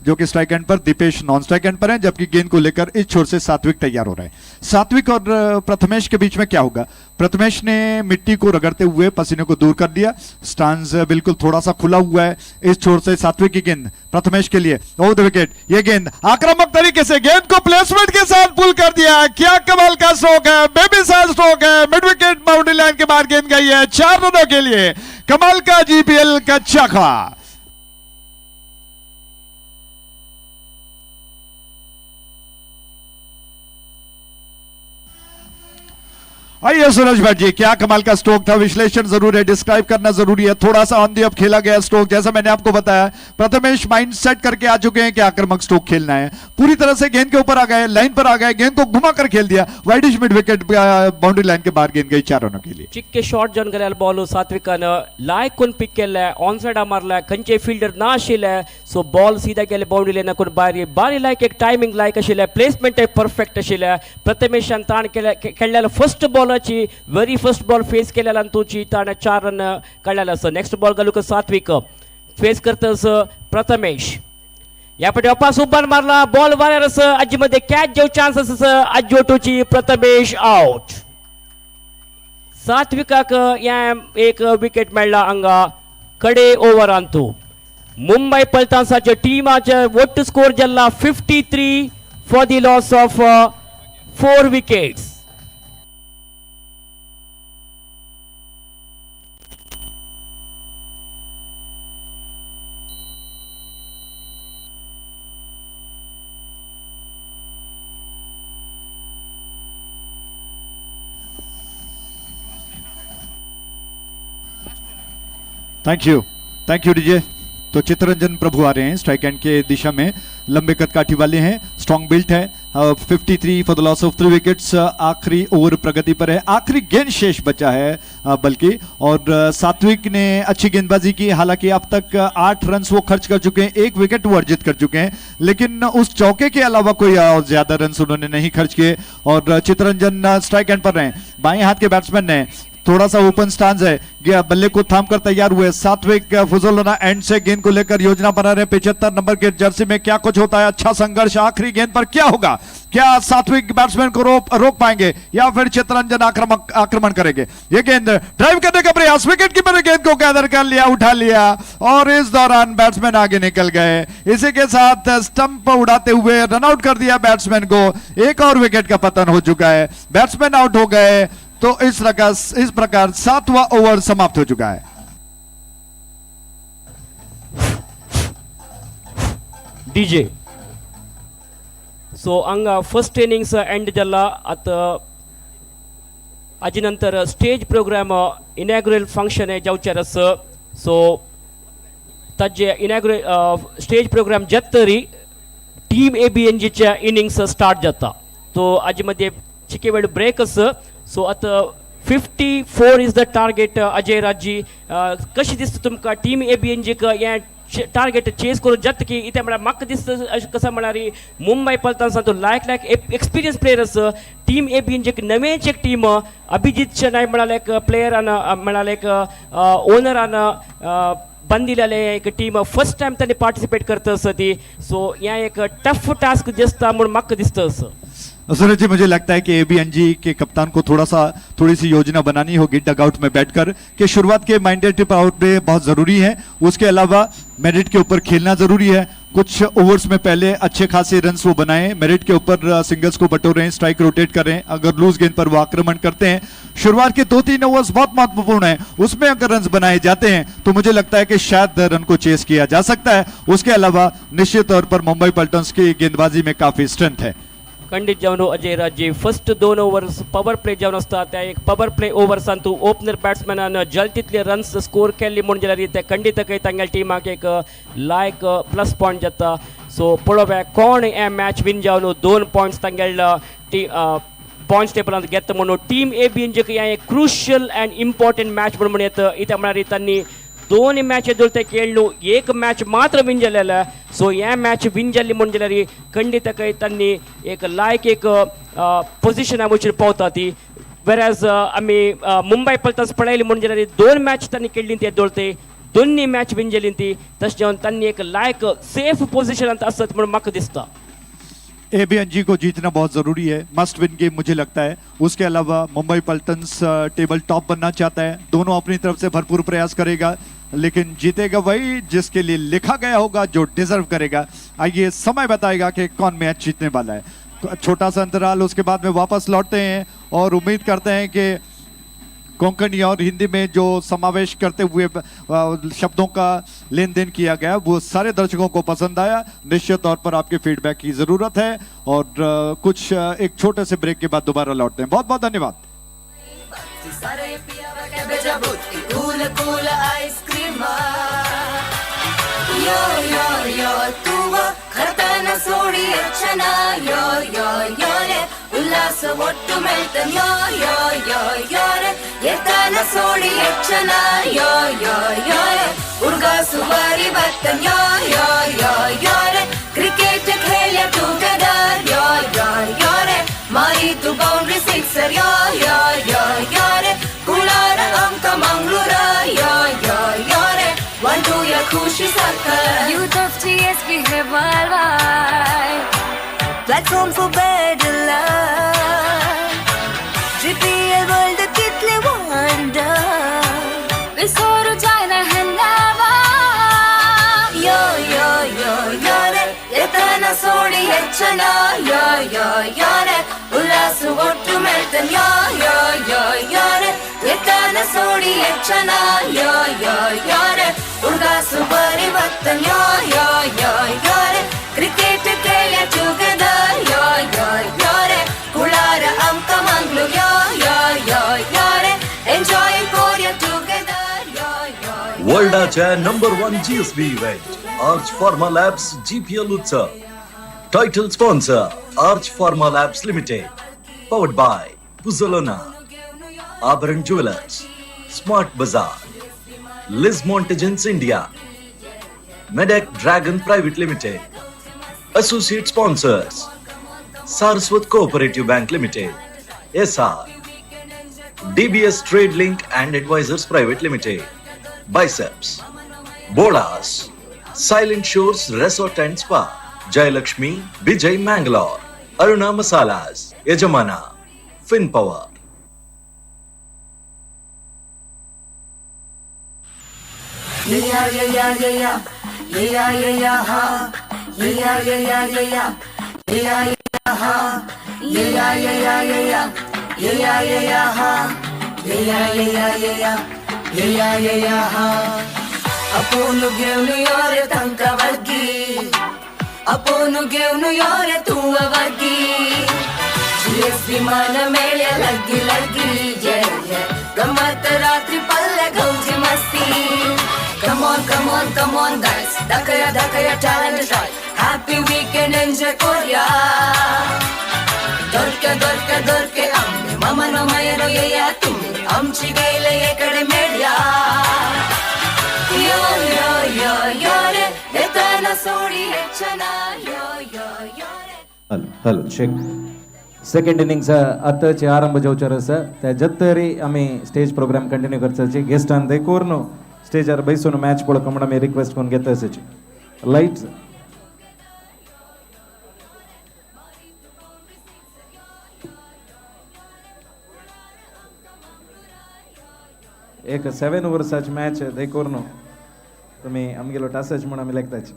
जो कि स्ट्राइक एंड पर, दीपेश नॉन स्ट्राइक एंड पर हैं, जबकि गेंद को लेकर इस छोर से सात्विक तैयार हो रहे हैं। सात्विक और प्रथमेश के बीच में क्या होगा? प्रथमेश ने मिट्टी को रगड़ते हुए पसीने को दूर कर दिया, स्टांस बिल्कुल थोड़ा सा खुला हुआ है। इस छोर से सात्विक की गेंद प्रथमेश के लिए, ओवर the wicket, ये गेंद आक्रामक तरीके से गेंद को प्लेसमेंट के साथ पुल कर दिया। क्या कमाल का स्ट्रोक है, बेमिसाल स्ट्रोक है, मिड विकेट बाउंड्री लाइन के बाहर गेंद गई है 4 रनों के लिए। कमाल का जीपीएल का चौका। आइए सूरज भट्ट जी, क्या कमाल का स्ट्रोक था। विश्लेषण जरूर है, डिस्क्राइब करना जरूरी है। थोड़ा सा ऑन the up खेला गया स्ट्रोक, जैसा मैंने आपको बताया। प्रथमेश माइंड सेट करके आ चुके हैं कि आक्रामक स्ट्रोक खेलना है। पूरी तरह से गेंद के ऊपर आ गए, लाइन पर आ गए, गेंद को घुमाकर खेल दिया, widish mid wicket, boundary line K बाहर गेंद गई 4 रनों के लिए। चिक्के शॉर्ट जावन गेल्यार बॉल सात्विकान लायक कोण पिक केले, ऑन सायडा मारला, खंयचे फिल्डर ना आशिल्ले, सो बॉल सीधा गेले बाउंड्री लायना कोण भायर। बारी लायक एक टायमिंग लायक आशिल्लें, प्लेसमेंट परफेक्ट आशिल्लें। प्रथमेशान ताण केले खेळ्ळेलो फर्स्ट बॉलाची व्हेरी फर्स्ट बॉल फेस केलेला आनी तुची ताणें 4 रन काडलेले आसा। नेक्स्ट बॉल घालूक सात्विक फेस करतस प्रथमेश, या पाटी वापस उबार मारला, बॉल वाऱ्यार आसा, आजी मध्ये कॅच जेव चान्स आसा, आजोटूची प्रथमेश आउट। सात्विकाक या एक विकेट मेळ्ळा हांगा कडे ओवरांतू। मुंबई पलटन्साच्या टिमाचे ಒಟ್ಟು स्कोर जाल्ला 53 for the loss of 4 wickets. Thank you, thank you DJ. तो चित्ररंजन प्रभु आ रहे हैं स्ट्राइक एंड के दिशा में, लंबे कद काठी वाले हैं, स्ट्रॉन्ग बिल्ट है। 53 for the loss of 3 wickets. आखिरी ओवर प्रगति पर है, आखिरी गेंद शेष बचा है बल्कि, और सात्विक ने अच्छी गेंदबाजी की। हालांकि अब तक 8 रन वो खर्च कर चुके हैं, 1 विकेट वो अर्जित कर चुके हैं, लेकिन उस चौके के अलावा कोई और ज्यादा रन उन्होंने नहीं खर्च किए। और चितरंजन स्ट्राइक एंड पर रहे, बाएं हाथ के बैट्समैन ने थोड़ा सा ओपन स्टांस है, बल्ले को थाम कर तैयार हुए। सात्विक फुजोलना एंड से गेंद को लेकर योजना बना रहे हैं। 75 नंबर के जर्सी में क्या कुछ होता है, अच्छा संघर्ष आखिरी गेंद पर क्या होगा, क्या सात्विक बैट्समैन को रोक पाएंगे या फिर चितरंजन आक्रमण करेंगे। ये गेंद ड्राइव करने का प्रयास, विकेट कीपर ने गेंद को गैदर कर लिया, उठा लिया और इस दौरान बैट्समैन आगे निकल गए। इसी के साथ स्टंप उड़ाते हुए रन आउट कर दिया बैट्समैन को। एक और विकेट का पतन हो चुका है, बैट्समैन आउट हो गए। तो इस प्रकार 7वां ओवर समाप्त हो चुका है। डीजे सो हांगा फर्स्ट इनिंग्स एंड जाला। आतां हाजे नंतर स्टेज प्रोग्राम इनॅग्युरल फंक्शन हें जावचें आसा। सो ताजे इनॅग्युरल स्टेज प्रोग्राम जाता तरी टीम ए बी एन जीच्या इनिंग्स स्टार्ट जाता। तो हाजे मदीं चिके वेळ ब्रेक आसा। सो आतां 54 is the target. Ajay Raji, कशें दिसता तुमकां टीम ए बी एन जीक हें टार्गेट चेस करून जाता की इतें? म्हळ्यार म्हाका दिसता अशें कसं म्हळ्यार मुंबय पलटन्सान तो लायक लायक एक्सपिरियन्स प्लेयर आसा। टीम ए बी एन जीक नवेंच एक टीम, अभिजीत शेनाय म्हळ्यार एक प्लेयरान, म्हळ्यार एक ओनरान बांदिलेले एक टीम, फर्स्ट टायम तांणी पार्टिसिपेट करता आसा ती। सो हें एक टफ टास्क दिसता म्हूण म्हाका दिसता असो। सूरज जी, मुझे लगता है कि एबीएनजी के कप्तान को थोड़ी सी योजना बनानी होगी डगआउट में बैठकर कि शुरुआत के माइंडेड पावर प्ले बहुत जरूरी है, उसके अलावा मेरिट के ऊपर खेलना जरूरी है। कुछ ओवर्स में पहले अच्छे खासे रन्स वो बनाए, मेरिट के ऊपर सिंगल्स को बटोरें, स्ट्राइक रोटेट करें, अगर लूज गेंद पर वो आक्रमण करते हैं। शुरुआत के 2-3 ओवर्स बहुत महत्वपूर्ण है, उसमें अगर रन्स बनाए जाते हैं तो मुझे लगता है कि शायद रन को चेस किया जा सकता है। उसके अलावा निश्चित तौर पर मुंबई पल्टन्स की गेंदबाजी में काफी स्ट्रेंथ है। खंडीत जावन अजय राजी, फर्स्ट 2 ओवर्स पवर प्ले जावन आसता। त्या एक पवर प्ले ओवर्सान तूं ओपनर बॅट्समॅनान जल तितले रन्स स्कोर केल्ले म्हूण जाल्यार ते खंडीत तांगेल्या टिमाक एक लायक प्लस पॉयंट जाता। सो पळोवया कोण हे मॅच विन जावन 2 पॉयंट्स तांगेल्या टी पॉयंट्स टेबलांत घेता म्हणून। Team A B N G हें एक क्रुशियल अँड इम्पॉर्टंट मॅच म्हणून येता। इत्या म्हळ्यार तांणी 2 मॅच ते खेळ्ळू, एक मॅच मात्र विन जालेले। सो हे मॅच विन जाल्ली म्हूण जाल्यार खंडीत तांणी एक लायक एक पोजिशना वचून पावता ती। वेराज आमी मुंबय पलटन्स पळयली म्हूण जाल्यार 2 मॅच तांणी खेळ्ळी ते दोळते दोन्ही मॅच विन जाली ती। तशें जावन तांणी एक लायक सेफ पोजिशनांत आसत म्हणून म्हाका दिसता। एबीएनजी को जीतना बहुत जरूरी है, मस्ट विन गेम मुझे लगता है। उसके अलावा मुंबई पल्टन्स टेबल टॉप बनना चाहता है, दोनों अपनी तरफ से भरपूर प्रयास करेगा, लेकिन जीतेगा वही जिसके लिए लिखा गया होगा, जो डिजर्व करेगा। आइए समय बताएगा कि कौन मैच जीतने वाला है। तो छोटा सा अंतराल, उसके बाद में वापस लौटते हैं और उम्मीद करते हैं कि कोंकणी और हिंदी में जो समावेश करते हुए शब्दों का लेन then किया गया वो सारे दर्शकों को पसंद आया। निश्चित तौर पर आपके फीडबैक की जरूरत है और कुछ एक छोटे से ब्रेक के बाद दोबारा लौटते हैं। बहुत बहुत धन्यवाद। Cool cool ice cream यो यो यो तूव खरतನ ಸೋಡಿ ಅಚ್ಚನ ಯೋ ಯೋ ಯೋರೆ ಉಲ್ಲಾಸ ಒಟ್ಟು ಮೆಲ್ತನ್ ಯೋ ಯೋ ಯೋ ಯೋರೆ ಎತ್ತನ ಸೋಡಿ ಅಚ್ಚನ ಯೋ ಯೋ ಯೋರೆ ಉರ್ಗಾ ಸುವಾರಿ ಬತ್ತನ್ ಯೋ ಯೋ ಯೋ ಯೋರೆ ಕ್ರಿಕೆಟ್ खेल ಟುಗೆದರ್ ಯೋ ಯೋ ಯೋರೆ ಮಾರಿ ತು ಬೌಂಡ್ರಿ ಸಿಕ್ಸರ್ ಯೋ ಯೋ ಯೋ ಯೋರೆ ಕುಳಾರ ಅಂಕ ಮಂಗಳೂರ ಯೋ ಯೋ ಯೋರೆ वन टू या खुशी साकर Youth of GSB Hai worldwide. Platform for better life. GPL World कितले wonder. विसोरू जायना है नवा. यो यो यो यो रे ಎತ್ತನ ಸೋಡಿ ಹೆಚ್ಚನ ಯೋ ಯೋ ಯೋ ರೆ ಉಲ್ಲಾಸ ಒಟ್ಟು ಮೆಲ್ತನ್ ಯೋ ಯೋ ಯೋ ಯೋ ರೆ ಎತ್ತನ ಸೋಡಿ ಹೆಚ್ಚನ ಯೋ ಯೋ ಯೋ ರೆ ಉರ್ಗಾಸು ಬರಿ ಬತ್ತನ್ ಯೋ ಯೋ ಯೋ ಯೋ ರೆ ಕ್ರಿಕೆಟ್ ಕೇಳ ಟುಗೆದರ್ ಯೋ ಯೋ ಯೋ ರೆ ಕುಳಾರ ಅಂಕ ಮಂಗ್ಳೂರ್ ಯೋ ಯೋ ಯೋ ಯೋ ರೆ enjoy Korea together yo yo वर्ल्डाच्या number 1 GSB event, Arch Pharma Labs GPL Utsav. Title sponsor Arch Pharma Labs Limited. Powered by Puzzolana, Abharan Jewelers, Smart Bazaar, Liz Montagens India, Medec Dragon Private Limited. Associate sponsors Saraswat Cooperative Bank Limited, SR, DBS Trade Link and Advisors Private Limited, Biceps, Bolas, Silent Shores Resort and Spa, Jayalakshmi, Vijay Mangalore, Aruna Masalas, Yajamana, FinPower. Yeah yeah yeah yeah yeah yeah yeah ha yeah yeah yeah yeah yeah yeah ha yeah yeah yeah yeah yeah yeah yeah ha yeah yeah yeah yeah yeah yeah ha अपोनु घेऊन योरे तांका वर्गी अपोनु घेऊन योरे तू वर्गी GSP मान मेळ्या लग्गी लग्गी जय जय गमत रात्री पल्ले गौजी मस्ती. Come on, come on, come on guys, दाखया दाखया talent try, happy weekend enjoy करूया. दोरके दोरके दोरके आम्ही ममनो मयनो येया तुम्ही आमची गेले एकडे मेळ्या. यो यो यो यो रे येताना सोडी हेचना यो यो यो रे. Hello hello check. Second innings आतांचे आरंभ जावचेर आसा. त्या जत्तरी आमी स्टेज प्रोग्राम कंटिन्यू करचाची. गेस्टान देखून न्हू स्टेजार बैसून मॅच पळोवंक म्हूण आमी रिक्वेस्ट करून घेता आसाची. लायट्स एक 7 ओवर्साची मॅच देखून न्हू तुमी आमगेलो टासाच म्हूण आमी लेखताची.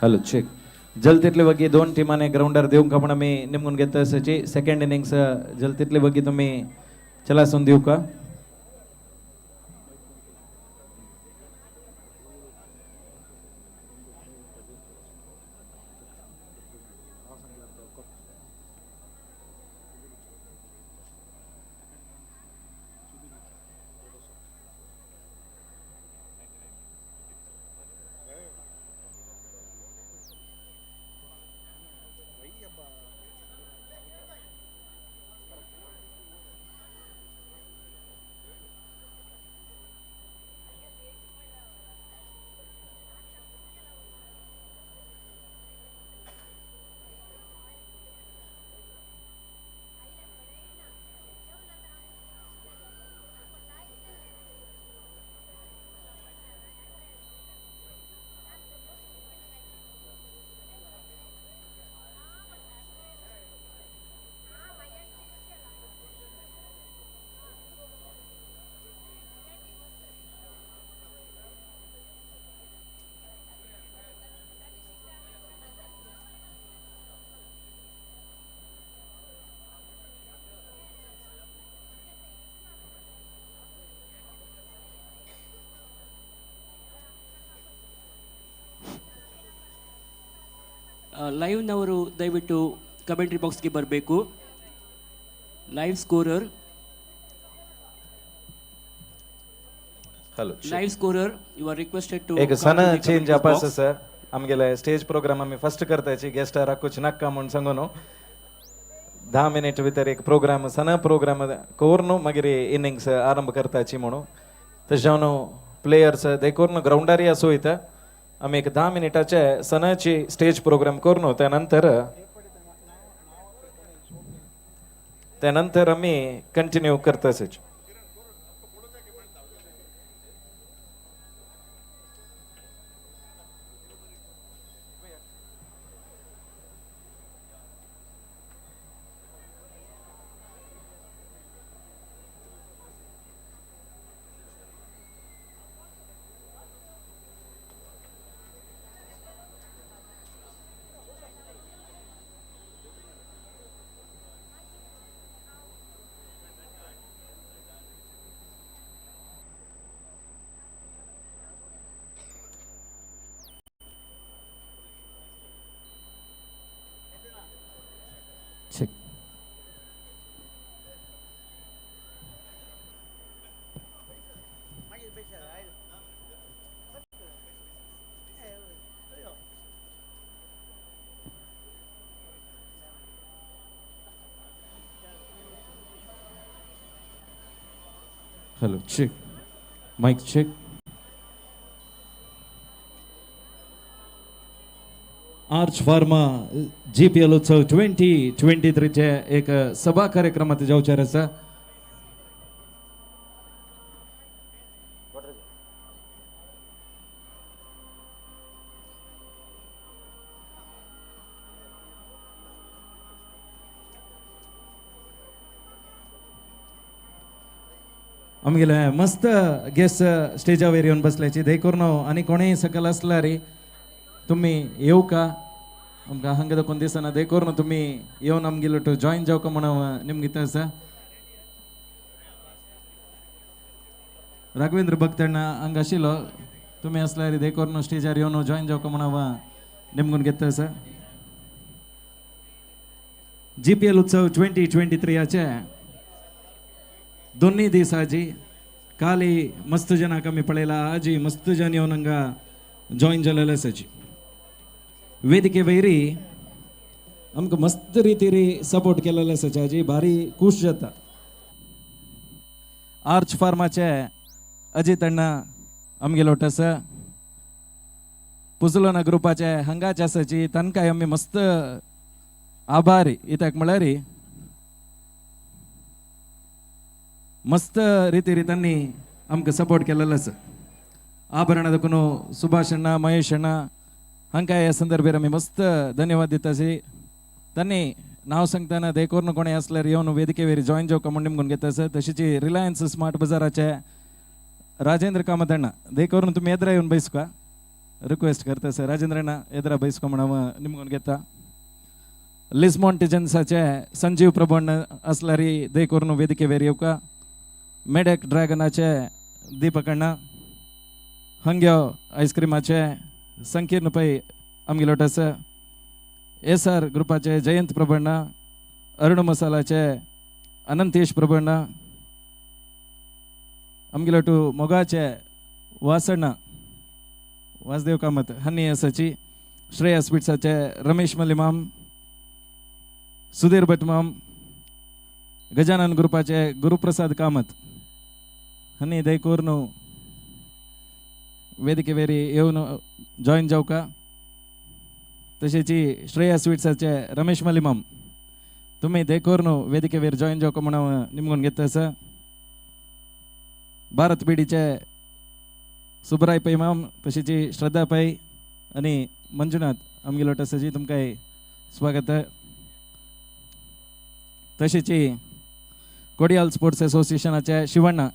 Hello check. जल तितले वगी दोन टिमांनी ग्राउंडार दिवंक म्हूण आमी निमगून घेता आसाची. सेकंड इनिंग्स जल तितले वगी तुमी चलासून दिवका. ಲೈವ್ನವರು ದಯವಿಟ್ಟು ಕಮೆಂಟ್ರಿ ಬಾಕ್ಸ್ಗೆ ಬರಬೇಕು. Live scorer. Hello live scorer, you are requested to एक सन चेंज जावपा आसा. आमगेले स्टेज प्रोग्राम आमी फस्ट करताची. गेस्टार राखूच नाका म्हूण सांगून 10 मिनिट भितर एक प्रोग्राम सन प्रोग्राम करून मागीर इनिंग्स आरंभ करताची म्हणून. तशें जावन प्लेयर्स देखून ग्रावंडारय आसूं वयता. आमी एक 10 मिनटाचे सणाची स्टेज प्रोग्राम करून त्यानंतर आमी कंटिन्यू करताच. Hello check mic check. Arch Pharma GPL Utsav 2023 चे एक सभा कार्यक्रमात जावचेर आसा. आमगेले मस्त गेस्ट स्टेजावेर येवन बसल्याची देखून आनी कोणूय सकयल आसल्यार तुमी येवका आमकां हांगा दाखोवन दिसना देखून तुमी येवन आमगेलो टू जॉयन जावका म्हणून निमगित आसा. राघवेंद्र भक्तण्णा हांगा आशिल्लो तुमी आसल्यार देखून स्टेजार येवन जॉयन जावका म्हणून निमगून घेता आसा. GPL उत्सव 2023 दोन्ही दीस आजी काली मस्त जनाक आमी पळयला आजी मस्त जन येवन हांगा जॉयन जालेले आसाची. वेदिके वयरी आमकां मस्त रितीरी सपोर्ट केलेले आसाची आजी भारी खूश जाता. आर्च फार्माचे अजीत अण्णा आमगेलो आसा. पुजलोना ग्रुपाचे हांगाचे आसाची तांकांय आमी मस्त आभारी कित्याक म्हळ्यार मस्त रितीरी तांणी आमकां सपोर्ट केलेलो आसा. आभरणां देखून सुभाष अण्णा महेश अण्णा हांकां ह्या संदर्भार आमी मस्त धन्यवाद दितासी. तांणी नांव सांगतना देखून कोणें आसल्यार येवन वेदिकेवेर जॉयन जावका म्हूण निमगून घेता आसा. तशीच रिलायन्स स्मार्ट बाजाराचे राजेंद्र कामत अण्णा देखून तुमी येद्रा येवन बैसका रिक्वेस्ट करता सर. राजेंद्र अण्णा येद्रा बैसका म्हूण हांव निमगून घेता. लिस्मॉन टिजन्साचे संजीव प्रभु अण्णा आसल्यार देखून वेदिकेवेर येवका. मेडॅक ड्रॅगनाचे दीपक अण्णा हंग्यो आयस्क्रिमाचे संकीर्ण पै आमगेलो आसा. एस आर ग्रुपाचे जयंत प्रभण्णा अरुण मसालाचे अनंतेश प्रभण्णा आमगेलो टू मोगाचे वासण्णा वासदेव कामत हन्नी आसाची. श्रेया स्वीट्साचे रमेश मलिमाम सुधीर भटमाम गजानन ग्रुपाचे गुरुप्रसाद कामत हनी दयकूर्न वेदिके वेरी येवन जॉयन जावका. तशेंच श्रेया स्वीट्साचे रमेश मलिमाम तुमी दयकूर्न वेदिके वेर जॉयन जावका म्हणून निमगून घेता आसा. भारत पिढीचे सुब्राय पै माम तशेंच श्रद्धा पै आनी मंजुनाथ आमगेलो आसाची तुमकां स्वागत. तशेंच कोडियाल स्पोर्ट्स एसोसिएशनाचे शिवण्णा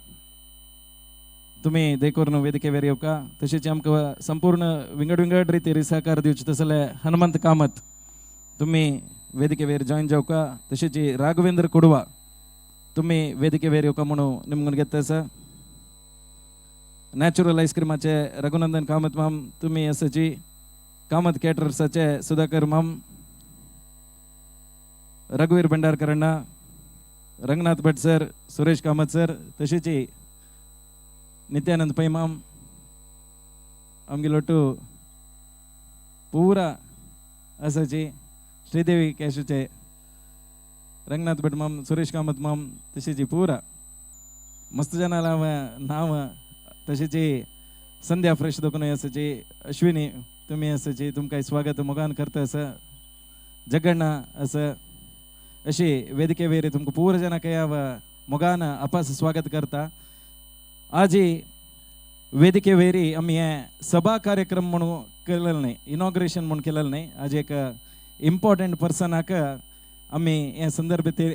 तुमी देखून वेदिकेवेर येवका. तशेंच आमकां संपूर्ण विंगड विंगड रितीर सहकार दिवचे तसले हनुमंत कामत तुमी वेदिकेवेर जॉयन जावका. तशेंच राघवेंद्र कुडवा तुमी वेदिकेवेर येवका म्हणून निमगून घेता आसा. नॅचरल आयस्क्रिमाचे रघुनंदन कामत माम तुमी आसाची. कामत कॅटरर्साचे सुधाकर माम रघुवीर भंडारकर अण्णा रंगनाथ भट सर सुरेश कामत सर तशेंच नित्यानंद पै माम आमगेलो टू पुरा आसाची श्रीदेवी कॅशूचे रंगनाथ भट माम सुरेश कामत माम तशेंच पुरा मस्त जनाला नांव. तशेंच संध्या फ्रेश दोकून आसाची अश्विनी तुमी आसाची तुमकां स्वागत मोगान करता आसा. जगण्णा आसा अशी वेदिकेवेर तुमकां पूरा जनाक मोगान अपास स्वागत करता. आजी वेदिकेवेरी आमी हे सभा कार्यक्रम म्हणून केलेलो न्हय इनॉग्रेशन म्हणून केलेलो न्हय. आज एक इम्पॉर्टंट पर्सनाक आमी हे संदर्भ ते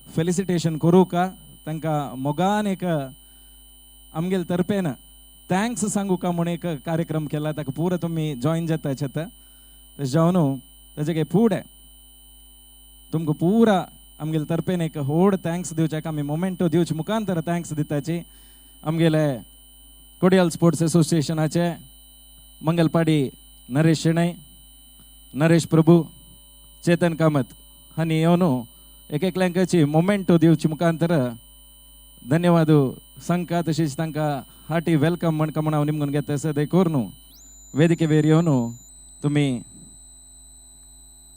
फेलिसिटेशन करूं का तांकां मोगान एक आमगेले तर्फेन thanks सांगू का म्हूण एक कार्यक्रम केला ताका पुरा तुमी जॉयन जाता आतां. तशें जावन ताजे फुडें तुमकां पुरा आमगेले तर्फेन एक व्हड thanks दिवच्याक आमी मोमेंटो दिवचे मुखांतर thanks दिताची. आमगेले कोडियाल स्पोर्ट्स एसोसिएशनाचे मंगलपाडी नरेश शेणै नरेश प्रभू चेतन कामत हांणी येवन एक एकल्यांकाची मोमेंटो दिवचे मुखांतर धन्यवाद सांगका. तशेंच तांकां हार्टी welcome म्हणका म्हूण हांव निमगून घेता आसा. देखून वेदिके वेर येवन तुमी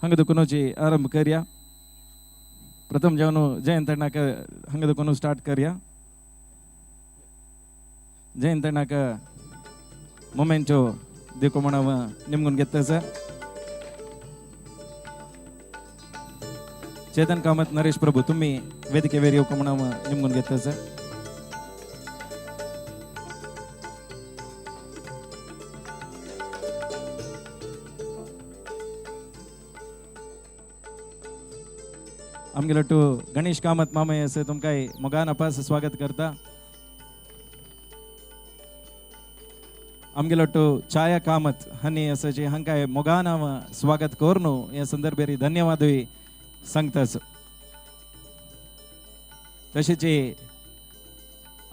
हांगा दुकुनूची आरंभ करया. प्रथम जेवन जयंत अण्णाक हांगा दुकुनू स्टार्ट करया. जयंत अण्णाक मोमेंटो दिवको म्हूण हांव निमगून घेता सर. चेतन कामत, नरेश प्रभू तुम्ही वेदिकेवेर येवका म्हूण हांव निमगून घेता सर. आमगेलो टू गणेश कामत मामय आसा, तुमकां मोगान अपास स्वागत करता. आमगेलो टू छाया कामत हांणी आसा जी हांकां मोगान हांव स्वागत करून ह्या संदर्भेर धन्यवादूय सांगताच. तशेंच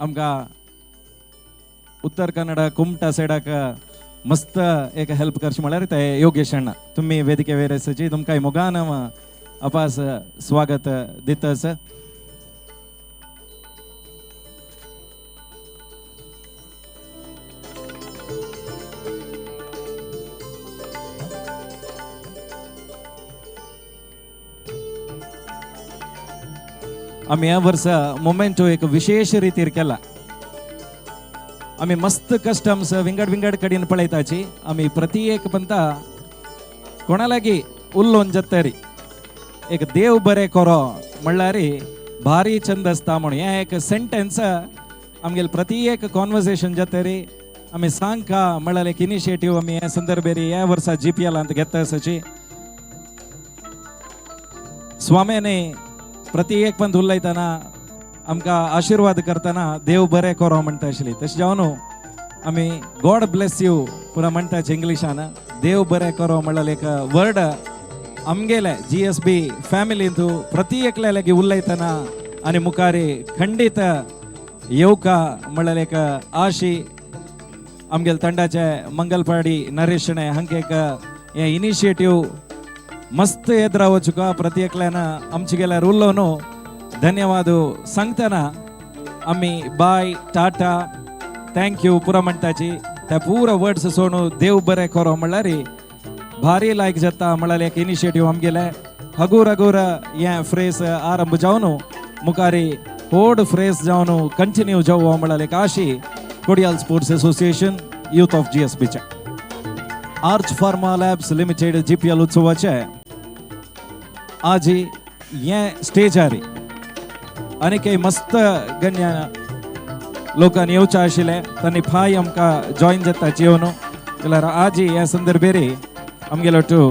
आमकां उत्तर कन्नडा कुमटा सायडाक मस्त एक हेल्प करचें म्हळ्यार ते योगेश अण्णा, तुमी वेदिके वयर आसाची, तुमकां मोगान हांव अपास स्वागत दितास. आमी ह्या वर्सा मोमेंटो एक विशेष रितीर केला. आमी मस्त कस्टम्स विंगड विंगड कडेन पळयताची. आमी प्रति एक पंता कोणा लागीं उलोवन जातरी एक देव बरें करो म्हणल्यार भारी चंद आसता म्हणून हें एक सेंटेन्स आमगेले प्रति एक कॉन्वर्सेशन जातरी आमी सांगका म्हणल्यार एक इनिशिएटीव आमी ह्या संदर्भेर ह्या वर्सा जी पी एलांत घेता आसाची. स्वाम्याने प्रति एक पंत उलयतना आमकां आशिर्वाद करतना देव बरें करो म्हणटा आशिल्ली. तशें जावन आमी गॉड ब्लेस you पुरा म्हणटाचे इंग्लिशान. देव बरें करो म्हणल्यार एक वर्ड आमगेले जी एस बी फॅमिलींत प्रति एकल्या लागीं उलयतना आनी मुखार खंडीत येवका म्हणल्यार एक आशी आमगेले तंडाचे मंगलपाडी नरेश शणै हांकां एक हें इनिशिएटीव मस्त येत वचुका प्रति एकल्यान आमचे गेल्यार उरलो न्हू. धन्यवाद सांगतना आमी बाय टाटा thank you पुरा म्हणटाची. त्या पुरा वर्ड्स सोडून देव बरें करो म्हणल्यार भारी लायक जाता म्हणल्यार एक इनिशिएटीव आमगेले हगूर हगूर हें फ्रेज आरंभ जावन मुखारी होड फ्रेज जावन कंटिन्यू जावं म्हणल्यार एक आशी Kodial sports association youth of G S बीचे Arch Pharma Labs Limited G P L उत्सवाचे आजी हें स्टेजार आनी काही मस्त गण्य लोकांनी येवचें आशिल्लें तांणी फाय आमकां जॉयन जाताची येवन जाल्यार आजी ह्या संदर्भेर आमगेलो टू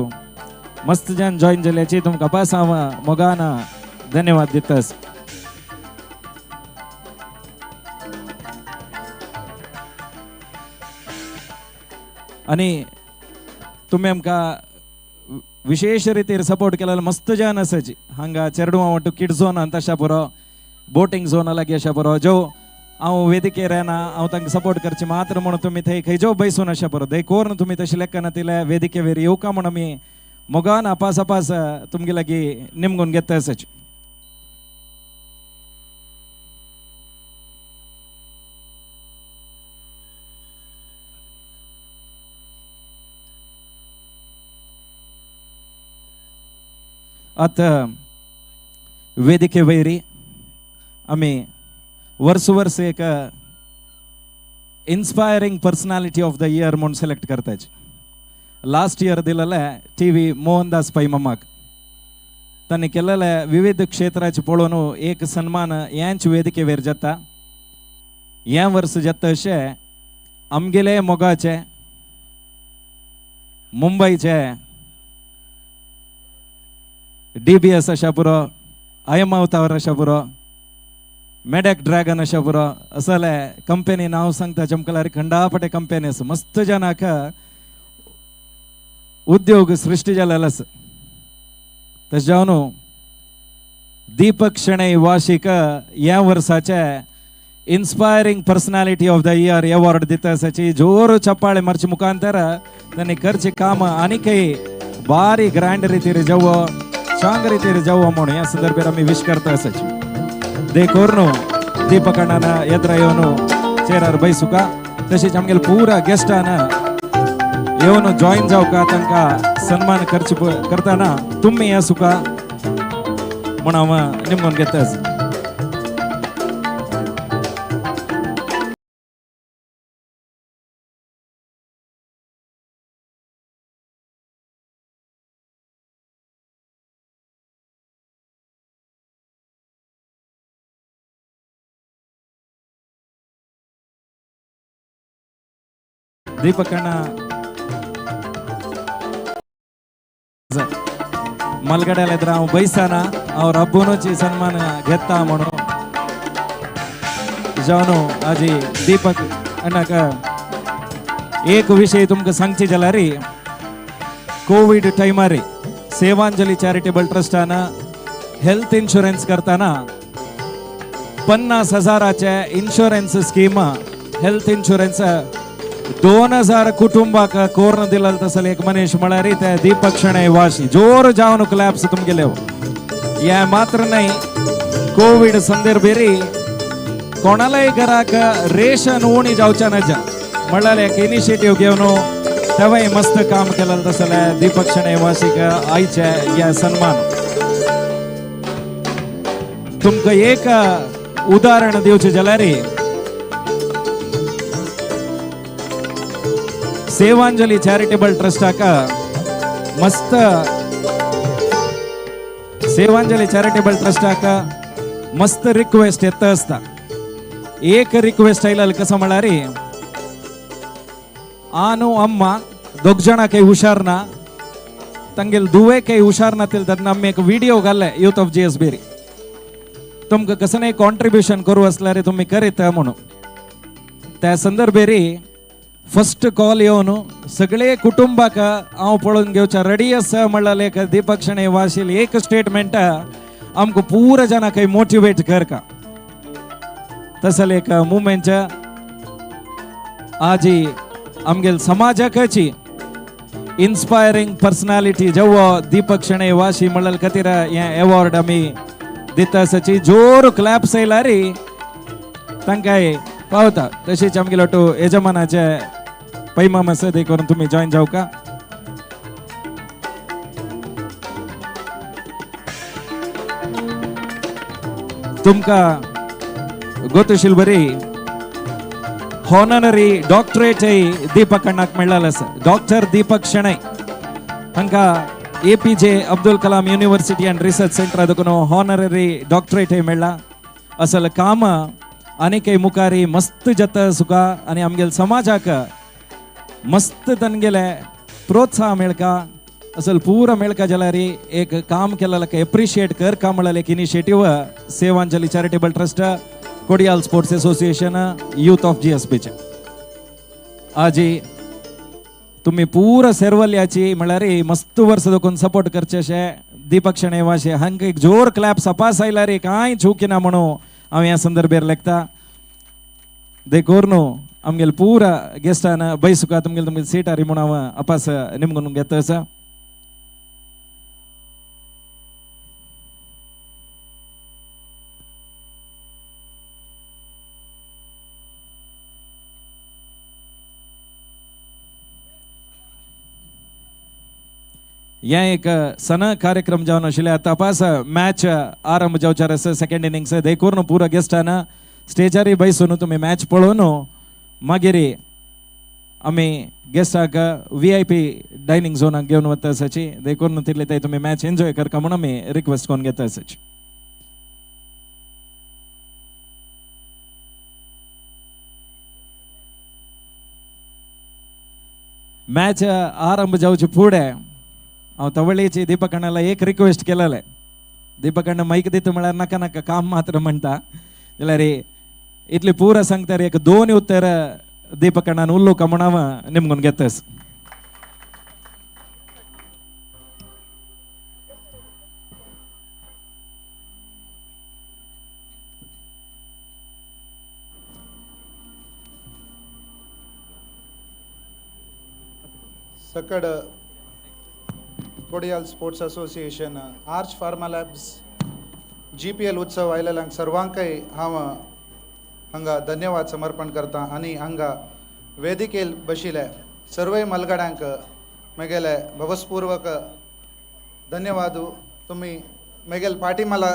मस्त जन जॉयन जाल्याची तुमकां पास हांव मोगान धन्यवाद दितास. आनी तुमी आमकां विशेष रितीर सपोर्ट केलेलो मस्त जन आसाची. हांगा चेरडुआ वाटू किड झोन तशा पुरो बोटींग झोन लागीं अशा पुरो जो हांव वेदिकेर येना हांव तांकां सपोर्ट करची मात्र म्हणून तुमी थंय खंयचो बैसून अशें पुरो थंय कोरून तुमी तशें लेखना तिले वेदिकेवेर येवका म्हूण आमी मोगान अपास अपास तुमगे लागीं निमगून घेता आसाची. आतां वेदिके वयरी आमी वर्स वर्स एक inspiring personality of the year म्हूण सिलेक्ट करताची. लास्ट इयर दिलेलें टी व्ही मोहनदास पै मामाक. तांणी केलेले विविध क्षेत्राचे पळोवन एक सन्मान ह्याच वेदिकेवेर जाता. ह्या वर्स जाता अशें आमगेले मोगाचे मुंबयचे डी बी एस अशा पुरो आयमावतावर अशा पुरो मेडॅक ड्रॅगन अशा पुरो असले कंपनी नांव सांगता चमकल्यार खंडापटे कंपनी आसा मस्त जनाक उद्योग सृश्टी जालेलो आसा. तशें जावन दीपक शणै वाशीक ह्या वर्साचे inspiring personality of the year award दिता आसाची. जोर चपाळे मारचे मुखांतर तांणी करचें काम आनीकय बारी ग्रँड रितीर जावं चांग रितीर जावं म्हणून ह्या संदर्भार आमी विश करता आसाची. देखून दीपक अण्णान येद्रा येवन चेरार बैसुका तशेंच आमगेले पुरा गेस्टान येवन जॉयन जावका तांकां सन्मान करचे करतना तुमी आसुका म्हूण हांव निमगून घेता. दीपक अण्णा मलगड्याला तर हांव बैसाना हांव रब्बुनूची सन्मान घेता म्हणून जावन आजी दीपक अण्णाक एक विषय तुमकां सांगचे जाल्यार कोवीड टायमार सेवांजली चॅरिटेबल ट्रस्टान हेल्थ इन्शुरन्स करताना 50,000 इन्शुरन्स स्कीम हेल्थ इन्शुरन्स 2,000 कुटुंबाक कोर्ण दिलं तसं एक मनीस म्हळ्यार ते दीपक शणै वाशी जोर जावन क्लॅप्स तुमगेले. हे मात्र नाही, कोवीड संदर्भेरी कोणालाय घराक रेशन उणी जावच्या नजा म्हळ्यार एक इनिशिएटीव घेवन तेवय मस्त काम केलें तसलें दीपक शणै वाशीक आयचे हे सन्मान. तुमकां एक उदाहरण दिवचें जाल्यार सेवांजली चॅरिटेबल ट्रस्टाक मस्त सेवांजली चॅरिटेबल ट्रस्टाक मस्त रिक्वेस्ट येता आसता. एक रिक्वेस्ट आयलें कसं म्हळ्यार आनु अम्मा दोग जाणां काही हुशार ना, तांगेल दुवे काही हुशार नातील तेन्ना आमी एक व्हिडिओ घाल्ले युथ ऑफ GS Beri, तुमकां कसं कॉन्ट्रिब्युशन करूं आसल्यार तुमी करीत म्हणून. त्या संदर्भेरी फर्स्ट कॉल येवन सगळे कुटुंबाक हांव पळोवन घेवच्या रेडी आसा म्हणल्यार एक दीपक शणै वाशील एक स्टेटमेंट आमकां पुरा जाणां काही मोटिवेट करका तसले एक मुवमेंट आजी आमगेल समाजाकची इन्स्पायरिंग पर्सनॅलिटी जेव्हा दीपक शणै वाशी म्हणल्यार खातीर हे अवॉर्ड आमी दिता आसाची. जोर क्लॅप्स येयल्यार तांकां पावता. तशीच आमगेलो टू यजमानाचे पैमाम आसा ते करून तुमी जॉयन जावका. तुमकां गोतशील बरी हॉनररी डॉक्टरेट दीपक अण्णाक मेळ्ळेलें आसा. डॉक्टर दीपक शणै हांकां APJ Abdul Kalam university and research centre देखून हॉनररी डॉक्टरेट मेळ्ळा. असल काम आनीकय मुखारी मस्त जाता सुका आनी आमगेल समाजाक मस्त तांगेले प्रोत्साहन मेळका असल पुरा मेळका जाल्यार एक काम केलें एप्रिशिएट कर का म्हळ्यार एक initiative Sevanjali charitable trust Kodial sports association youth of GSBचे. आजी तुम्ही पुरा सेरवल्याची म्हळ्यार मस्त वर्स दोकून सपोर्ट करचे अशें दीपक शणै वाशी हांकां एक जोर क्लॅप सपास आयल्यार कांय चुकी ना म्हणून हांव ह्या संदर्भेर लेखता. देखून न्हू आमगेले पुरा गेस्टान बैसुका तुमगेले तुमगेले सिटारी म्हणून हांव अपास निमगून घेता आसा. हें एक सण कार्यक्रम जावन आशिल्लें. आतां पास मॅच आरंभ जावचार आसा सेकंड इनिंग्स देखून पुरा गेस्टान स्टेजारी बैसून तुमी मॅच पळोवन मागीर आमी गेस्टाक VIP dining झोनाक घेवन वता आसाची. देखून तितले ते तुमी मॅच एन्जॉय करका म्हणून आमी रिक्वेस्ट करून घेता आसाची. मॅच आरंभ जावचे फुडें हांव तवळेची दीपक अण्णाला एक रिक्वेस्ट केलेलें. दीपक अण्णा मायक दिता म्हळ्यार नाका नाका काम मात्र म्हणटा जाल्यार इतली पुरा सांगता एक दोन उत्तर दीपक अण्णान उलोवका म्हूण हांव निमगून घेतास. सकड Kodial sports association Arch pharma labs GPL उत्सव आयलेल्यांक सर्वांकय हांव हांगा धन्यवाद समर्पण करता आनी हांगा वेदिकेल बशिल्ले सर्वय मलगड्यांक मेगेले भवसपूर्वक धन्यवाद. तुमी मेगेल पाटी मला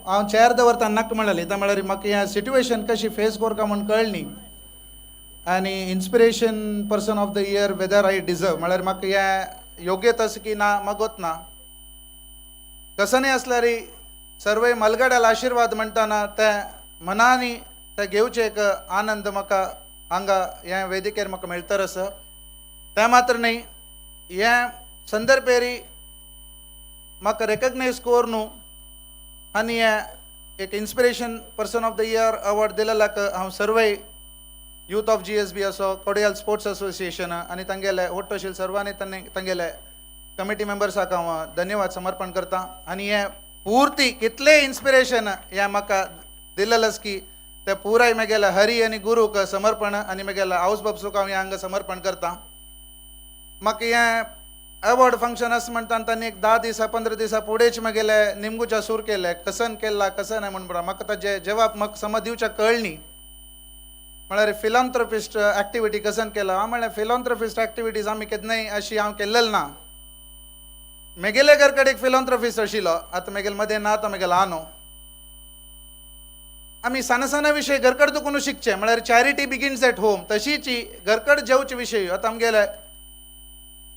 हांव चेर दवरता नाका म्हणलें इतां म्हळ्यार म्हाका हें सिट्युएशन कशी फेस करका म्हूण कळ्ळी न्ही आनी inspiration person of the year whether I deserve म्हळ्यार म्हाका हें योग्यत आसा की ना म्हाका गोत ना. कसं न्ही आसल्यार सर्वय मलगड्याल आशिर्वाद म्हणटाना ते मनांनी ते घेवचे एक आनंद म्हाका हांगा हें वेदिकेर म्हाका मेळतर आसा. तें मात्र न्ही, हें संदर्भेरी म्हाका रेकग्नायज करून न्हू आनी हें एक inspiration person of the year award दिलेल्याक हांव सर्वय यूथ ऑफ GSB असो, कोडियाल स्पोर्ट्स असोसिएशन आनी तांगेले ओट्टोशील सर्वांनी तांगेले कमिटी मेंबर्साक हांव धन्यवाद समर्पण करता. आनी हें पूर्ती कितलें इन्स्पिरेशन हें म्हाका दिलेलें की ते पुराय म्हगेल्या हरी आनी गुरूक समर्पण आनी म्हगेल्या हावस बाबसूक हांव हें हांगा समर्पण करता. म्हाका हें अवॉर्ड फंक्शन आसा म्हणटा तांणी एक 10 दिसा 15 दिसा फुडेंच म्हगेले निमगुच्या सूर केले, कसन केला कसन म्हण म्हाका ताजे जवाब म्हाका समज दिवच्या कळ्ळी न्ही. म्हळ्यार फिलॉन्थ्रोपिस्ट एक्टिविटी कसन केला, हांव म्हळ्यार फिलॉन्थ्रोपिस्ट एक्टिविटीज आमी केन्नाय अशी हांव केल्लेल ना. म्हगेले घर कडेन एक फिलॉन्थ्रोपिस्ट आशिल्लो, आतां म्हगेले मदें ना, तो म्हगेलो आनो. आमी सान सान विशय घरकड दुकून शिकचे, म्हळ्यार चॅरिटी बिगिन्स एट होम, तशीच घरकड जेवचे विशय. आतां आमगेले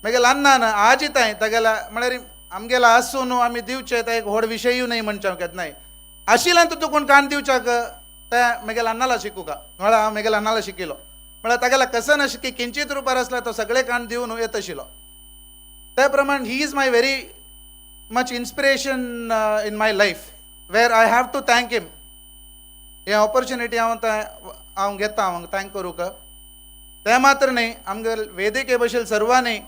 म्हगेले अन्नान आजी ताय तागेल्या म्हळ्यार आमगेला आसून आमी दिवचे ते एक व्हड विशयूय न्हय म्हणचे हांव केन्नाय आशिल्ल्यान तूं तुकून कान दिवच्याक ते म्हगेल्या अन्नाला शिकूका, म्हळ्यार हांव म्हगेल्या अन्नाला शिकिलो. म्हळ्यार तागेल्या कसन अशें की किंचीत रुपार आसल्यार तो सगळे कान दिवन येत आशिल्लो. त्या प्रमाण he is my very much inspiration in my life, where I have to thank him. हे ऑपॉर्च्युनिटी हांव हांव घेता, हांव thank करूंक. तें मात्र न्ही, आमगे वेदिके भशेन सर्वांनी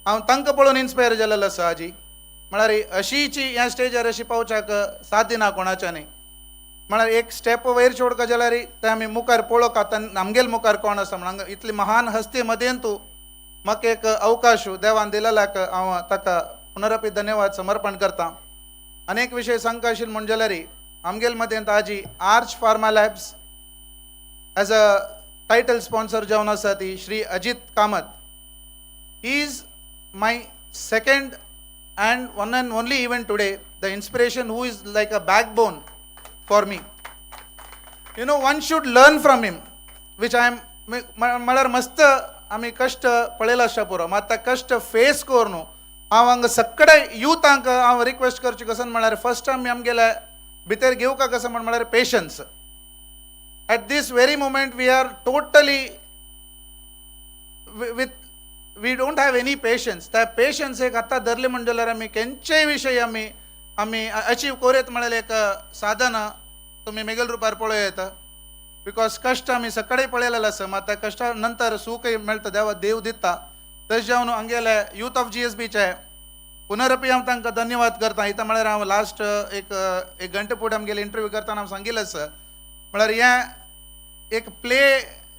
हांव तांकां पळोवन इन्स्पायर जालेलो आसा आजी. म्हळ्यार अशीची ह्या स्टेजार अशी पावच्याक साध्य ना कोणाच्यानी. म्हळ्यार एक स्टेप वयर सोडका जाल्यार तें आमी मुखार पळोवंक आतां आमगेल मुखार कोण आसा म्हण इतली महान हस्ती मदेन तूं म्हाका एक अवकाश देवान दिलेल्याक हांव ताका पुनरपी धन्यवाद समर्पण करता. आनी एक विशय सांगता आशिल्लो म्हण जाल्यार आमगेल मदेंत आजी Arch Pharma Labs as a title sponsor जावन आसा ती Shri Ajit Kamat. He is my second and one and only even today the inspiration who is like a backbone for me. You know, one should learn from him, which I am म्हळ्यार मस्त आमी कश्ट पळयला आसता पुरो, मात त्या कश्ट फेस करून हांव हांगा सगळे युथांक हांव रिक्वेस्ट करचें कसन म्हळ्यार फर्स्ट आमी आमगेले भितर घेवका कसं म्हण म्हळ्यार patience. At this very moment we are totally with we don't have any patience. त्या पेशन्स एक आतां धरले म्हण जाल्यार आमी खंयचेय विशय आमी आमी अचीव करूं म्हळ्यार एक साधन तुमी मेगल रुपार पळोवं येता. Because कश्ट आमी सकाळी पळयलेले आसा, मात त्या कश्टा नंतर सुखय मेळटा, देवा देव दिता. तशें जावन हांगेले यूथ ऑफ GSBचे पुनरपी हांव तांकां धन्यवाद करता. इतां म्हळ्यार हांव लास्ट एक एक घंटे फुडें आमगेले इंटरव्यू करतना हांव सांगिल्लें आसा, म्हळ्यार हें एक प्ले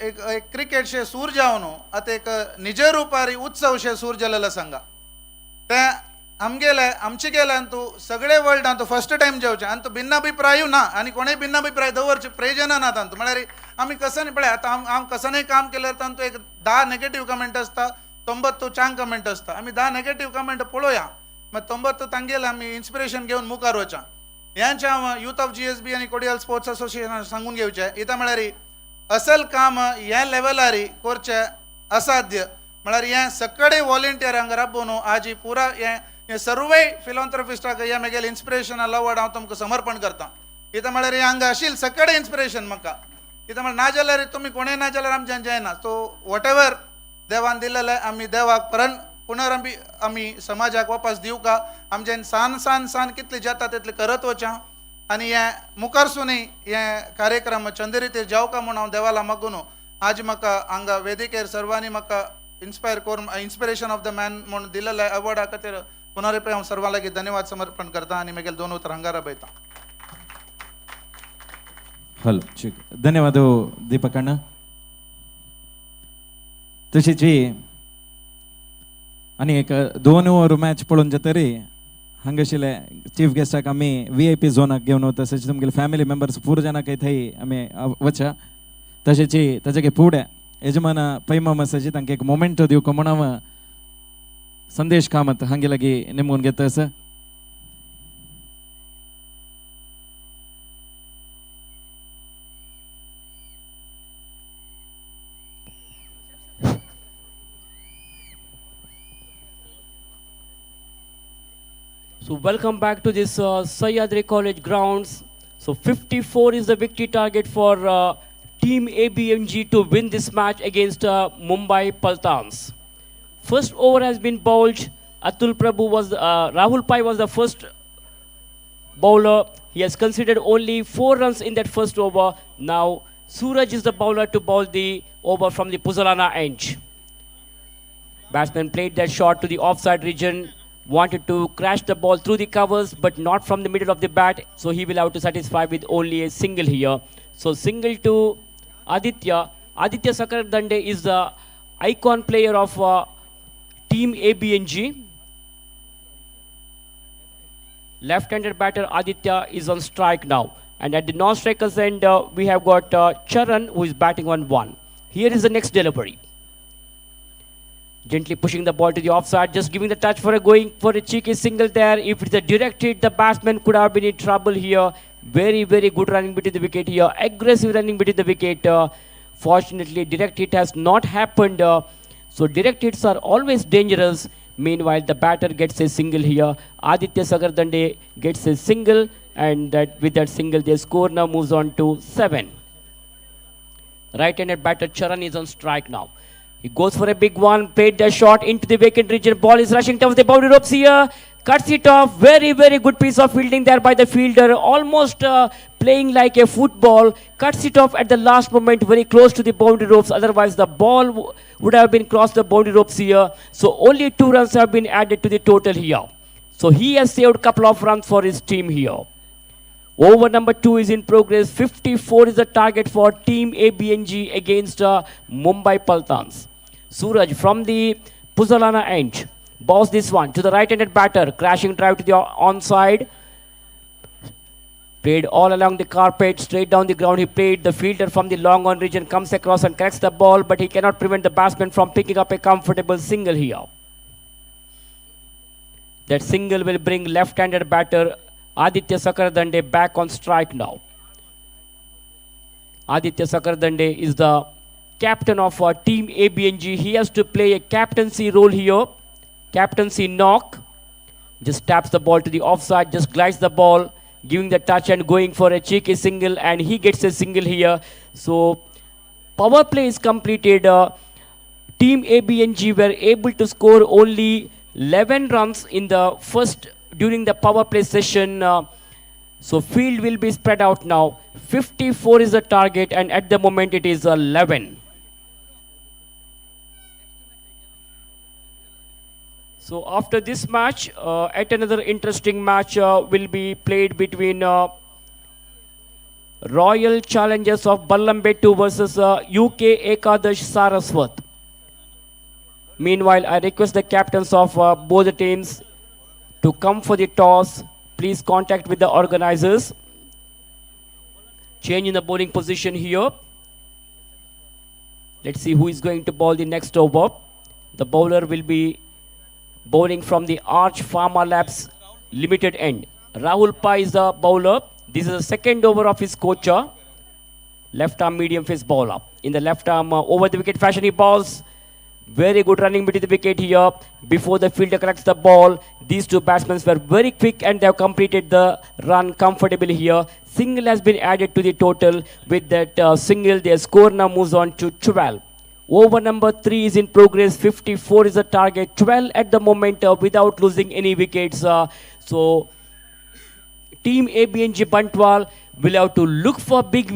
एक एक क्रिकेटशें सूर जावन आतां एक निज रुपार उत्सवशें सूर जालेलो सांगा. तें आमगेले आमचे गेल्यान तूं सगळे वर्ल्डान तूं फर्स्ट टायम जेवचें आनी तूं भिन्नाभिप्रायूय ना आनी कोणेय भिन्नाभिप्राय दवरचें प्रयोजन ना तांतूं. म्हळ्यार आमी कसनी पळय आतां हांव कसनय काम केल्यार तांतूं एक 10 नेगेटीव कमेंट आसता, 9 चांग कमेंट आसता. आमी 10 नेगेटीव कमेंट पळोवया, मागीर 9 तांगेले आमी इन्स्पिरेशन घेवन मुखार वचा. ह्यांचे हांव यूथ ऑफ GSB आनी कोडियल स्पोर्ट्स असोसिएशन सांगून घेवचें इतां म्हळ्यार असल काम ह्या लेवलार करचें असाध्य. म्हळ्यार हें सगळे वॉलंटियर हांगा राबोवन आजी पुरा हें सर्वय फिलॉन्थ्रोपिस्टाक हें म्हगेलें इन्स्पिरेशनल अवॉर्ड हांव तुमकां समर्पण करता. कित्याक म्हळ्यार हें हांगा आशिल्लें सगळें इन्स्पिरेशन म्हाका. कित्याक म्हळ्यार ना जाल्यार तुमी कोणें ना जाल्यार आमच्यान जायना. सो what ever देवान दिलेलें आमी देवाक परत पुनरपी आमी समाजाक वापस दिवका. आमच्यान सान सान सान कितलें जाता तितलें करत वचा आनी हें मुखारसूनय हें कार्यक्रम चंद्रितेर जावका म्हूण हांव देवाला मागून आज म्हाका हांगा वेदिकेर सर्वांनी म्हाका इन्स्पायर करून इन्स्पिरेशन ऑफ the man म्हूण दिलेल्या अवॉर्डा खातीर पुनरपी हांव सर्वां लागीं धन्यवाद समर्पण करता आनी म्हगेले 2 उतरां हांगा राबयता. हॅलो, ठीक, धन्यवाद दीपक अण्णा. तशीच आनी एक 2 ओवर मॅच पळोवन जातरी हांगाशिल्ले चीफ गेस्टाक आमी VIP झोनाक घेवन वता. तशेंच तुमगेले फॅमिली मेंबर्स पूर जाणां थंय आमी वचा. तशेंच ताजे फुडें यजमान पैमाम आसाची तांकां एक मोमेंटो दिवंक म्हूण हांव संदेश कामत हांगे लागीं नेमून घेता आसा. So welcome back to this Sahyadri College grounds. So 54 is the victory target for Team ABMG to win this match against Mumbai Paltans. First over has been bowled. Atul Prabhu was, Rahul Pai was the first bowler. He has conceded only 4 runs in that first over. Now Suraj is the bowler to bowl the over from the Puzzolana end. Batsman played that shot to the offside region, wanted to crash the ball through the covers, but not from the middle of the bat, so he will have to satisfy with only a single here. So single to Aditya. Aditya Sakardande is the icon player of Team ABNG. Left-handed batter Aditya is on strike now. And at the non-strikers end, we have got Charan, who is batting on 1. Here is the next delivery. Gently pushing the ball to the offside, just giving the touch for a going for a cheeky single there. If it's a direct hit, the batsman could have been in trouble here. Very, very good running between the wicket here. Aggressive running between the wicket. Fortunately, direct hit has not happened. So direct hits are always dangerous. Meanwhile, the batter gets a single here. Aditya Sagardande gets a single, and that with that single, their score now moves on to 7. Right-handed batter Charan is on strike now. He goes for a big one, played the shot into the vacant region. Ball is rushing towards the boundary ropes here. Cuts it off. Very, very good piece of fielding there by the fielder. Almost playing like a football. Cuts it off at the last moment, very close to the boundary ropes. Otherwise, the ball would have been crossed the boundary ropes here. So only 2 runs have been added to the total here. So he has saved a couple of runs for his team here. Over number 2 is in progress. 54 is the target for Team ABNG against Mumbai Paltans. Suraj from the Puzzolana end balls this one to the right-handed batter. Crashing drive to the onside. Played all along the carpet, straight down the ground he played. The fielder from the long on region comes across and collects the ball, but he cannot prevent the batsman from picking up a comfortable single here. That single will bring left-handed batter Aditya Sakardande back on strike now. Aditya Sakardande is the captain of Team ABNG. He has to play a captaincy role here. Captaincy knock. Just taps the ball to the offside, just glides the ball, giving the touch and going for a cheeky single, and he gets a single here. So power play is completed. Team ABNG were able to score only 11 runs in the first during the power play session. So field will be spread out now. 54 is the target, and at the moment it is 11. So after this match, at another interesting match will be played between Royal Challengers of Ballambetu versus UK Ekadash Saraswat. Meanwhile, I request the captains of both the teams to come for the toss. Please contact with the organizers. Change in the bowling position here. Let's see who is going to bowl the next over. The bowler will be bowling from the Arch Pharma Labs Limited end. Rahul Pai is the bowler. This is the second over of his coacher. Left arm medium face bowler. In the left arm over the wicket fashion he bowls. Very good running between the wicket here. Before the fielder collects the ball, these two batsmen were very quick and they have completed the run comfortably here. Single has been added to the total. With that single, their score now moves on to 12. Over number 3 is in progress. 54 is the target. 12 at the moment without losing any wickets. So Team ABNG Bantwal will have to look for big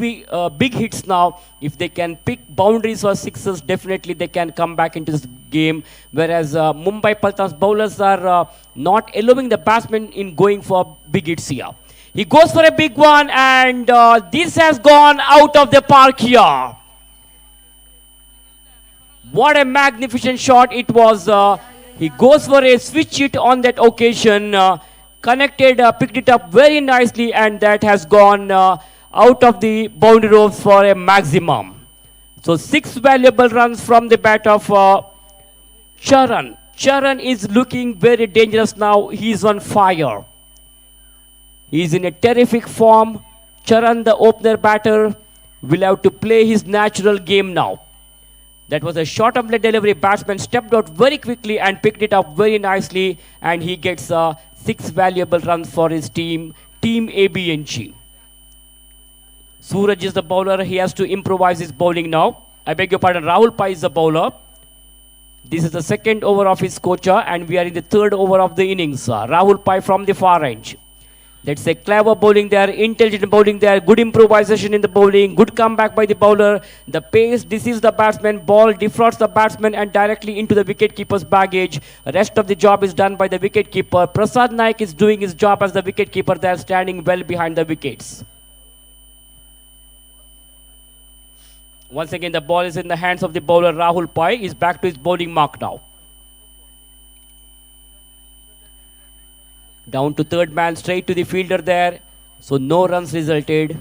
hits now. If they can pick boundaries or sixes, definitely they can come back into this game. Whereas Mumbai Paltans bowlers are not allowing the batsmen in going for big hits here. He goes for a big one, and this has gone out of the park here. What a magnificent shot it was. He goes for a switch hit on that occasion. Connected, picked it up very nicely, and that has gone out of the boundary ropes for a maximum. So 6 valuable runs from the bat of Charan. Charan is looking very dangerous now. He is on fire. He is in a terrific form. Charan, the opener batter, will have to play his natural game now. That was a short of the delivery. Batsman stepped out very quickly and picked it up very nicely, and he gets 6 valuable runs for his team, Team ABNG. Suraj is the bowler. He has to improvise his bowling now. I beg your pardon, Rahul Pai is the bowler. This is the second over of his quota and we are in the third over of the innings. Rahul Pai from the far range. That's a clever bowling there, intelligent bowling there, good improvisation in the bowling, good comeback by the bowler. The pace deceives the batsman, ball defrauds the batsman and directly into the wicketkeeper's baggage. Rest of the job is done by the wicketkeeper. Prasad Naik is doing his job as the wicketkeeper there, standing well behind the wickets. Once again, the ball is in the hands of the bowler Rahul Pai. He's back to his bowling mark now. Down to third man, straight to the fielder there. So no runs resulted.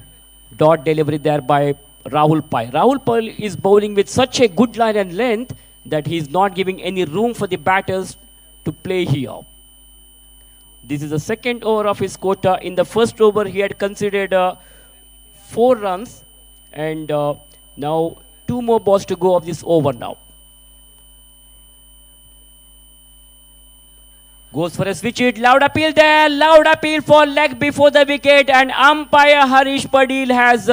Dot delivery there by Rahul Pai. Rahul Pai is bowling with such a good line and length that he is not giving any room for the batters to play here. This is the second over of his quota. In the first over, he had conceded 4 runs, and now 2 more balls to go of this over now. Goes for a switch hit, loud appeal there, loud appeal for leg before the wicket, and umpire Harish Padil has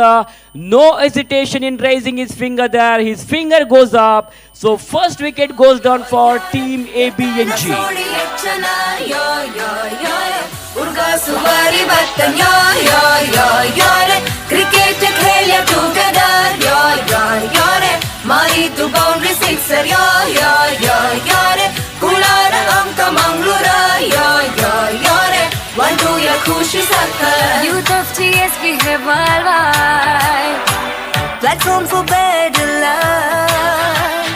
no hesitation in raising his finger there. His finger goes up, so first wicket goes down for Team ABNG. Youth of GSB worldwide. Platform for better life.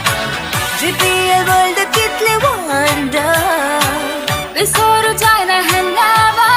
GPL world kitle wonder. Visoru jaina hai nava.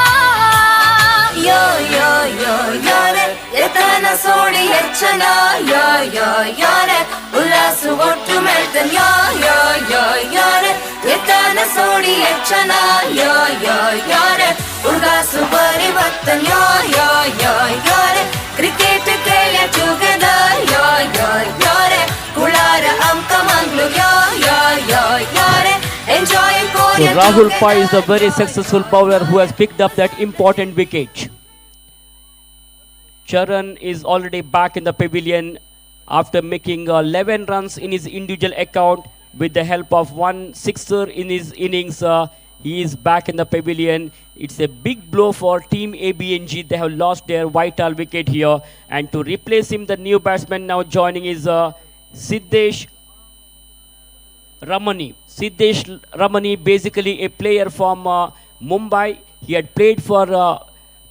Yo yo yo yo re, yetana sodi hechana. Yo yo yo re, ullasu ottu meltan. Yo yo yo yo re, yetana sodi hechana. Yo yo yo re, urgasu parivartan. Yo yo yo yo re, cricket khelya together. Yo yo yo re, kulara amka manglu. Yo yo yo yo re, enjoy So Rahul Pai is a very successful bowler who has picked up that important wicket. Charan is already back in the pavilion after making 11 runs in his individual account with the help of 1 sixer in his innings. He is back in the pavilion. It's a big blow for Team ABNG. They have lost their vital wicket here. And to replace him, the new batsman now joining is Siddesh Ramani. Siddesh Ramani, basically a player from Mumbai. He had played for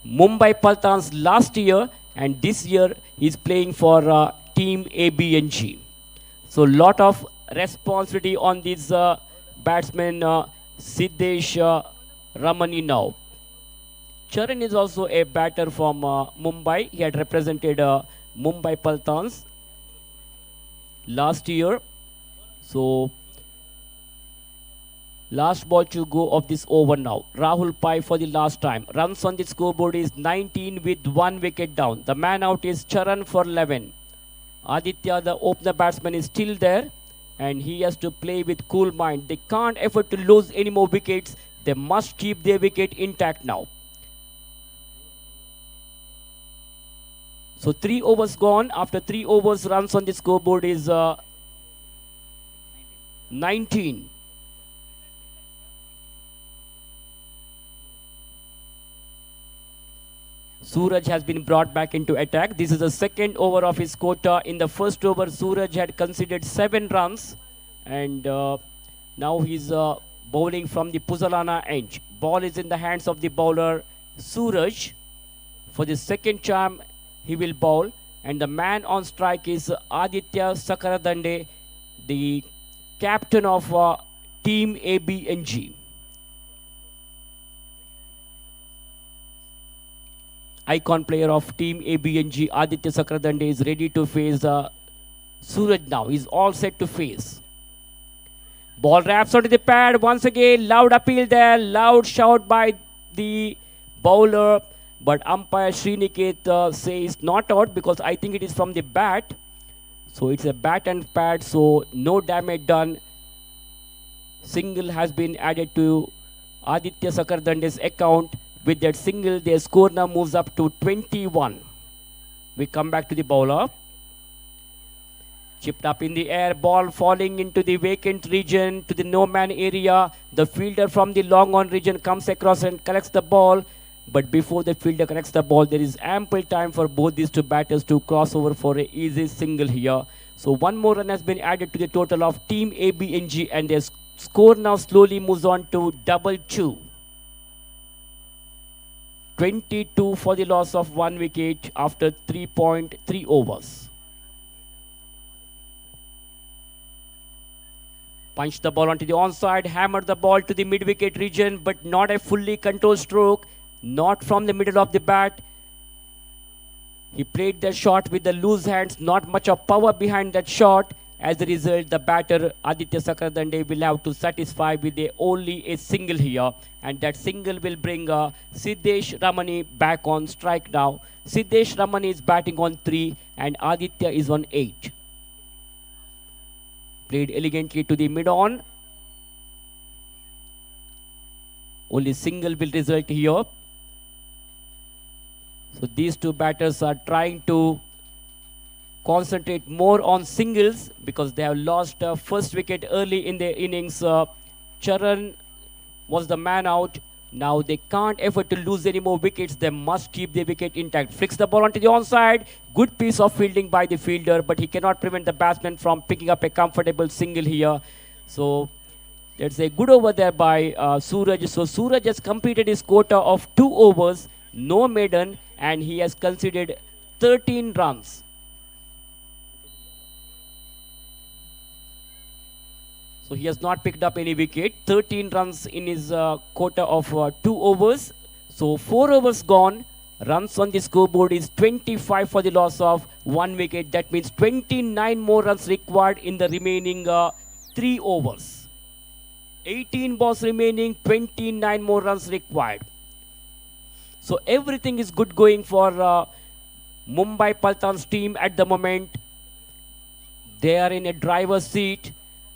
Mumbai Paltans last year, and this year he's playing for Team ABNG. So lot of responsibility on this batsman Siddesh Ramani now. Charan is also a batter from Mumbai. He had represented Mumbai Paltans last year. So last ball to go of this over now. Rahul Pai for the last time. Runs on the scoreboard is 19 with 1 wicket down. The man out is Charan for 11. Aditya, the opener batsman, is still there, and he has to play with cool mind. They can't afford to lose any more wickets. They must keep their wicket intact now. So 3 overs gone. After 3 overs, runs on the scoreboard is 19. Suraj has been brought back into attack. This is the second over of his quota. In the first over, Suraj had conceded 7 runs, and now he's bowling from the Puzzolana end. Ball is in the hands of the bowler Suraj. For the second time, he will bowl, and the man on strike is Aditya Sakaradande, the captain of Team ABNG. Icon player of Team ABNG, Aditya Sakradande, is ready to face Suraj now. He's all set to face. Ball wraps onto the pad. Once again, loud appeal there. Loud shout by the bowler. But umpire Sriniket says not out, because I think it is from the bat. So it's a bat and pad, so no damage done. Single has been added to Aditya Sakardande's account. With that single, their score now moves up to 21. We come back to the bowler. Chipped up in the air, ball falling into the vacant region, to the no man area. The fielder from the long on region comes across and collects the ball. But before the fielder collects the ball, there is ample time for both these two batters to cross over for an easy single here. So one more run has been added to the total of Team ABNG, and their score now slowly moves on to 2-2. 22 for the loss of 1 wicket after 3.3 overs. Punch the ball onto the onside, hammer the ball to the mid-wicket region, but not a fully controlled stroke, not from the middle of the bat. He played the shot with the loose hands, not much of power behind that shot. As a result, the batter Aditya Sakradande will have to satisfy with only a single here. And that single will bring Siddesh Ramani back on strike now. Siddesh Ramani is batting on 3 and Aditya is on 8. Played elegantly to the mid-on. Only single will result here. So these two batters are trying to concentrate more on singles because they have lost first wicket early in their innings. Charan was the man out. Now they can't afford to lose any more wickets. They must keep their wicket intact. Flicks the ball onto the onside. Good piece of fielding by the fielder, but he cannot prevent the batsman from picking up a comfortable single here. So that's a good over there by Suraj. So Suraj has completed his quota of 2 overs, no maiden, and he has conceded 13 runs. So he has not picked up any wicket. 13 runs in his quota of 2 overs. So 4 overs gone. Runs on the scoreboard is 25 for the loss of 1 wicket. That means 29 more runs required in the remaining 3 overs. 18 balls remaining, 29 more runs required. So everything is good going for Mumbai Paltan's team at the moment. They are in a driver's seat.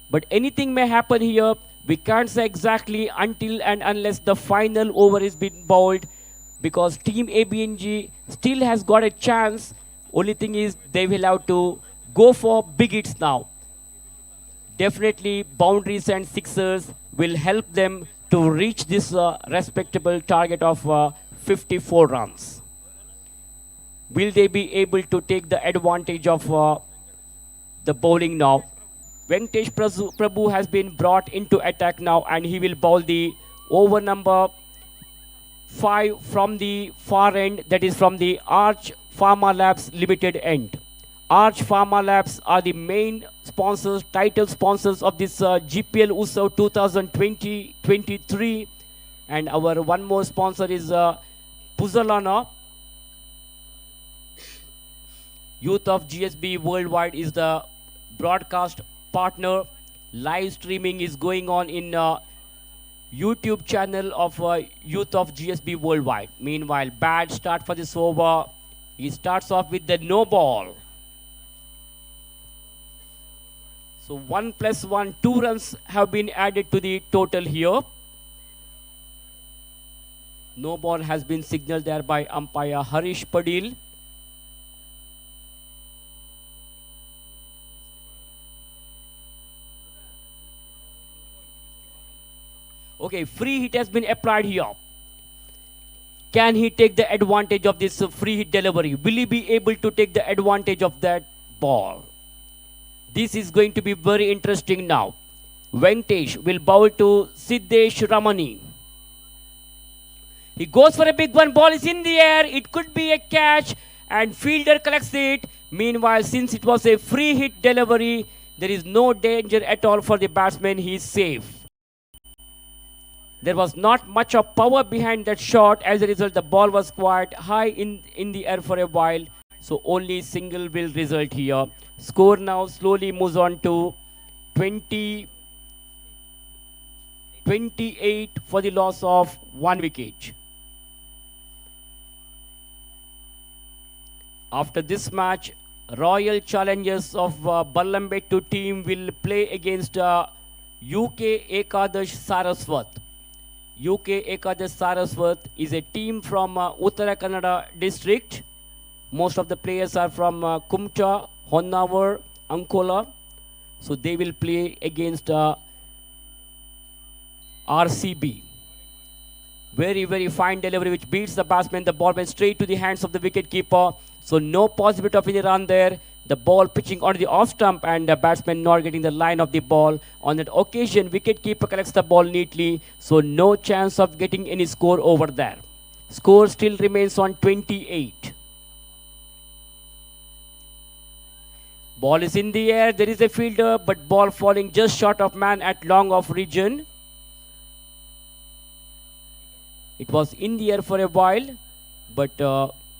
But anything may happen here. We can't say exactly until and unless the final over is been bowled, because Team ABNG still has got a chance. Only thing is they will have to go for big hits now. Definitely boundaries and sixers will help them to reach this respectable target of 54 runs. Will they be able to take the advantage of the bowling now? Venkatesh Prabhu has been brought into attack now, and he will bowl the over number 5 from the far end, that is from the Arch Pharma Labs Limited end. Arch Pharma Labs are the main sponsors, title sponsors of this GPL Utsav 2020-23, and our one more sponsor is Puzzolana. Youth of GSB Worldwide is the broadcast partner. Live streaming is going on in YouTube channel of Youth of GSB Worldwide. Meanwhile, bad start for this over. He starts off with the no ball. So 1 plus 1, 2 runs have been added to the total here. No ball has been signaled there by umpire Harish Padil. Okay, free hit has been applied here. Can he take the advantage of this free hit delivery? Will he be able to take the advantage of that ball? This is going to be very interesting now. Venkatesh will bowl to Siddesh Ramani. He goes for a big one. Ball is in the air. It could be a catch and fielder collects it. Meanwhile, since it was a free hit delivery, there is no danger at all for the batsman. He is safe. There was not much of power behind that shot. As a result, the ball was quite high in the air for a while. So only single will result here. Score now slowly moves on to 28 for the loss of 1 wicket. After this match, Royal Challengers of Balambettu team will play against UK Ekadash Saraswat. UK Ekadash Saraswat is a team from Uttara Kannada district. Most of the players are from Kumta, Honnavar, Ankola. So they will play against RCB. Very, very fine delivery which beats the batsman. The ball went straight to the hands of the wicket keeper. So no possibility of any run there. The ball pitching on the off stump and the batsman not getting the line of the ball. On that occasion, wicket keeper collects the ball neatly. So no chance of getting any score over there. Score still remains on 28. Ball is in the air. There is a fielder, but ball falling just short of man at long off region. It was in the air for a while, but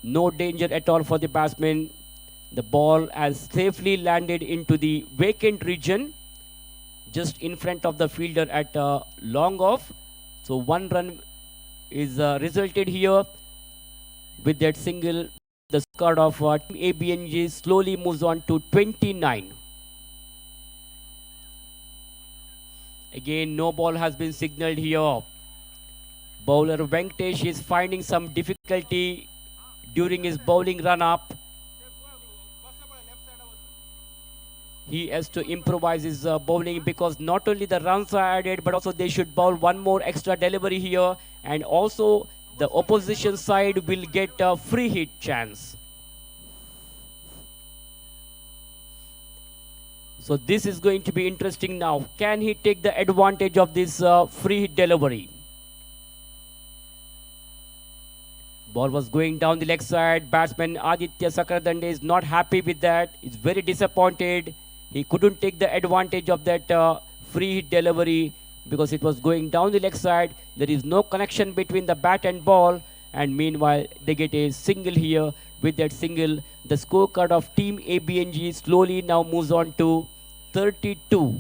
no danger at all for the batsman. The ball has safely landed into the vacant region, just in front of the fielder at long off. So 1 run is resulted here with that single. The score of Team ABNG slowly moves on to 29. Again, no ball has been signaled here. Bowler Venkatesh is finding some difficulty during his bowling run-up. He has to improvise his bowling because not only the runs are added, but also they should bowl one more extra delivery here, and also the opposition side will get a free hit chance. So this is going to be interesting now. Can he take the advantage of this free hit delivery? Ball was going down the leg side. Batsman Aditya Sakradande is not happy with that. He's very disappointed. He couldn't take the advantage of that free hit delivery because it was going down the leg side. There is no connection between the bat and ball. And meanwhile, they get a single here. With that single, the scorecard of Team ABNG slowly now moves on to 32.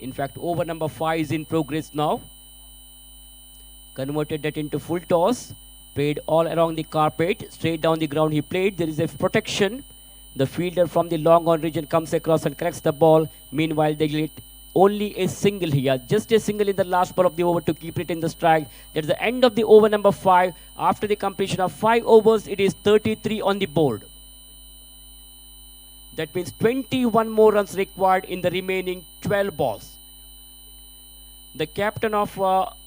In fact, over number 5 is in progress now. Converted that into full toss. Played all along the carpet. Straight down the ground he played. There is a protection. The fielder from the long on region comes across and collects the ball. Meanwhile, they get only a single here. Just a single in the last ball of the over to keep it in the strike. That's the end of the over number 5. After the completion of 5 overs, it is 33 on the board. That means 21 more runs required in the remaining 12 balls. The captain of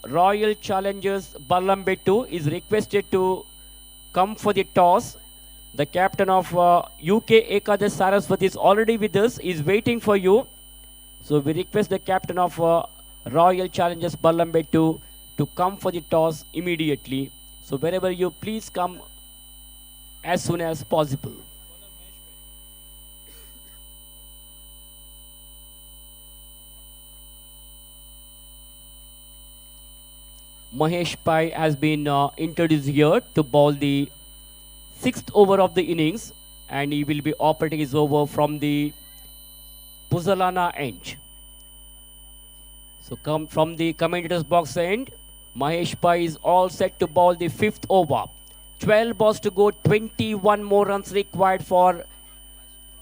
Royal Challengers Berlambettu is requested to come for the toss. The captain of UK Ekadash Saraswati is already with us, is waiting for you. So we request the captain of Royal Challengers Berlambettu to come for the toss immediately. So wherever you, please come as soon as possible. Mahesh Pai has been introduced here to bowl the 6th over of the innings, and he will be operating his over from the Puzzolana end. So come from the commentators box end, Mahesh Pai is all set to bowl the 5th over. 12 balls to go, 21 more runs required for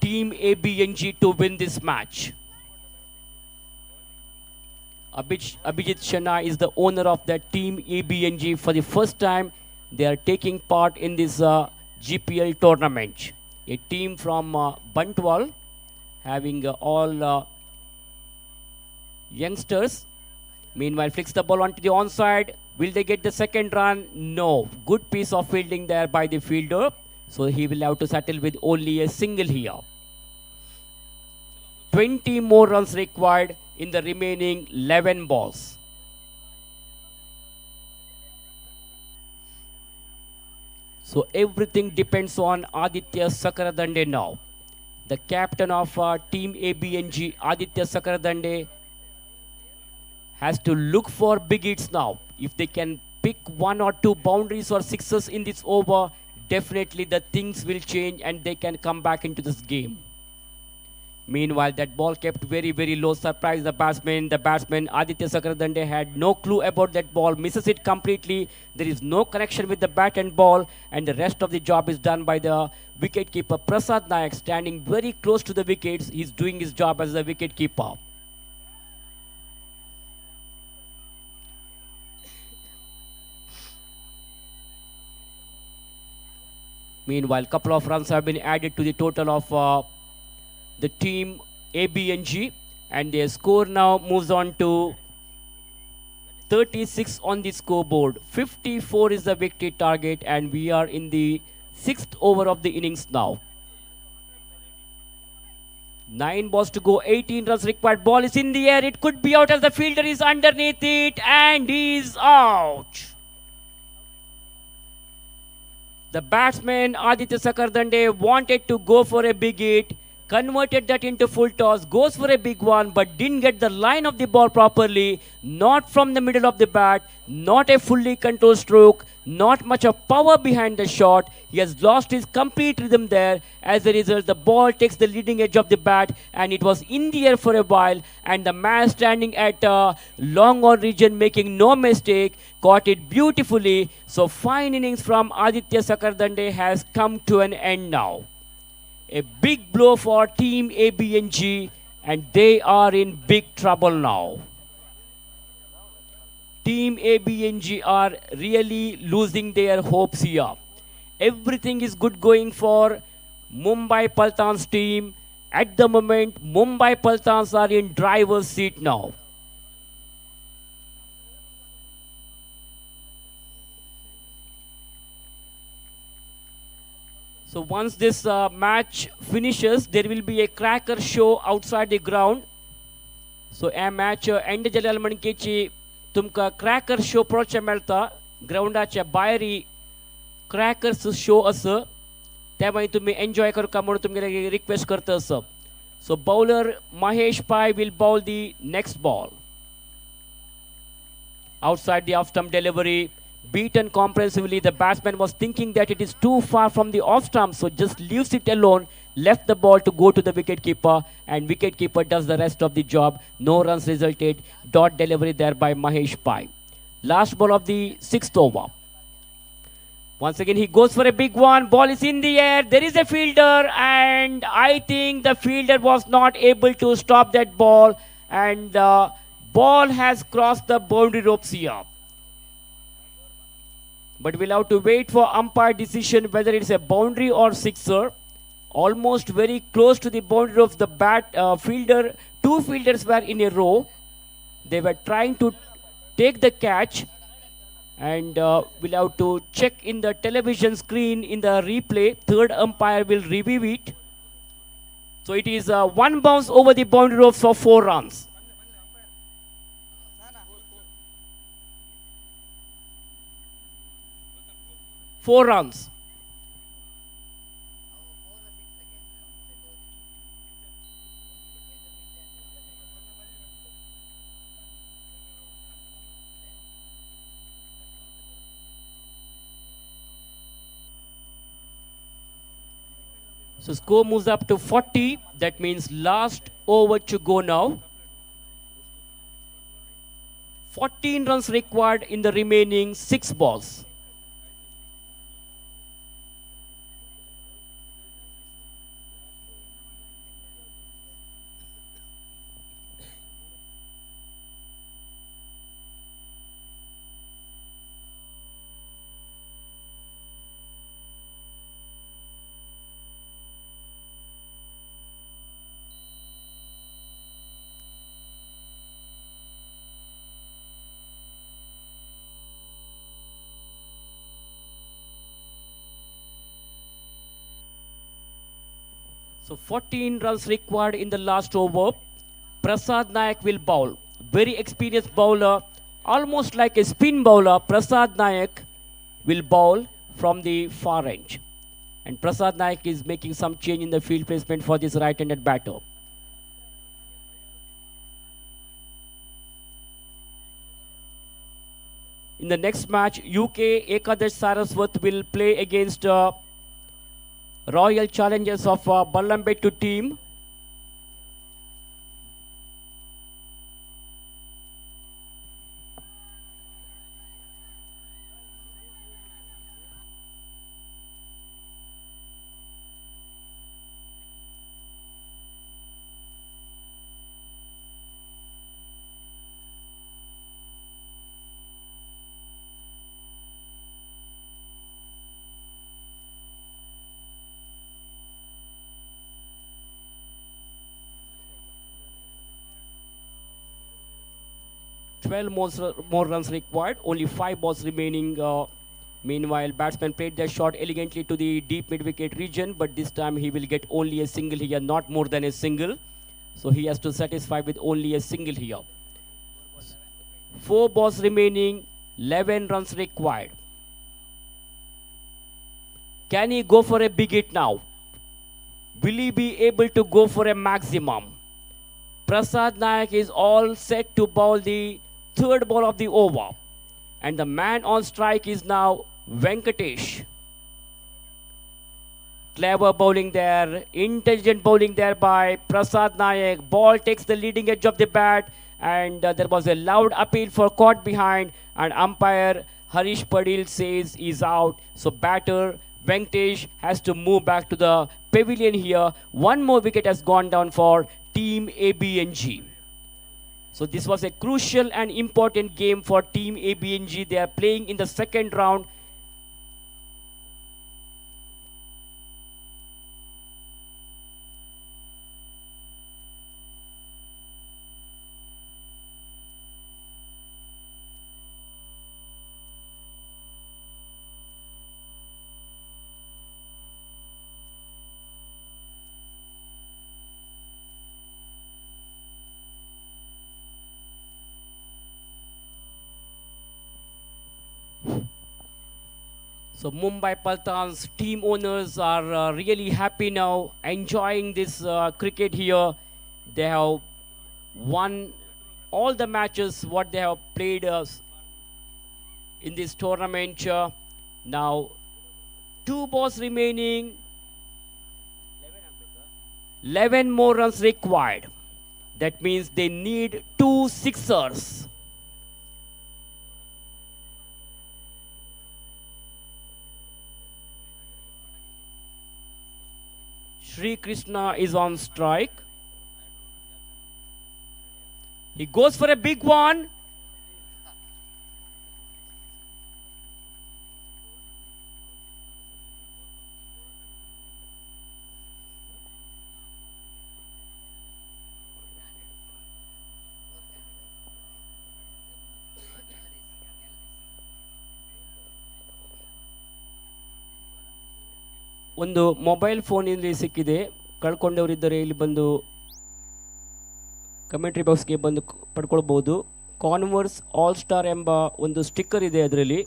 Team ABNG to win this match. Abhijit Shana is the owner of that Team ABNG. For the first time, they are taking part in this GPL tournament. A team from Bantwal, having all youngsters. Meanwhile, flicks the ball onto the onside. Will they get the second run? No. Good piece of fielding there by the fielder. So he will have to settle with only a single here. 20 more runs required in the remaining 11 balls. So everything depends on Aditya Sakradande now. The captain of Team ABNG, Aditya Sakradande, has to look for big hits now. If they can pick 1 or 2 boundaries or sixes in this over, definitely the things will change and they can come back into this game. Meanwhile, that ball kept very, very low. Surprised the batsman. The batsman, Aditya Sakradande, had no clue about that ball. Misses it completely. There is no connection with the bat and ball. And the rest of the job is done by the wicketkeeper, Prasad Nayak, standing very close to the wickets. He's doing his job as a wicketkeeper. Meanwhile, couple of runs have been added to the total of the team ABNG, and their score now moves on to 36 on the scoreboard. 54 is the victory target, and we are in the 6th over of the innings now. 9 balls to go, 18 runs required. Ball is in the air. It could be out as the fielder is underneath it, and he's out. The batsman Aditya Sakardande wanted to go for a big hit, converted that into full toss, goes for a big one, but didn't get the line of the ball properly, not from the middle of the bat, not a fully controlled stroke, not much of power behind the shot. He has lost his complete rhythm there. As a result, the ball takes the leading edge of the bat, and it was in the air for a while, and the man standing at long on region making no mistake, caught it beautifully. So fine innings from Aditya Sakardande has come to an end now. A big blow for team ABNG, and they are in big trouble now. Team ABNG are really losing their hopes here. Everything is good going for Mumbai Paltans team. At the moment, Mumbai Paltans are in driver's seat now. So once this match finishes, there will be a cracker show outside the ground. So a match end जाल्यार म्हणकेची तुमकां cracker show पळोवचें मेळटा. ग्रावंडाच्या भायरी crackers show आसा, त्या मागीर तुमी enjoy करता म्हणून तुमगेले रिक्वेस्ट करता आसा. So bowler Mahesh Pai will bowl the next ball. Outside the off stump delivery, beaten comprehensively. The batsman was thinking that it is too far from the off stump, so just leaves it alone, left the ball to go to the wicketkeeper, and wicketkeeper does the rest of the job. No runs resulted. Dot delivery there by Mahesh Pai. Last ball of the 6th over. Once again, he goes for a big one. Ball is in the air. There is a fielder, and I think the fielder was not able to stop that ball, and the ball has crossed the boundary ropes here. But we'll have to wait for umpire decision whether it's a boundary or sixer. Almost very close to the boundary ropes, the bat fielder, 2 fielders were in a row. They were trying to take the catch, and we'll have to check in the television screen in the replay. Third umpire will review it. So it is 1 bounce over the boundary ropes for 4 runs. 4 runs. So score moves up to 40. That means last over to go now. 14 runs required in the remaining 6 balls. So 14 runs required in the last over. Prasad Nayak will bowl. Very experienced bowler, almost like a spin bowler. Prasad Nayak will bowl from the far end. And Prasad Nayak is making some change in the field placement for this right-handed batter. In the next match, UK Ekadash Saraswat will play against Royal Challengers of Balambettu team. 12 more runs required, only 5 balls remaining. Meanwhile, batsman played their shot elegantly to the deep mid-wicket region, but this time he will get only a single here, not more than a single. So he has to satisfy with only a single here. 4 balls remaining, 11 runs required. Can he go for a big hit now? Will he be able to go for a maximum? Prasad Nayak is all set to bowl the third ball of the over. And the man on strike is now Venkatesh. Clever bowling there, intelligent bowling there by Prasad Nayak. Ball takes the leading edge of the bat, and there was a loud appeal for caught behind, and umpire Harish Padil says he's out. So batter Venkatesh has to move back to the pavilion here. One more wicket has gone down for Team ABNG. So this was a crucial and important game for Team ABNG. They are playing in the second round. So Mumbai Paltans team owners are really happy now, enjoying this cricket here. They have won all the matches what they have played in this tournament. Now 2 balls remaining, 11 more runs required. That means they need 2 sixers. Sri Krishna is on strike. He goes for a big one. ಒಂದು mobile phone ಇಲ್ಲಿ ಸಿಕ್ಕಿದೆ. ಕಳ್ಕೊಂಡವರಿದ್ದರೆ ಇಲ್ಲಿ ಬಂದು commentary ಬಾಕ್ಸ್ಗೆ ಬಂದು ಪಡ್ಕೊಳ್ಬೋದು. Converse all star ಎಂಬ ಒಂದು sticker ಇದೆ ಅದರಲ್ಲಿ.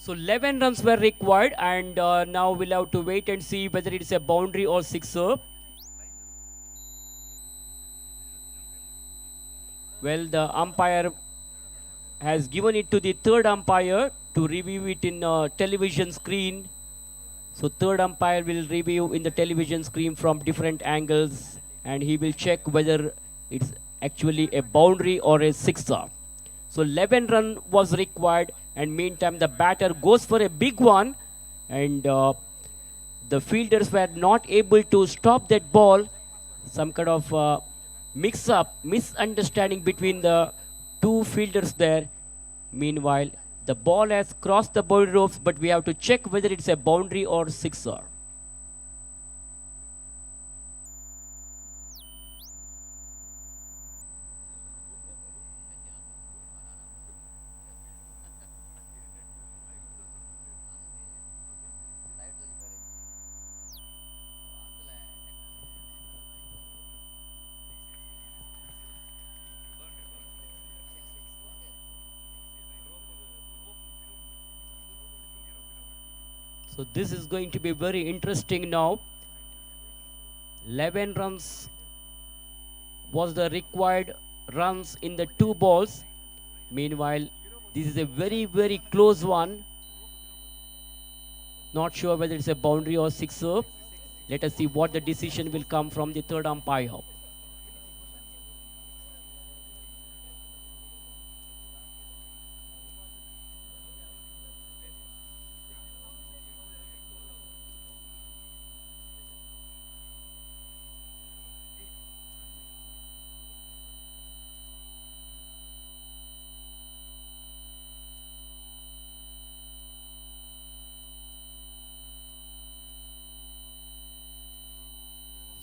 So 11 runs were required, and now will have to wait and see whether it's a boundary or sixer. Well, the umpire has given it to the third umpire to review it in a television screen. So third umpire will review in the television screen from different angles, and he will check whether it's actually a boundary or a sixer. So 11 run was required, and meantime the batter goes for a big one, and the fielders were not able to stop that ball. Some kind of mix-up, misunderstanding between the two fielders there. Meanwhile, the ball has crossed the boundary ropes, but we have to check whether it's a boundary or sixer. So this is going to be very interesting now. 11 runs was the required runs in the 2 balls. Meanwhile, this is a very, very close one. Not sure whether it's a boundary or sixer. Let us see what the decision will come from the third umpire.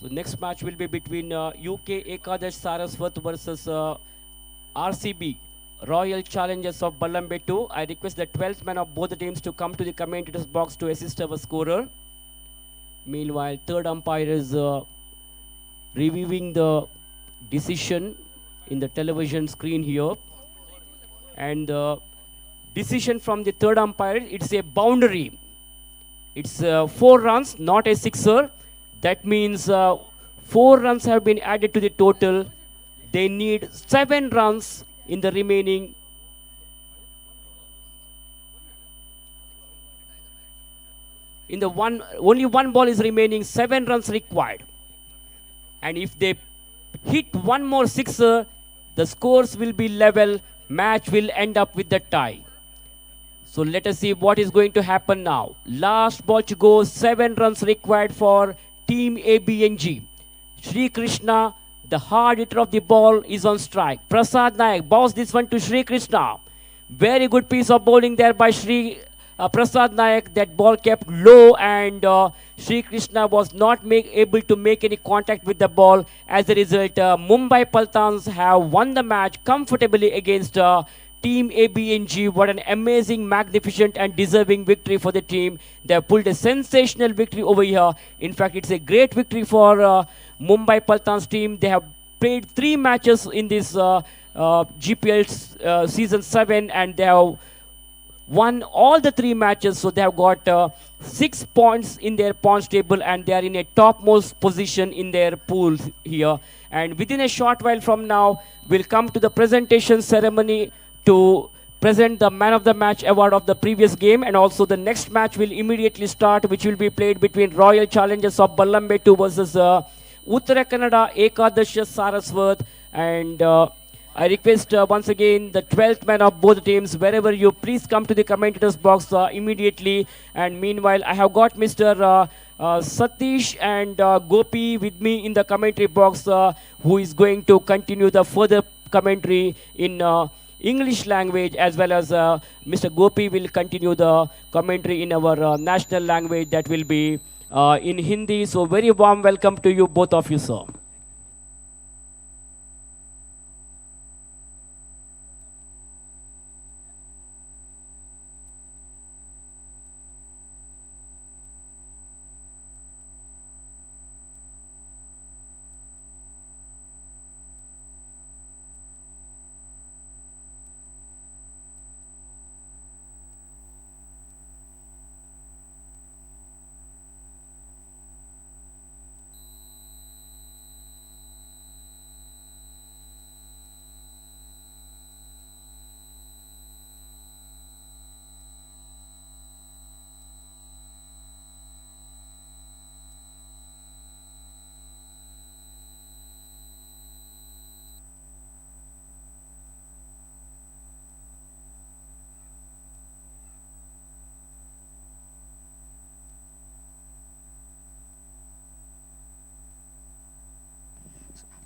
So next match will be between UK Ekadash Saraswat versus RCB Royal Challengers of Ballamabettu. I request the 12th man of both the teams to come to the commentators box to assist our scorer. Meanwhile, third umpire is reviewing the decision in the television screen here. And the decision from the third umpire, it's a boundary. It's 4 runs, not a sixer. That means 4 runs have been added to the total. They need 7 runs in the remaining. In the one, only 1 ball is remaining, 7 runs required. And if they hit 1 more sixer, the scores will be level. Match will end up with the tie. So let us see what is going to happen now. Last ball to go, 7 runs required for Team ABNG. Shri Krishna, the hard hitter of the ball, is on strike. Prasad Nayak balls this one to Shri Krishna. Very good piece of bowling there by Shri Prasad Nayak. That ball kept low and Shri Krishna was not able to make any contact with the ball. As a result, Mumbai Paltans have won the match comfortably against Team ABNG. What an amazing, magnificent and deserving victory for the team. They have pulled a sensational victory over here. In fact, it's a great victory for Mumbai Paltans team. They have played 3 matches in this GPL season 7 and they have won all the 3 matches. So they have got 6 points in their points table and they are in a topmost position in their pool here. And within a short while from now, we'll come to the presentation ceremony to present the man of the match award of the previous game, and also the next match will immediately start, which will be played between Royal Challengers of Ballamabettu versus Uttara Kannada Ekadash Saraswat. And I request once again the 12th man of both teams, wherever you, please come to the commentators box immediately. And meanwhile, I have got Mr. Satish and Gopi with me in the commentary box, who is going to continue the further commentary in English language, as well as Mr. Gopi will continue the commentary in our national language, that will be in Hindi. So very warm welcome to you, both of you, sir.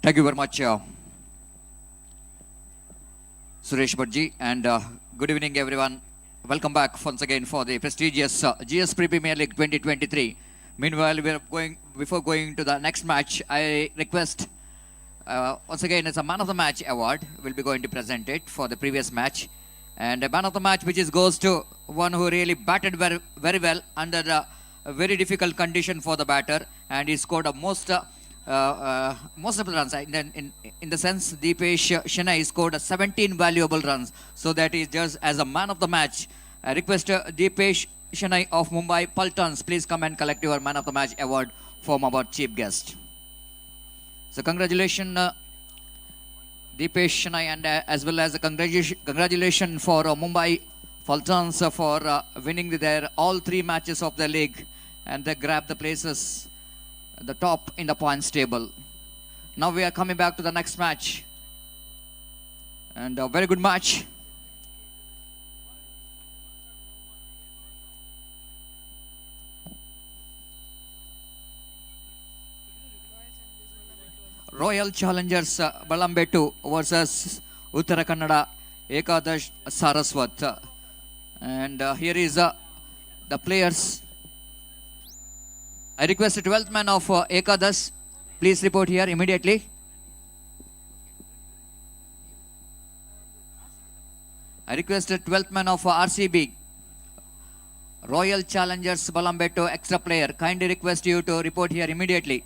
Thank you very much, Suresh Bhatji, and good evening, everyone. Welcome back once again for the prestigious GS Premier League 2023. Meanwhile, we are going before going to the next match. I request once again, it's a man of the match award will be going to present it for the previous match, and a man of the match which is goes to one who really batted very, very well under a very difficult condition for the batter, and he scored a most. Most of the runs, in the sense, Deepesh Shenai scored 17 valuable runs. So that is just as a man of the match. I request Deepesh Shenai of Mumbai Paltans, please come and collect your man of the match award from our chief guest. So congratulations, Deepesh Shenai, and as well as a congratulations for Mumbai Paltans for winning their all 3 matches of the league, and they grabbed the places the top in the points table. Now we are coming back to the next match, and a very good match. Royal Challengers Ballamabettu versus Uttara Kannada Ekadash Saraswat, and here is the players. I request the 12th man of Ekadash Please report here immediately. I request the 12th man of RCB, Royal Challengers Balambettu extra player. Kindly request you to report here immediately.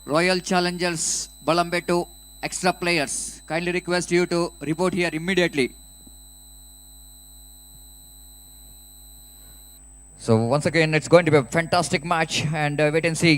Royal Challengers Balambettu extra players. Kindly request you to report here immediately. So once again, it's going to be a fantastic match, and wait and see.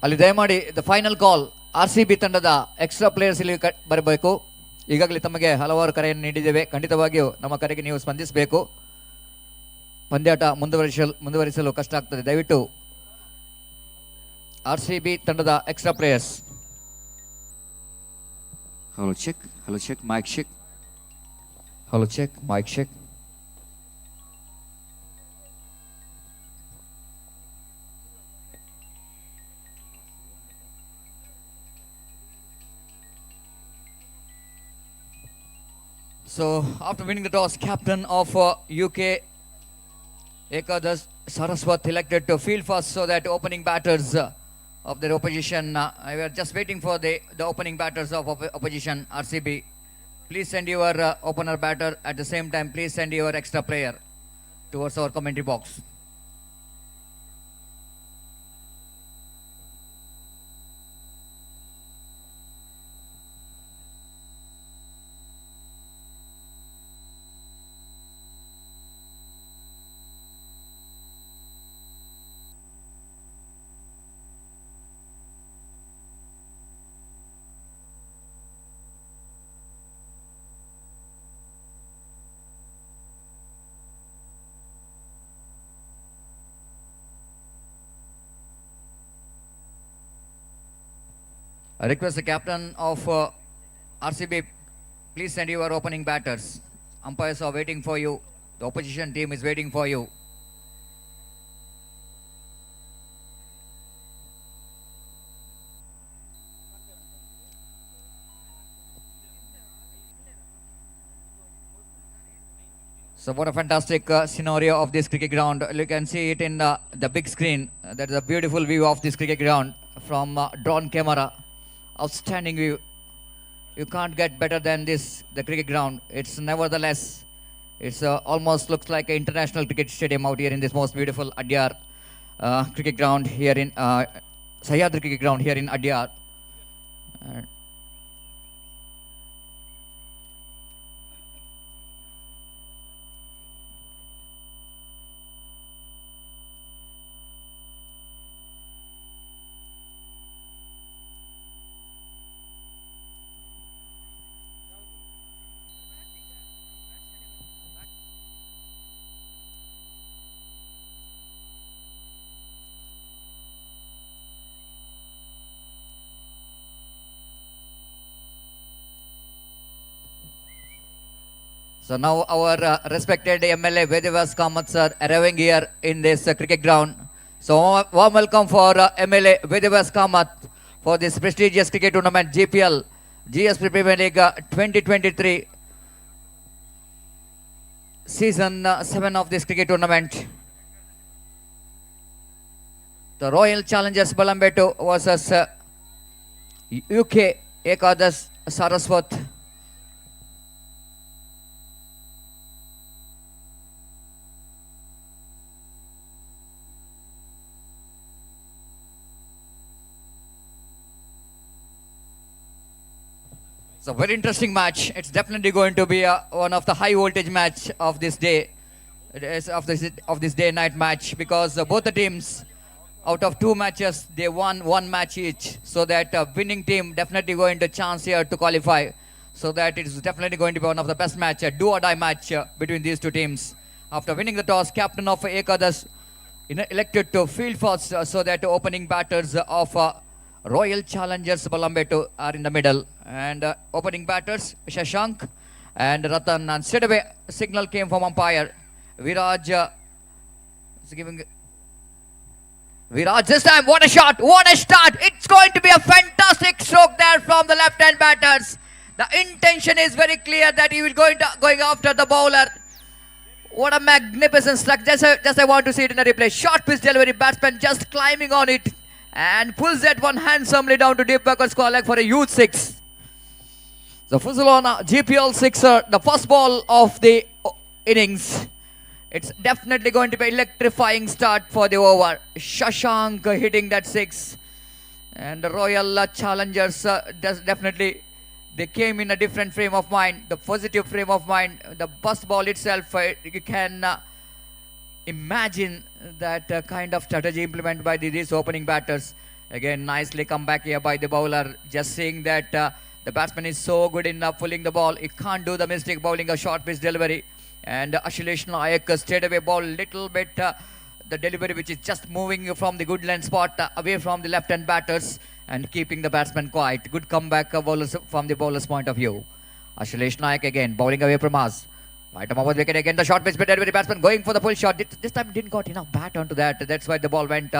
ಅಲ್ಲಿ ದಯಮಾಡಿ the final call, R C B ತಂಡದ extra players ಇಲ್ಲಿ ಬರಬೇಕು. ಈಗಾಗಲೇ ತಮಗೆ ಹಲವಾರು ಕರೆಯನ್ನು ನೀಡಿದ್ದೇವೆ, ಖಂಡಿತವಾಗಿಯೂ ನಮ್ಮ ಕರೆಗೆ ನೀವು ಸ್ಪಂದಿಸಬೇಕು. ಪಂದ್ಯಾಟ ಮುಂದುವರಿಸಲು ಕಷ್ಟ ಆಗ್ತದೆ. ದಯವಿಟ್ಟು ಆರ್ ಸಿ ಬಿ ತಂಡದ extra players. Hello check, hello check, mic check, hello check, mic check. So after winning the toss, captain of UK Ekadash Saraswat elected to field first so that opening batters of their opposition, we are just waiting for the opening batters of opposition RCB. Please send your opener batter. At the same time, please send your extra player towards our commentary box. I request the captain of RCB, please send your opening batters. Umpires are waiting for you. The opposition team is waiting for you. So what a fantastic scenario of this cricket ground. You can see it in the big screen. That is a beautiful view of this cricket ground from drone camera. Outstanding view. You can't get better than this, the cricket ground. It's nevertheless, it's almost looks like an international cricket stadium out here in this most beautiful Adyar cricket ground here in Sahyadri cricket ground here in Adyar. So now our respected MLA Vedavyas Kamath sir arriving here in this cricket ground. So warm welcome for MLA Vedavyas Kamath for this prestigious cricket tournament GPL GS Premier League 2023 season 7 of this cricket tournament. The Royal Challengers Balambetu versus UK Ekadash Saraswat. It's a very interesting match. It's definitely going to be one of the high voltage match of this day. It is of this day night match, because both the teams, out of 2 matches, they won 1 match each. So that winning team definitely going to chance here to qualify. So that it is definitely going to be one of the best match, do or die match between these two teams. After winning the toss, captain of Ekadash elected to field first, so that opening batters of Royal Challengers Balambetu are in the middle. And opening batters Shashank and Ratan. And straight away signal came from umpire Viraj is giving. Viraj this time, what a shot, what a start. It's going to be a fantastic stroke there from the left-hand batters. The intention is very clear that he will going after the bowler. What a magnificent strike. Just I want to see it in a replay. Short pitch delivery, batsman just climbing on it and pulls that one handsomely down to deep backward square leg for a huge 6. The Fusulona GPL sixer, the first ball of the innings. It's definitely going to be electrifying start for the over. Shashank hitting that 6. And the Royal Challengers definitely, they came in a different frame of mind, the positive frame of mind. The first ball itself, you can imagine that kind of strategy implemented by these opening batters. Again, nicely come back here by the bowler. Just seeing that the batsman is so good in pulling the ball. He can't do the mistake bowling a short pitch delivery. And Ashilesh Nayak straight away ball little bit the delivery which is just moving from the good length spot away from the left hand batters and keeping the batsman quiet. Good comeback bowlers from the bowler's point of view. Ashilesh Nayak again bowling away from us. Right arm over the wicket again. The short pitch delivery, batsman going for the full shot. This time didn't got enough bat onto that. That's why the ball went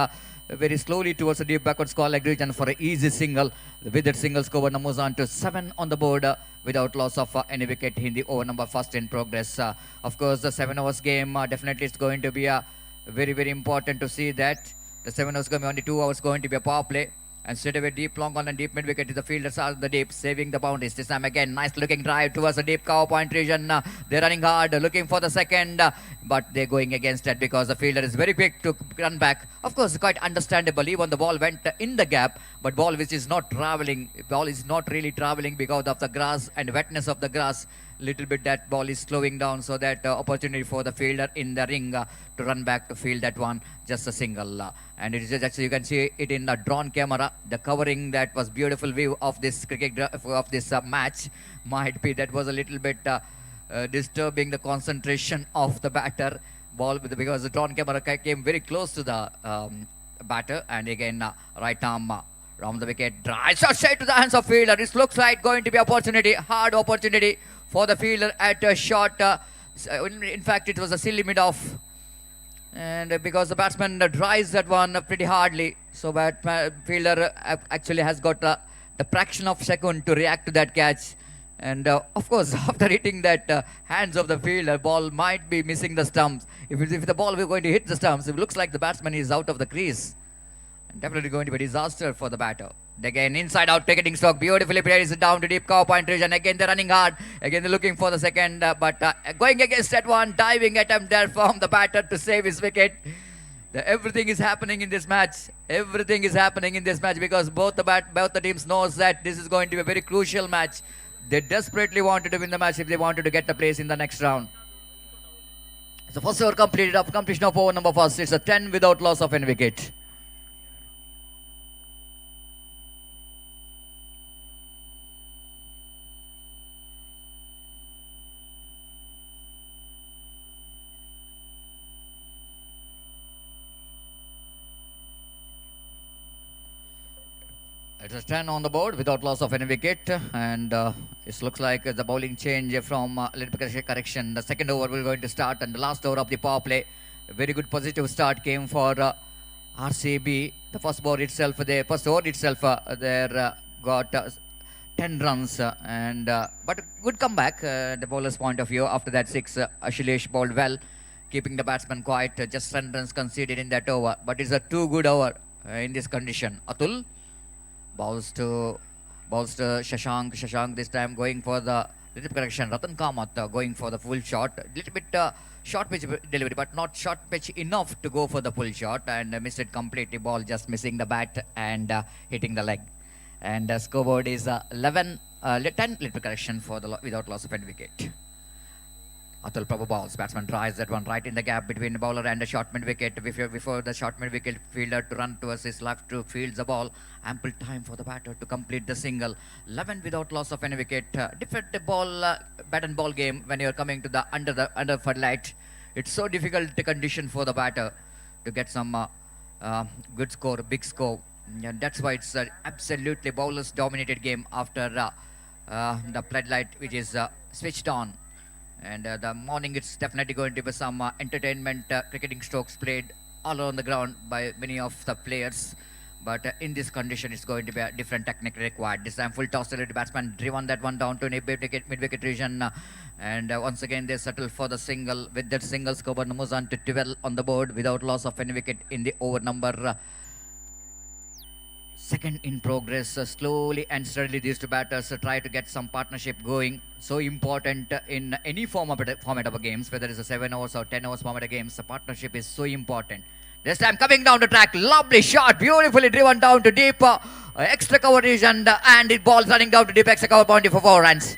very slowly towards the deep backward score leg region for an easy single. With that single score, number moves on to 7 on the board without loss of any wicket in the over number first in progress. Of course, the 7 overs game definitely is going to be a very, very important to see that the 7 overs going to be only 2 hours going to be a power play. And straight away deep long on and deep mid wicket to the fielders out of the deep, saving the boundaries. This time again, nice looking drive towards the deep cover point region. They're running hard, looking for the second, but they're going against it because the fielder is very quick to run back. Of course, quite understandable. Even the ball went in the gap, but ball which is not traveling, ball is not really traveling because of the grass and wetness of the grass. Little bit that ball is slowing down, so that opportunity for the fielder in the ring to run back to field that one, just a single. And it is just, actually you can see it in the drawn camera, the covering that was beautiful view of this cricket of this match. Might be that was a little bit disturbing the concentration of the batter ball, because the drawn camera came very close to the batter. And again right arm round the wicket, drives straight to the hands of fielder. This looks like going to be opportunity, hard opportunity for the fielder at a shot. In fact, it was a silly mid-off. And because the batsman drives that one pretty hardly, so fielder actually has got the fraction of second to react to that catch. And of course, after hitting that hands of the fielder, ball might be missing the stumps. If the ball were going to hit the stumps, it looks like the batsman is out of the crease. And definitely going to be a disaster for the batter. Again, inside out ticketing stroke, beautifully plays it down to deep cover point region. Again, they're running hard. Again, they're looking for the second, but going against that one, diving attempt there from the batter to save his wicket. Everything is happening in this match. Everything is happening in this match because both the teams knows that this is going to be a very crucial match. They desperately wanted to win the match if they wanted to get the place in the next round. So first over completed, of completion of over number first. It's a 10 without loss of any wicket. It's a 10 on the board without loss of any wicket, and it looks like the bowling change from little bit correction. The second over we're going to start, and the last over of the power play. A very good positive start came for RCB, the first ball itself, the first over itself, there got 10 runs, and but good comeback, the bowler's point of view. After that 6, Ashilesh bowled well, keeping the batsman quiet. Just 10 runs conceded in that over, but it's a too good over in this condition. Atul bowls to Shashank. Shashank this time going for the little correction. Ratan Kamath going for the full shot. Little bit short pitch delivery, but not short pitch enough to go for the full shot, and missed it completely. Ball just missing the bat and hitting the leg. And scoreboard is 10 little correction for the without loss of any wicket. Atul Prabhu bowls. Batsman tries that one right in the gap between the bowler and the short mid wicket. Before the short mid wicket fielder to run towards his left to field the ball. Ample time for the batter to complete the single. 11 without loss of any wicket. Different ball, bat and ball game when you're coming to the under floodlight. It's so difficult condition for the batter to get some good score, big score. And that's why it's absolutely bowlers dominated game after the floodlight which is switched on. And the morning it's definitely going to be some entertainment cricketing strokes played all around the ground by many of the players. But in this condition, it's going to be a different technique required. This time full toss delivery, batsman driven that one down to mid-wicket region. And once again, they settle for the single. With that single, score moves on to 12 on the board without loss of any wicket in the over number second in progress. Slowly and steadily, these two batters try to get some partnership going. So important in any format of games, whether it's a 7 overs or 10 overs format of games, the partnership is so important. This time coming down the track, lovely shot, beautifully driven down to deep extra cover region, and it ball's running down to deep extra cover boundary for 4 runs.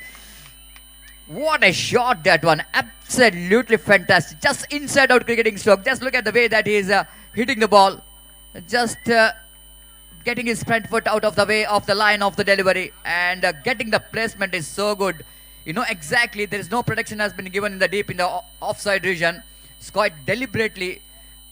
What a shot that one, absolutely fantastic. Just inside out cricketing stroke. Just look at the way that he is hitting the ball. Just getting his front foot out of the way of the line of the delivery, and getting the placement is so good. You know exactly there is no protection has been given in the deep in the offside region. It's quite deliberately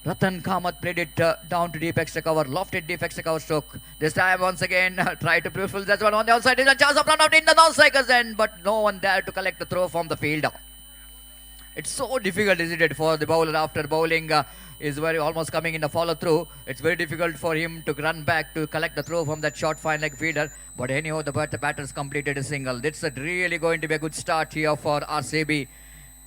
Ratan Kamath played it down to deep extra cover, lofted deep extra cover stroke. This time once again try to fulfill that one on the outside. There's a chance of run out in the non-strikers end, but no one there to collect the throw from the fielder. It's so difficult, isn't it, for the bowler after bowling is very almost coming in the follow through. It's very difficult for him to run back to collect the throw from that short fine leg fielder. But anyhow, the batters completed a single. It's really going to be a good start here for RCB.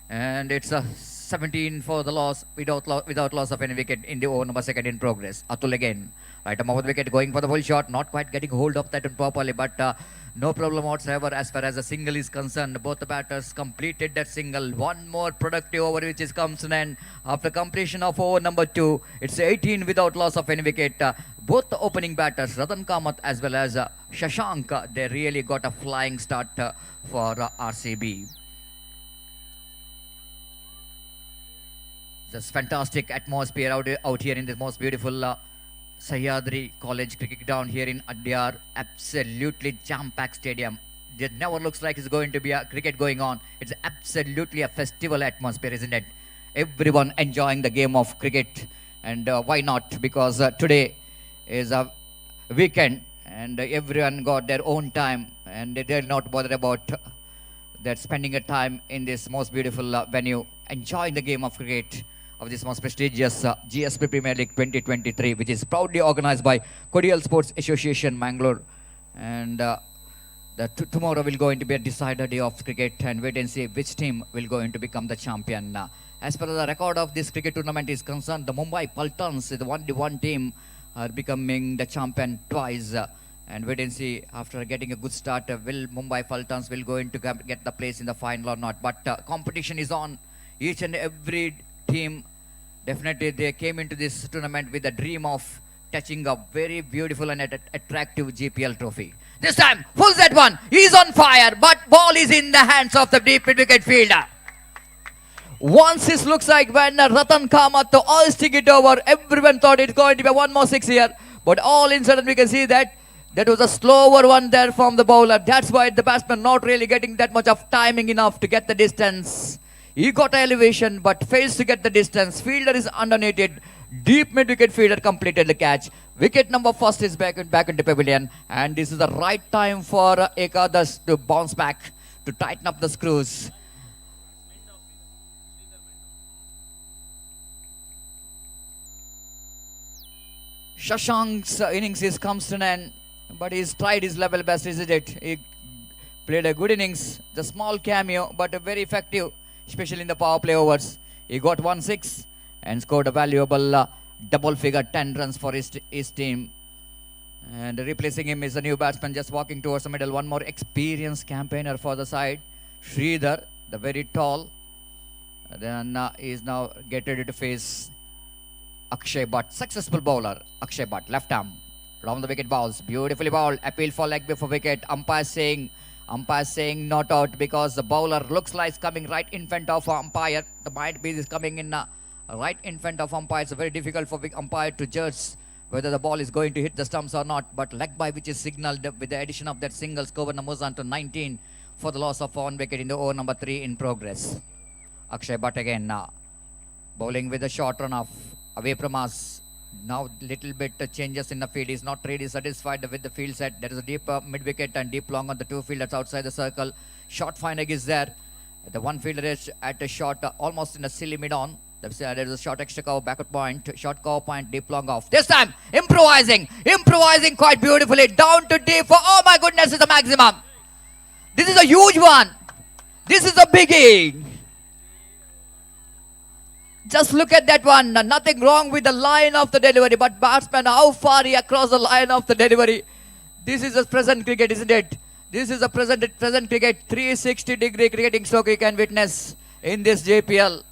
And it's a 17 for the loss without loss of any wicket in the over number second in progress. Atul again, right arm over the wicket, going for the full shot, not quite getting hold of that one properly, but no problem whatsoever as far as a single is concerned. Both the batters completed that single. One more productive over which is comes to an end after completion of over number 2. It's 18 without loss of any wicket. Both the opening batters, Ratan Kamath as well as Shashank, they really got a flying start for RCB. This fantastic atmosphere out here in the most beautiful Sahyadri College cricket ground here in Adyar. Absolutely jam-packed stadium. It never looks like it's going to be a cricket going on. It's absolutely a festival atmosphere, isn't it? Everyone enjoying the game of cricket. And why not? Because today is a weekend and everyone got their own time and they're not bothered about that spending a time in this most beautiful venue, enjoying the game of cricket of this most prestigious GSP Premier League 2023, which is proudly organized by Kodial Sports Association, Mangalore. And tomorrow will going to be a decider day of cricket, and wait and see which team will going to become the champion. As far as the record of this cricket tournament is concerned, the Mumbai Paltans, the 1-1 team, are becoming the champion twice. And wait and see, after getting a good start, will Mumbai Paltans will going to get the place in the final or not. But competition is on. Each and every team, definitely they came into this tournament with a dream of touching a very beautiful and attractive GPL trophy. This time, pulls that one. He's on fire, but ball is in the hands of the deep mid-wicket fielder. Once this looks like when Ratan Kamath to all stick it over, everyone thought it's going to be one more 6 here. But all in sudden we can see that that was a slower one there from the bowler. That's why the batsman not really getting that much of timing enough to get the distance. He got elevation but fails to get the distance. Fielder is underneath it. Deep mid-wicket fielder completed the catch. Wicket number first is back into pavilion. And this is the right time for Ekadash to bounce back, to tighten up the screws. Shashank's innings is comes to an end, but he's tried his level best, isn't it? He played a good innings, the small cameo, but very effective, especially in the power play overs. He got 1-6 and scored a valuable double figure 10 runs for his team. And replacing him is a new batsman just walking towards the middle. One more experienced campaigner for the side, Sridhar, the very tall. Then he is now get ready to face Akshay Bhatt, successful bowler. Akshay Bhatt, left arm, round the wicket bowls, beautifully bowled. Appeal for leg before wicket. Umpire saying not out because the bowler looks like coming right in front of umpire. The might be is coming in right in front of umpire. It's very difficult for umpire to judge whether the ball is going to hit the stumps or not. But leg by which is signaled with the addition of that single, score moves on to 19 for the loss of 1 wicket in the over number 3 in progress. Akshay Bhatt again bowling with a short run off away from us. Now little bit changes in the field. He's not really satisfied with the field set. There is a deep mid wicket and deep long on the two fielders outside the circle. Short fine leg is there. The one fielder is at a shot almost in a silly mid on. There is a short extra cover backward point, short cover point, deep long off. This time improvising quite beautifully down to deep for, oh my goodness, it's a maximum. This is a huge one. This is a biggie. Just look at that one. Nothing wrong with the line of the delivery, but batsman, how far he across the line of the delivery. This is a present cricket, isn't it? This is a present cricket, 360-degree cricketing stroke you can witness in this JPL.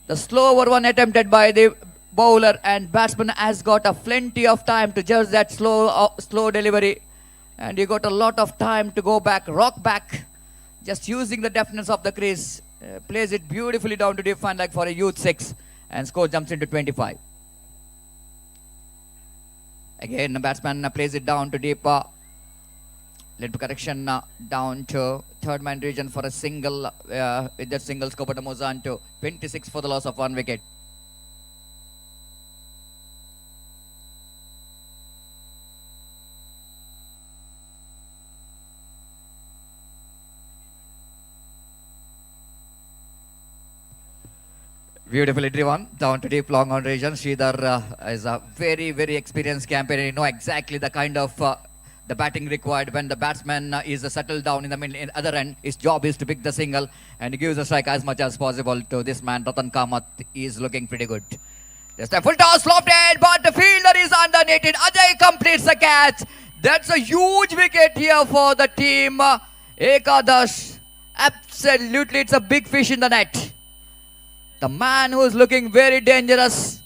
The slower one attempted by the bowler, and batsman has got a plenty of time to judge that slow delivery. And he got a lot of time to go back, rock back, just using the deftness of the crease. Plays it beautifully down to deep fine like for a huge 6, and score jumps into 25. Again, the batsman plays it down to deep. Little correction down to third man region for a single. With that single score, but moves on to 26 for the loss of 1 wicket. Beautifully driven down to deep long on region. Sridhar is a very, very experienced campaigner. You know exactly the kind of the batting required when the batsman is settled down in the middle. In other end, his job is to pick the single and he gives a strike as much as possible to this man. Ratan Kamath is looking pretty good. This time full toss lofted, but the fielder is underneath it. Ajay completes the catch. That's a huge wicket here for the team. Ekadash, absolutely, it's a big fish in the net. The man who is looking very dangerous,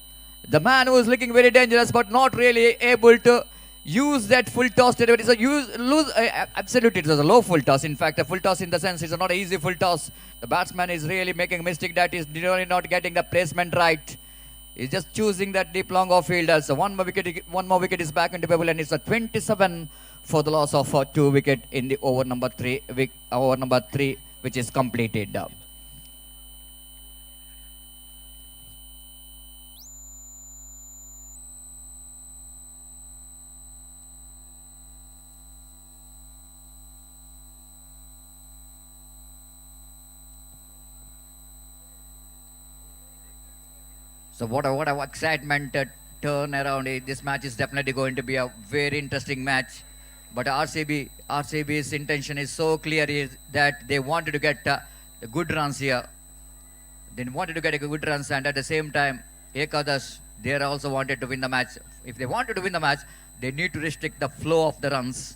the man who is looking very dangerous, but not really able to use that full toss delivery. It's a absolutely, it was a low full toss. In fact, a full toss in the sense it's not an easy full toss. The batsman is really making a mistake that is really not getting the placement right. He's just choosing that deep long off fielder. So one more wicket is back into pavilion. It's a 27 for the loss of 2 wicket in the over number 3, which is completed. So what a excitement turn around. This match is definitely going to be a very interesting match. But RCB's intention is so clear is that they wanted to get good runs here. They wanted to get a good runs, and at the same time, Ekadash, they also wanted to win the match. If they wanted to win the match, they need to restrict the flow of the runs.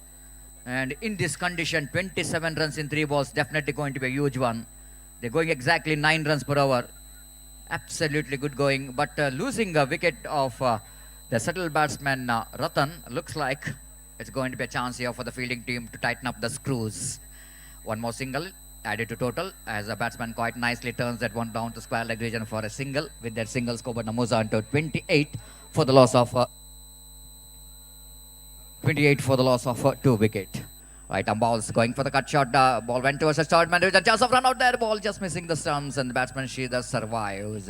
And in this condition, 27 runs in 3 balls, definitely going to be a huge one. They're going exactly 9 runs per over. Absolutely good going, but losing a wicket of the settled batsman Ratan looks like it's going to be a chance here for the fielding team to tighten up the screws. One more single added to total as a batsman quite nicely turns that one down to square leg region for a single. With that single score, but moves on to 28 for the loss of 2 wicket. Right, and ball's going for the cut shot. Ball went towards the third man. There's a chance of run out there. Ball just missing the stumps, and the batsman Sridhar survives.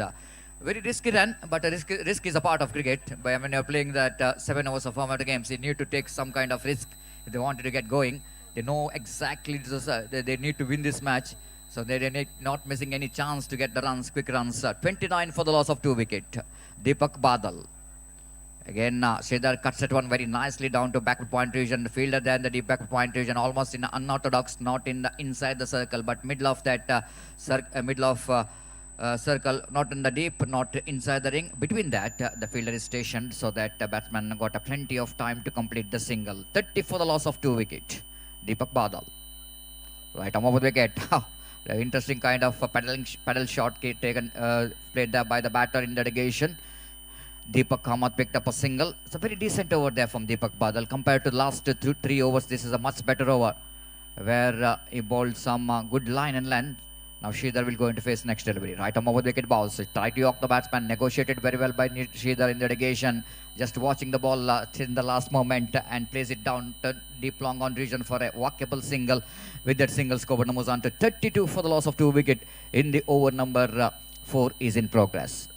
Very risky run, but a risk is a part of cricket. But when you're playing that 7 overs of format games, you need to take some kind of risk if they wanted to get going. They know exactly this, they need to win this match, so they need not missing any chance to get the runs, quick runs. 29 for the loss of 2 wicket. Deepak Badal. Again, Sridhar cuts it one very nicely down to backward point region. The fielder there in the deep backward point region, almost in unorthodox, not in the inside the circle, but middle of that middle of circle, not in the deep, not inside the ring. Between that, the fielder is stationed so that the batsman got a plenty of time to complete the single. 30 for the loss of 2 wicket. Deepak Badal. Right arm over the wicket. Interesting kind of paddle shot taken, played there by the batter in the delegation. Deepak Kamath picked up a single. It's a very decent over there from Deepak Badal. Compared to the last 3 overs, this is a much better over where he bowled some good line and length. Now Sridhar will go into face next delivery. Right arm over the wicket balls. Try to york the batsman. Negotiated very well by Sridhar in the delegation. Just watching the ball in the last moment and plays it down to deep long on region for a walkable single. With that single, score moves on to 32 for the loss of 2 wicket in the over number 4 is in progress.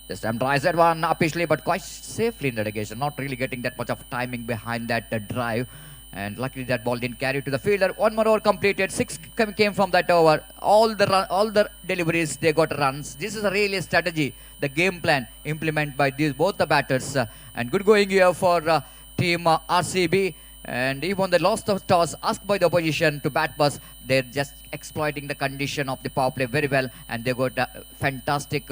This time drives that one uppishly, but quite safely in the delegation. Not really getting that much of timing behind that drive. And luckily that ball didn't carry to the fielder. One more over completed. 6 came from that over. All the deliveries, they got runs. This is a really a strategy, the game plan implemented by these both the batters. And good going here for team RCB. And even they lost the toss, asked by the opposition to bat first, they're just exploiting the condition of the power play very well. And they got a fantastic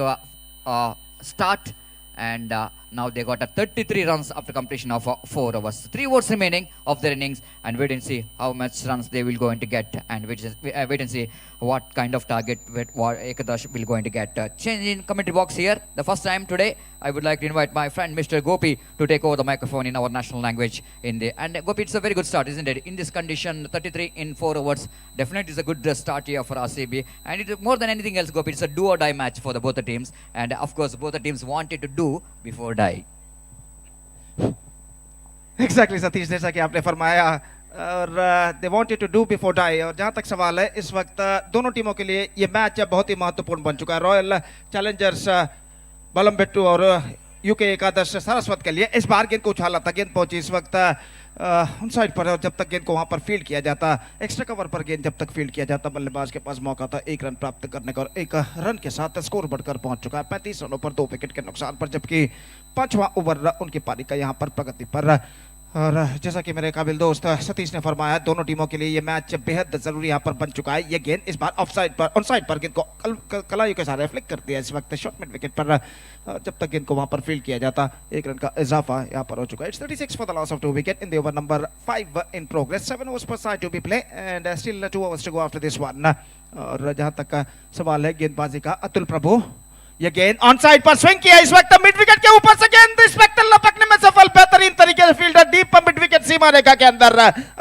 start. And now they got a 33 runs after completion of 4 overs. 3 overs remaining of their innings, and wait and see how much runs they will going to get, and wait and see what kind of target what Ekadash will going to get. Change in commentary box here. The first time today, I would like to invite my friend Mr. Gopi to take over the microphone in our national language. And Gopi, it's a very good start, isn't it? In this condition, 33 in 4 overs, definitely is a good start here for RCB. And it, more than anything else, Gopi, it's a do or die match for the both the teams. And of course, both the teams wanted to do before die. Exactly, Satish, जैसा कि आपने फरमाया, और they wanted to do before die. और जहां तक सवाल है इस वक्त दोनों टीमों के लिए ये मैच बहुत ही महत्वपूर्ण बन चुका है। रॉयल चैलेंजर्स बलमबेट्टू और यूके एकादश सरस्वत के लिए इस बार गेंद को उछाला था, गेंद पहुंची इस वक्त उन साइड पर, और जब तक गेंद को वहां पर फील्ड किया जाता, एक्स्ट्रा कवर पर गेंद जब तक फील्ड किया जाता, बल्लेबाज के पास मौका था 1 रन प्राप्त करने का, और 1 रन के साथ स्कोर बढ़कर पहुंच चुका है 35 रनों पर 2 विकेट के नुकसान पर, जबकि 5वां ओवर उनकी पारी का यहाँ पर प्रगति पर। और जैसा कि मेरे काबिल दोस्त सतीश ने फरमाया, दोनों टीमों के लिए ये मैच बेहद जरूरी यहाँ पर बन चुका है। ये गेंद इस बार ऑफ साइड पर, ऑन साइड पर गेंद को कलाइयों के सहारे फ्लिक कर दिया इस वक्त शॉर्ट मिड विकेट पर। जब तक गेंद को वहां पर फील्ड किया जाता, 1 रन का इजाफा यहाँ पर हो चुका है। It's 36 for the loss of 2 wicket in the over number 5 in progress. 7 overs per side to be play and still 2 overs to go after this one. और जहां तक सवाल है गेंदबाजी का, अतुल प्रभु, ये गेंद ऑन साइड पर स्विंग किया इस वक्त मिड विकेट के ऊपर से, गेंद इस वक्त लपकने में सफल, बेहतरीन तरीके से फील्डर डीप मिड विकेट सीमा रेखा के अंदर,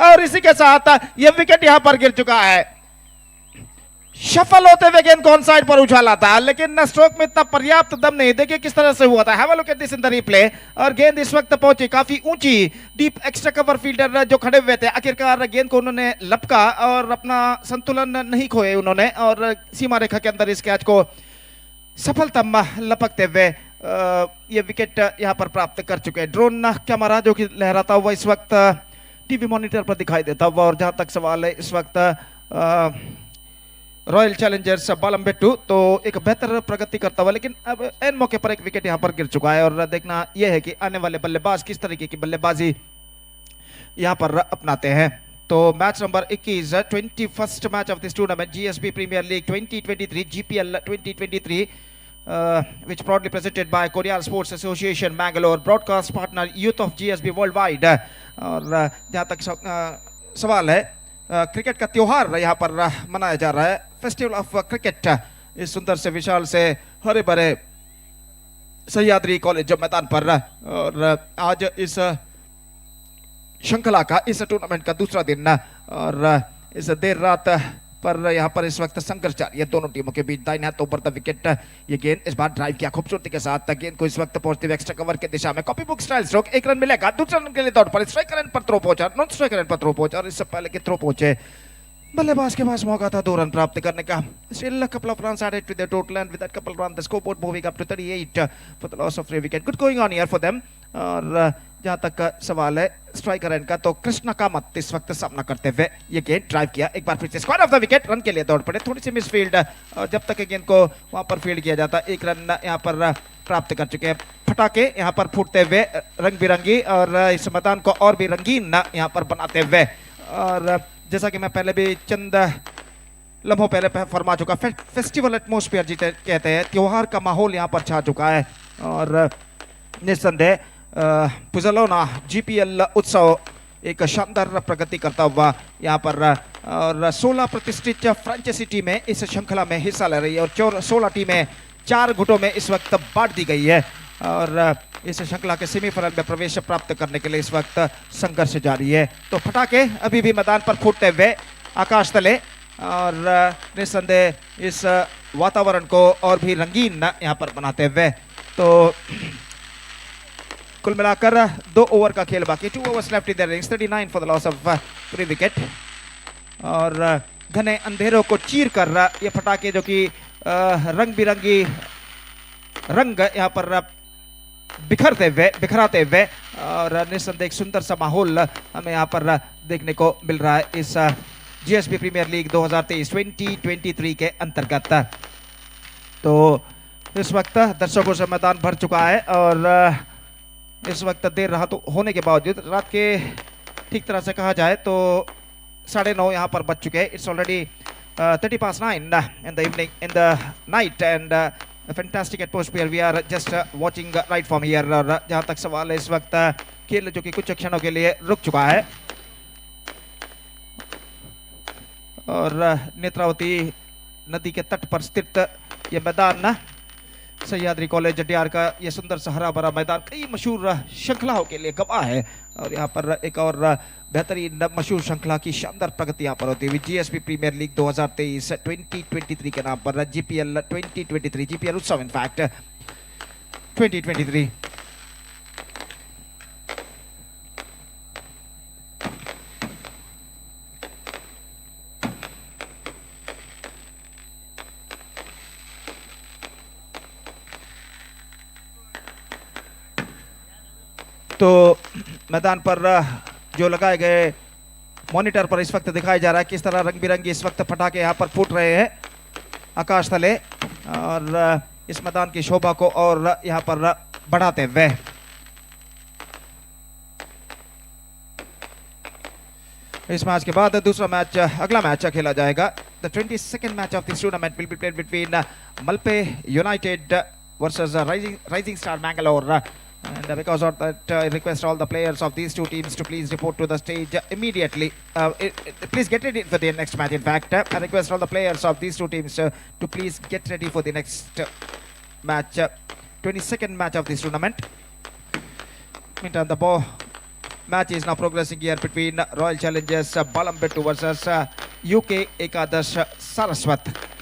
और इसी के साथ ये विकेट यहां पर गिर चुका है। शफल होते हुए गेंद को ऑन साइड पर उछाला था, लेकिन स्ट्रोक में इतना पर्याप्त दम नहीं। देखिए किस तरह से हुआ था, have a look at this in the replay. और गेंद इस वक्त पहुंची काफी ऊंची, डीप एक्स्ट्रा कवर फील्डर जो खड़े हुए थे, आखिरकार गेंद को उन्होंने लपका और अपना संतुलन नहीं खोए उन्होंने, और सीमा रेखा के अंदर इस कैच को सफलता लपकते हुए ये विकेट यहाँ पर प्राप्त कर चुके हैं। ड्रोन कैमरा जो कि लहराता हुआ इस वक्त टीवी मॉनिटर पर दिखाई देता हुआ। और जहां तक सवाल है इस वक्त रॉयल चैलेंजर्स बालमबेट्टू तो एक बेहतर प्रगति करता हुआ, लेकिन अब एन मौके पर एक विकेट यहाँ पर गिर चुका है। और देखना यह है कि आने वाले बल्लेबाज किस तरीके की बल्लेबाजी यहाँ पर अपनाते हैं। तो match number 21, 21st match of this tournament, GSB Premier League 2023, GPL 2023, which proudly presented by Kodial Sports Association Mangalore, broadcast partner Youth of GSB Worldwide. और जहाँ तक सवाल है, क्रिकेट का त्योहार यहाँ पर मनाया जा रहा है, फेस्टिवल ऑफ क्रिकेट, इस सुंदर से विशाल से हरे भरे सह्याद्री कॉलेज मैदान पर। और आज इस श्रृंखला का, इस टूर्नामेंट का दूसरा दिन, और इस देर रात पर यहाँ पर इस वक्त संघर्ष जारी है दोनों टीमों के बीच। दाहिने हाथ ओवर the wicket, ये गेंद इस बार ड्राइव किया खूबसूरती के साथ, गेंद को इस वक्त पहुंचते हुए एक्स्ट्रा कवर की दिशा में, copy book style stroke, 1 run मिलेगा, दूसरा रन के लिए दौड़ पर, स्ट्राइकर एंड पर थ्रो पहुंचा, नॉन स्ट्राइकर एंड पर थ्रो पहुंचा, और इससे पहले कि थ्रो पहुंचे बल्लेबाज के पास मौका था 2 रन प्राप्त करने का। Still a couple of runs added to their total, and with that couple run the scoreboard moving up to 38 for the loss of 3 wicket. Good going on here for them. और जहां तक सवाल है striker end का, तो कृष्णा कामत इस वक्त सामना करते हुए ये गेंद ड्राइव किया, एक बार फिर से square off the wicket, run के लिए दौड़ पड़े, थोड़ी सी मिस फील्ड, और जब तक गेंद को वहां पर फील्ड किया जाता, 1 रन यहाँ पर प्राप्त कर चुके हैं। फटाके यहाँ पर फूटते हुए रंग बिरंगी और इस मैदान को और भी रंगीन यहाँ पर बनाते हुए, और जैसा कि मैं पहले भी चंद लम्हों पहले फरमा चुका, फेस्टिवल एटमोस्फियर जिसे कहते हैं, त्योहार का माहौल यहाँ पर छा चुका है। और निस्संदेह पुजलोना जीपीएल उत्सव एक शानदार प्रगति करता हुआ यहाँ पर, और 16 प्रतिष्ठित फ्रेंचाइजी टीमें इस श्रृंखला में हिस्सा ले रही है और 16 टीमें 4 गुटों में इस वक्त बांट दी गई है और इस श्रृंखला के सेमीफाइनल में प्रवेश प्राप्त करने के लिए इस वक्त संघर्ष जारी है। तो फटाके अभी भी मैदान पर फूटते हुए आकाश तले और निस्संदेह इस वातावरण को और भी रंगीन यहाँ पर बनाते हुए। तो कुल मिलाकर 2 ओवर का खेल बाकी, 2 overs left in the innings, 39 for the loss of 3 wicket. और घने अंधेरों को चीर कर ये फटाके जो कि रंग बिरंगी रंग यहाँ पर बिखरते हुए, बिखराते हुए, और निस्संदेह एक सुंदर सा माहौल हमें यहाँ पर देखने को मिल रहा है इस जीएसबी प्रीमियर लीग 2023-2023 के अंतर्गत। तो इस वक्त दर्शकों से मैदान भर चुका है और इस वक्त देर रात होने के बावजूद, रात के ठीक तरह से कहा जाए तो 9:30 यहाँ पर बज चुके हैं। It's already 9:30 in the evening, in the night, and fantastic atmosphere we are just watching right from here. और जहाँ तक सवाल है इस वक्त खेल जो कि कुछ क्षणों के लिए रुक चुका है और नेत्रावती नदी के तट पर स्थित ये मैदान सह्याद्री कॉलेज डियार का ये सुंदर सा हरा भरा मैदान कई मशहूर श्रृंखलाओं के लिए गवाह है। और यहाँ पर एक और बेहतरीन मशहूर श्रृंखला की शानदार प्रगति यहाँ पर होती हुई जीएसबी प्रीमियर लीग 2023-2023 के नाम पर जीपीएल 2023, जीपीएल उत्सव इनफैक्ट 2023। तो मैदान पर जो लगाए गए मॉनिटर पर इस वक्त दिखाया जा रहा है किस तरह रंग बिरंगी इस वक्त फटाके यहाँ पर फूट रहे हैं आकाश तले और इस मैदान की शोभा को और यहाँ पर बढ़ाते हुए। इस मैच के बाद दूसरा मैच, अगला मैच खेला जाएगा। The 22nd match of this tournament will be played between Malpe United versus Rising Star Mangalore. And because of that, I request all the players of these two teams to please report to the stage immediately. Please get ready for the next match. In fact, I request all the players of these two teams to please get ready for the next match, 22nd match of this tournament. Meantime, the ball match is now progressing here between Royal Challengers Balambettu versus UK Ekadash Saraswat.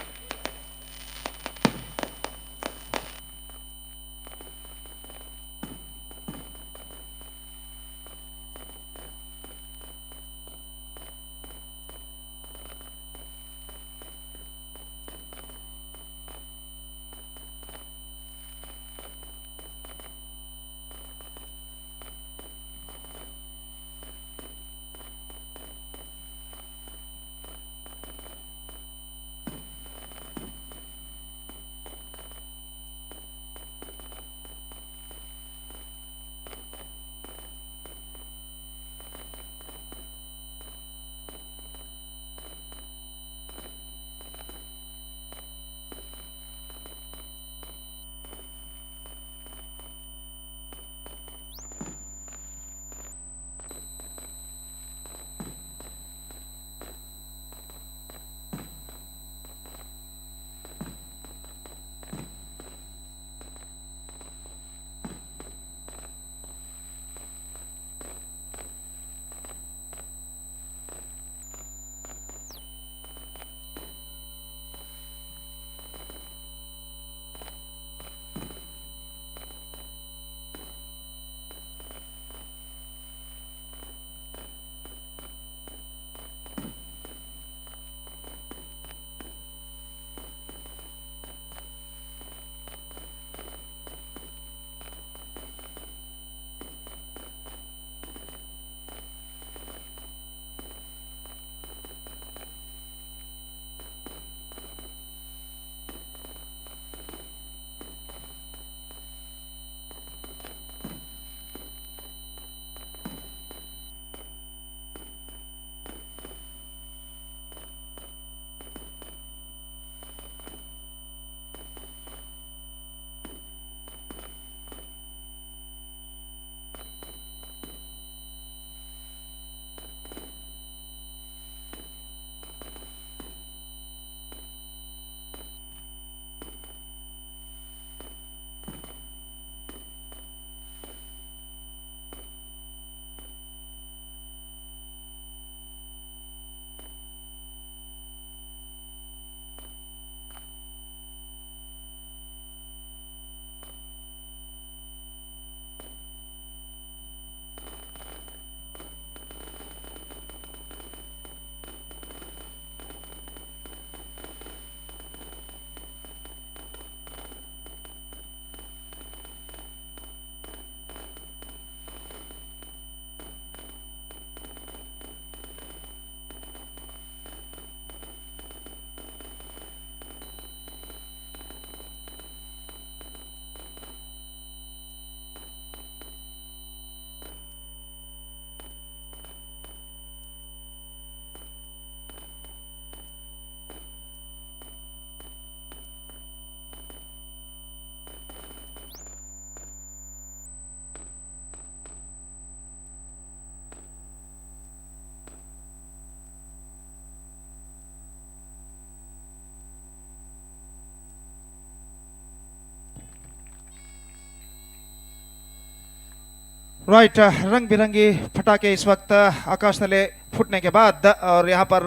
Right, रंग बिरंगी फटाके इस वक्त आकाश तले फूटने K बाद और यहाँ पर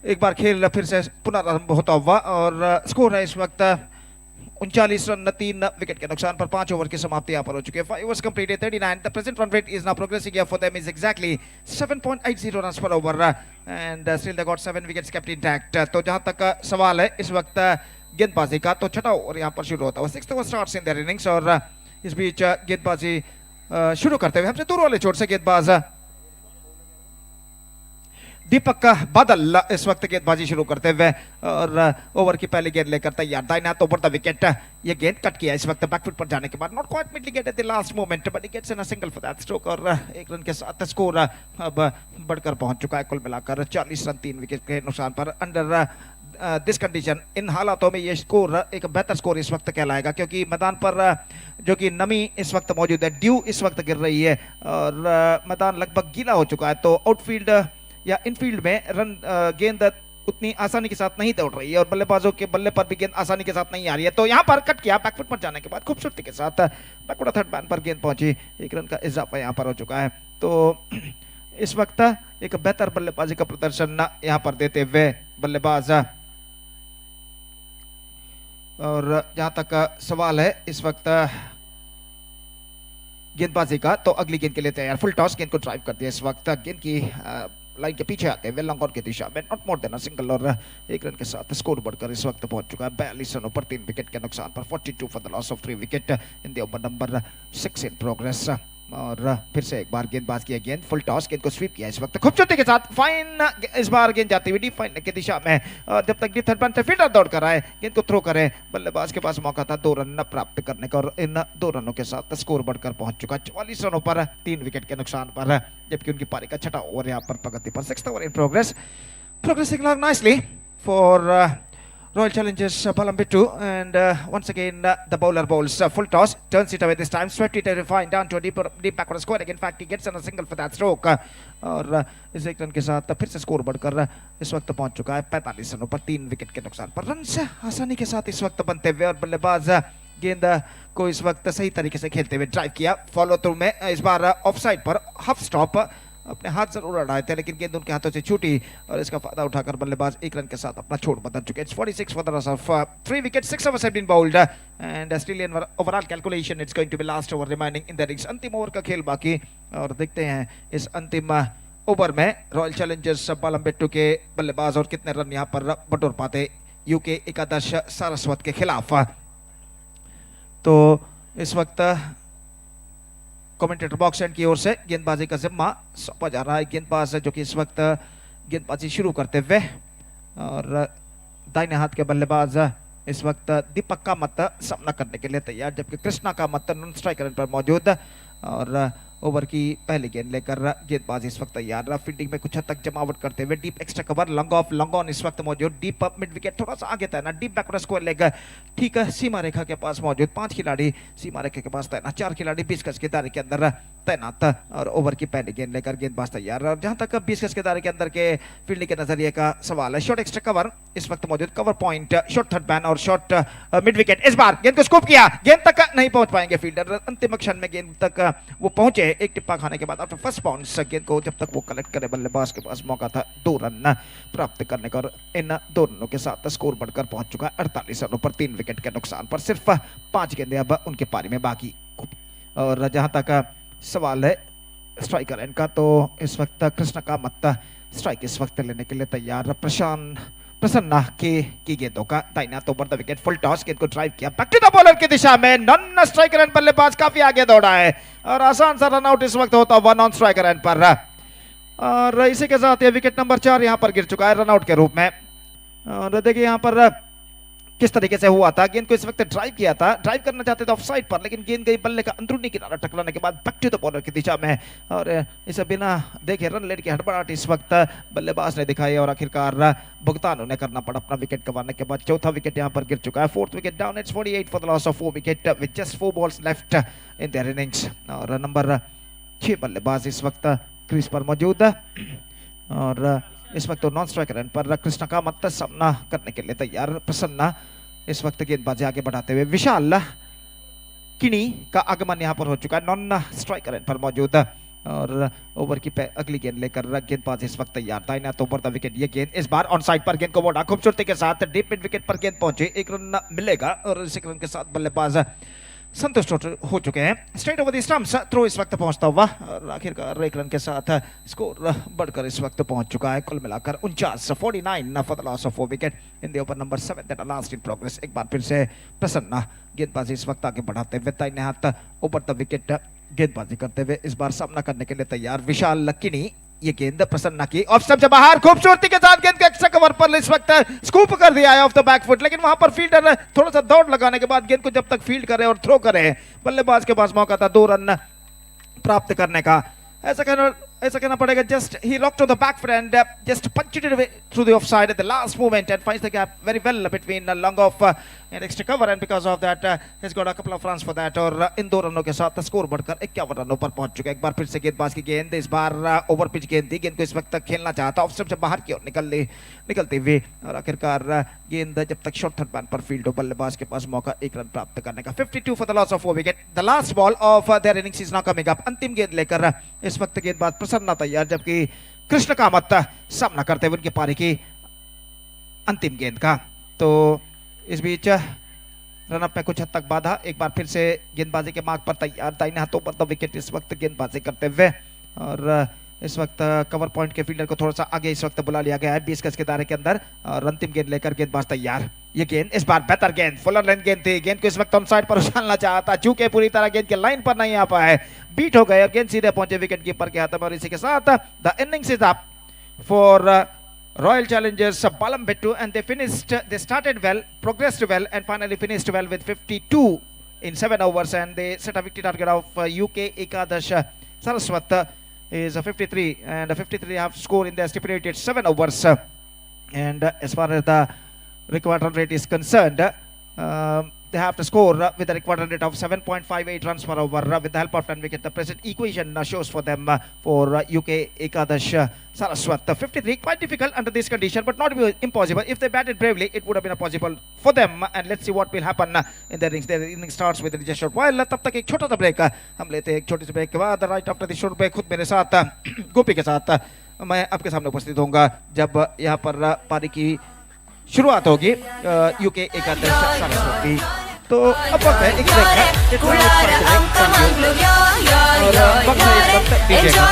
एक bar खेल फिर से पुनरारंभ होता हुआ और स्कोर है इस वक्त 39 रन 3 विकेट के नुकसान पर। 5 ओवर की समाप्ति यहाँ पर हो चुकी है। 5 overs completed, 39. The present run rate is now progressing here for them is exactly 7.80 runs per over and still they got 7 wickets kept intact. तो जहां तक सवाल है इस वक्त गेंदबाजी का, तो छठा ओवर यहाँ पर शुरू होता है। 6th over starts in their innings Aur is beach गेंदबाजी शुरू करते हुए हमसे दूर वाले छोर से गेंदबाज दीपक बादल इस वक्त गेंदबाजी शुरू करते हुए और ओवर की पहली गेंद लेकर तैयार। दाहिना हाथ ओवर the wicket, ये गेंद कट किया इस वक्त बैकफुट पर जाने के बाद। Not quite middle get at the last moment but he gets in a single for that stroke Aur 1 run K साथ स्कोर अब बढ़कर पहुंच चुका है कुल मिलाकर 40 रन 3 विकेट के नुकसान पर। अंडर this condition, इन हालातों में ये स्कोर एक बेहतर स्कोर इस वक्त कहलाएगा क्योंकि मैदान पर जो कि नमी इस वक्त मौजूद है, ड्यू इस वक्त गिर रही है और मैदान लगभग गीला हो चुका है, तो आउटफील्ड या इनफील्ड में रन गेंद उतनी आसानी के साथ नहीं दौड़ रही है और बल्लेबाजों के बल्ले पर भी गेंद आसानी के साथ नहीं आ रही है। तो यहाँ पर कट किया बैकफुट पर जाने के बाद खूबसूरती के साथ बैकवर्ड थर्ड मैन पर गेंद पहुंची, 1 रन का इजाफा यहाँ पर हो चुका है। तो इस वक्त एक बेहतर बल्लेबाजी का प्रदर्शन यहाँ पर देते हुए बल्लेबाज। और जहां तक सवाल है इस वक्त गेंदबाजी का, तो अगली गेंद के लिए तैयार। फुल टॉस गेंद को ड्राइव कर दिया इस वक्त, गेंद की लाइन के पीछे आते हुए लॉन्ग ऑन की दिशा में, not more than a single Aur 1 run K साथ स्कोर बढ़कर इस वक्त पहुंच चुका है 42 रनों पर 3 विकेट के नुकसान पर। 42 for the loss of 3 wicket in the over number 6 in progress. और फिर से एक बार गेंदबाज किया गेंद, फुल टॉस गेंद को स्वीप किया इस वक्त खूबसूरती के साथ। फाइन इस बार गेंद जाती हुई डीप फाइन की दिशा में और जब तक डीप थर्ड मैन से फील्डर दौड़ कर आए गेंद को थ्रो करें, बल्लेबाज के पास मौका था 2 रन प्राप्त करने का और इन 2 रनों के साथ स्कोर बढ़कर पहुंच चुका 44 रनों पर 3 विकेट के नुकसान पर, जबकि उनकी पारी का छठा ओवर यहाँ पर प्रगति पर। 6th over in progress, progressing along nicely for Royal Challengers Balambitu and once again the bowler bowls full toss, turns it away this time, swept it fine down to a deep backward square. In fact he gets on a single for that stroke Aur is 1 run K साथ फिर से score बढ़कर इस वक्त पहुंच चुका है 45 रनों पर 3 wicket K नुकसान पर। Run आसानी K साथ इस वक्त बनते हुए और बल्लेबाज गेंद को इस वक्त सही तरीके से खेलते हुए ड्राइव किया फॉलो थ्रू में, इस बार ऑफ साइड पर हाफ स्टॉप, अपने हाथ जरूर अड़ाए थे लेकिन गेंद उनके हाथों से छूटी और इसका फायदा उठाकर बल्लेबाज 1 रन के साथ अपना छोड़ बदल चुके हैं। 46 for the loss of 3 wicket, 6 overs have been bowled and still in overall calculation it's going to be last over remaining in the innings. अंतिम ओवर का खेल बाकी और देखते हैं इस अंतिम ओवर में रॉयल चैलेंजर्स बालमबेट्टू के बल्लेबाज और कितने रन यहाँ पर बटोर पाते यूके एकादश सारस्वत के खिलाफ। तो इस वक्त कमेंटेटर बॉक्स एंड की ओर से गेंदबाजी का जिम्मा सौंपा जा रहा है गेंदबाज जो कि इस वक्त गेंदबाजी शुरू करते हुए और दाहिने हाथ के बल्लेबाज इस वक्त दीपक कामत सामना करने के लिए तैयार, जबकि कृष्णा कामत नॉन स्ट्राइकर पर मौजूद और ओवर की पहली गेंद लेकर गेंदबाज इस वक्त तैयार। फील्डिंग में कुछ हद तक जमावट करते हुए deep extra cover, long off, long on इस वक्त मौजूद, डीप मिड विकेट थोड़ा सा आगे तैनात, डीप बैकवर्ड स्क्वायर लेग ठीक है सीमा रेखा के पास मौजूद, 5 खिलाड़ी सीमा रेखा के पास तैनात, 4 खिलाड़ी 20 गज के दायरे के अंदर तैनात और ओवर की पहली गेंद लेकर गेंदबाज तैयार। और जहां तक 20 गज के दायरे के अंदर के फील्डिंग के नजरिए का सवाल है, शॉर्ट एक्स्ट्रा कवर इस वक्त मौजूद, cover point, short third man और शॉर्ट मिड विकेट। इस बार गेंद को स्कूप किया, गेंद तक नहीं पहुंच पाएंगे फील्डर, अंतिम क्षण में गेंद तक वो पहुंचे एक टिप्पा खाने के बाद। आफ्टर फर्स्ट बाउंस गेंद को जब तक वो कलेक्ट करे बल्लेबाज के पास मौका था 2 रन प्राप्त करने का और इन 2 रनों के साथ स्कोर बढ़कर पहुंच चुका है 48 रनों पर 3 विकेट के नुकसान पर। सिर्फ 5 गेंदें अब उनके पारी में बाकी। और जहां तक सवाल है स्ट्राइकर एंड का, तो इस वक्त कृष्ण कामत स्ट्राइक इस वक्त लेने के लिए तैयार। प्रसन्ना की गेंदों का दाहिना तो over the wicket, full toss गेंद को ड्राइव किया बैक टू the bowler की दिशा में, नॉन स्ट्राइकर एंड बल्लेबाज काफी आगे दौड़ा है और आसान सा रन आउट इस वक्त होता हुआ नॉन स्ट्राइकर एंड पर और इसी के साथ ये विकेट नंबर 4 यहां पर गिर चुका है रन आउट के रूप में। और देखिए यहां पर किस तरीके से हुआ था, गेंद को इस वक्त ड्राइव किया था, ड्राइव करना चाहते थे ऑफ साइड पर लेकिन गेंद गई बल्ले का अंदरूनी किनारा टकराने के बाद बैक टू the bowler की दिशा में और इसे बिना देखे रन लेने की हड़बड़ाहट इस वक्त बल्लेबाज ने दिखाई और आखिरकार भुगतान उन्हें करना पड़ा अपना विकेट गंवाने के बाद। चौथा विकेट यहां पर गिर चुका है, 4th wicket down, it's 48 for the loss of 4 wicket with just 4 balls left in their innings. Aur number 6 बल्लेबाज इस वक्त क्रीज पर मौजूद और इस वक्त नॉन स्ट्राइकर एंड पर कृष्णा कामत सामना करने के लिए तैयार। प्रसन्ना इस वक्त गेंदबाजी आगे बढ़ाते हुए विशाल किनी का आगमन यहाँ पर हो चुका है, नॉन स्ट्राइकर एंड पर मौजूद और ओवर की अगली गेंद लेकर गेंदबाज इस वक्त तैयार। दाहिना तो ओवर the wicket ये गेंद इस बार ऑन साइड पर गेंद को मोड़ा खूबसूरती के साथ, डीप मिड विकेट पर गेंद पहुंची, 1 रन मिलेगा और इस 1 रन के साथ बल्लेबाज संतुष्ट हो चुके हैं। Straight over the stumps throw इस वक्त पहुंचता हुआ और आखिरकार 1 रन के साथ स्कोर बढ़कर इस वक्त पहुंच चुका है कुल मिलाकर 49, 49 for the loss of 4 wicket in the over number 7 that last in progress. एक बार फिर से प्रसन्ना गेंदबाजी इस वक्त आगे बढ़ाते हुए दाहिने हाथ ओवर the wicket गेंदबाजी करते हुए इस बार सामना करने के लिए तैयार विशाल लक्किनी। ये गेंद प्रसन्ना की ऑफ स्टंप से बाहर खूबसूरती के साथ गेंद के एक्स्ट्रा कवर पर इस वक्त स्कूप कर दिया है ऑफ the back foot, लेकिन वहां पर फील्डर थोड़ा सा दौड़ लगाने के बाद गेंद को जब तक फील्ड करे और थ्रो करे, बल्लेबाज के पास मौका था 2 रन प्राप्त करने का। ऐसा कहना पड़ेगा just he rocked on the back foot and just punched it away through the offside at the last moment and finds the gap very well between long off and extra cover and because of that he's got a couple of runs for that. Aur in 2 रनों K साथ score बढ़कर 51 रनों पर पहुंच चुका है। एक बार फिर से गेंदबाज की गेंद, इस बार ओवर पिच गेंद थी, गेंद को इस वक्त तक खेलना चाहता, ऑफ स्टंप से बाहर की ओर निकलती हुई और आखिरकार गेंद जब तक शॉर्ट थर्ड मैन पर फील्ड हो, बल्लेबाज के पास मौका 1 रन प्राप्त करने का। 52 for the loss of 4 wicket. The last ball of their innings is now coming up. अंतिम गेंद लेकर इस वक्त गेंदबाज प्रसन्ना तैयार, जबकि कृष्ण कामत सामना करते हुए उनकी पारी की अंतिम गेंद का। तो इस बीच रनअप में कुछ हद तक बाधा। एक बार फिर से गेंदबाजी के मार्ग पर तैयार दाहिने हाथों पर the wicket इस वक्त गेंदबाजी करते हुए और इस वक्त कवर पॉइंट के फील्डर को थोड़ा सा आगे इस वक्त बुला लिया गया है 20 गज के दायरे के अंदर और अंतिम गेंद लेकर गेंदबाज तैयार। ये गेंद इस बार बेहतर गेंद, फुलर लेंथ गेंद थी, गेंद को इस वक्त ऑन साइड पर उछालना चाहता, चूंकि पूरी तरह गेंद के लाइन पर नहीं आ पाए, बीट हो गए और गेंद सीधे पहुंचे विकेट कीपर के हाथ में और इसी के साथ the innings is up for Royal Challengers Balambettu and they started well, progressed well and finally finished well with 52 in 7 overs and they set a victory target of UK Ekadash Saraswat is a 53 and a 53 half score in their stipulated 7 overs. And as far as the required run rate is concerned, they have to score with a required run rate of 7.58 runs per over with the help of 10 wicket. The present equation shows for them for UK Ekadash Saraswat. 53, quite difficult under this condition, but not impossible. If they batted bravely, it would have been possible for them. And let's see what will happen in their innings. Their innings starts with just short while. तब तक एक छोटा सा break हम लेते हैं। एक छोटी C break K बाद right after the short break खुद मेरे साथ गोपी के साथ मैं आपके सामने उपस्थित होऊंगा जब यहाँ पर पारी की शुरुआत होगी यूके एकादश सरस्वत की। तो अब वक्त है एक ब्रेक का। और वक्त है इस वक्त डीजे का।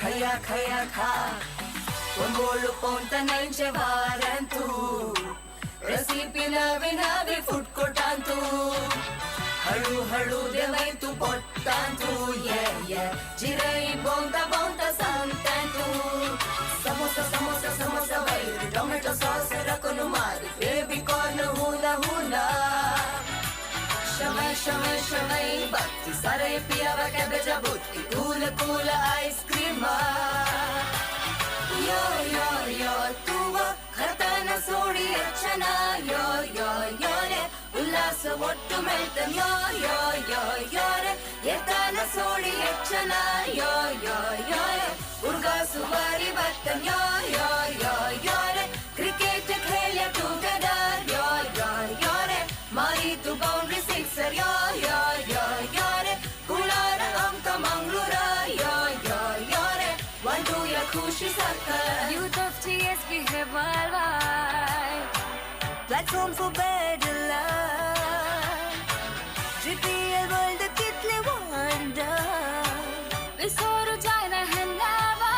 खया खया खा ಒಂಬೋಳು ಪೌಂತ ನೈಂಚೆ ವಾರಂತು ರೆಸಿಪಿ ನವಿ ನವಿ ಫುಡ್ ಕೊಟ್ಟಾಂತು ಹಳು ಹಳು ದೇವೈತು ಪೊಟ್ಟಾಂತು ಯೆ ಯೆ ಜಿರೈ ಬೌಂತ ಬೌಂತ ಸಂತಾಂತು ಸಮೋಸ ಸಮೋಸ ಸಮೋಸ ವೈರು ಟೊಮೆಟೊ ಸಾಸ್ ರಕೊನು ಮಾರಿ ಬೇಬಿ ಕಾರ್ನ್ ಹೂನ ಹೂನ ಶಮೈ ಶಮೈ ಶಮೈ ಬತ್ತಿ ಸರೈ ಪಿಯವ ಕ್ಯಾಬೇಜ ಬುತ್ತಿ cool cool ice cream yo yo yo ತುವ ಖತನ ಸೋಡಿ ಅಚ್ಚನ ಯೋ ಯೋ ಯೋ ರೆ ಉಲ್ಲಾಸ ಒಟ್ಟು ಮೆಲ್ತನ್ ಯೋ ಯೋ ಯೋ ಯೋ ರೆ ಎತನ ಸೋಡಿ ಅಚ್ಚನ ಯೋ ಯೋ ಯೋ ರೆ ಉರ್ಗಾ ಸುವಾರಿ ಬತ್ತನ್ ಯೋ ಯೋ ಯೋ ಯೋ ರೆ ಕ್ರಿಕೆಟ್ ಖೇಲ್ಯ ಟುಗೆದರ್ ಯೋ ಯೋ ಯೋ ರೆ ಮಾರಿತು ಬೌಂಡ್ರಿ ಸಿಕ್ಸರ್ ಯೋ ಯೋ ಯೋ ಯೋ ರೆ ಕುಳಾರ ಅಂಕ ಮಂಗಳೂರ ಯೋ ಯೋ ಯೋ ರೆ ಒಂದು ಯ ಖುಷಿ ಸಕ್ಕ Youth of GSB. Worldwide. Platform for better life. GPL world कितले wonder. विसरू जायना हेन्नावा.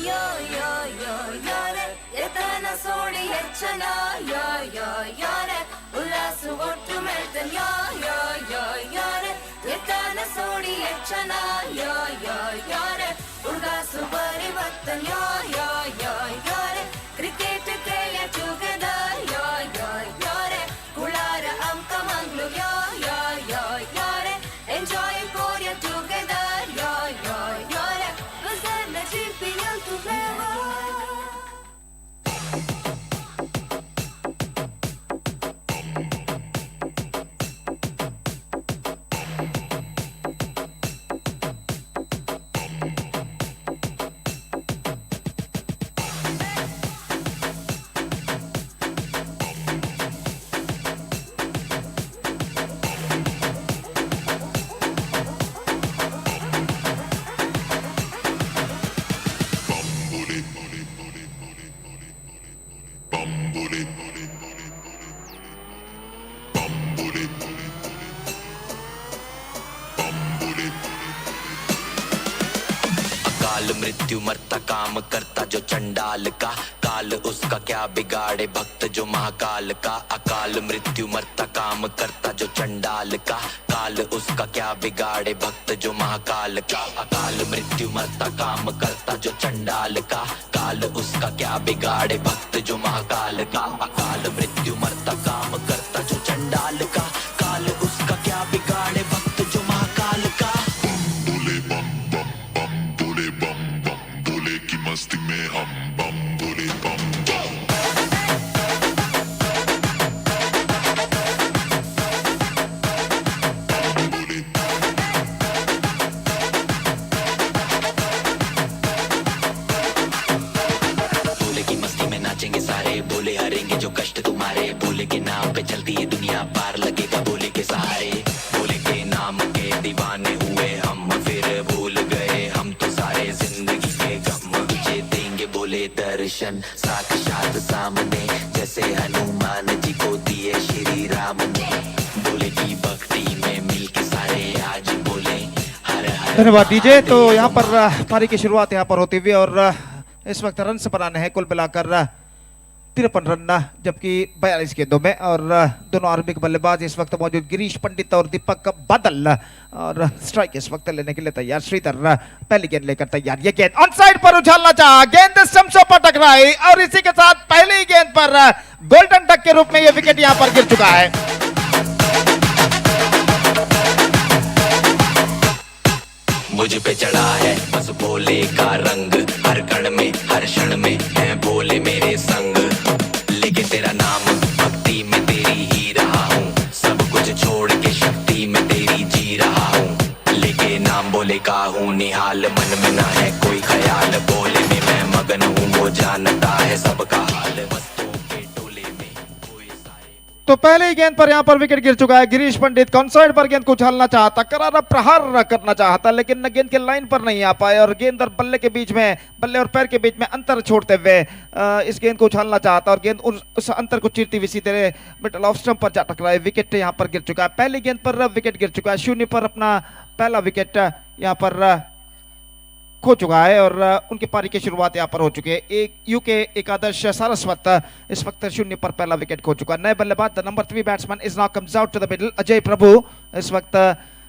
Yo yo yo yo re, yetana sodi hechana. Yo yo yo re, ullasu ottu meltan. Yo yo yo yo re, yetana sodi hechana. Yo yo yo re, urgasu parivartan. Yo yo yo yo re, cricket खेळ्या together. Yo yo yo re, Kulara amka manglu. Yo yo yo yo re, enjoy Korea together. Yo yo yo re, Vazarna GPL together. अकाल मृत्यु मरता काम करता जो चंडाल का, काल उसका क्या बिगाड़े भक्त जो महाकाल का। अकाल मृत्यु मरता काम करता जो चंडाल का, काल उसका क्या बिगाड़े भक्त जो महाकाल का। अकाल मृत्यु मरता काम करता जो चंडाल का, काल उसका क्या बिगाड़े भक्त जो महाकाल का। अकाल मृत्यु मरता काम करता जो चंडाल का, काल उसका क्या बिगाड़े भक्त जो महाकाल का। बोले बम बम बम बोले बम बम बोले की मस्ती में हम बम बोले बम बम। भोले की मस्ती में नाचेंगे सारे, भोले हरेंगे जो कष्ट तुम्हारे। भोले के नाम पे चलती है दुनिया, पार लगेगा भोले के सहारे। भोले के नाम के दीवाने हुए हम, फिर भूल गए हम तो सारे जिंदगी के गम। तुझे देंगे भोले दर्शन साक्षात सामने, जैसे हनुमान जी को दिए श्री राम ने। भोले की भक्ति में मिलके सारे आज बोले हर हर। धन्यवाद डीजे। तो यहाँ पर पारी की शुरुआत यहाँ पर होती हुई और इस वक्त रन बनाने हैं कुल मिलाकर 53 रन, जबकि 42 गेंदों में। और दोनों आरंभिक बल्लेबाज इस वक्त मौजूद गिरीश पंडित और दीपक बादल, और स्ट्राइक इस वक्त लेने के लिए तैयार श्रीधर पहली गेंद लेकर तैयार। ये गेंद ऑन साइड पर उछालना चाहा, गेंद स्टंप्स पर टकराई और इसी के साथ पहली गेंद पर गोल्डन डक के रूप में यह विकेट यहां पर गिर चुका है। मुझ पे चढ़ा है बस भोले का रंग, हर कण में हर क्षण में है भोले मेरे संग। लेके तेरा नाम भक्ति में तेरी ही रहा हूँ, सब कुछ छोड़ के शक्ति में तेरी जी रहा हूँ। लेके नाम भोले का हूँ निहाल, मन में ना है कोई ख्याल। भोले में मैं मगन हूँ, वो जानता है सबका हाल। तो पहले ही गेंद पर यहां पर विकेट गिर चुका है। गिरीश पंडित कॉन्साइड पर गेंद को उछालना चाहता, करारा प्रहार करना चाहता, लेकिन गेंद के लाइन पर नहीं आ पाए और गेंद और बल्ले के बीच में, बल्ले और पैर के बीच में अंतर छोड़ते हुए इस गेंद को उछालना चाहता और गेंद उस अंतर को चीरती हुई सीधे मिडल ऑफ स्टंप पर जा टकराए। विकेट यहां पर गिर चुका है। पहली गेंद पर विकेट गिर चुका है। 0 पर अपना पहला विकेट यहां पर खो चुका है और उनकी पारी की शुरुआत यहाँ पर हो चुकी है। एक यूके एकादश सारस्वत इस वक्त 0 पर पहला विकेट खो चुका है। नए बल्लेबाज the number 3 batsman is now comes out to the middle Ajay Prabhu इस वक्त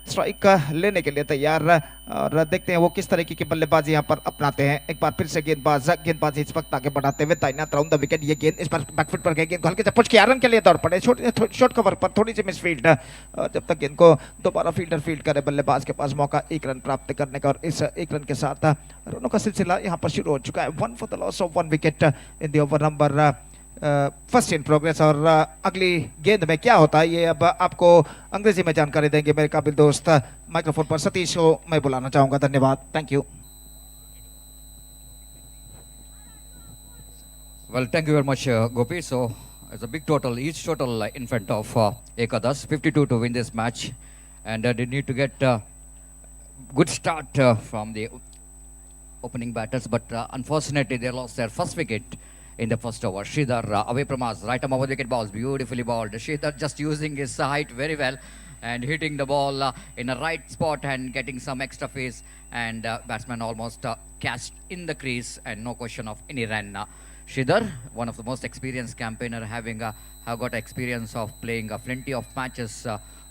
स्ट्राइक लेने के लिए तैयार और देखते हैं वो किस तरीके की बल्लेबाजी यहाँ पर अपनाते हैं। एक बार फिर से गेंदबाजी इस वक्त आगे बढ़ाते हुए तैनात राउंड the wicket. ये गेंद इस पर बैकफुट पर गई, गेंद को हल्के से पुश किया, रन के लिए दौड़ पड़े। शॉर्ट कवर पर थोड़ी सी मिसफील्ड और जब तक गेंद को दोबारा फील्डर फील्ड करे बल्लेबाज के पास मौका 1 रन प्राप्त करने का और इस 1 रन के साथ रनों का सिलसिला यहाँ पर शुरू हो चुका है। 1 for the loss of 1 wicket in the over number first in progress. और अगली गेंद में क्या होता है ये अब आपको अंग्रेजी में जानकारी देंगे मेरे काबिल दोस्त। माइक्रोफोन पर सतीश को मैं बुलाना चाहूंगा। धन्यवाद, thank you. Well, thank you very much, Gopi. So it's a big total, each total in front of Ekadas, 52 to win this match, and they need to get good start from the opening batters, but unfortunately they lost their first wicket in the first over. Sridhar away from us, right arm over wicket balls, beautifully bowled. Sridhar just using his height very well and hitting the ball in the right spot and getting some extra face, and batsman almost catched in the crease and no question of any run. Sridhar, one of the most experienced campaigner, having have got experience of playing plenty of matches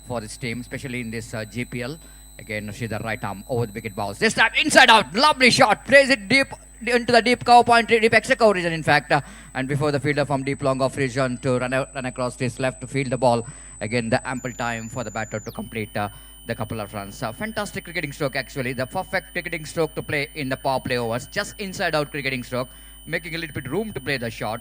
for this team, especially in this GPL. Again, Sridhar right arm over the wicket balls. This time inside out, lovely shot, plays it deep into the deep cover point, deep extra cover region in fact, and before the fielder from deep long off region to run across his left to field the ball. Again, the ample time for the batter to complete the couple of runs. Fantastic cricketing stroke actually, the perfect cricketing stroke to play in the power play overs, just inside out cricketing stroke, making a little bit room to play the shot,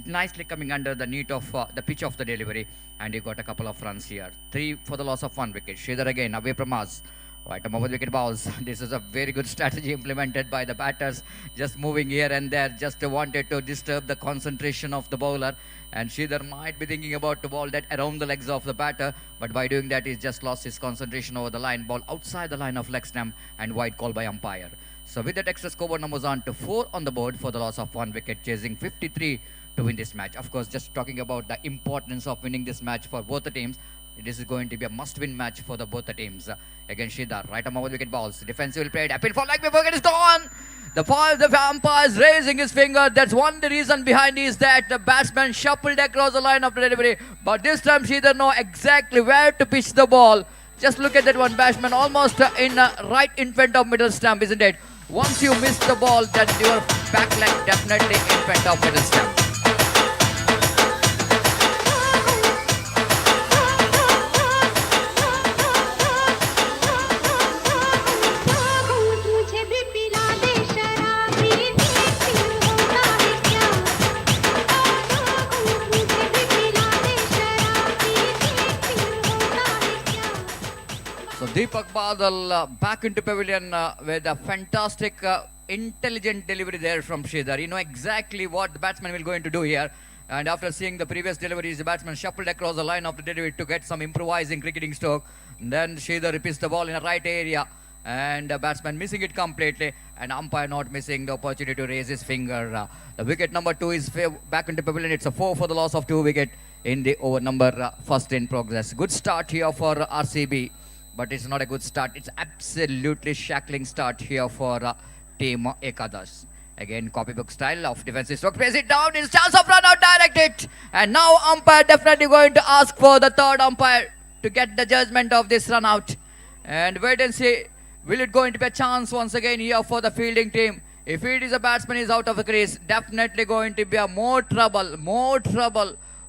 nicely coming under the neat of the pitch of the delivery, and he got a couple of runs here. 3 for the loss of 1 wicket. Sridhar again away from us. Right, over the wicket balls. This is a very good strategy implemented by the batters, just moving here and there, just wanted to disturb the concentration of the bowler. And Sridhar might be thinking about to ball that around the legs of the batter, but by doing that, he's just lost his concentration over the line. Ball outside the line of leg stump and wide call by umpire. So with that, extra scoreboard numbers on to 4 on the board for the loss of 1 wicket, chasing 53 to win this match. Of course, just talking about the importance of winning this match for both the teams. This is going to be a must-win match for the both the teams. Again, Sridhar, right arm over the wicket balls. Defensively played. Appeal for leg before it is gone. The umpire is raising his finger. That's one the reason behind is that the batsman shuffled across the line of the delivery. But this time, Sridhar know exactly where to pitch the ball. Just look at that one, batsman almost in right in front of middle stump, isn't it? Once you miss the ball, that your back leg definitely in front of middle stump. So Deepak Badal back into pavilion with a fantastic, intelligent delivery there from Sridhar. You know exactly what the batsman will going to do here. And after seeing the previous deliveries, the batsman shuffled across the line of the delivery to get some improvising cricketing stroke. And then Sridhar repeats the ball in the right area. And the batsman missing it completely. And umpire not missing the opportunity to raise his finger. The wicket number 2 is back into pavilion. It's a 4 for the loss of 2 wicket in the over number first in progress. Good start here for RCB. But it's not a good start. It's absolutely shackling start here for Team Ekadash. Again, copybook style of defensive stroke. Plays it down. It's chance of run out. Direct it. And now umpire definitely going to ask for the third umpire to get the judgment of this run out. And wait and see. Will it going to be a chance once again here for the fielding team? If it is a batsman is out of the crease, definitely going to be a more trouble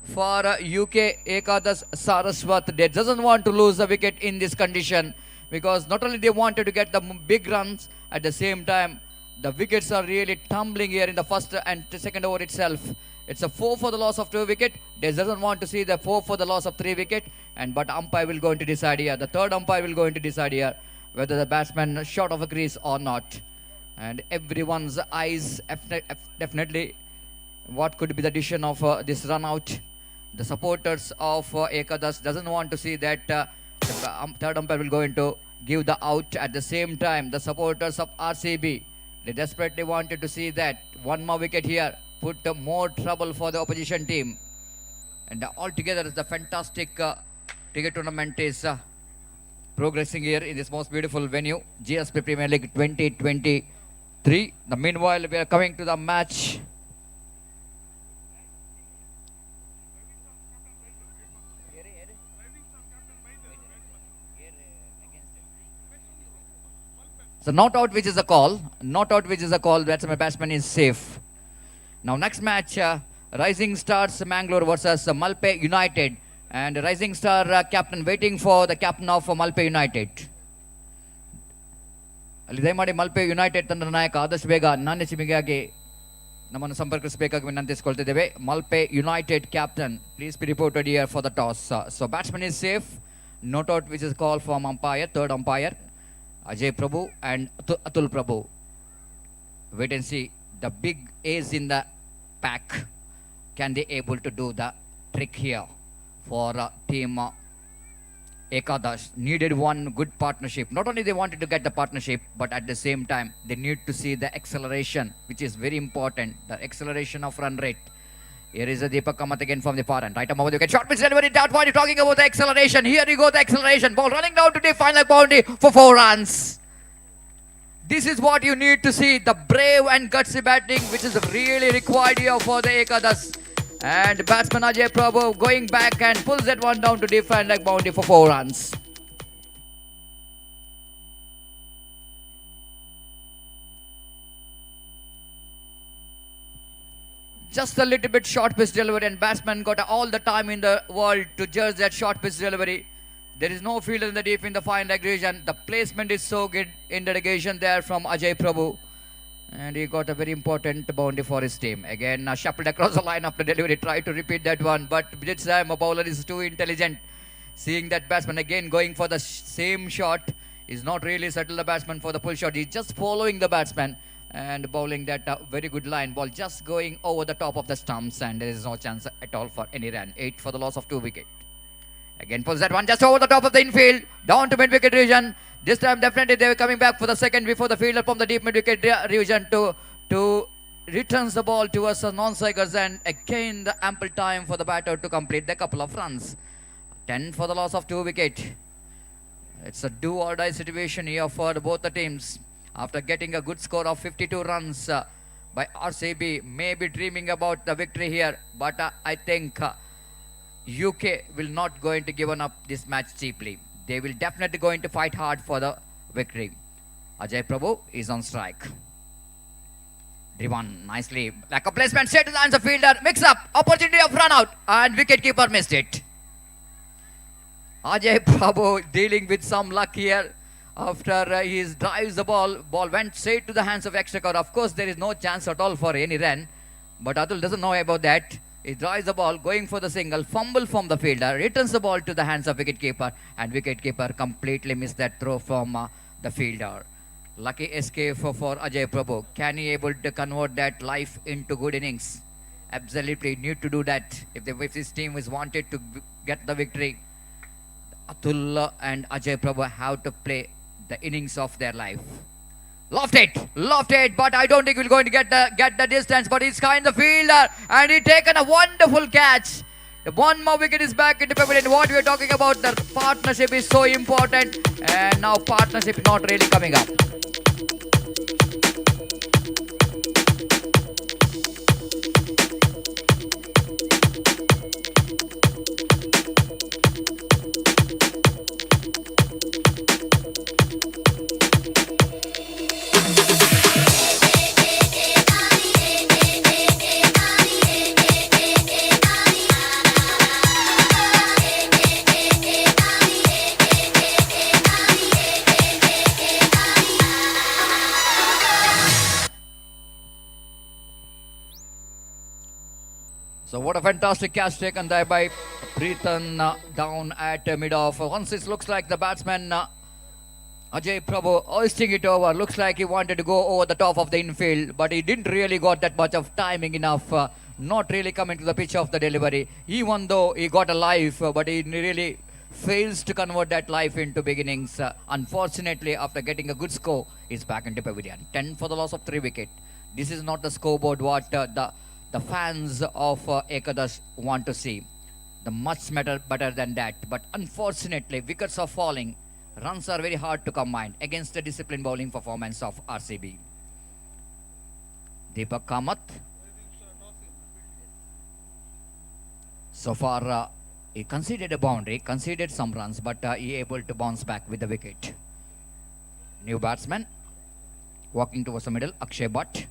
for UK Ekadash Saraswat. They doesn't want to lose the wicket in this condition, because not only they wanted to get the big runs, at the same time the wickets are really tumbling here in the first and the second over itself. It's a 4 for the loss of 2 wicket. They doesn't want to see the 4 for the loss of 3 wicket. And but umpire will going to decide here. The third umpire will going to decide here whether the batsman short of a crease or not. And everyone's eyes definitely what could be the decision of this run out. The supporters of Ekadash doesn't want to see that the third umpire will go into give the out. At the same time, the supporters of RCB, they desperately wanted to see that one more wicket here put more trouble for the opposition team. And altogether, the fantastic cricket tournament is progressing here in this most beautiful venue, GSP Premier League 2023. The meanwhile, we are coming to the match. So not out, which is a call. Not out, which is a call. That's my batsman is safe. Now next match, Rising Stars Mangalore versus Malpe United. And Rising Star captain waiting for the captain of Malpe United. ಅಲ್ಲಿ ದಯಮಾಡಿ Malpe United ತಂಡದ ನಾಯಕ ಆದಷ್ಟು ಬೇಗ ನಾಣ್ಯ ಚಿಮಿಗಾಗಿ ನಮ್ಮನ್ನು ಸಂಪರ್ಕಿಸಬೇಕಾಗಿ ವಿನಂತಿಸಿಕೊಳ್ತಿದ್ದೇವೆ. Malpe United captain please be reported here for the toss. So batsman is safe. Not out, which is call from umpire, third umpire Ajay Prabhu and Atul Prabhu. Wait and see the big ace in the pack. Can they able to do the trick here for team Ekadash needed one good partnership. Not only they wanted to get the partnership, but at the same time, they need to see the acceleration, which is very important. The acceleration of run rate. Here is a Deepak Kamath again from the far end. Right arm over the wicket. Short pitch delivery. That one you're talking about the acceleration. Here you go, the acceleration. Ball running down to the final boundary for 4 runs. This is what you need to see. The brave and gutsy batting, which is really required here for the Ekadash. And batsman Ajay Prabhu going back and pulls that one down to deep fine leg boundary for 4 runs. Just a little bit short pitch delivery, and batsman got all the time in the world to judge that short pitch delivery. There is no fielder in the deep in the fine leg region. The placement is so good in delegation there from Ajay Prabhu. And he got a very important boundary for his team. Again, shuffled across the line after delivery. Tried to repeat that one, but this time a bowler is too intelligent. Seeing that batsman again going for the same shot, is not really settled the batsman for the pull shot. He's just following the batsman and bowling that very good line. Ball just going over the top of the stumps, and there is no chance at all for any run. 8 for the loss of 2 wicket. Again pulls that one just over the top of the infield, down to mid-wicket region. This time definitely they were coming back for the second before the fielder from the deep mid-wicket region to returns the ball towards the non-strikers, and again the ample time for the batter to complete the couple of runs. 10 for the loss of 2 wicket. It's a do or die situation here for both the teams. After getting a good score of 52 runs by RCB, may be dreaming about the victory here, but I think UK will not going to give up this match cheaply. They will definitely going to fight hard for the victory. Ajay Prabhu is on strike. Driven nicely. Lack of placement, straight to the hands of fielder. Mix up, opportunity of run out, and wicketkeeper missed it. Ajay Prabhu dealing with some luck here. After he drives the ball, ball went straight to the hands of extra cover. Of course, there is no chance at all for any run, but Atul doesn't know about that. He drives the ball, going for the single, fumble from the fielder, returns the ball to the hands of wicketkeeper, and wicketkeeper completely missed that throw from the fielder. Lucky escape for Ajay Prabhu. Can he able to convert that life into good innings? Absolutely need to do that if this team is wanted to get the victory. Atul and Ajay Prabhu have to play the innings of their life. Loft it, but I don't think we're going to get the distance, but he's kind of fielder and he taken a wonderful catch. The one more wicket is back into pavilion. What we are talking about, the partnership is so important, and now partnership not really coming up. So what a fantastic catch taken there by Preethan down at mid-off. Once it looks like the batsman Ajay Prabhu hoisting it over. Looks like he wanted to go over the top of the infield, but he didn't really got that much of timing enough. Not really coming to the pitch of the delivery. Even though he got a life, but he really fails to convert that life into beginnings. Unfortunately, after getting a good score, he's back into pavilion. 10 for the loss of 3 wicket. This is not the scoreboard what the fans of Ekadash want to see. The much better than that. But unfortunately, wickets are falling. Runs are very hard to combine against the disciplined bowling performance of RCB. Deepak Kamath. So far, he conceded a boundary, conceded some runs, but he able to bounce back with the wicket. New batsman walking towards the middle, Akshay Bhatt.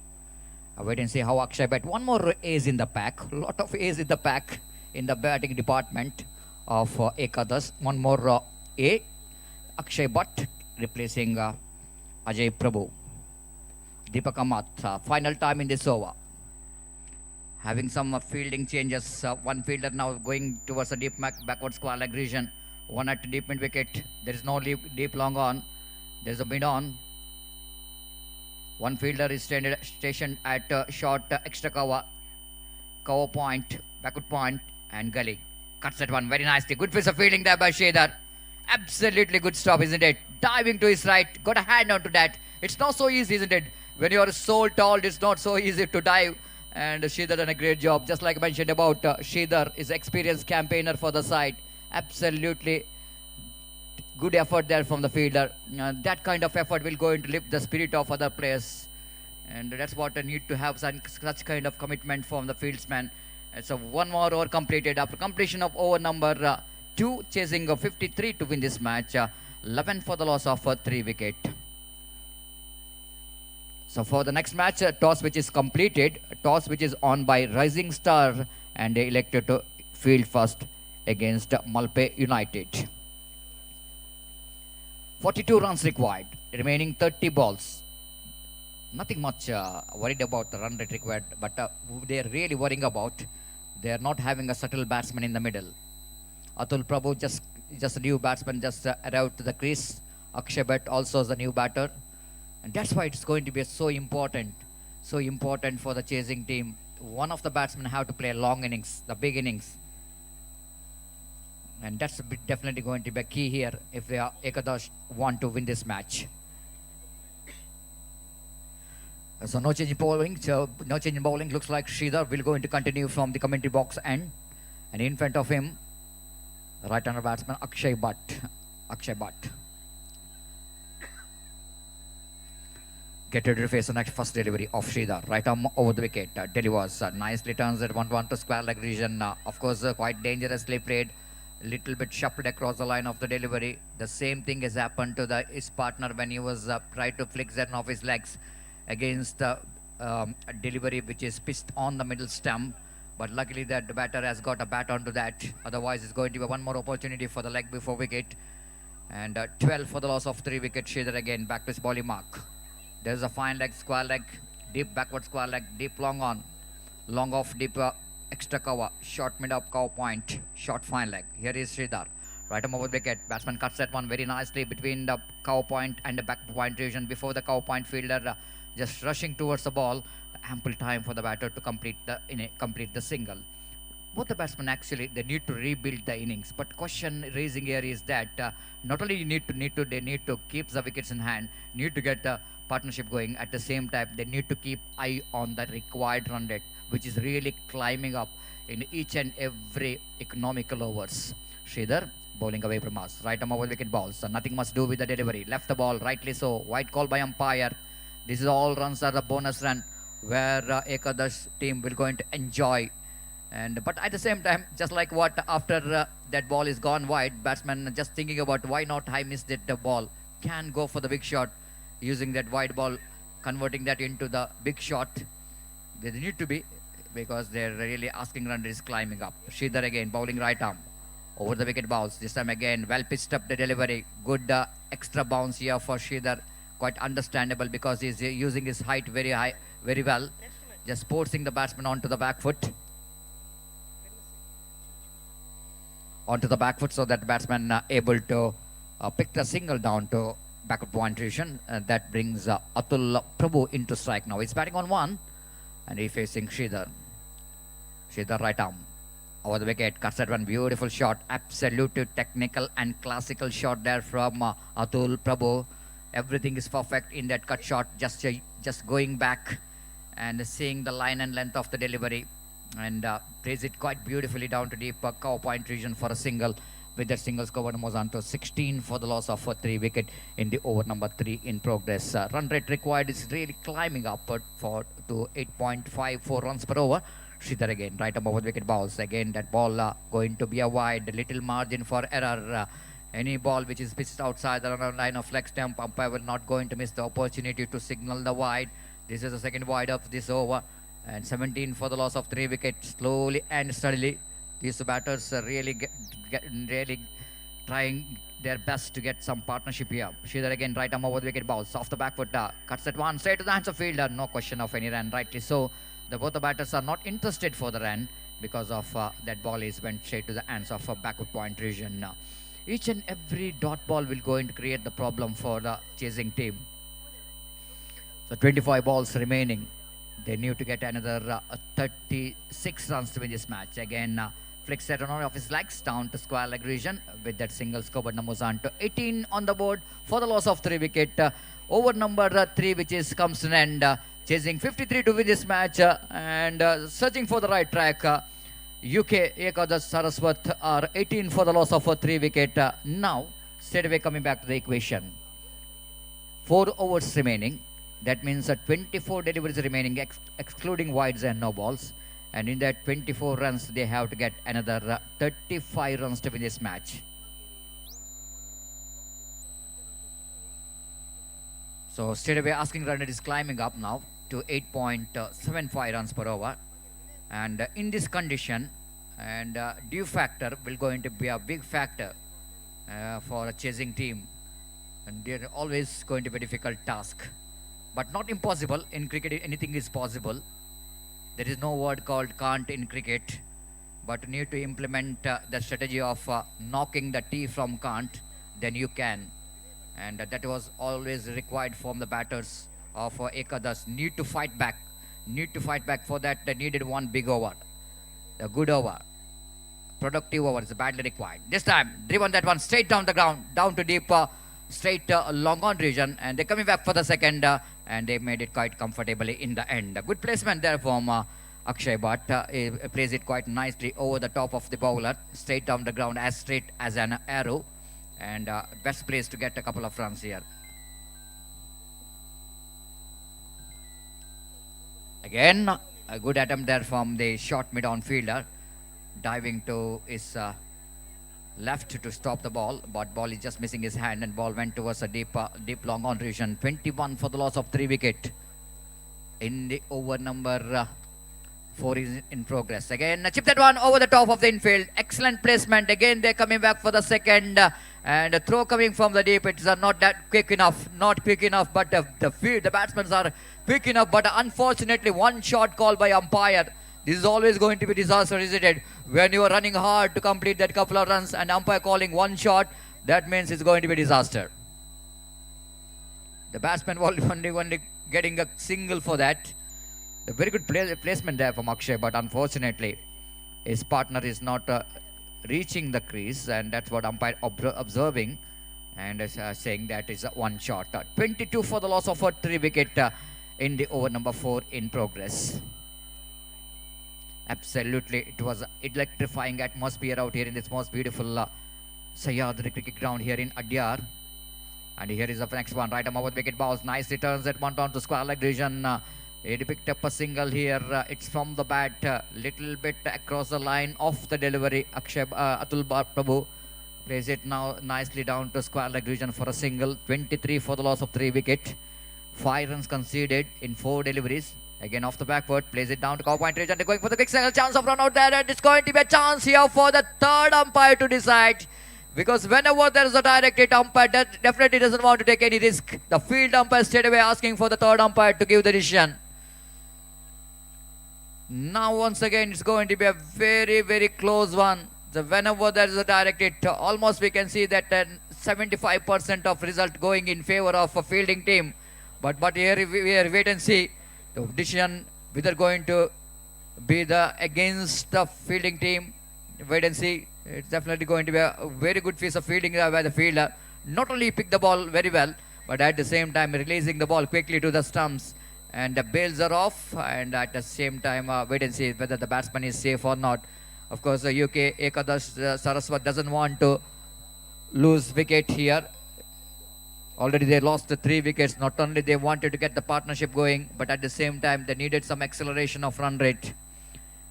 Wait and see how Akshay Bhatt. One more ace in the pack. Lot of ace in the pack in the batting department of Ekadash. One more A. Akshay Bhatt replacing Ajay Prabhu. Deepak Kamath, final time in this over. Having some fielding changes. One fielder now going towards the deep backward square leg region. One at deep mid wicket. There is no deep long on. There is a mid on. One fielder is stationed at short extra cover point, backward point, and gully. Cuts that one very nicely. Good piece of fielding there by Sridhar. Absolutely good stop, isn't it? Diving to his right, got a hand onto that. It's not so easy, isn't it? When you are so tall, it's not so easy to dive. And Shidar done a great job. Just like I mentioned about Shidar is experienced campaigner for the side. Absolutely good effort there from the fielder. That kind of effort will go into lift the spirit of other players. And that's what I need to have such kind of commitment from the fieldsman. So one more over completed. After completion of over number 2, chasing 53 to win this match. 11 for the loss of 3 wicket. So for the next match, toss which is completed, toss which is on by Rising Star, and they elected to field first against Malpe United. 42 runs required, remaining 30 balls. Nothing much worried about the run rate required, but they are really worrying about they are not having a subtle batsman in the middle. Atul Prabhu, just a new batsman, just arrived to the crease. Akshay Bhatt also is a new batter. And that's why it's going to be so important for the chasing team. One of the batsmen have to play long innings, the big innings. And that's definitely going to be a key here if they are Ekadash want to win this match. So no change in bowling. So no change in bowling. Looks like Sridhar will going to continue from the commentary box end. And in front of him, right-hander batsman Akshay Bhatt. Akshay Bhatt. Get ready to face the next first delivery of Sridhar. Right arm over the wicket. Delivers. Nicely turns at 1-1 to square leg region. Of course, quite dangerously played. Little bit shuffled across the line of the delivery. The same thing has happened to his partner when he was tried to flick that off his legs against the delivery which is pitched on the middle stump. But luckily that the batter has got a bat onto that. Otherwise, it's going to be one more opportunity for the leg before wicket. And 12 for the loss of 3 wickets. Sridhar again back to his bowling mark. There's a fine leg, square leg, deep backward square leg, deep long on, long off, deep extra cover, short mid up cover point, short fine leg. Here is Sridhar. Right arm over wicket. Batsman cuts that one very nicely between the cover point and the back point region before the cover point fielder just rushing towards the ball. Ample time for the batter to complete the single. Both the batsmen actually they need to rebuild the innings. But question raising here is that not only they need to keep the wickets in hand, need to get the partnership going. At the same time, they need to keep eye on the required run rate, which is really climbing up in each and every economical overs. Sridhar bowling away from us. Right arm over wicket balls. So nothing much do with the delivery. Left the ball, rightly so. White call by umpire. This is all runs are the bonus run where Ekadash team will going to enjoy. But at the same time, just like what after that ball is gone wide, batsman just thinking about why not I missed it, the ball. Can go for the big shot using that wide ball, converting that into the big shot. They need to be, because they're really asking run is climbing up. Sridhar again bowling right arm over the wicket balls. This time again, well pitched up the delivery. Good extra bounce here for Sridhar. Quite understandable because he's using his height very high, very well. Just forcing the batsman onto the back foot. Onto the back foot so that batsman able to pick the single down to backward point region. That brings Atul Prabhu into strike now. He's batting on 1 and he's facing Sridhar. Sridhar right arm over the wicket, cuts that one, beautiful shot. Absolutely technical and classical shot there from Atul Prabhu. Everything is perfect in that cut shot. Just going back and seeing the line and length of the delivery, and plays it quite beautifully down to deep cover point region for a single. With that single score, moves on to 16 for the loss of 3 wicket in the over number 3 in progress. Run rate required is really climbing up to 8.54 runs per over. Sridhar again, right above the wicket balls. Again, that ball going to be a wide, little margin for error. Any ball which is pitched outside the line of leg stump, umpire will not going to miss the opportunity to signal the wide. This is the second wide of this over. And 17 for the loss of 3 wickets. Slowly and steadily, these batters are really really trying their best to get some partnership here. Sridhar again, right arm over the wicket balls. Off the back foot, cuts at one, straight to the hands of fielder. No question of any run, rightly so. The both the batters are not interested for the run because of that ball is went straight to the hands of backward point region. Each and every dot ball will go and create the problem for the chasing team. So 25 balls remaining. They need to get another 36 runs to win this match. Again, Flicks that on off his legs down to square leg region with that single scoreboard numbers on to 18 on the board for the loss of 3 wicket. Over number 3, which is comes to an end. Chasing 53 to win this match and searching for the right track. UK Ekadash Saraswat are 18 for the loss of 3 wicket. Now, straight away coming back to the equation. 4 overs remaining. That means 24 deliveries remaining, excluding wides and no balls. And in that 24 runs, they have to get another 35 runs to win this match. So straight away, asking run rate is climbing up now to 8.75 runs per over. And in this condition, and dew factor will going to be a big factor for a chasing team. And they're always going to be a difficult task. But not impossible. In cricket, anything is possible. There is no word called can't in cricket. But you need to implement the strategy of knocking the T from can't, then you can. And that was always required from the batters of Ekadash. Need to fight back. Need to fight back. For that, they needed one big over. A good over. Productive over is badly required. This time, driven that one straight down the ground, down to deep, straight long on region. And they're coming back for the second, and they made it quite comfortably in the end. A good placement there from Akshay Bhatt. He plays it quite nicely over the top of the bowler, straight down the ground, as straight as an arrow. And best place to get a couple of runs here. Again, a good attempt there from the short mid-on fielder, diving to his left to stop the ball, but ball is just missing his hand, and ball went towards a deep long on region. 21 for the loss of 3 wicket in the over number 4 is in progress. Again, chip that one over the top of the infield. Excellent placement. Again, they're coming back for the second, and a throw coming from the deep. It's not that quick enough. Not quick enough, but the batsmen are quick enough. But unfortunately, one shot call by umpire. This is always going to be disaster, isn't it? When you are running hard to complete that couple of runs and umpire calling one shot, that means it's going to be disaster. The batsman was only getting a single for that. A very good placement there from Akshay, but unfortunately, his partner is not reaching the crease, and that's what umpire observing and is saying that is one shot. 22 for the loss of a 3 wicket in the over number 4 in progress. Absolutely, it was electrifying atmosphere out here in this most beautiful Sahyadri cricket ground here in Adyar. And here is the next one, right arm over wicket balls. Nicely turns that one down to square leg region. He picked up a single here. It's from the bat, little bit across the line of the delivery. Akshay Atul Prabhu plays it now nicely down to square leg region for a single. 23 for the loss of 3 wicket. 5 runs conceded in 4 deliveries. Again off the backward, plays it down to cow point region. They're going for the quick single, chance of run out there, and it's going to be a chance here for the third umpire to decide. Because whenever there is a direct hit, umpire definitely doesn't want to take any risk. The field umpire straight away asking for the third umpire to give the decision. Now once again, it's going to be a very, very close one. So whenever there is a direct hit, almost we can see that 75% of result going in favor of a fielding team. But here we are, wait and see. The decision whether going to be the against the fielding team. Wait and see. It's definitely going to be a very good piece of fielding by the fielder. Not only pick the ball very well, but at the same time releasing the ball quickly to the stumps. And the bails are off, and at the same time, wait and see whether the batsman is safe or not. Of course, the UK Ekadash Saraswat doesn't want to lose wicket here. Already they lost the 3 wickets. Not only they wanted to get the partnership going, but at the same time they needed some acceleration of run rate.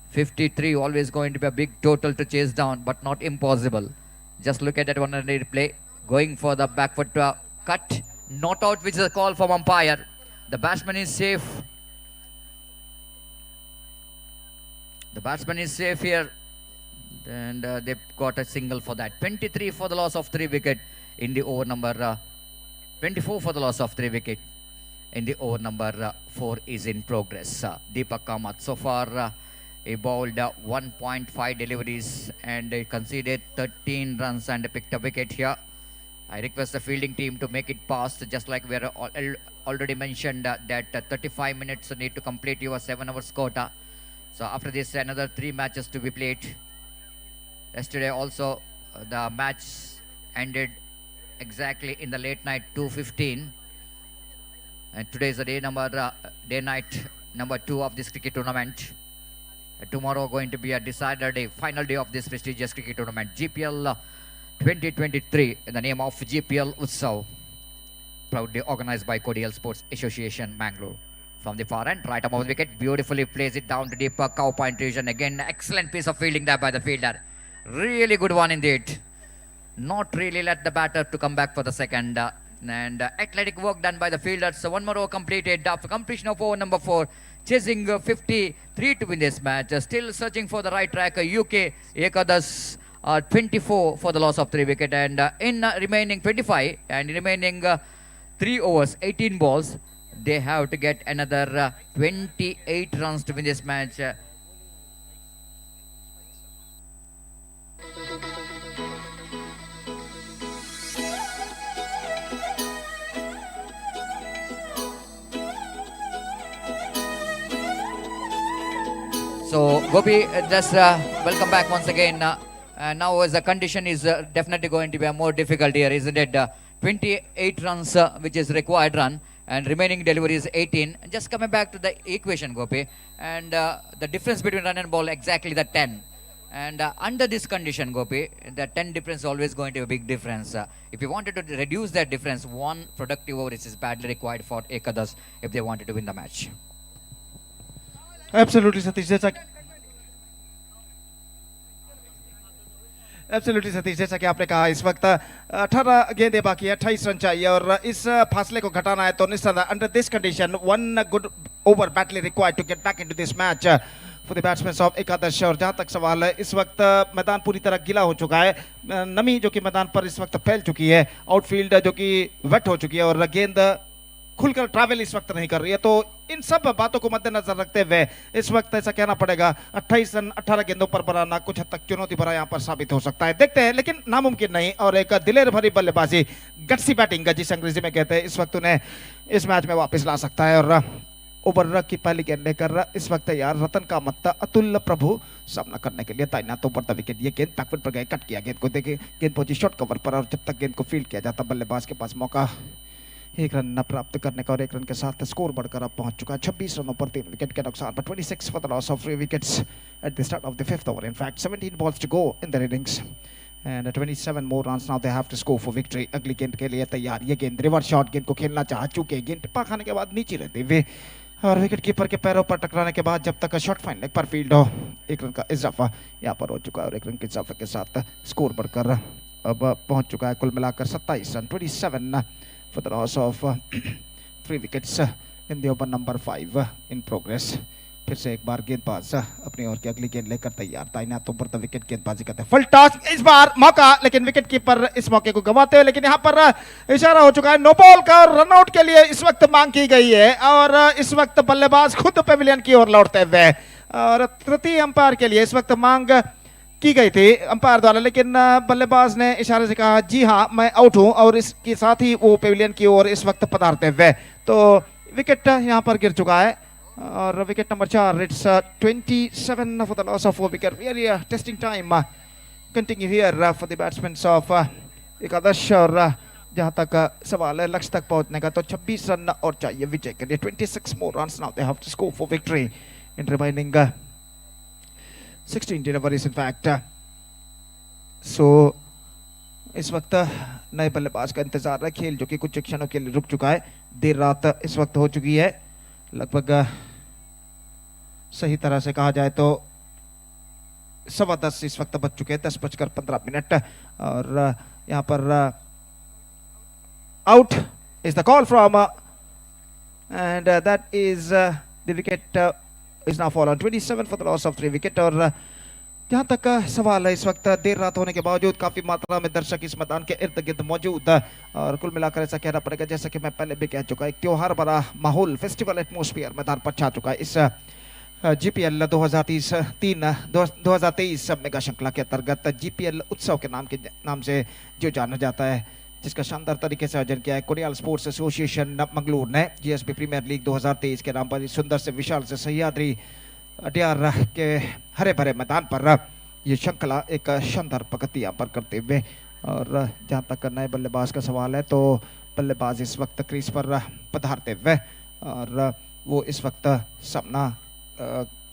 53 always going to be a big total to chase down, but not impossible. Just look at that one and replay. Going for the backward cut. Not out, which is a call from umpire. The batsman is safe. The batsman is safe here. And they've got a single for that. 23 for the loss of 3 wicket in the over number 24 for the loss of 3 wicket in the over number 4 is in progress. Deepak Kamath so far he bowled 1.5 deliveries and he conceded 13 runs and picked a wicket here. I request the fielding team to make it past, just like we are already mentioned that 35 minutes need to complete your 7 hours quota. So after this, another 3 matches to be played. Yesterday also the match ended exactly in the late night 2:15, and today is the day day night number 2 of this cricket tournament. Tomorrow going to be a decider day, final day of this prestigious cricket tournament, GPL 2023, in the name of GPL Utsav, proudly organized by Kodial Sports Association, Mangalore. From the far end, right above the wicket, beautifully plays it down to deep cow point region. Again, excellent piece of fielding there by the fielder. Really good one indeed. Not really let the batter to come back for the second. And athletic work done by the fielder. So one more over completed after completion of over number 4. Chasing 53 to win this match. Still searching for the right track. UK Ekadash 24 for the loss of 3 wicket. And in remaining 25 and remaining 3 overs, 18 balls, they have to get another 28 runs to win this match. So Gopi, just welcome back once again. And now as the condition is definitely going to be a more difficult here, isn't it? 28 runs, which is required run, and remaining delivery is 18. And just coming back to the equation, Gopi, and the difference between run and ball exactly the 10. And under this condition, Gopi, the 10 difference is always going to be a big difference. If you wanted to reduce that difference, one productive over is badly required for Ekadash if they wanted to win the match. Absolutely Satish, absolutely Satish, जैसा कि आपने कहा इस वक्त 18 गेंदें बाकी है, 28 run चाहिए और इस फासले को घटाना है तो निश्चित under this condition one good over badly required to get back into this match for the batsman of Ekadash. और जहां तक सवाल है इस वक्त मैदान पूरी तरह गीला हो चुका है, नमी जो कि मैदान पर इस वक्त फैल चुकी है, आउटफील्ड जो कि वेट हो चुकी है और गेंद खुलकर ट्रैवल इस वक्त नहीं कर रही है। तो इन सब बातों को मद्देनजर रखते हुए इस वक्त ऐसा कहना पड़ेगा 28 रन 18 गेंदों पर बनाना कुछ हद तक चुनौती भरा यहां पर साबित हो सकता है। देखते हैं, लेकिन नामुमकिन नहीं। और एक दिलेर भरी बल्लेबाजी, गट्सी बैटिंग जिसे अंग्रेजी में कहते हैं, इस वक्त उन्हें इस मैच में वापस ला सकता है। और ओवर की पहली गेंद लेकर इस वक्त यार रतन कामत अतुल प्रभु सामना करने के लिए तैनात। ऊपर the wicket, ये गेंद बैकफुट पर गए, कट किया गेंद को, देखे गेंद पहुंची शॉर्ट कवर पर और जब तक गेंद को फील्ड किया जाता बल्लेबाज के पास मौका एक रन न प्राप्त करने का और एक रन के साथ स्कोर बढ़कर अब पहुंच चुका है 26 रनों पर 3 विकेट के नुकसान पर। 26 for the loss of 3 wickets at the start of the 5th over. In fact 17 balls to go in the innings and 27 more runs now they have to score for victory. अगली गेंद K लिए तैयार, ये गेंद reverse shot, गेंद को खेलना चाह चुके, गेंद टिप्पा खाने के बाद नीचे रहते हुए और विकेट कीपर के पैरों पर टकराने के बाद जब तक शॉर्ट फाइन लेग पर फील्ड हो, एक रन का इजाफा यहाँ पर हो चुका है और एक रन के इजाफे के साथ स्कोर बढ़कर अब पहुंच चुका है कुल मिलाकर 27 run, 27 for the loss of 3 wickets in the over number 5 in progress. फिर से एक बार गेंदबाज अपनी ओर की अगली गेंद लेकर तैयार, तैनात ऊपर the wicket गेंदबाजी करते हैं। फुल टॉस इस बार मौका, लेकिन विकेट कीपर इस मौके को गंवाते हुए, लेकिन यहाँ पर इशारा हो चुका है नो बॉल का और रन आउट के लिए इस वक्त मांग की गई है और इस वक्त बल्लेबाज खुद पेविलियन की ओर लौटते हुए और तृतीय अंपायर के लिए इस वक्त मांग की गई थी अंपायर द्वारा, लेकिन बल्लेबाज ने इशारे से कहा जी हाँ मैं आउट हूं और इसके साथ ही वो पेविलियन की ओर इस वक्त पधारते हुए, तो विकेट यहां पर गिर चुका है और wicket number 4। It's 27 for the loss of 4 wicket. Really testing time continue here for the batsman of Ekadash. और जहां तक सवाल है लक्ष्य तक पहुंचने का तो 26 रन और चाहिए विजय के लिए। 26 more runs now they have to score for victory in remaining 16 deliveries in fact. So इस वक्त नए बल्लेबाज का इंतजार है, खेल जो कि कुछ क्षणों के लिए रुक चुका है। देर रात इस वक्त हो चुकी है, लगभग सही तरह से कहा जाए तो 10:15 इस वक्त बज चुके हैं, 10:15। और यहाँ पर out is the call from and that is the wicket is now fallen, 27 for the loss of 3 wicket. और जहाँ तक सवाल है इस वक्त देर रात होने के बावजूद काफ़ी मात्रा में दर्शक इस मैदान के इर्द गिर्द मौजूद और कुल मिलाकर ऐसा कहना पड़ेगा, जैसा कि मैं पहले भी कह चुका, एक त्योहार भरा माहौल, फेस्टिवल एटमोसफियर मैदान पर छा चुका है। इस GPL 2023 mega श्रृंखला के अंतर्गत GPL उत्सव के नाम से जो जाना जाता है, जिसका शानदार तरीके से आयोजन किया है कोडियाल स्पोर्ट्स एसोसिएशन मंगलूर ने। GSB premiere league 2023 के नाम पर इस सुंदर से विशाल से सह्याद्री अडियार के हरे भरे मैदान पर ये श्रृंखला एक शानदार प्रगति यहाँ पर करते हुए। और जहाँ तक नए बल्लेबाज का सवाल है तो बल्लेबाज इस वक्त क्रीज पर पधारते हुए और वो इस वक्त सामना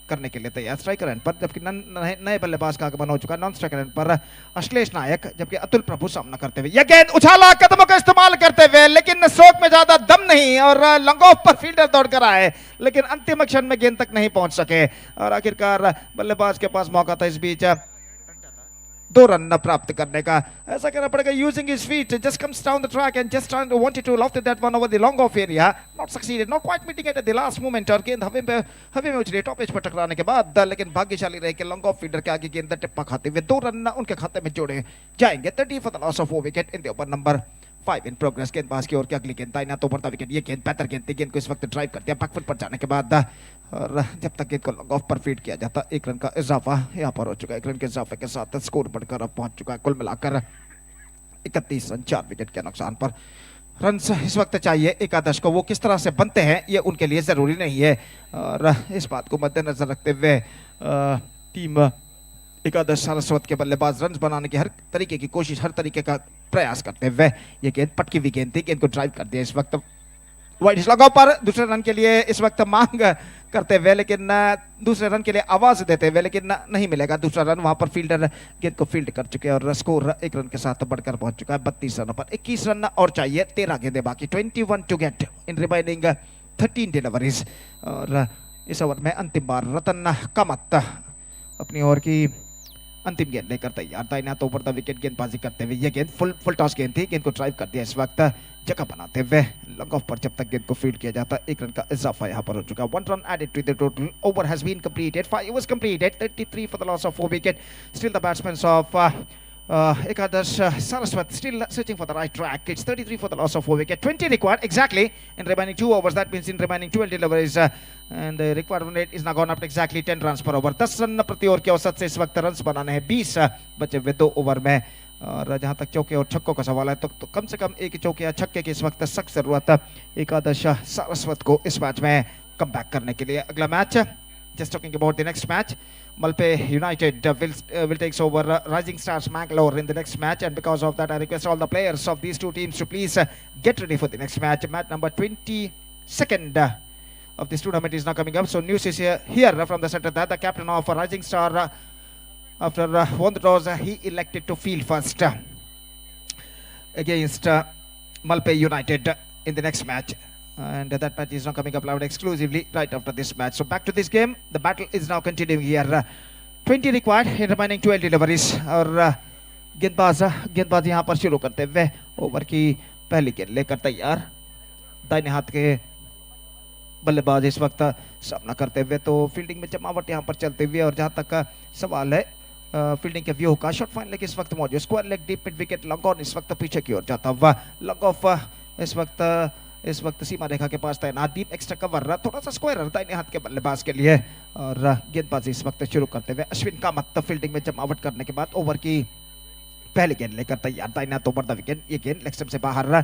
करने के लिए तैयार स्ट्राइकर एंड पर, जबकि नए बल्लेबाज का आगमन हो चुका है। नॉन स्ट्राइकर एंड पर अश्लेष नायक, जबकि अतुल प्रभु सामना करते हुए। यह गेंद उछाला, कदमों का इस्तेमाल करते हुए, लेकिन स्ट्रोक में ज्यादा दम नहीं और लॉन्ग ऑफ पर फील्डर दौड़ कर आए, लेकिन अंतिम क्षण में गेंद तक नहीं पहुंच सके और आखिरकार बल्लेबाज के पास मौका था इस बीच 2 रन प्राप्त करने का। ऐसा करना पड़ेगा, using his feet, just comes down the track and just trying to wanted to loft that one over the long off area, not succeeded, not quite meeting at the last moment और गेंद हवे में उछली top as per टकराने K बाद, लेकिन भाग्यशाली रहे कि लॉन्ग ऑफ फील्डर के आगे गेंद टिप्पा खाते हुए 2 रन उनके खाते में जोड़े जाएंगे। 30 for the loss of 4 wicket in the over number 5 in progress. गेंदबाज की ओर की अगली गेंद दाहिना तो बढ़ता विकेट, ये गेंद बेहतर गेंद थी, गेंद को इस वक्त ड्राइव कर दिया बैकफुट पर जाने के बाद और जब तक गेंद को लॉन्ग ऑफ पर फीड किया जाता 1 रन का इजाफा यहाँ पर हो चुका है। 1 रन के इजाफे के साथ स्कोर बढ़कर अब पहुंच चुका है कुल मिलाकर 31 रन 4 विकेट के नुकसान पर। रन इस वक्त चाहिए एकादश को, वो किस तरह से बनते हैं ये उनके लिए जरूरी नहीं है और इस बात को मद्देनजर रखते हुए टीम एकादश सारस्वत के बल्लेबाज रन बनाने की हर तरीके की कोशिश, हर तरीके का प्रयास करते हुए। ये गेंद पटकी हुई गेंद थी, गेंद को ड्राइव कर दिया इस वक्त वाइड लॉन्ग ऑफ पर दूसरे रन के लिए इस वक्त मांग करते हुए, लेकिन दूसरे रन के लिए आवाज देते हुए, लेकिन नहीं मिलेगा दूसरा रन। वहां पर फील्डर गेंद को फील्ड कर चुके हैं और स्कोर 1 रन के साथ बढ़कर पहुंच चुका है 32 रनों पर। 21 रन और चाहिए, 13 गेंदे बाकी, 21 to get in remaining 13 deliveries. Aur is over में अंतिम बार रतन कामत अपनी ओर की अंतिम गेंद लेकर तैयार। दाहिना तो ऊपर विकेट गेंदबाजी करते हुए ये गेंद फुल फुल टॉस गेंद थी, गेंद को ड्राइव कर दिया इस वक्त जगह बनाते हुए लॉन्ग ऑफ पर जब तक गेंद को फील्ड किया जाता 1 रन का इजाफा यहाँ पर हो चुका। 1 run added to the total. Over has been completed, 5 overs completed, 33 for the loss of 4 wicket. Still the batsman of Ekadash Saraswat still searching for the right track. It's 33 for the loss of 4 wicket, 20 required exactly in remaining 2 overs. That means in remaining 12 deliveries, and the required run rate is now gone up to exactly 10 runs per over. 10 run प्रति over की औसत से इस वक्त run बनाने हैं 20 बचे हुए 2 over में। और जहां तक चौके और छक्कों का सवाल है तो कम से कम 1 चौके या छक्के की इस वक्त सख्त जरूरत है एकादश सारस्वत को इस मैच में कम बैक करने के लिए। अगला match, just talking about the next match, Malpe United will takes over Rising Stars Mangalore in the next match, and because of that I request all the players of these two teams to please get ready for the next match. Match number 22nd of this tournament is now coming up. So news is here from the center that the captain of Rising Star after won the toss, he elected to field first against Malpe United in the next match. And that match is now coming up loud exclusively right after this match. So back to this game, the battle is now continuing here. 20 required in remaining 12 deliveries. और गेंदबाज यहाँ पर शुरू करते हुए over की पहली गेंद लेकर तैयार। दाहिने हाथ के बल्लेबाज इस वक्त सामना करते हुए, तो फील्डिंग में जमावट यहाँ पर चलते हुए। और जहाँ तक सवाल है फील्डिंग के व्यू का, शॉर्ट फाइन लेग इस वक्त मौजूद, square leg deep mid wicket, long on इस वक्त पीछे की ओर जाता हुआ, लॉन्ग ऑफ इस वक्त सीमा रेखा के पास तैनात, डीप एक्स्ट्रा कवर, थोड़ा सा स्क्वायर दाहिने हाथ के बल्लेबाज के लिए। और गेंदबाजी इस वक्त शुरू करते हुए अश्विन कामत फील्डिंग में जमावट करने के बाद ओवर की पहली गेंद लेकर तैयार। दाहिना तो बढ़ता विकेट, ये गेंद लेग स्टंप से बाहर,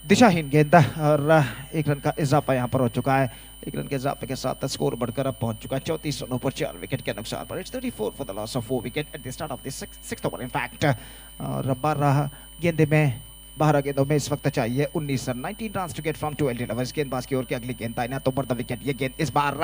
दिशाहीन गेंद और 1 रन का इजाफा यहाँ पर हो चुका है। 1 रन के इजाफे के साथ स्कोर बढ़कर अब पहुंच चुका है 34 रनों पर 4 विकेट के नुकसान पर। It's 34 for the loss of 4 wicket at the start of the sixth over in fact. और 12 गेंदों में इस वक्त चाहिए 19 run, 19 run to get from 12 deliveries. गेंदबाज की ओर की अगली गेंद दाहिना तो बढ़ता विकेट, ये गेंद इस बार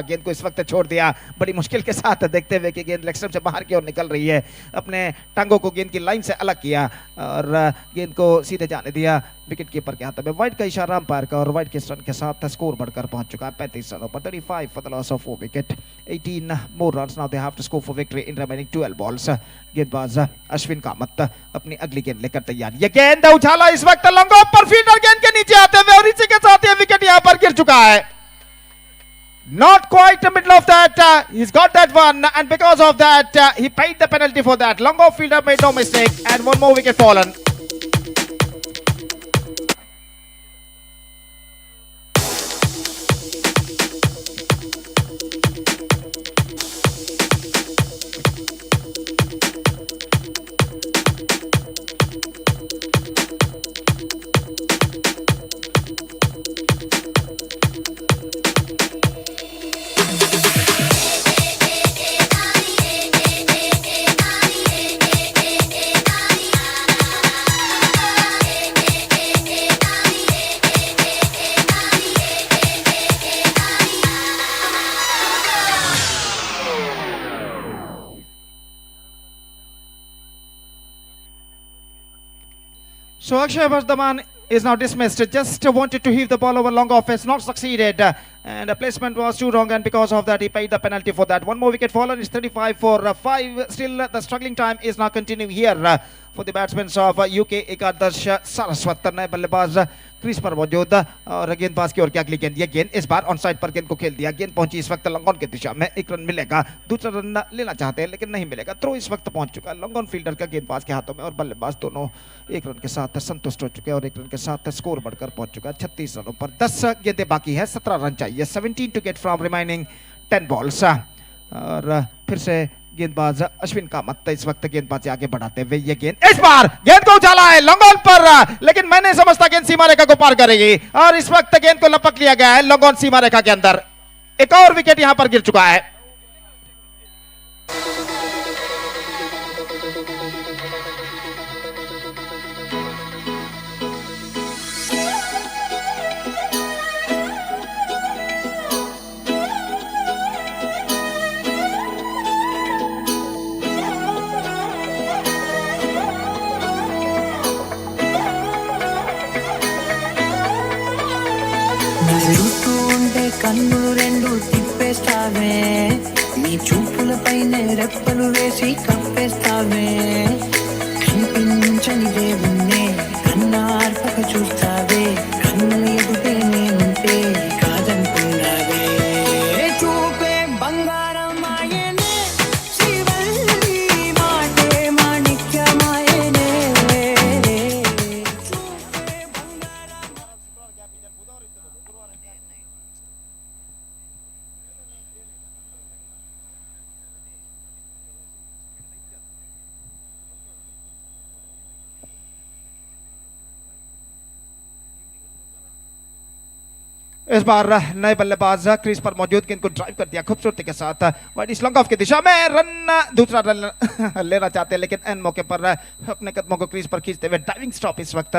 गेंद को इस वक्त छोड़ दिया बड़ी मुश्किल के साथ, देखते हुए कि गेंद लेग स्टंप से बाहर की ओर निकल रही है। अपने टांगों को गेंद की लाइन से अलग किया और गेंद को सीधे जाने दिया विकेट कीपर के हाथों में। वाइड का इशारा अंपायर का और वाइड के रन के साथ स्कोर बढ़कर पहुंच चुका है 35 रनों पर। 35 for the loss of 4 wicket, 18 more runs now they have to score for victory in remaining 12 balls. गेंदबाज अश्विन कामत अपनी अगली गेंद लेकर तैयार। ये गेंद उछाला इस वक्त लॉन्ग ऑफ पर, फील्डर गेंद के नीचे आते हुए और इसी के साथ ये विकेट यहां पर गिर चुका है। Not quite the middle of that. He's got that one, and because of that, he paid the penalty for that. Long off fielder made no mistake, and one more wicket fallen. So Akshay Vardhaman is now dismissed. Just wanted to heave the ball over long off, has not succeeded. And the placement was too wrong, and because of that, he paid the penalty for that. One more wicket fallen. It's 35 for 5. Still, the struggling time is now continuing here for the batsmen of UK Ekadash Saraswat. नए बल्लेबाज crease पर मौजूद और गेंदबाज की ओर की अगली गेंद। ये गेंद इस बार ऑन साइड पर गेंद को खेल दिया। गेंद पहुंची इस वक्त लॉन्ग ऑन की दिशा में। एक रन मिलेगा, दूसरा रन लेना चाहते हैं लेकिन नहीं मिलेगा। थ्रो इस वक्त पहुंच चुका है लॉन्ग ऑन फील्डर का गेंदबाज के हाथों में और बल्लेबाज दोनों एक रन के साथ संतुष्ट हो चुके हैं और एक रन के साथ स्कोर बढ़कर पहुंच चुका है 36 रनों पर। 10 गेंदें बाकी है, 17 रन चाहिए। 17 to get from remaining 10 balls. और फिर से गेंदबाज अश्विन कामत इस वक्त गेंदबाजी आगे बढ़ाते हुए ये गेंद इस बार गेंद को उछाला है लॉन्ग ऑन पर, लेकिन मैं नहीं समझता गेंद सीमा रेखा को पार करेगी और इस वक्त गेंद को लपक लिया गया है लॉन्ग ऑन सीमा रेखा के अंदर। एक और विकेट यहां पर गिर चुका है। బెదురుతూ ఉంటే కన్నులు రెండు తిప్పేస్తావే, నీ చూపులపైనే రెప్పలు వేసి కప్పేస్తావే, కనిపించని దేవుణ్ణే కన్నార్పక చూస్తావే, కన్నుల ఎదుటే నేనుంటే కాదనుకున్నావే, చూపే బంగారమాయనే శ్రీవల్లి మాటే మాణిక్యమాయనే. इस बार नए बल्लेबाज क्रीज पर मौजूद, गेंद को ड्राइव कर दिया खूबसूरती के साथ वाइड इस लॉन्ग ऑफ की दिशा में। रन दूसरा रन लेना चाहते हैं लेकिन एन मौके पर अपने कदमों को क्रीज पर खींचते हुए डाइविंग स्टॉप इस वक्त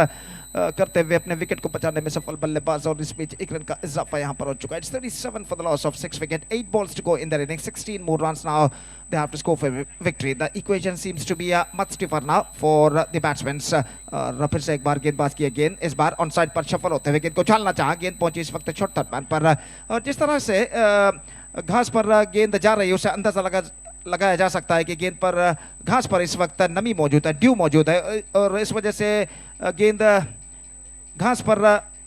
करते हुए अपने विकेट को बचाने में सफल बल्लेबाज और इस बीच एक रन का इजाफा यहां पर हो चुका है। It's 37 for the loss of 6 wicket, 8 balls to go in the inning, 16 more runs now they have to score for victory. The equation seems to be much stiffer now for the batsmen. और फिर से एक bar गेंदबाज की गेंद इस बार on side पर सफल होते हुए गेंद को उछालना चाहा, गेंद पहुंची इस वक्त शॉर्ट थर्ड मैन पर और जिस तरह से घास पर गेंद जा रही है उसे अंदाजा लगाया जा सकता है कि गेंद पर घास पर इस वक्त नमी मौजूद है, ड्यू मौजूद है और इस वजह से गेंद घास पर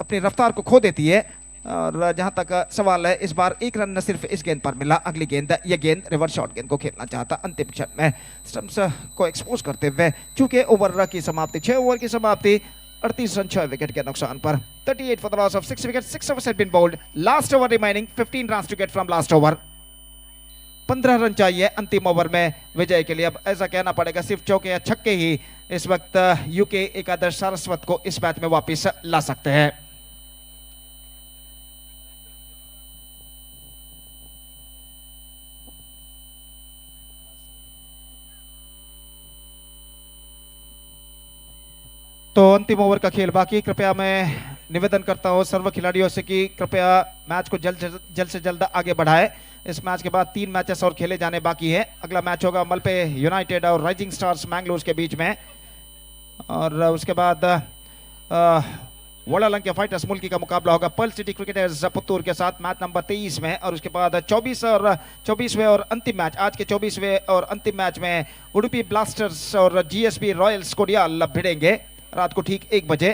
अपनी रफ्तार को खो देती है। और जहां तक सवाल है इस बार एक रन न सिर्फ इस गेंद पर मिला। अगली गेंद, यह गेंद रिवर्स शॉट गेंद को खेलना चाहता अंतिम क्षण में स्टंप्स को एक्सपोज करते हुए। चूंकि ओवर की समाप्ति, 6 ओवर की समाप्ति 38 रन 6 विकेट के नुकसान पर। 38 for the loss of 6 wicket, 6 overs have been bowled, last over remaining, 15 runs to get from last over. 15 run चाहिए अंतिम ओवर में विजय के लिए। अब ऐसा कहना पड़ेगा सिर्फ चौके या छक्के ही इस वक्त यूके एकादश सारस्वत को इस मैच में वापस ला सकते हैं। तो अंतिम ओवर का खेल बाकी। कृपया मैं निवेदन करता हूं सर्व खिलाड़ियों से कि कृपया मैच को जल्द से जल्द आगे बढ़ाएं। इस मैच के बाद 3 मैचेस और खेले जाने बाकी है। अगला मैच होगा मलपे यूनाइटेड और राइजिंग स्टार्स मैंगलोर के बीच में और उसके बाद वड़ालंके फाइटर्स मुल्की का मुकाबला होगा पर्ल सिटी क्रिकेटर्स पुत्तूर के साथ मैच नंबर 23 में और उसके बाद 24वें और अंतिम मैच, आज के 24वें और अंतिम मैच में उडुपी ब्लास्टर्स और जीएसबी रॉयल्स कोडियाल भिड़ेंगे रात को ठीक 1 बजे।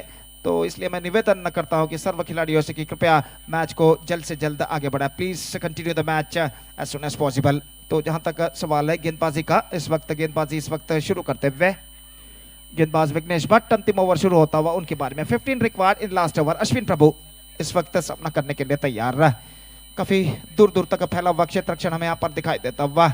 तो इसलिए मैं निवेदन करता हूं कि सर्व खिलाड़ियों से कि कृपया मैच को जल्द से जल्द आगे बढ़ाएं। Please continue the match as soon as possible. तो जहां तक सवाल है गेंदबाजी का, इस वक्त गेंदबाजी इस वक्त शुरू करते हुए गेंदबाज विघ्नेश भट्ट, अंतिम ओवर शुरू होता हुआ उनके बारे में। 15 required in last over. Ashwin Prabhu इस वक्त सामना करने के लिए तैयार। काफी दूर दूर तक फैला हुआ क्षेत्र रक्षण हमें यहाँ पर दिखाई देता हुआ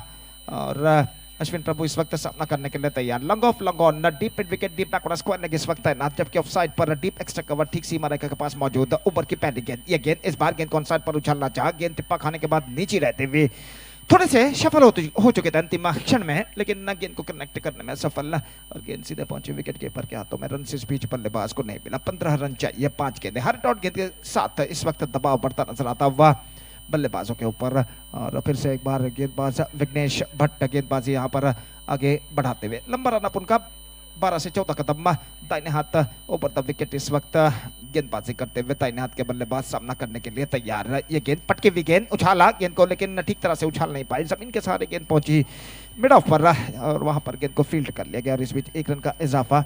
और अश्विन प्रभु इस वक्त सामना करने के लिए तैयार। Long off, long on, deep mid wicket, deep backward square leg इस वक्त तैनात, जबकि of side per deep extra cover ठीक सीमा रेखा के पास मौजूद। ऊपर की पहली गेंद, यह गेंद इस बार गेंद को ऑन साइड पर उछालना चाहा, गेंद टिप्पा खाने के बाद नीचे रहते हुए थोड़े से सफल हो चुके थे अंतिम क्षण में, लेकिन गेंद को कनेक्ट करने में सफल और गेंद सीधे पहुंची विकेट कीपर के हाथों में। रन इस बीच बल्लेबाज को नहीं मिला। 15 रन चाहिए 5 गेंदे। हर डॉट गेंद के साथ इस वक्त दबाव बढ़ता नजर आता हुआ बल्लेबाजों के ऊपर और फिर से एक बार गेंदबाज विघ्नेश भट्ट गेंदबाजी यहाँ पर आगे बढ़ाते हुए लंबा रनअप उनका 12 से 14 कदम। दाहिने हाथ ओवर the wicket इस वक्त गेंदबाजी करते हुए दाहिने हाथ के बल्लेबाज सामना करने के लिए तैयार। ये गेंद पटकी हुई गेंद, उछाला गेंद को लेकिन ठीक तरह से उछाल नहीं पाई, जमीन के सहारे गेंद पहुंची मिड ऑफ पर और वहां पर गेंद को फील्ड कर लिया गया और इस बीच 1 रन का इजाफा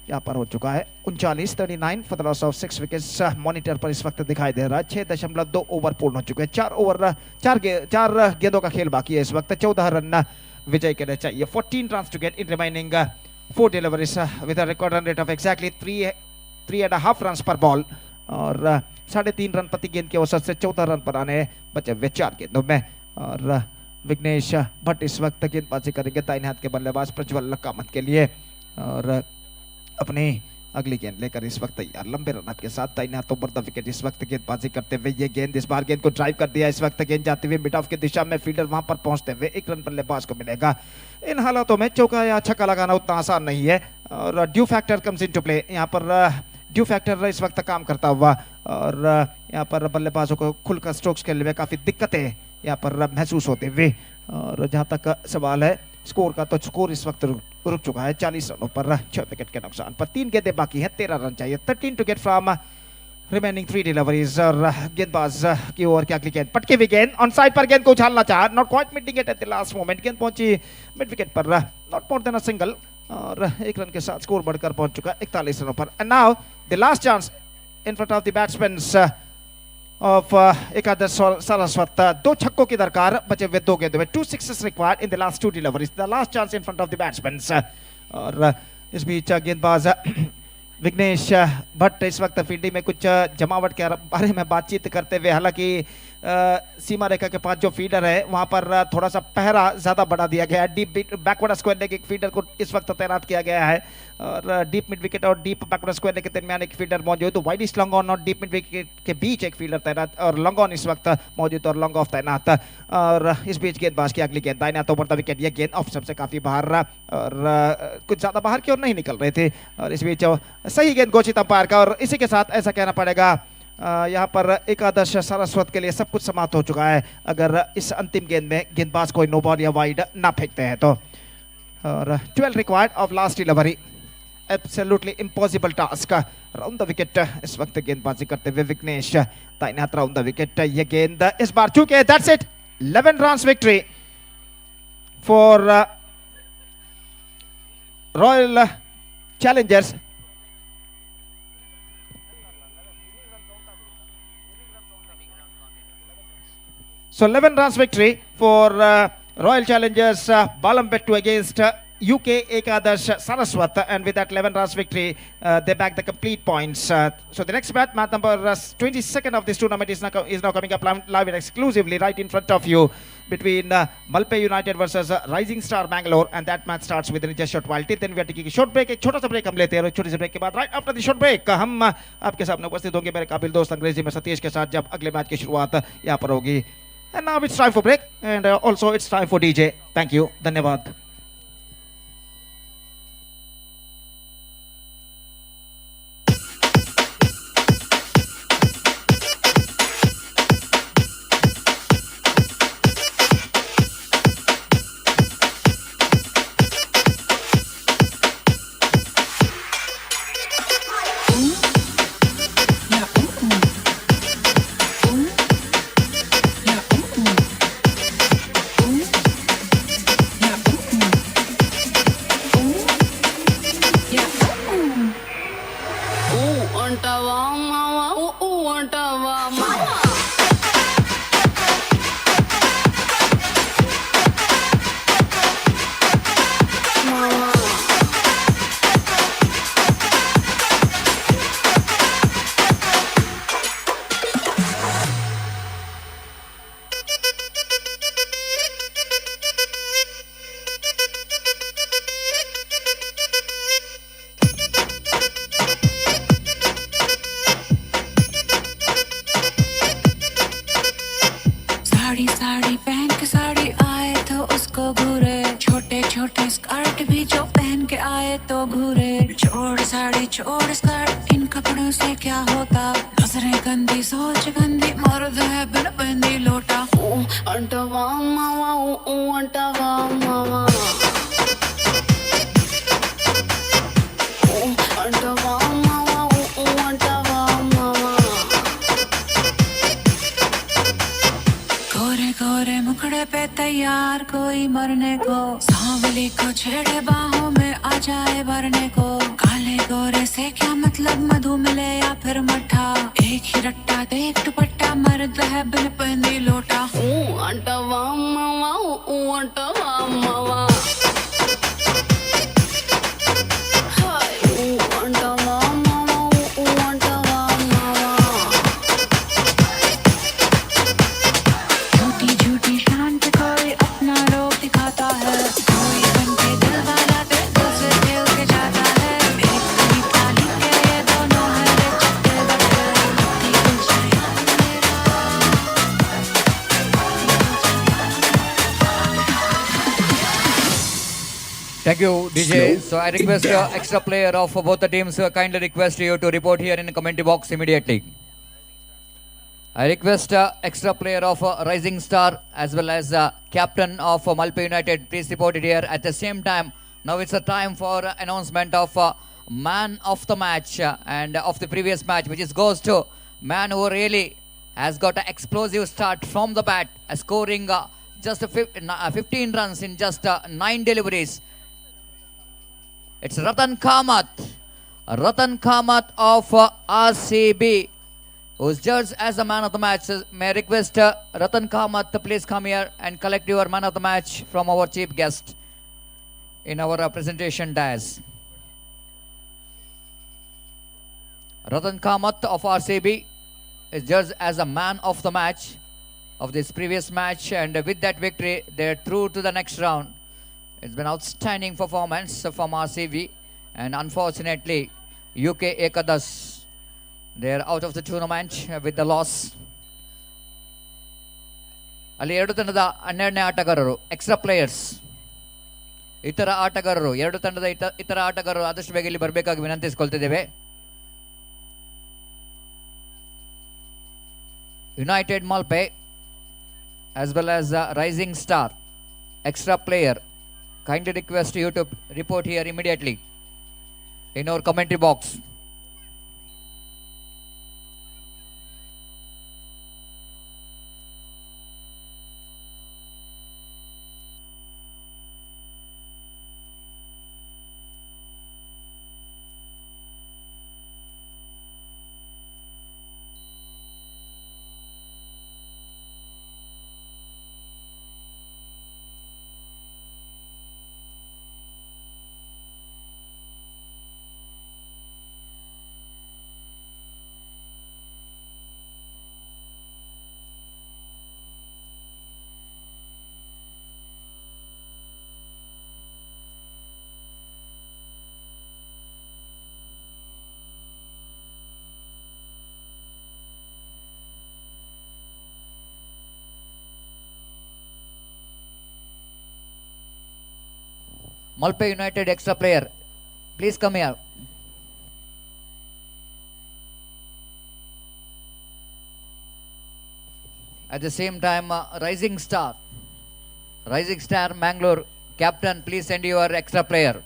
यहाँ पर हो चुका है। 39 39 for the loss of 6 wickets monitor पर इस वक्त दिखाई दे रहा है। 6.2 ओवर पूर्ण हो चुके हैं, 4 गेंदों का खेल बाकी है इस वक्त। 14 रन विजय के लिए चाहिए, 14 run to get in remaining 4 deliveries with a record run rate of exactly 3.5 run per ball Aur 3.5 run प्रति गेंद की औसत से 14 रन बनाने बचे हुए 4 गेंदों में। और विघ्नेश भट्ट इस वक्त गेंदबाजी करेंगे दाहिने हाथ के बल्लेबाज प्रज्वल कामत के लिए और अपनी अगली गेंद लेकर इस वक्त तैयार लंबे रन के साथ दाहिने हाथ ओवर the wicket इस वक्त गेंदबाजी करते हुए ये गेंद, इस बार गेंद को ड्राइव कर दिया। इस वक्त गेंद जाती हुई मिड ऑफ की दिशा में, फील्डर वहां पर पहुंचते हुए 1 रन बल्लेबाज को मिलेगा। इन हालातों में चौका या छक्का लगाना उतना आसान नहीं है और dew factor comes into play. यहाँ पर ड्यू फैक्टर इस वक्त काम करता हुआ और यहाँ पर बल्लेबाजों को खुलकर स्ट्रोक्स खेलने में काफ़ी दिक्कतें यहाँ पर महसूस होते हुए। और जहाँ तक सवाल है स्कोर का, तो स्कोर इस वक्त रुक चुका है 40 रनों पर, 6 विकेट के नुकसान पर। 3 गेंदें बाकी हैं, 13 रन चाहिए, 13 to get from remaining 3 deliveries. और गेंदबाज की ओर की अगली गेंद, पटकी हुई गेंद, ऑन साइड पर गेंद को उछालना चाहा, not quite meeting it at the last moment. गेंद पहुंची mid wicket per, not more than a single Aur 1 run K साथ स्कोर बढ़कर पहुंच चुका है 41 रनों पर। And now the last chance in front of the batsman of Ekadash Saraswat. 2 छक्कों की दरकार बचे हुए 2 गेंदों में, 2 sixes required in the last 2 deliveries, the last chance in front of the batsman. Aur is beach गेंदबाज विघ्नेश भट्ट इस वक्त फील्डिंग में कुछ जमावट के बारे में बातचीत करते हुए, हालांकि सीमा रेखा के पास जो फील्डर है वहां पर थोड़ा सा पहरा ज़्यादा बढ़ा दिया गया है। डीप बैकवर्ड स्क्वायर लेग एक फील्डर को इस वक्त तैनात किया गया है और डीप मिड विकेट और डीप बैकवर्ड स्क्वायर लेग के दरमियान एक फील्डर मौजूद, वाइडिश लॉन्ग ऑन और डीप मिड विकेट के बीच एक फील्डर तैनात और लॉन्ग ऑन इस वक्त मौजूद और लॉन्ग ऑफ तैनात। और इस बीच गेंदबाज की अगली गेंद दाहिने हाथ ओवर the wicket, यह गेंद ऑफ सबसे काफ़ी बाहर और कुछ ज़्यादा बाहर की ओर नहीं निकल रहे थे और इस बीच सही गेंद घोषित अंपायर का। और इसी के साथ ऐसा कहना पड़ेगा यहाँ पर एकादश सारस्वत के लिए सब कुछ समाप्त हो चुका है अगर इस अंतिम गेंद में गेंदबाज कोई नो बॉल या वाइड ना फेंकते हैं तो। और 12 required of last delivery, absolutely impossible task. Round the wicket इस वक्त गेंदबाजी करते हुए विघ्नेश दाहिने हाथ राउंड the wicket, ये गेंद इस बार चूके, that's it, 11 run victory for Royal Challengers. So 11 runs victory for Royal Challengers Balambettu against UK Ekadash Saraswat, and with that 11 runs victory, they bag the complete points. So the next match, match number 22nd of this tournament is now coming up live and exclusively right in front of you between Malpe United versus Rising Star Bangalore, and that match starts within just short while. Till then we are taking a short break. एक छोटा सा break हम लेते हैं और एक छोटे से break K बाद right after the short break हम आपके सामने उपस्थित होंगे मेरे काबिल दोस्त अंग्रेजी में सतीश के साथ, जब अगले मैच की शुरुआत यहाँ पर होगी। And now it's time for break and also it's time for DJ. Thank you. धन्यवाद. साड़ी साड़ी पहन के साड़ी आए तो उसको घूरे, छोटे छोटे स्कर्ट भी जो पहन के आए तो घूरे। छोड़ साड़ी छोड़ स्कर्ट, इन कपड़ों से क्या होता, नजरें गंदी सोच गंदी, मर्द है बिन बंदी लोटा। ऊ अंटवा मावा ऊ अंटवा मावा। तैयार कोई मरने को, सांवली को छेड़े बाहों में आ जाए भरने को। काले गोरे से क्या मतलब, मधु मिले या फिर मट्ठा, एक ही रट्टा देख दुपट्टा, मर्द है बिन पहनी लोटा। झूठी झूठी शान पे कोई अपना रोग दिखाता है, कोई बनके दिल वाला दिल से खेल के जाता है। एक कविता लिखे ये दोनों है रे चक्के बक्के, Thank you, DJ. Slow So I it request down. Extra player of both the teams, kindly request you to report here in the commentary box immediately. I request extra player of Rising Star as well as captain of Malpe United, please report it here at the same time. Now it's a time for announcement of man of the match and of the previous match, which is goes to man who really has got an explosive start from the bat, scoring just 15 runs in just 9 deliveries. It's Ratan Kamath. Ratan Kamath of RCB, who's judged as the man of the match. May I request Ratan Kamath to please come here and collect your man of the match from our chief guest in our presentation dais. Ratan Kamath of RCB is judged as the man of the match of this previous match, and with that victory, they're through to the next round. It's been outstanding performance from RCB, and unfortunately, UK Ekadas, they're out of the tournament with the loss. ಅಲ್ಲಿ ಎರಡು ತಂಡದ 12ನೇ ಆಟಗಾರರು, extra players, ಇತರ ಆಟಗಾರರು, ಎರಡು ತಂಡದ ಇತರ ಆಟಗಾರರು ಆದಷ್ಟು ಬೇಗ ಇಲ್ಲಿ ಬರಬೇಕಾಗಿ ವಿನಂತಿಸಿಕೊಳ್ತಿದ್ದೇವೆ. United Malpe as well as Rising Star extra player, kindly request you to report here immediately in our commentary box. Malpe United extra player, please come here. At the same time, Rising Star Mangalore captain, please send your extra player.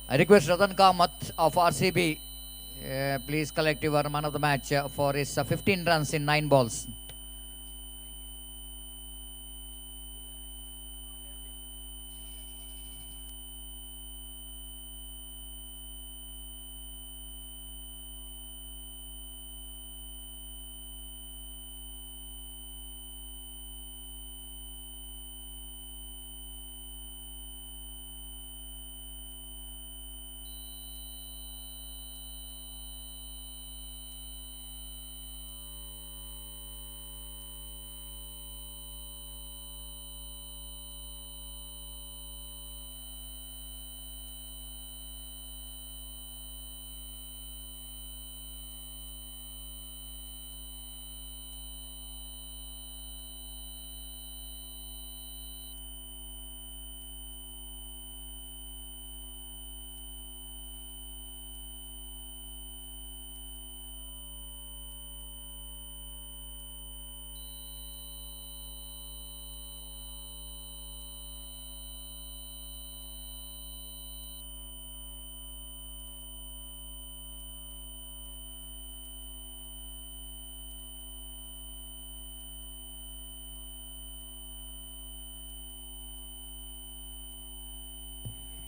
I request Ratan Kamath of RCB, please collect your man of the match for his 15 runs in 9 balls.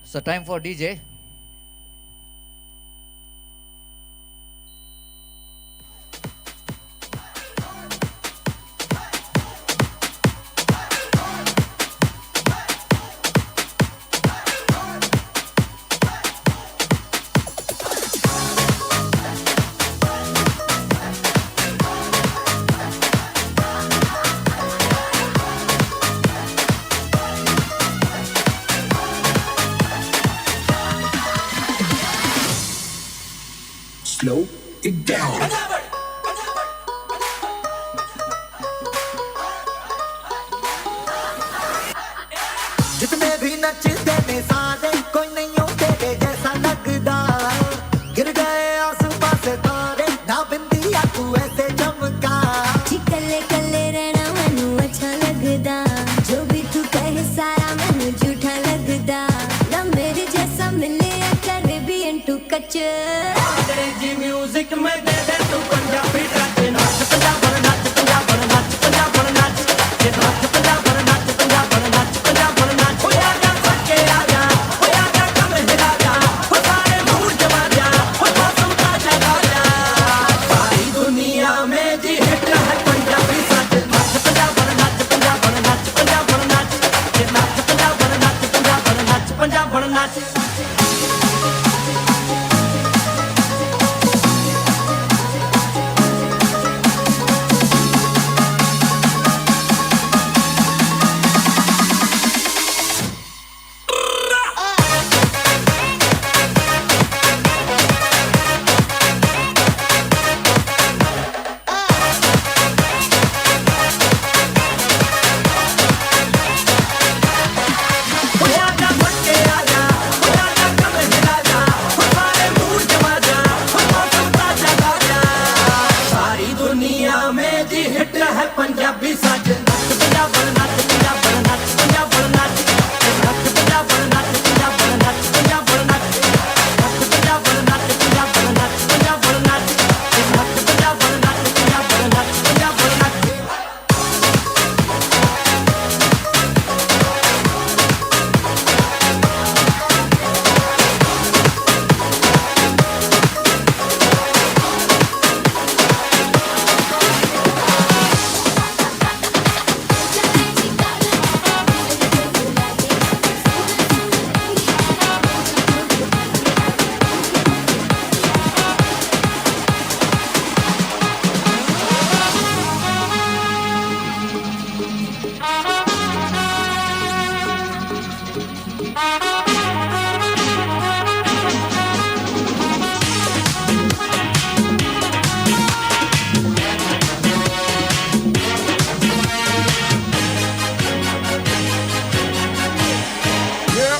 So time for DJ. Slow it down. जितने भी नचते ने सारे कोई नहीं हो तेरे जैसा लगदा, गिर गए आसमां से तारे ना बिंदिया तू ऐसे चमका। जी कल्ले कल्ले रहना मैनू अच्छा लगदा, जो भी तू कहे सारा मैनू झूठा लगदा, ना मेरे जैसा मिले कैरेबियन टू कच। अंग्रेजी म्यूजिक में दे दे तू पंजाबी टच, नाच पंजाबन नाच पंजाबन नाच पंजाबन नाच, नाच पंजाबन नाच पंजाबन नाच पंजाबन नाच। ओ आजा सके आजा, ओ आजा कम हिला जा, ओ सारे मूड जमा जा, ओ मौसम ताजा ताजा, सारी दुनिया में जी हिट है पंजाबी साज। नाच पंजाबन नाच पंजाबन नाच पंजाबन नाच, नाच पंजाबन नाच पंजाबन नाच पंजाबन नाच। पंजाबी साज नाच पंजाबन नाच पंजाबन नाच पंजाबन नाच, नाच पंजाबन नाच पंजाबन नाच पंजाबन नाच, नाच पंजाबन नाच पंजाबन नाच पंजाबन नाच, नाच पंजाबन नाच पंजाबन नाच पंजाबन नाच।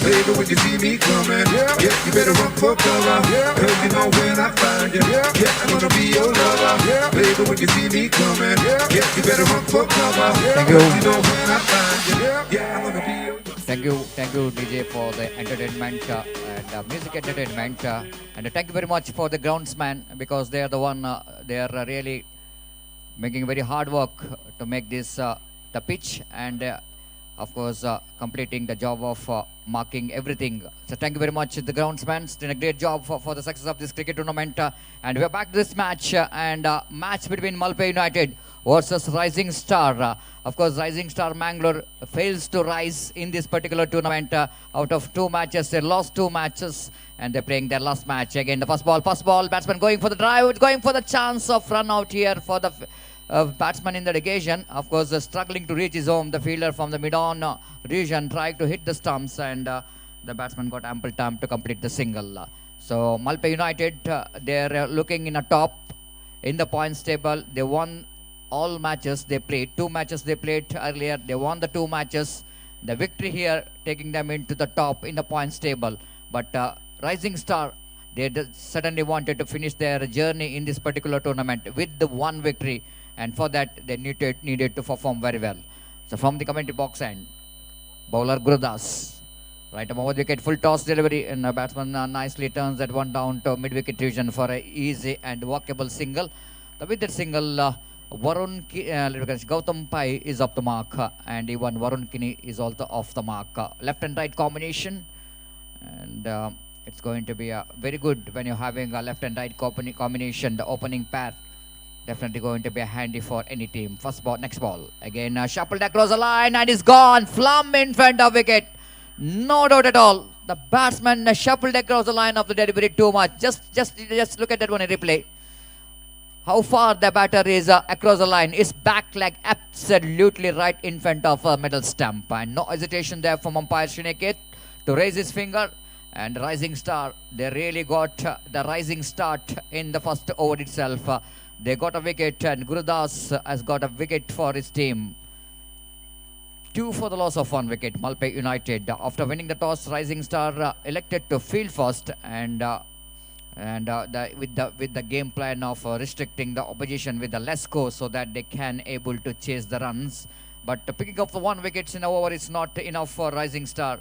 Baby, when you see me coming, yeah, you better run for cover. Cause you know when I find you, yeah, I'm gonna be your lover. Baby, when you see me coming, yeah, you better run for cover. Thank you. Cause you know when I find you, yeah, I'm gonna be your Thank you, DJ, for the entertainment and music entertainment, and thank you very much for the groundsman, because they are the one, they are really making very hard work to make this the pitch, and of course completing the job of marking everything. So thank you very much, the groundsman, did a great job for the success of this cricket tournament. And we are back to this match, and match between Malpe United versus Rising Star. Of course, Rising Star Mangalore fails to rise in this particular tournament. Out of 2 matches, they lost 2 matches, and they're playing their last match. Again, the first ball, batsman going for the drive, going for the chance of run out here for the batsman in that occasion. Of course, struggling to reach his home, the fielder from the mid-on region tried to hit the stumps, and the batsman got ample time to complete the single. So Malpe United, they're looking in a top in the points table. They won all matches they played. 2 matches they played earlier. They won the 2 matches. The victory here taking them into the top in the points table. But Rising Star, they suddenly wanted to finish their journey in this particular tournament with the 1 victory. And for that, they needed to perform very well. So from the commentary box end, bowler Gurudas. Right above the wicket, full toss delivery, and the batsman nicely turns that one down to mid-wicket region for an easy and walkable single. With that single, Gautam Pai is off the mark, and even Varun Kini is also off the mark. Left and right combination, And it's going to be very good when you're having a left and right combination, the opening pair. Definitely going to be handy for any team. First ball, next ball. Again, shuffled across the line and is gone. Flum in front of wicket. No doubt at all. The batsman shuffled across the line of the delivery too much. Just look at that one in replay. How far the batter is across the line. His back leg absolutely right in front of middle stump. And no hesitation there from umpire Sriniket to raise his finger. And Rising Star, they really got the rising start in the first over itself. They got a wicket, and Gurudas has got a wicket for his team. 2 for the loss of 1 wicket. Malpe United, after winning the toss, Rising Star elected to field first, and with the game plan of restricting the opposition with the less score so that they can able to chase the runs. But picking up the 1 wickets in a over is not enough for Rising Star.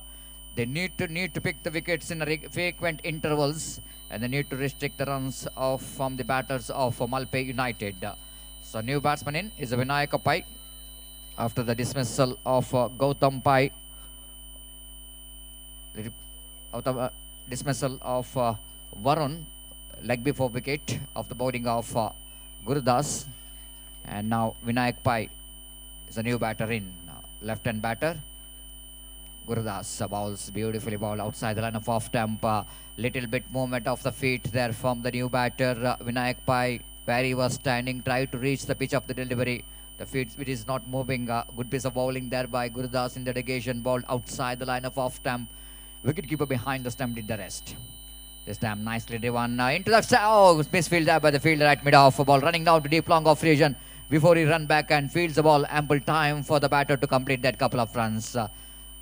They need to pick the wickets in frequent intervals, and they need to restrict the runs off from the batters of Malpe United. So new batsman in is Vinayaka Pai after the dismissal of Gautam Pai. Out of dismissal of Varun, leg before wicket of the bowling of Gurudas. And now Vinayak Pai is a new batter in, left hand batter. Gurudas bowls beautifully, bowled outside the line of off stump. Little bit movement of the feet there from the new batter Vinayak Pai, where he was standing, tried to reach the pitch of the delivery. The feet, it is not moving. Good piece of bowling there by Gurudas in the dedication, bowled outside the line of off stump. Wicketkeeper behind the stump did the rest. This time nicely driven into the misfield there by the fielder at mid off. Ball running down to deep long off region before he run back and fields the ball. Ample time for the batter to complete that couple of runs.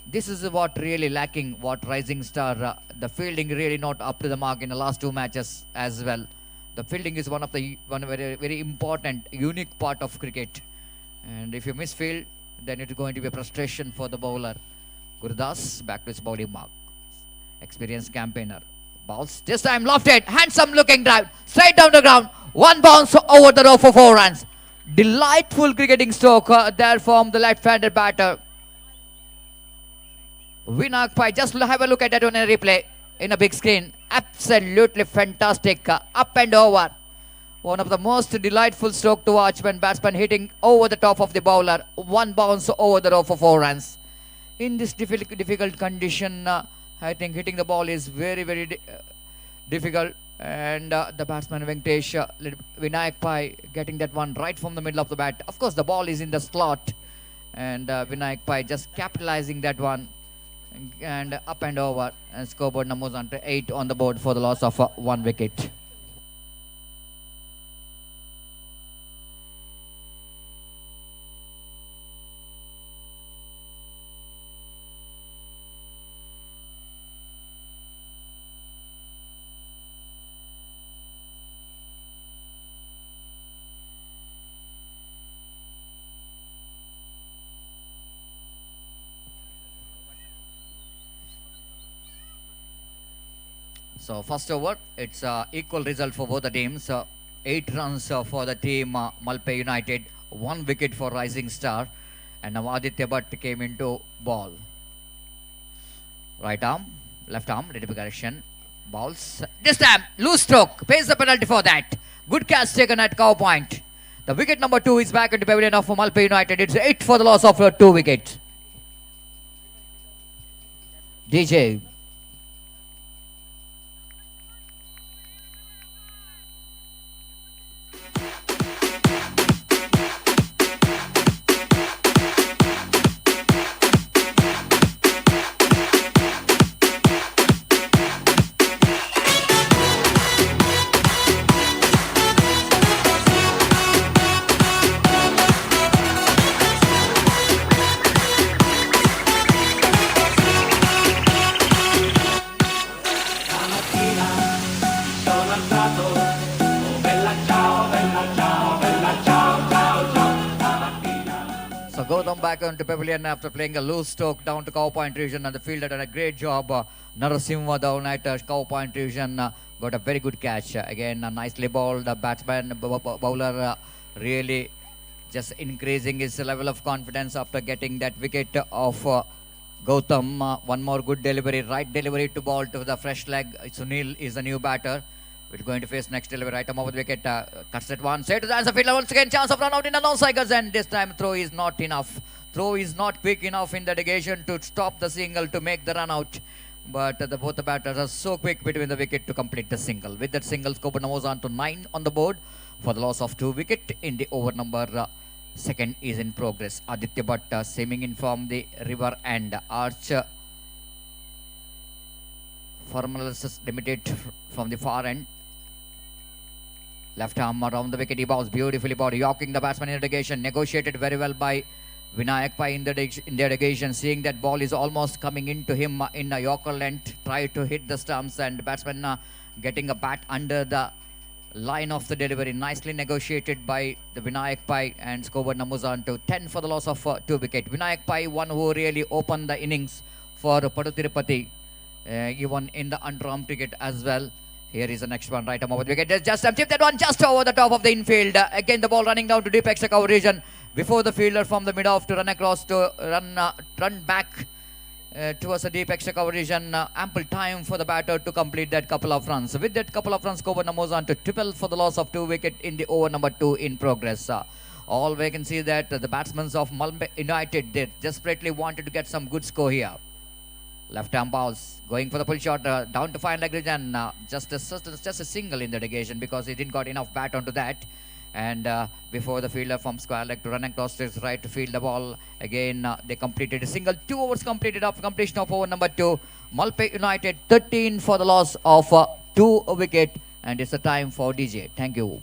This is what really lacking, what Rising Star, the fielding really not up to the mark in the last 2 matches as well. The fielding is one of the very, very important, unique part of cricket. And if you miss field, then it's going to be a frustration for the bowler. Gurudas back to his bowling mark. Experienced campaigner. Bowls this time lofted, handsome looking drive, straight down the ground. 1 bounce over the rope for 4 runs. Delightful cricketing stroke there from the left-handed batter. Vinayak Pai, just have a look at that on a replay in a big screen. Absolutely fantastic. Up and over. One of the most delightful stroke to watch when batsman hitting over the top of the bowler. 1 bounce over the rope for 4 runs. In this difficult condition, I think hitting the ball is very, very difficult. And the batsman Venkatesh, Vinayak Pai getting that one right from the middle of the bat. Of course, the ball is in the slot. And Vinayak Pai just capitalizing that one. And up and over, and scoreboard numbers on to 8 on the board for the loss of 1 wicket. So first over, it's equal result for both the teams. 8 runs for the team Malpe United, 1 wicket for Rising Star. And now Aditya Bhatt came into ball. Right arm, left arm, little bit correction. Balls. This time, loose stroke, pays the penalty for that. Good catch taken at cow point. The wicket number 2 is back into pavilion of Malpe United. It's 8 for the loss of 2 wickets. DJ. Back onto pavilion after playing a loose stroke down to cow point region, and the fielder done a great job. Narasimha down at cow point region got a very good catch. Again, nicely bowled. The batsman, bowler really just increasing his level of confidence after getting that wicket of Gautam, one more good delivery, right delivery to ball to the fresh leg. Sunil is the new batter. We're going to face next delivery, right arm over the wicket. Cuts it one, straight to the answer fielder. Once again, chance of run out in the non-strikers, and this time throw is not enough. Throw is not quick enough in the negation to stop the single to make the run out. But the both the batters are so quick between the wicket to complete the single. With that single, score moves on to 9 on the board for the loss of 2 wicket in the over number second is in progress. Aditya Bhatt seeming in from the river and Arch Formals Limited from the far end. Left arm around the wicket, he bowls beautifully bowled, yorking the batsman in irrigation, negotiated very well by Vinayak Pai in the irrigation, seeing that ball is almost coming into him in a yorker length, try to hit the stumps, and batsman getting a bat under the line of the delivery, nicely negotiated by the Vinayak Pai, and scoreboard numbers on to 10 for the loss of 2 wicket. Vinayak Pai, one who really opened the innings for Padutirupati, even in the underarm cricket as well. Here is the next one, right arm over the wicket. Just tip that one just over the top of the infield. Again, the ball running down to deep extra cover region before the fielder from the mid off to run across to run back towards the deep extra cover region. Ample time for the batter to complete that couple of runs. With that couple of runs, score moves on to 12 for the loss of 2 wicket in the over number 2 in progress. All we can see that the batsmen of Malpe United, they desperately wanted to get some good score here. Left arm balls going for the pull shot down to fine leg region. Just a single in the negation because he didn't got enough bat onto that. And before the fielder from square leg to run across his right to field the ball. Again, they completed a single. 2 overs completed after completion of over number 2. Malpe United 13 for the loss of 2 wicket. And it's the time for DJ. Thank you.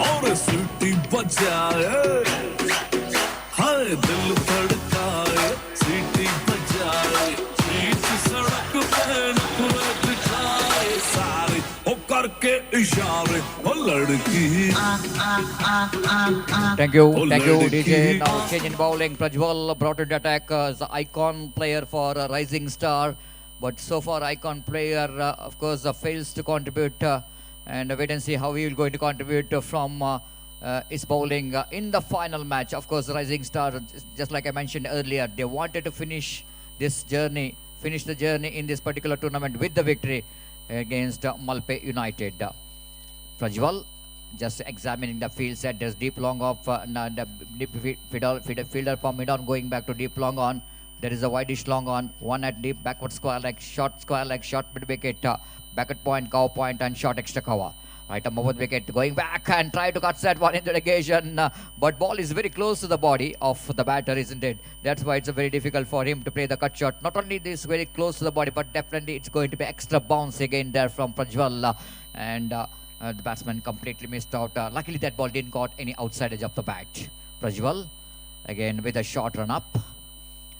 और सीटी बजाए, हाय दिल धड़काए, सीटी बजाए, beach सड़क pay नखरे दिखाए, सारे ओ करके इशारे, ओ लड़की. Thank you, thank you, DJ. Now change in bowling. Prajwal brought into attack as the icon player for Rising Star, but so far icon player, of course, fails to contribute. And wait and see how he will going to contribute from his bowling in the final match. Of course, Rising Star, just like I mentioned earlier, they wanted to finish this journey, finish the journey in this particular tournament with the victory against Malpe United. Prajwal just examining the field set. There's deep long off, the deep fielder from mid on going back to deep long on. There is a widish long on, one at deep backward square leg, short square leg, short mid wicket, backward point, cow point, and short extra cover. Right arm over the wicket, going back and try to cut that one in the negation. But ball is very close to the body of the batter, isn't it? That's why it's very difficult for him to play the cut shot. Not only this very close to the body, but definitely it's going to be extra bounce again there from Prajwal. And the batsman completely missed out. Luckily, that ball didn't got any outside edge of the bat. Prajwal again with a short run up.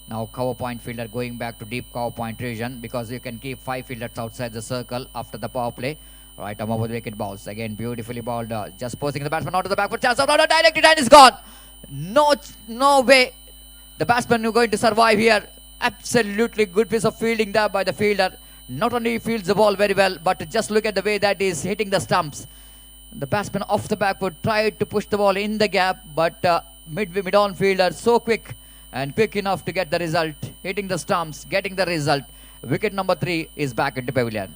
Now cover point fielder going back to deep cover point region because you can keep 5 fielders outside the circle after the power play. Right arm over the wicket balls. Again beautifully bowled. Just posing the batsman onto the backward chance. Oh, no, no, directed and is gone. No, no way. The batsman who going to survive here. Absolutely good piece of fielding there by the fielder. Not only fields the ball very well, but just look at the way that is hitting the stumps. The batsman off the backward tried to push the ball in the gap, but mid-on fielder so quick and quick enough to get the result, hitting the stumps, getting the result. Wicket number 3 is back into pavilion.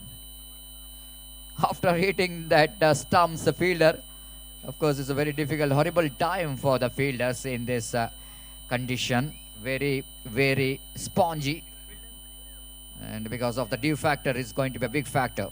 After hitting that stumps, the fielder, of course, it's a very difficult, horrible time for the fielders in this condition. Very, very spongy. And because of the dew factor, it's going to be a big factor.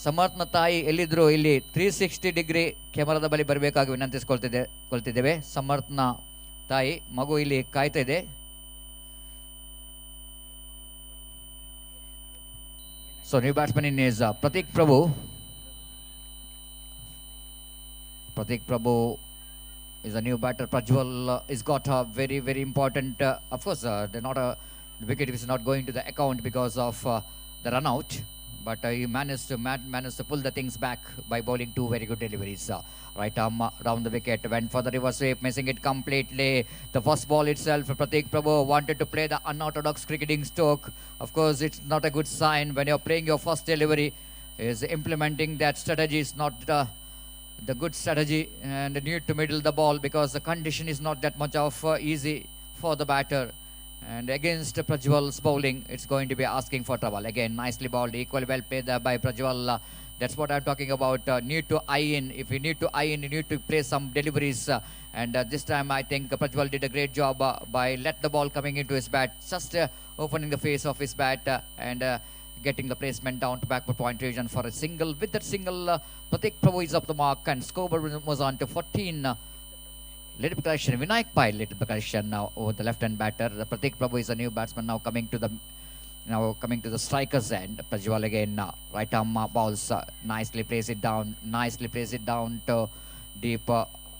ಸಮರ್ಥನ ತಾಯಿ ಎಲ್ಲಿದ್ರು ಇಲ್ಲಿ 360 degree ಕ್ಯಾಮರಾದ ಬಳಿ ಬರಬೇಕಾಗಿ ವಿನಂತಿಸಿಕೊಳ್ತಿದ್ದೇವೆ. ಸಮರ್ಥನ ತಾಯಿ ಮಗು ಇಲ್ಲಿ ಕಾಯ್ತಾ ಇದೆ. So new batsman in is Pratik Prabhu. Pratik Prabhu is a new batter. Prajwal is got a very, very important, of course, they're not a, the wicket is not going to the account because of the run out, but he managed to pull the things back by bowling two very good deliveries. Right arm round the wicket, went for the reverse sweep, missing it completely. The first ball itself, Pratik Prabhu wanted to play the unorthodox cricketing stroke. Of course, it's not a good sign when you're playing your first delivery. Is implementing that strategy is not the good strategy, and need to middle the ball because the condition is not that much of easy for the batter. And against Prajwal's bowling, it's going to be asking for trouble. Again, nicely bowled, equally well played there by Prajwal. That's what I'm talking about. Need to eye in. If you need to eye in, you need to play some deliveries. And this time, I think Prajwal did a great job by let the ball coming into his bat, just opening the face of his bat and getting the placement down to backward point region for a single. With that single, Pratik Prabhu is up the mark and scoreboard was on to 14. Little bit correction, Vinayak Pai, little bit correction now over the left-hand batter. The Pratik Prabhu is a new batsman now coming to the striker's end. Prajwal again, right arm balls, nicely plays it down, to deep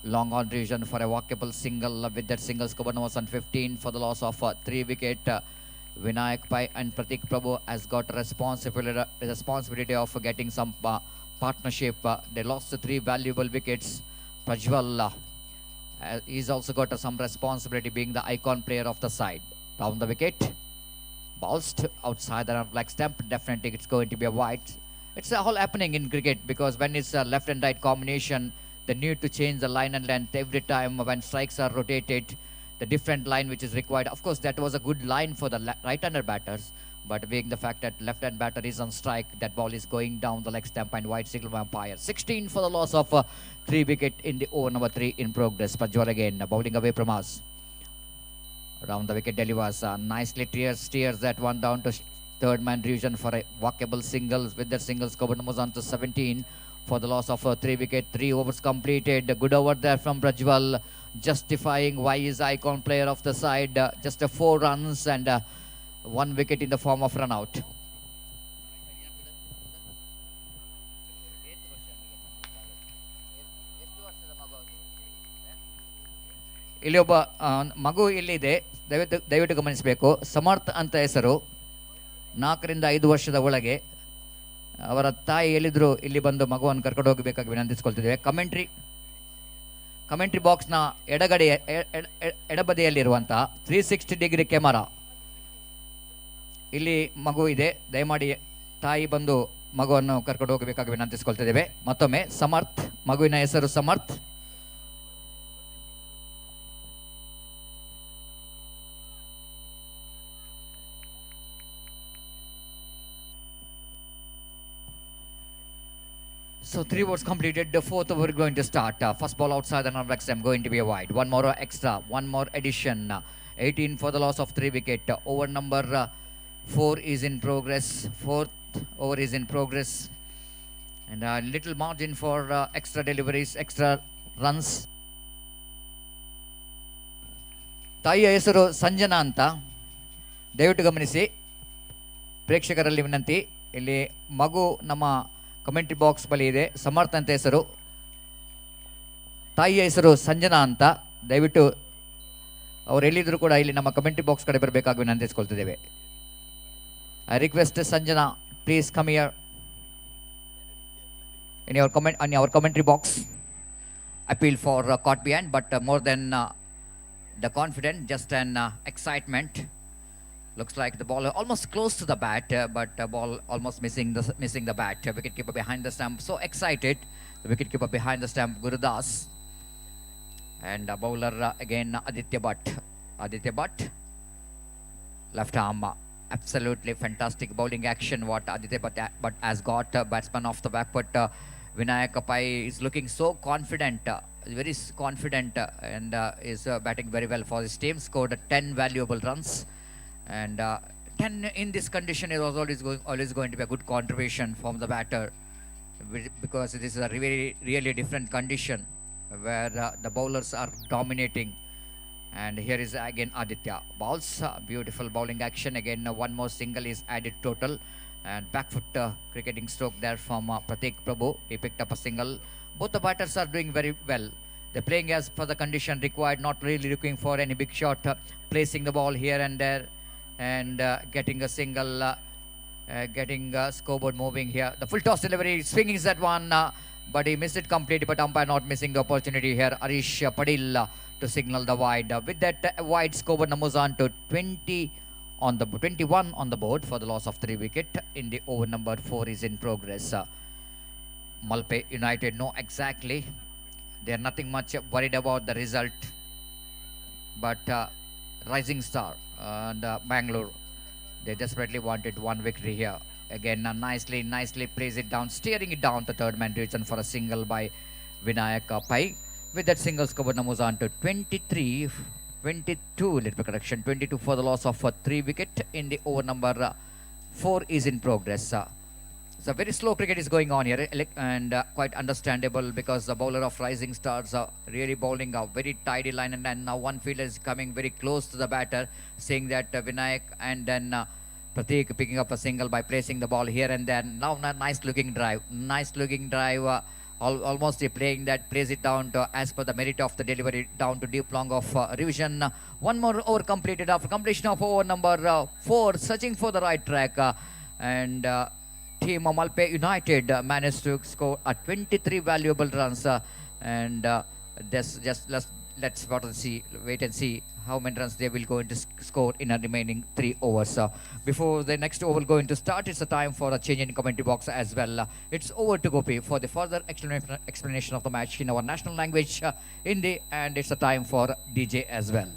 long on region for a walkable single. With that single, scoreboard was on 15 for the loss of 3 wicket. Vinayak Pai and Pratik Prabhu has got responsibility of getting some partnership. They lost the 3 valuable wickets. Prajwal he's also got some responsibility being the icon player of the side. Down the wicket, bounced outside the black stamp. Definitely it's going to be a wide. It's all happening in cricket because when it's a left and right combination, they need to change the line and length every time when strikes are rotated, the different line which is required. Of course, that was a good line for the right-hander batters, but being the fact that left-hand batter is on strike, that ball is going down the leg stump and wide signal umpire. 16 for the loss of 3 wicket in the over number 3 in progress. Prajwal again bowling away from us. Round the wicket delivers nicely, steers that one down to third man region for a walkable single. With that single, scoreboard moves on to 17 for the loss of 3 wicket. 3 overs completed. Good over there from Prajwal, justifying why he's icon player of the side. Just 4 runs and 1 wicket in the form of run out. ಇಲ್ಲಿ ಒಬ್ಬ ಮಗು ಇಲ್ಲಿದೆ, ದಯವಿಟ್ಟು ಗಮನಿಸಬೇಕು. ಸಮರ್ಥ್ ಅಂತ ಹೆಸರು, 4 ರಿಂದ 5 ವರ್ಷದ ಒಳಗೆ. ಅವರ ತಾಯಿ ಎಲ್ಲಿದ್ರು ಇಲ್ಲಿ ಬಂದು ಮಗುವನ್ನು ಕರ್ಕೊಂಡು ಹೋಗಬೇಕಾಗಿ ವಿನಂತಿಸ್ಕೊಳ್ತಿದ್ದೇವೆ. ಕಮೆಂಟ್ರಿ ಬಾಕ್ಸ್ನ ಎಡಬದಿಯಲ್ಲಿರುವಂತಹ 360 ಡಿಗ್ರಿ ಕ್ಯಾಮರಾ ಇಲ್ಲಿ ಮಗು ಇದೆ. ದಯಮಾಡಿ ತಾಯಿ ಬಂದು ಮಗುವನ್ನು ಕರ್ಕೊಂಡು ಹೋಗಬೇಕಾಗಿ ವಿನಂತಿಸ್ಕೊಳ್ತಿದ್ದೇವೆ. ಮತ್ತೊಮ್ಮೆ ಸಮರ್ಥ್, ಮಗುವಿನ ಹೆಸರು Samarth. So 3 overs completed, the 4th over going to start. First ball outside the non-black stem going to be a wide. One more extra, one more addition. 18 for the loss of 3 wicket. Over number 4 is in progress. 4th over is in progress. And a little margin for extra deliveries, extra runs. ತಾಯಿಯ ಹೆಸರು ಸಂಜನಾ ಅಂತ. ದಯವಿಟ್ಟು ಗಮನಿಸಿ ಪ್ರೇಕ್ಷಕರಲ್ಲಿ ವಿನಂತಿ, ಇಲ್ಲಿ ಮಗು ನಮ್ಮ commentary box ಬಳಿ ಇದೆ. ಸಮರ್ಥ ಅಂತ ಹೆಸರು, ತಾಯಿಯ ಹೆಸರು ಸಂಜನಾ ಅಂತ. ದಯವಿಟ್ಟು ಅವ್ರು ಎಲ್ಲಿದ್ರು ಕೂಡ ಇಲ್ಲಿ ನಮ್ಮ ಕಮೆಂಟ್ರಿ ಬಾಕ್ಸ್ ಕಡೆ ಬರಬೇಕಾಗಿ ವಿನಂತಿಸ್ಕೊಳ್ತಿದ್ದೇವೆ. I request Sanjana, please come here in your comment on our commentary box. Appeal for caught behind, but more than the confidence, just an excitement. Looks like the ball almost close to the bat, but ball almost missing the bat. Wicketkeeper behind the stump, so excited. The wicketkeeper behind the stump, Gurudas, and bowler again Aditya Bhatt. Aditya Bhatt, left arm, absolutely fantastic bowling action. What Aditya Bhatt has got, batsman off the back foot. Vinayak Pai is looking so confident, very confident, and is batting very well for his team. Scored 10 valuable runs. And 10 in this condition is always going to be a good contribution from the batter, because this is a really, really different condition where the bowlers are dominating. And here is again Aditya. Balls, beautiful bowling action. Again, one more single is added total. And back foot cricketing stroke there from Pratik Prabhu. He picked up a single. Both the batters are doing very well. They're playing as per the condition required, not really looking for any big shot, placing the ball here and there and getting a single, getting scoreboard moving here. The full toss delivery, swinging that one, but he missed it completely, but umpire not missing the opportunity here. Arish Padil to signal the wide. With that wide, scoreboard numbers on to 20 on the 21 on the board for the loss of 3 wicket in the over number 4 is in progress. Malpe United know exactly. They are nothing much worried about the result, but Rising Star and Bangalore, they desperately wanted one victory here. Again, nicely plays it down, steering it down to third man region for a single by Vinayaka Pai. With that single, scoreboard numbers on to 23, 22, little correction, 22 for the loss of 3 wicket in the over number 4 is in progress. So very slow cricket is going on here, and quite understandable because the bowler of Rising Stars are really bowling a very tidy line, and now one fielder is coming very close to the batter, seeing that Vinayak and then Pratik picking up a single by placing the ball here and there. Now nice looking drive, almost playing that, plays it down to, as per the merit of the delivery, down to deep long of revision. One more over completed after completion of over number 4, searching for the right track, and Team Malpe United managed to score 23 valuable runs, and this just let's wait and see how many runs they will go into score in the remaining 3 overs. Before the next over going to start, it's a time for a change in commentary box as well. It's over to Gopi for the further explanation of the match in our national language, Hindi, and it's a time for DJ as well.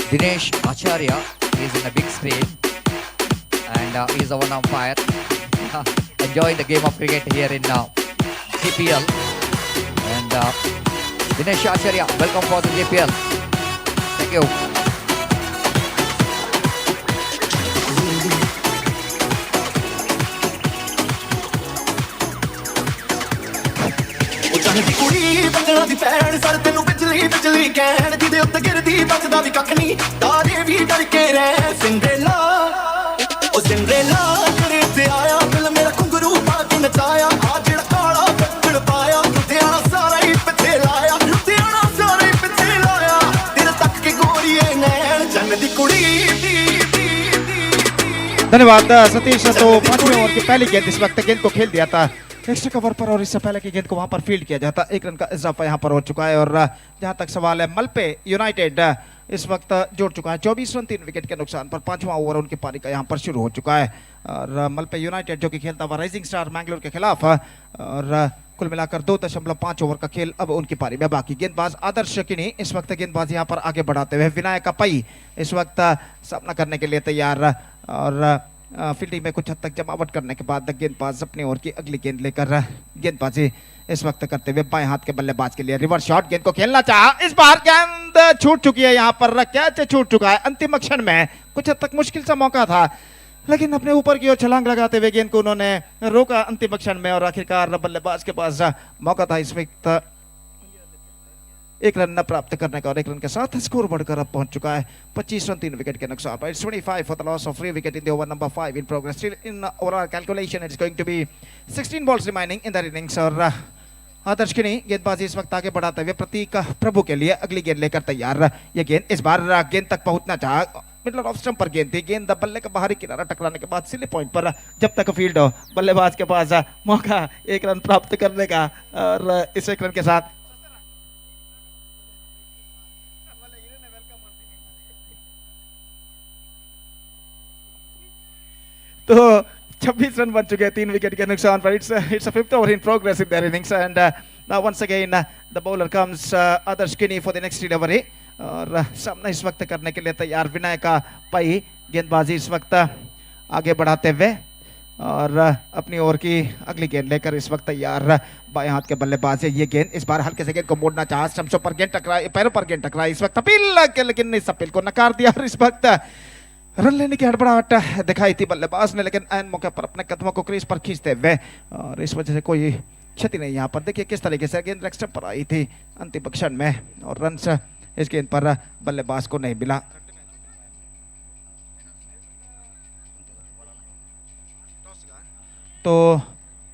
Dinesh Acharya is in a big screen and he is the one umpire enjoying the game of cricket here in GPL. And Dinesh Acharya, welcome for the GPL. Thank you. ਕੁੜੀ ਬੱਦਲਾਂ ਦੀ ਭੈਣ sir ਤੈਨੂੰ ਬਿਜਲੀ ਬਿਜਲੀ ਕਹਿਣ ਜਿਹਦੇ ਉੱਤੇ ਗਿਰਦੀ ਬਚਦਾ ਵੀ ਕੱਖ ਨਹੀਂ ਤਾਰੇ ਵੀ ਡਰ ਕੇ ਰਹਿ ਸਿੰਡਰੇਲਾ ਉਹ ਸਿੰਡਰੇਲਾ ਤੇਰੇ ਤੇ ਆਇਆ ਦਿਲ ਮੇਰਾ ਘੁੰਗਰੂ ਪਾ ਕੇ ਨਚਾਇਆ ਆ ਜਿਹੜਾ ਕਾਲਾ ਬੱਦਲ ਪਾਇਆ ਲੁਧਿਆਣਾ ਸਾਰਾ ਹੀ ਪਿੱਛੇ ਲਾਇਆ ਲੁਧਿਆਣਾ ਸਾਰਾ ਹੀ ਪਿੱਛੇ ਲਾਇਆ ਤੇਰੇ ਤੱਕ ਕੇ ਗੋਰੀਏ ਨੈਣ ਚੰਨ ਦੀ ਕੁੜੀ। धन्यवाद सतीश। तो 5वें ओवर की पहली गेंद इस वक्त गेंद को खेल दिया था एक्स्ट्रा कवर पर और इससे पहले की गेंद को वहां पर फील्ड किया जाता। 1 रन का इजाफा यहां पर हो चुका है और जहां तक सवाल है मलपे यूनाइटेड इस वक्त जोड़ चुका है 24 रन 3 विकेट के नुकसान पर। 5वां ओवर उनकी पारी का यहां पर शुरू हो चुका है और मलपे यूनाइटेड जो कि खेलता हुआ राइजिंग स्टार मैंगलोर के खिलाफ और कुल मिलाकर 2.5 ओवर का खेल अब उनकी पारी में बाकी। गेंदबाज आदर्श किनी इस वक्त गेंदबाज यहाँ पर आगे बढ़ाते हुए विनायक पई इस वक्त सामना करने के लिए तैयार और फील्डिंग में कुछ हद तक जमावट करने के बाद गेंदबाज अपनी ओर की अगली गेंद लेकर गेंदबाजी इस वक्त करते हुए बाएं हाथ के बल्लेबाज के लिए रिवर्स शॉट गेंद को खेलना चाहा, इस बार गेंद छूट चुकी है, यहाँ पर कैच छूट चुका है अंतिम क्षण में। कुछ हद तक मुश्किल सा मौका था लेकिन अपने ऊपर की ओर छलांग लगाते हुए गेंद को उन्होंने रोका अंतिम क्षण में और आखिरकार बल्लेबाज के पास मौका था इस वक्त 1 रन न प्राप्त करने का और 1 रन के साथ स्कोर बढ़कर अब पहुंच चुका है 25 रन 3 विकेट के नुकसान पर। It's 25 for the loss of 3 wicket in the over number 5 in progress. Still in overall calculation it's going to be 16 balls remaining in the innings. और आदर्श किनी गेंदबाजी इस वक्त आगे बढ़ाते हुए प्रतीक प्रभु के लिए अगली गेंद लेकर तैयार। ये गेंद इस बार गेंद तक पहुंचना चाहा, मिडल ऑफ स्टंप पर गेंद थी, गेंद बल्ले का बाहरी किनारा टकराने के बाद सिले पॉइंट पर जब तक फील्ड हो बल्लेबाज के पास मौका 1 रन प्राप्त करने का और इस 1 रन के साथ तो 26 रन बन चुके हैं 3 विकेट के नुकसान पर। It's a 5th over in progress in their innings and now once again the bowler comes Adarsh Kini for the next delivery और सामना इस वक्त करने के लिए तैयार विनायका पई गेंदबाजी इस वक्त आगे बढ़ाते हुए और अपनी ओर की अगली गेंद लेकर इस वक्त तैयार बाएं हाथ के बल्लेबाज है। ये गेंद इस बार हल्के से गेंद को मोड़ना चाहा, स्टंप्स पर गेंद टकराई, पैरों पर गेंद टकराई, इस वक्त अपील के लेकिन इस अपील को नकार दिया और इस वक्त रन लेने की हड़बड़ाहट दिखाई थी बल्लेबाज ने, लेकिन ऐन मौके पर अपने कदमों को क्रीज पर खींचते हुए और इस वजह से कोई क्षति नहीं यहाँ पर। देखिए किस तरीके से गेंद लेग स्टंप पर आई थी अंतिम क्षण में और रन इस गेंद पर बल्लेबाज को नहीं मिला। तो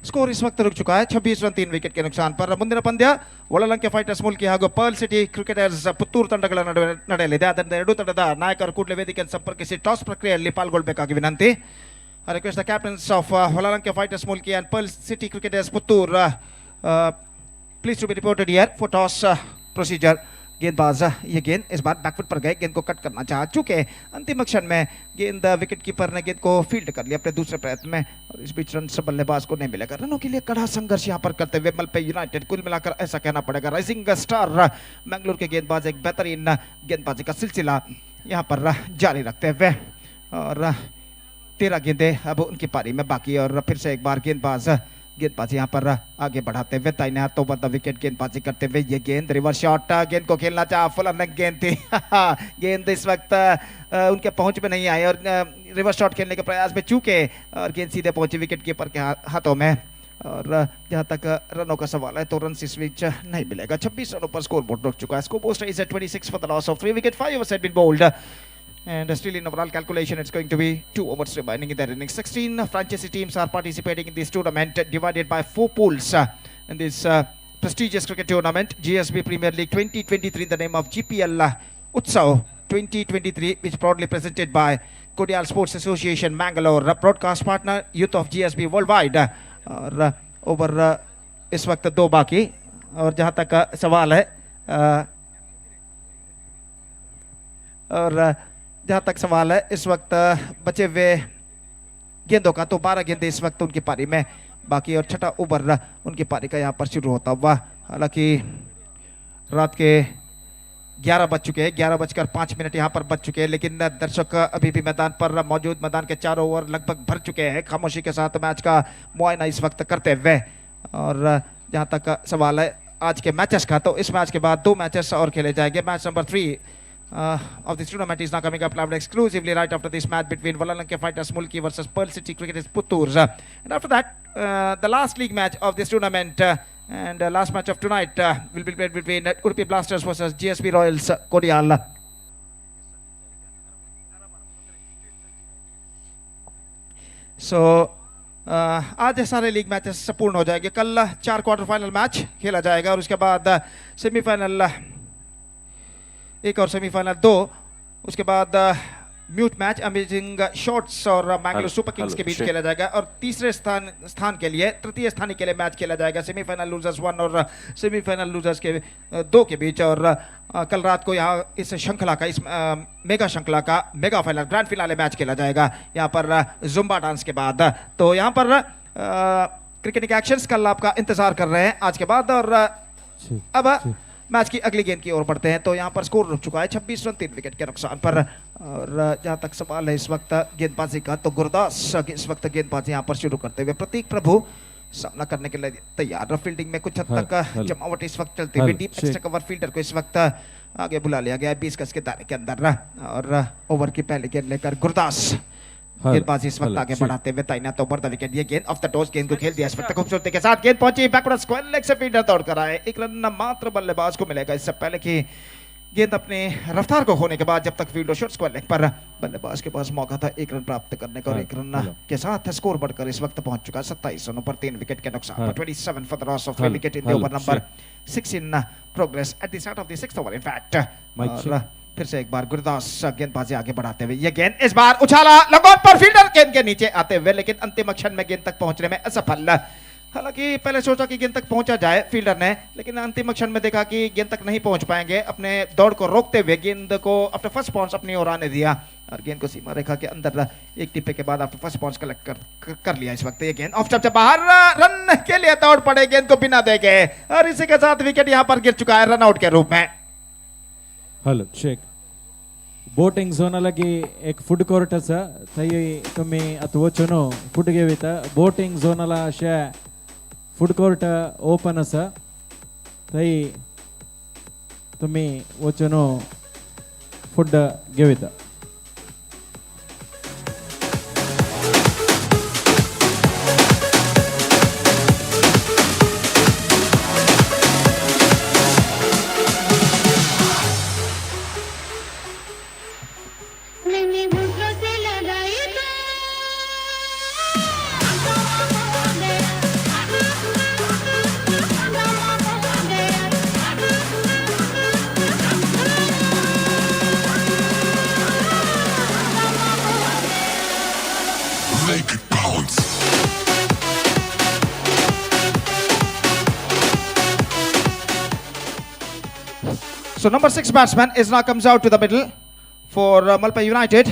स्कोर इस वक्त रुक चुका है 26 रन 3 विकेट के नुकसान पर। ಮುಂದಿನ ಪಂದ್ಯ ಒಳಲಂಕೆ ಫೈಟರ್ಸ್ ಮುಲ್ಕಿ ಹಾಗೂ ಪರ್ಲ್ ಸಿಟಿ ಕ್ರಿಕೆಟರ್ಸ್ ಪುತ್ತೂರು ತಂಡಗಳ ನಡುವೆ ನಡೆಯಲಿದೆ. ಆದ್ದರಿಂದ ಎರಡೂ ತಂಡದ ನಾಯಕರು ಕೂಡಲೇ ವೇದಿಕೆಯನ್ನು ಸಂಪರ್ಕಿಸಿ ಟಾಸ್ ಪ್ರಕ್ರಿಯೆಯಲ್ಲಿ ಪಾಲ್ಗೊಳ್ಳಬೇಕಾಗಿ ವಿನಂತಿ. I request the captains of Olalanke Fighters Mulki and Pearl City Cricketers Puttur please to be reported here for toss procedure. गेंदबाज ये गेंद इस बार बैकफुट पर गए, गेंद को कट करना चाहा, चूंकि अंतिम क्षण में गेंद विकेट कीपर ने गेंद को फील्ड कर लिया अपने दूसरे प्रयत्न में और इस बीच रन बल्लेबाज को नहीं मिलेगा। रनों के लिए कड़ा संघर्ष यहाँ पर करते हुए मलपे यूनाइटेड, कुल मिलाकर ऐसा कहना पड़ेगा राइजिंग स्टार मैंगलोर के गेंदबाज एक बेहतरीन गेंदबाजी का सिलसिला यहाँ पर जारी रखते हुए और 13 गेंदे अब उनकी पारी में बाकी और फिर से एक बार गेंदबाजी यहाँ पर आगे बढ़ाते हुए दाहिने हाथ ओवर the wicket गेंदबाजी करते हुए ये गेंद रिवर्स शॉट, गेंद को खेलना चाहा, फुल गेंद थी गेंद इस वक्त उनके पहुंच में नहीं आई और रिवर्स शॉट खेलने के प्रयास में चूके और गेंद सीधे पहुंची विकेट कीपर के हाथों में। और जहां तक रनों का सवाल है तो रन इस बीच नहीं मिलेगा। 26 रनों पर स्कोर बोर्ड रुक चुका है। Score board is 26 for the loss of 3 wicket, 5 overs had been bowled. And still in overall calculation, it's going to be 2 overs remaining in their innings. 16 franchise teams are participating in this tournament, divided by 4 pools in this prestigious cricket tournament, GSB Premier League 2023 in the name of GPL Utsav 2023, which proudly presented by Kodial Sports Association Mangalore, broadcast partner Youth of GSB Worldwide. और over इस वक्त 2 बाकी और जहाँ तक सवाल है और जहाँ तक सवाल है इस वक्त बचे हुए गेंदों का तो 12 गेंदे इस वक्त उनकी पारी में बाकी और छठा ओवर उनकी पारी का यहाँ पर शुरू होता हुआ। हालांकि रात के 11 बज चुके हैं, 11:05 यहाँ पर बज चुके हैं, लेकिन दर्शक अभी भी मैदान पर मौजूद, मैदान के चारों ओर लगभग भर चुके हैं, खामोशी के साथ मैच का मुआयना इस वक्त करते हुए। और जहाँ तक सवाल है आज के मैचेस का तो इस मैच के बाद 2 मैचेस और खेले जाएंगे। Match number 3 of this tournament is now coming up live exclusively right after this match between Valalanke Fighters Mulki versus Pearl City Cricketers Puttur. And after that, the last league match of this tournament and last match of tonight will be played between Udupi Blasters versus GSB Royals Kodial. So, आज सारे league matches पूर्ण हो जाएंगे। कल 4 quarter final match खेला जाएगा और उसके बाद सेमीफाइनल 1 और सेमीफाइनल 2, उसके बाद म्यूट मैच अमेजिंग शॉट्स और मैंगलोर सुपर किंग्स के बीच खेला जाएगा और तीसरे स्थान के लिए, तृतीय स्थान के लिए मैच खेला जाएगा सेमीफाइनल लूजर्स 1 और सेमीफाइनल लूजर्स के 2 के बीच। और कल रात को यहाँ इस श्रृंखला का, इस मेगा श्रृंखला का mega final, grand finale match खेला जाएगा यहाँ पर जुम्बा डांस के बाद। तो यहाँ पर क्रिकेट के एक्शंस कल आपका इंतजार कर रहे हैं आज के बाद। और अब मैच की अगली गेंद की ओर बढ़ते हैं। तो यहाँ पर स्कोर रुक चुका है 26 रन 3 विकेट के नुकसान पर। और जहाँ तक सवाल है इस वक्त गेंदबाजी का तो गुरदास इस वक्त गेंदबाजी यहाँ पर शुरू करते हुए प्रतीक प्रभु सामना करने के लिए तैयार। फील्डिंग में कुछ हद तक जमावट इस वक्त चलती हुई, डीप एक्स्ट्रा कवर फील्डर को इस वक्त आगे बुला लिया गया है 20 गज के दायरे के अंदर। और ओवर की पहली गेंद लेकर गुरदास गेंदबाजी इस वक्त आगे बढ़ाते हुए तैनात ओवर the wicket. ये गेंद ऑफ the toss, गेंद को खेल दिया इस वक्त खूबसूरती के साथ, गेंद पहुंची बैकवर्ड स्क्वायर लेग से फील्डर दौड़ कर आए। 1 रन मात्र बल्लेबाज को मिलेगा इससे पहले कि गेंद अपने रफ्तार को खोने के बाद जब तक फील्डर शॉट स्क्वायर लेग पर बल्लेबाज के पास मौका था 1 रन प्राप्त करने का और 1 रन के साथ स्कोर बढ़कर इस वक्त पहुंच चुका 27 रनों पर 3 विकेट के नुकसान पर। 27 for the loss of 3 wicket in the over number 6 in progress at the start of the 6th over in fact. फिर से एक बार गुरदास गेंदबाजी आगे बढ़ाते हुए ये गेंद इस बार उछाला लगॉन पर, फील्डर गेंद के नीचे आते हुए लेकिन अंतिम क्षण में गेंद तक पहुंचने में असफल। हालांकि पहले सोचा कि गेंद तक पहुंचा जाए फील्डर ने, लेकिन अंतिम क्षण में देखा कि गेंद तक नहीं पहुंच पाएंगे, अपने दौड़ को रोकते हुए गेंद को आफ्टर फर्स्ट बाउंस अपनी ओर आने दिया और गेंद को सीमा रेखा के अंदर एक टिप्पे के बाद आफ्टर फर्स्ट बाउंस कलेक्ट कर लिया। इस वक्त ये गेंद ऑफ स्टंप से बाहर, रन के लिए दौड़ पड़े गेंद को बिना देखे और इसी के साथ विकेट यहां पर गिर चुका है रन आउट के रूप में। हॅलो चेक बोटिंग झोन लागी एक फूड कोर्ट आसा, थंय तुमी आतां वचून फूड घेवता। बोटिंग झोनाला अशें फूड कोर्ट ओपन आसा, थंय तुमी वचून food घेवता। So number 6 batsman is now comes out to the middle for Malpe United,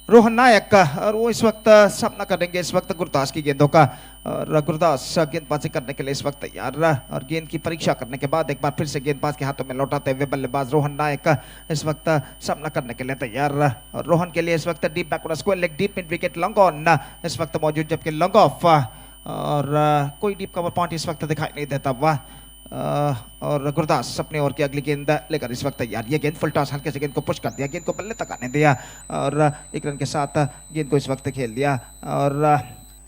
Rohan Nayak, और वो इस वक्त सामना करेंगे इस वक्त गुरदास की गेंदों का। और गुरदास गेंदबाजी करने के लिए इस वक्त तैयार, और गेंद की परीक्षा करने के बाद एक बार फिर से गेंदबाज के हाथों में लौटाते हुए बल्लेबाज रोहन नायक इस वक्त सामना करने के लिए तैयार। और रोहन के लिए इस वक्त deep backward square leg, deep mid wicket, long on इस वक्त मौजूद, जबकि लॉन्ग ऑफ और कोई डीप कवर पॉइंट इस वक्त दिखाई नहीं देता हुआ। और गुरदास अपने ओर की अगली गेंद लेकर इस वक्त तैयार। ये गेंद फुल टॉस, हल्के से गेंद को पुश कर दिया, गेंद को बल्ले तक आने दिया और 1 रन के साथ गेंद को इस वक्त खेल दिया और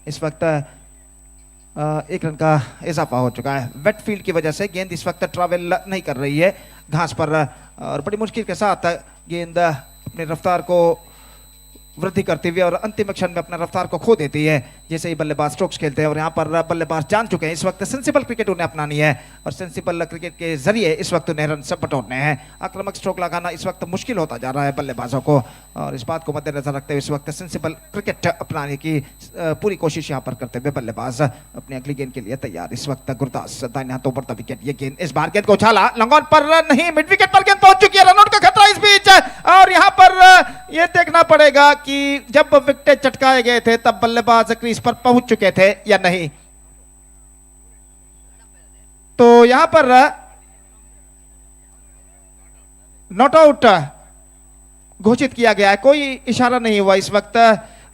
इस वक्त 1 रन का इजाफा हो चुका है। वेट फील्ड की वजह से गेंद इस वक्त ट्रैवल नहीं कर रही है घास पर और बड़ी मुश्किल के साथ गेंद अपनी रफ्तार को वृद्धि करती हुई और अंतिम क्षण में अपना रफ्तार को खो देती है जैसे ही बल्लेबाज स्ट्रोक्स खेलते हैं। और यहाँ पर बल्लेबाज जान चुके हैं इस वक्त सेंसिबल क्रिकेट उन्हें अपनानी है और सेंसिबल क्रिकेट के जरिए इस वक्त उन्हें रन सब बटोरने हैं। आक्रामक स्ट्रोक लगाना इस वक्त मुश्किल होता जा रहा है बल्लेबाजों को और इस बात को मद्देनजर रखते हुए इस वक्त सेंसिबल क्रिकेट अपनाने की पूरी कोशिश यहाँ पर करते हुए बल्लेबाज अपनी अगली गेंद के लिए तैयार। इस वक्त गुरदास दाहिने हाथों पर विकेट, ये गेंद इस बार गेंद को उछाला, लॉन्ग ऑन पर नहीं, मिड विकेट पर गेंद पहुंच चुकी है, रन आउट का खतरा इस बीच। और यहाँ पर यह देखना पड़ेगा कि जब विकेट चटकाए गए थे तब बल्लेबाज क्रीज पर पहुंच चुके थे या नहीं। तो यहां पर not out घोषित किया गया है, कोई इशारा नहीं हुआ इस वक्त।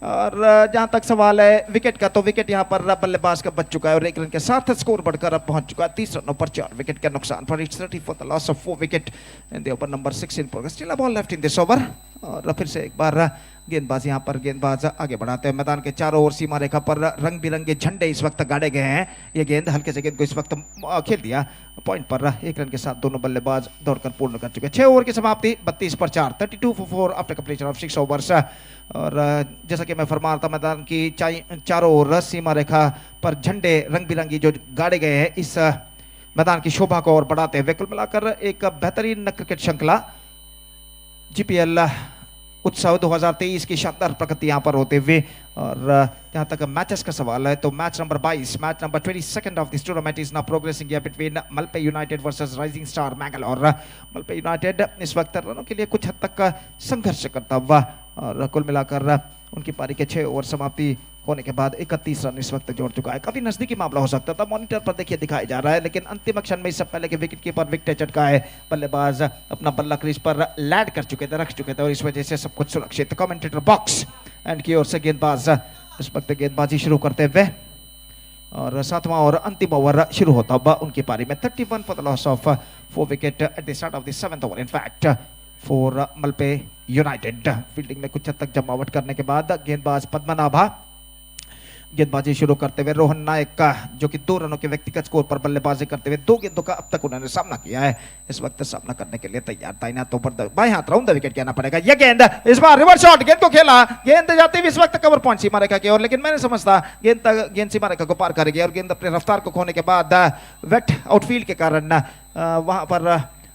और जहां तक सवाल है विकेट का, तो विकेट यहां पर बल्लेबाज का बच चुका है और 1 रन के साथ स्कोर बढ़कर अब पहुंच चुका है 30 रनों पर 4 विकेट के नुकसान पर। It's 30 for the loss of 4 wicket in the over number 6 in progress. Still a ball left in this over. और फिर से एक बार गेंदबाज यहां पर गेंदबाज आगे बढ़ाते हैं। मैदान के चारों ओर सीमा रेखा पर रंग बिरंगे झंडे इस वक्त गाड़े गए हैं। ये गेंद हल्के से गेंद को इस वक्त खेल दिया पॉइंट पर, 1 रन के साथ दोनों बल्लेबाज दौड़कर पूर्ण कर चुके हैं। 6 ओवर की समाप्ति, 32 पर 4, 32 for 4 after completion of 6 overs. और जैसा कि मैं फरमा रहा था, मैदान की चारों ओर सीमा रेखा पर झंडे रंग बिरंगी जो गाड़े गए हैं इस मैदान की शोभा को और बढ़ाते हुए कुल मिलाकर एक बेहतरीन क्रिकेट श्रृंखला जीपीएल उत्सव 2023 की शानदार प्रगति यहाँ पर होते हुए। और जहाँ तक मैचेस का सवाल है तो match number 22, match number 22 of this tournament is now progressing here between Malpe United versus Rising Star Mangalore. Malpe United इस वक्त रनों के लिए कुछ हद तक संघर्ष करता हुआ और कुल मिलाकर उनकी पारी के 6 ओवर समाप्ति होने के बाद 31 रन इस वक्त जोड़ चुका है। काफी नजदीकी मामला हो सकता था, मॉनिटर पर देखिए दिखाया जा रहा है, लेकिन अंतिम क्षण में इससे पहले कि विकेट कीपर विकेट चटका है बल्लेबाज अपना बल्ला क्रीज पर लैंड कर चुके थे, रख चुके थे और इस वजह से सब कुछ सुरक्षित। कमेंटेटर बॉक्स एंड की ओर से गेंदबाज इस वक्त गेंदबाजी शुरू करते हुए और 7वां और अंतिम ओवर शुरू होता हुआ उनकी पारी में 31 for the loss of 4 wicket at the start of the 7th over in fact for Malpe United. Fielding में कुछ हद तक जमावट करने के बाद गेंदबाज पद्मनाभा गेंदबाजी शुरू करते हुए रोहन नायक का, जो कि 2 रनों के व्यक्तिगत स्कोर पर बल्लेबाजी करते हुए 2 गेंदों का अब तक उन्होंने सामना किया है, इस वक्त सामना करने के लिए तैयार। दाहिने हाथों पर बाएं हाथ राउंड the wicket कहना पड़ेगा। यह गेंद इस बार रिवर्स शॉट, गेंद को खेला, गेंद जाती हुई इस वक्त कवर पॉइंट सीमा रेखा की ओर, लेकिन मैंने समझता गेंद सीमा रेखा को पार करेगी और गेंद अपने रफ्तार को खोने के बाद वेट आउटफील्ड के कारण वहां पर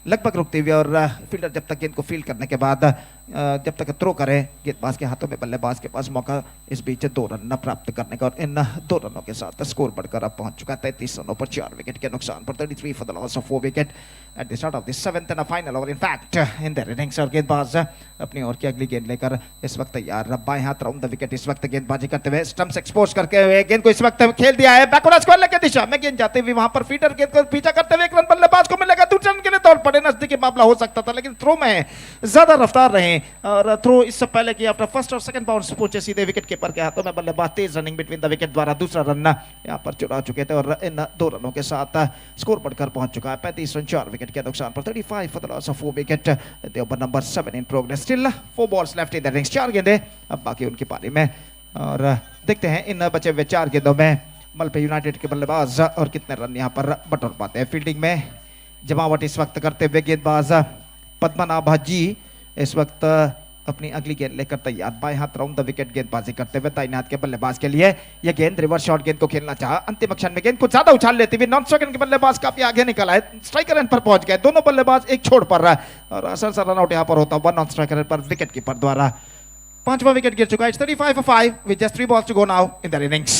लगभग रुकती हुई और फील्डर जब तक गेंद को फील्ड करने के बाद जब तक थ्रो करे गेंदबाज के हाथों में बल्लेबाज के पास मौका इस बीच 2 रन प्राप्त करने का और इन 2 रनों के साथ स्कोर बढ़कर अब पहुंच चुका है 33 रनों पर 4 विकेट के नुकसान पर। 33 for the loss of 4 wicket at the start of the 7th and final over in fact in the innings. और गेंदबाज अपनी ओर की अगली गेंद लेकर इस वक्त तैयार, बाएं हाथ राउंड the wicket इस वक्त गेंदबाजी करते हुए स्टंप्स एक्सपोज करके हुए गेंद को इस वक्त खेल दिया है बैकवर्ड स्क्वायर लेके दिशा में गेंद जाते हुए वहां पर फील्डर गेंद को पीछा करते हुए 1 रन बल्लेबाज को मिलेगा, दूसरे रन के लिए दौड़ पड़े। नजदीकी मामला हो सकता था लेकिन थ्रो में ज्यादा रफ्तार रहे और थ्रो इससे पहले कि आफ्टर फर्स्ट और सेकंड बाउंस पहुंचे सीधे विकेट कीपर के हाथों में। बल्लेबाज तेज रनिंग बिटवीन the wicket द्वारा दूसरा रन यहां पर चुरा चुके थे और इन 2 रनों के साथ स्कोर बढ़कर पहुंच चुका है 35 रन 4 विकेट के नुकसान पर। 35 for the loss of 4 wicket the over number 7 in progress. Still 4 balls left in the innings, 4 गेंदे अब बाकी उनकी पारी में और देखते हैं इन बचे हुए 4 गेंदों में मलपे यूनाइटेड के बल्लेबाज और कितने रन यहां पर बटोर पाते हैं। फील्डिंग में जमावट इस वक्त करते हुए गेंदबाज पद्मनाभा जी इस वक्त अपनी अगली गेंद लेकर तैयार, बाएं हाथ राउंड the wicket गेंदबाजी करते हुए दाहिने हाथ के बल्लेबाज के लिए यह गेंद रिवर्स शॉट गेंद को खेलना चाहा, अंतिम क्षण में गेंद को ज्यादा उछाल लेती हुई नॉन स्ट्राइकर के बल्लेबाज काफी आगे निकल आए, स्ट्राइकर एंड पर पहुंच गए, दोनों बल्लेबाज एक छोड़ पर रहा है और आसान सा रन आउट यहां पर होता हुआ नॉन स्ट्राइकर पर विकेट कीपर द्वारा। 5वां विकेट गिर चुका है। 35 for 5 with just 3 balls to go now in the innings.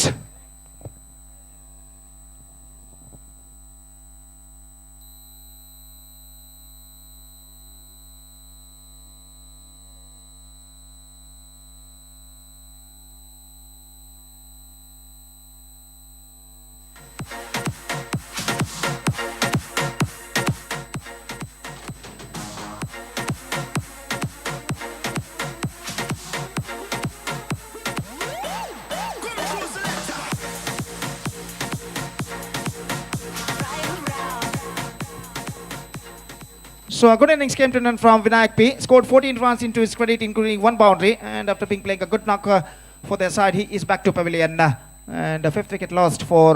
So a good innings came to an end from Vinayak P. Scored 14 runs into his credit, including 1 boundary. And after being playing a good knock for their side, he is back to pavilion. And a 5th wicket lost for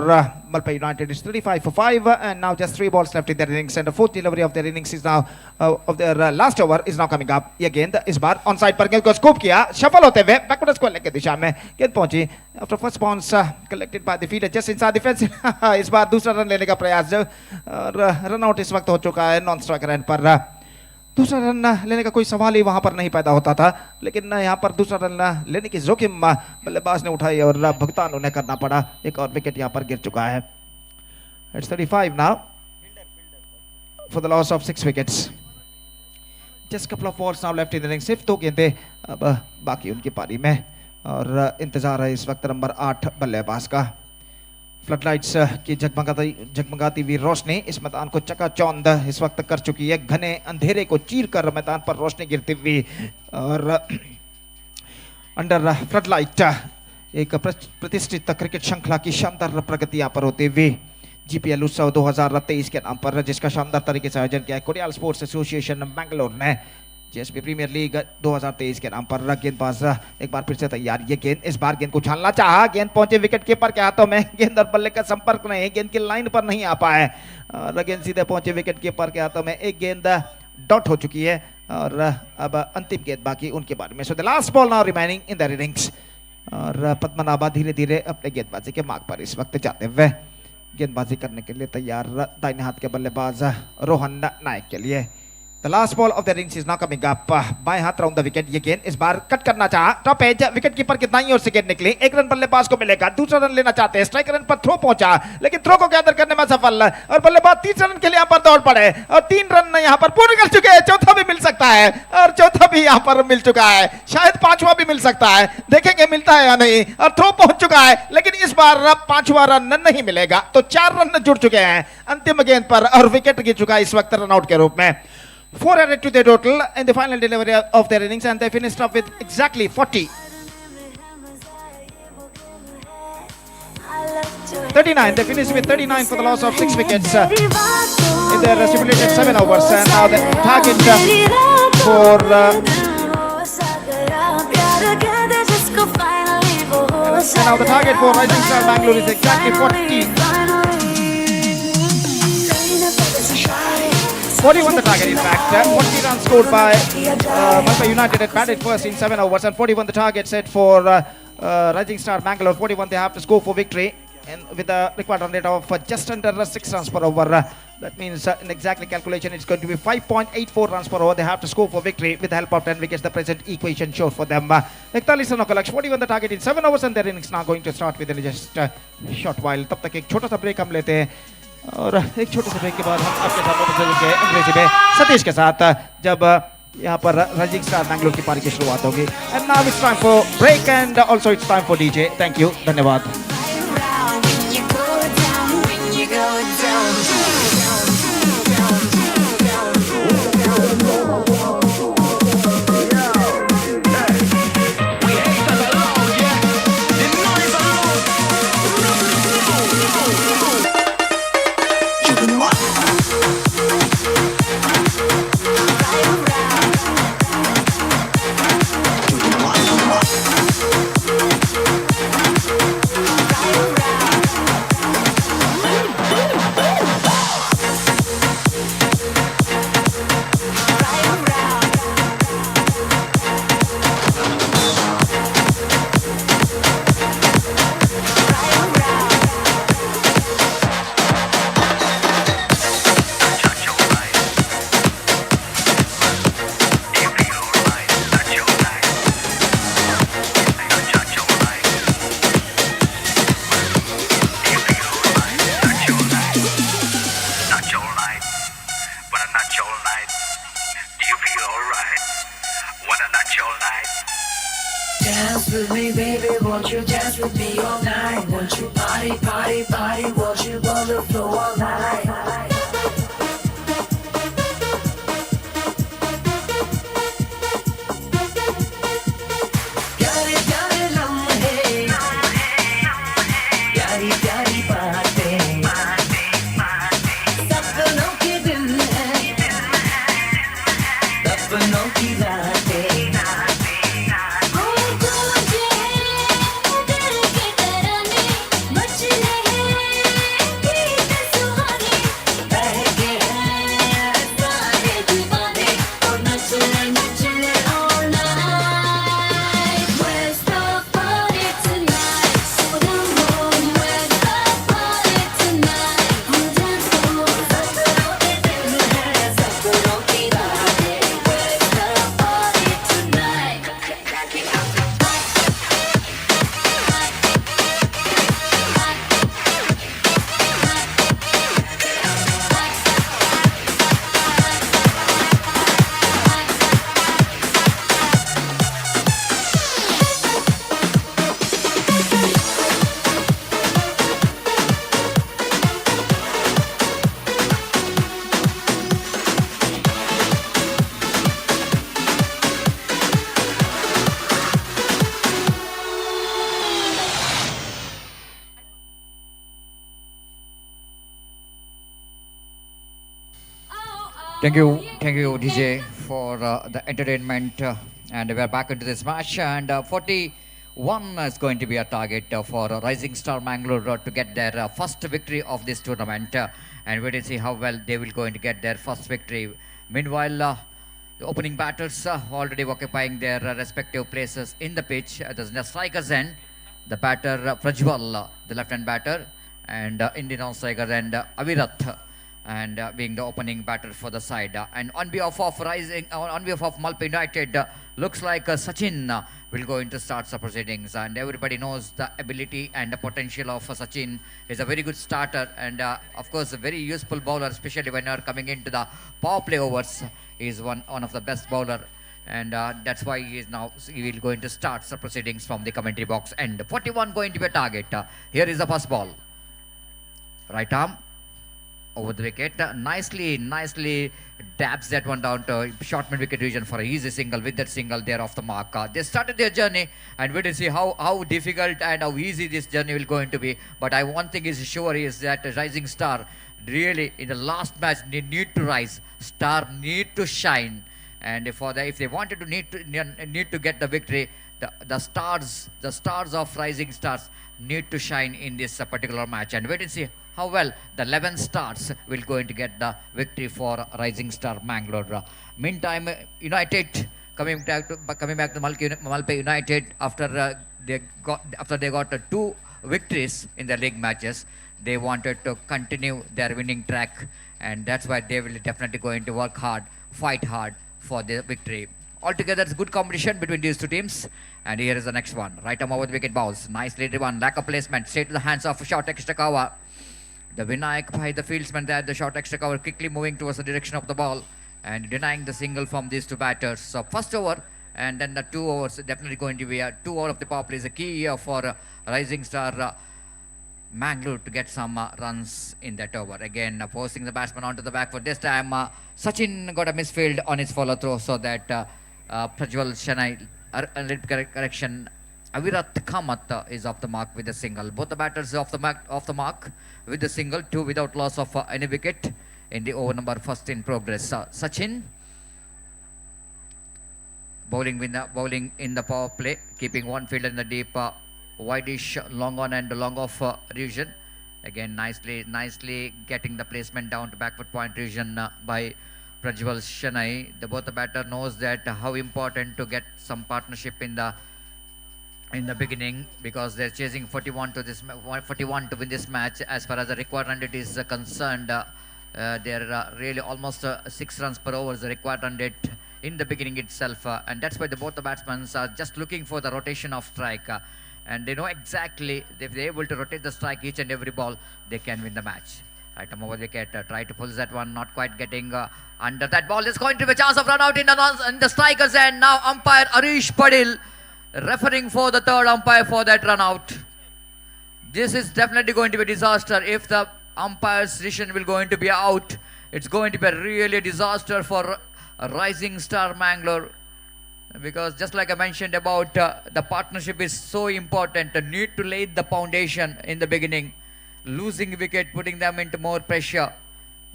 Malpe United. It's 35 for 5, and now just 3 balls left in their innings. And the 4th delivery of their innings is now, of their last over is now coming up. ये गेंद इस बार on side पर गेंद को scoop किया, shuffle होते हुए backward square leg की दिशा में गेंद पहुंची। After first bounce collected by the fielder just inside the fence. Is bar दूसरा रन लेने का प्रयास और रन आउट इस वक्त हो चुका है नॉन स्ट्राइकर एंड पर। दूसरा रन लेने का कोई सवाल ही वहां पर नहीं पैदा होता था, लेकिन यहाँ पर दूसरा रन लेने की जोखिम बल्लेबाज ने उठाई और भुगतान उन्हें करना पड़ा। एक और विकेट यहाँ पर गिर चुका है। It's 35 now for the loss of 6 wickets. Just couple of balls now left in the innings. सिर्फ 2 गेंदें अब बाकी उनकी पारी में और इंतजार है इस वक्त नंबर 8 बल्लेबाज का। फ्लडलाइट्स की जगमगाती हुई रोशनी इस मैदान को चकाचौंध इस वक्त कर चुकी है। घने अंधेरे को चीर कर मैदान पर रोशनी गिरती हुई और अंडर फ्लडलाइट एक प्रतिष्ठित क्रिकेट श्रृंखला की शानदार प्रगति यहाँ पर होती हुई जीपीएल उत्सव 2023 के नाम पर, जिसका शानदार तरीके से आयोजन किया है कोडियाल स्पोर्ट्स एसोसिएशन बैंगलोर ने। जीएसपी प्रीमियर लीग 2023 के नाम पर गेंदबाज एक बार फिर से तैयार। ये गेंद इस बार गेंद को उछालना चाहा, गेंद पहुंचे विकेट कीपर के हाथों में, गेंद और बल्ले का संपर्क नहीं, गेंद की लाइन पर नहीं आ पाए और गेंद सीधे पहुंचे विकेट कीपर के हाथों में। एक गेंद डॉट हो चुकी है और अब अंतिम गेंद बाकी उनके बारे में। So the last ball now remaining in the innings और पद्मनाभा धीरे धीरे अपने गेंदबाजी के मार्ग पर इस वक्त जाते हुए गेंदबाजी करने के लिए तैयार दाहिने हाथ के बल्लेबाज रोहन नायक के लिए। The last ball of the innings is now coming up. बाएं हाथ राउंड the wicket. ये गेंद इस बार कट करना चाहा, टॉप एज, विकेट कीपर के दाईं ओर से गेंद निकली। एक रन बल्लेबाज को मिलेगा, दूसरा रन लेना चाहते हैं, स्ट्राइक रन पर थ्रो पहुंचा लेकिन थ्रो को गैदर करने में सफल और बल्लेबाज तीसरे रन के लिए यहां पर दौड़ पड़े और 3 रन यहां पर पूरे कर चुके हैं। चौथा भी मिल सकता है और चौथा भी यहां पर मिल चुका है, शायद पांचवा भी मिल सकता है, देखेंगे मिलता है या नहीं। और थ्रो पहुंच चुका है लेकिन इस बार पांचवा रन नहीं मिलेगा। तो 4 रन जुड़ चुके हैं अंतिम गेंद पर और विकेट गिर चुका है इस वक्त रन आउट के रूप में। 4 added to their total in the final delivery of their innings, and they finished up with exactly 40. 39. They finished with 39 for the loss of 6 wickets in their stipulated 7 overs. And now the target for and now the target for Rising Star Bangalore is exactly 40. 41 the target, in fact. 40 runs scored by Malpe United at batted first in 7 overs, and 41 the target set for Rising Star Bangalore. 41 they have to score for victory, and with a required run rate of just under 6 runs per over. That means in exactly calculation it's going to be 5.84 runs per over. They have to score for victory with the help of 10 wickets. The present equation shows for them. 41 रनों का लक्ष्य, 41 the target in 7 overs, and their innings now going to start within just a short while. तब तक एक छोटा सा break हम लेते हैं और एक छोटे से ब्रेक के बाद हम आपके साथ वापस मिलेंगे अंग्रेजी में सतीश के साथ, जब यहाँ पर राइजिंग स्टार बैंगलोर की पारी की शुरुआत होगी। And now it's time for break and also it's time for DJ. Thank you, धन्यवाद। Dance with me, baby, won't you dance with me all night? Won't you party, party, party, won't you on the floor all night? प्यारे प्यारे लम्हे, प्यारी प्यारी बातें, सपनों K दिन हैं, Thank you, DJ, for the entertainment. And we are back into this match. And 41 is going to be a target for Rising Star Mangalore to get their first victory of this tournament. And wait and see how well they will going to get their first victory. Meanwhile, the opening batters already occupying their respective places in the pitch. There's the strikers end, the batter Prajwal, the left-hand batter, and in the non-striker end, Avirat, and being the opening batter for the side. And on behalf of on behalf of Malpe United, looks like Sachin will go into start the proceedings. And everybody knows the ability and the potential of Sachin. He's a very good starter and of course a very useful bowler, especially when you are coming into the power play overs. He's one of the best bowler. And that's why he is now, he will going to start the proceedings from the commentary box. And 41 going to be a target. Here is the first ball. Right arm over the wicket. Nicely dabs that one down to short mid wicket region for an easy single. With that single, they're off the mark. They started their journey, and we will see how difficult and how easy this journey will going to be. But one thing is sure is that Rising Star really in the last match they need to rise. Star need to shine, and if they wanted to need to get the victory, the stars of Rising Stars need to shine in this particular match. And wait and see how well the 11 stars will going to get the victory for Rising Star Mangalore. Meantime, United coming back to Malpe United after they got 2 victories in the league matches. They wanted to continue their winning track, and that's why they will definitely going to work hard, fight hard for the victory. Altogether, it's good competition between these two teams. And here is the next one. Right arm over the wicket balls. Nicely driven. Lack of placement. Straight to the hands of short extra cover. The Vinayak by the fieldsman there, the short extra cover quickly moving towards the direction of the ball and denying the single from these two batters. So first over and then the 2 overs definitely going to be a 2 over of the power play is a key here for Rising Star Mangalore to get some runs in that over. Again, forcing the batsman onto the back foot. This time, Sachin got a misfield on his follow through so that Prajwal Shanai, correction, Avirat Kamath is off the mark with a single. Both the batters off the mark with the single, 2 without loss of any wicket in the over number first in progress. Sachin bowling in the power play, keeping one fielder in the deep widish long on and long off region. Again, nicely getting the placement down to backward point region by Prajwal Shanai. The both the batter knows that how important to get some partnership in the beginning, because they're chasing 41 to win this match. As far as the required run rate is concerned, they're really almost 6 runs per over is the required run rate in the beginning itself, and that's why the both the batsmen are just looking for the rotation of strike, and they know exactly if they're able to rotate the strike each and every ball, they can win the match. Right, over the wicket, try to pull that one, not quite getting under that ball. There's going to be a chance of run out in the strikers end. Now umpire Arish Padil referring for the third umpire for that run out. This is definitely going to be a disaster if the umpire's decision will going to be out. It's going to be a really disaster for Rising Star Mangalore, because just like I mentioned about the partnership is so important. The need to lay the foundation in the beginning. Losing wicket, putting them into more pressure.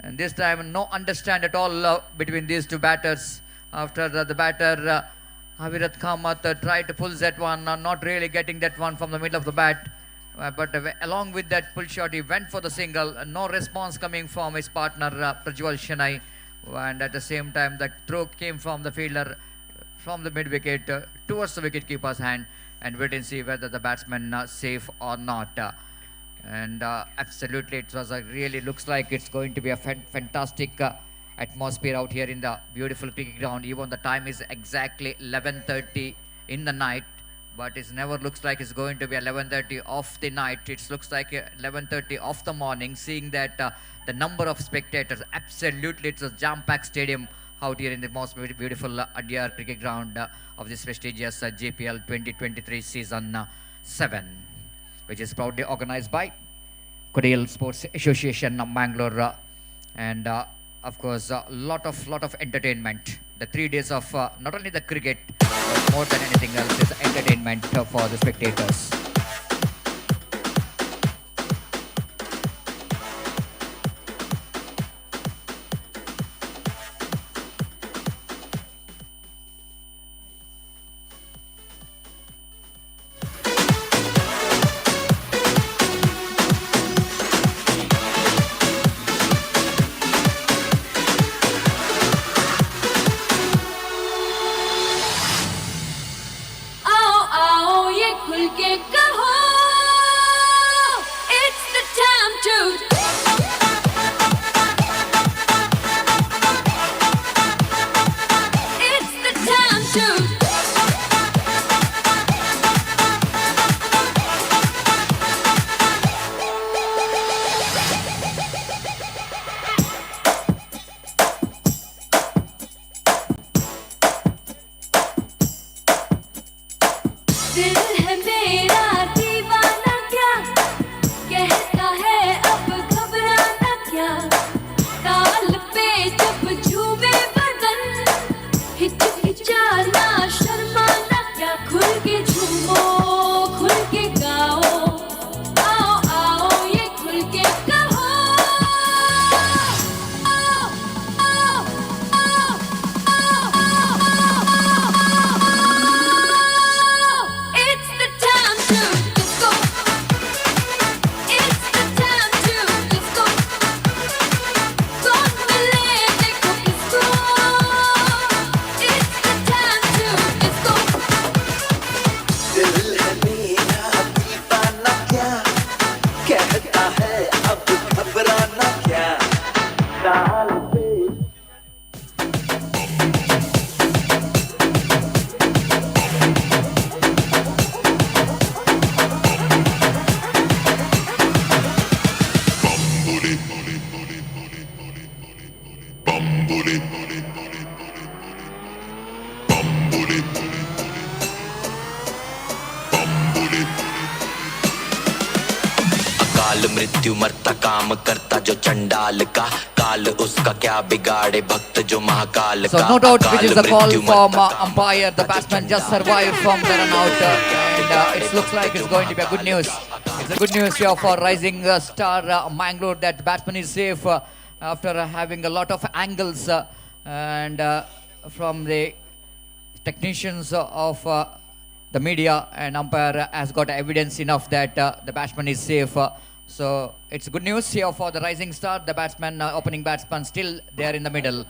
And this time, no understand at all between these two batters. After the batter, Avirat Kamath tried to pull that one, not really getting that one from the middle of the bat. But along with that pull shot, he went for the single. No response coming from his partner, Prajwal Shanai. And at the same time, the throw came from the fielder, from the mid-wicket towards the wicket-keeper's hand. And wait and see whether the batsman safe or not. And absolutely, it was a really looks like it's going to be a fantastic atmosphere out here in the beautiful cricket ground. Even the time is exactly 11:30 in the night, but it never looks like it's going to be 11:30 of the night. It looks like 11:30 of the morning, seeing that the number of spectators, absolutely it's a jam-packed stadium out here in the most beautiful Adyar cricket ground of this prestigious JPL 2023 season 7, which is proudly organized by Kodial Sports Association of Mangalore, and of course a lot of entertainment. The 3 days of not only the cricket, but more than anything else is entertainment for the spectators. मृत्यु मरता काम करता जो चंडाल का, काल उसका क्या बिगाड़े भक्त जो महाकाल So का. no doubt which अकाल is the call मृत्यु from मरता काम umpire. The batsman just survived from the run out, and it looks like it's going to be a good news. It's a good news here for Rising Star Mangalore that batsman is safe after having a lot of angles and from the technicians of the media, and umpire has got evidence enough that the batsman is safe. So it's good news here for the Rising Star. The batsman, opening batsman, still there in the middle.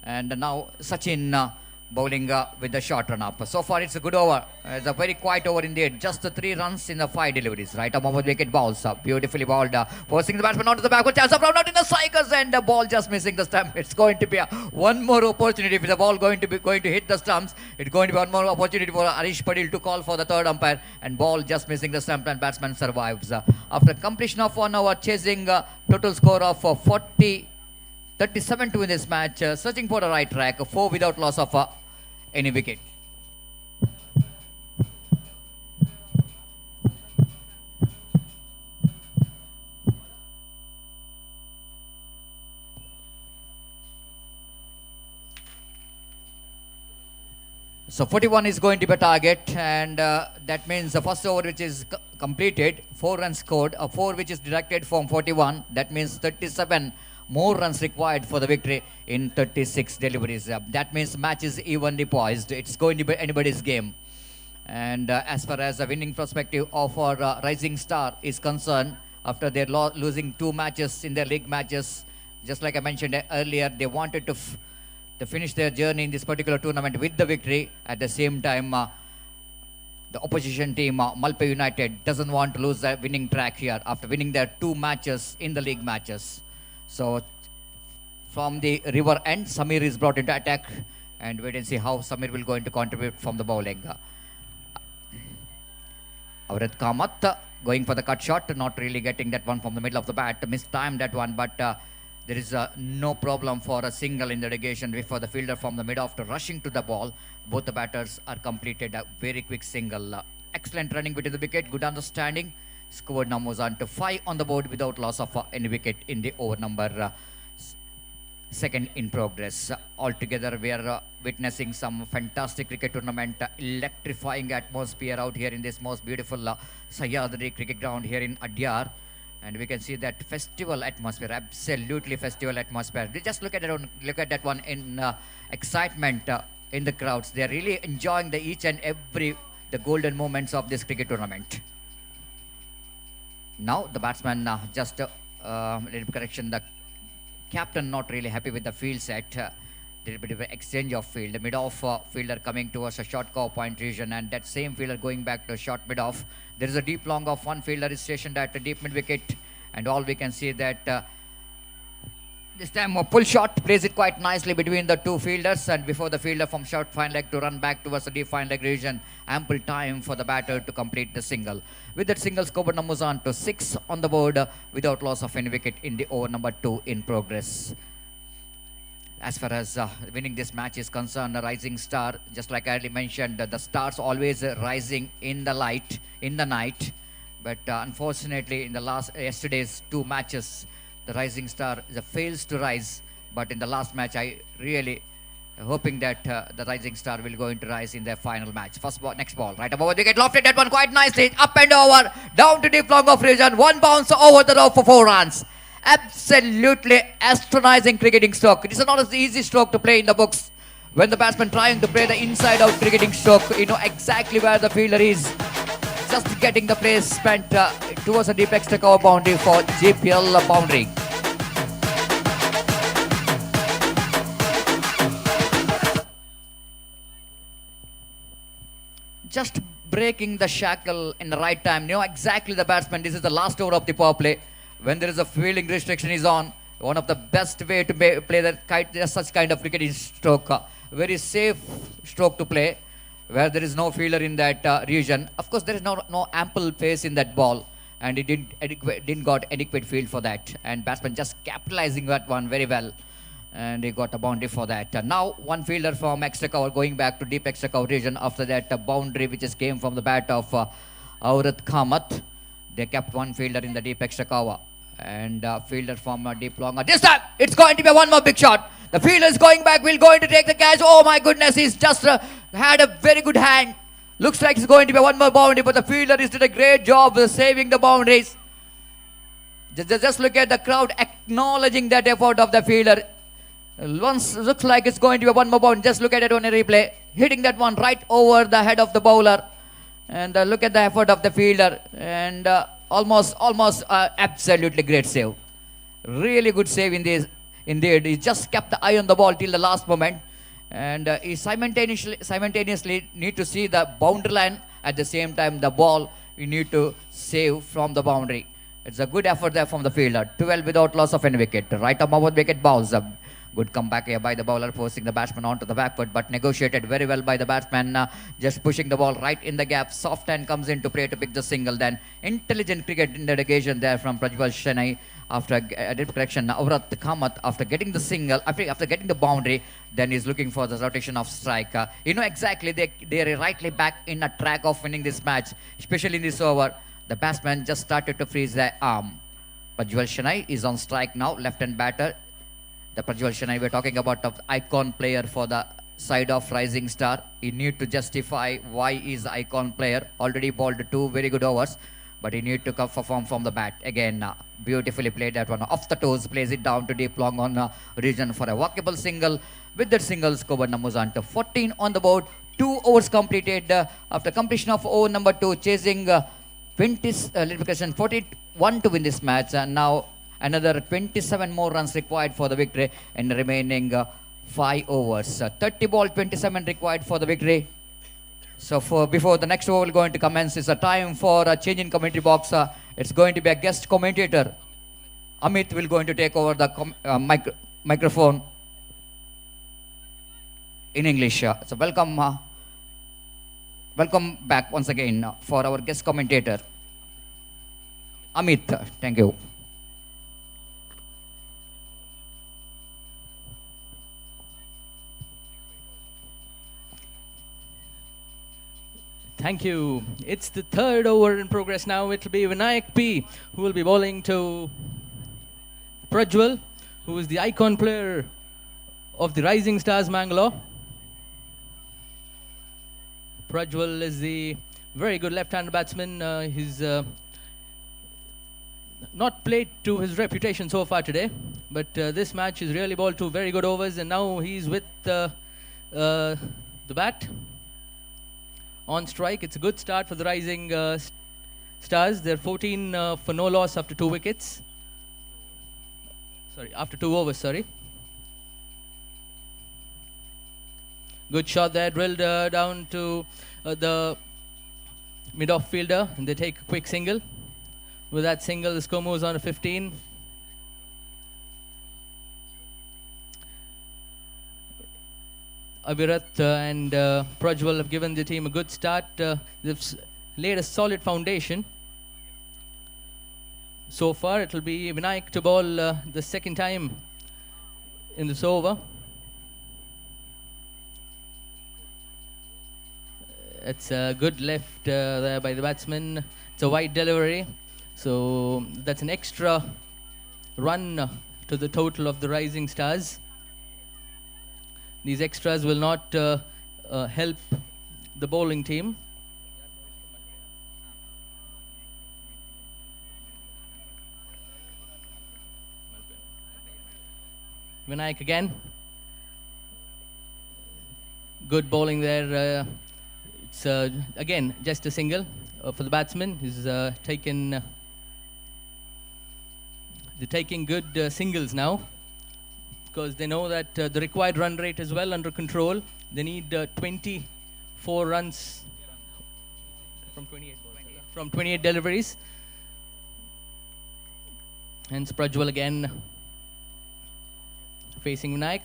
And now Sachin bowling with the short run up. So far it's a good over. It's a very quiet over in the end. Just the 3 runs in the 5 deliveries. Right up over the wicket balls. Beautifully bowled. Forcing the batsman onto the backward. Chance of round out in the cycles, and the ball just missing the stump. It's going to be a one more opportunity. If the ball going to hit the stumps, it's going to be one more opportunity for Harish Padil to call for the third umpire. And ball just missing the stump, and batsman survives. After completion of 1 hour, chasing total score of 37 to win this match, searching for the right track, 4 without loss of any wicket. So 41 is going to be a target, and that means the first over which is completed, 4 runs scored, 4 which is deducted from 41, that means 37 more runs required for the victory in 36 deliveries. That means match is evenly poised. It's going to be anybody's game. And as far as the winning perspective of our Rising Star is concerned, after their losing 2 matches in their league matches, just like I mentioned earlier, they wanted to finish their journey in this particular tournament with the victory. At the same time, the opposition team, Malpe United, doesn't want to lose their winning track here after winning their 2 matches in the league matches. So from the river end, Samir is brought into attack, and wait and see how Samir will going to contribute from the bowling. Avrat Kamath going for the cut shot, not really getting that one from the middle of the bat, mistimed that one, but there is no problem for a single in the irrigation before the fielder from the mid-off to rushing to the ball. Both the batters are completed a very quick single. Excellent running between the wicket, good understanding. Scored now moves on to 5 on the board without loss of any wicket in the over number second in progress. Altogether, we are witnessing some fantastic cricket tournament, electrifying atmosphere out here in this most beautiful Sahyadri cricket ground here in Adyar. And we can see that festival atmosphere, absolutely festival atmosphere. Just look at that one, look at that one in excitement in the crowds. They are really enjoying the each and every the golden moments of this cricket tournament. Now the batsman just little correction, the captain not really happy with the field set. Little bit of exchange of field. The mid-off fielder coming towards a short cover point region, and that same fielder going back to short mid-off. There is a deep long off. One fielder is stationed at a deep mid-wicket, and all we can see that this time a pull shot plays it quite nicely between the two fielders, and before the fielder from short fine leg to run back towards the deep fine leg region, ample time for the batter to complete the single. With that single, scoreboard numbers on to 6 on the board without loss of any wicket in the over number 2 in progress. As far as winning this match is concerned, the Rising Star, just like I already mentioned, the stars always rising in the light, in the night. But unfortunately, in the last yesterday's 2 matches, the Rising Star fails to rise. But in the last match, I really hoping that the Rising Star will going to rise in their final match. First ball, next ball, right above the wicket, lofted that one quite nicely, up and over, down to deep long off region, 1 bounce over the rope for 4 runs. Absolutely astonishing cricketing stroke. It is not an easy stroke to play in the books. When the batsman trying to play the inside out cricketing stroke, you know exactly where the fielder is. Just getting the place spent towards a deep extra cover boundary for JPL boundary. Just breaking the shackle in the right time. You know exactly the batsman. This is the last over of the power play. When there is a fielding restriction is on, one of the best way to play that kind, such kind of cricketing stroke. Very safe stroke to play, where there is no fielder in that region. Of course, there is no ample pace in that ball, and it didn't got adequate field for that. And batsman just capitalizing that one very well, and he got a boundary for that. Now one fielder from extra cover going back to deep extra cover region after that boundary which just came from the bat of Aurat Kamath. They kept one fielder in the deep extra cover. And fielder from deep long. This time, it's going to be one more big shot. The fielder is going back, will going to take the catch. Oh my goodness, he's just had a very good hand. Looks like it's going to be one more boundary, but the fielder is did a great job saving the boundaries. Just look at the crowd acknowledging that effort of the fielder. Once looks like it's going to be one more boundary. Just look at it on a replay. Hitting that one right over the head of the bowler. And look at the effort of the fielder. And almost absolutely great save. Really good save in this. Indeed, he just kept the eye on the ball till the last moment. And he simultaneously need to see the boundary line. At the same time, the ball you need to save from the boundary. It's a good effort there from the fielder. 12 without loss of any wicket. Right arm over wicket bowls. A good comeback here by the bowler, forcing the batsman onto the back foot, but negotiated very well by the batsman, just pushing the ball right in the gap. Soft hand comes into play to pick the single. Then intelligent cricket in that occasion there from Prajwal Shenai after a correction. Avrat Kamath, after getting the single, after getting the boundary, then he's looking for the rotation of strike. You know exactly they are rightly back in a track of winning this match, especially in this over. The batsman just started to freeze their arm. Prajwal Shenai is on strike now, left-hand batter. The Prajwal Shenai we're talking about, the icon player for the side of Rising Star. He need to justify why he's the icon player. Already bowled 2 very good overs, but he need to come perform from the bat. Again, beautifully played that one. Off the toes, plays it down to deep long on region for a walkable single. With that single, score moves on to 14 on the board. 2 overs completed. After completion of over number 2, chasing 41 to win this match. And now another 27 more runs required for the victory in the remaining 5 overs. 30 ball, 27 required for the victory. So before the next over going to commence, it's a time for a change in commentary box. It's going to be a guest commentator. Amit will going to take over the microphone in English. So welcome, welcome back once again for our guest commentator, Amit. Thank you. Thank you. It's the third over in progress now. It'll be Vinayak P, who will be bowling to Prajwal, who is the icon player of the Rising Stars Mangalore. Prajwal is the very good left-handed batsman. He's not played to his reputation so far today, but this match is really bowled two very good overs, and now he's with the bat. On strike. It's a good start for the Rising Stars. They're 14 for no loss after 2 wickets. Sorry, after 2 overs, sorry. Good shot there, drilled down to the mid-off fielder, and they take a quick single. With that single, the score moves on to 15. Avirat and Prajwal have given the team a good start. They've laid a solid foundation. So far, it'll be Vinayak to bowl the second time in this over. It's a good left there by the batsman. It's a wide delivery. So that's an extra run to the total of the Rising Stars. These extras will not help the bowling team. Vinayak again. Good bowling there. It's again just a single for the batsman. He's taken. They're taking good singles now, because they know that the required run rate is well under control. They need 24 runs from 28 balls, from 28 deliveries. Hence Prajwal again facing Vinayak.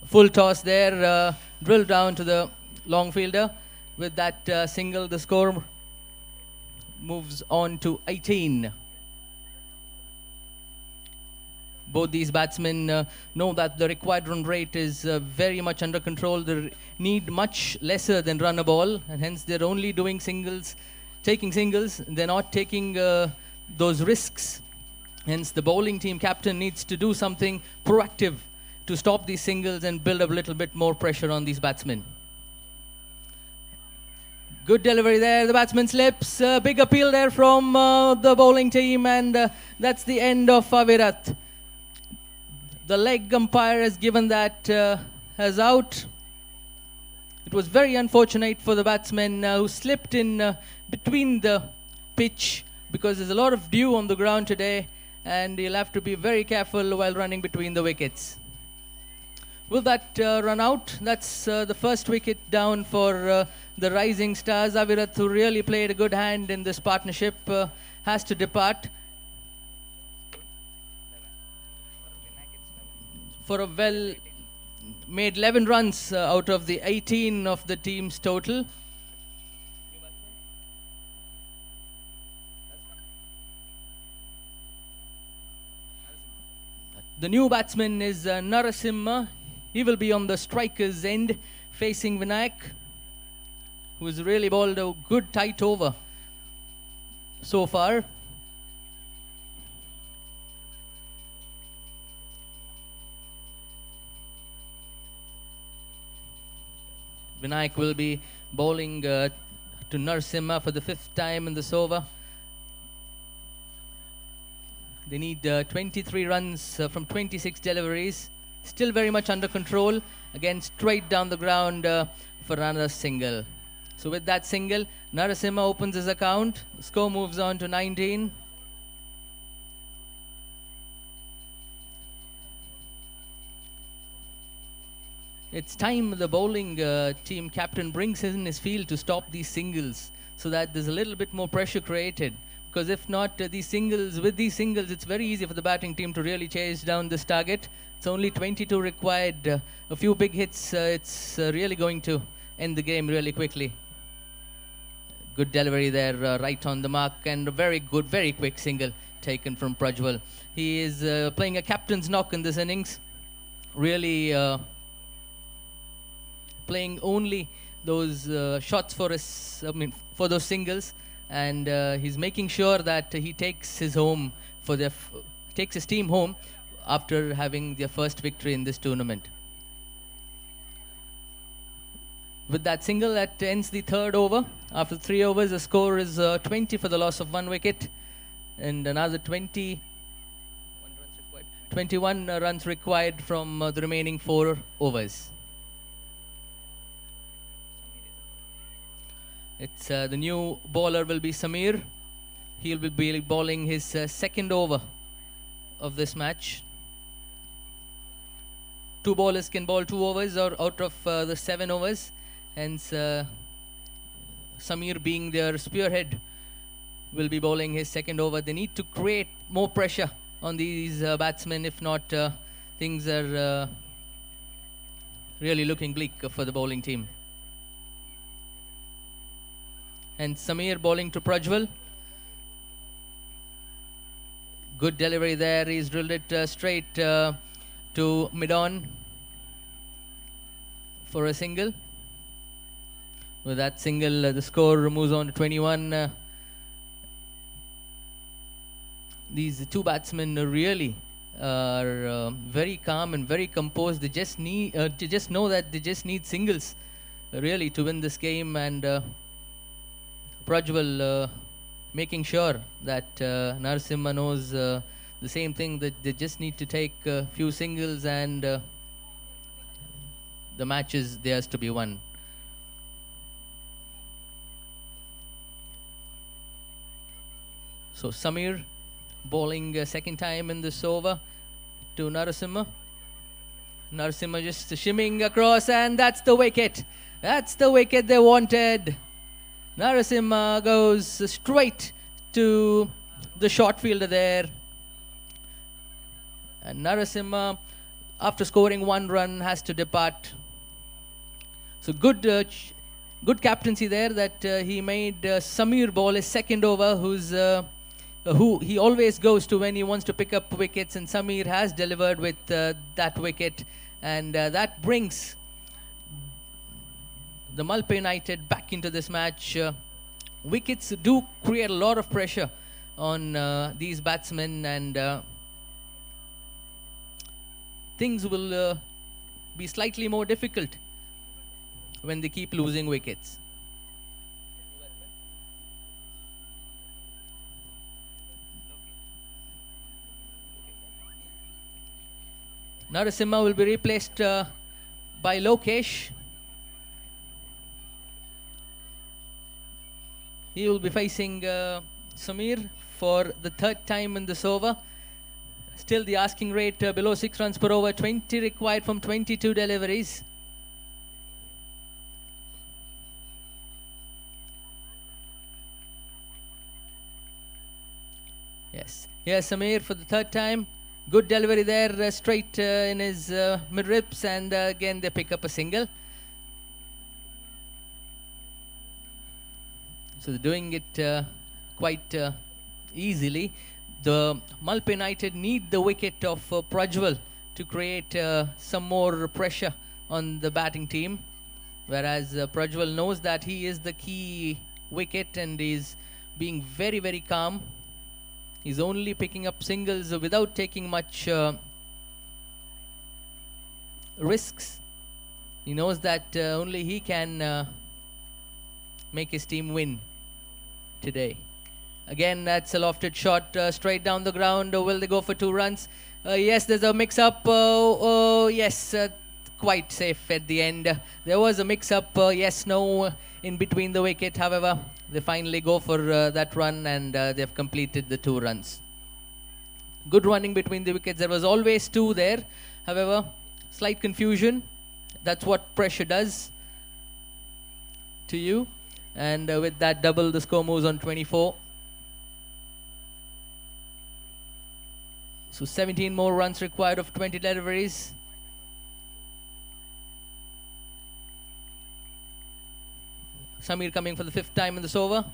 Full toss there, drilled down to the long fielder. With that single, the score moves on to 18. Both these batsmen know that the required run rate is very much under control. They need much lesser than run a ball, and hence they're only doing singles, taking singles. They're not taking those risks. Hence, the bowling team captain needs to do something proactive to stop these singles and build up a little bit more pressure on these batsmen. Good delivery there. The batsman slips. Big appeal there from the bowling team, and that's the end of Avirat. The leg umpire has given that as out. It was very unfortunate for the batsman who slipped in between the pitch, because there's a lot of dew on the ground today, and he'll have to be very careful while running between the wickets. Will that run out? That's the first wicket down for the Rising Stars. Avirat, who really played a good hand in this partnership, has to depart. For a well made 11 runs out of the 18 of the team's total. The new batsman is Narasimha. He will be on the striker's end, facing Vinayak, who has really bowled a good tight over so far. Vinayak will be bowling to Narasimha for the 5th time in this over. They need 23 runs from 26 deliveries. Still very much under control. Again, straight down the ground for another single. So with that single, Narasimha opens his account. The score moves on to 19. It's time the bowling team captain brings in his field to stop these singles, so that there's a little bit more pressure created. Because if not, with these singles, it's very easy for the batting team to really chase down this target. It's only 22 required. A few big hits, it's really going to end the game really quickly. Good delivery there, right on the mark, and a very good, very quick single taken from Prajwal. He is playing a captain's knock in this innings. Really playing only those shots for his, for those singles. And he's making sure that he takes his home for their takes his team home after having their first victory in this tournament. With that single, that ends the third over. After 3 overs, the score is 20 for the loss of 1 wicket, and another 21 runs required from the remaining 4 overs. It's the new bowler will be Samir. He will be bowling his second over of this match. 2 bowlers can bowl 2 overs or out of the 7 overs. Hence, Samir, being their spearhead, will be bowling his second over. They need to create more pressure on these batsmen. If not, things are really looking bleak for the bowling team. And Samir bowling to Prajwal. Good delivery there. He's drilled it straight to mid-on for a single. With that single, the score moves on to 21. These two batsmen really are very calm and very composed. They just need to just know that they just need singles really to win this game. And Prajwal making sure that Narasimha knows the same thing, that they just need to take a few singles and the match is theirs to be won. So Samir bowling second time in this over to Narasimha. Narasimha just shimmying across, and that's the wicket. That's the wicket they wanted. Narasimha goes straight to the short fielder there. And Narasimha, after scoring 1 run, has to depart. So good good captaincy there that he made Samir bowl his second over, who he always goes to when he wants to pick up wickets, and Samir has delivered with that wicket, and that brings the Malpe United back into this match. Wickets do create a lot of pressure on these batsmen, and things will be slightly more difficult when they keep losing wickets. Narasimha will be replaced by Lokesh. He will be facing Samir for the third time in this over. Still the asking rate below 6 runs per over, 20 required from 22 deliveries. Yes, here's Samir for the third time. Good delivery there, straight in his midribs, and again they pick up a single. So they're doing it quite easily. The Malpe United need the wicket of Prajwal to create some more pressure on the batting team, whereas Prajwal knows that he is the key wicket and is being very, very calm. He's only picking up singles without taking much risks. He knows that only he can make his team win today. Again, that's a lofted shot straight down the ground. Will they go for 2 runs? Yes, there's a mix-up. Yes, quite safe at the end. There was a mix-up, yes, no, in between the wicket. However, they finally go for that run, and they've completed the 2 runs. Good running between the wickets. There was always 2 there. However, slight confusion. That's what pressure does to you. And with that double, the score moves on 24. So 17 more runs required of 20 deliveries. Samir coming for the 5th time in this over.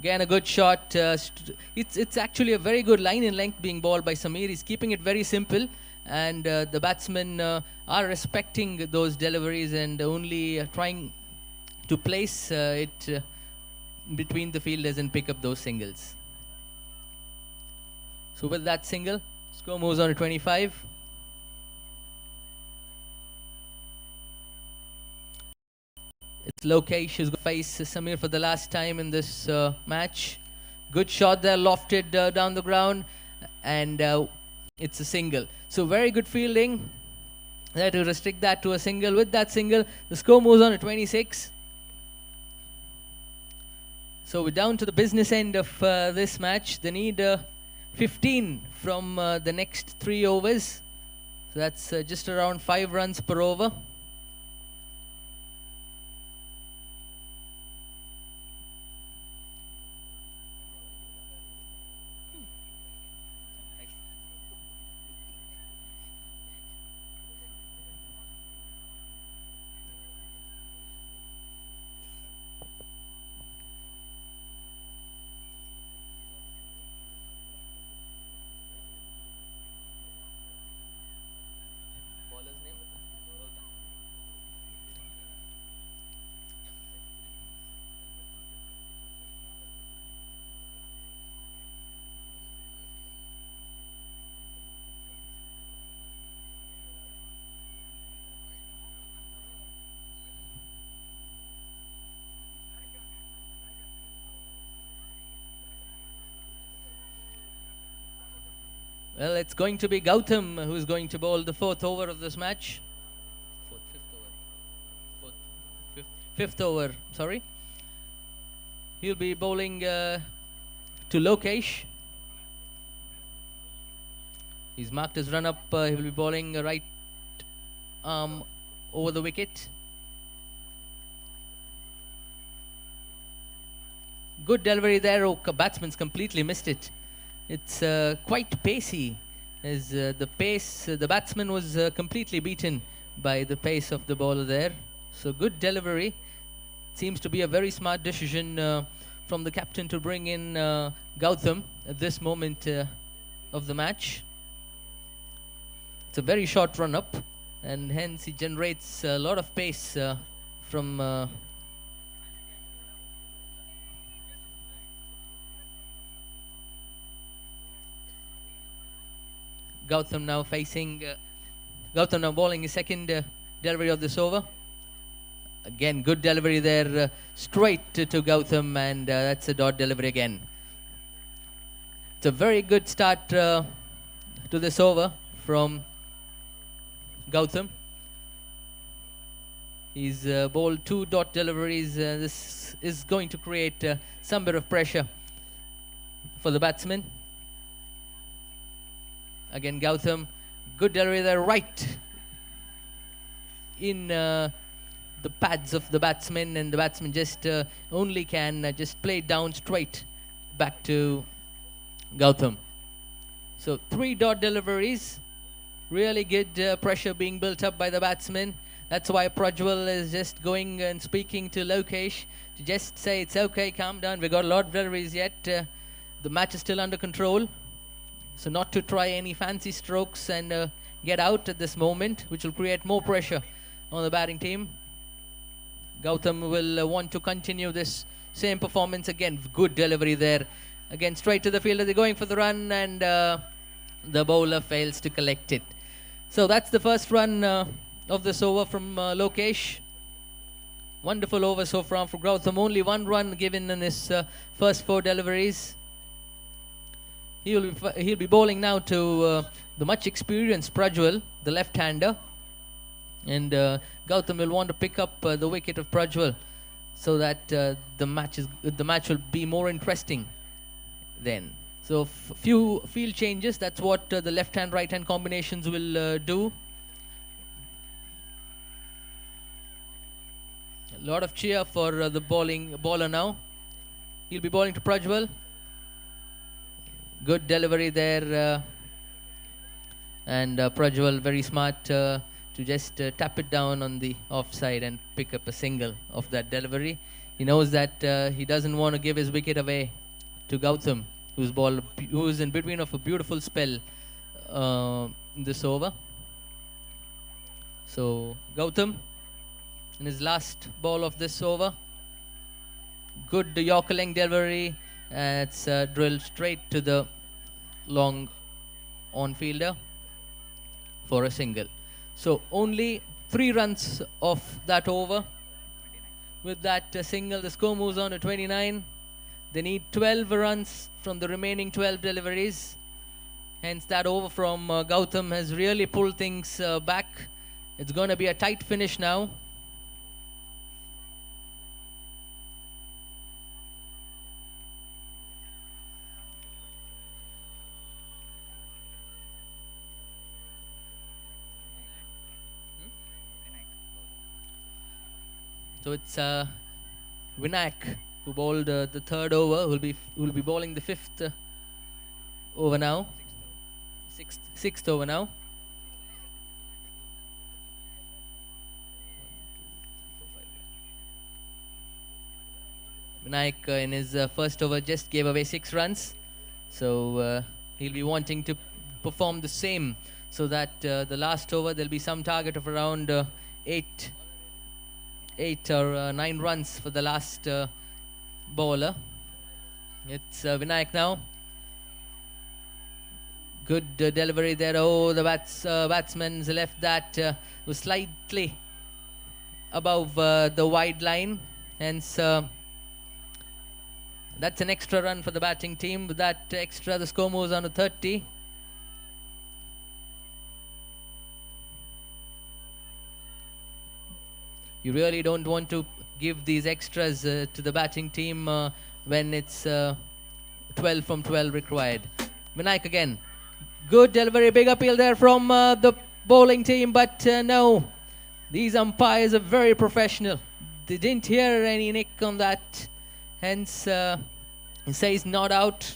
Again, a good shot. It's actually a very good line in length being bowled by Samir. He's keeping it very simple, and the batsmen are respecting those deliveries and only trying to place it between the fielders and pick up those singles. So with that single, score moves on to 25. It's Lokesh who's going to face Samir for the last time in this match. Good shot there, lofted down the ground, and it's a single. So very good fielding there to restrict that to a single. With that single, the score moves on to 26. So we're down to the business end of this match. They need 15 from the next 3 overs. So that's just around 5 runs per over. Well, it's going to be Gautam who's going to bowl the 4th over of this match. Fifth over, sorry. He'll be bowling to Lokesh. He's marked his run up. He will be bowling right arm over the wicket. Good delivery there. Oh, batsman's completely missed it. It's quite pacey. As the pace, the batsman was completely beaten by the pace of the bowler there. So good delivery. Seems to be a very smart decision from the captain to bring in Gautam at this moment of the match. It's a very short run up, and hence he generates a lot of pace from Gautam now facing, Gautam now bowling his second delivery of this over. Again, good delivery there, straight to Gautam, and that's a dot delivery again. It's a very good start to this over from Gautam. He's bowled 2 dot deliveries. This is going to create some bit of pressure for the batsman. Again, Gautam, good delivery there, right in the pads of the batsman, and the batsman just only can just play down straight back to Gautam. So 3 dot deliveries, really good pressure being built up by the batsman. That's why Prajwal is just going and speaking to Lokesh to just say, it's okay, calm down, we got a lot of deliveries yet. The match is still under control. So not to try any fancy strokes and get out at this moment, which will create more pressure on the batting team. Gautam will want to continue this same performance again. Good delivery there. Again, straight to the fielder. They're going for the run, and the bowler fails to collect it. So that's the first run of this over from Lokesh. Wonderful over so far for Gautam. Only 1 run given in his first 4 deliveries. He'll be bowling now to the much experienced Prajwal, the left-hander. And Gautam will want to pick up the wicket of Prajwal so that the match will be more interesting then. So few field changes, that's what the left-hand, right-hand combinations will do. A lot of cheer for the bowler now. He'll be bowling to Prajwal. Good delivery there. And Prajwal very smart to just tap it down on the offside and pick up a single of that delivery. He knows that he doesn't want to give his wicket away to Gautam, who's in between of a beautiful spell in this over. So Gautam in his last ball of this over. Good Yorker length delivery. It's drilled straight to the long on fielder for a single. So only 3 runs off that over. With that single, the score moves on to 29. They need 12 runs from the remaining 12 deliveries. Hence that over from Gautam has really pulled things back. It's going to be a tight finish now. So it's Vinayak who bowled the third over, who will be bowling the fifth over now. Sixth over now. 1, 2, 3, 4, 5. Vinayak in his first over just gave away 6 runs. So he'll be wanting to perform the same so that the last over there'll be some target of around 8 or 9 runs for the last bowler. It's Vinayak now. Good delivery there. Oh, the batsman's left that was slightly above the wide line. Hence, that's an extra run for the batting team. With that extra, the score moves on to 30. You really don't want to give these extras to the batting team when it's 12 from 12 required. Vinayak again. Good delivery, big appeal there from the bowling team, but no. These umpires are very professional. They didn't hear any nick on that. Hence, he says not out.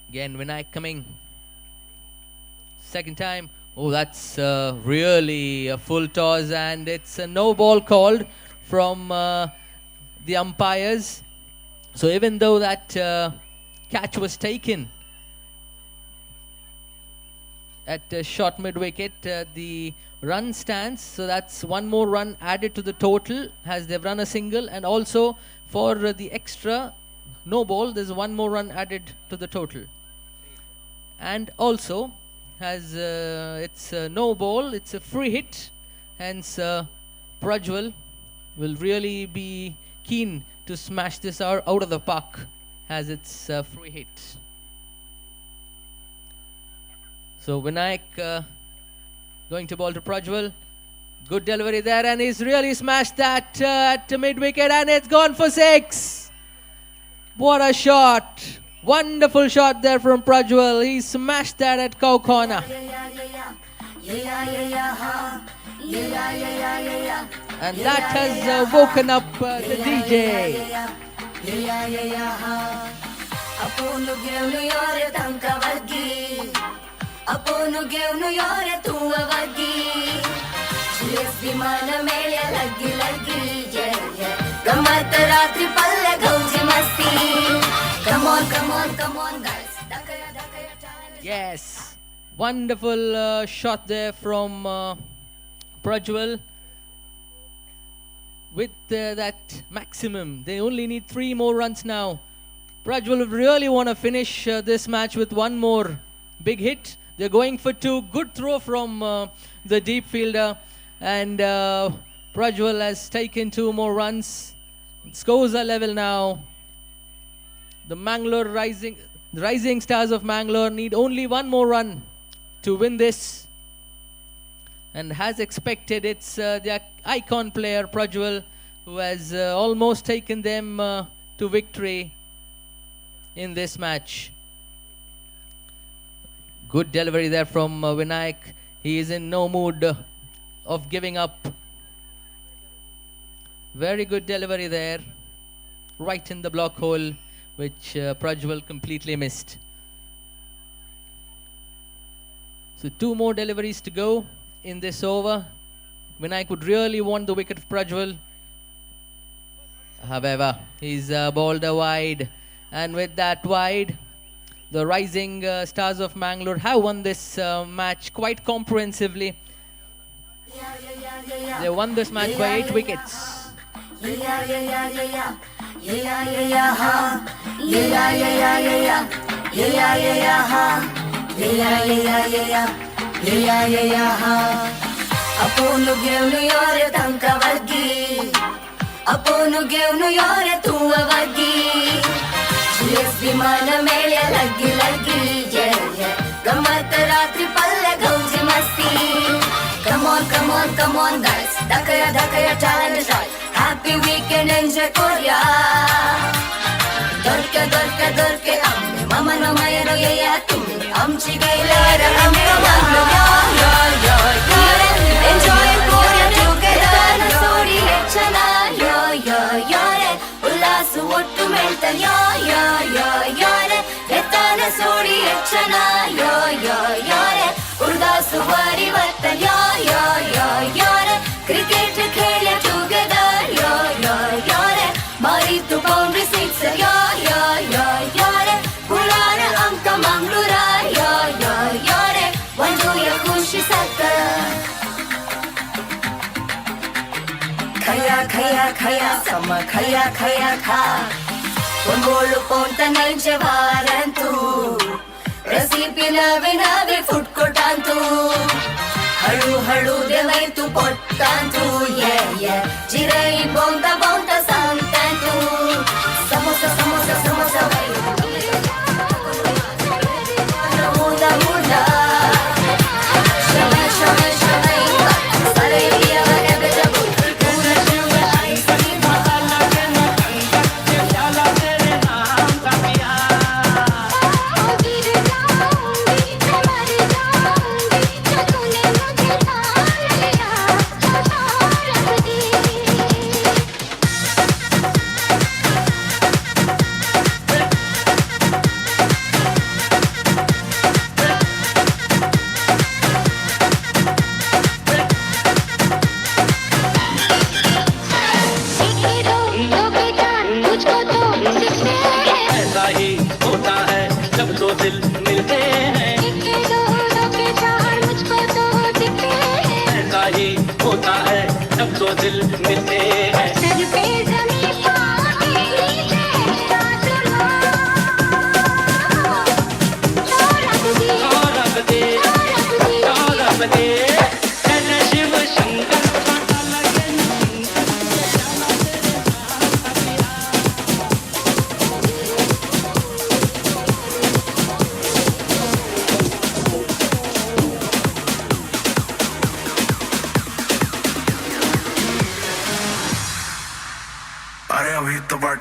Again, Vinayak coming. Second time. Oh, that's really a full toss, and it's a no ball called from the umpires. So even though that catch was taken at short mid-wicket, the run stands. So that's one more run added to the total as they've run a single, and also for the extra, no ball. There's one more run added to the total. And also has it's a no ball, it's a free hit. Hence Prajwal will really be keen to smash this out of the park as it's a free hit. So Vinayak going to ball to Prajwal. Good delivery there, and he's really smashed that at mid-wicket, and it's gone for 6. What a shot. Wonderful shot there from Prajwal. He smashed that at cow corner. And that has woken up the DJ. Come on, come on, guys. Yes, wonderful shot there from Prajwal with that maximum. They only need 3 more runs now. Prajwal would really want to finish this match with one more big hit. They're going for 2. Good throw from the deep fielder, and Prajwal has taken 2 more runs. Scores are level now. The Mangalore Rising Stars of Mangalore need only 1 more run to win this. And as expected, it's their icon player Prajwal who has almost taken them to victory in this match. Good delivery there from Vinayak. He is in no mood of giving up. Very good delivery there, right in the block hole, which Prajwal completely missed. So 2 more deliveries to go in this over. Vinayak would really want the wicket of Prajwal. However, he's bowled a wide. And with that wide, the Rising Stars of Mangalore have won this match quite comprehensively. They won this match by 8 wickets. Come on, come on, come on, guys. Dakaya, dakaya, talent is right. Happy weekend, enjoy Korea. Dorke, dorke, dorke, amme mama no maya no ye ya tumne. Amchi gailara amme mama yo yo yo yo. Enjoy Korea together. Sori hechana yo yo yo re. Ullasu ottu melta yo yo yo yo re. Etana sori hechana yo yo yo re. Urdasu parivartan yo yo yo yo re. Cricket khele together yo yo yo re. Mari tu boundary six yo yo yo yo re. Kulara amka Mangalore yo yo yo re. Vanduya khushi sakka. Khaya khaya khaya sama khaya khaya kha. Ongolu ponta nalche varantu. Recipe nave nave food kotantu. Halu halu devaitu pottantu. Yeah yeah. Jirai bonta bonta santantu. Samosa samosa samosa vai. Muda muda. Shamai shamai shamai. Sare biya ebe jabu. Pura jiwa ai sami masala ke na tere naam ka piya. ऐसा ही होता है जब दो दिल मिलते हैं। ऐसा ही होता है जब दो दिल मिलते हैं।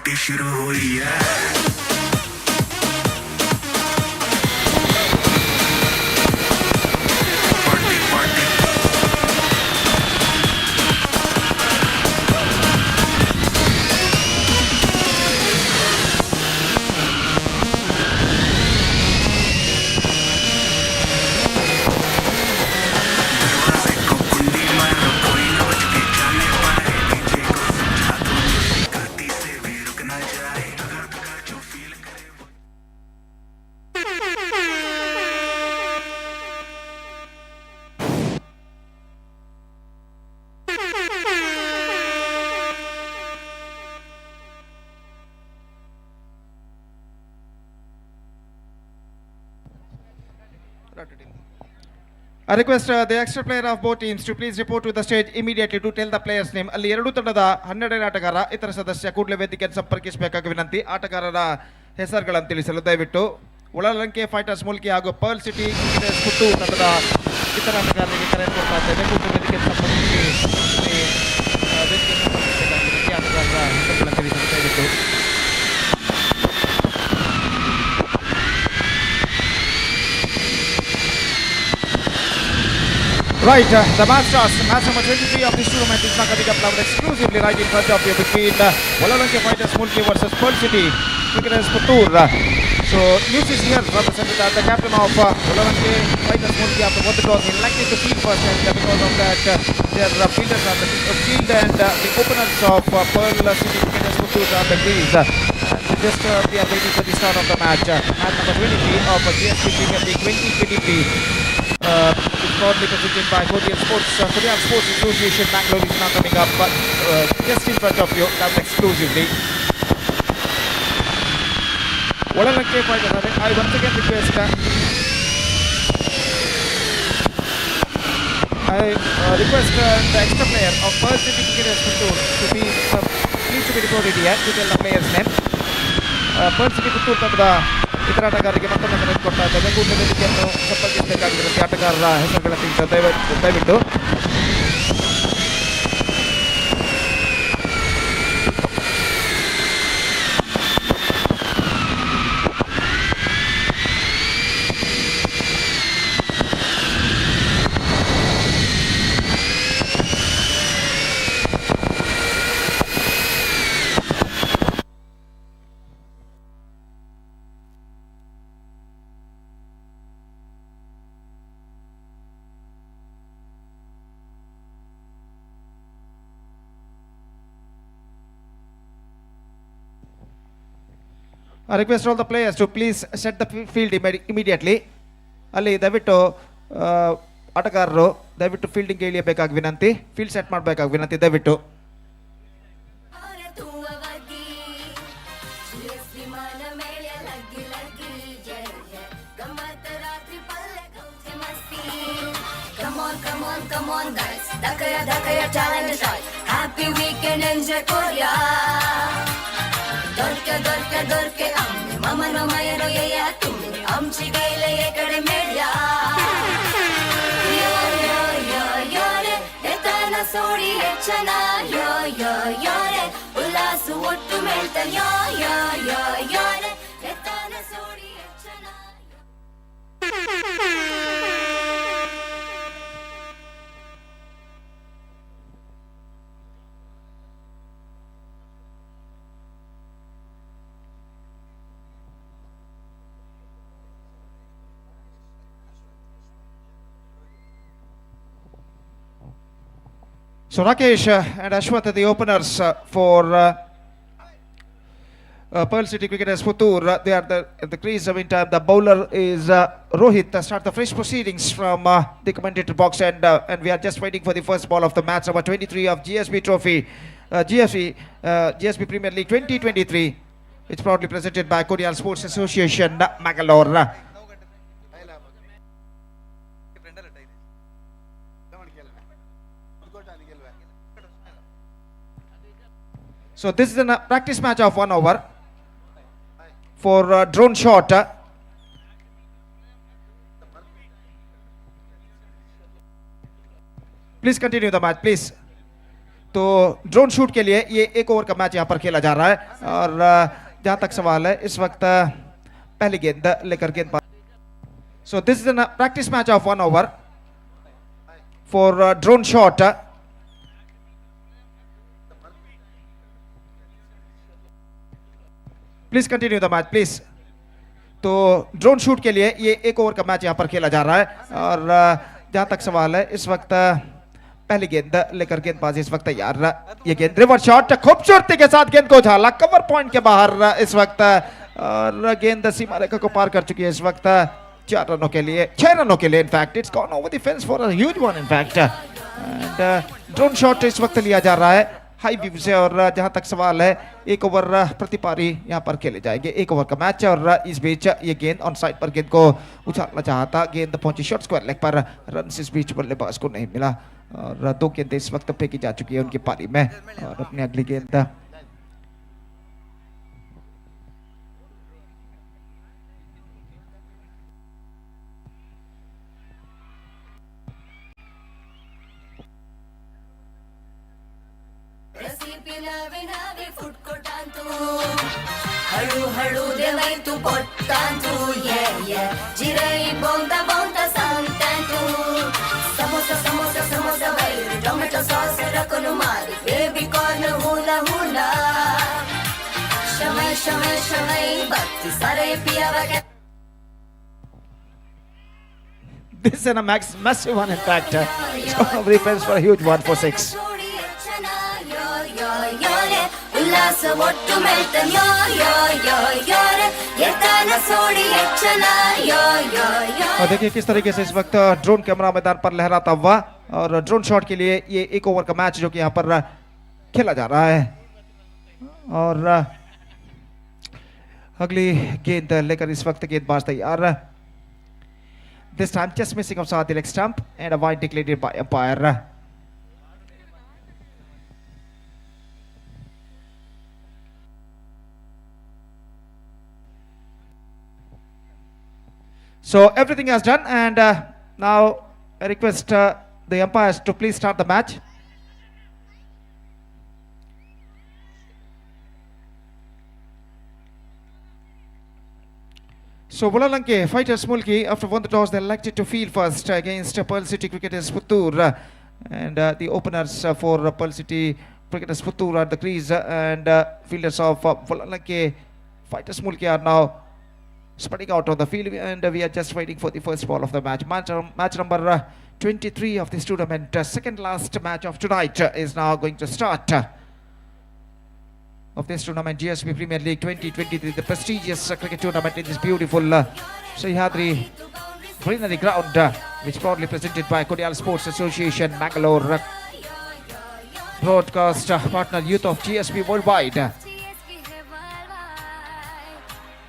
पार्टी शुरू हुई है। I request the extra player of both teams to please report to the stage immediately to tell the player's name. ಅಲ್ಲಿ ಎರಡೂ ತಂಡದ 12 ಆಟಗಾರ ಇತರ ಸದಸ್ಯ ಕೂಡಲೇ ವೇದಿಕೆಯನ್ನು ಸಂಪರ್ಕಿಸಬೇಕಾಗಿ ವಿನಂತಿ. ಆಟಗಾರರ ಹೆಸರುಗಳನ್ನು ತಿಳಿಸಲು ದಯವಿಟ್ಟು. ಒಳಲಂಕೆ ಫೈಟರ್ಸ್ ಮೂಲ್ಕಿ ಹಾಗೂ ಪರ್ಲ್ ಸಿಟಿ ಪುತ್ತೂರು ತಂಡದ ಇತರ ಆಟಗಾರರಿಗೆ ಕರೆ ಕೊಡ್ತಾ ಇದ್ದೇವೆ. ಕೂಡಲೇ ವೇದಿಕೆಯನ್ನು ಸಂಪರ್ಕಿಸಿ ವೇದಿಕೆಯನ್ನು ಸಂಪರ್ಕಿಸಬೇಕಾಗಿ ವಿನಂತಿ. ಆಟಗಾರರ ಹೆಸರುಗಳನ್ನು ತಿಳಿಸಲು ದಯವಿಟ್ಟು. Right, the match starts. Match number 23 of this tournament is now coming up now exclusively right in front of you between Valalanke Fighters Mulki versus Pearl City Cricketers Puttur. So news is here represented that the captain of Valalanke Fighters Mulki after won the toss, he elected to field first, and because of that their fielders are the field and the openers of Pearl City Cricketers Puttur are the crease. And just we are waiting for the start of the match. Match number 23 of GSB Premier League 2023. It's proudly presented by Kodial Sports. Kodial Sports Association Bangalore is now coming up, but just in front of you, now exclusively. Valalanke Fighters, I once again request the extra player of Pearl City Cricketers Puttur to be please to be reported here to tell the player's name. Pearl City Puttur ತಂಡದ ಇತರ ಆಟಗಾರರಿಗೆ ಮತ್ತೊಮ್ಮೆ ಕರೆ ಕೊಡ್ತಾ ಇದ್ದೇವೆ. ಕೂಡಲೇ ವೇದಿಕೆಯನ್ನು ಸಂಪರ್ಕಿಸಬೇಕಾಗಿರುತ್ತೆ. ಆಟಗಾರರ ಹೆಸರುಗಳನ್ನು ತಿಳಿಸ ದಯವಿಟ್ಟು. I request all the players to please set the field immediately. ಅಲ್ಲಿ ದಯವಿಟ್ಟು ಆಟಗಾರರು ದಯವಿಟ್ಟು ಫೀಲ್ಡಿಂಗ್ ಇಳಿಯಬೇಕಾಗಿ ವಿನಂತಿ, ಫೀಲ್ಡ್ ಸೆಟ್ ಮಾಡಬೇಕಾಗಿ ವಿನಂತಿ ದಯವಿಟ್ಟು. Happy weekend, enjoy Korea. ದೊರ್ಕೆ ದೊರ್ಕೆ ದೊರ್ಕೆ ಅಮ್ಮೆ ಮಮನ ಮಯನು ಯಯ ತುಮ್ಮೆ ಅಂಚಿ ಗೈಲೆ ಎಕಡೆ ಮೇಡ್ಯಾ. ಯೋ ಯೋ ಯೋ ಯೋರೆ ಎತನ ಸೋಡಿ ಹೆಚ್ಚನ ಯೋ ಯೋ ಯೋರೆ ಉಲ್ಲಾಸು ಒಟ್ಟು ಮೇಳ್ತ ಯೋ ಯೋ ಯೋ ಯೋರೆ ಎತನ ಸೋಡಿ ಹೆಚ್ಚನ. So Rakesh and Ashwath are the openers for Pearl City Cricketers Puttur. They are at the crease. In time, the bowler is Rohit. Start the fresh proceedings from the commentator box, and we are just waiting for the first ball of the match, number 23 of GSB Trophy, GSB Premier League 2023. It's proudly presented by Kodial Sports Association, Mangalore. So this is a practice match of 1 over for drone shot. Please continue the match, please. तो drone shoot K लिए ये 1 over का match यहाँ पर खेला जा रहा है और जहाँ तक सवाल है इस वक्त पहली गेंद लेकर गेंदबाज। So this is a practice match of 1 over for drone shot. Please continue the match please. तो ड्रोन शूट के लिए ये 1 ओवर का मैच यहाँ पर खेला जा रहा है और जहाँ तक सवाल है इस वक्त पहली गेंद लेकर गेंदबाज इस वक्त तैयार। ये गेंद रिवर्स शॉट खूबसूरती के साथ गेंद को उछाला कवर पॉइंट के बाहर इस वक्त और गेंद सीमा रेखा को पार कर चुकी है इस वक्त 4 रनों के लिए, 6 रनों के लिए। In fact it's gone over the fence for a huge one in fact. And drone shot इस वक्त लिया जा रहा है हाई व्यू से और जहां तक सवाल है 1 ओवर प्रति पारी यहां पर खेले जाएंगे, 1 ओवर का मैच। और इस बीच ये गेंद ऑन साइड पर गेंद को उछालना चाहता, गेंद पहुंची शॉर्ट स्क्वायर लेग पर, रन इस बीच बल्लेबाज को नहीं मिला और 2 गेंदें इस वक्त फेंकी जा चुकी है उनकी पारी में। और अपनी अगली गेंद हळू हळू देवै तू पोट्टांतू ये ये जिरई बोंता बोंता सांगतांतू समोसा समोसा समोसा वैर टोमॅटो सॉस रकोनु मारी बेबी कॉर्न हुला हुला शमै शमै शमै बत्ती सारे पियावा. This is a massive one in fact. It's gone over the fence for a huge 1 for 6. और देखिए किस तरीके से इस वक्त ड्रोन कैमरा मैदान पर लहराता हुआ और ड्रोन शॉट के लिए ये 1 ओवर का मैच जो कि यहाँ पर खेला जा रहा है। और अगली गेंद लेकर इस वक्त गेंदबाज तैयार। This time just missing outside the leg stump and a wide declared by umpire. So everything has done, and now I request the umpires to please start the match. So Vulalanke Fighters Mulki, after won the toss, they elected to field first against Pearl City Cricketers Puttur, and the openers for Pearl City Cricketers Puttur are the crease, and fielders of Vulalanke Fighters Mulki are now spreading out on the field, and we are just waiting for the first ball of the match. Match number 23 of this tournament, second last match of tonight is now going to start. Of this tournament, GSB Premier League 2023, the prestigious cricket tournament in this beautiful Sahyadri greenery ground, which proudly presented by Kodial Sports Association, Mangalore, broadcast partner Youth of GSB Worldwide.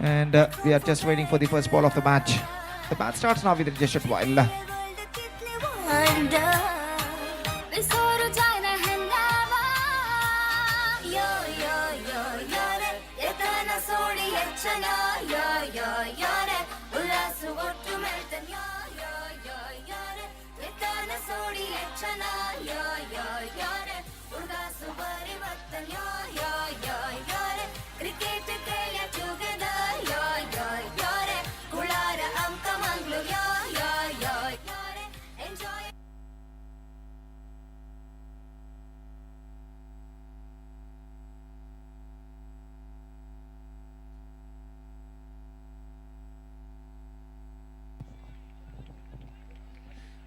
And we are just waiting for the first ball of the match. The match starts now with just a while.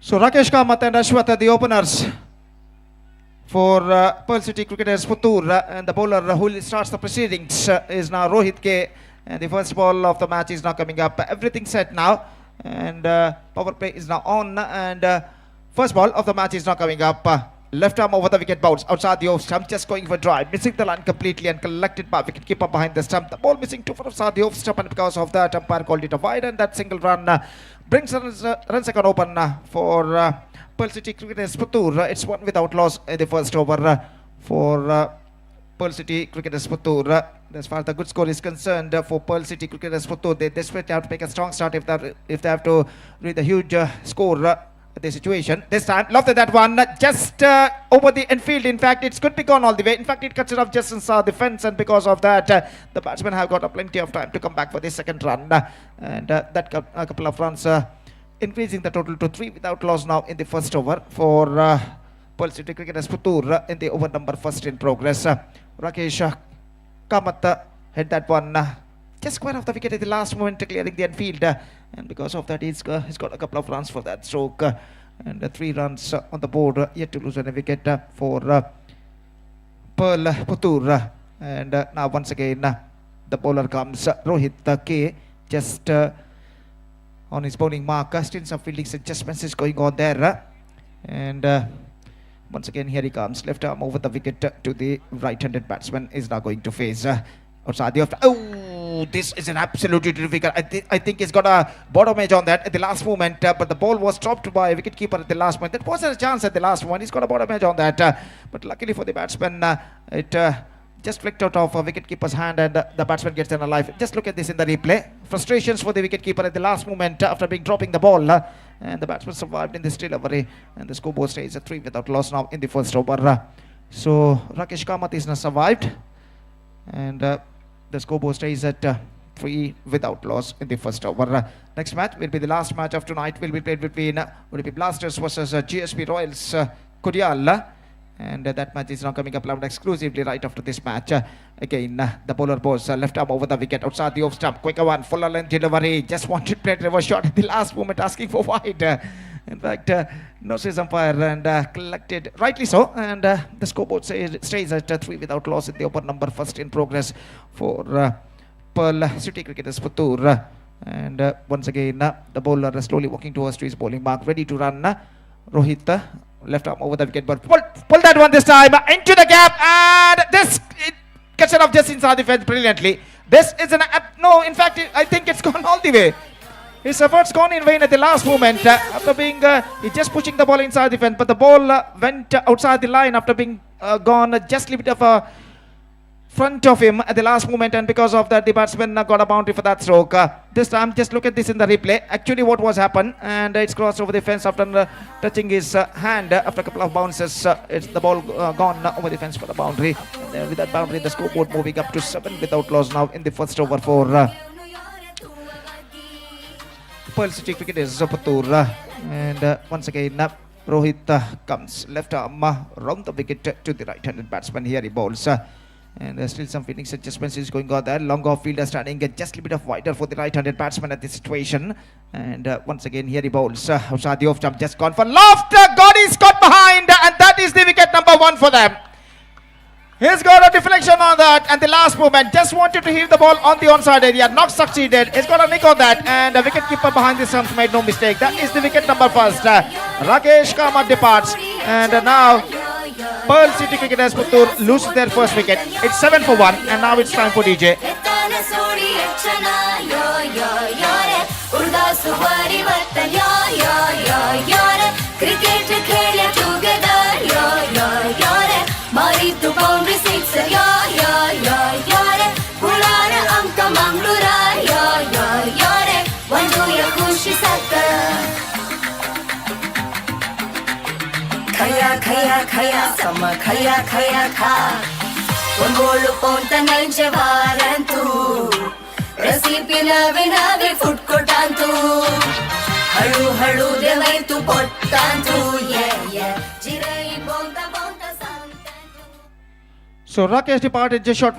So Rakesh Kamath and Ashwath are the openers for Pearl City Cricketers Puttur, and the bowler who starts the proceedings is now Rohit K, and the first ball of the match is now coming up. Everything set now, and power play is now on, and first ball of the match is now coming up. Left arm over the wicket bounce outside the off stump, just going for drive, missing the line completely and collected by wicket keeper behind the stump. The ball missing 2 for outside the off stump, and because of that, umpire called it a wide, and that single run brings run second open for Pearl City Cricketers Puttur. It's 1 without loss in the first over for Pearl City Cricketers Puttur. As far as the good score is concerned for Pearl City Cricketers Puttur, they desperately have to make a strong start if they have to reach a huge score. the situation. This time, lofted that one just over the infield. In fact, it could be gone all the way. In fact, it cuts it off just inside the fence, and because of that, the batsmen have got plenty of time to come back for the second run. And that a couple of runs, increasing the total to 3 without loss now in the first over for Pearl City Cricketers Puttur in the over number first in progress. Rakesh Kamath hit that one just square off the wicket at the last moment, clearing the infield, and because of that, he's got a couple of runs for that stroke, and 3 runs on the board, yet to lose any wicket for Pearl Puttur. And now once again, the bowler comes, Rohit K, just on his bowling mark. Still some fielding adjustments is going on there, and once again here he comes, left arm over the wicket to the right-handed batsman is now going to face outside the off. Oh, this is an absolutely terrific. I think he's got a bottom edge on that at the last moment, but the ball was dropped by wicketkeeper at the last moment. That wasn't a chance at the last one. He's got a bottom edge on that, but luckily for the batsman, it just flicked out of wicketkeeper's hand, and the batsman gets in alive. Just look at this in the replay. Frustrations for the wicketkeeper at the last moment after being dropping the ball, and the batsman survived in this delivery, and the scoreboard stays at 3 without loss now in the first over. So Rakesh Kamath is now survived, and the scoreboard stays at 3 without loss in the first over. Next match will be the last match of tonight. Will be played between Udupi Blasters versus GSP Royals Kodial. And that match is now coming up loud exclusively right after this match. Again, the bowler bowls left arm over the wicket, outside the off stump. Quicker one, fuller length delivery. Just wanted play reverse shot at the last moment, asking for wide. In fact, no says umpire, and collected rightly so. And the scoreboard stays at 3 without loss in the open number first in progress for Pearl City Cricketers Puttur. And once again, the bowler slowly walking towards to his bowling mark, ready to run. Rohit, left arm over the wicket, but pull that one this time into the gap, and this it cuts it off just inside the fence brilliantly. This is an no, in fact, I think it's gone all the way. His efforts gone in vain at the last moment after being he just pushing the ball inside the fence, but the ball went outside the line after being gone just a little bit of a front of him at the last moment, and because of that, the batsman got a boundary for that stroke. This time, just look at this in the replay. Actually, what was happened, and it's crossed over the fence after touching his hand after a couple of bounces. It's the ball gone over the fence for the boundary. And, with that boundary, the scoreboard moving up to 7 without loss now in the first over for Pearl City Cricketers Puttur. And once again, Rohit comes left arm round the wicket to the right-handed batsman. Here he bowls. And there's still some fielding adjustments is going on there. Long off fielder standing just a little bit of wider for the right-handed batsman at this situation. And once again, here he bowls. Outside the off jump, just gone for loft. God is got behind, and that is the wicket number 1 for them. He's got a deflection on that, and the last moment, just wanted to hit the ball on the onside area, not succeeded. He's got a nick on that, and the wicket keeper behind the stumps made no mistake. That is the wicket number first. Rakesh Kamath departs, and now Pearl City Cricketers Puttur loses their first wicket. It's 7 for 1, and now it's time for DJ. Khaya khaya khaya sama khaya khaya kha ಒಂಗೋಳು ಪೌಂತ ನೈಜವಾರಂತು recipe ನವೆ ನವೆ food ಕೊಟ್ಟಾಂತು ಹಳು ಹಳು ದೇವೈತು ಪೊಟ್ಟಾಂತು ಯೆ ಯೆ ಜಿರೈ ಪೌಂತ ಪೌಂತ. So Rakesh departed just short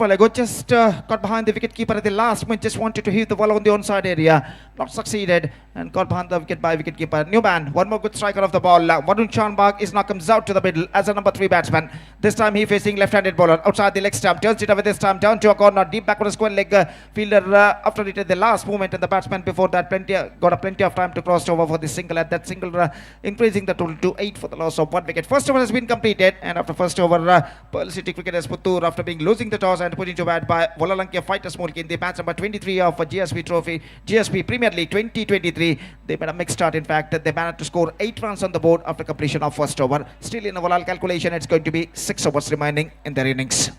while ago, just got behind the wicketkeeper at the last moment, just wanted to hit the ball on the onside area, not succeeded, and got behind the wicket by wicketkeeper. New man, one more good striker of the ball. Varun Shanbag is now comes out to the middle as a number 3 batsman. This time he facing left-handed bowler outside the leg stump, turns it away this time, down to a corner, deep backward square leg fielder after it at the last moment, and the batsman before that got plenty of time to cross over for the single. At that single, increasing the total to 8 for the loss of 1 wicket. First over has been completed, and after first over, Pearl City Cricketers Puttur, after being losing the toss and put into bat by Volalankia Fighters Mulki in the match number 23 of GSP Trophy, GSP Premier League 2023. They made a mixed start. In fact, they managed to score 8 runs on the board after completion of first over. Still in overall calculation, it's going to be 6 overs remaining in their innings.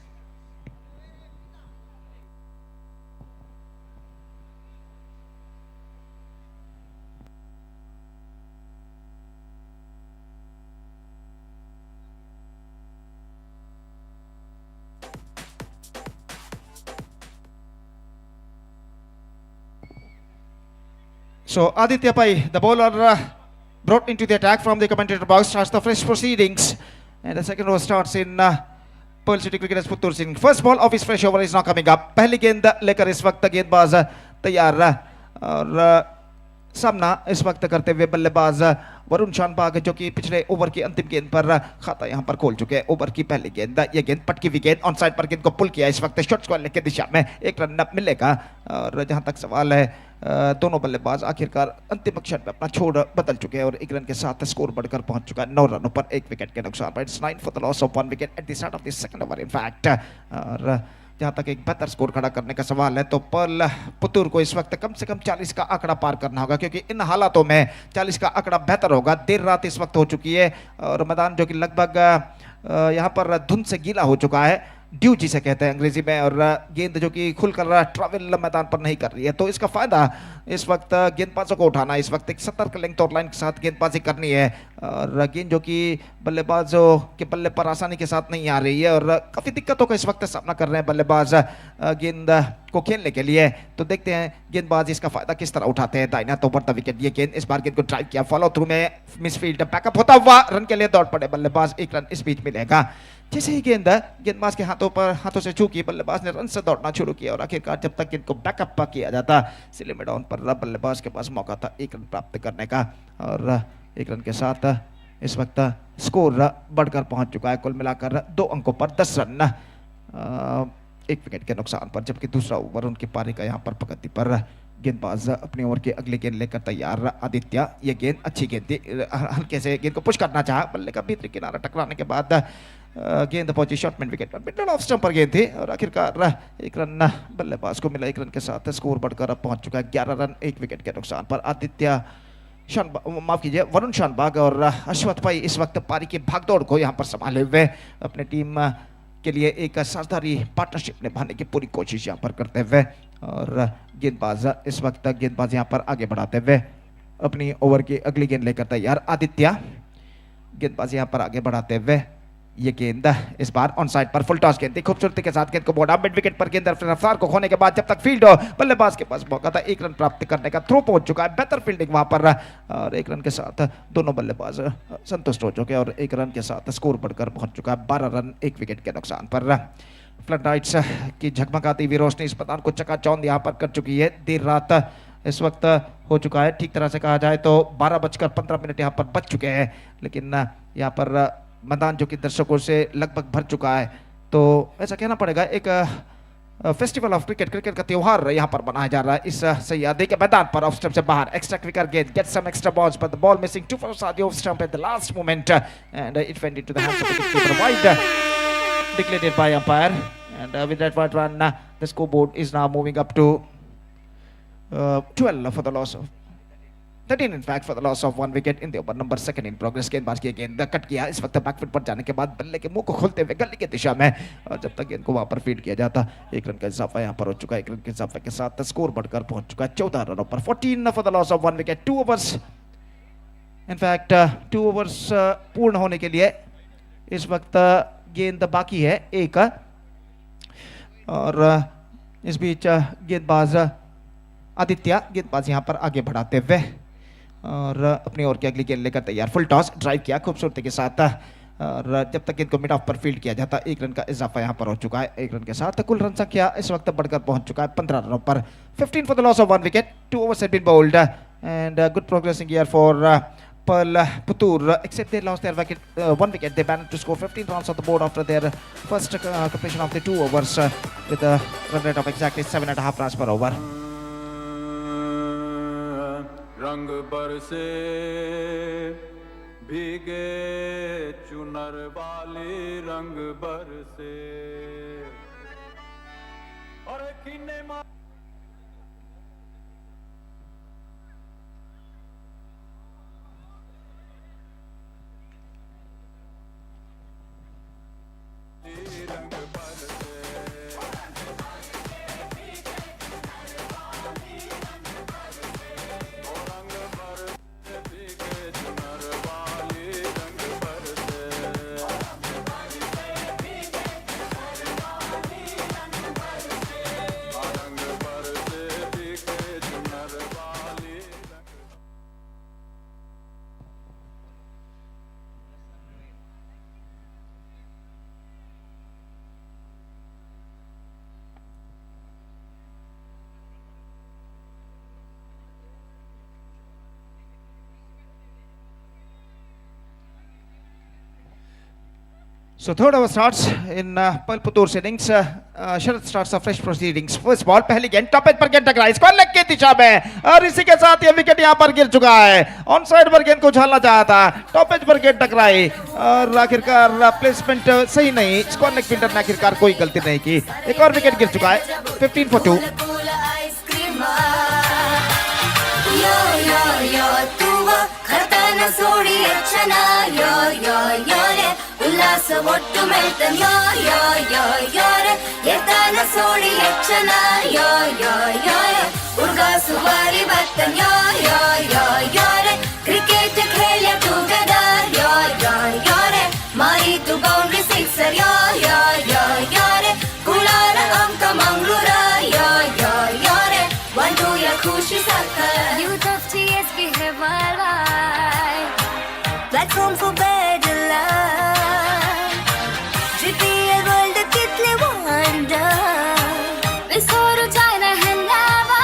So Aditya Pai, the bowler brought into the attack from the commentator box, starts the fresh proceedings. And the second over starts in Pearl City Cricketers Puttur Singh. First ball of his fresh over is now coming up. पहली गेंद लेकर इस वक्त गेंदबाज तैयार और सामना इस वक्त करते हुए बल्लेबाज वरुण शानबाग, जो कि पिछले ओवर की अंतिम गेंद पर खाता यहां पर खोल चुके हैं। ओवर की पहली गेंद, ये गेंद पटकी हुई गेंद, ऑन साइड पर गेंद को पुल किया इस वक्त शॉर्ट स्क्वायर लेग की दिशा में, एक रन मिलेगा। और जहां तक सवाल है दोनों बल्लेबाज आखिरकार अंतिम क्षण में अपना छोड़ बदल चुके हैं और एक रन के साथ स्कोर बढ़कर पहुंच चुका है 9 रनों पर, 1 विकेट के नुकसान पर। It's 9 for the loss of 1 wicket at the start of the second over in fact. और जहां तक एक बेहतर स्कोर खड़ा करने का सवाल है तो पर्ल पुतूर को इस वक्त कम से कम 40 का आंकड़ा पार करना होगा, क्योंकि इन हालातों में 40 का आंकड़ा बेहतर होगा। देर रात इस वक्त हो चुकी है और मैदान जो कि लगभग यहाँ पर धुंध से गीला हो चुका है, ड्यू जिसे कहते हैं अंग्रेजी में, और गेंद जो कि खुलकर ट्रैवल मैदान पर नहीं कर रही है, तो इसका फायदा इस वक्त गेंदबाजों को उठाना, इस वक्त एक सतर्क लेंथ और लाइन के साथ गेंदबाजी करनी है। और गेंद जो कि बल्लेबाजों के बल्ले पर आसानी के साथ नहीं आ रही है और काफ़ी दिक्कतों का इस वक्त सामना कर रहे हैं बल्लेबाज गेंद को खेलने के लिए। तो देखते हैं गेंदबाज इसका फायदा किस तरह उठाते हैं। दाहिना तो ओवर the wicket ये गेंद, इस बार गेंद को ड्राइव किया, फॉलो थ्रू में मिसफील्ड बैकअप होता हुआ रन के लिए दौड़ पड़े बल्लेबाज, एक रन इस बीच मिलेगा। जैसे ही गेंद गेंदबाज के हाथों से चूकी, बल्लेबाज ने रन से दौड़ना शुरू किया और आखिरकार जब तक गेंद को बैकअप किया जाता सिले में डाउन पर बल्लेबाज के पास मौका था एक रन प्राप्त करने का, और एक रन के साथ इस वक्त स्कोर बढ़कर पहुंच चुका है कुल मिलाकर 2 अंकों पर 10 रन, 1 विकेट के नुकसान पर। जबकि दूसरा ओवर उनकी पारी का यहाँ पर प्रगति पर गेंदबाज अपनी ओवर की अगली गेंद लेकर तैयार आदित्य। ये गेंद अच्छी गेंद थी, हल्के से गेंद को पुश करना चाहा, बल्ले का भीतरी किनारा टकराने के बाद गेंद पहुंची शॉर्ट मिड विकेट पर, मिडल ऑफ स्टंप पर गेंद थी और आखिरकार एक रन बल्लेबाज को मिला। एक रन के साथ स्कोर बढ़कर अब पहुंच चुका है 11 रन, 1 विकेट के नुकसान पर। आदित्य शानबाग, माफ कीजिए वरुण शानबाग और अश्वत्थ भाई इस वक्त पारी की भागदौड़ को यहाँ पर संभाले हुए अपने टीम के लिए एक साझेदारी पार्टनरशिप निभाने की पूरी कोशिश यहाँ पर करते हुए, और गेंदबाज इस वक्त गेंदबाज यहाँ पर आगे बढ़ाते हुए अपनी ओवर की अगली गेंद लेकर तैयार आदित्य। गेंदबाज यहाँ पर आगे बढ़ाते हुए ये गेंद इस बार ऑन साइड पर फुल टॉस गेंद थी, खूबसूरती के साथ गेंद को बोड़ा मिड विकेट पर, गेंद रफ्तार को खोने के बाद जब तक फील्ड हो बल्लेबाज के पास मौका था एक रन प्राप्त करने का, थ्रो पहुंच चुका है, बेहतर फील्डिंग वहां पर और एक रन के साथ दोनों बल्लेबाज संतुष्ट हो चुके हैं और एक रन के साथ स्कोर बढ़कर पहुंच चुका है 12 रन, 1 विकेट के नुकसान पर। फ्लड लाइट्स की झगमगाती हुई रोशनी इस मैदान को चकाचौंध यहाँ पर कर चुकी है। देर रात इस वक्त हो चुका है, ठीक तरह से कहा जाए तो 12:15 यहाँ पर बज चुके हैं, लेकिन यहाँ पर मैदान जो कि दर्शकों से लगभग भर चुका है, तो ऐसा कहना पड़ेगा एक फेस्टिवल ऑफ क्रिकेट, क्रिकेट का त्यौहार यहाँ पर मनाया जा रहा है इस सैयादी के मैदान पर। ऑफ स्टंप से बाहर एक्स्ट्रा क्विकर गेंद, get some extra balls but the ball missing to for the off stump at the last moment and it went into the hands of the wicketkeeper, wide declared by umpire, and with that one run the scoreboard is now moving up to 12 for the loss of 13 in fact for the loss of 1 wicket in the over number second in progress। गेंदबाज की गेंद cut किया इस वक्त back foot पर जाने के बाद बल्ले K मुंह को खोलते हुए गली की दिशा में, और जब तक गेंद को वहां पर फीड किया जाता एक रन का इजाफा यहां पर हो चुका है। एक रन के इजाफे के साथ स्कोर बढ़कर पहुंच चुका है 14 रनों पर, 14 for the loss of 1 wicket। 2 overs in fact 2 overs पूर्ण होने के लिए इस वक्त गेंद बाकी है एक, और इस बीच गेंदबाज आदित्य गेंदबाज यहाँ पर आगे बढ़ाते हुए और अपनी ओर की अगली गेंद लेकर तैयार, फुल टॉस ड्राइव किया खूबसूरती के साथ और जब तक गेंद को मिड ऑफ पर फील्ड किया जाता एक रन का इजाफा यहाँ पर हो चुका है। एक रन के साथ कुल रन संख्या इस वक्त बढ़कर पहुंच चुका है 15 रनों पर, 15 for the loss of 1 wicket, 2 overs have been bowled and good progressing here for Pearl Puttur, except they lost their wicket, 1 wicket. They managed to score 15 runs on the board after their first completion of the 2 overs with a run rate of exactly 7.5 runs per over. रंग बरसे भीगे चुनर वाली रंग बरसे और किन्ने रंग बरसे So third over starts in Pearl Puttur's innings. Sharad starts a fresh proceedings. First ball, पहली गेंद टॉप एज पर गेंद टकराई स्क्वायर लेग की दिशा में और इसी के साथ ये विकेट यहाँ पर गिर चुका है। ऑन साइड पर गेंद को उछालना चाहा था, टॉप एज पर गेंद टकराई और आखिरकार प्लेसमेंट सही नहीं। स्क्वायर लेग फील्डर ने आखिरकार कोई गलती नहीं की। एक और विकेट गिर चुका है। 15 for 2. यो यो यो तूव खरताನ ಸೋಡಿ ಯಕ್ಷನ ಯೋ ಯೋ ಯೋ ರೆ ಉಲ್ಲಾಸ ಒಟ್ಟು ಮೆಲ್ತನ್ ಯೋ ಯೋ ಯೋ ಯೋ ರೆ ಎತ್ತಾನ ಸೋಡಿ ಯಕ್ಷನ ಯೋ ಯೋ ಯೋ ರೆ ಉರ್ಗಾ ಸುವಾರಿ ಬತ್ತನ್ ಯೋ ಯೋ ಯೋ ಯೋ ರೆ ಕ್ರಿಕೆಟ್ ଖେಳ್ಯ ಟುಗೆದರ್ ಯೋ ಯೋ ಯೋ ರೆ ಮಾರಿ ತು ಬೌಂಡ್ರಿ ಸಿಕ್ಸರ್ ಯೋ ಯೋ ಯೋ ಯೋ ರೆ ಕುಳಾರ ಅಂಕ ಮಂಗಳೂರ ಯೋ ಯೋ ಯೋ ರೆ ಒಂದು ಯ ಖುಷಿ ಸಕ್ಕರ್ Youth of GSP Hai worldwide. Platform for better life. GPL world कितले wonder. विसोरु जायना है नावा.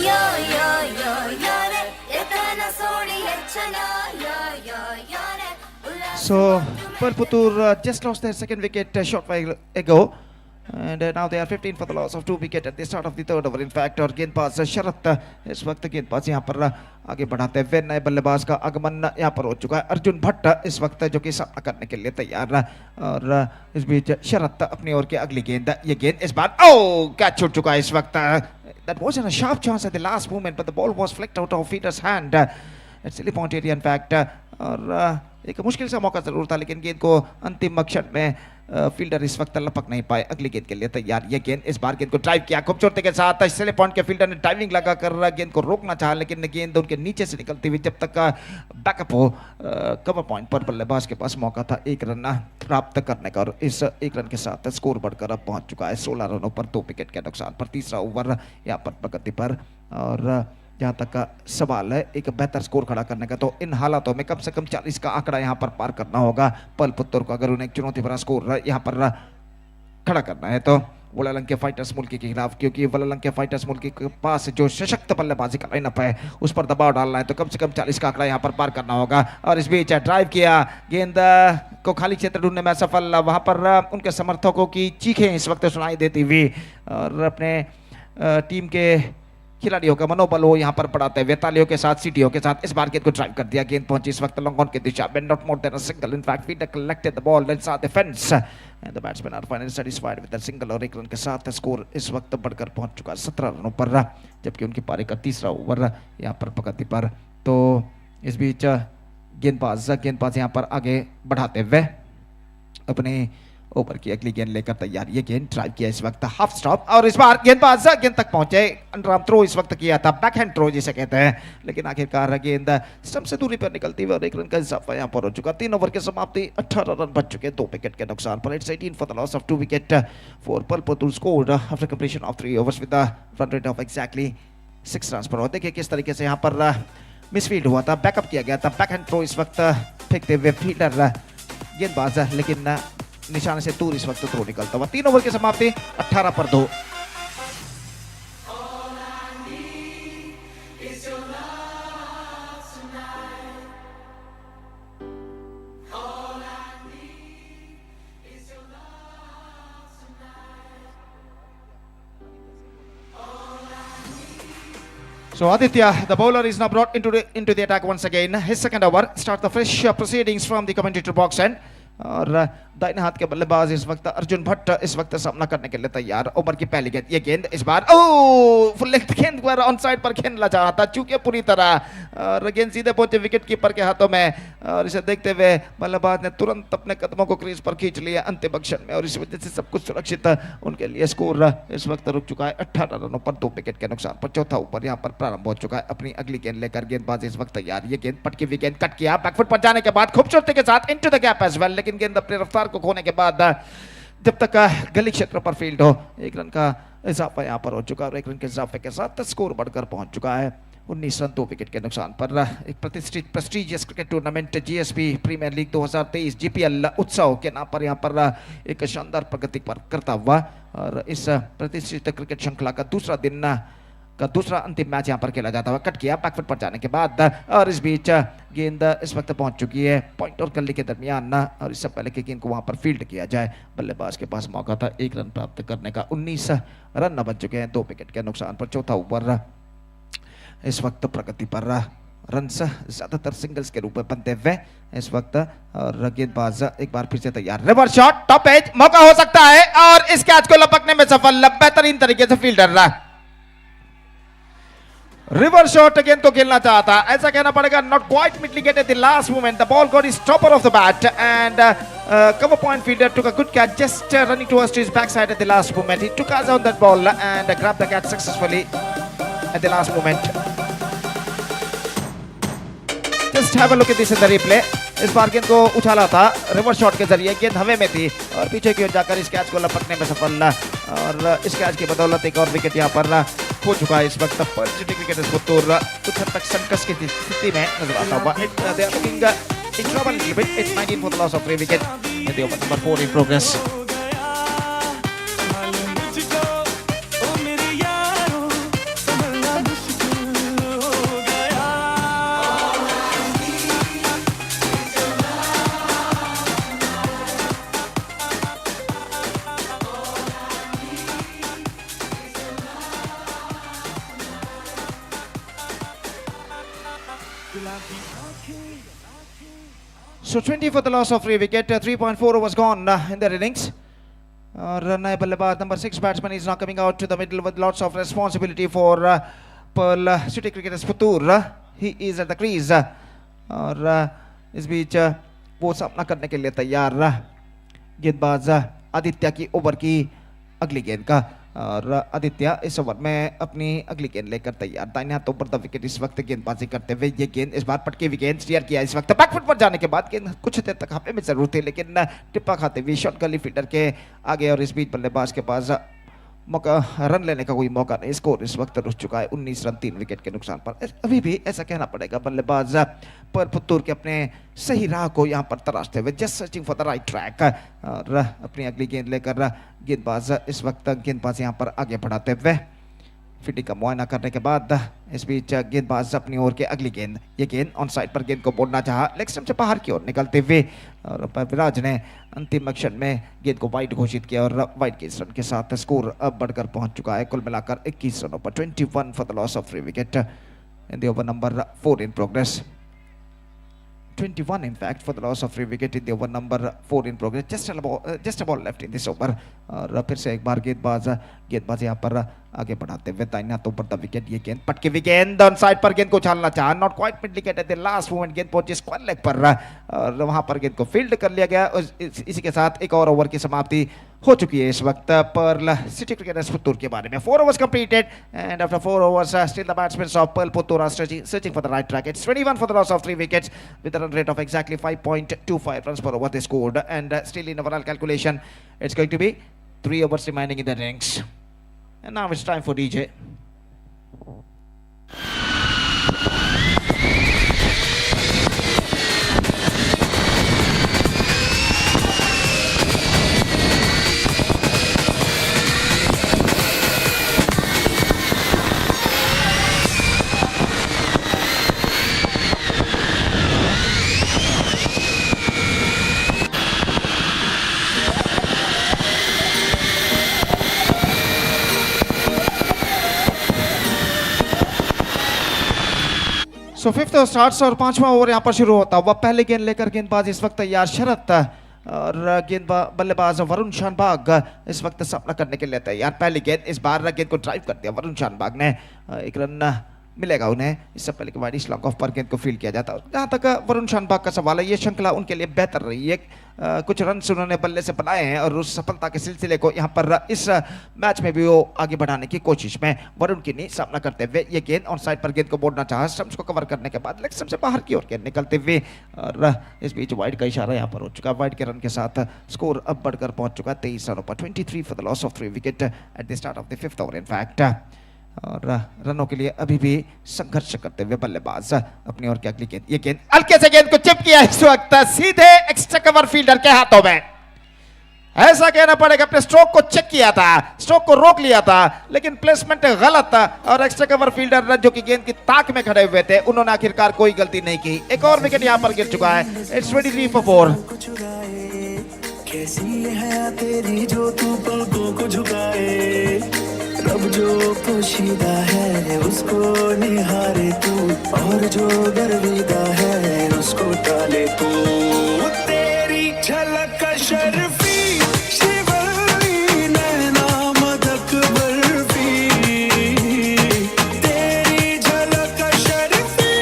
Yo yo yo yo re, etana sodi hechana. Yo yo yo re. So Pearl Puttur just lost their second wicket a short while ago. And now they are 15 for the loss of 2 wicket at the start of the third over. In fact, और गेंदबाज शरत इस वक्त गेंदबाज यहाँ पर आगे बढ़ाते हुए नए बल्लेबाज का आगमन यहाँ पर हो चुका है। अर्जुन भट्ट इस वक्त जो कि सामना करने के लिए तैयार और इस बीच शरत अपनी ओर की अगली गेंद, ये गेंद इस बार ओ कैच छूट चुका है इस वक्त। That was a sharp chance at the last moment, but the ball was flicked out of fielder's hand at silly point area in fact. और एक मुश्किल सा मौका जरूर था, लेकिन गेंद को अंतिम क्षण में फील्डर इस वक्त लपक नहीं पाए। अगली गेंद के लिए तैयार, ये गेंद इस बार गेंद को ड्राइव किया खूबसूरती के साथ। सिले पॉइंट के फील्डर ने डाइविंग लगाकर गेंद को रोकना चाहा, लेकिन गेंद उनके नीचे से निकलती हुई जब तक बैकअप हो कवर पॉइंट पर बल्लेबाज के पास मौका था 1 रन प्राप्त करने का और इस 1 रन के साथ स्कोर बढ़कर अब पहुंच चुका है 16 रनों पर 2 विकेट के नुकसान पर। तीसरा ओवर यहाँ पर प्रगति पर और जहाँ तक का सवाल है एक बेहतर स्कोर खड़ा करने का, तो इन हालातों में कम से कम 40 का आंकड़ा यहाँ पर पार करना होगा पर्ल पुत्तूर को, अगर उन्हें एक चुनौती भरा स्कोर यहाँ पर खड़ा करना है तो वलालंग के फाइटर्स मुल्की के खिलाफ, क्योंकि वलालंग के फाइटर्स मुल्की के पास जो सशक्त बल्लेबाजी का लाइनअप है उस पर दबाव डालना है तो कम से कम 40 का आंकड़ा यहाँ पर पार करना होगा। और इस बीच ड्राइव किया, गेंद को खाली क्षेत्र ढूंढने में असफल, वहाँ पर उनके समर्थकों की चीखें इस वक्त सुनाई देती हुई और अपने टीम के खिलाड़ियों का मनोबल हो यहाँ पर बढ़ाते हुए तालियों के साथ सीटियों के साथ इस बार गेंद को ड्राइव कर दिया। गेंद पहुंची इस वक्त लॉन्ग ऑन की दिशा में, not more than a single. In fact fielder collected the ball inside the fence and the batsman are finally satisfied with the single Aur 1 run K साथ स्कोर इस वक्त बढ़कर पहुंच चुका 17 रनों पर, जबकि उनकी पारी का तीसरा ओवर यहाँ पर प्रगति पर। तो इस बीच गेंदबाज यहाँ पर आगे बढ़ाते हुए अपने ओवर की अगली गेंद लेकर तैयार। ये गेंद ड्राइव किया इस वक्त हाफ स्टॉप और इस बार गेंदबाज गेंद तक पहुंचे। अंडरआर्म थ्रो इस वक्त किया था, बैक हैंड थ्रो जिसे कहते हैं, लेकिन आखिरकार गेंद स्टंप से दूरी पर निकलती हुई और 1 रन का इजाफा यहाँ पर हो चुका। 3 ओवर की समाप्ति, 18 रन बच चुके 2 विकेट के नुकसान पर। It's 18 for the loss of 2 wicket for Pearl Puttur score after completion of 3 overs with the run rate of exactly 6 run पर। देखिए किस तरीके से यहाँ पर मिसफील्ड हुआ था, बैकअप किया गया था, बैक हैंड थ्रो इस वक्त फेंकते हुए फील्डर गेंदबाज, लेकिन निशाने से दूर इस वक्त थ्रो निकलता हुआ। 3 ओवर की समाप्ति, 18 पर 2। So Aditya, the bowler, is now brought into the attack once again. His second over start the fresh proceedings from the commentator box end. और दाहिने हाथ के बल्लेबाज इस वक्त अर्जुन भट्ट इस वक्त सामना करने के लिए तैयार। ओवर की पहली गेंद, ये गेंद इस बार ओ फुल लेंथ गेंद पर ऑन साइड पर खेलना चाह रहा था चूंकि पूरी तरह, और गेंद सीधे पहुंचे विकेट कीपर के हाथों में और इसे देखते हुए बल्लेबाज ने तुरंत अपने कदमों को क्रीज पर खींच लिया अंतिम क्षण में और इस वजह से सब कुछ सुरक्षित उनके लिए। स्कोर इस वक्त रुक चुका है 18 रनों पर 2 विकेट के नुकसान पर। चौथा ओवर यहाँ पर प्रारंभ हो चुका है। अपनी अगली गेंद लेकर गेंदबाज इस वक्त तैयार। ये गेंद पटकी हुई गेंद कट किया, बैकफुट पर जाने के बाद खूबसूरती के साथ into the gap as well, लेकिन गेंद अपनी रफ्तार को खोने के बाद जब तक गली क्षेत्र पर फील्ड हो 1 रन का इजाफा यहाँ पर हो चुका है और 1 रन के इजाफे के साथ स्कोर बढ़कर पहुंच चुका है 19 रन 2 विकेट के नुकसान पर। एक प्रतिष्ठित prestigious cricket tournament GSP premier league 2023 GPL उत्सव के नाम पर यहाँ पर एक शानदार प्रगति पर करता हुआ और इस प्रतिष्ठित क्रिकेट श्रृंखला का दूसरा दिन का दूसरा अंतिम मैच यहाँ पर खेला जाता हुआ। कट किया बैकफुट पर जाने के बाद और इस बीच गेंद इस वक्त पहुंच चुकी है पॉइंट और गली के दरमियान और इससे पहले कि गेंद को वहां पर फील्ड किया जाए, बल्लेबाज के पास मौका था 1 रन प्राप्त करने का। 19 रन बन चुके हैं 2 विकेट के नुकसान पर। चौथा ओवर इस वक्त प्रगति पर, रन ज्यादातर सिंगल्स के रूप में बनते हुए इस वक्त और गेंदबाज एक बार फिर से तैयार। रिवर्स शॉट, टॉप एज, मौका हो सकता है और इस कैच को लपकने में सफल, बेहतरीन तरीके से फील्डर रहा। रिवर्स शॉट गेंद को खेलना चाहता, ऐसा कहना पड़ेगा not quite mitigated at the last moment. The ball got his topper of the bat and cover point fielder took a good catch, just running towards his back side at the last moment. He took us on that ball and grabbed the catch successfully at the last moment. Just have a look at this in the replay. Is bar गेंद को उछाला था reverse shot K जरिए, गेंद हवा में थी और पीछे की ओर जाकर इस catch को लपकने में सफल और इस कैच की बदौलत एक और विकेट यहाँ पर खो चुका है इस वक्त पर्ल सिटी क्रिकेटर्स पुत्तूर। कुछ हद तक संकट की स्थिति में नजर आता हुआ। They are looking in trouble little bit. It's 19 for the loss of 3 wicket in the over number 4 in progress. So 20 for the loss of 3 wicket, 3.4 overs gone in their innings. और नए बल्लेबाज number 6 batsman is now coming out to the middle with lots of responsibility for Pearl City Cricketers Puttur. He is at the crease Aur is beach वो सामना करने K लिए तैयार गेंदबाज आदित्य की over की अगली गेंद का। और आदित्य इस ओवर में अपनी अगली गेंद लेकर तैयार, दाहिने हाथों पर the wicket इस वक्त गेंदबाजी करते हुए। ये गेंद इस बार पटकी हुई गेंद, स्टीयर किया इस वक्त बैकफुट पर जाने के बाद गेंद कुछ देर तक हवा में जरूर थी, लेकिन टिप्पा खाते हुए शॉट गली फील्डर के आगे और इस बीच बल्लेबाज के पास मौका रन लेने का कोई मौका नहीं। स्कोर इस वक्त रुक चुका है 19 रन 3 विकेट के नुकसान पर। अभी भी ऐसा कहना पड़ेगा बल्लेबाज पर पुत्तूर के अपने सही राह को यहाँ पर तराशते हुए, just searching for the right track. और अपनी अगली गेंद लेकर गेंदबाज इस वक्त गेंदबाज यहाँ पर आगे बढ़ाते हुए फील्डिंग का मुआयना करने के बाद इस बीच गेंदबाज अपनी ओर के अगली गेंद, ये गेंद ऑन साइड पर गेंद को मोड़ना चाहा, लेग स्टंप से बाहर की ओर निकलते हुए और विराज ने अंतिम क्षण में गेंद को वाइड घोषित किया और वाइड के इस रन के साथ स्कोर अब बढ़कर पहुंच चुका है कुल मिलाकर 21 रनों पर, 21 for the loss of 3 wicket in the over number 4 in progress. 21 in fact for the loss of 3 wicket in the over number 4 in progress. Just a ball left in this over. और फिर से एक bar गेंदबाज यहाँ पर आगे बढ़ाते हुए दाहिने हाथों पर the wicket, ये गेंद पटकी हुई गेंद ऑन साइड पर गेंद को उछालना चाहा, not quite mid wicket at the last moment गेंद पहुंची स्क्वायर लेग पर और वहां पर गेंद को फील्ड कर लिया गया। इसी के साथ एक और ओवर की समाप्ति हो चुकी है इस वक्त पर्ल सिटी क्रिकेटर्स पुत्तूर के बारे में। 4 overs completed and after 4 overs still the batsman of Pearl Puttur are searching for the right track. It's 21 for the loss of 3 wickets with a run rate of exactly 5.25 runs per over they scored and still in overall calculation it's going to be 3 overs remaining in the innings. And now it's time for DJ. So 5th over starts और 5वां over यहाँ पर शुरू होता हुआ। पहले गेंद लेकर गेंदबाज इस वक्त तैयार शरत और बल्लेबाज वरुण शानबाग इस वक्त सामना करने के लिए तैयार। पहली गेंद इस बार गेंद को ड्राइव कर दिया वरुण शानबाग ने, एक रन मिलेगा उन्हें। इससे पहले कि वाइड लॉन्ग ऑफ पर गेंद को फील्ड किया जाता है। जहाँ तक वरुण शानबाग का सवाल है, ये श्रृंखला उनके लिए बेहतर रही है। कुछ रन उन्होंने बल्ले से बनाए हैं और उस सफलता के सिलसिले को यहाँ पर इस मैच में भी वो आगे बढ़ाने की कोशिश में। वरुण की सामना करते हुए ये गेंद ऑन साइड पर गेंद को मोड़ना चाहा, स्टंप्स को कवर करने के बाद लेग स्टंप से बाहर की ओर गेंद निकलते हुए और इस बीच वाइड का इशारा यहाँ पर हो चुका है। वाइड के रन के साथ स्कोर अब बढ़कर पहुंच चुका है 23 रनों पर, 23 for the loss of 3 wicket at the start of the 5th over in fact. और रनों के लिए अभी भी संघर्ष करते हुए बल्लेबाज अपनी ओर की अगली गेंद, ये गेंद हल्के से गेंद को चिप किया इस वक्त सीधे एक्स्ट्रा कवर फील्डर के हाथों में। ऐसा कहना पड़ेगा, अपने स्ट्रोक को चेक किया था, स्ट्रोक को रोक लिया था, लेकिन प्लेसमेंट गलत था और एक्स्ट्रा कवर फील्डर जो कि गेंद की ताक में खड़े हुए थे, उन्होंने आखिरकार कोई गलती नहीं की। एक और विकेट यहां पर गिर चुका है। It's 23 for 4। कैसी है तेरी जो तू पलकों को झुकाए, रब जो पोशीदा है उसको निहारे तू, और जो गर्विदा है उसको टाले तू। तेरी झलक अशरफी शिवली, नैना मदक बर्फी, तेरी झलक अशरफी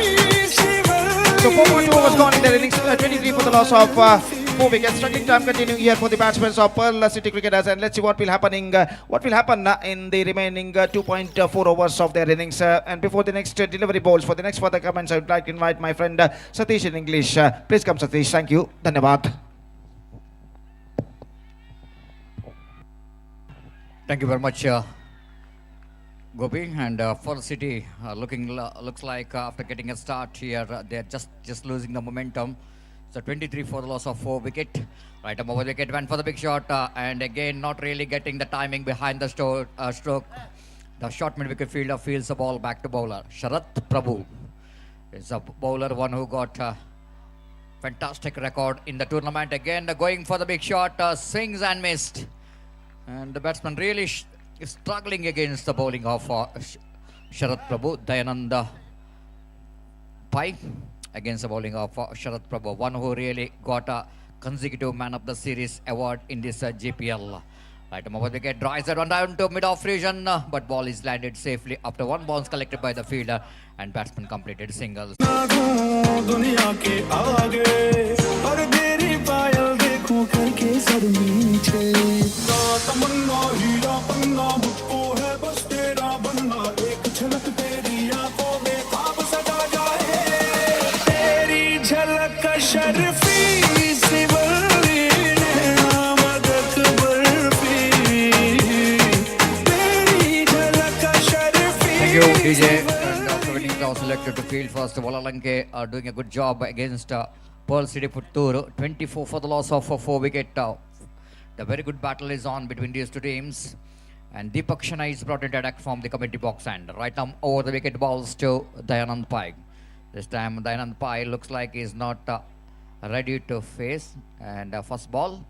शिवली। So 4.2 overs gone in their innings, 23 for the loss of 4 wickets. Struggling time continuing here for the batsmen of Pearl City Cricketers, and let's see what will happen in the remaining 2.4 overs of their innings. And before the next delivery balls, for the next further comments, I would like to invite my friend Satish in English. Please come, Satish. Thank you. Dhanyavad. Thank you very much, Gopi. And Pearl City looks like after getting a start here, they're just losing the momentum. So 23 for the loss of 4 wicket. Right up over the wicket, went for the big shot, and again not really getting the timing behind the stroke. The short mid wicket fielder fields the ball back to bowler Sharath Prabhu. Is a bowler, one who got a fantastic record in the tournament. Again going for the big shot, swings and missed. And the batsman really is struggling against the bowling of Sharath Prabhu. Dayananda Pai against the bowling of Sharath Prabhu, one who really got a consecutive man of the series award in this GPL. Right, over the wicket, drives that one down to mid-off region, but ball is landed safely after one bounce collected by the fielder, and batsman completed singles. Thank you, DJ. And after winning toss, selected to field first. Walalanke are doing a good job against Pearl City Puttur. 24 for the loss of 4 wicket. The very good battle is on between these two teams. And Deepak Shana is brought into attack from the committee box end. Right now, over the wicket balls to Dayanand Pai. This time, Dayanand Pai looks like he's not ready to face. And first ball,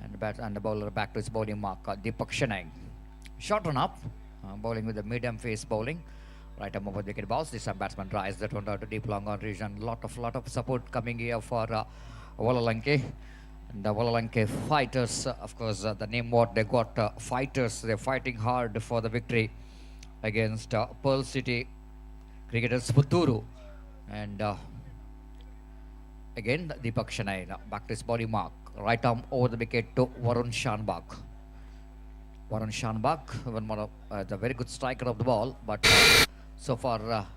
and the bowler back to his bowling mark, Deepak Shana. Short run up, bowling with the medium face bowling. Right arm over the wicket balls. This time, batsman tries that one out to deep long on region. Lot of support coming here for Walalanke. And the Walalanke fighters, of course, the name what they got, fighters. They're fighting hard for the victory against Pearl City Cricketers Puttur. And again, Deepak Shanai back to his body mark. Right arm over the wicket to Varun Shanbag. Varun Shanbag, one more, the very good striker of the ball, but so far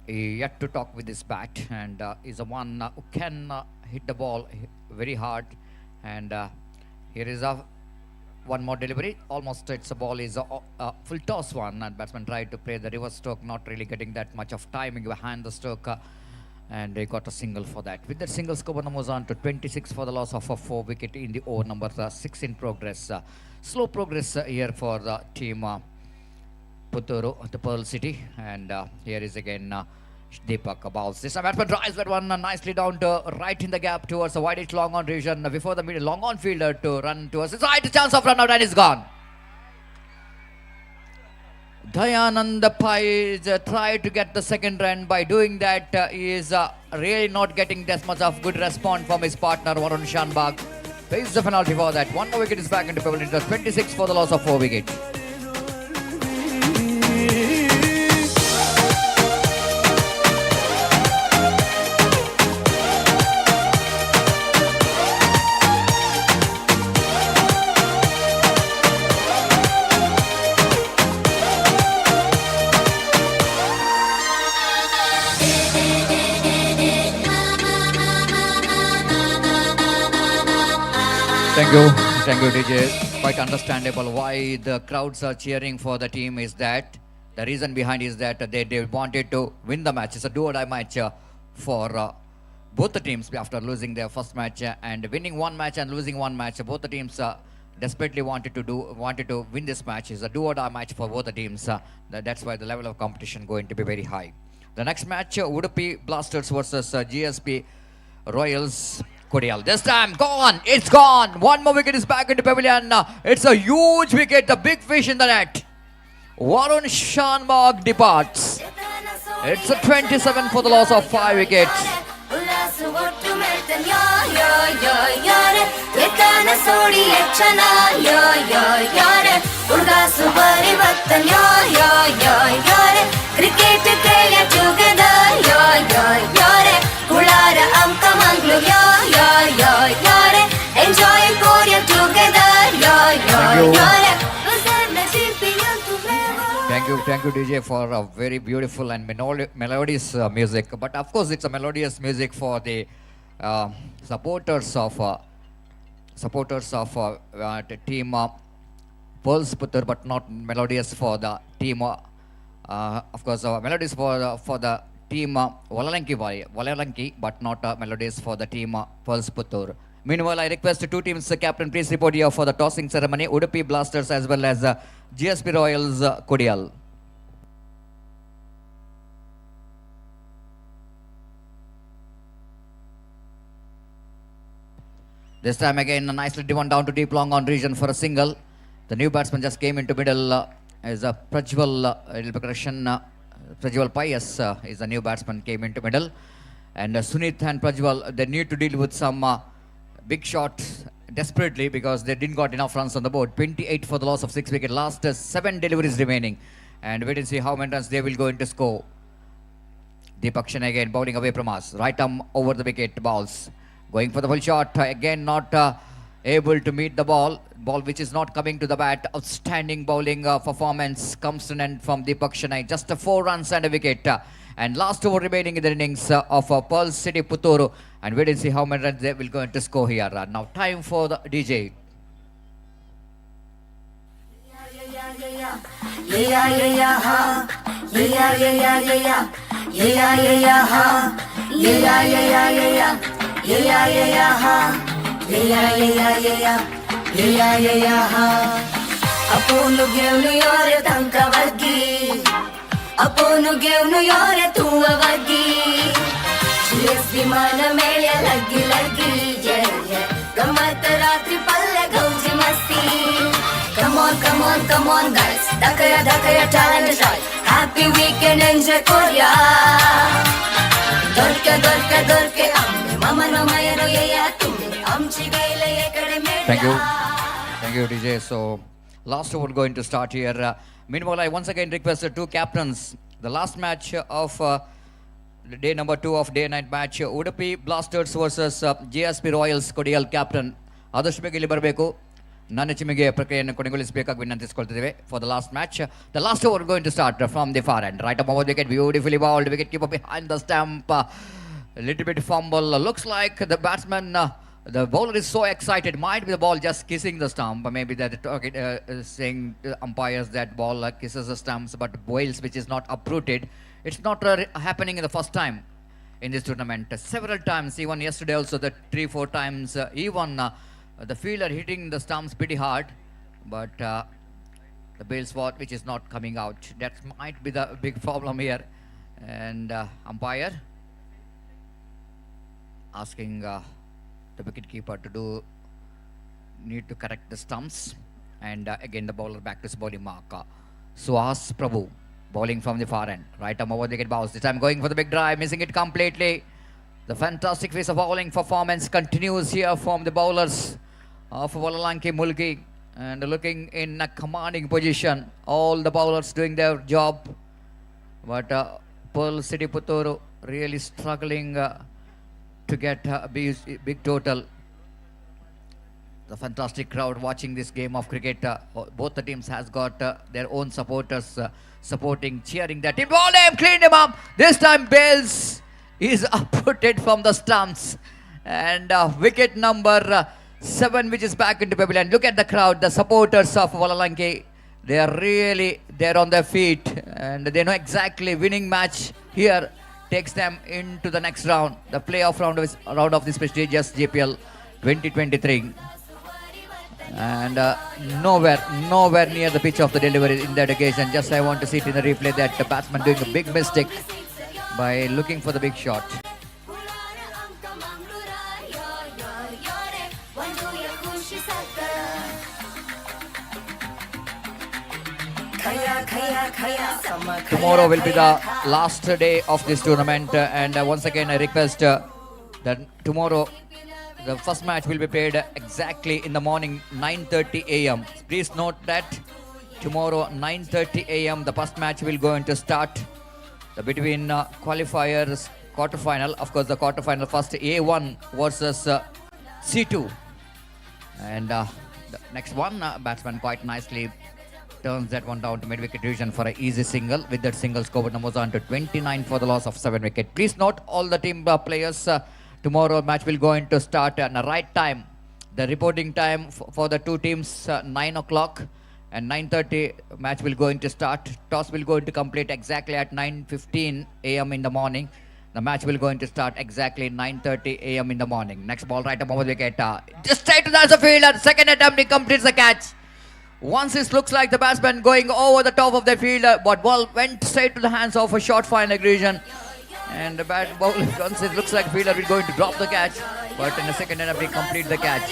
he yet to talk with his bat, and is the one who can hit the ball very hard. And here is a one more delivery. Almost it's a ball is a full toss one, and batsman tried to play the reverse stroke, not really getting that much of timing behind the stroke, and they got a single for that. With that single, score moves on to 26 for the loss of a 4 wicket in the over number 6 in progress. Slow progress here for the team Puttur, the Pearl City, and here is again Deepak balls. This batsman drives that one nicely down to right in the gap towards the wide long on region before the middle long on fielder to run towards his right, chance of run out, and is gone. Dayananda Pai tried to get the second run. By doing that, he is really not getting that much of good response from his partner Varun Shanbag. Pays the penalty for that. One more wicket is back into pavilion. 26 for the loss of 4 wickets. Thank you, DJ. Quite understandable why the crowds are cheering for the team is that the reason behind is that they wanted to win the match. It's a do or die match for Both the teams, after losing their first match and winning one match and losing one match, both the teams desperately wanted to win this match. It's a do or die match for both the teams. That's why the level of competition going to be very high. The next match, Udupi Blasters versus GSP Royals Kodial. This time, gone. It's gone. One more wicket is back into pavilion. It's a huge wicket, the big fish in the net. Varun Shanbag departs. It's a 27 for the loss of 5 wickets. Thank you DJ for a very beautiful and melodious music. But of course, it's a melodious music for the supporters of the team Pearls Puttur, but not melodious for the team. Of course, melodious for the team Valalanki, but not melodious for the team Pearls Puttur. Meanwhile, I request two teams, captain, please report here for the tossing ceremony. Udupi Blasters as well as GSP Royals Kodial. This time again, nicely driven down to deep long on region for a single. The new batsman just came into middle is a Prajwal, Prajwal Pius is the new batsman, came into middle. And Sunit and Prajwal, they need to deal with some big shots desperately because they didn't got enough runs on the board. 28 for the loss of 6 wickets. Last 7 deliveries remaining. And wait and see how many runs they will go into score. Deepak Shen again bowling away from us. Right arm over the wicket, balls. Going for the full shot. Again not able to meet the ball. Ball which is not coming to the bat. Outstanding bowling performance comes to an end from Deepak Shenai. Just 4 runs and a wicket. And last over remaining in the innings of Pearl City Puttur. And wait and see how many runs they will go into score here. Now time for the DJ. Yeah, yeah, yeah, ha. Yeah, yeah, yeah, yeah, yeah, yeah, yeah, ha. Yeah, yeah, yeah, yeah, yeah, yeah, yeah, ha. Yeah, yeah, yeah, yeah, yeah, yeah, yeah, ha. Aponu घेऊन योरे तांका वर्गी, aponu घेऊन योरे तू वर्गी. GSB मान मेळ्या लगी लगी, yeah yeah. गमत रात्री पल्ले गौजी मस्ती. Come on, come on, come on guys. Dakaya, dakaya, talent try. Happy weekend, enjoy Korea. Dorke, dorke, dorke, amme mama no maya no yeya tummi amchi gaile ekade medya. Thank you. Thank you, DJ. So, last over going to start here. Meanwhile, I once again request the two captains. The last match of day number 2 of day-night match, Udupi Blasters versus GSP Royals Kodial captain. Adarsh Beg ಇಲ್ಲಿ ಬರಬೇಕು. ನನ್ನ ಚಿಮಿಗೆ ಪ್ರಕ್ರಿಯೆಯನ್ನು ಕೊನೆಗೊಳಿಸಬೇಕಾಗಿ ವಿನಂತಿಸಿಕೊಳ್ತಿದ್ದೇವೆ. For the last match, the last over going to start from the far end. Right up over wicket, beautifully bowled, wicket keeper behind the stump. Little bit fumble. Looks like the batsman, the bowler is so excited. Might be the ball just kissing the stump. Maybe that saying to umpires that ball kisses the stumps, but Wales, which is not uprooted. It's not happening in the first time in this tournament. Several times, even yesterday also, the 3-4 times, even the fielder hitting the stumps pretty hard, but the bail spot which is not coming out. That might be the big problem here. And umpire asking the wicketkeeper to need to correct the stumps. And again the bowler back to his bowling mark. Suhas Prabhu bowling from the far end. Right arm over the wicket bounce. This time going for the big drive, missing it completely. The fantastic piece of bowling performance continues here from the bowlers of Valalanki Mulki, and looking in a commanding position. All the bowlers doing their job, but Pearl City Puttur really struggling to get a big total. The fantastic crowd watching this game of cricket. Both the teams has got their own supporters supporting, cheering their team. Ball him, cleaned him up. This time Bales is uprooted from the stumps, and wicket number 7, which is back into pavilion. Look at the crowd, the supporters of Valalanki. They are really there on their feet, and they know exactly winning match here takes them into the next round, the playoff round of this prestigious GPL 2023. And nowhere near the pitch of the delivery in that occasion. Just I want to see it in the replay that the batsman doing a big mistake by looking for the big shot. Tomorrow will be the last day of this tournament, and once again I request that tomorrow the first match will be played exactly in the morning 9:30 a.m. Please note that tomorrow 9:30 a.m. the first match will going to start the between qualifiers quarterfinal. Of course, the quarterfinal first A1 versus C2, and the next one batsman quite nicely turns that one down to mid-wicket region for an easy single. With that single, score numbers on to 29 for the loss of 7 wicket. Please note all the team players, tomorrow match will going to start at the right time. The reporting time for the two teams, 9 o'clock and 9:30 match will going to start. Toss will going to complete exactly at 9:15 a.m. in the morning. The match will going to start exactly 9:30 a.m. in the morning. Next ball right up over the wicket. Just straight to the other fielder. Second attempt, he completes the catch. Once it looks like the batsman going over the top of the fielder, but ball went straight to the hands of a short fine region. And the bat ball, once it looks like fielder is going to drop the catch, but in the second attempt he complete the catch.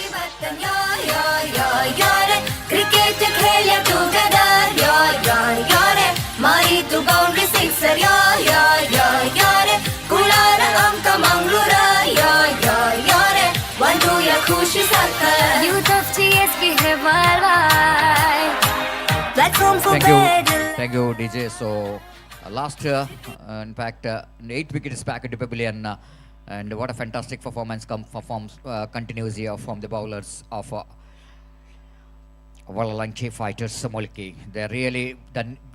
Thank you, DJ. So last year, in fact, 8 wickets back at the pavilion, and what a fantastic performance continues here from the bowlers of Valanche Fighters Mulki. They're really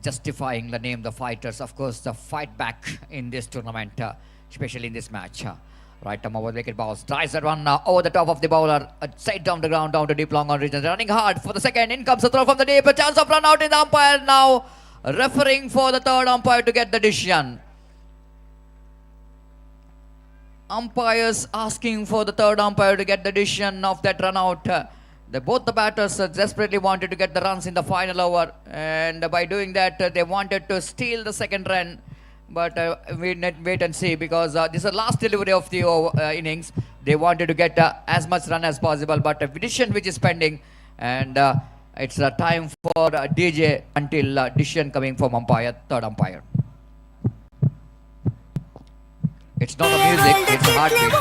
justifying the name, the Fighters. Of course, the fight back in this tournament, especially in this match. Right arm over the wicket balls, tries that one over the top of the bowler, straight down the ground, down to deep long on region, running hard for the second. In comes the throw from the deep, a chance of run out in the umpire now, referring for the third umpire to get the decision. Umpires asking for the third umpire to get the decision of that run out. Both the batters desperately wanted to get the runs in the final over, and by doing that, they wanted to steal the second run. But we need wait and see, because this is the last delivery of the innings. They wanted to get as much run as possible, but a decision which is pending, and it's a time for DJ until decision coming from umpire, third umpire. It's not a music, it's a heartbeat.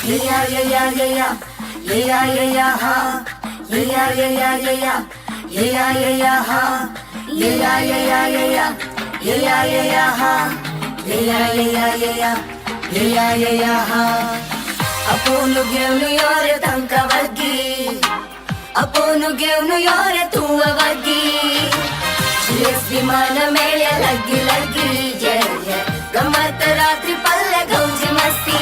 Yeah, yeah, yeah, yeah, yeah, yeah, yeah, ha. Yeah, yeah, yeah, yeah, yeah, yeah, yeah, ha. Yeah, yeah, yeah, yeah, yeah, yeah, yeah, ha. Yeah, yeah, yeah, yeah, yeah, yeah, yeah, ha. Aponu घेऊन योरे तांका वागी, aponu घेऊन योरे तू वागी. GSB मान मेळ्या लगी लगी, yeah, yeah. गमत रात्री पल्ले गौजी मस्ती.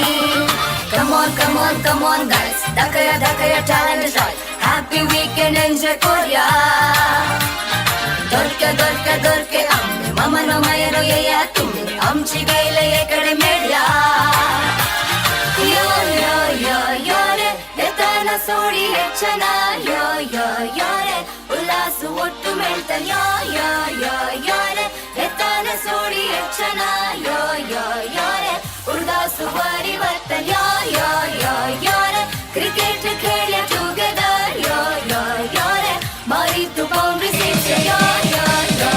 Come on, come on, come on, guys. Dakaya, dakaya, talent is right. Happy weekend, enjoy Korea. Dorke, dorke, dorke, amme mama no mayano yeya tummi amchi gaile ekade medya. Yo, yo, yo, yo re, etana sodi hechana. Yo, yo, yo re, ullasu ottu melta. Yo, yo, yo, yo re, etana sodi hechana. Yo, yo, yo re, urdasu parivartan. Yo, yo, yo, yo re, cricket khele together. Yo, yo, yo re, mari tu boundary six. Yo, yo, yo.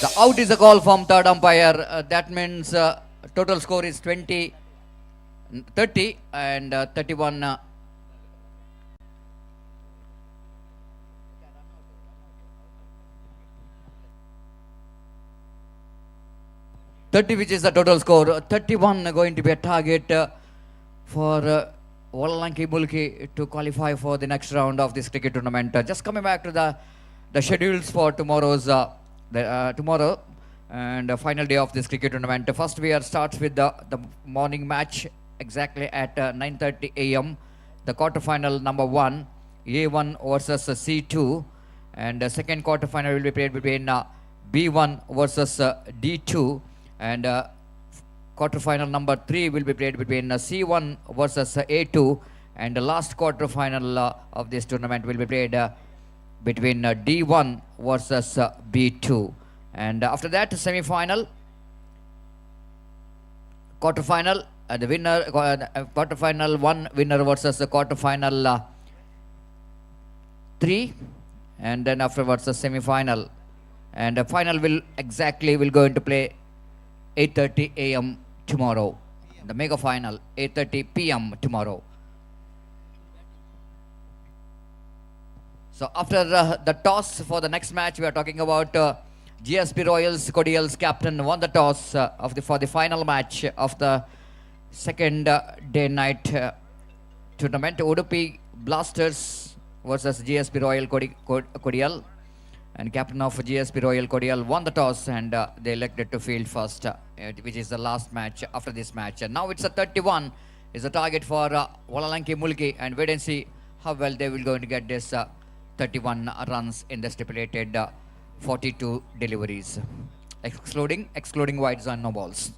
The out is a call from third umpire. That means total score is 30 and 31. 30, which is the total score. 31 going to be a target for Valalanki Mulki to qualify for the next round of this cricket tournament. Just coming back to the schedules for tomorrow's tomorrow and the final day of this cricket tournament. First, we are starts with the morning match exactly at 9:30 a.m. The quarterfinal number 1, A1 versus C2, and the second quarterfinal will be played between B1 versus D2. And quarterfinal number 3 will be played between C1 versus A2, and the last quarterfinal of this tournament will be played between D1 versus B2. And after that, semi-final, quarterfinal, the winner, quarterfinal 1 winner versus the quarterfinal 3, and then afterwards the semi-final, and the final will exactly will go into play 8:30 a.m. tomorrow. The mega final, 8:30 p.m. tomorrow. So after the toss for the next match, we are talking about GSP Royals Kodial's captain won the toss for the final match of the second day night tournament. Udupi Blasters versus GSP Royal Kodial. And captain of GSP Royal Kodial won the toss, and they elected to field first, which is the last match after this match. And now it's a 31 is a target for Valalanki Mulki, and wait and see how well they will going to get this 31 runs in the stipulated 42 deliveries, excluding wides and no balls.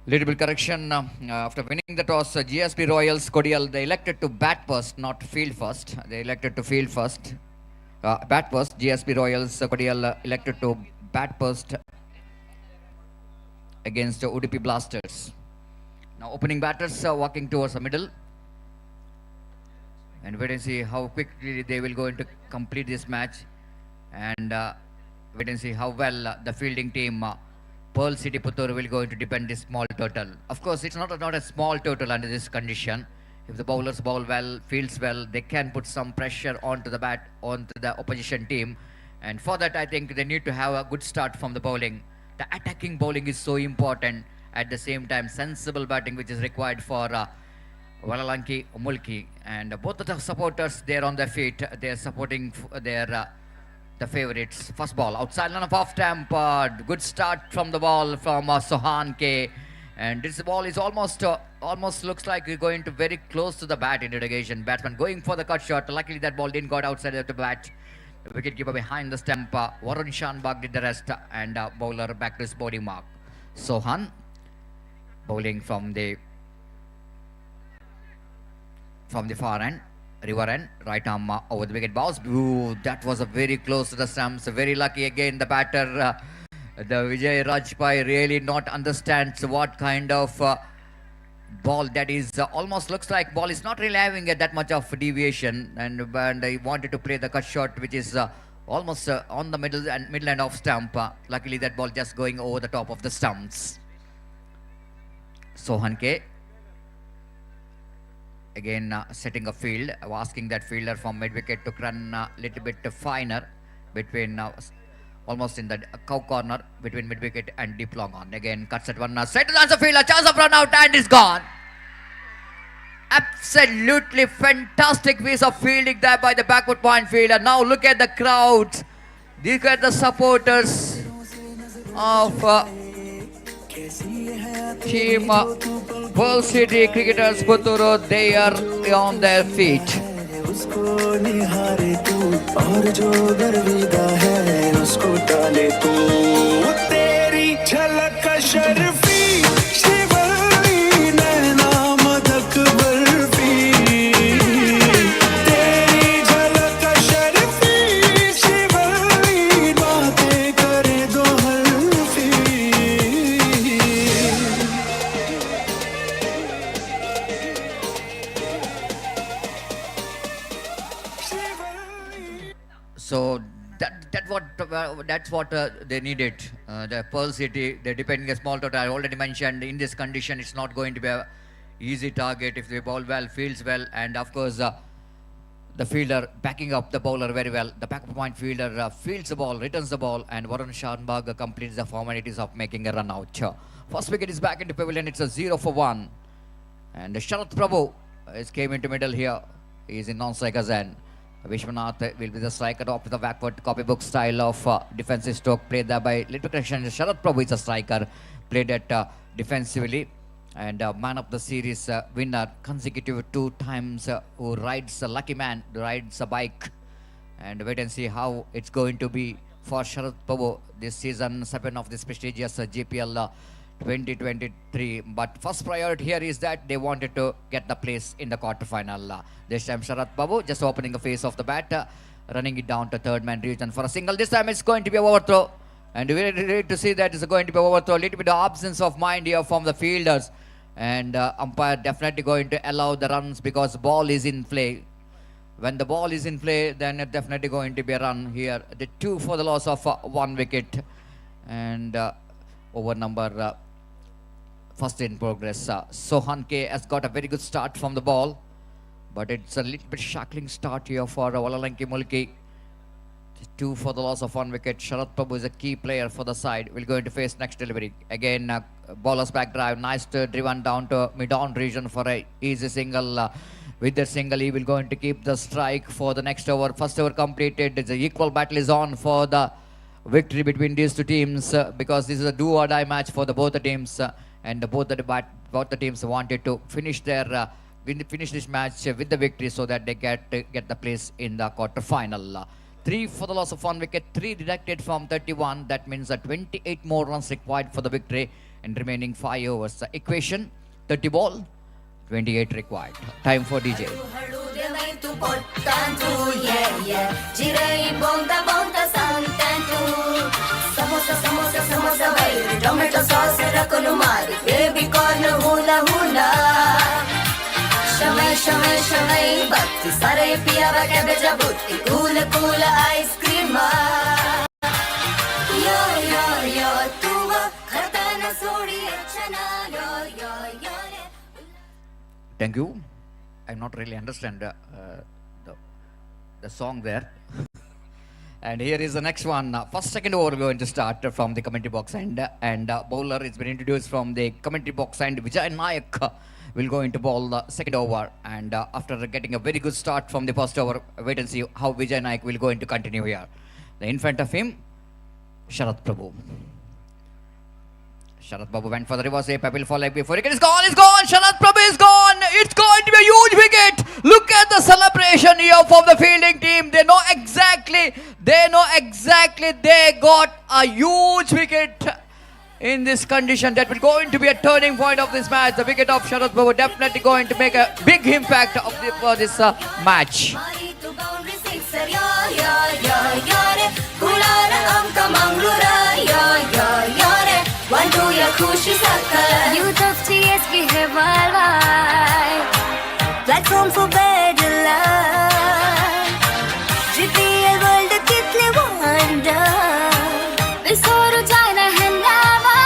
Little bit correction, after winning the toss, GSP Royals Kodial, they elected to bat first, not field first. They elected to field first. Bat first, GSP Royals Kodial elected to bat first against Udupi Blasters. Now opening batters walking towards the middle. And wait and see how quickly they will go into complete this match. And wait and see how well the fielding team Pearl City Puttur will go into defend this small total. Of course, it's not a small total under this condition. If the bowlers bowl well, fields well, they can put some pressure onto the bat, onto the opposition team. And for that, I think they need to have a good start from the bowling. The attacking bowling is so important. At the same time, sensible batting, which is required for Valalanki Mulki. And both the supporters, they're on their feet. They're supporting their the favorites. First ball outside line of off stump. Good start from the ball from Sohan K. And this ball is almost looks like we're going to very close to the bat in irrigation. Batsman going for the cut shot. Luckily that ball didn't got outside of the bat. The wicketkeeper behind the stump. Varun Shanbag did the rest, and bowler back to his bowling mark. Sohan bowling from the far end. River end, right arm over the wicket bounce. Ooh, that was a very close to the stumps. Very lucky again the batter. The Vijay Rajpai really not understands what kind of ball that is. Almost looks like ball is not really having that much of deviation, and he wanted to play the cut shot, which is almost on the middle and off stump. Luckily that ball just going over the top of the stumps. Sohan K again setting a field, asking that fielder from mid wicket to run a little bit finer between almost in the cow corner between mid wicket and deep long on. Again cuts at one, set to the answer fielder, chance of run out, and is gone. Absolutely fantastic piece of fielding there by the backward point fielder. Now look at the crowds, look at the supporters of team Pearl City Cricketers Puttur. They are on their feet. उसको निहारे तू और जो दरविदा है उसको डाले तू तेरी झलक शर्फी शिवली नैना मदक बर्फी तेरी झलक शर्फी शिवली बातें करे दो हल्फी। So that's what they needed. The Pearl City, they're depending a small total. I already mentioned in this condition, it's not going to be a easy target if they bowl well, fields well, and of course the fielder backing up the bowler very well. The back point fielder fields the ball, returns the ball, and Varun Shanbag completes the formalities of making a run out. First wicket is back into pavilion. It's a 0 for 1. And Sharath Prabhu is came into middle here. He is in non-striker's end. Vishwanath will be the striker off the backward copybook style of defensive stroke played there by little correction. Sharath Prabhu is a striker, played at defensively, and man of the series winner consecutive 2 times, who rides a lucky man, rides a bike. And wait and see how it's going to be for Sharath Prabhu this season 7 of this prestigious GPL 2023. But first priority here is that they wanted to get the place in the quarterfinal. This time Sharath Babu just opening the face of the bat, running it down to third man region for a single. This time it's going to be an overthrow, and we're ready to see that it's going to be overthrow. A little bit of absence of mind here from the fielders, and umpire definitely going to allow the runs because ball is in play. When the ball is in play, then it's definitely going to be a run here. The 2 for the loss of 1 wicket, and over number first in progress. Sohan K has got a very good start from the ball, but it's a little bit shackling start here for Valalanki Mulki. 2 for the loss of 1 wicket. Sharath Prabhu is a key player for the side. We're going to face next delivery. Again, bowler's back drive. Nice to driven down to mid-on region for a easy single. With that single, he will going to keep the strike for the next over. First over completed. It's an equal battle is on for the victory between these two teams, because this is a do or die match for the both the teams, and both the teams wanted to finish their finish this match with the victory so that they get the place in the quarterfinal. 3 for the loss of 1 wicket, 3 deducted from 31. That means that 28 more runs required for the victory in remaining 5 overs. The equation, 30 ball, 28 required. Time for DJ. Tomato sauce रकुलुमारी baby corn hula hula शमय शमय शमय बत्ती सारे पियावा cabbage बुत्ती cool cool ice cream यो यो यो तू खताना सोडी अचना यो यो यो. Thank you. I not really understand the song there. And here is the next one. First, second over we're going to start from the commentary box end. And bowler has been introduced from the commentary box end. Vijay Nayak will go into ball the second over. And after getting a very good start from the first over, wait and see how Vijay Nayak will go into continue here. The in front of him, Sharath Prabhu. Sharath Babu went for the reverse ape, appeal for leg before wicket. It's gone, it's gone. Sharath Prabhu is gone. It's going to be a huge wicket. Look at the celebration here from the fielding team. They know exactly they got a huge wicket in this condition. That will going to be a turning point of this match. The wicket of Sharath Prabhu definitely going to make a big impact of for this match. Youth of GSP Hai worldwide, platform for better life. GPL world कितने wonder, विसोरु जाना है नावा.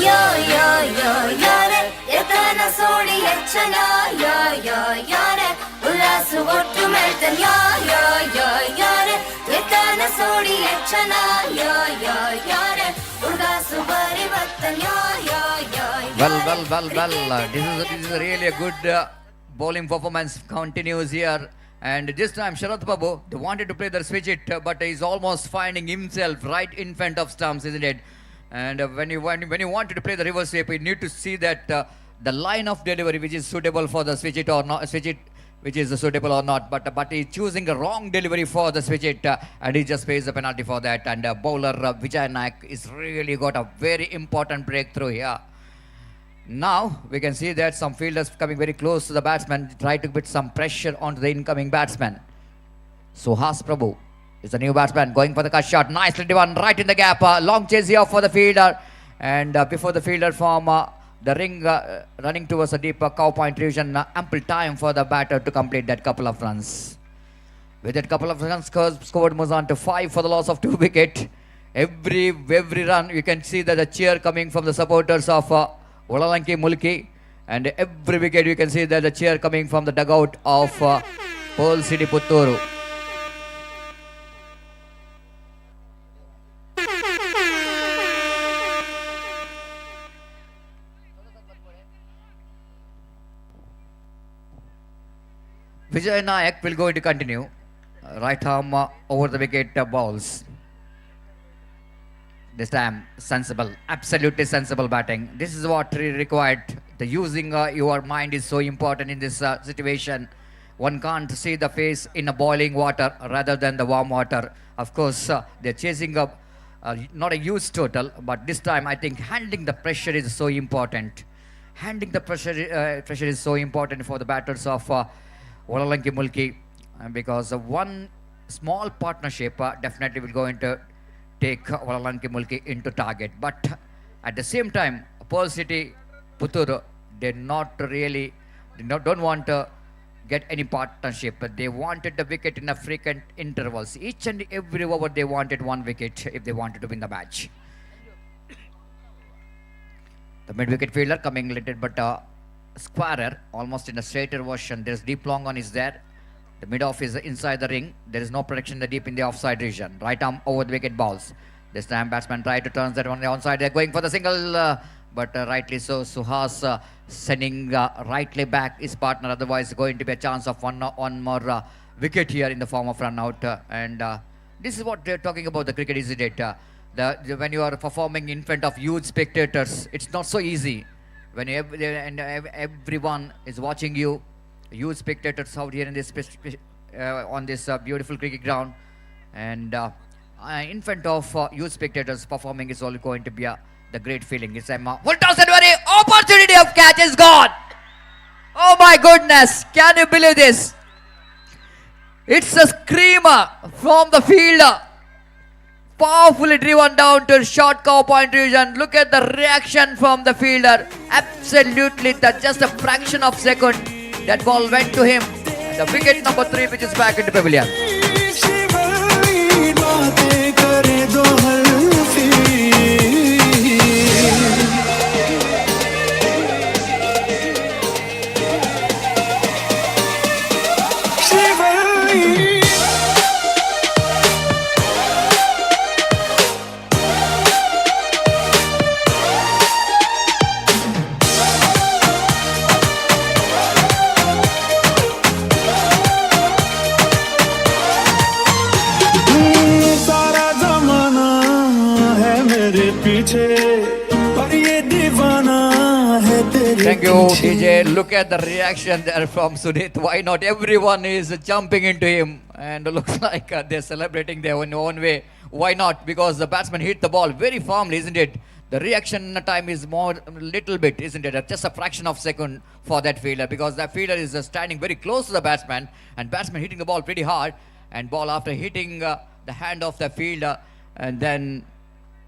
यो यो यो यो रे, यतना सोड़ी अच्छना. यो यो यो रे, उल्लास ಒಟ್ಟು ಮೆಲ್ತನ್. यो यो यो यो रे, यतना सोड़ी अच्छना. यो यो यो रे. Well. This is really a good bowling performance continues here. And this time Sharath Babu, they wanted to play the switch it, but he's almost finding himself right in front of stumps, isn't it? And when you wanted to play the reverse sweep, you need to see that the line of delivery which is suitable for the switch it or not, switch it, which is suitable or not, but he's choosing the wrong delivery for the switch it, and he just pays the penalty for that. And bowler Vijay Nayak is really got a very important breakthrough here. Now we can see that some fielders coming very close to the batsman, try to put some pressure onto the incoming batsman. Suhas Prabhu is the new batsman going for the cut shot. Nicely done, right in the gap. Long chase here for the fielder, and before the fielder from the ring running towards a deep cow point region, ample time for the batter to complete that couple of runs. With that couple of runs scored, moves on to 5 for the loss of 2 wicket. Every run, you can see that the cheer coming from the supporters of Vlalanki Mulki. And every wicket, you can see that the cheer coming from the dugout of Pearl City Puttur. Vijay Nayak will go to continue. Right arm over the wicket balls. This time, sensible, absolutely sensible batting. This is what required. The using your mind is so important in this situation. One can't see the face in a boiling water rather than the warm water. Of course, they're chasing up not a huge total, but this time I think handling the pressure is so important. Handling the pressure is so important for the batters of Vlalanki Mulki, because one small partnership definitely will go into take Vlalanki Mulki into target. But at the same time, Pearl City Puttur, they not really, they don't want to get any partnership. They wanted the wicket in a frequent intervals. Each and every over they wanted one wicket if they wanted to win the match. The mid-wicket fielder coming little but squarer, almost in a straighter version. There's deep long on is there. The mid-off is inside the ring. There is no protection in the deep in the offside region. Right arm over the wicket balls. This time batsman tried to turn that one on the onside. They're going for the single, but rightly so. Suhas sending rightly back his partner. Otherwise, going to be a chance of one more wicket here in the form of run out. And this is what they're talking about, the cricket, isn't it? When you are performing in front of huge spectators, it's not so easy. When everyone is watching you, huge spectators out here in this on this beautiful cricket ground, and in front of huge spectators performing is all going to be the great feeling. It's a full toss and very opportunity of catch is gone. Oh my goodness, can you believe this? It's a screamer from the fielder. Powerfully driven down to short cover point region. Look at the reaction from the fielder. Absolutely, that just a fraction of second. That ball went to him. And the wicket number 3, which is back into pavilion. Thank you, DJ. Look at the reaction there from Sudhit. Why not? Everyone is jumping into him, and it looks like they're celebrating their own way. Why not? Because the batsman hit the ball very firmly, isn't it? The reaction time is more, little bit, isn't it? Just a fraction of a second for that fielder, because that fielder is standing very close to the batsman, and batsman hitting the ball pretty hard, and ball after hitting the hand of the fielder, and then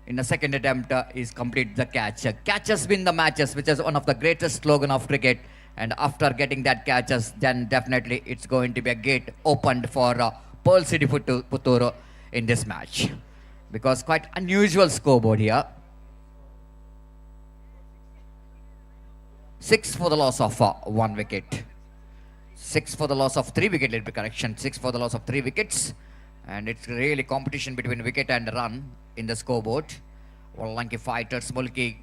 in the second attempt is complete the catch. Catches win the matches, which is one of the greatest slogan of cricket. And after getting that catches, then definitely it's going to be a gate opened for Pearl City Puttur in this match. Because quite unusual scoreboard here. 6 for the loss of 1 wicket. 6 for the loss of 3 wicket, little bit correction. 6 for the loss of 3 wickets. And it's really competition between wicket and run in the scoreboard. Vlalanki Fighters, Mulki,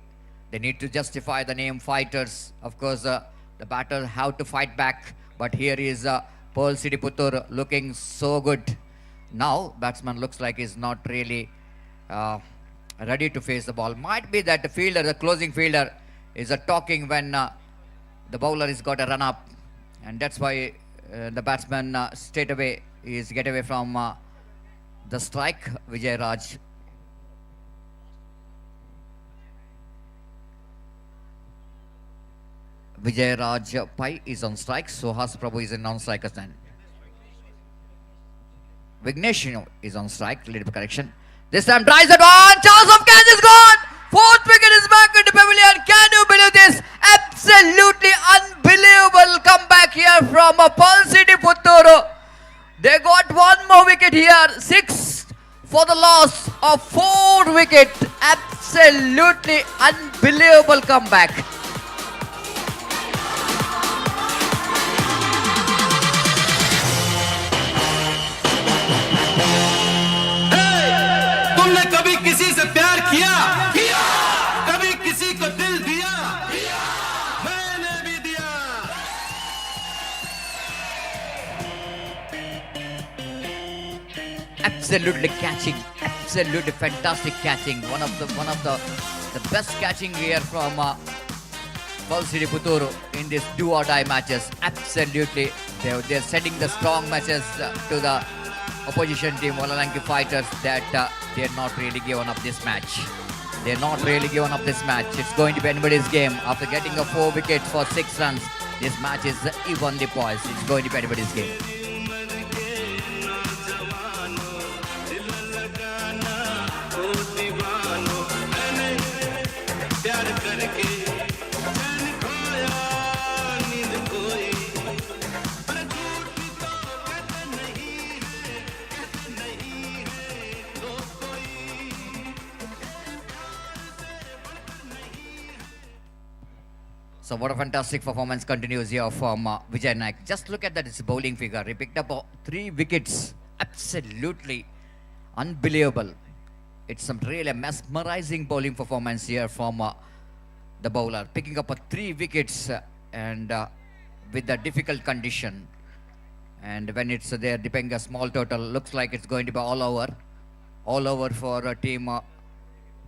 they need to justify the name Fighters. Of course, the batters have to fight back. But here is Pearl City Puttur looking so good. Now, batsman looks like he's not really ready to face the ball. Might be that the fielder, the closing fielder, is talking when the bowler has got a run up. And that's why the batsman straight away is get away from the strike, Vijay Raj. Vijay Raj Pai is on strike. Suhas Prabhu is in non-striker's end. Vignesh is on strike. Little bit correction. This time tries it on. Chance of catch is gone. Fourth wicket is back into pavilion. Can you believe this? Absolutely unbelievable comeback here from Pearl City Puttur. They got one more wicket here. 6 for the loss of 4 wicket. Absolutely unbelievable comeback. तुमने कभी किसी से प्यार किया? किया। कभी किसी को दिल दिया? दिया। मैंने भी दिया। Absolutely catching, absolutely fantastic catching. One of the best catching here from Pearl City Puttur in this do or die matches. Absolutely, they're sending the strong matches to the opposition team, Valalanki Fighters, that they're not really given up this match. They're not really given up this match. It's going to be anybody's game. After getting a 4 wickets for 6 runs, this match is evenly poised. It's going to be anybody's game. So what a fantastic performance continues here from Vijay Naik. Just look at that, his bowling figure. He picked up 3 wickets. Absolutely unbelievable. It's some really mesmerizing bowling performance here from the bowler. Picking up 3 wickets and with the difficult condition. And when it's there, depending a small total, looks like it's going to be all over. All over for a team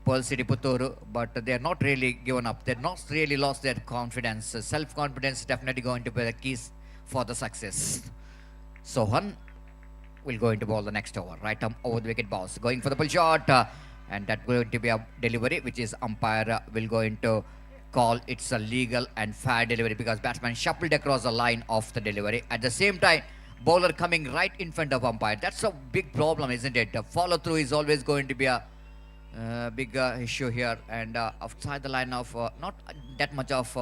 Pearl City Puttur, but they are not really given up. They're not really lost their confidence. Self-confidence is definitely going to be the keys for the success. Sohan will go into ball the next over. Right arm over the wicket balls. Going for the pull shot. And that going to be a delivery, which is umpire will go into call. It's a legal and fair delivery because batsman shuffled across the line of the delivery. At the same time, bowler coming right in front of umpire. That's a big problem, isn't it? The follow through is always going to be a big issue here, and outside the line of not that much of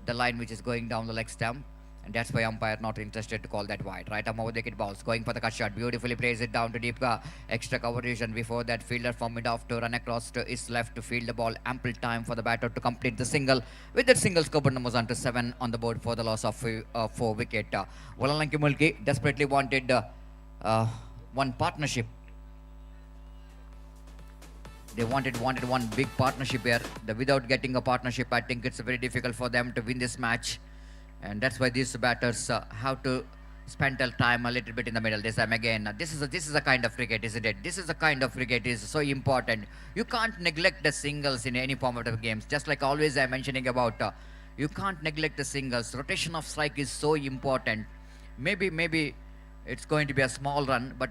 the line which is going down the leg stump, and that's why umpire not interested to call that wide. Right arm over the wicket balls, going for the cut shot, beautifully plays it down to deep extra coverage, and before that fielder from mid off to run across to his left to field the ball. Ample time for the batter to complete the single. With that single, score numbers on to 7 on the board for the loss of 4 wicket. Valalanki Mulki desperately wanted one partnership. They wanted one big partnership here. Without getting a partnership, I think it's very difficult for them to win this match. And that's why these batters have to spend their time a little bit in the middle. This time again, this is a kind of cricket, isn't it? This is a kind of cricket is so important. You can't neglect the singles in any form of the games. Just like always I'm mentioning about, you can't neglect the singles. Rotation of strike is so important. Maybe it's going to be a small run, but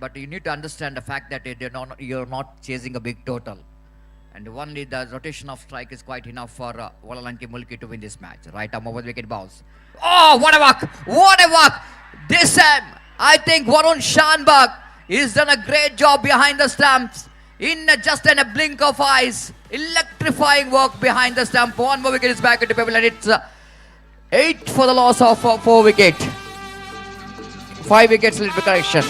but you need to understand the fact that you're not chasing a big total. And only the rotation of strike is quite enough for Valalanki Mulki to win this match. Right arm over the wicket balls. Oh, what a work! What a work! This time, I think Varun Shanbag has done a great job behind the stumps. In just in a blink of eyes. Electrifying work behind the stump. One more wicket is back into pavilion. It's 8 for the loss of 4 wicket. 5 wickets, little bit correction.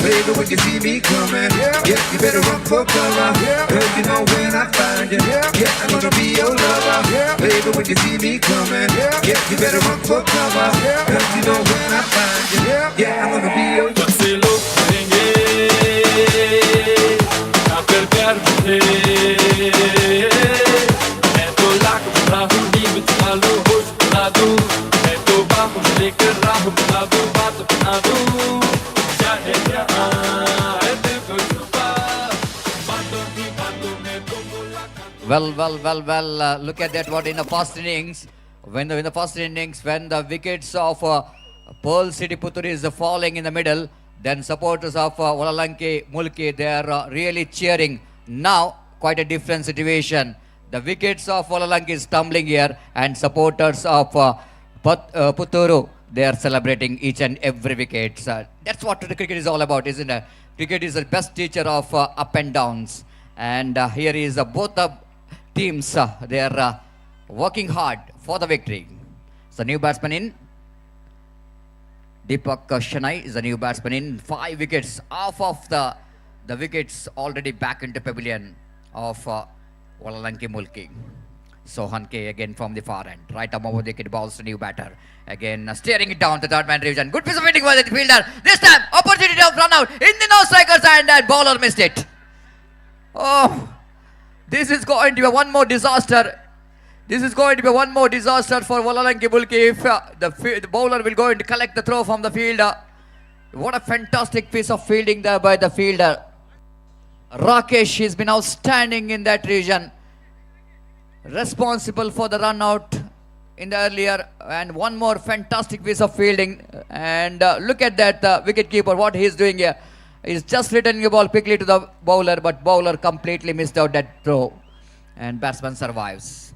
Baby, when you see me coming, yeah, you better run for cover. Cause you know when I find you, yeah, I'm gonna be your lover. Baby, when you see me coming, yeah, you better run for cover. Cause you know when I find you, yeah, I'm gonna be your lover. Well, look at that. What in the first innings, when the wickets of Pearl City Puttur is falling in the middle, then supporters of Valalanki Mulki, they are really cheering. Now, quite a different situation. The wickets of Valalanki is tumbling here, and supporters of Puttur, They are celebrating each and every wicket. That's what the cricket is all about, isn't it? Cricket is the best teacher of up and downs. And here is both the teams. They are working hard for the victory. So new batsman in. Deepak Shanai is a new batsman in. 5 wickets, half of the wickets already back into pavilion of Walalanki Mulki. Sohan K again from the far end. Right arm over the wicket, balls to new batter. Again steering it down to third man region. Good piece of fielding by the fielder. This time, opportunity of run out in the no strikers and that bowler missed it. Oh, this is going to be one more disaster. This is going to be one more disaster for Walalanki Mulki if the bowler will go and collect the throw from the fielder. What a fantastic piece of fielding there by the fielder. Rakesh has been outstanding in that region. Responsible for the run out in the earlier, and one more fantastic piece of fielding. And look at that wicket keeper, what he's doing here. He's just returning the ball quickly to the bowler, but bowler completely missed out that throw. And batsman survives.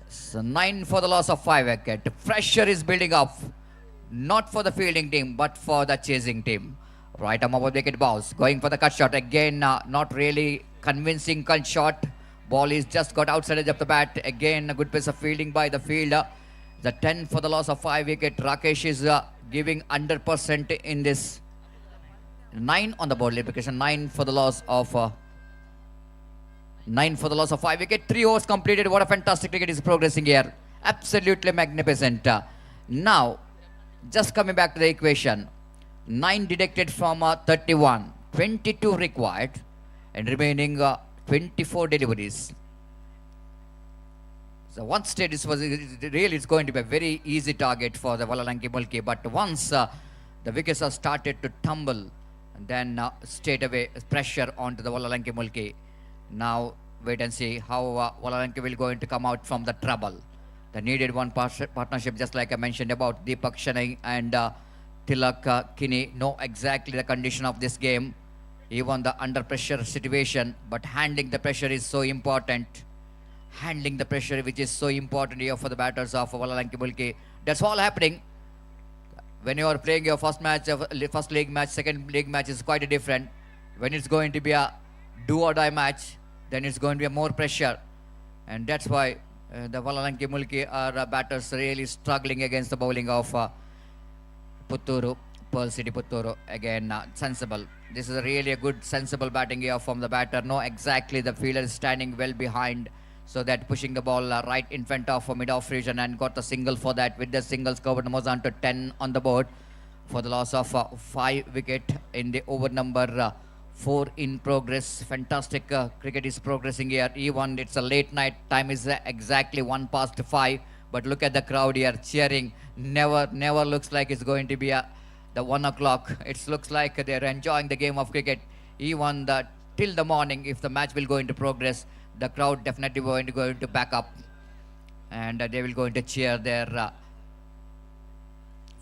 So 9 for the loss of 5 wicket. Pressure is building up, not for the fielding team, but for the chasing team. Right arm over wicket balls, going for the cut shot again. Not really convincing cut shot. Ball is just got outside edge of the bat. Again, a good piece of fielding by the fielder. The 10 for the loss of 5 wicket. Rakesh is giving 100% in this. 9 on the board, because 9 for the loss of 9 for the loss of 5 wicket. 3 overs completed. What a fantastic cricket is progressing here. Absolutely magnificent. Now, just coming back to the equation. 9 deducted from 31. 22 required. And remaining 24 deliveries. So once this was really, it's going to be a very easy target for the Walalanki Mulki. But once the wickets are started to tumble, and then straight away pressure onto the Walalanki Mulki. Now wait and see how Walalanki will going to come out from the trouble. They needed one partnership, just like I mentioned about Deepak Shanai and Tilak Kini know exactly the condition of this game. Even the under pressure situation, but handling the pressure is so important. Handling the pressure, which is so important here for the batters of Walalanki Mulki. That's all happening. When you are playing your first match, first league match, second league match is quite different. When it's going to be a do or die match, then it's going to be more pressure. And that's why the Walalanki Mulki are batters really struggling against the bowling of Puttur, Pearl City Puttur. Again, sensible. This is a really a good, sensible batting here from the batter. No, exactly, the fielder is standing well behind, so that pushing the ball right in front of mid-off region, and got the single for that. With the singles, covered moves on to 10 on the board for the loss of 5 wicket in the over number 4 in progress. Fantastic cricket is progressing here. Even it's a late night time, is exactly 5:01. But look at the crowd here cheering. Never looks like it's going to be the 1 o'clock. It looks like they're enjoying the game of cricket. Even till the morning, if the match will go into progress, the crowd definitely going to go into back up, and they will go into cheer their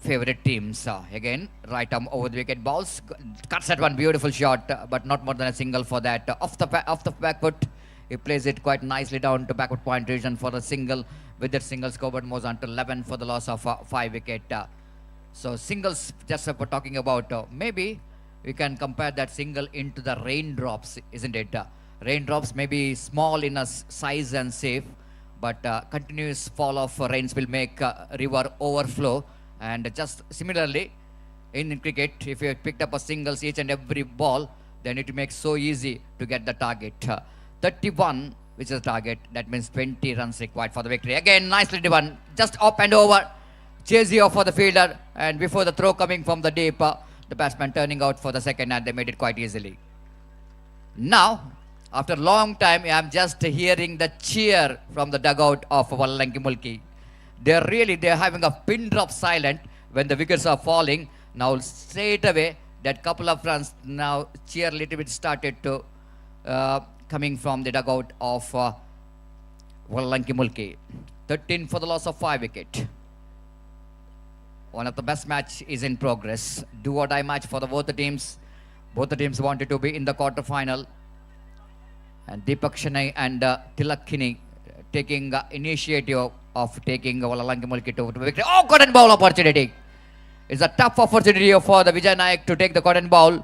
favorite teams. Again, right arm over the wicket, balls cuts at one beautiful shot, but not more than a single for that. Off the back foot, he plays it quite nicely down to backward point region for a single. With that single, scoreboard moves on to 11 for the loss of 5 wicket. So singles, just for talking about, maybe we can compare that single into the raindrops, isn't it? Raindrops may be small in a size and shape, but continuous fall of rains will make river overflow. And just similarly, in cricket, if you picked up a singles each and every ball, then it makes so easy to get the target. 31, which is the target, that means 20 runs required for the victory. Again, nicely done, just up and over. Chase here for the fielder, and before the throw coming from the deep, the batsman turning out for the second, and they made it quite easily. Now, after a long time, I'm just hearing the cheer from the dugout of Walalanki Mulki. They're having a pin drop silent when the wickets are falling. Now, straight away, that couple of runs, now cheer little bit started to coming from the dugout of Walalanki Mulki. 13 for the loss of 5 wicket. One of the best match is in progress. Do or die match for the both the teams. Both the teams wanted to be in the quarterfinal. And Deepak Shanai and Tilak Kini taking initiative of taking Walalanki Mulki to victory. Oh, got and bowl opportunity. It's a tough opportunity for the Vijay Naik to take the cotton ball.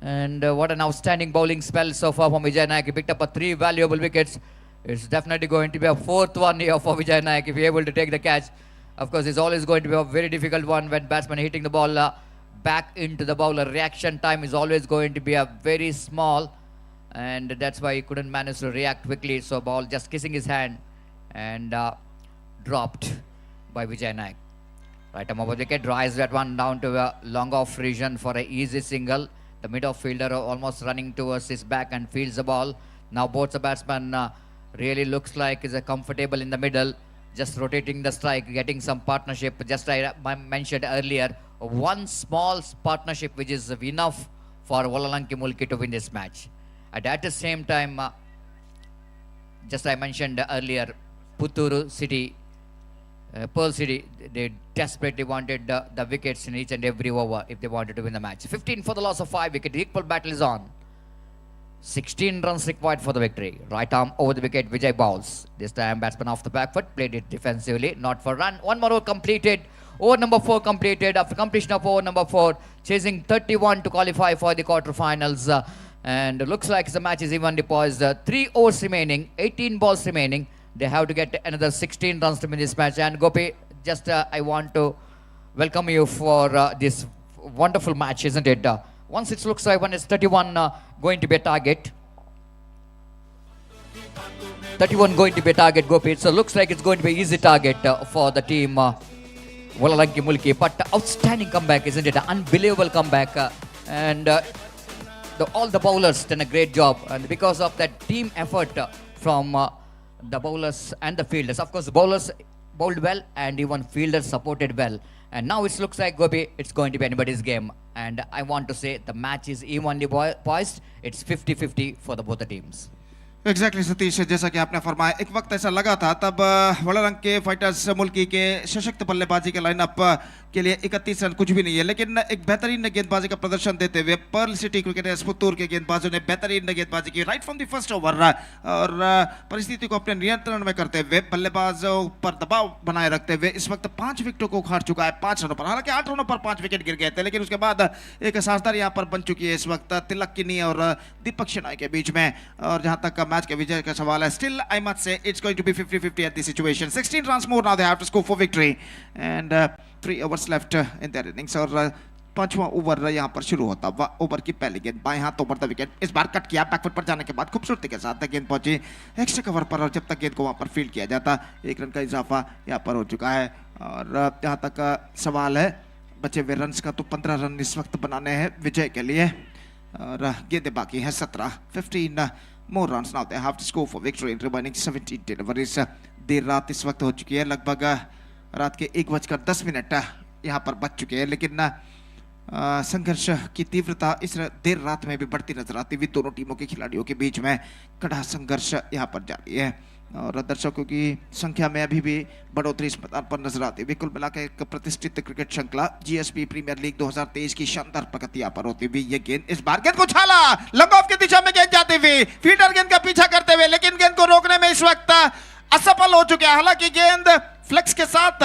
And what an outstanding bowling spell so far from Vijay Naik. He picked up a 3 valuable wickets. It's definitely going to be a 4th one here for Vijay Naik if he's able to take the catch. Of course, it's always going to be a very difficult one when batsman hitting the ball back into the bowler. Reaction time is always going to be a very small, and that's why he couldn't manage to react quickly. So ball just kissing his hand and dropped by Vijay Naik. Right arm over the wicket, drives that one down to a long off region for an easy single. The mid-off fielder almost running towards his back and fields the ball. Now both the batsmen really looks like is comfortable in the middle, just rotating the strike, getting some partnership. Just I mentioned earlier, one small partnership which is enough for Volalanki Mulki to win this match. And at the same time, just I mentioned earlier, Puttur City, Pearl City, they desperately wanted the wickets in each and every over if they wanted to win the match. 15 for the loss of 5 wickets. Equal battle is on. 16 runs required for the victory. Right arm over the wicket, Vijay bowls. This time batsman off the back foot, played it defensively, not for run. One more over completed. Over number 4 completed. After completion of over number 4, chasing 31 to qualify for the quarterfinals. And looks like the match is evenly poised. 3 overs remaining, 18 balls remaining. They have to get another 16 runs to win this match. And Gopi, just I want to welcome you for this wonderful match, isn't it? Once it looks like when it's 31 going to be a target. 31 going to be a target, Gopi. So looks like it's going to be easy target for the team Volalanki Mulki. But outstanding comeback, isn't it? Unbelievable comeback. And all the bowlers done a great job. And because of that team effort from the bowlers and the fielders. Of course, the bowlers bowled well and even fielders supported well. And now it looks like, Gopi, it's going to be anybody's game. And I want to say the match is evenly poised. It's 50-50 for the both the teams. Exactly Satish, जैसा कि आपने फरमाया, एक वक्त ऐसा लगा था तब वलारंग के फाइटर्स मुल्की के सशक्त बल्लेबाजी के लाइनअप के लिए 31 रन कुछ भी नहीं है, लेकिन एक बेहतरीन गेंदबाजी का प्रदर्शन देते हुए पर्ल सिटी क्रिकेटर्स पुत्तूर के गेंदबाजों ने बेहतरीन गेंदबाजी की right from the first over और परिस्थिति को अपने नियंत्रण में करते हुए बल्लेबाजों पर दबाव बनाए रखते हुए इस वक्त 5 विकेटों को उखाड़ चुका है 5 रनों पर। हालांकि 8 रनों पर 5 विकेट गिर गए थे, लेकिन उसके बाद एक साझेदारी यहाँ पर बन चुकी है इस वक्त तिलक किनी और दीपक शिनाई के बीच में। और जहाँ तक मैच के विजय का सवाल है, still I must say it's going to be 50-50 at this situation. 16 runs more now they have to score for victory and 3 overs left in their innings. और 5वां ओवर यहाँ पर शुरू होता हुआ ओवर की पहली गेंद बाएं हाथ ओवर the wicket, इस बार कट किया बैकफुट पर जाने के बाद खूबसूरती के साथ गेंद पहुंची एक्स्ट्रा कवर पर और जब तक गेंद को वहां पर फील्ड किया जाता 1 रन का इजाफा यहाँ पर हो चुका है। और यहाँ तक सवाल है बचे हुए रन का, तो 15 रन इस वक्त बनाने हैं विजय के लिए और गेंदें बाकी हैं 17। 15 more runs now they have to score for victory in remaining 17 deliveries. देर रात इस वक्त हो चुकी है, लगभग रात के 1:10 यहाँ पर बच चुके हैं, लेकिन संघर्ष की तीव्रता इस देर रात में भी बढ़ती नजर आती हुई दोनों टीमों के खिलाड़ियों के बीच में कड़ा संघर्ष यहाँ पर जारी है और दर्शकों की संख्या में अभी भी बढ़ोतरी इस मैदान पर नजर आती हुई। कुल मिलाकर एक प्रतिष्ठित क्रिकेट श्रृंखला जीएसपी प्रीमियर लीग 2023 की शानदार प्रगति यहाँ पर होती हुई। ये गेंद इस बार गेंद को छाला, लॉन्ग ऑफ की दिशा में गेंद जाती हुई, फील्डर गेंद का पीछा करते हुए, लेकिन गेंद को रोकने में इस वक्त असफल हो चुके हैं। हालांकि गेंद फ्लेक्स के साथ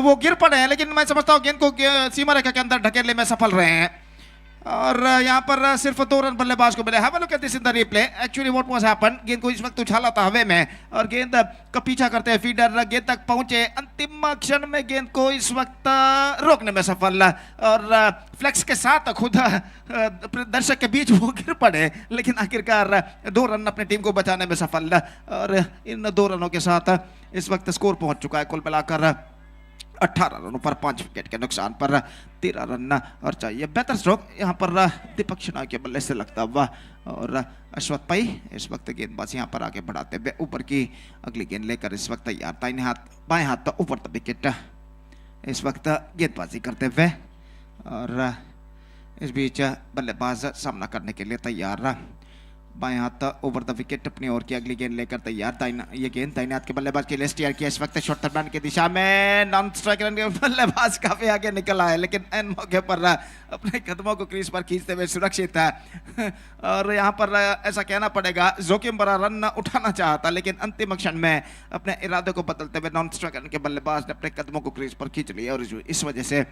वो गिर पड़े हैं, लेकिन मैं समझता हूँ गेंद को सीमा रेखा के अंदर ढकेलने में सफल रहे हैं और यहाँ पर सिर्फ 2 रन बल्लेबाज को मिले। Have a look at this in the replay. Actually what was happened, गेंद को इस वक्त उछाला था हवे में और गेंद का पीछा करते हैं फील्डर, गेंद तक पहुंचे, अंतिम क्षण में गेंद को इस वक्त रोकने में सफल और फ्लेक्स के साथ खुद दर्शक के बीच वो गिर पड़े, लेकिन आखिरकार 2 रन अपनी टीम को बचाने में सफल और इन 2 रनों के साथ इस वक्त स्कोर पहुंच चुका है कुल मिलाकर 18 रनों पर 5 विकेट के नुकसान पर 13 रन और चाहिए। बेहतर स्ट्रोक यहाँ पर दीपक शिनाई के बल्ले से लगता हुआ और अश्वत्थ पई इस वक्त गेंदबाजी यहाँ पर आगे बढ़ाते हुए ऊपर की अगली गेंद लेकर इस वक्त तैयार, दाहिने हाथ बाएं हाथ तो ऊपर the wicket इस वक्त गेंदबाजी करते हुए और इस बीच बल्लेबाज सामना करने के लिए तैयार, बाएं हाथ ओवर the wicket अपनी ओर की अगली गेंद लेकर तैयार, दाहिना ये गेंद दाहिने हाथ के बल्लेबाज के लिए स्टीयर किया इस वक्त शॉर्ट थर्ड की दिशा में, नॉन स्ट्राइकर के बल्लेबाज काफी आगे निकल आए, लेकिन एन मौके पर अपने कदमों को क्रीज पर खींचते हुए सुरक्षित है और यहाँ पर ऐसा कहना पड़ेगा जोखिम भरा रन उठाना चाहता, लेकिन अंतिम क्षण में अपने इरादे को बदलते हुए नॉन स्ट्राइकर के बल्लेबाज ने अपने कदमों को क्रीज पर खींच लिया और इस वजह से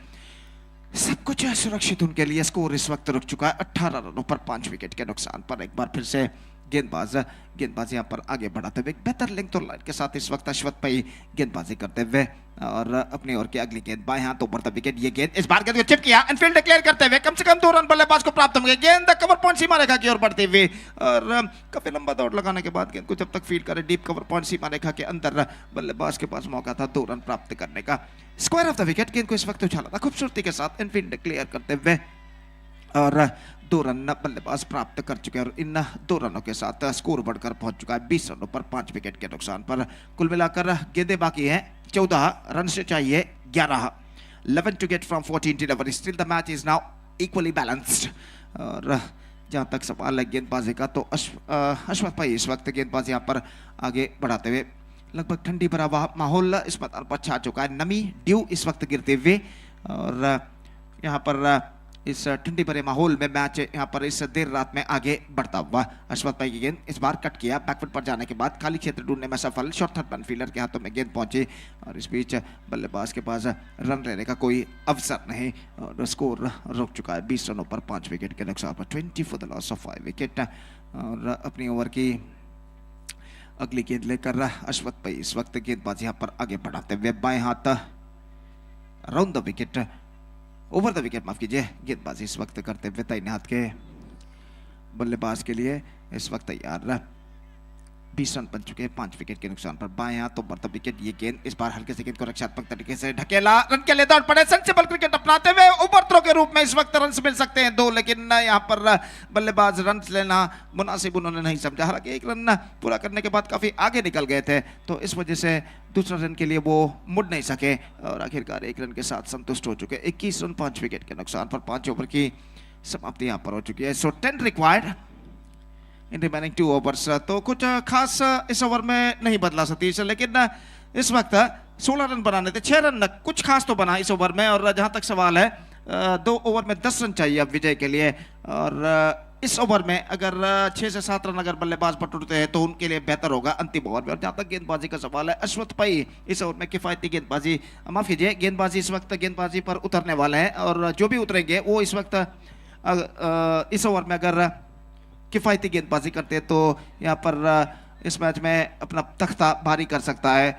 सब कुछ है सुरक्षित उनके लिए। स्कोर इस वक्त रुक चुका है 18 रनों पर 5 विकेट के नुकसान पर। एक बार फिर से गेंदबाज यहाँ पर आगे बढ़ाते हुए एक बेहतर लेंथ और लाइन के साथ इस वक्त अश्वत्थ पई गेंदबाजी करते हुए और अपनी ओर की अगली गेंद बाएं हाथ ऊपर विकेट। ये गेंद इस बार गेंद को चिप किया, इनफील्ड क्लियर करते हुए कम से कम 2 रन बल्लेबाज को प्राप्त होंगे। गेंद कवर पॉइंट सीमा रेखा की ओर बढ़ती हुई और काफी लंबा दौड़ लगाने के बाद गेंद को जब तक फील्ड करे डीप कवर पॉइंट सीमा रेखा के अंदर बल्लेबाज के पास मौका था 2 रन प्राप्त करने का। स्क्वायर ऑफ the wicket गेंद को इस वक्त उछाला था खूबसूरती के साथ, इनफील्ड क्लियर करते हुए और 2 रन बल्लेबाज प्राप्त कर चुके हैं और इन 2 रनों के साथ स्कोर बढ़कर पहुंच चुका है 20 रनों पर 5 विकेट के नुकसान पर। कुल मिलाकर गेंदें बाकी हैं 14, रन से चाहिए 11। 11 to get from 14 delivery. Still the match is now equally balanced. और जहां तक सवाल है गेंदबाजी का तो अश्वत्थ भाई इस वक्त गेंदबाजी यहाँ पर आगे बढ़ाते हुए लगभग ठंडी भरा माहौल इस मैदान पर छा चुका है। नमी ड्यू इस वक्त गिरते हुए और यहाँ पर इस ठंडी भरे माहौल में मैच यहाँ पर इस देर रात में आगे बढ़ता हुआ। अश्वत्थ भाई की गेंद इस बार कट किया, बैकफुट पर जाने के बाद खाली क्षेत्र ढूंढने में सफल, short third main fielder K हाथों में गेंद पहुंची और इस बीच बल्लेबाज के पास रन लेने का कोई अवसर नहीं और स्कोर रुक चुका है 20 रनों पर 5 विकेट के नुकसान पर, 20 for the loss of 5 wicket. और अपनी ओवर की अगली गेंद लेकर अश्वत्थ भाई इस वक्त गेंदबाजी यहाँ पर आगे बढ़ाते हुए बाएं हाथ round the wicket, over the wicket माफ कीजिए, गेंदबाजी इस वक्त करते हुए दाहिने हाथ के बल्लेबाज के लिए इस वक्त तैयार। 20 रन बन चुके हैं 5 विकेट के नुकसान पर। बाएं हाथ ओवर the wicket ये गेंद इस बार हल्के से गेंद को रक्षात्मक तरीके से ढकेला, रन के लिए दौड़ पड़े। सेंसिबल क्रिकेट अपनाते हुए ओवर थ्रो के रूप में इस वक्त रन मिल सकते हैं 2, लेकिन यहाँ पर बल्लेबाज रन लेना मुनासिब उन्होंने नहीं समझा। हालांकि 1 रन पूरा करने के बाद काफी आगे निकल गए थे तो इस वजह से दूसरा रन के लिए वो मुड़ नहीं सके और आखिरकार 1 रन के साथ संतुष्ट हो चुके। 21 रन 5 विकेट के नुकसान पर 5 ओवर की समाप्ति यहाँ पर हो चुकी है। So 10 required in remaining 2 overs. तो कुछ खास इस ओवर में नहीं बदला सतीश, लेकिन इस वक्त 16 रन बनाने थे, 6 रन कुछ खास तो बना इस ओवर में। और जहां तक सवाल है 2 ओवर में 10 रन चाहिए अब विजय के लिए और इस ओवर में अगर 6 से 7 रन अगर बल्लेबाज पटुरते हैं तो उनके लिए बेहतर होगा अंतिम ओवर में। और जहां तक गेंदबाजी का सवाल है, अश्वत्थ पई इस ओवर में किफ़ायती गेंदबाजी, माफ कीजिए गेंदबाजी, इस वक्त गेंदबाजी पर उतरने वाले हैं और जो भी उतरेंगे वो इस वक्त इस ओवर में अगर किफ़ायती गेंदबाजी करते हैं तो यहाँ पर इस मैच में अपना तख्ता भारी कर सकता है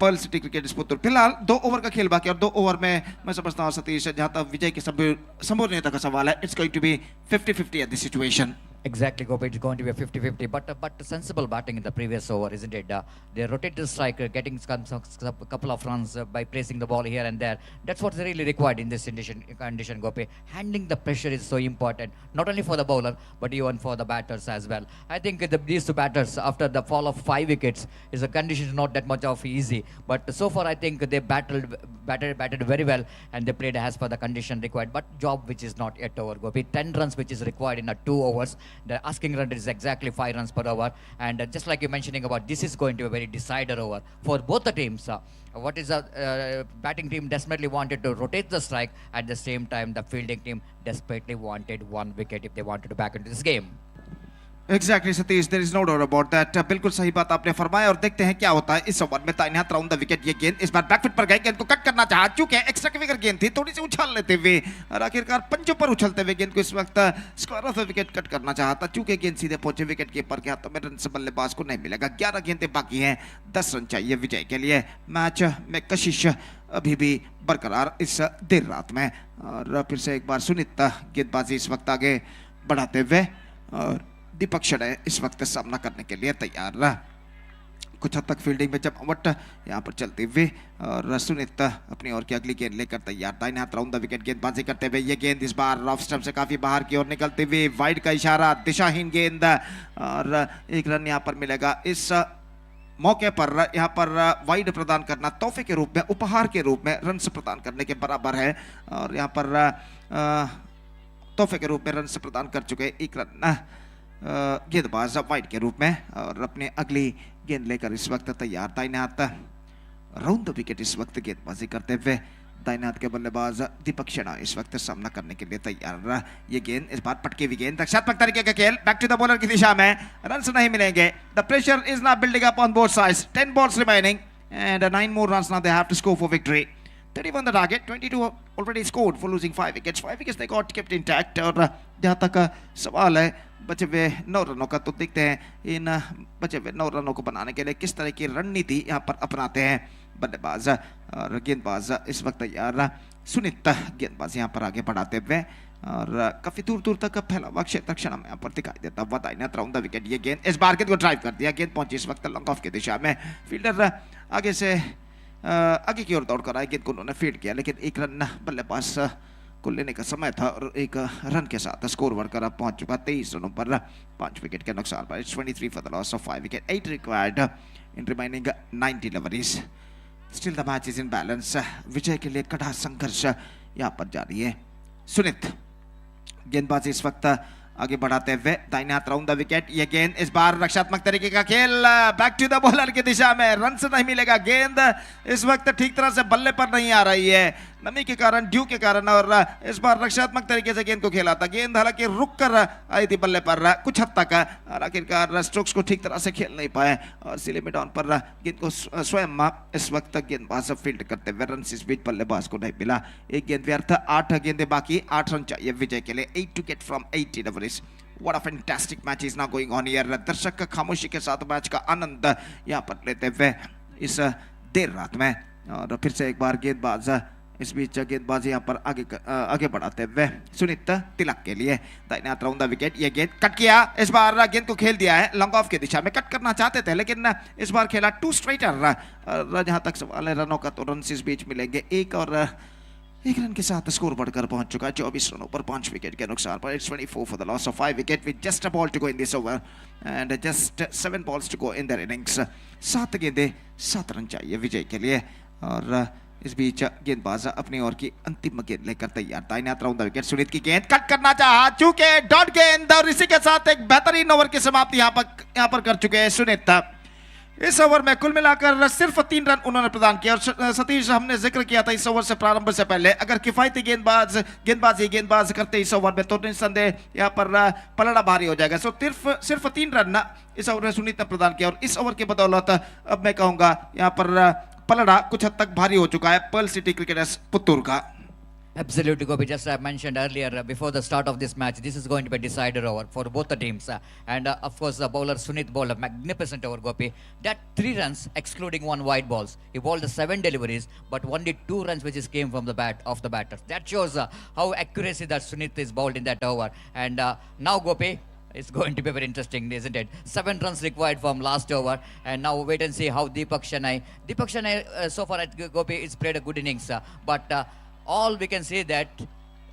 पर्ल सिटी क्रिकेट स्पोर्ट। फिलहाल 2 ओवर का खेल बाकी और 2 ओवर में मैं समझता हूँ सतीश जहाँ तक विजय की संभावना का सवाल है, it's going to be 50-50 at this situation. Exactly, Gopi, it's going to be a 50-50, but sensible batting in the previous over, isn't it? They rotate the striker, getting some couple of runs by placing the ball here and there. That's what's really required in this condition, Gopi. Handling the pressure is so important, not only for the bowler, but even for the batters as well. I think these two batters, after the fall of 5 wickets, is a condition not that much of easy. But so far, I think they batted very well, and they played as per the condition required. But job which is not yet over, Gopi. 10 runs which is required in a 2 overs. The asking run is exactly 5 runs per over, and just like you're mentioning about, this is going to be a very decider over for both the teams. What is the batting team desperately wanted to rotate the strike, at the same time the fielding team desperately wanted 1 wicket if they wanted to back into this game. Exactly Satish, there is no doubt about that. बिल्कुल सही बात आपने फरमाया और देखते हैं क्या होता है इस over में। दाहिने हाथ राउंड the wicket ये गेंद इस बार बैकफुट पर गई, गेंद को कट करना चाहा, चूंकि एक्स्ट्रा फिगर गेंद थी, थोड़ी सी उछाल लेते हुए और आखिरकार पंजों पर उछलते हुए गेंद को इस वक्त square of the wicket cut करना चाहा था, चूंकि गेंद सीधे पहुंचे विकेट कीपर के हाथों में, रन से बल्लेबाज को नहीं मिलेगा। 11 गेंदें बाकी हैं, 10 रन चाहिए विजय के लिए। मैच में कशिश अभी भी बरकरार इस देर रात में। और फिर से एक बार सुनीत गेंदबाजी इस वक्त आगे बढ़ाते हुए और दीपक शड़े इस वक्त सामना करने के लिए तैयार रहा। कुछ हद तक फील्डिंग में जमावट यहाँ पर चलते हुए और सुनीत अपनी ओर की अगली गेंद लेकर तैयार। दाहिने हाथ राउंड the wicket गेंदबाजी करते हुए ये गेंद इस बार ऑफ स्टंप से काफी बाहर की ओर निकलते हुए वाइड का इशारा, दिशाहीन गेंद और 1 रन यहाँ पर मिलेगा। इस मौके पर यहाँ पर वाइड प्रदान करना तोहफे के रूप में, उपहार के रूप में रन प्रदान करने के बराबर है और यहाँ पर तोहफे के रूप में रन प्रदान कर चुके 1 रन गेंदबाज वाइड के रूप में और अपने अगली गेंद लेकर इस वक्त तैयार। दाहिने हाथ राउंड the wicket इस वक्त गेंदबाजी करते हुए दाहिने हाथ के बल्लेबाज दीपक शर्मा इस वक्त सामना करने के लिए तैयार। ये गेंद इस बार पटकी हुई गेंद, रक्षात्मक तरीके का खेल, बैक टू the bowler की दिशा में, रन नहीं मिलेंगे। The pressure is now building up on both sides. 10 balls remaining and 9 more runs now they have to score for victory. 31 the target, 22 already scored for losing 5 wickets. 5 wickets they got kept intact. और जहाँ तक सवाल है बचे हुए 9 रनों का, तो देखते हैं in बचे हुए 9 रनों को बनाने के लिए किस तरह की रणनीति यहाँ पर अपनाते हैं बल्लेबाज और गेंदबाज। इस वक्त यार सुनीत गेंदबाज यहाँ पर आगे बढ़ाते हुए और काफी दूर दूर तक फैला हुआ क्षेत्र क्षण में यहाँ पर दिखाई देता हुआ दाहिना राउंड the wicket. ये गेंद इस बार गेंद को ड्राइव कर दिया, गेंद पहुंची इस वक्त लॉन्ग ऑफ की दिशा में। फील्डर आगे से आगे की ओर दौड़ कर आए, गेंद को उन्होंने फील्ड किया, लेकिन 1 रन बल्लेबाज को लेने का समय था और 1 रन के साथ स्कोर बढ़कर अब पहुंच चुका 23 रनों पर 5 विकेट के नुकसान पर। It's 23 for the loss of 5 wicket, 8 required in remaining 9 deliveries. Still the match is in balance. Vijay K लिए कड़ा संघर्ष यहाँ पर जारी है। सुनीत गेंदबाजी इस वक्त आगे बढ़ाते हुए दाहिने हाथ राउंड the wicket. ये गेंद इस बार रक्षात्मक तरीके का खेल, बैक टू the bowler की दिशा में, रन से नहीं मिलेगा। गेंद इस वक्त ठीक तरह से बल्ले पर नहीं आ रही है, नमी के कारण, ड्यू के कारण, और इस बार रक्षात्मक तरीके से गेंद को खेला था। गेंद हालांकि रुक कर आई थी बल्ले पर कुछ हद तक, और आखिरकार स्ट्रोक्स को ठीक तरह से खेल नहीं पाए और सिले में डाउन पर गेंद को स्वयं इस वक्त गेंदबाज फील्ड करते हुए रन इस बीच बल्लेबाज को नहीं मिला। 1 गेंद व्यर्थ, 8 गेंदे बाकी, 8 रन चाहिए विजय के लिए। 8 to get from 8 deliveries. What a fantastic match is now going on here. दर्शक खामोशी के साथ मैच का आनंद यहाँ पर लेते हुए इस देर रात में। और फिर से एक बार गेंदबाज इस बीच गेंदबाजी यहाँ पर आगे आगे बढ़ाते हुए सुनीत तिलक के लिए दाहिने हाथ राउंड the wicket. ये गेंद कट किया, इस बार गेंद को खेल दिया है लॉन्ग ऑफ की दिशा में। कट करना चाहते थे लेकिन इस बार खेला टू स्ट्राइटर। जहां तक सवाल है रनों का, तो रन इस बीच मिलेंगे 1 और 1 रन के साथ स्कोर बढ़कर पहुंच चुका है 24 रनों पर 5 विकेट के नुकसान पर। It's 24 for the loss of 5 wicket with just a ball to go in this over and just 7 balls to go in their innings. 7 गेंदे 7 रन चाहिए Vijay K लिए। और इस बीच गेंदबाज अपनी ओर की अंतिम गेंद लेकर तैयार। दाहिने हाथ राउंड the wicket, Sunit की गेंद कट करना चाहा, चूके डॉट गेंद, और इसी के साथ एक बेहतरीन ओवर की समाप्ति यहाँ पर कर चुके हैं सुनीत। इस ओवर में कुल मिलाकर सिर्फ 3 रन उन्होंने प्रदान किया। और सतीश, हमने जिक्र किया था इस ओवर से प्रारंभ से पहले, अगर किफायती गेंदबाज करते इस ओवर में तो निस्संदेह यहाँ पर पलड़ा भारी हो जाएगा। सो सिर्फ 3 रन इस ओवर में सुनीत ने प्रदान किया और इस ओवर के बदौलत अब मैं कहूंगा यहाँ पर पलड़ा कुछ हद तक भारी हो चुका है पर्ल सिटी क्रिकेटर्स पुत्तूर का। Absolutely, Gopi. Just I mentioned earlier, before the start of this match, this is going to be a decider over for both the teams. And of course, the bowler Sunit bowled a magnificent over, Gopi. That 3 runs, excluding 1 wide balls. He bowled the 7 deliveries, but only 2 runs which is came from the bat of the batter. That shows how accuracy that Sunit is bowled in that over. And now, Gopi, it's going to be very interesting, isn't it? 7 runs required from last over. And now wait and see how Deepak Shanai. Deepak Shanai, so far at Gopi, is played a good innings. But all we can say that,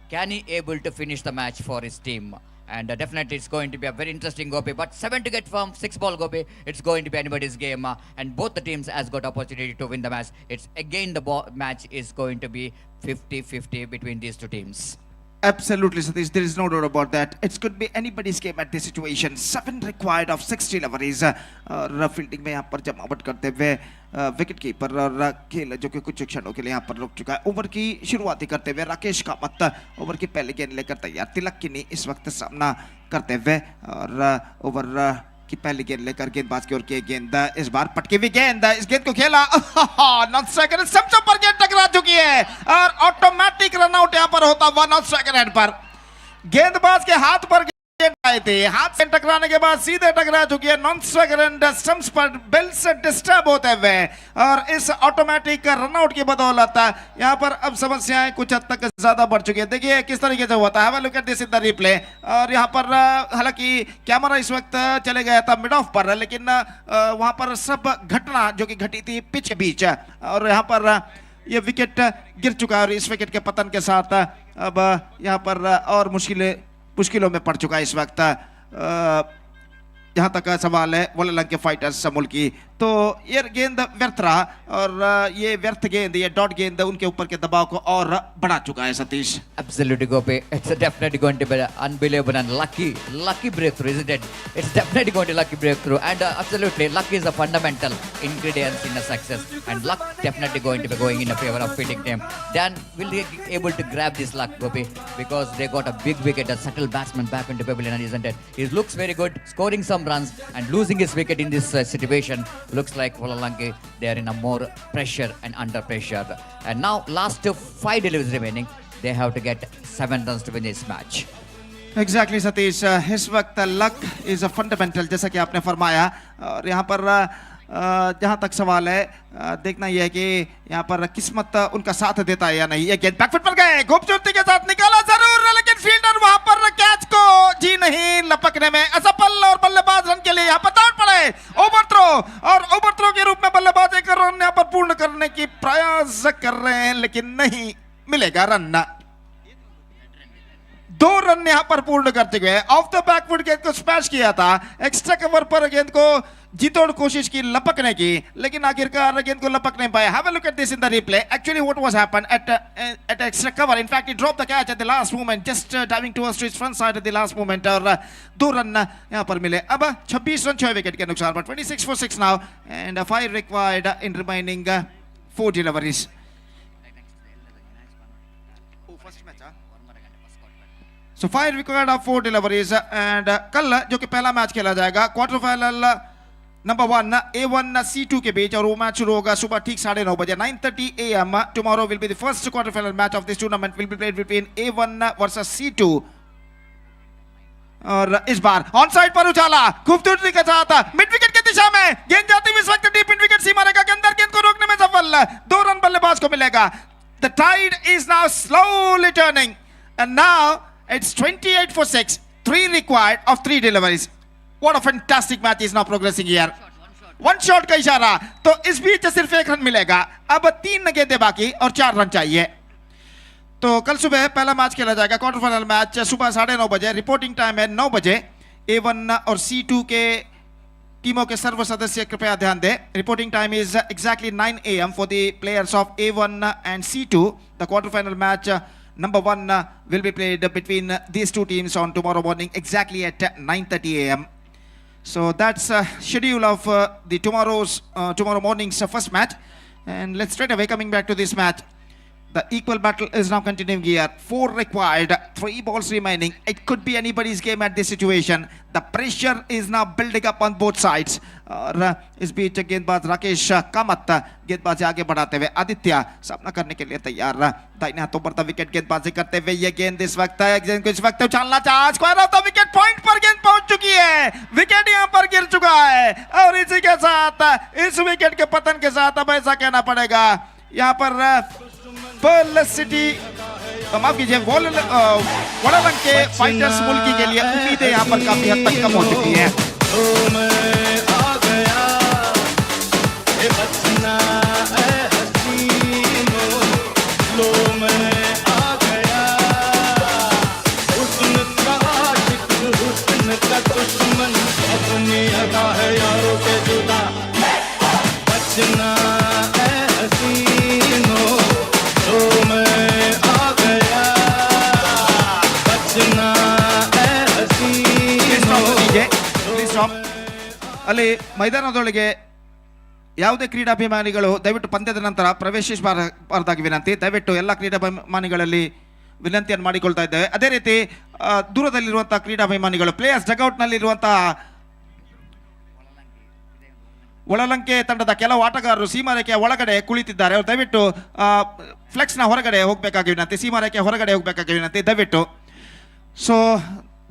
can he able to finish the match for his team? And definitely it's going to be a very interesting, Gopi. But 7 to get from 6 ball, Gopi. It's going to be anybody's game. And both the teams has got opportunity to win the match. It's again the match is going to be 50-50 between these two teams. Absolutely, Satish. There is no doubt about that. It could be anybody's game at this situation. 7 required of 6 deliveries. Aur fielding में यहाँ पर जमावट करते हुए wicket keeper और खेल जो कि कुछ क्षणों के लिए यहाँ पर रुक चुका है। ओवर की शुरुआती करते हुए राकेश कामत ओवर की पहली गेंद लेकर तैयार। तिलक किनी इस वक्त सामना करते हुए और ओवर की पहली गेंद लेकर गेंदबाज की ओर की गेंद, इस बार पटकी हुई गेंद, इस गेंद को खेला नॉन स्ट्राइकर सबसे ऊपर गेंद टकरा चुकी है और ऑटोमेटिक रन आउट यहां पर होता हुआ नॉन स्ट्राइकर हेड पर गेंदबाज के हाथ पर गेंद आए थे, हाथ से टकराने के बाद सीधे टकरा चुकी है नॉन स्ट्राइकर एंड स्टंप्स पर बेल से डिस्टर्ब होते हुए और इस ऑटोमेटिक रन आउट की बदौलत यहां पर अब समस्याएं कुछ हद तक ज्यादा बढ़ चुकी है। देखिए किस तरीके से हुआ था, have a look at this in the replay. और यहां पर हालांकि कैमरा इस वक्त चले गया था मिड ऑफ पर, लेकिन वहां पर सब घटना जो कि घटी थी पिच के बीच और यहां पर ये विकेट गिर चुका है और इस विकेट के पतन के साथ अब यहाँ पर और मुश्किलों में पड़ चुका है इस वक्त। जहाँ तक सवाल है वोलालंग के फाइटर्स समूल की, तो ये गेंद व्यर्थ रहा और ये व्यर्थ गेंद, ये डॉट गेंद उनके ऊपर के दबाव को और बढ़ा चुका है Satish. Absolutely, Gopi. It's definitely going to be unbelievable and lucky breakthrough, isn't it? It's definitely going to be lucky breakthrough and absolutely luck is a fundamental ingredient in a success and luck definitely going to be going in a favor of fielding team. Then will they be able to grab this luck, Gopi, because they got a big wicket, a settled batsman back into pavilion, isn't it? He looks very good, scoring some 7 runs and losing his wicket in this situation. Looks like Walalanki, they are in a more pressure and under pressure. And now last 5 deliveries remaining. They have to get 7 runs to win this match. Exactly Satish, इस वक्त luck is a fundamental, जैसा कि आपने फरमाया। और यहाँ पर जहाँ तक सवाल है, देखना यह है कि यहाँ पर किस्मत उनका साथ देता है या नहीं। ये गेंद बैकफुट पर गए, खूबसूरती के साथ निकाला जरूर, लेकिन फील्डर वहां पर कैच को जी नहीं लपकने में असफल और बल्लेबाज रन के लिए यहाँ पर दौड़ पड़े। ओवरथ्रो, और ओवरथ्रो के रूप में बल्लेबाज एक रन यहाँ पर पूर्ण करने की प्रयास कर रहे हैं, लेकिन नहीं मिलेगा रन। 2 रन यहां पर पूर्ण करते हुए ऑफ the back foot गेंद को स्मैश किया था, एक्स्ट्रा कवर पर गेंद को जीतोड़ कोशिश की लपकने की, लेकिन आखिरकार गेंद को लपक नहीं पाया। Have a look at this in the replay. Actually what was happened at extra cover, in fact he drop the catch at the last moment, just diving towards to his front side at the last moment, Aur 2 run यहां पर मिले। अब 26 run 6 wicket K नुकसान पर, 26 for 6 now and 5 required in remaining 4 deliveries. So 5 required of 4 deliveries and कल जो कि पहला match खेला जाएगा quarter final number 1 A1 C2 के बीच, और वो मैच शुरू होगा सुबह ठीक 9:30 बजे, 9:30 AM। Tomorrow will be the first quarter final match of this tournament, will be played between A1 versus C2। और इस बार ऑन साइड पर उछाला खूबसूरती के साथ मिड विकेट की दिशा में गेंद जाती हुई इस वक्त डीप मिड विकेट सीमा रेखा के अंदर, गेंद को रोकने में सफल, 2 रन बल्लेबाज को मिलेगा। The tide is now slowly turning and now it's 28 for 6, 3 required of 3 deliveries. What a fantastic match is now progressing here. One shot का इशारा, तो इस बीच सिर्फ 1 रन मिलेगा। अब 3 गेंदे बाकी और 4 रन चाहिए। तो कल सुबह पहला मैच खेला जाएगा, क्वार्टर फाइनल मैच सुबह 9:30 बजे, रिपोर्टिंग टाइम है 9 बजे। A1 और C2 के टीमों के सर्व सदस्य कृपया ध्यान दें। Reporting time is exactly 9 AM for the players of A1 and C2. The quarter final match number 1 will be played between these 2 teams on tomorrow morning exactly at 9:30 AM. So that's schedule of the tomorrow morning's first match. And let's straight away coming back to this match. The equal battle is now continuing here. 4 required, 3 balls remaining. It could be anybody's game at this situation. The pressure is now building up on both sides. Aur is beach गेंदबाज राकेश कामत गेंदबाजी आगे बढ़ाते हुए आदित्य सामना करने K लिए तैयार, दाहिने हाथों पर विकेट गेंदबाजी करते हुए ये गेंद इस वक्त गेंद को इस वक्त उछालना चाहा, square of the wicket point पर गेंद पहुंच चुकी है, विकेट यहां पर गिर चुका है। और इसी के साथ इस विकेट के पतन के साथ अब ऐसा कहना पड़ेगा यहाँ पर पर्ल सिटी, माफ कीजिए, वड़ालंग के फाइटर्स मुल्की के लिए उम्मीदें यहाँ पर काफी हद तक कम हो चुकी हैं। ಅಲ್ಲಿ ಮೈದಾನದೊಳಗೆ ಯಾವುದೇ ಕ್ರೀಡಾಭಿಮಾನಿಗಳು ದಯವಿಟ್ಟು ಪಂದ್ಯದ ನಂತರ ಪ್ರವೇಶಿಸಬಾರದಾಗಿ ವಿನಂತಿ. ದಯವಿಟ್ಟು ಎಲ್ಲ ಕ್ರೀಡಾಭಿಮಾನಿಗಳಲ್ಲಿ ವಿನಂತಿಯನ್ನು ಮಾಡಿಕೊಳ್ತಾ ಇದ್ದೇವೆ. ಅದೇ ರೀತಿ ದೂರದಲ್ಲಿರುವಂತಹ ಕ್ರೀಡಾಭಿಮಾನಿಗಳು, ಪ್ಲೇಯರ್ಸ್ ಡಗೌಟ್ನಲ್ಲಿರುವಂತಹ ಒಳಲಂಕೆ ತಂಡದ ಕೆಲವು ಆಟಗಾರರು ಸೀಮಾರೇಖೆಯ ಒಳಗಡೆ ಕುಳಿತಿದ್ದಾರೆ. ಅವರು ದಯವಿಟ್ಟು ಫ್ಲೆಕ್ಸ್ನ ಹೊರಗಡೆ ಹೋಗಬೇಕಾಗಿ ವಿನಂತಿ, ಸೀಮಾರೇಖೆಯ ಹೊರಗಡೆ ಹೋಗಬೇಕಾಗಿ ವಿನಂತಿ ದಯವಿಟ್ಟು. So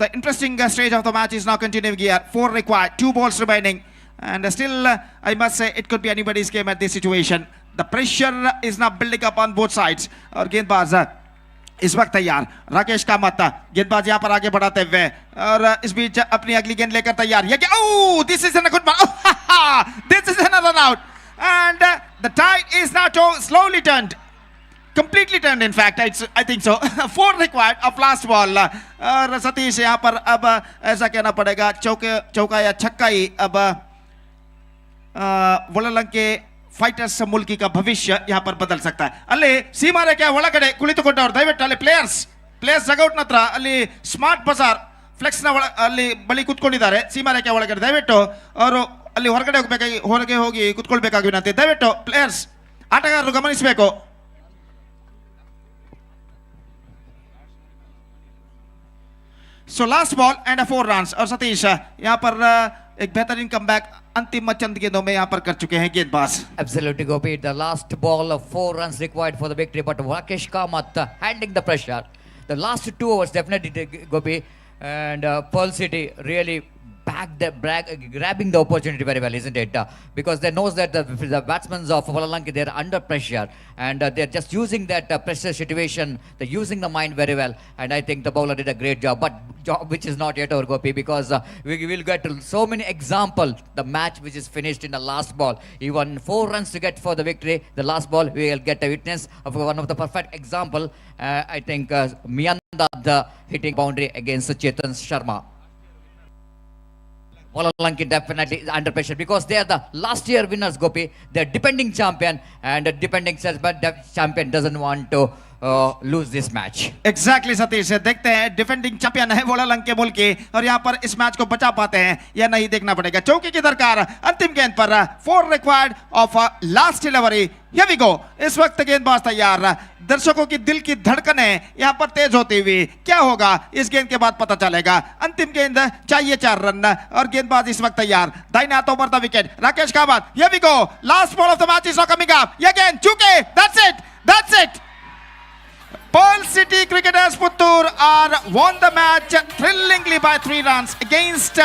the interesting stage of the match is now continuing here. 4 required, 2 balls remaining, and still I must say it could be anybody's game at this situation. The pressure is now building up on both sides. और गेंदबाज इस वक्त तैयार राकेश कामत गेंदबाज यहाँ पर आगे बढ़ाते हुए और इस beach अपनी अगली गेंद लेकर तैयार। ये oh, this is a good one. This is another out, and the tide is now slowly turned. Completely turned, in fact, I think so. 4 required of last ball. और सतीश यहाँ पर अब ऐसा कहना पड़ेगा चौका या छक्का ही अब वललंग के ಫೈಟರ್ಸ್ ಮುಲ್ಕಿ का ಭವಿಷ್ಯ यहाँ पर बदल सकता है. ಅಲ್ಲಿ ಸೀಮಾರೇಖೆಯ ಒಳಗಡೆ ಕುಳಿತುಕೊಂಡವರು ದಯವಿಟ್ಟು ಅಲ್ಲಿ ಪ್ಲೇಯರ್ಸ್ ಡಗೌಟ್ ಹತ್ರ ಅಲ್ಲಿ ಸ್ಮಾರ್ಟ್ ಬಜಾರ್ ಫ್ಲೆಕ್ಸ್ನ ಒಳ ಅಲ್ಲಿ ಬಳಿ ಕೂತ್ಕೊಂಡಿದ್ದಾರೆ ಸೀಮಾರೇಖೆಯ ಒಳಗಡೆ. ದಯವಿಟ್ಟು ಅವರು ಅಲ್ಲಿ ಹೊರಗಡೆ ಹೋಗಬೇಕಾಗಿ ಹೊರಗೆ ಹೋಗಿ ಕೂತ್ಕೊಳ್ಬೇಕಾಗಿ ವಿನಂತಿ. ದಯವಿಟ್ಟು ಪ್ಲೇಯರ್ಸ್ ಆಟಗಾರರು ಗಮನಿಸಬೇಕು. So last ball and 4 runs. और सतीश यहाँ पर एक बेहतरीन कमबैक अंतिम चंद गेंदों में यहाँ पर कर चुके हैं गेंदबाज। Absolutely, Gopi. The last ball of 4 runs required for the victory, but Rakesh Kamath handling the pressure. The last 2 overs, definitely, Gopi, and Pearl City really grabbing the opportunity very well, isn't it? Because they knows that the batsmen of Walalanki, they're under pressure, and they're just using that pressure situation. They're using the mind very well, and I think the bowler did a great job. But job which is not yet over, Gopi, because we will get so many examples. The match which is finished in the last ball, even 4 runs to get for the victory. The last ball, we will get a witness of one of the perfect example. I think Mianda the hitting boundary against Chetan Sharma. Walalanki definitely is under pressure because they are the last year winners, Gopi. They are defending champion, and the defending champion doesn't want to lose this match. Exactly, Satish. देखते हैं, defending champion है वोलालंके मुल्की और यहाँ पर इस match को बचा पाते हैं या नहीं, देखना पड़ेगा। चौके की दरकार अंतिम गेंद पर, 4 required of last delivery. Here we go. इस वक्त गेंदबाज तैयार, दर्शकों की दिल की धड़कनें यहाँ पर तेज होती हुई, क्या होगा इस गेंद के बाद पता चलेगा। अंतिम गेंद चाहिए 4 रन और गेंदबाज इस वक्त तैयार। दाहिने हाथ over the wicket Rakesh Kamat. Here we go. Last ball of the match is now coming up. ये गेंद चूके, that's it, that's it. Pearl City Cricketers Puttur are won the match thrillingly by 3 runs against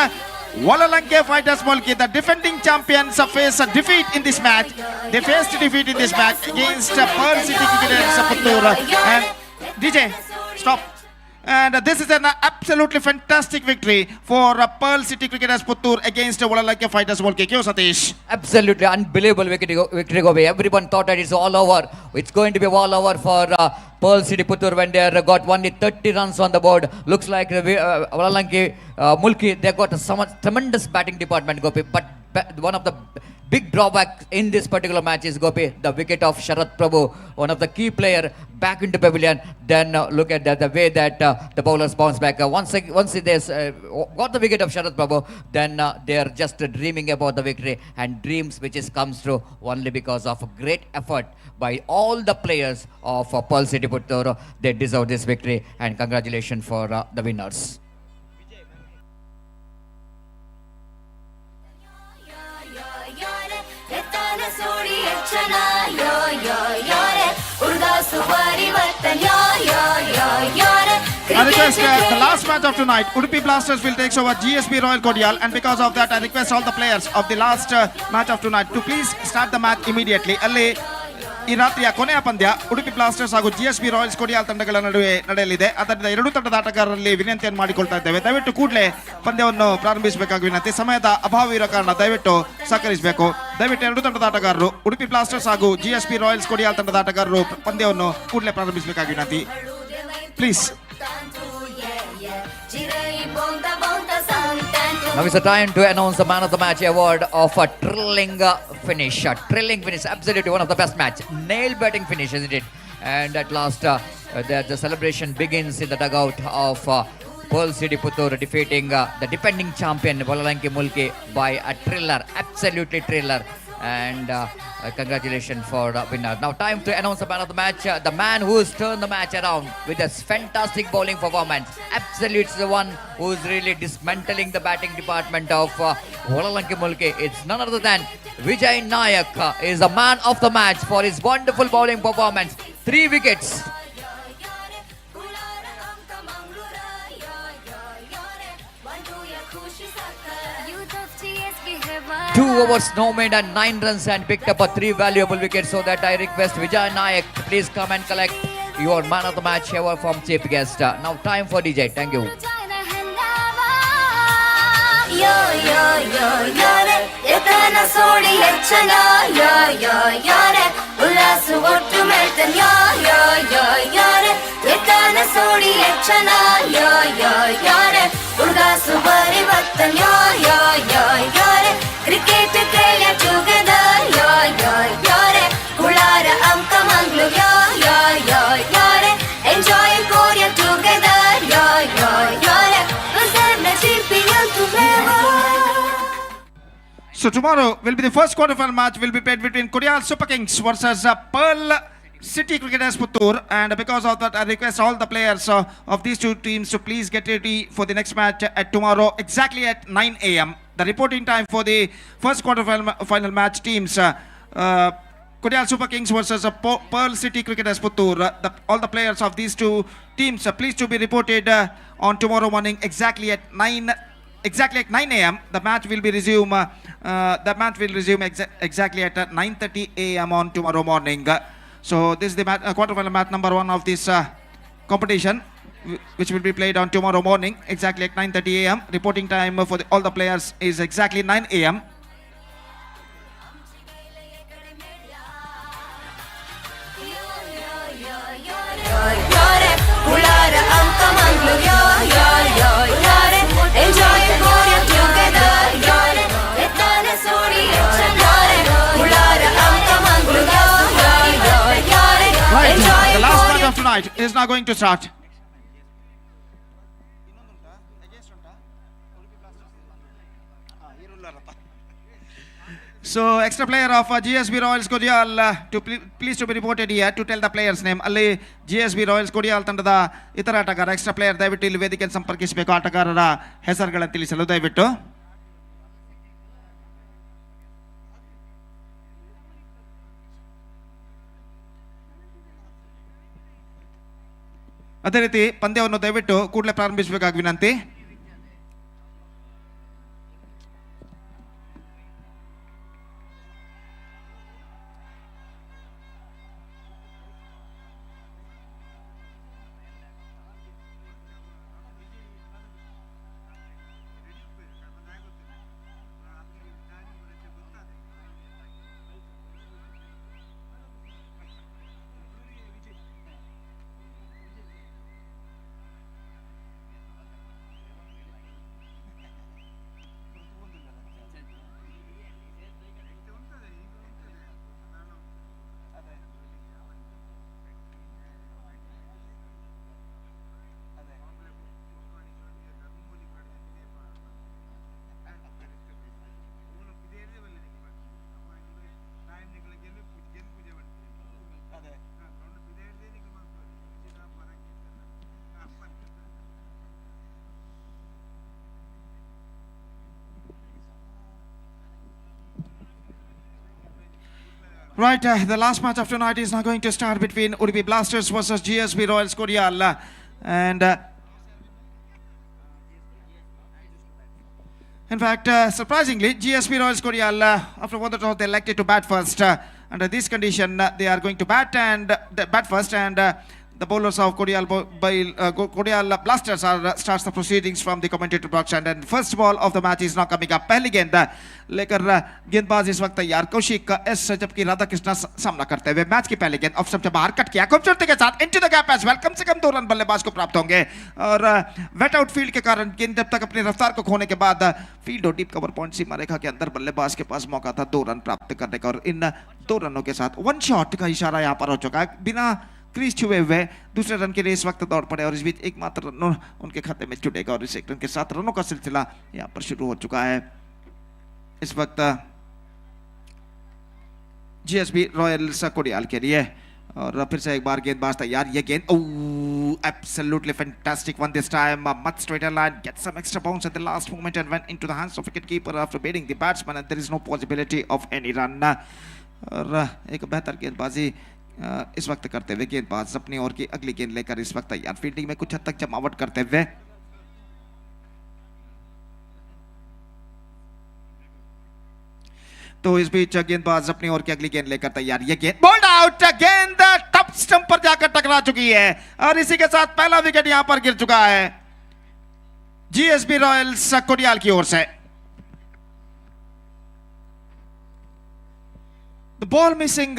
Walalanke Fighters Mulki. The defending champions face a defeat in this match. They faced defeat in this match against Pearl City Cricketers Puttur. And DJ, stop. And this is an absolutely fantastic victory for Pearl City Cricketers Puttur against Walalanke Fighters Mulki. Kyo, Satish? Absolutely unbelievable victory, Gopi. Everyone thought that it's all over. It's going to be all over for Pearl City Puttur when they got only 30 runs on the board. Looks like Walalanke Mulki, they got a tremendous batting department, Gopi. But one of the big drawback in this particular match is, Gopi, the wicket of Sharath Prabhu, one of the key player, back into pavilion. Then look at that, the way that the bowlers bounce back. Once they got the wicket of Sharath Prabhu, then they are just dreaming about the victory, and dreams which is comes through only because of great effort by all the players of Pearl City Puttur. They deserve this victory, and congratulations for the winners. I request the last match of tonight, Udupi Blasters will take over GSB Royal Kodial, and because of that I request all the players of the last match of tonight to please start the match immediately. ಅಲ್ಲಿ ಈ ರಾತ್ರಿಯ ಕೊನೆಯ ಪಂದ್ಯ Udupi blasters ಹಾಗೂ GSB Royals Kodial ತಂಡಗಳ ನಡುವೆ ನಡೆಯಲಿದೆ. ಆದ್ದರಿಂದ ಎರಡೂ ತಂಡದ ಆಟಗಾರರಲ್ಲಿ ವಿನಂತಿಯನ್ನು ಮಾಡಿಕೊಳ್ತಾ ಇದ್ದೇವೆ, ದಯವಿಟ್ಟು ಕೂಡಲೇ ಪಂದ್ಯವನ್ನು ಪ್ರಾರಂಭಿಸಬೇಕಾಗಿ ವಿನಂತಿ. ಸಮಯದ ಅಭಾವ ಇರೋ ಕಾರಣ ದಯವಿಟ್ಟು ಸಹಕರಿಸಬೇಕು. ದಯವಿಟ್ಟು ಎರಡೂ ತಂಡದ ಆಟಗಾರರು, ಉಡುಪಿ ಬ್ಲಾಸ್ಟರ್ಸ್ ಹಾಗೂ ಜಿಎಸ್ಬಿ ರಾಯಲ್ಸ್ ಕೊಡಿಯಾಲ್ ತಂಡದ ಆಟಗಾರರು ಪಂದ್ಯವನ್ನು ಕೂಡಲೇ ಪ್ರಾರಂಭಿಸಬೇಕಾಗಿ ವಿನಂತಿ, please. Now is the time to announce the man of the match award of a thrilling finish. A thrilling finish, absolutely one of the best match. Nail batting finish, isn't it? And at last, the celebration begins in the dugout of Pearl City Puttur, defeating the defending champion Walalanki Mulki by a thriller, absolutely thriller. And congratulations for winner. Now time to announce the man of the match, the man who's turned the match around with a fantastic bowling performance. Absolutely the one who's really dismantling the batting department of Walalanki Mulki. It's none other than Vijay Nayak is the man of the match for his wonderful bowling performance. 3 wickets. 2 overs, no made, and 9 runs, and picked up a 3 valuable wickets. So that I request Vijay Nayak, please come and collect your man of the match award from chief guest. Now time for DJ. Thank you. Yo yo yo yo re, etana sodi echana yo yo yo re, ullasu ottu meltan yo yo yo yo re, etana sodi echana yo yo yo re, urgasu parivartan yo yo yo yo re, cricket khela together yo yo yo re, kulara anka manglu yo yo yo yo re, enjoy Korea together yo yo yo re. So tomorrow will be the first quarterfinal match will be played between Kodial Super Kings versus Pearl City Cricketers Puttur, and because of that I request all the players of these two teams to please get ready for the next match at tomorrow exactly at 9 a.m. The reporting time for the first quarter final match teams, Kodial Super Kings versus Pearl City Cricketers Puttur. All the players of these two teams, please to be reported on tomorrow morning exactly at 9 a.m. The match will be resume. The match will resume exactly at 9:30 a.m. on tomorrow morning. So this is the quarterfinal match number 1 of this competition, which will be played on tomorrow morning exactly at 9:30 a.m. Reporting time for all the players is exactly 9 a.m. Right, the last match of tonight is now going to start. So extra player of GSB Royals Kodial to please to be reported here to tell the player's name. ಅಲ್ಲಿ GSB Royals Kodial ತಂಡದ ಇತರ ಆಟಗಾರ extra player ದಯವಿಟ್ಟು ಇಲ್ಲಿ ವೇದಿಕೆಯನ್ನು ಸಂಪರ್ಕಿಸಬೇಕು. ಆಟಗಾರರ ಹೆಸರುಗಳನ್ನು ತಿಳಿಸಲು ದಯವಿಟ್ಟು. ಅದೇ ರೀತಿ ಪಂದ್ಯವನ್ನು ದಯವಿಟ್ಟು ಕೂಡಲೇ ಪ್ರಾರಂಭಿಸಬೇಕಾಗಿ ವಿನಂತಿ. Right, the last match of tonight is now going to start between Udupi Blasters versus GSB Royals Kodial. And in fact, surprisingly, GSB Royals Kodial, after one toss, they elected to bat first. Under this condition, they are going to bat and bat first, and the bowlers of Kodial, Kodial Blasters are starts the proceedings from the commentator box. And first ball of the match is now coming up. पहली गेंद लेकर गेंदबाज इस वक्त तैयार Kaushik S, जबकि राधा कृष्णा सामना करते हुए मैच की पहली गेंद ऑफ स्टंप से बाहर कट किया खूबसूरती के साथ into the gap as well. Cum Se cum 2 run बल्लेबाज को प्राप्त होंगे और वेट आउट फील्ड के कारण गेंद जब तक अपनी रफ्तार को खोने के बाद फील्ड और डीप कवर पॉइंट सीमा रेखा के अंदर बल्लेबाज के पास मौका था 2 रन प्राप्त करने का। और इन 2 रनों के साथ 1 शॉट का इशारा यहाँ पर हो चुका है। बिना क्रीज छुए हुए दूसरे रन के लिए इस वक्त दौड़ पड़े और इस बीच एकमात्र रन उनके खाते में जुटेगा और इस एक रन के साथ रनों का सिलसिला यहाँ पर शुरू हो चुका है। इस वक्त जीएसबी रॉयल्स कोडियाल के लिए और फिर से एक बार गेंदबाज तैयार। ये गेंद absolutely fantastic one this time, much straighter line, get some extra bounce at the last moment and went into the hands of wicket keeper after beating the batsman and there is no possibility of any run. और एक बेहतर गेंदबाजी इस वक्त करते हुए गेंदबाज अपनी ओर की अगली गेंद लेकर इस वक्त तैयार, फील्डिंग में कुछ हद तक जमावट करते हुए। तो इस बीच गेंदबाज अपनी ओर की अगली गेंद लेकर तैयार। ये गेंद बोल्ड आउट, गेंद टॉप स्टंप पर जाकर टकरा चुकी है और इसी के साथ पहला विकेट यहां पर गिर चुका है जीएसबी रॉयल्स कोडियाल की ओर से। The ball missing,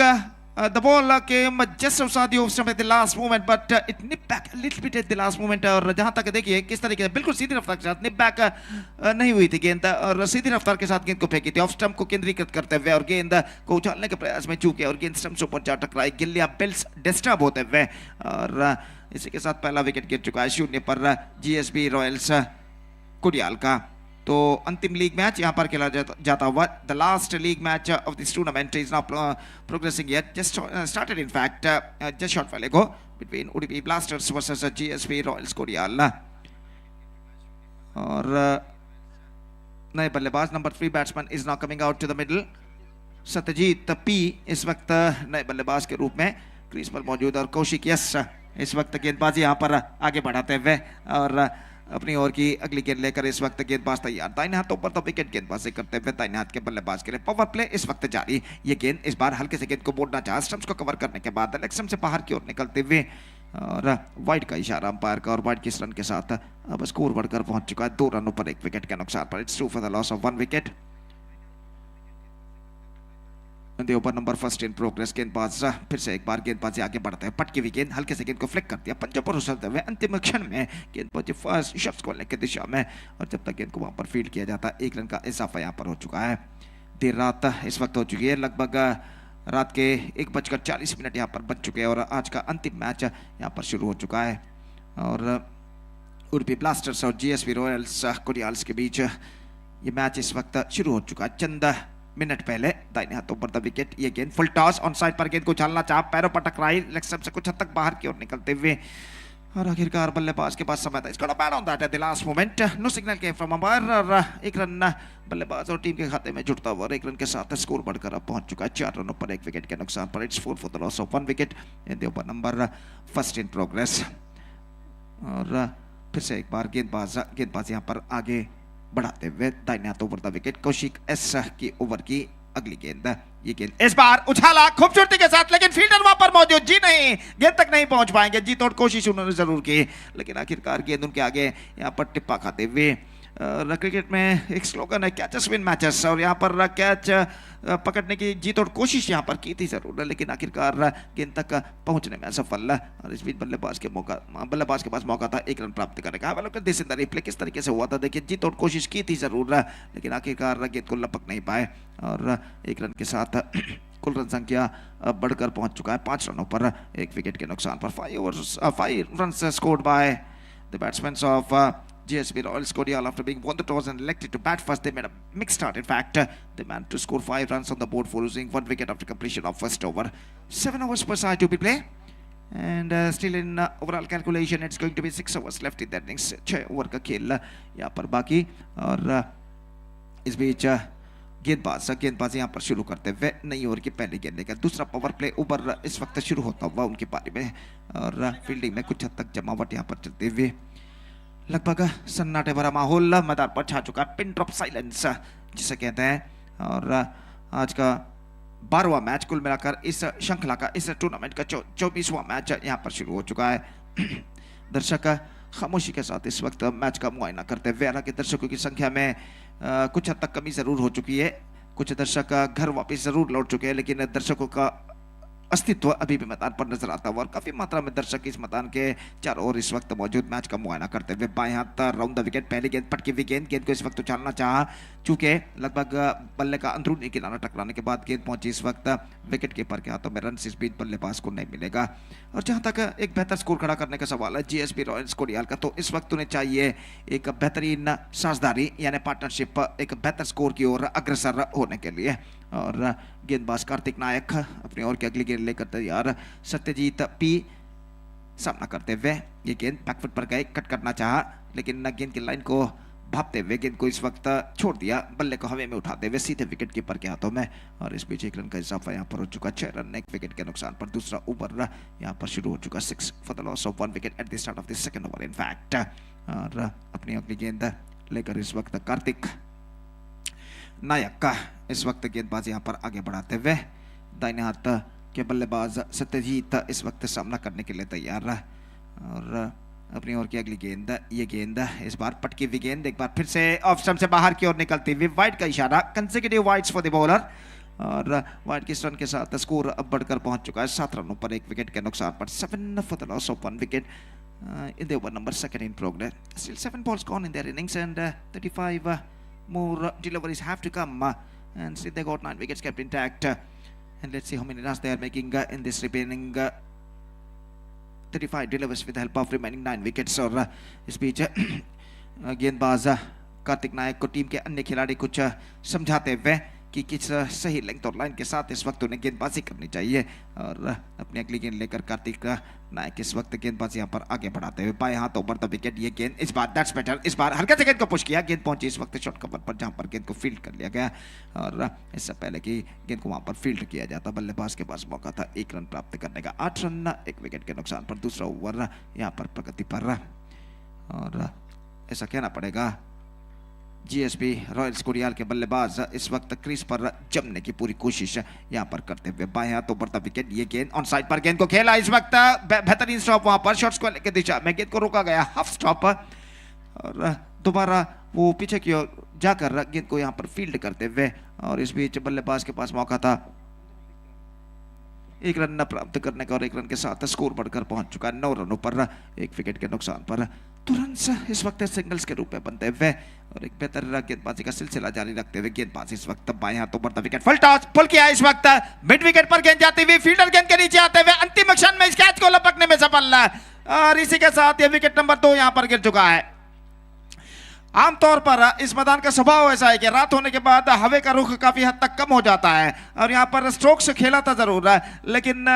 the ball came just outside the off stump at the last moment, but it nipped back a little bit at the last moment. और जहां तक देखिए किस तरीके से बिल्कुल सीधी रफ्तार के साथ निप बैक नहीं हुई थी गेंद और सीधी रफ्तार के साथ गेंद को फेंकी थी ऑफ स्टंप को केंद्रीकृत करते हुए और गेंद को उछालने के प्रयास में चूके और गेंद स्टंप से ऊपर जा टकराई, गिल्लियां बेल्स डिस्टर्ब होते हुए और इसी के साथ पहला विकेट गिर चुका है 0 पर जीएसबी रॉयल्स कोडियाल का। तो अंतिम लीग मैच यहाँ पर खेला जाता हुआ, the last league match of this tournament is now progressing yet, just started in fact just short while ago between Udupi Blasters versus GSB Royals Kodial. और नए बल्लेबाज number 3 batsman is now coming out to the middle. Satyajit P इस वक्त नए बल्लेबाज K रूप में crease पर मौजूद और Kaushik S इस वक्त गेंदबाजी यहाँ पर आगे बढ़ाते हुए और अपनी ओर की अगली गेंद लेकर इस वक्त गेंदबाज तैयार। दाहिने हाथों पर तो विकेट गेंदबाजी करते हुए दाहिने हाथ के बल्लेबाज के लिए पावर प्ले इस वक्त जारी। ये गेंद इस बार हल्के से गेंद को मोड़ना चाहा, स्टंप्स को कवर करने के बाद लेग स्टंप से बाहर की ओर निकलते हुए और वाइड का इशारा अंपायर का और वाइड के इस रन के साथ अब स्कोर बढ़कर पहुंच चुका है 2 रनों पर 1 विकेट के नुकसान पर। It's 2 for the loss of 1 wicket. Over number first in progress. गेंदबाज फिर से एक बार गेंदबाजी आगे बढ़ते हैं, पटकी हुई गेंद हल्के से गेंद को फ्लिक कर दिया, पंजों पर उछलते हुए अंतिम क्षण में गेंद पहुंची फर्स्ट शख्स को लेकर दिशा में और जब तक गेंद को वहां पर फील्ड किया जाता 1 रन का इजाफा यहां पर हो चुका है। देर रात इस वक्त हो चुकी है, लगभग रात के 1:40 यहाँ पर बज चुके हैं और आज का अंतिम मैच यहाँ पर शुरू हो चुका है और उडुपी ब्लास्टर्स और जीएसवी रॉयल्स कोडियाल्स के बीच ये मैच इस वक्त शुरू हो चुका है। चंद मिनट पहले दाहिने हाथों पर the wicket. ये गेंद फुल टॉस ऑन साइड पर गेंद को उछालना चाहा, पैरों पर टकराई, लेग स्टंप से कुछ हद तक बाहर की ओर निकलते हुए और आखिरकार बल्लेबाज के पास समय था। इसका bat on that at the last moment, no signal came from umpire Aur 1 run बल्लेबाज और टीम के खाते में जुटता हुआ और 1 रन के साथ स्कोर बढ़कर अब पहुंच चुका है 4 रनों पर 1 विकेट के नुकसान पर। It's 4 for the loss of 1 wicket in the over number first in progress. और फिर से एक बार गेंदबाज यहाँ पर आगे बढ़ाते हुए दाहिने हाथ over the wicket Kaushik S की ओवर की अगली गेंद। ये गेंद इस बार उछाला खूबसूरती के साथ, लेकिन फील्डर वहां पर मौजूद, जी नहीं, गेंद तक नहीं पहुंच पाएंगे। जी तोड़ कोशिश उन्होंने जरूर की, लेकिन आखिरकार गेंद उनके आगे यहाँ पर टिप्पा खाते हुए। क्रिकेट में एक स्लोगन है कैचेस विन मैचेस, और यहाँ पर कैच पकड़ने की जी तोड़ कोशिश यहाँ पर की थी जरूर, लेकिन आखिरकार गेंद तक पहुंचने में असफल। और इस बीच बल्लेबाज के पास मौका था 1 रन प्राप्त करने का। This in the replay किस तरीके से हुआ था, देखिए जी तोड़ कोशिश की थी जरूर, लेकिन आखिरकार गेंद को लपक नहीं पाए और 1 रन के साथ कुल रन संख्या बढ़कर पहुंच चुका है 5 रनों पर 1 विकेट के नुकसान पर। 5 run scored by the batsman of GSB Royals Kodial after being won the toss and elected to bat first. They made a mixed start. In fact, they managed to score 5 runs on the board for losing 1 wicket after completion of first over. 7 overs per side to be play, and still in overall calculation it's going to be 6 overs left in that innings. 6 over का खेल यहाँ पर बाकी। और इस beach गेंदबाज यहाँ पर शुरू करते हुए नई ओवर की पहली गेंद लेकर दूसरा पावर प्ले ओवर इस वक्त शुरू होता हुआ उनकी पारी में। और फील्डिंग में कुछ हद तक जमावट यहाँ पर चलते हुए लगभग सन्नाटे भरा माहौल मैदान पर छा चुका है, पिन ड्रॉप साइलेंस जिसे कहते हैं। और आज का 12वां मैच कुल मिलाकर इस श्रृंखला का, इस टूर्नामेंट का 24वां मैच यहाँ पर शुरू हो चुका है। दर्शक खामोशी के साथ इस वक्त मैच का मुआयना करते हुए, हालांकि दर्शकों की संख्या में कुछ हद तक कमी ज़रूर हो चुकी है, कुछ दर्शक घर वापस ज़रूर लौट चुके हैं, लेकिन दर्शकों का अस्तित्व अभी भी मैदान पर नजर आता हुआ और काफी मात्रा में दर्शक इस मैदान के चारों ओर इस वक्त मौजूद मैच का मुआयना करते हुए। बाएं हाथ राउंड the wicket, पहली गेंद पटकी हुई गेंद, गेंद को इस वक्त उछालना चाहा, चूंकि लगभग बल्ले का अंदरूनी किनारा टकराने के बाद गेंद पहुंची इस वक्त विकेट कीपर के हाथों में। रन इस बीच बल्लेबाज को नहीं मिलेगा। और जहां तक एक बेहतर स्कोर खड़ा करने का सवाल है जीएसबी रॉयल्स कोडियाल का, तो इस वक्त उन्हें चाहिए एक बेहतरीन साझेदारी यानी पार्टनरशिप, एक बेहतर स्कोर की ओर अग्रसर होने के लिए। और गेंदबाज कार्तिक नायक अपनी ओर की अगली गेंद लेकर तैयार, सत्यजीत पी सामना करते हुए ये गेंद बैकफुट पर गए, कट करना चाहा, लेकिन गेंद की लाइन को भापते हुए गेंद को इस वक्त छोड़ दिया, बल्ले को हवा में उठाते हुए सीधे विकेट कीपर के हाथों में। और इस बीच 1 रन का इजाफा यहाँ पर हो चुका, 6 रन 1 विकेट के नुकसान पर। दूसरा ओवर यहाँ पर शुरू हो चुका, 6 for the loss of 1 wicket at the start of the second over in fact. और अपनी अगली गेंद लेकर इस वक्त कार्तिक नायक का इस वक्त गेंदबाज यहाँ पर आगे बढ़ाते हुए दाहिने हाथ के बल्लेबाज सत्यजीत इस वक्त सामना करने के लिए तैयार रहा। और अपनी ओर की अगली गेंद, ये गेंद इस बार पटकी हुई गेंद एक बार फिर से ऑफ स्टंप से बाहर की ओर निकलती हुई, वाइड का इशारा, consecutive wides for the bowler. Aur wide K run K साथ स्कोर अब बढ़कर पहुंच चुका है 7 रनों पर 1 विकेट के नुकसान पर। 7 for the loss of 1 wicket in the over number second in progress. Still 7 balls gone in their innings and 35 more deliveries have to come, and still they got 9 wickets kept intact. And let's see how many runs they are making in this remaining 35 deliveries with the help of remaining 9 wickets. Aur is beach गेंदबाज कार्तिक नायक को team K अन्य खिलाड़ी कुछ समझाते हुए कि किस सही length और line K साथ इस वक्त उन्हें गेंदबाजी करनी चाहिए। और अपनी अगली गेंद लेकर कार्तिक नायक इस वक्त गेंदबाजी यहाँ पर आगे बढ़ाते हुए बाएं हाथ ओवर the wicket, ये गेंद इस बार that's better, इस बार हल्के से गेंद को पुश किया, गेंद पहुंची इस वक्त शॉर्ट कवर पर जहां पर गेंद को फील्ड कर लिया गया और इससे पहले कि गेंद को वहां पर फील्ड किया जाता बल्लेबाज के पास मौका था 1 रन प्राप्त करने का। 8 रन 1 विकेट के नुकसान पर दूसरा ओवर यहाँ पर प्रगति पर और ऐसा कहना पड़ेगा जीएसपी रॉयल्स कोडियाल के बल्लेबाज इस वक्त क्रीज पर जमने की पूरी कोशिश यहां पर करते हुए बाएं हाथ ऊपर the wicket, ये गेंद ऑन साइड पर गेंद को खेला इस वक्त बेहतरीन स्टॉप वहां पर शॉर्ट स्क्वायर की दिशा में गेंद को रोका गया, हाफ स्टॉप और दोबारा वो पीछे की ओर जाकर गेंद को यहां पर फील्ड करते हुए और इस बीच बल्लेबाज के पास मौका था 1 रन प्राप्त करने का और 1 रन के साथ स्कोर बढ़कर पहुंच चुका है 9 रनों पर 1 विकेट के नुकसान पर। तो रन इस वक्त सिंगल्स के रूप में बनते हुए और एक बेहतर गेंदबाजी का सिलसिला जारी रखते हुए गेंदबाजी इस वक्त बाएं हाथों पर the wicket, full toss pull किया इस वक्त मिड विकेट पर गेंद जाती हुई फील्डर गेंद के नीचे आते हुए अंतिम क्षण में इस कैच को लपकने में सफल और इसी के साथ यह विकेट नंबर 2 यहां पर गिर चुका है। आमतौर पर इस मैदान का स्वभाव ऐसा है कि रात होने के बाद हवा का रुख काफी हद तक कम हो जाता है और यहाँ पर स्ट्रोक से खेला था जरूर लेकिन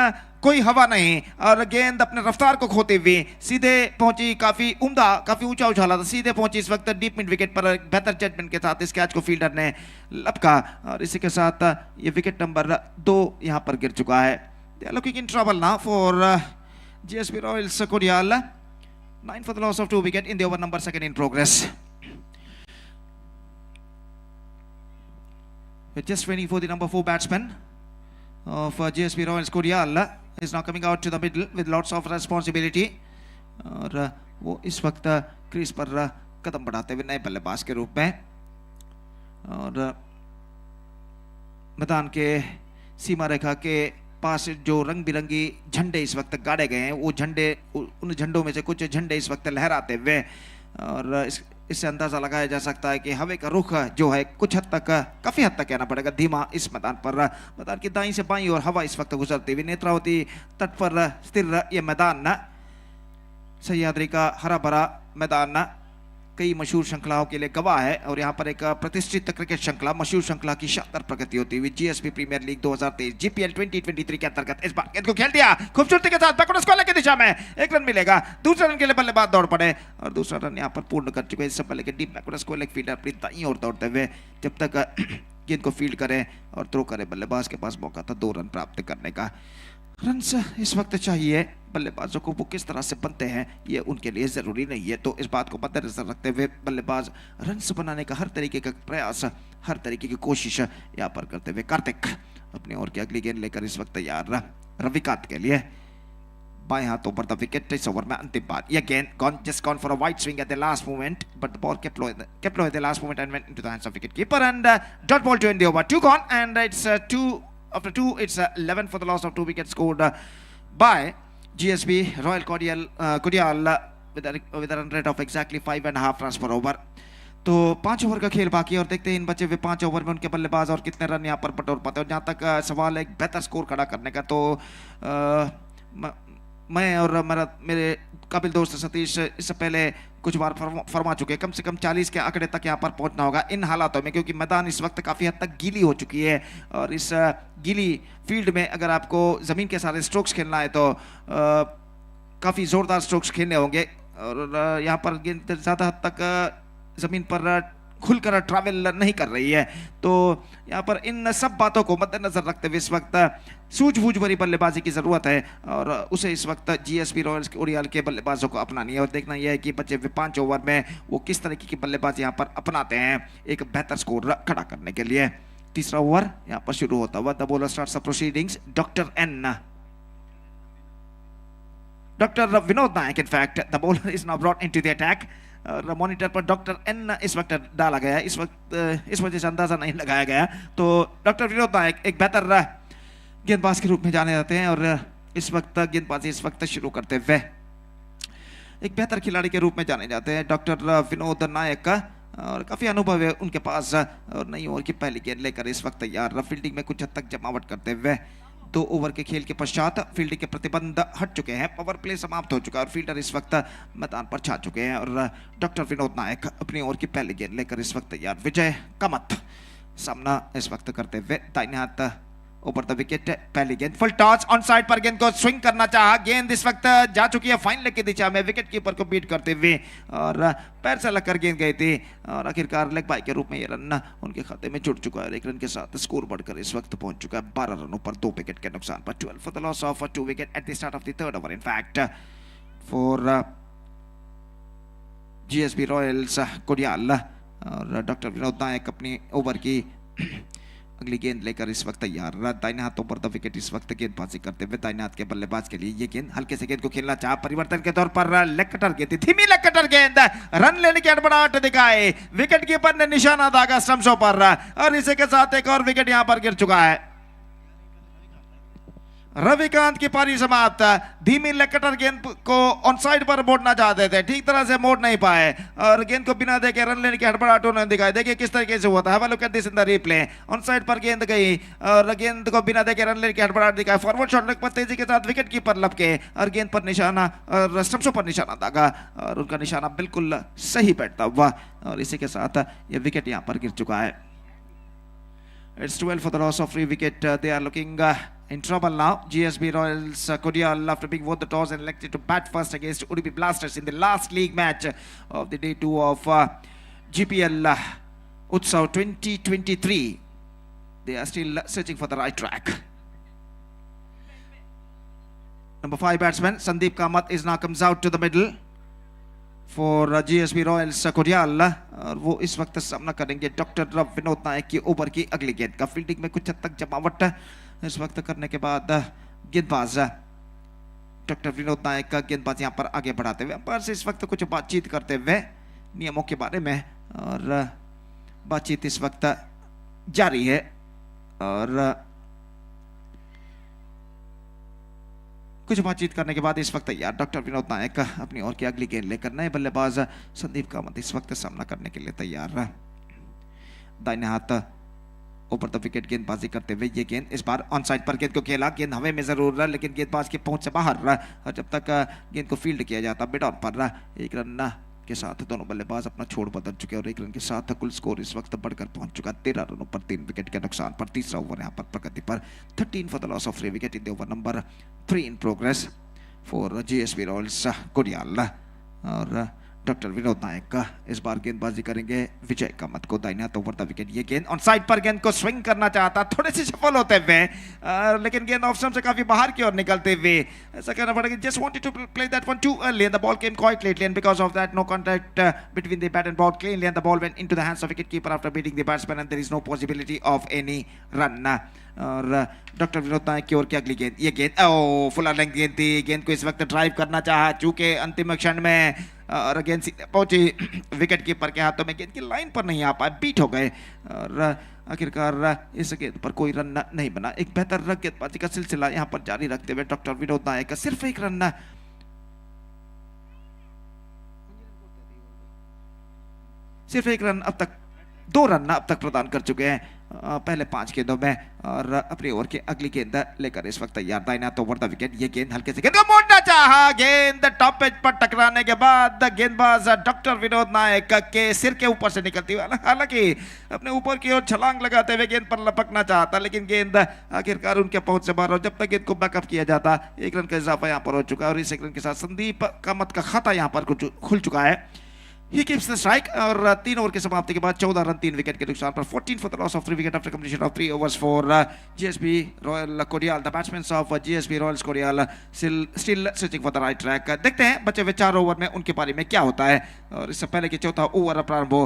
कोई हवा नहीं और गेंद अपने रफ्तार को खोती हुई सीधे पहुंची, काफी उम्दा काफी ऊंचा उछाला था, सीधे पहुंची इस वक्त डीप मिड विकेट पर बेहतर जजमेंट के साथ इस कैच को फील्डर ने लपका और इसी के साथ ये विकेट नंबर 2 यहाँ पर गिर चुका है। They are looking in trouble now for GSP Royals Kodial. 9 for the loss of 2 wicket in the over number 2 in progress. We're just waiting for the number 4 batsman of GSP Royals Kodial is now coming out to the middle with lots of responsibility और वो इस वक्त crease पर कदम बढ़ाते हुए नए बल्लेबाज K रूप में और मैदान K सीमा रेखा के पास जो रंग बिरंगी झंडे इस वक्त गाड़े गए हैं वो झंडे, उन झंडों में से कुछ झंडे इस वक्त लहराते हुए और इससे अंदाज़ा लगाया जा सकता है कि हवा का रुख जो है कुछ हद तक, काफ़ी हद तक कहना पड़ेगा धीमा इस मैदान पर। मैदान की दाईं से बाईं और हवा इस वक्त गुजरती हुई नेत्रावती तट पर स्थिर ये मैदान सह्याद्री का हरा भरा मैदान कई मशहूर श्रृंखलाओं के लिए गवाह है और यहाँ पर एक प्रतिष्ठित क्रिकेट श्रृंखला मशहूर श्रृंखला की शानदार प्रगति होती हुई जीएसपी प्रीमियर लीग 2023 जीपीएल 2023 के अंतर्गत इस बार गेंद को खेल दिया खूबसूरती के साथ बैकवर्ड स्क्वायर की दिशा में 1 रन मिलेगा, दूसरे रन के लिए बल्लेबाज दौड़ पड़े और दूसरा रन यहाँ पर पूर्ण कर चुके हैं। इससे पहले डीप बैकवर्ड स्क्वायर फील्डर अपनी दाईं ओर दौड़ते हुए जब तक गेंद को फील्ड करें और थ्रो करें बल्लेबाज के पास मौका था 2 रन प्राप्त करने का। रन इस वक्त चाहिए बल्लेबाजों को, वो किस तरह से बनते हैं ये उनके लिए ज़रूरी नहीं है, तो इस बात को मद्देनजर रखते हुए बल्लेबाज रन बनाने का हर तरीके का प्रयास, हर तरीके की कोशिश यहाँ पर करते हुए कार्तिक अपनी ओर की अगली गेंद लेकर इस वक्त तैयार रविकांत के लिए बाएं हाथों पर the wicket इस ओवर में अंतिम बार यह गेंद gone, just gone for a wide swing at the last moment but the ball kept low at the last moment and went into the hands of wicket keeper and dot ball to end the over. 2 gone and it's 2 after 2, it's 11 for the loss of 2 wickets scored by GSP Royal Kodial with a run rate of exactly 5.5 runs per over. तो 5 over का खेल बाकी और देखते हैं in बचे हुए 5 over में उनके बल्लेबाज और कितने रन यहाँ पर बटोर पाते हैं। और जहाँ तक सवाल है एक बेहतर स्कोर खड़ा करने का, तो मैं और मेरे काबिल दोस्त सतीश इससे पहले कुछ बार फरमा चुके हैं, कम से कम 40 के आंकड़े तक यहाँ पर पहुँचना होगा इन हालातों में, क्योंकि मैदान इस वक्त काफ़ी हद तक गीली हो चुकी है और इस गीली फील्ड में अगर आपको ज़मीन के सारे स्ट्रोक्स खेलना है तो काफ़ी ज़ोरदार स्ट्रोक्स खेलने होंगे और यहाँ पर गेंद ज़्यादा हद तक ज़मीन पर खुलकर ट्रैवल नहीं कर रही है। तो यहाँ पर इन सब बातों को मद्देनजर रखते हुए इस वक्त सूझबूझ भरी बल्लेबाजी की ज़रूरत है और उसे इस वक्त जीएसपी रॉयल्स ओडियाल के बल्लेबाजों को अपनानी है और देखना यह है कि बचे हुए 5 ओवर में वो किस तरीके की बल्लेबाजी यहाँ पर अपनाते हैं एक बेहतर स्कोर खड़ा करने के लिए। तीसरा ओवर यहाँ पर शुरू होता हुआ the bowler starts the proceedings doctor Vinod Nayak. In fact the bowler is now brought into the attack. Monitor पर डॉक्टर एन इस वक्त डाला गया, इस वक्त इस वजह से अंदाजा नहीं लगाया गया। तो डॉक्टर विनोद नायक एक बेहतर गेंदबाज के रूप में जाने जाते हैं और इस वक्त गेंदबाजी इस वक्त शुरू करते हुए एक बेहतर खिलाड़ी के रूप में जाने जाते हैं डॉक्टर विनोद नायक और काफ़ी अनुभव है उनके पास और नई ओवर की पहली गेंद लेकर इस वक्त तैयार फील्डिंग में कुछ हद तक जमावट करते हुए 2 ओवर के खेल के पश्चात फील्डिंग के प्रतिबंध हट चुके हैं, पावर प्ले समाप्त हो चुका है और फील्डर इस वक्त मैदान पर छा चुके हैं और डॉक्टर विनोद नायक अपनी ओर की पहली गेंद लेकर इस वक्त तैयार। विजय कमत सामना इस वक्त करते हुए दाहिने हाथ ओवर the wicket. पहली गेंद फुल टॉस, ऑन साइड पर गेंद को स्विंग करना चाहा, गेंद इस वक्त जा चुकी है फाइन लेग की दिशा में, विकेट कीपर को बीट करते हुए और पैर से लगकर गेंद गई थी और आखिरकार लेग बाई के रूप में ये रन उनके खाते में जुड़ चुका है और 1 रन के साथ स्कोर बढ़कर इस वक्त पहुंच चुका है 12 रनों पर 2 विकेट के नुकसान पर। 12 for the loss of 2 wicket at the start of the third over. In fact for GSB Royals Kodial और डॉक्टर विनोद नायक अपनी ओवर की अगली गेंद लेकर इस वक्त तैयार। दाहिने हाथों पर the wicket इस वक्त गेंदबाजी करते हुए दाहिने हाथ के बल्लेबाज के लिए ये गेंद, हल्के से गेंद को खेलना चाहा, परिवर्तन के तौर पर लेग कटर गेंद, धीमी लेग कटर गेंद, रन लेने की हड़बड़ाहट दिखाए, विकेट कीपर ने निशाना दागा स्टंप्सों पर और इसी के साथ एक और विकेट यहां पर गिर चुका है। रविकांत की पारी समाप्त। धीमी लेग कटर गेंद को ऑन साइड पर मोड़ना चाहते थे, ठीक तरह से मोड़ नहीं पाए और गेंद को बिना देखे रन लेने की हड़बड़ाहट उन्होंने दिखाई। देखिए किस तरीके से हुआ था। Have a look at this in the replay. On side पर गेंद गई और गेंद को बिना देखे रन लेने की हड़बड़ाहट दिखाई। फॉरवर्ड शॉट लेग पर तेजी के साथ विकेट कीपर लपके और गेंद पर निशाना और स्टंप्सों पर निशाना दागा और उनका निशाना बिल्कुल सही बैठता हुआ और इसी के साथ ये विकेट यहाँ पर गिर चुका है। It's 12 for the loss of 3 wicket. They are looking in trouble now. GSB Royals Kodial, after being won the toss and elected to bat first against Udupi Blasters in the last league match of the day 2 of GPL Utsav 2023. They are still searching for the right track. Number 5 batsman Sandeep Kamath is now comes out to the middle for GSB Royals Kodial और वो इस वक्त सामना करेंगे doctor Vinod Nayak की over की अगली गेंद का। Fielding में कुछ हद तक जमावट इस वक्त करने के बाद गेंदबाज डॉक्टर विनोद नायक का गेंदबाज यहाँ पर आगे बढ़ाते हुए अंपायर से इस वक्त कुछ बातचीत करते हुए नियमों के बारे में और बातचीत इस वक्त जारी है और कुछ बातचीत करने के बाद इस वक्त तैयार डॉक्टर विनोद नायक अपनी ओर की अगली गेंद लेकर नए बल्लेबाज संदीप कामत इस वक्त सामना करने के लिए तैयार। दाहिने हाथ ऊपर the wicket गेंदबाजी करते हुए ये गेंद इस बार ऑन साइड पर गेंद को खेला, गेंद हवा में जरूर रहा लेकिन गेंदबाज की पहुंच से बाहर रहा और जब तक गेंद को फील्ड किया जाता मिड ऑन पर रहा। 1 रन के साथ दोनों बल्लेबाज अपना छोड़ बदल चुके हैं और 1 रन के साथ कुल स्कोर इस वक्त बढ़कर पहुंच चुका 13 रनों पर 3 विकेट के नुकसान पर। तीसरा ओवर यहां पर प्रगति पर। 13 for the loss of 3 wicket in the over number 3 in progress for GSB Royals Kodial और डॉक्टर विनोद नायक इस बार गेंदबाजी करेंगे विजय कामत को दाहिने हाथ ओवर the wicket. ये गेंद ऑन साइड पर गेंद को स्विंग करना चाहता, थोड़े से सफल होते हुए लेकिन गेंद ऑफ स्टंप से काफी बाहर की ओर निकलते हुए ऐसा कहना पड़ेगा just wanted to play that one too early and the ball came quite lately and because of that no contact between the bat and ball cleanly and the ball went into the hands of wicket keeper after beating the batsman and there is no possibility of any run. और doctor Vinod Nayak की ओर की अगली गेंद, ये गेंद ओ फुल length गेंद थी, गेंद को इस वक्त ड्राइव करना चाहा चूंकि अंतिम क्षण में और गेंद सीधे पहुंची विकेट कीपर के हाथों में, गेंद की लाइन पर नहीं आ पाए, बीट हो गए और आखिरकार इस गेंद पर कोई रन नहीं बना। एक बेहतर गेंदबाजी का सिलसिला यहाँ पर जारी रखते हुए डॉक्टर विनोद नायक का सिर्फ 1 रन, सिर्फ 1 रन अब तक, 2 रन अब तक प्रदान कर चुके हैं पहले 5 गेंदों में और अपनी ओवर की अगली गेंद लेकर इस वक्त तैयार दाहिने हाथ ओवर the wicket. ये गेंद हल्के से गेंद को मोड़ना चाहा, गेंद टॉप एज पर टकराने के बाद गेंदबाज डॉक्टर विनोद नायक के सिर के ऊपर से निकलती हुई, हालांकि अपने ऊपर की ओर छलांग लगाते हुए गेंद पर लपकना चाहता लेकिन गेंद आखिरकार उनके पहुंच से बाहर और जब तक गेंद को बैकअप किया जाता 1 रन का इजाफा यहाँ पर हो चुका है और इस 1 रन के साथ संदीप कामत का खाता यहाँ पर खुल चुका है। He keeps the strike Aur 3 over की समाप्ति के बाद 14 रन 3 विकेट के नुकसान पर। 14 for the loss of 3 wicket after completion of 3 overs for GSB Royal Kodial. The batsmen of GSB Royals Kodial still searching for the right track. देखते हैं बचे हुए 4 over में उनके पारी में क्या होता है और इससे पहले कि चौथा ओवर प्रारंभ हो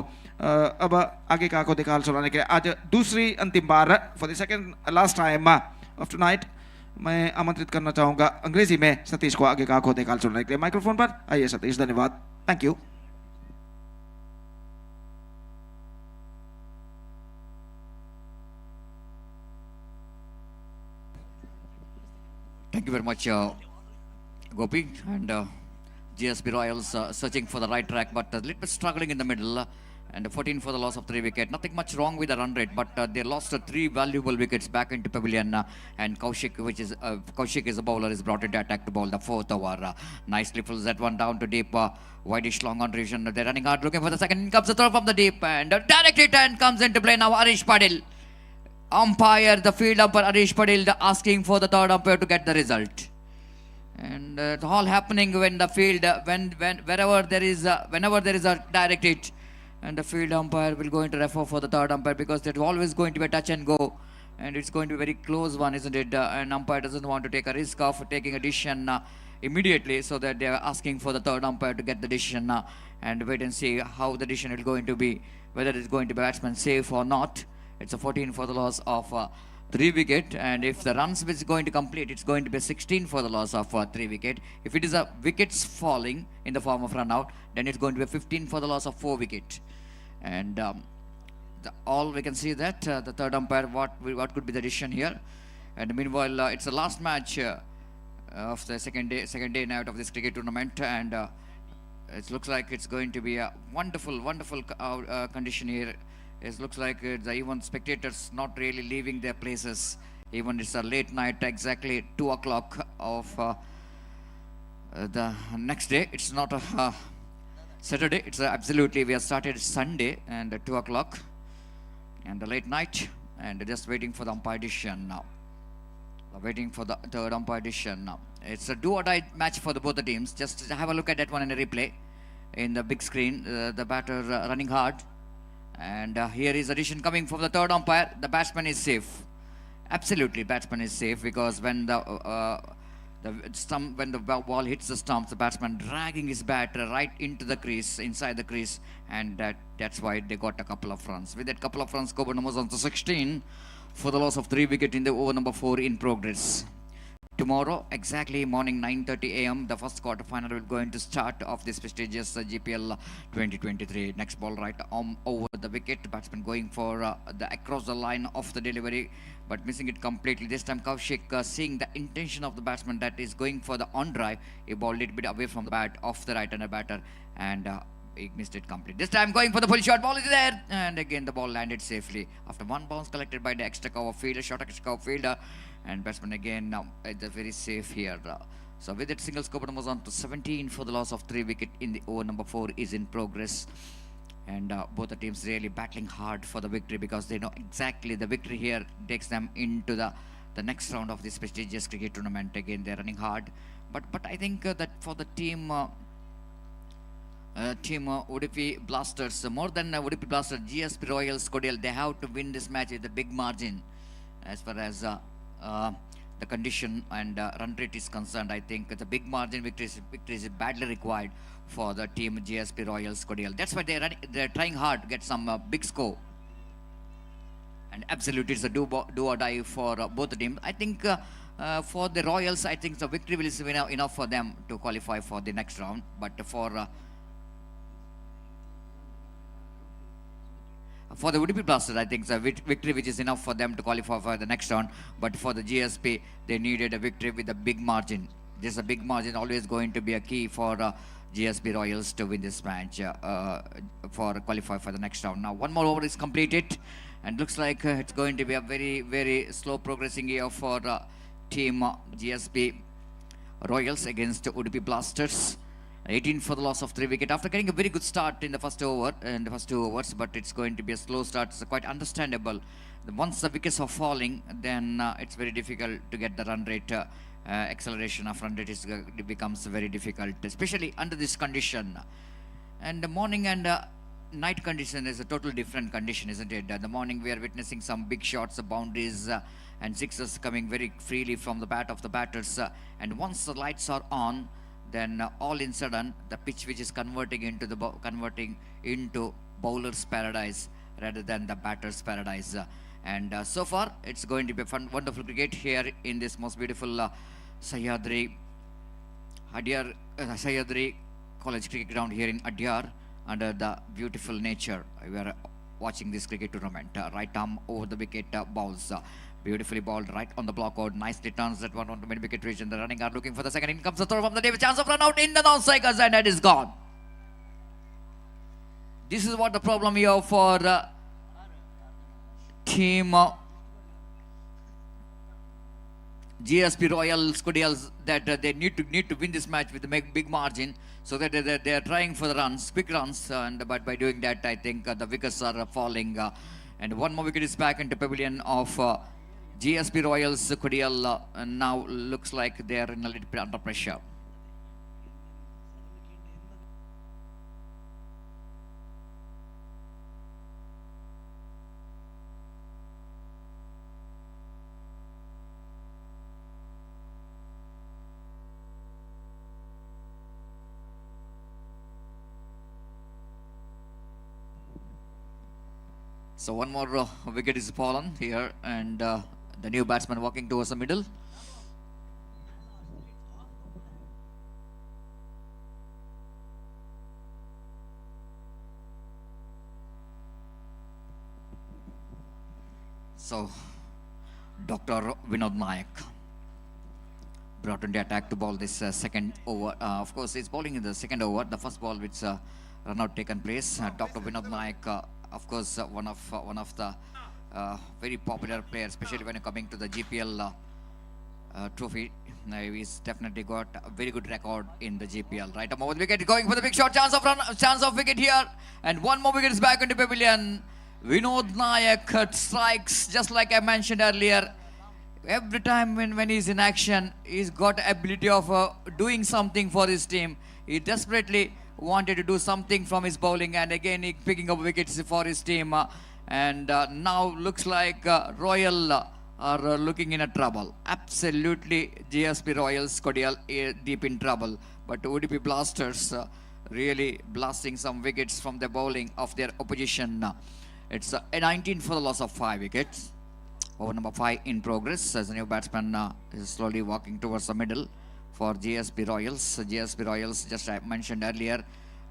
अब आगे का को निकाल सुनाने के लिए आज दूसरी अंतिम bar for the second last time of tonight मैं आमंत्रित करना चाहूंगा अंग्रेजी में सतीश को आगे का को निकाल सुनाने के लिए माइक्रोफोन पर। आइए सतीश, धन्यवाद, thank you. Thank you very much, Gopi. And GSB Royals searching for the right track, but a little bit struggling in the middle. And 14 for the loss of 3 wickets. Nothing much wrong with the run rate, but they lost 3 valuable wickets back into pavilion. And Kaushik, which is Kaushik is a bowler, is brought into attack to bowl the 4th over. Nicely pulls that one down to deep. Wideish long on region. They're running hard, looking for the second. Comes the throw from the deep and direct hit and comes into play now. Arish Padil. umpire, the field umpire Arish Padil, asking for the third umpire to get the result. And it's all happening when the field, whenever there is a direct hit, and the field umpire will go into refer for the third umpire, because there's always going to be a touch and go, and it's going to be a very close one, isn't it? And umpire doesn't want to take a risk of taking a decision immediately, so that they are asking for the third umpire to get the decision, and wait and see how the decision is going to be, whether it's going to be batsman safe or not. It's a 14 for the loss of 3 wicket, and if the runs is going to complete, it's going to be 16 for the loss of 3 wicket. If it is a wickets falling in the form of run out, then it's going to be 15 for the loss of 4 wicket. And all we can see that the third umpire, what could be the decision here. And meanwhile, it's the last match of the second day night of this cricket tournament, and it looks like it's going to be a wonderful, wonderful condition here. It looks like the even spectators not really leaving their places. Even it's a late night, exactly 2 o'clock of the next day. It's not a Saturday. It's absolutely, we have started Sunday and 2 o'clock and the late night, and just waiting for the umpire decision now. Waiting for the third umpire decision now. It's a do or die match for the both the teams. Just have a look at that one in a replay in the big screen. The batter running hard. And here is addition coming from the third umpire. The batsman is safe. Absolutely, batsman is safe, because when the ball hits the stumps, the batsman dragging his bat right into the crease, inside the crease, and that's why they got a couple of runs. With that couple of runs, scoreboard numbers on to 16 for the loss of 3 wicket in the over number 4 in progress. Tomorrow, exactly morning 9:30 a.m., the first quarterfinal will going to start of this prestigious GPL 2023. Next ball right on over the wicket. Batsman going for the across the line of the delivery, but missing it completely. This time Kaushik seeing the intention of the batsman, that is going for the on drive. A ball little bit away from the bat of the right-hander batter, and he missed it completely. This time going for the full shot, ball is there, and again the ball landed safely after one bounce collected by the extra cover fielder, short extra cover fielder, and batsman again now it's very safe here. So with that single score was on to 17 for the loss of 3 wicket in the over number 4 is in progress. And both the teams really battling hard for the victory, because they know exactly the victory here takes them into the next round of this prestigious cricket tournament. Again they're running hard, but I think that for the team Udupi Blasters, more than Udupi Blasters, GSP Royals Kodial, they have to win this match with a big margin. As far as the condition and run rate is concerned, I think the big margin victory is badly required for the team GSP Royals Kodial. That's why they're trying hard to get some big score. And absolutely, it's a do or die for both the teams. I think for the Royals, I think the victory will be enough for them to qualify for the next round. But for the Udupi Blasters, I think the victory which is enough for them to qualify for the next round. But for the GSP, they needed a victory with a big margin. This a big margin always going to be a key for GSP Royals to win this match, for qualify for the next round. Now one more over is completed, and looks like it's going to be a very, very slow progressing year for team GSP Royals against Udupi Blasters. 18 for the loss of 3 wicket after getting a very good start in the first over and the first 2 overs, but it's going to be a slow start. It's quite understandable. Once the wickets are falling, then it's very difficult to get the run rate. Acceleration of run rate becomes very difficult, especially under this condition. And the morning and night condition is a total different condition, isn't it? The morning we are witnessing some big shots, boundaries, and sixes coming very freely from the bat of the batters. And once the lights are on, then all in sudden the pitch which is converting into bowler's paradise rather than the batter's paradise. And so far it's going to be fun, wonderful cricket here in this most beautiful Sahyadri College cricket ground here in Adyar, under the beautiful nature. We are watching this cricket tournament. Right arm over the wicket, bowls. Beautifully bowled right on the block out. Nicely turns that one on to mid wicket region. The running are looking for the second. In comes the throw from the David. Chance of run out in the non-strikers, and it is gone. This is what the problem here for team GSP Royals Kodials, that they need to win this match with a big margin, so that they are trying for the runs, quick runs, and but by doing that, I think the wickets are falling. And one more wicket is back into pavilion of GSB Royals Kodial. And now looks like they are in a little bit under pressure. So one more wicket is fallen here, and the new batsman walking towards the middle. So Dr. Vinod Nayak brought in the attack to bowl this second over. Of course, he's bowling in the second over. The first ball which run out taken place. Dr. Vinod Nayak, of course, one of the very popular players, especially when coming to the GPL trophy. He's definitely got a very good record in the GPL. Right, over the wicket, going for the big shot, chance of run, chance of wicket here, and one more wicket is back into pavilion. Vinod Nayak strikes, just like I mentioned earlier. Every time when he's in action, he's got ability of doing something for his team. He desperately wanted to do something from his bowling, and again he picking up wickets for his team. And now looks like Royal are looking in a trouble. Absolutely, GSB Royals Kodial deep in trouble. But Udupi Blasters really blasting some wickets from the bowling of their opposition. It's a 19 for the loss of 5 wickets. Over number 5 in progress as the new batsman is slowly walking towards the middle for GSB Royals. GSB Royals, just I mentioned earlier,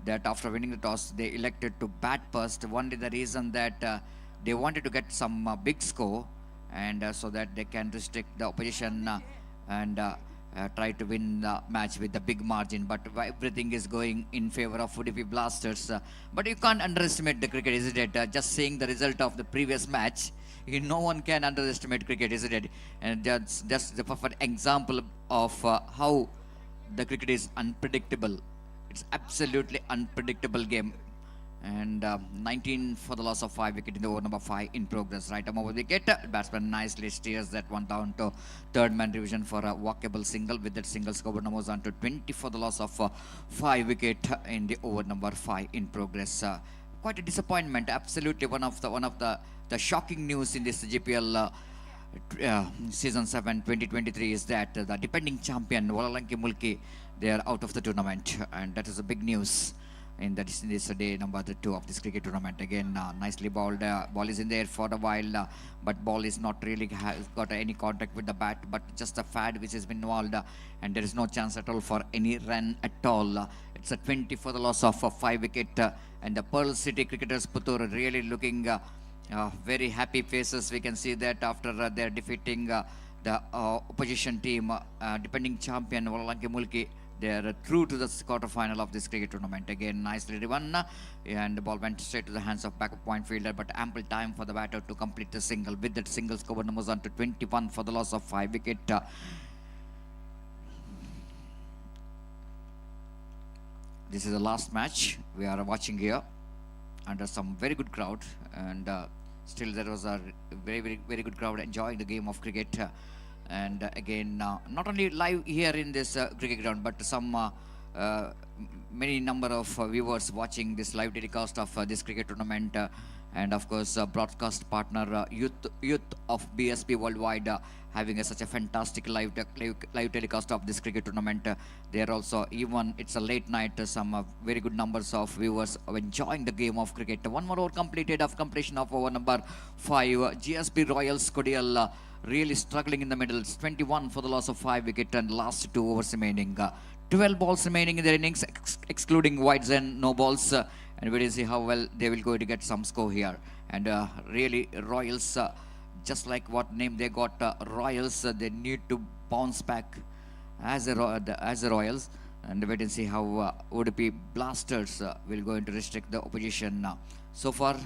that after winning the toss, they elected to bat first. Only the reason that they wanted to get some big score, and so that they can restrict the opposition and try to win the match with the big margin. But everything is going in favor of Udupi Blasters. But you can't underestimate the cricket, isn't it? Just seeing the result of the previous match, no one can underestimate cricket, isn't it? And that's just the perfect example of how the cricket is unpredictable. It's absolutely unpredictable game. And 19 for the loss of 5 wicket in the over number 5 in progress. Right arm over wicket. Batsman nicely steers that one down to third man revision for a walkable single. With that single, score numbers on to 20 for the loss of 5 wicket in the over number 5 in progress. Quite a disappointment. Absolutely one of the shocking news in this GPL Season 7 2023 is that the defending champion Walalanki Mulki, they are out of the tournament, and that is a big news in this day number 2 of this cricket tournament. Again, nicely bowled. Ball is in there for a while, but ball is not really got any contact with the bat, but just a fad which has been involved, and there is no chance at all for any run at all. It's a 20 for the loss of 5 wicket, and the Pearl City Cricketers Puttur really looking very happy faces. We can see that after they're defeating the opposition team, defending champion Walalanki Mulki. They are through to the quarterfinal of this cricket tournament. Again, nicely driven, and the ball went straight to the hands of backup point fielder, but ample time for the batter to complete the single. With that single, score numbers on to 21 for the loss of 5 wicket. This is the last match we are watching here under some very good crowd, and still there was a very, very, very good crowd enjoying the game of cricket. And again, not only live here in this cricket ground, but some many number of viewers watching this live telecast of this cricket tournament, and of course broadcast partner Youth of BSP Worldwide having such a fantastic live telecast of this cricket tournament. They are also, even it's a late night, some very good numbers of viewers enjoying the game of cricket. One more over completed of completion of over number 5. GSB Royals Kodial really struggling in the middle. It's 21 for the loss of 5 wicket and last 2 overs remaining. 12 balls remaining in their innings, excluding wides and no balls. And we will see how well they will go to get some score here. And really, Royals, just like what name they got, Royals, they need to bounce back as a Royals. And wait and see how Udupi Blasters will going to restrict the opposition. So far,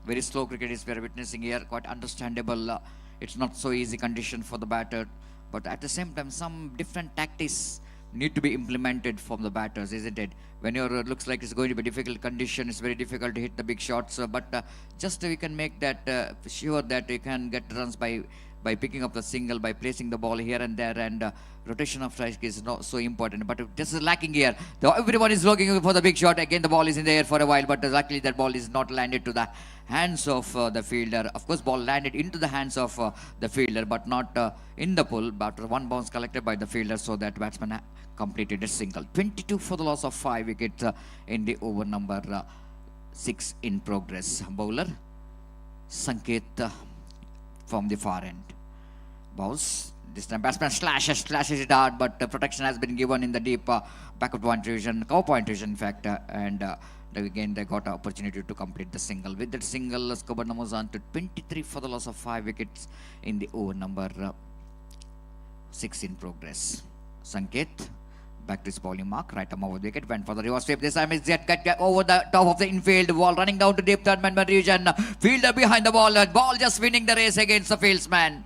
very slow cricket is we are witnessing here. Quite understandable. It's not so easy condition for the batter, but at the same time, some different tactics need to be implemented from the batters, isn't it? When you're looks like it's going to be difficult condition, it's very difficult to hit the big shots, but just we can make that sure that you can get runs by picking up the single, by placing the ball here and there, and rotation of strike is not so important. But this is lacking here. Though everyone is looking for the big shot. Again, the ball is in the air for a while, but luckily that ball is not landed to the hands of the fielder. Of course, ball landed into the hands of the fielder, but not in the pull. But one bounce collected by the fielder, so that batsman completed a single. 22 for the loss of 5 wickets in the over number 6 in progress. Bowler Sanket from the far end. Bowls. This time batsman slashes it hard, but protection has been given in the deep backward point region, cow point region in fact, and again they got an opportunity to complete the single. With that single, scoreboard numbers on to 23 for the loss of 5 wickets in the over number 6 in progress. Sanket back to his bowling mark, right arm over the wicket, went for the reverse sweep. This time it's get over the top of the infield wall, running down to deep third man region. Fielder behind the ball, and ball just winning the race against the fieldsman.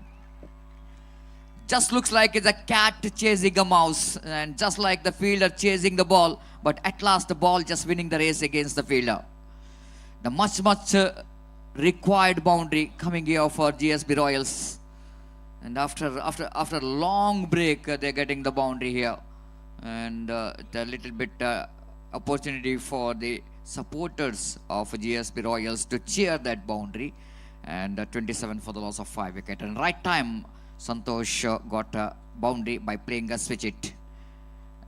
Just looks like it's a cat chasing a mouse, and just like the fielder chasing the ball, but at last the ball just winning the race against the fielder. The much required boundary coming here for GSB Royals, and after a long break, they're getting the boundary here, and a little bit opportunity for the supporters of GSB Royals to cheer that boundary, and 27 for the loss of 5 wicket. And right time, Santosh got a boundary by playing a switch it.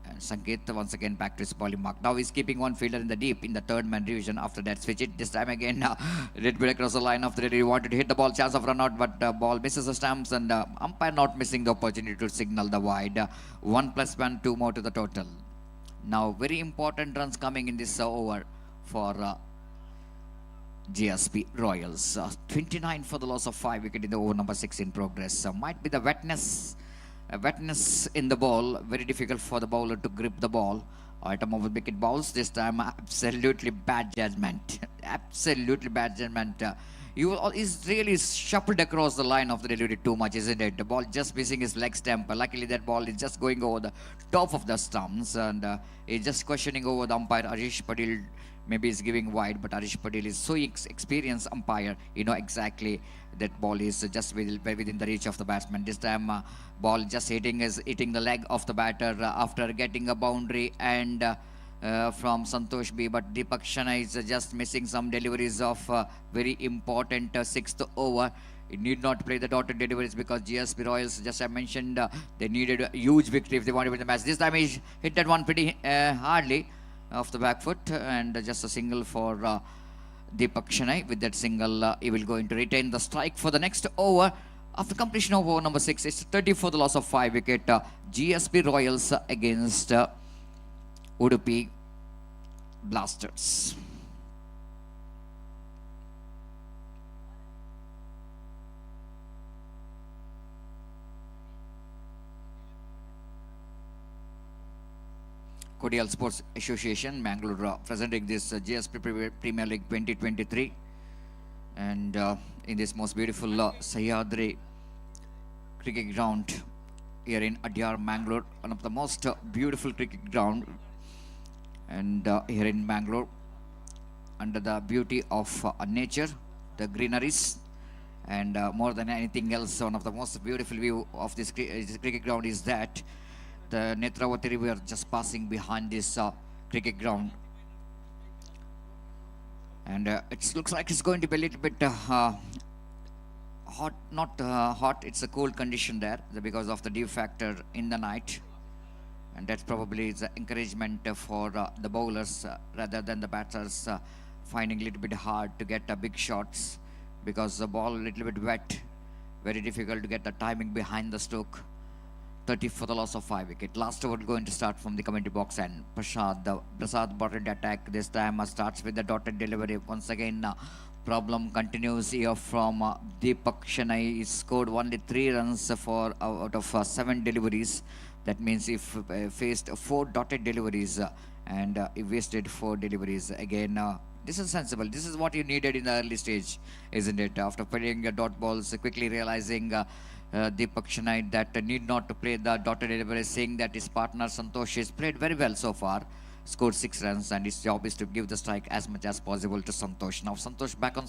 And Sanket once again back to his bowling mark. Now he's keeping one fielder in the deep in the third man division after that switch it. This time again, little bit across the line of the he wanted to hit the ball, chance of run out, but ball misses the stumps, and umpire not missing the opportunity to signal the wide. 1 + 1, 2 more to the total. Now very important runs coming in this over for GSB Royals. 29 for the loss of 5 wicket in the over number 6 in progress. Might be the wetness in the ball. Very difficult for the bowler to grip the ball. Item over wicket balls. This time absolutely bad judgment. Absolutely bad judgment. Is really shuffled across the line of the delivery too much, isn't it? The ball just missing his leg stump. Luckily that ball is just going over the top of the stumps, and he's just questioning over the umpire Arish Patil. Maybe he's giving wide, but Arish Patil is so experienced umpire. You know exactly that ball is just within the reach of the batsman. This time, ball just hitting the leg of the batter after getting a boundary and from Santosh B. But Deepak Shana is just missing some deliveries of very important 6th over. He need not play the dotted deliveries because GSB Royals, just I mentioned, they needed a huge victory if they wanted to win the match. This time he hit that one pretty hardly off the back foot, and just a single for Deepak Shanai. With that single, he will going to retain the strike for the next over. After completion of over number 6, it's 30 for the loss of 5 wicket. GSB Royals against Udupi Blasters. Kodial Sports Association, Mangalore, presenting this GSP Premier League 2023, and in this most beautiful Sahyadri cricket ground here in Adyar, Mangalore, one of the most beautiful cricket ground, and here in Mangalore, under the beauty of nature, the greeneries, and more than anything else, one of the most beautiful view of this cricket ground is that the Netravati River just passing behind this cricket ground. And it looks like it's going to be a little bit hot, not hot, it's a cold condition there because of the dew factor in the night. And that's probably the encouragement for the bowlers rather than the batters finding a little bit hard to get big shots because the ball a little bit wet, very difficult to get the timing behind the stroke. 30 for the loss of 5 wicket. Last over going to start from the commentary box, and Prasad brought into attack this time starts with the dotted delivery. Once again, problem continues here from Deepak Shanai. He scored only 3 runs for out of 7 deliveries. That means he faced 4 dotted deliveries and he wasted 4 deliveries. Again, this is sensible. This is what you needed in the early stage, isn't it? After playing your dot balls, quickly realizing Deepak Shenai that need not to play the dotted delivery, saying that his partner Santosh has played very well so far, scored 6 runs, and his job is to give the strike as much as possible to Santosh. Now Santosh back on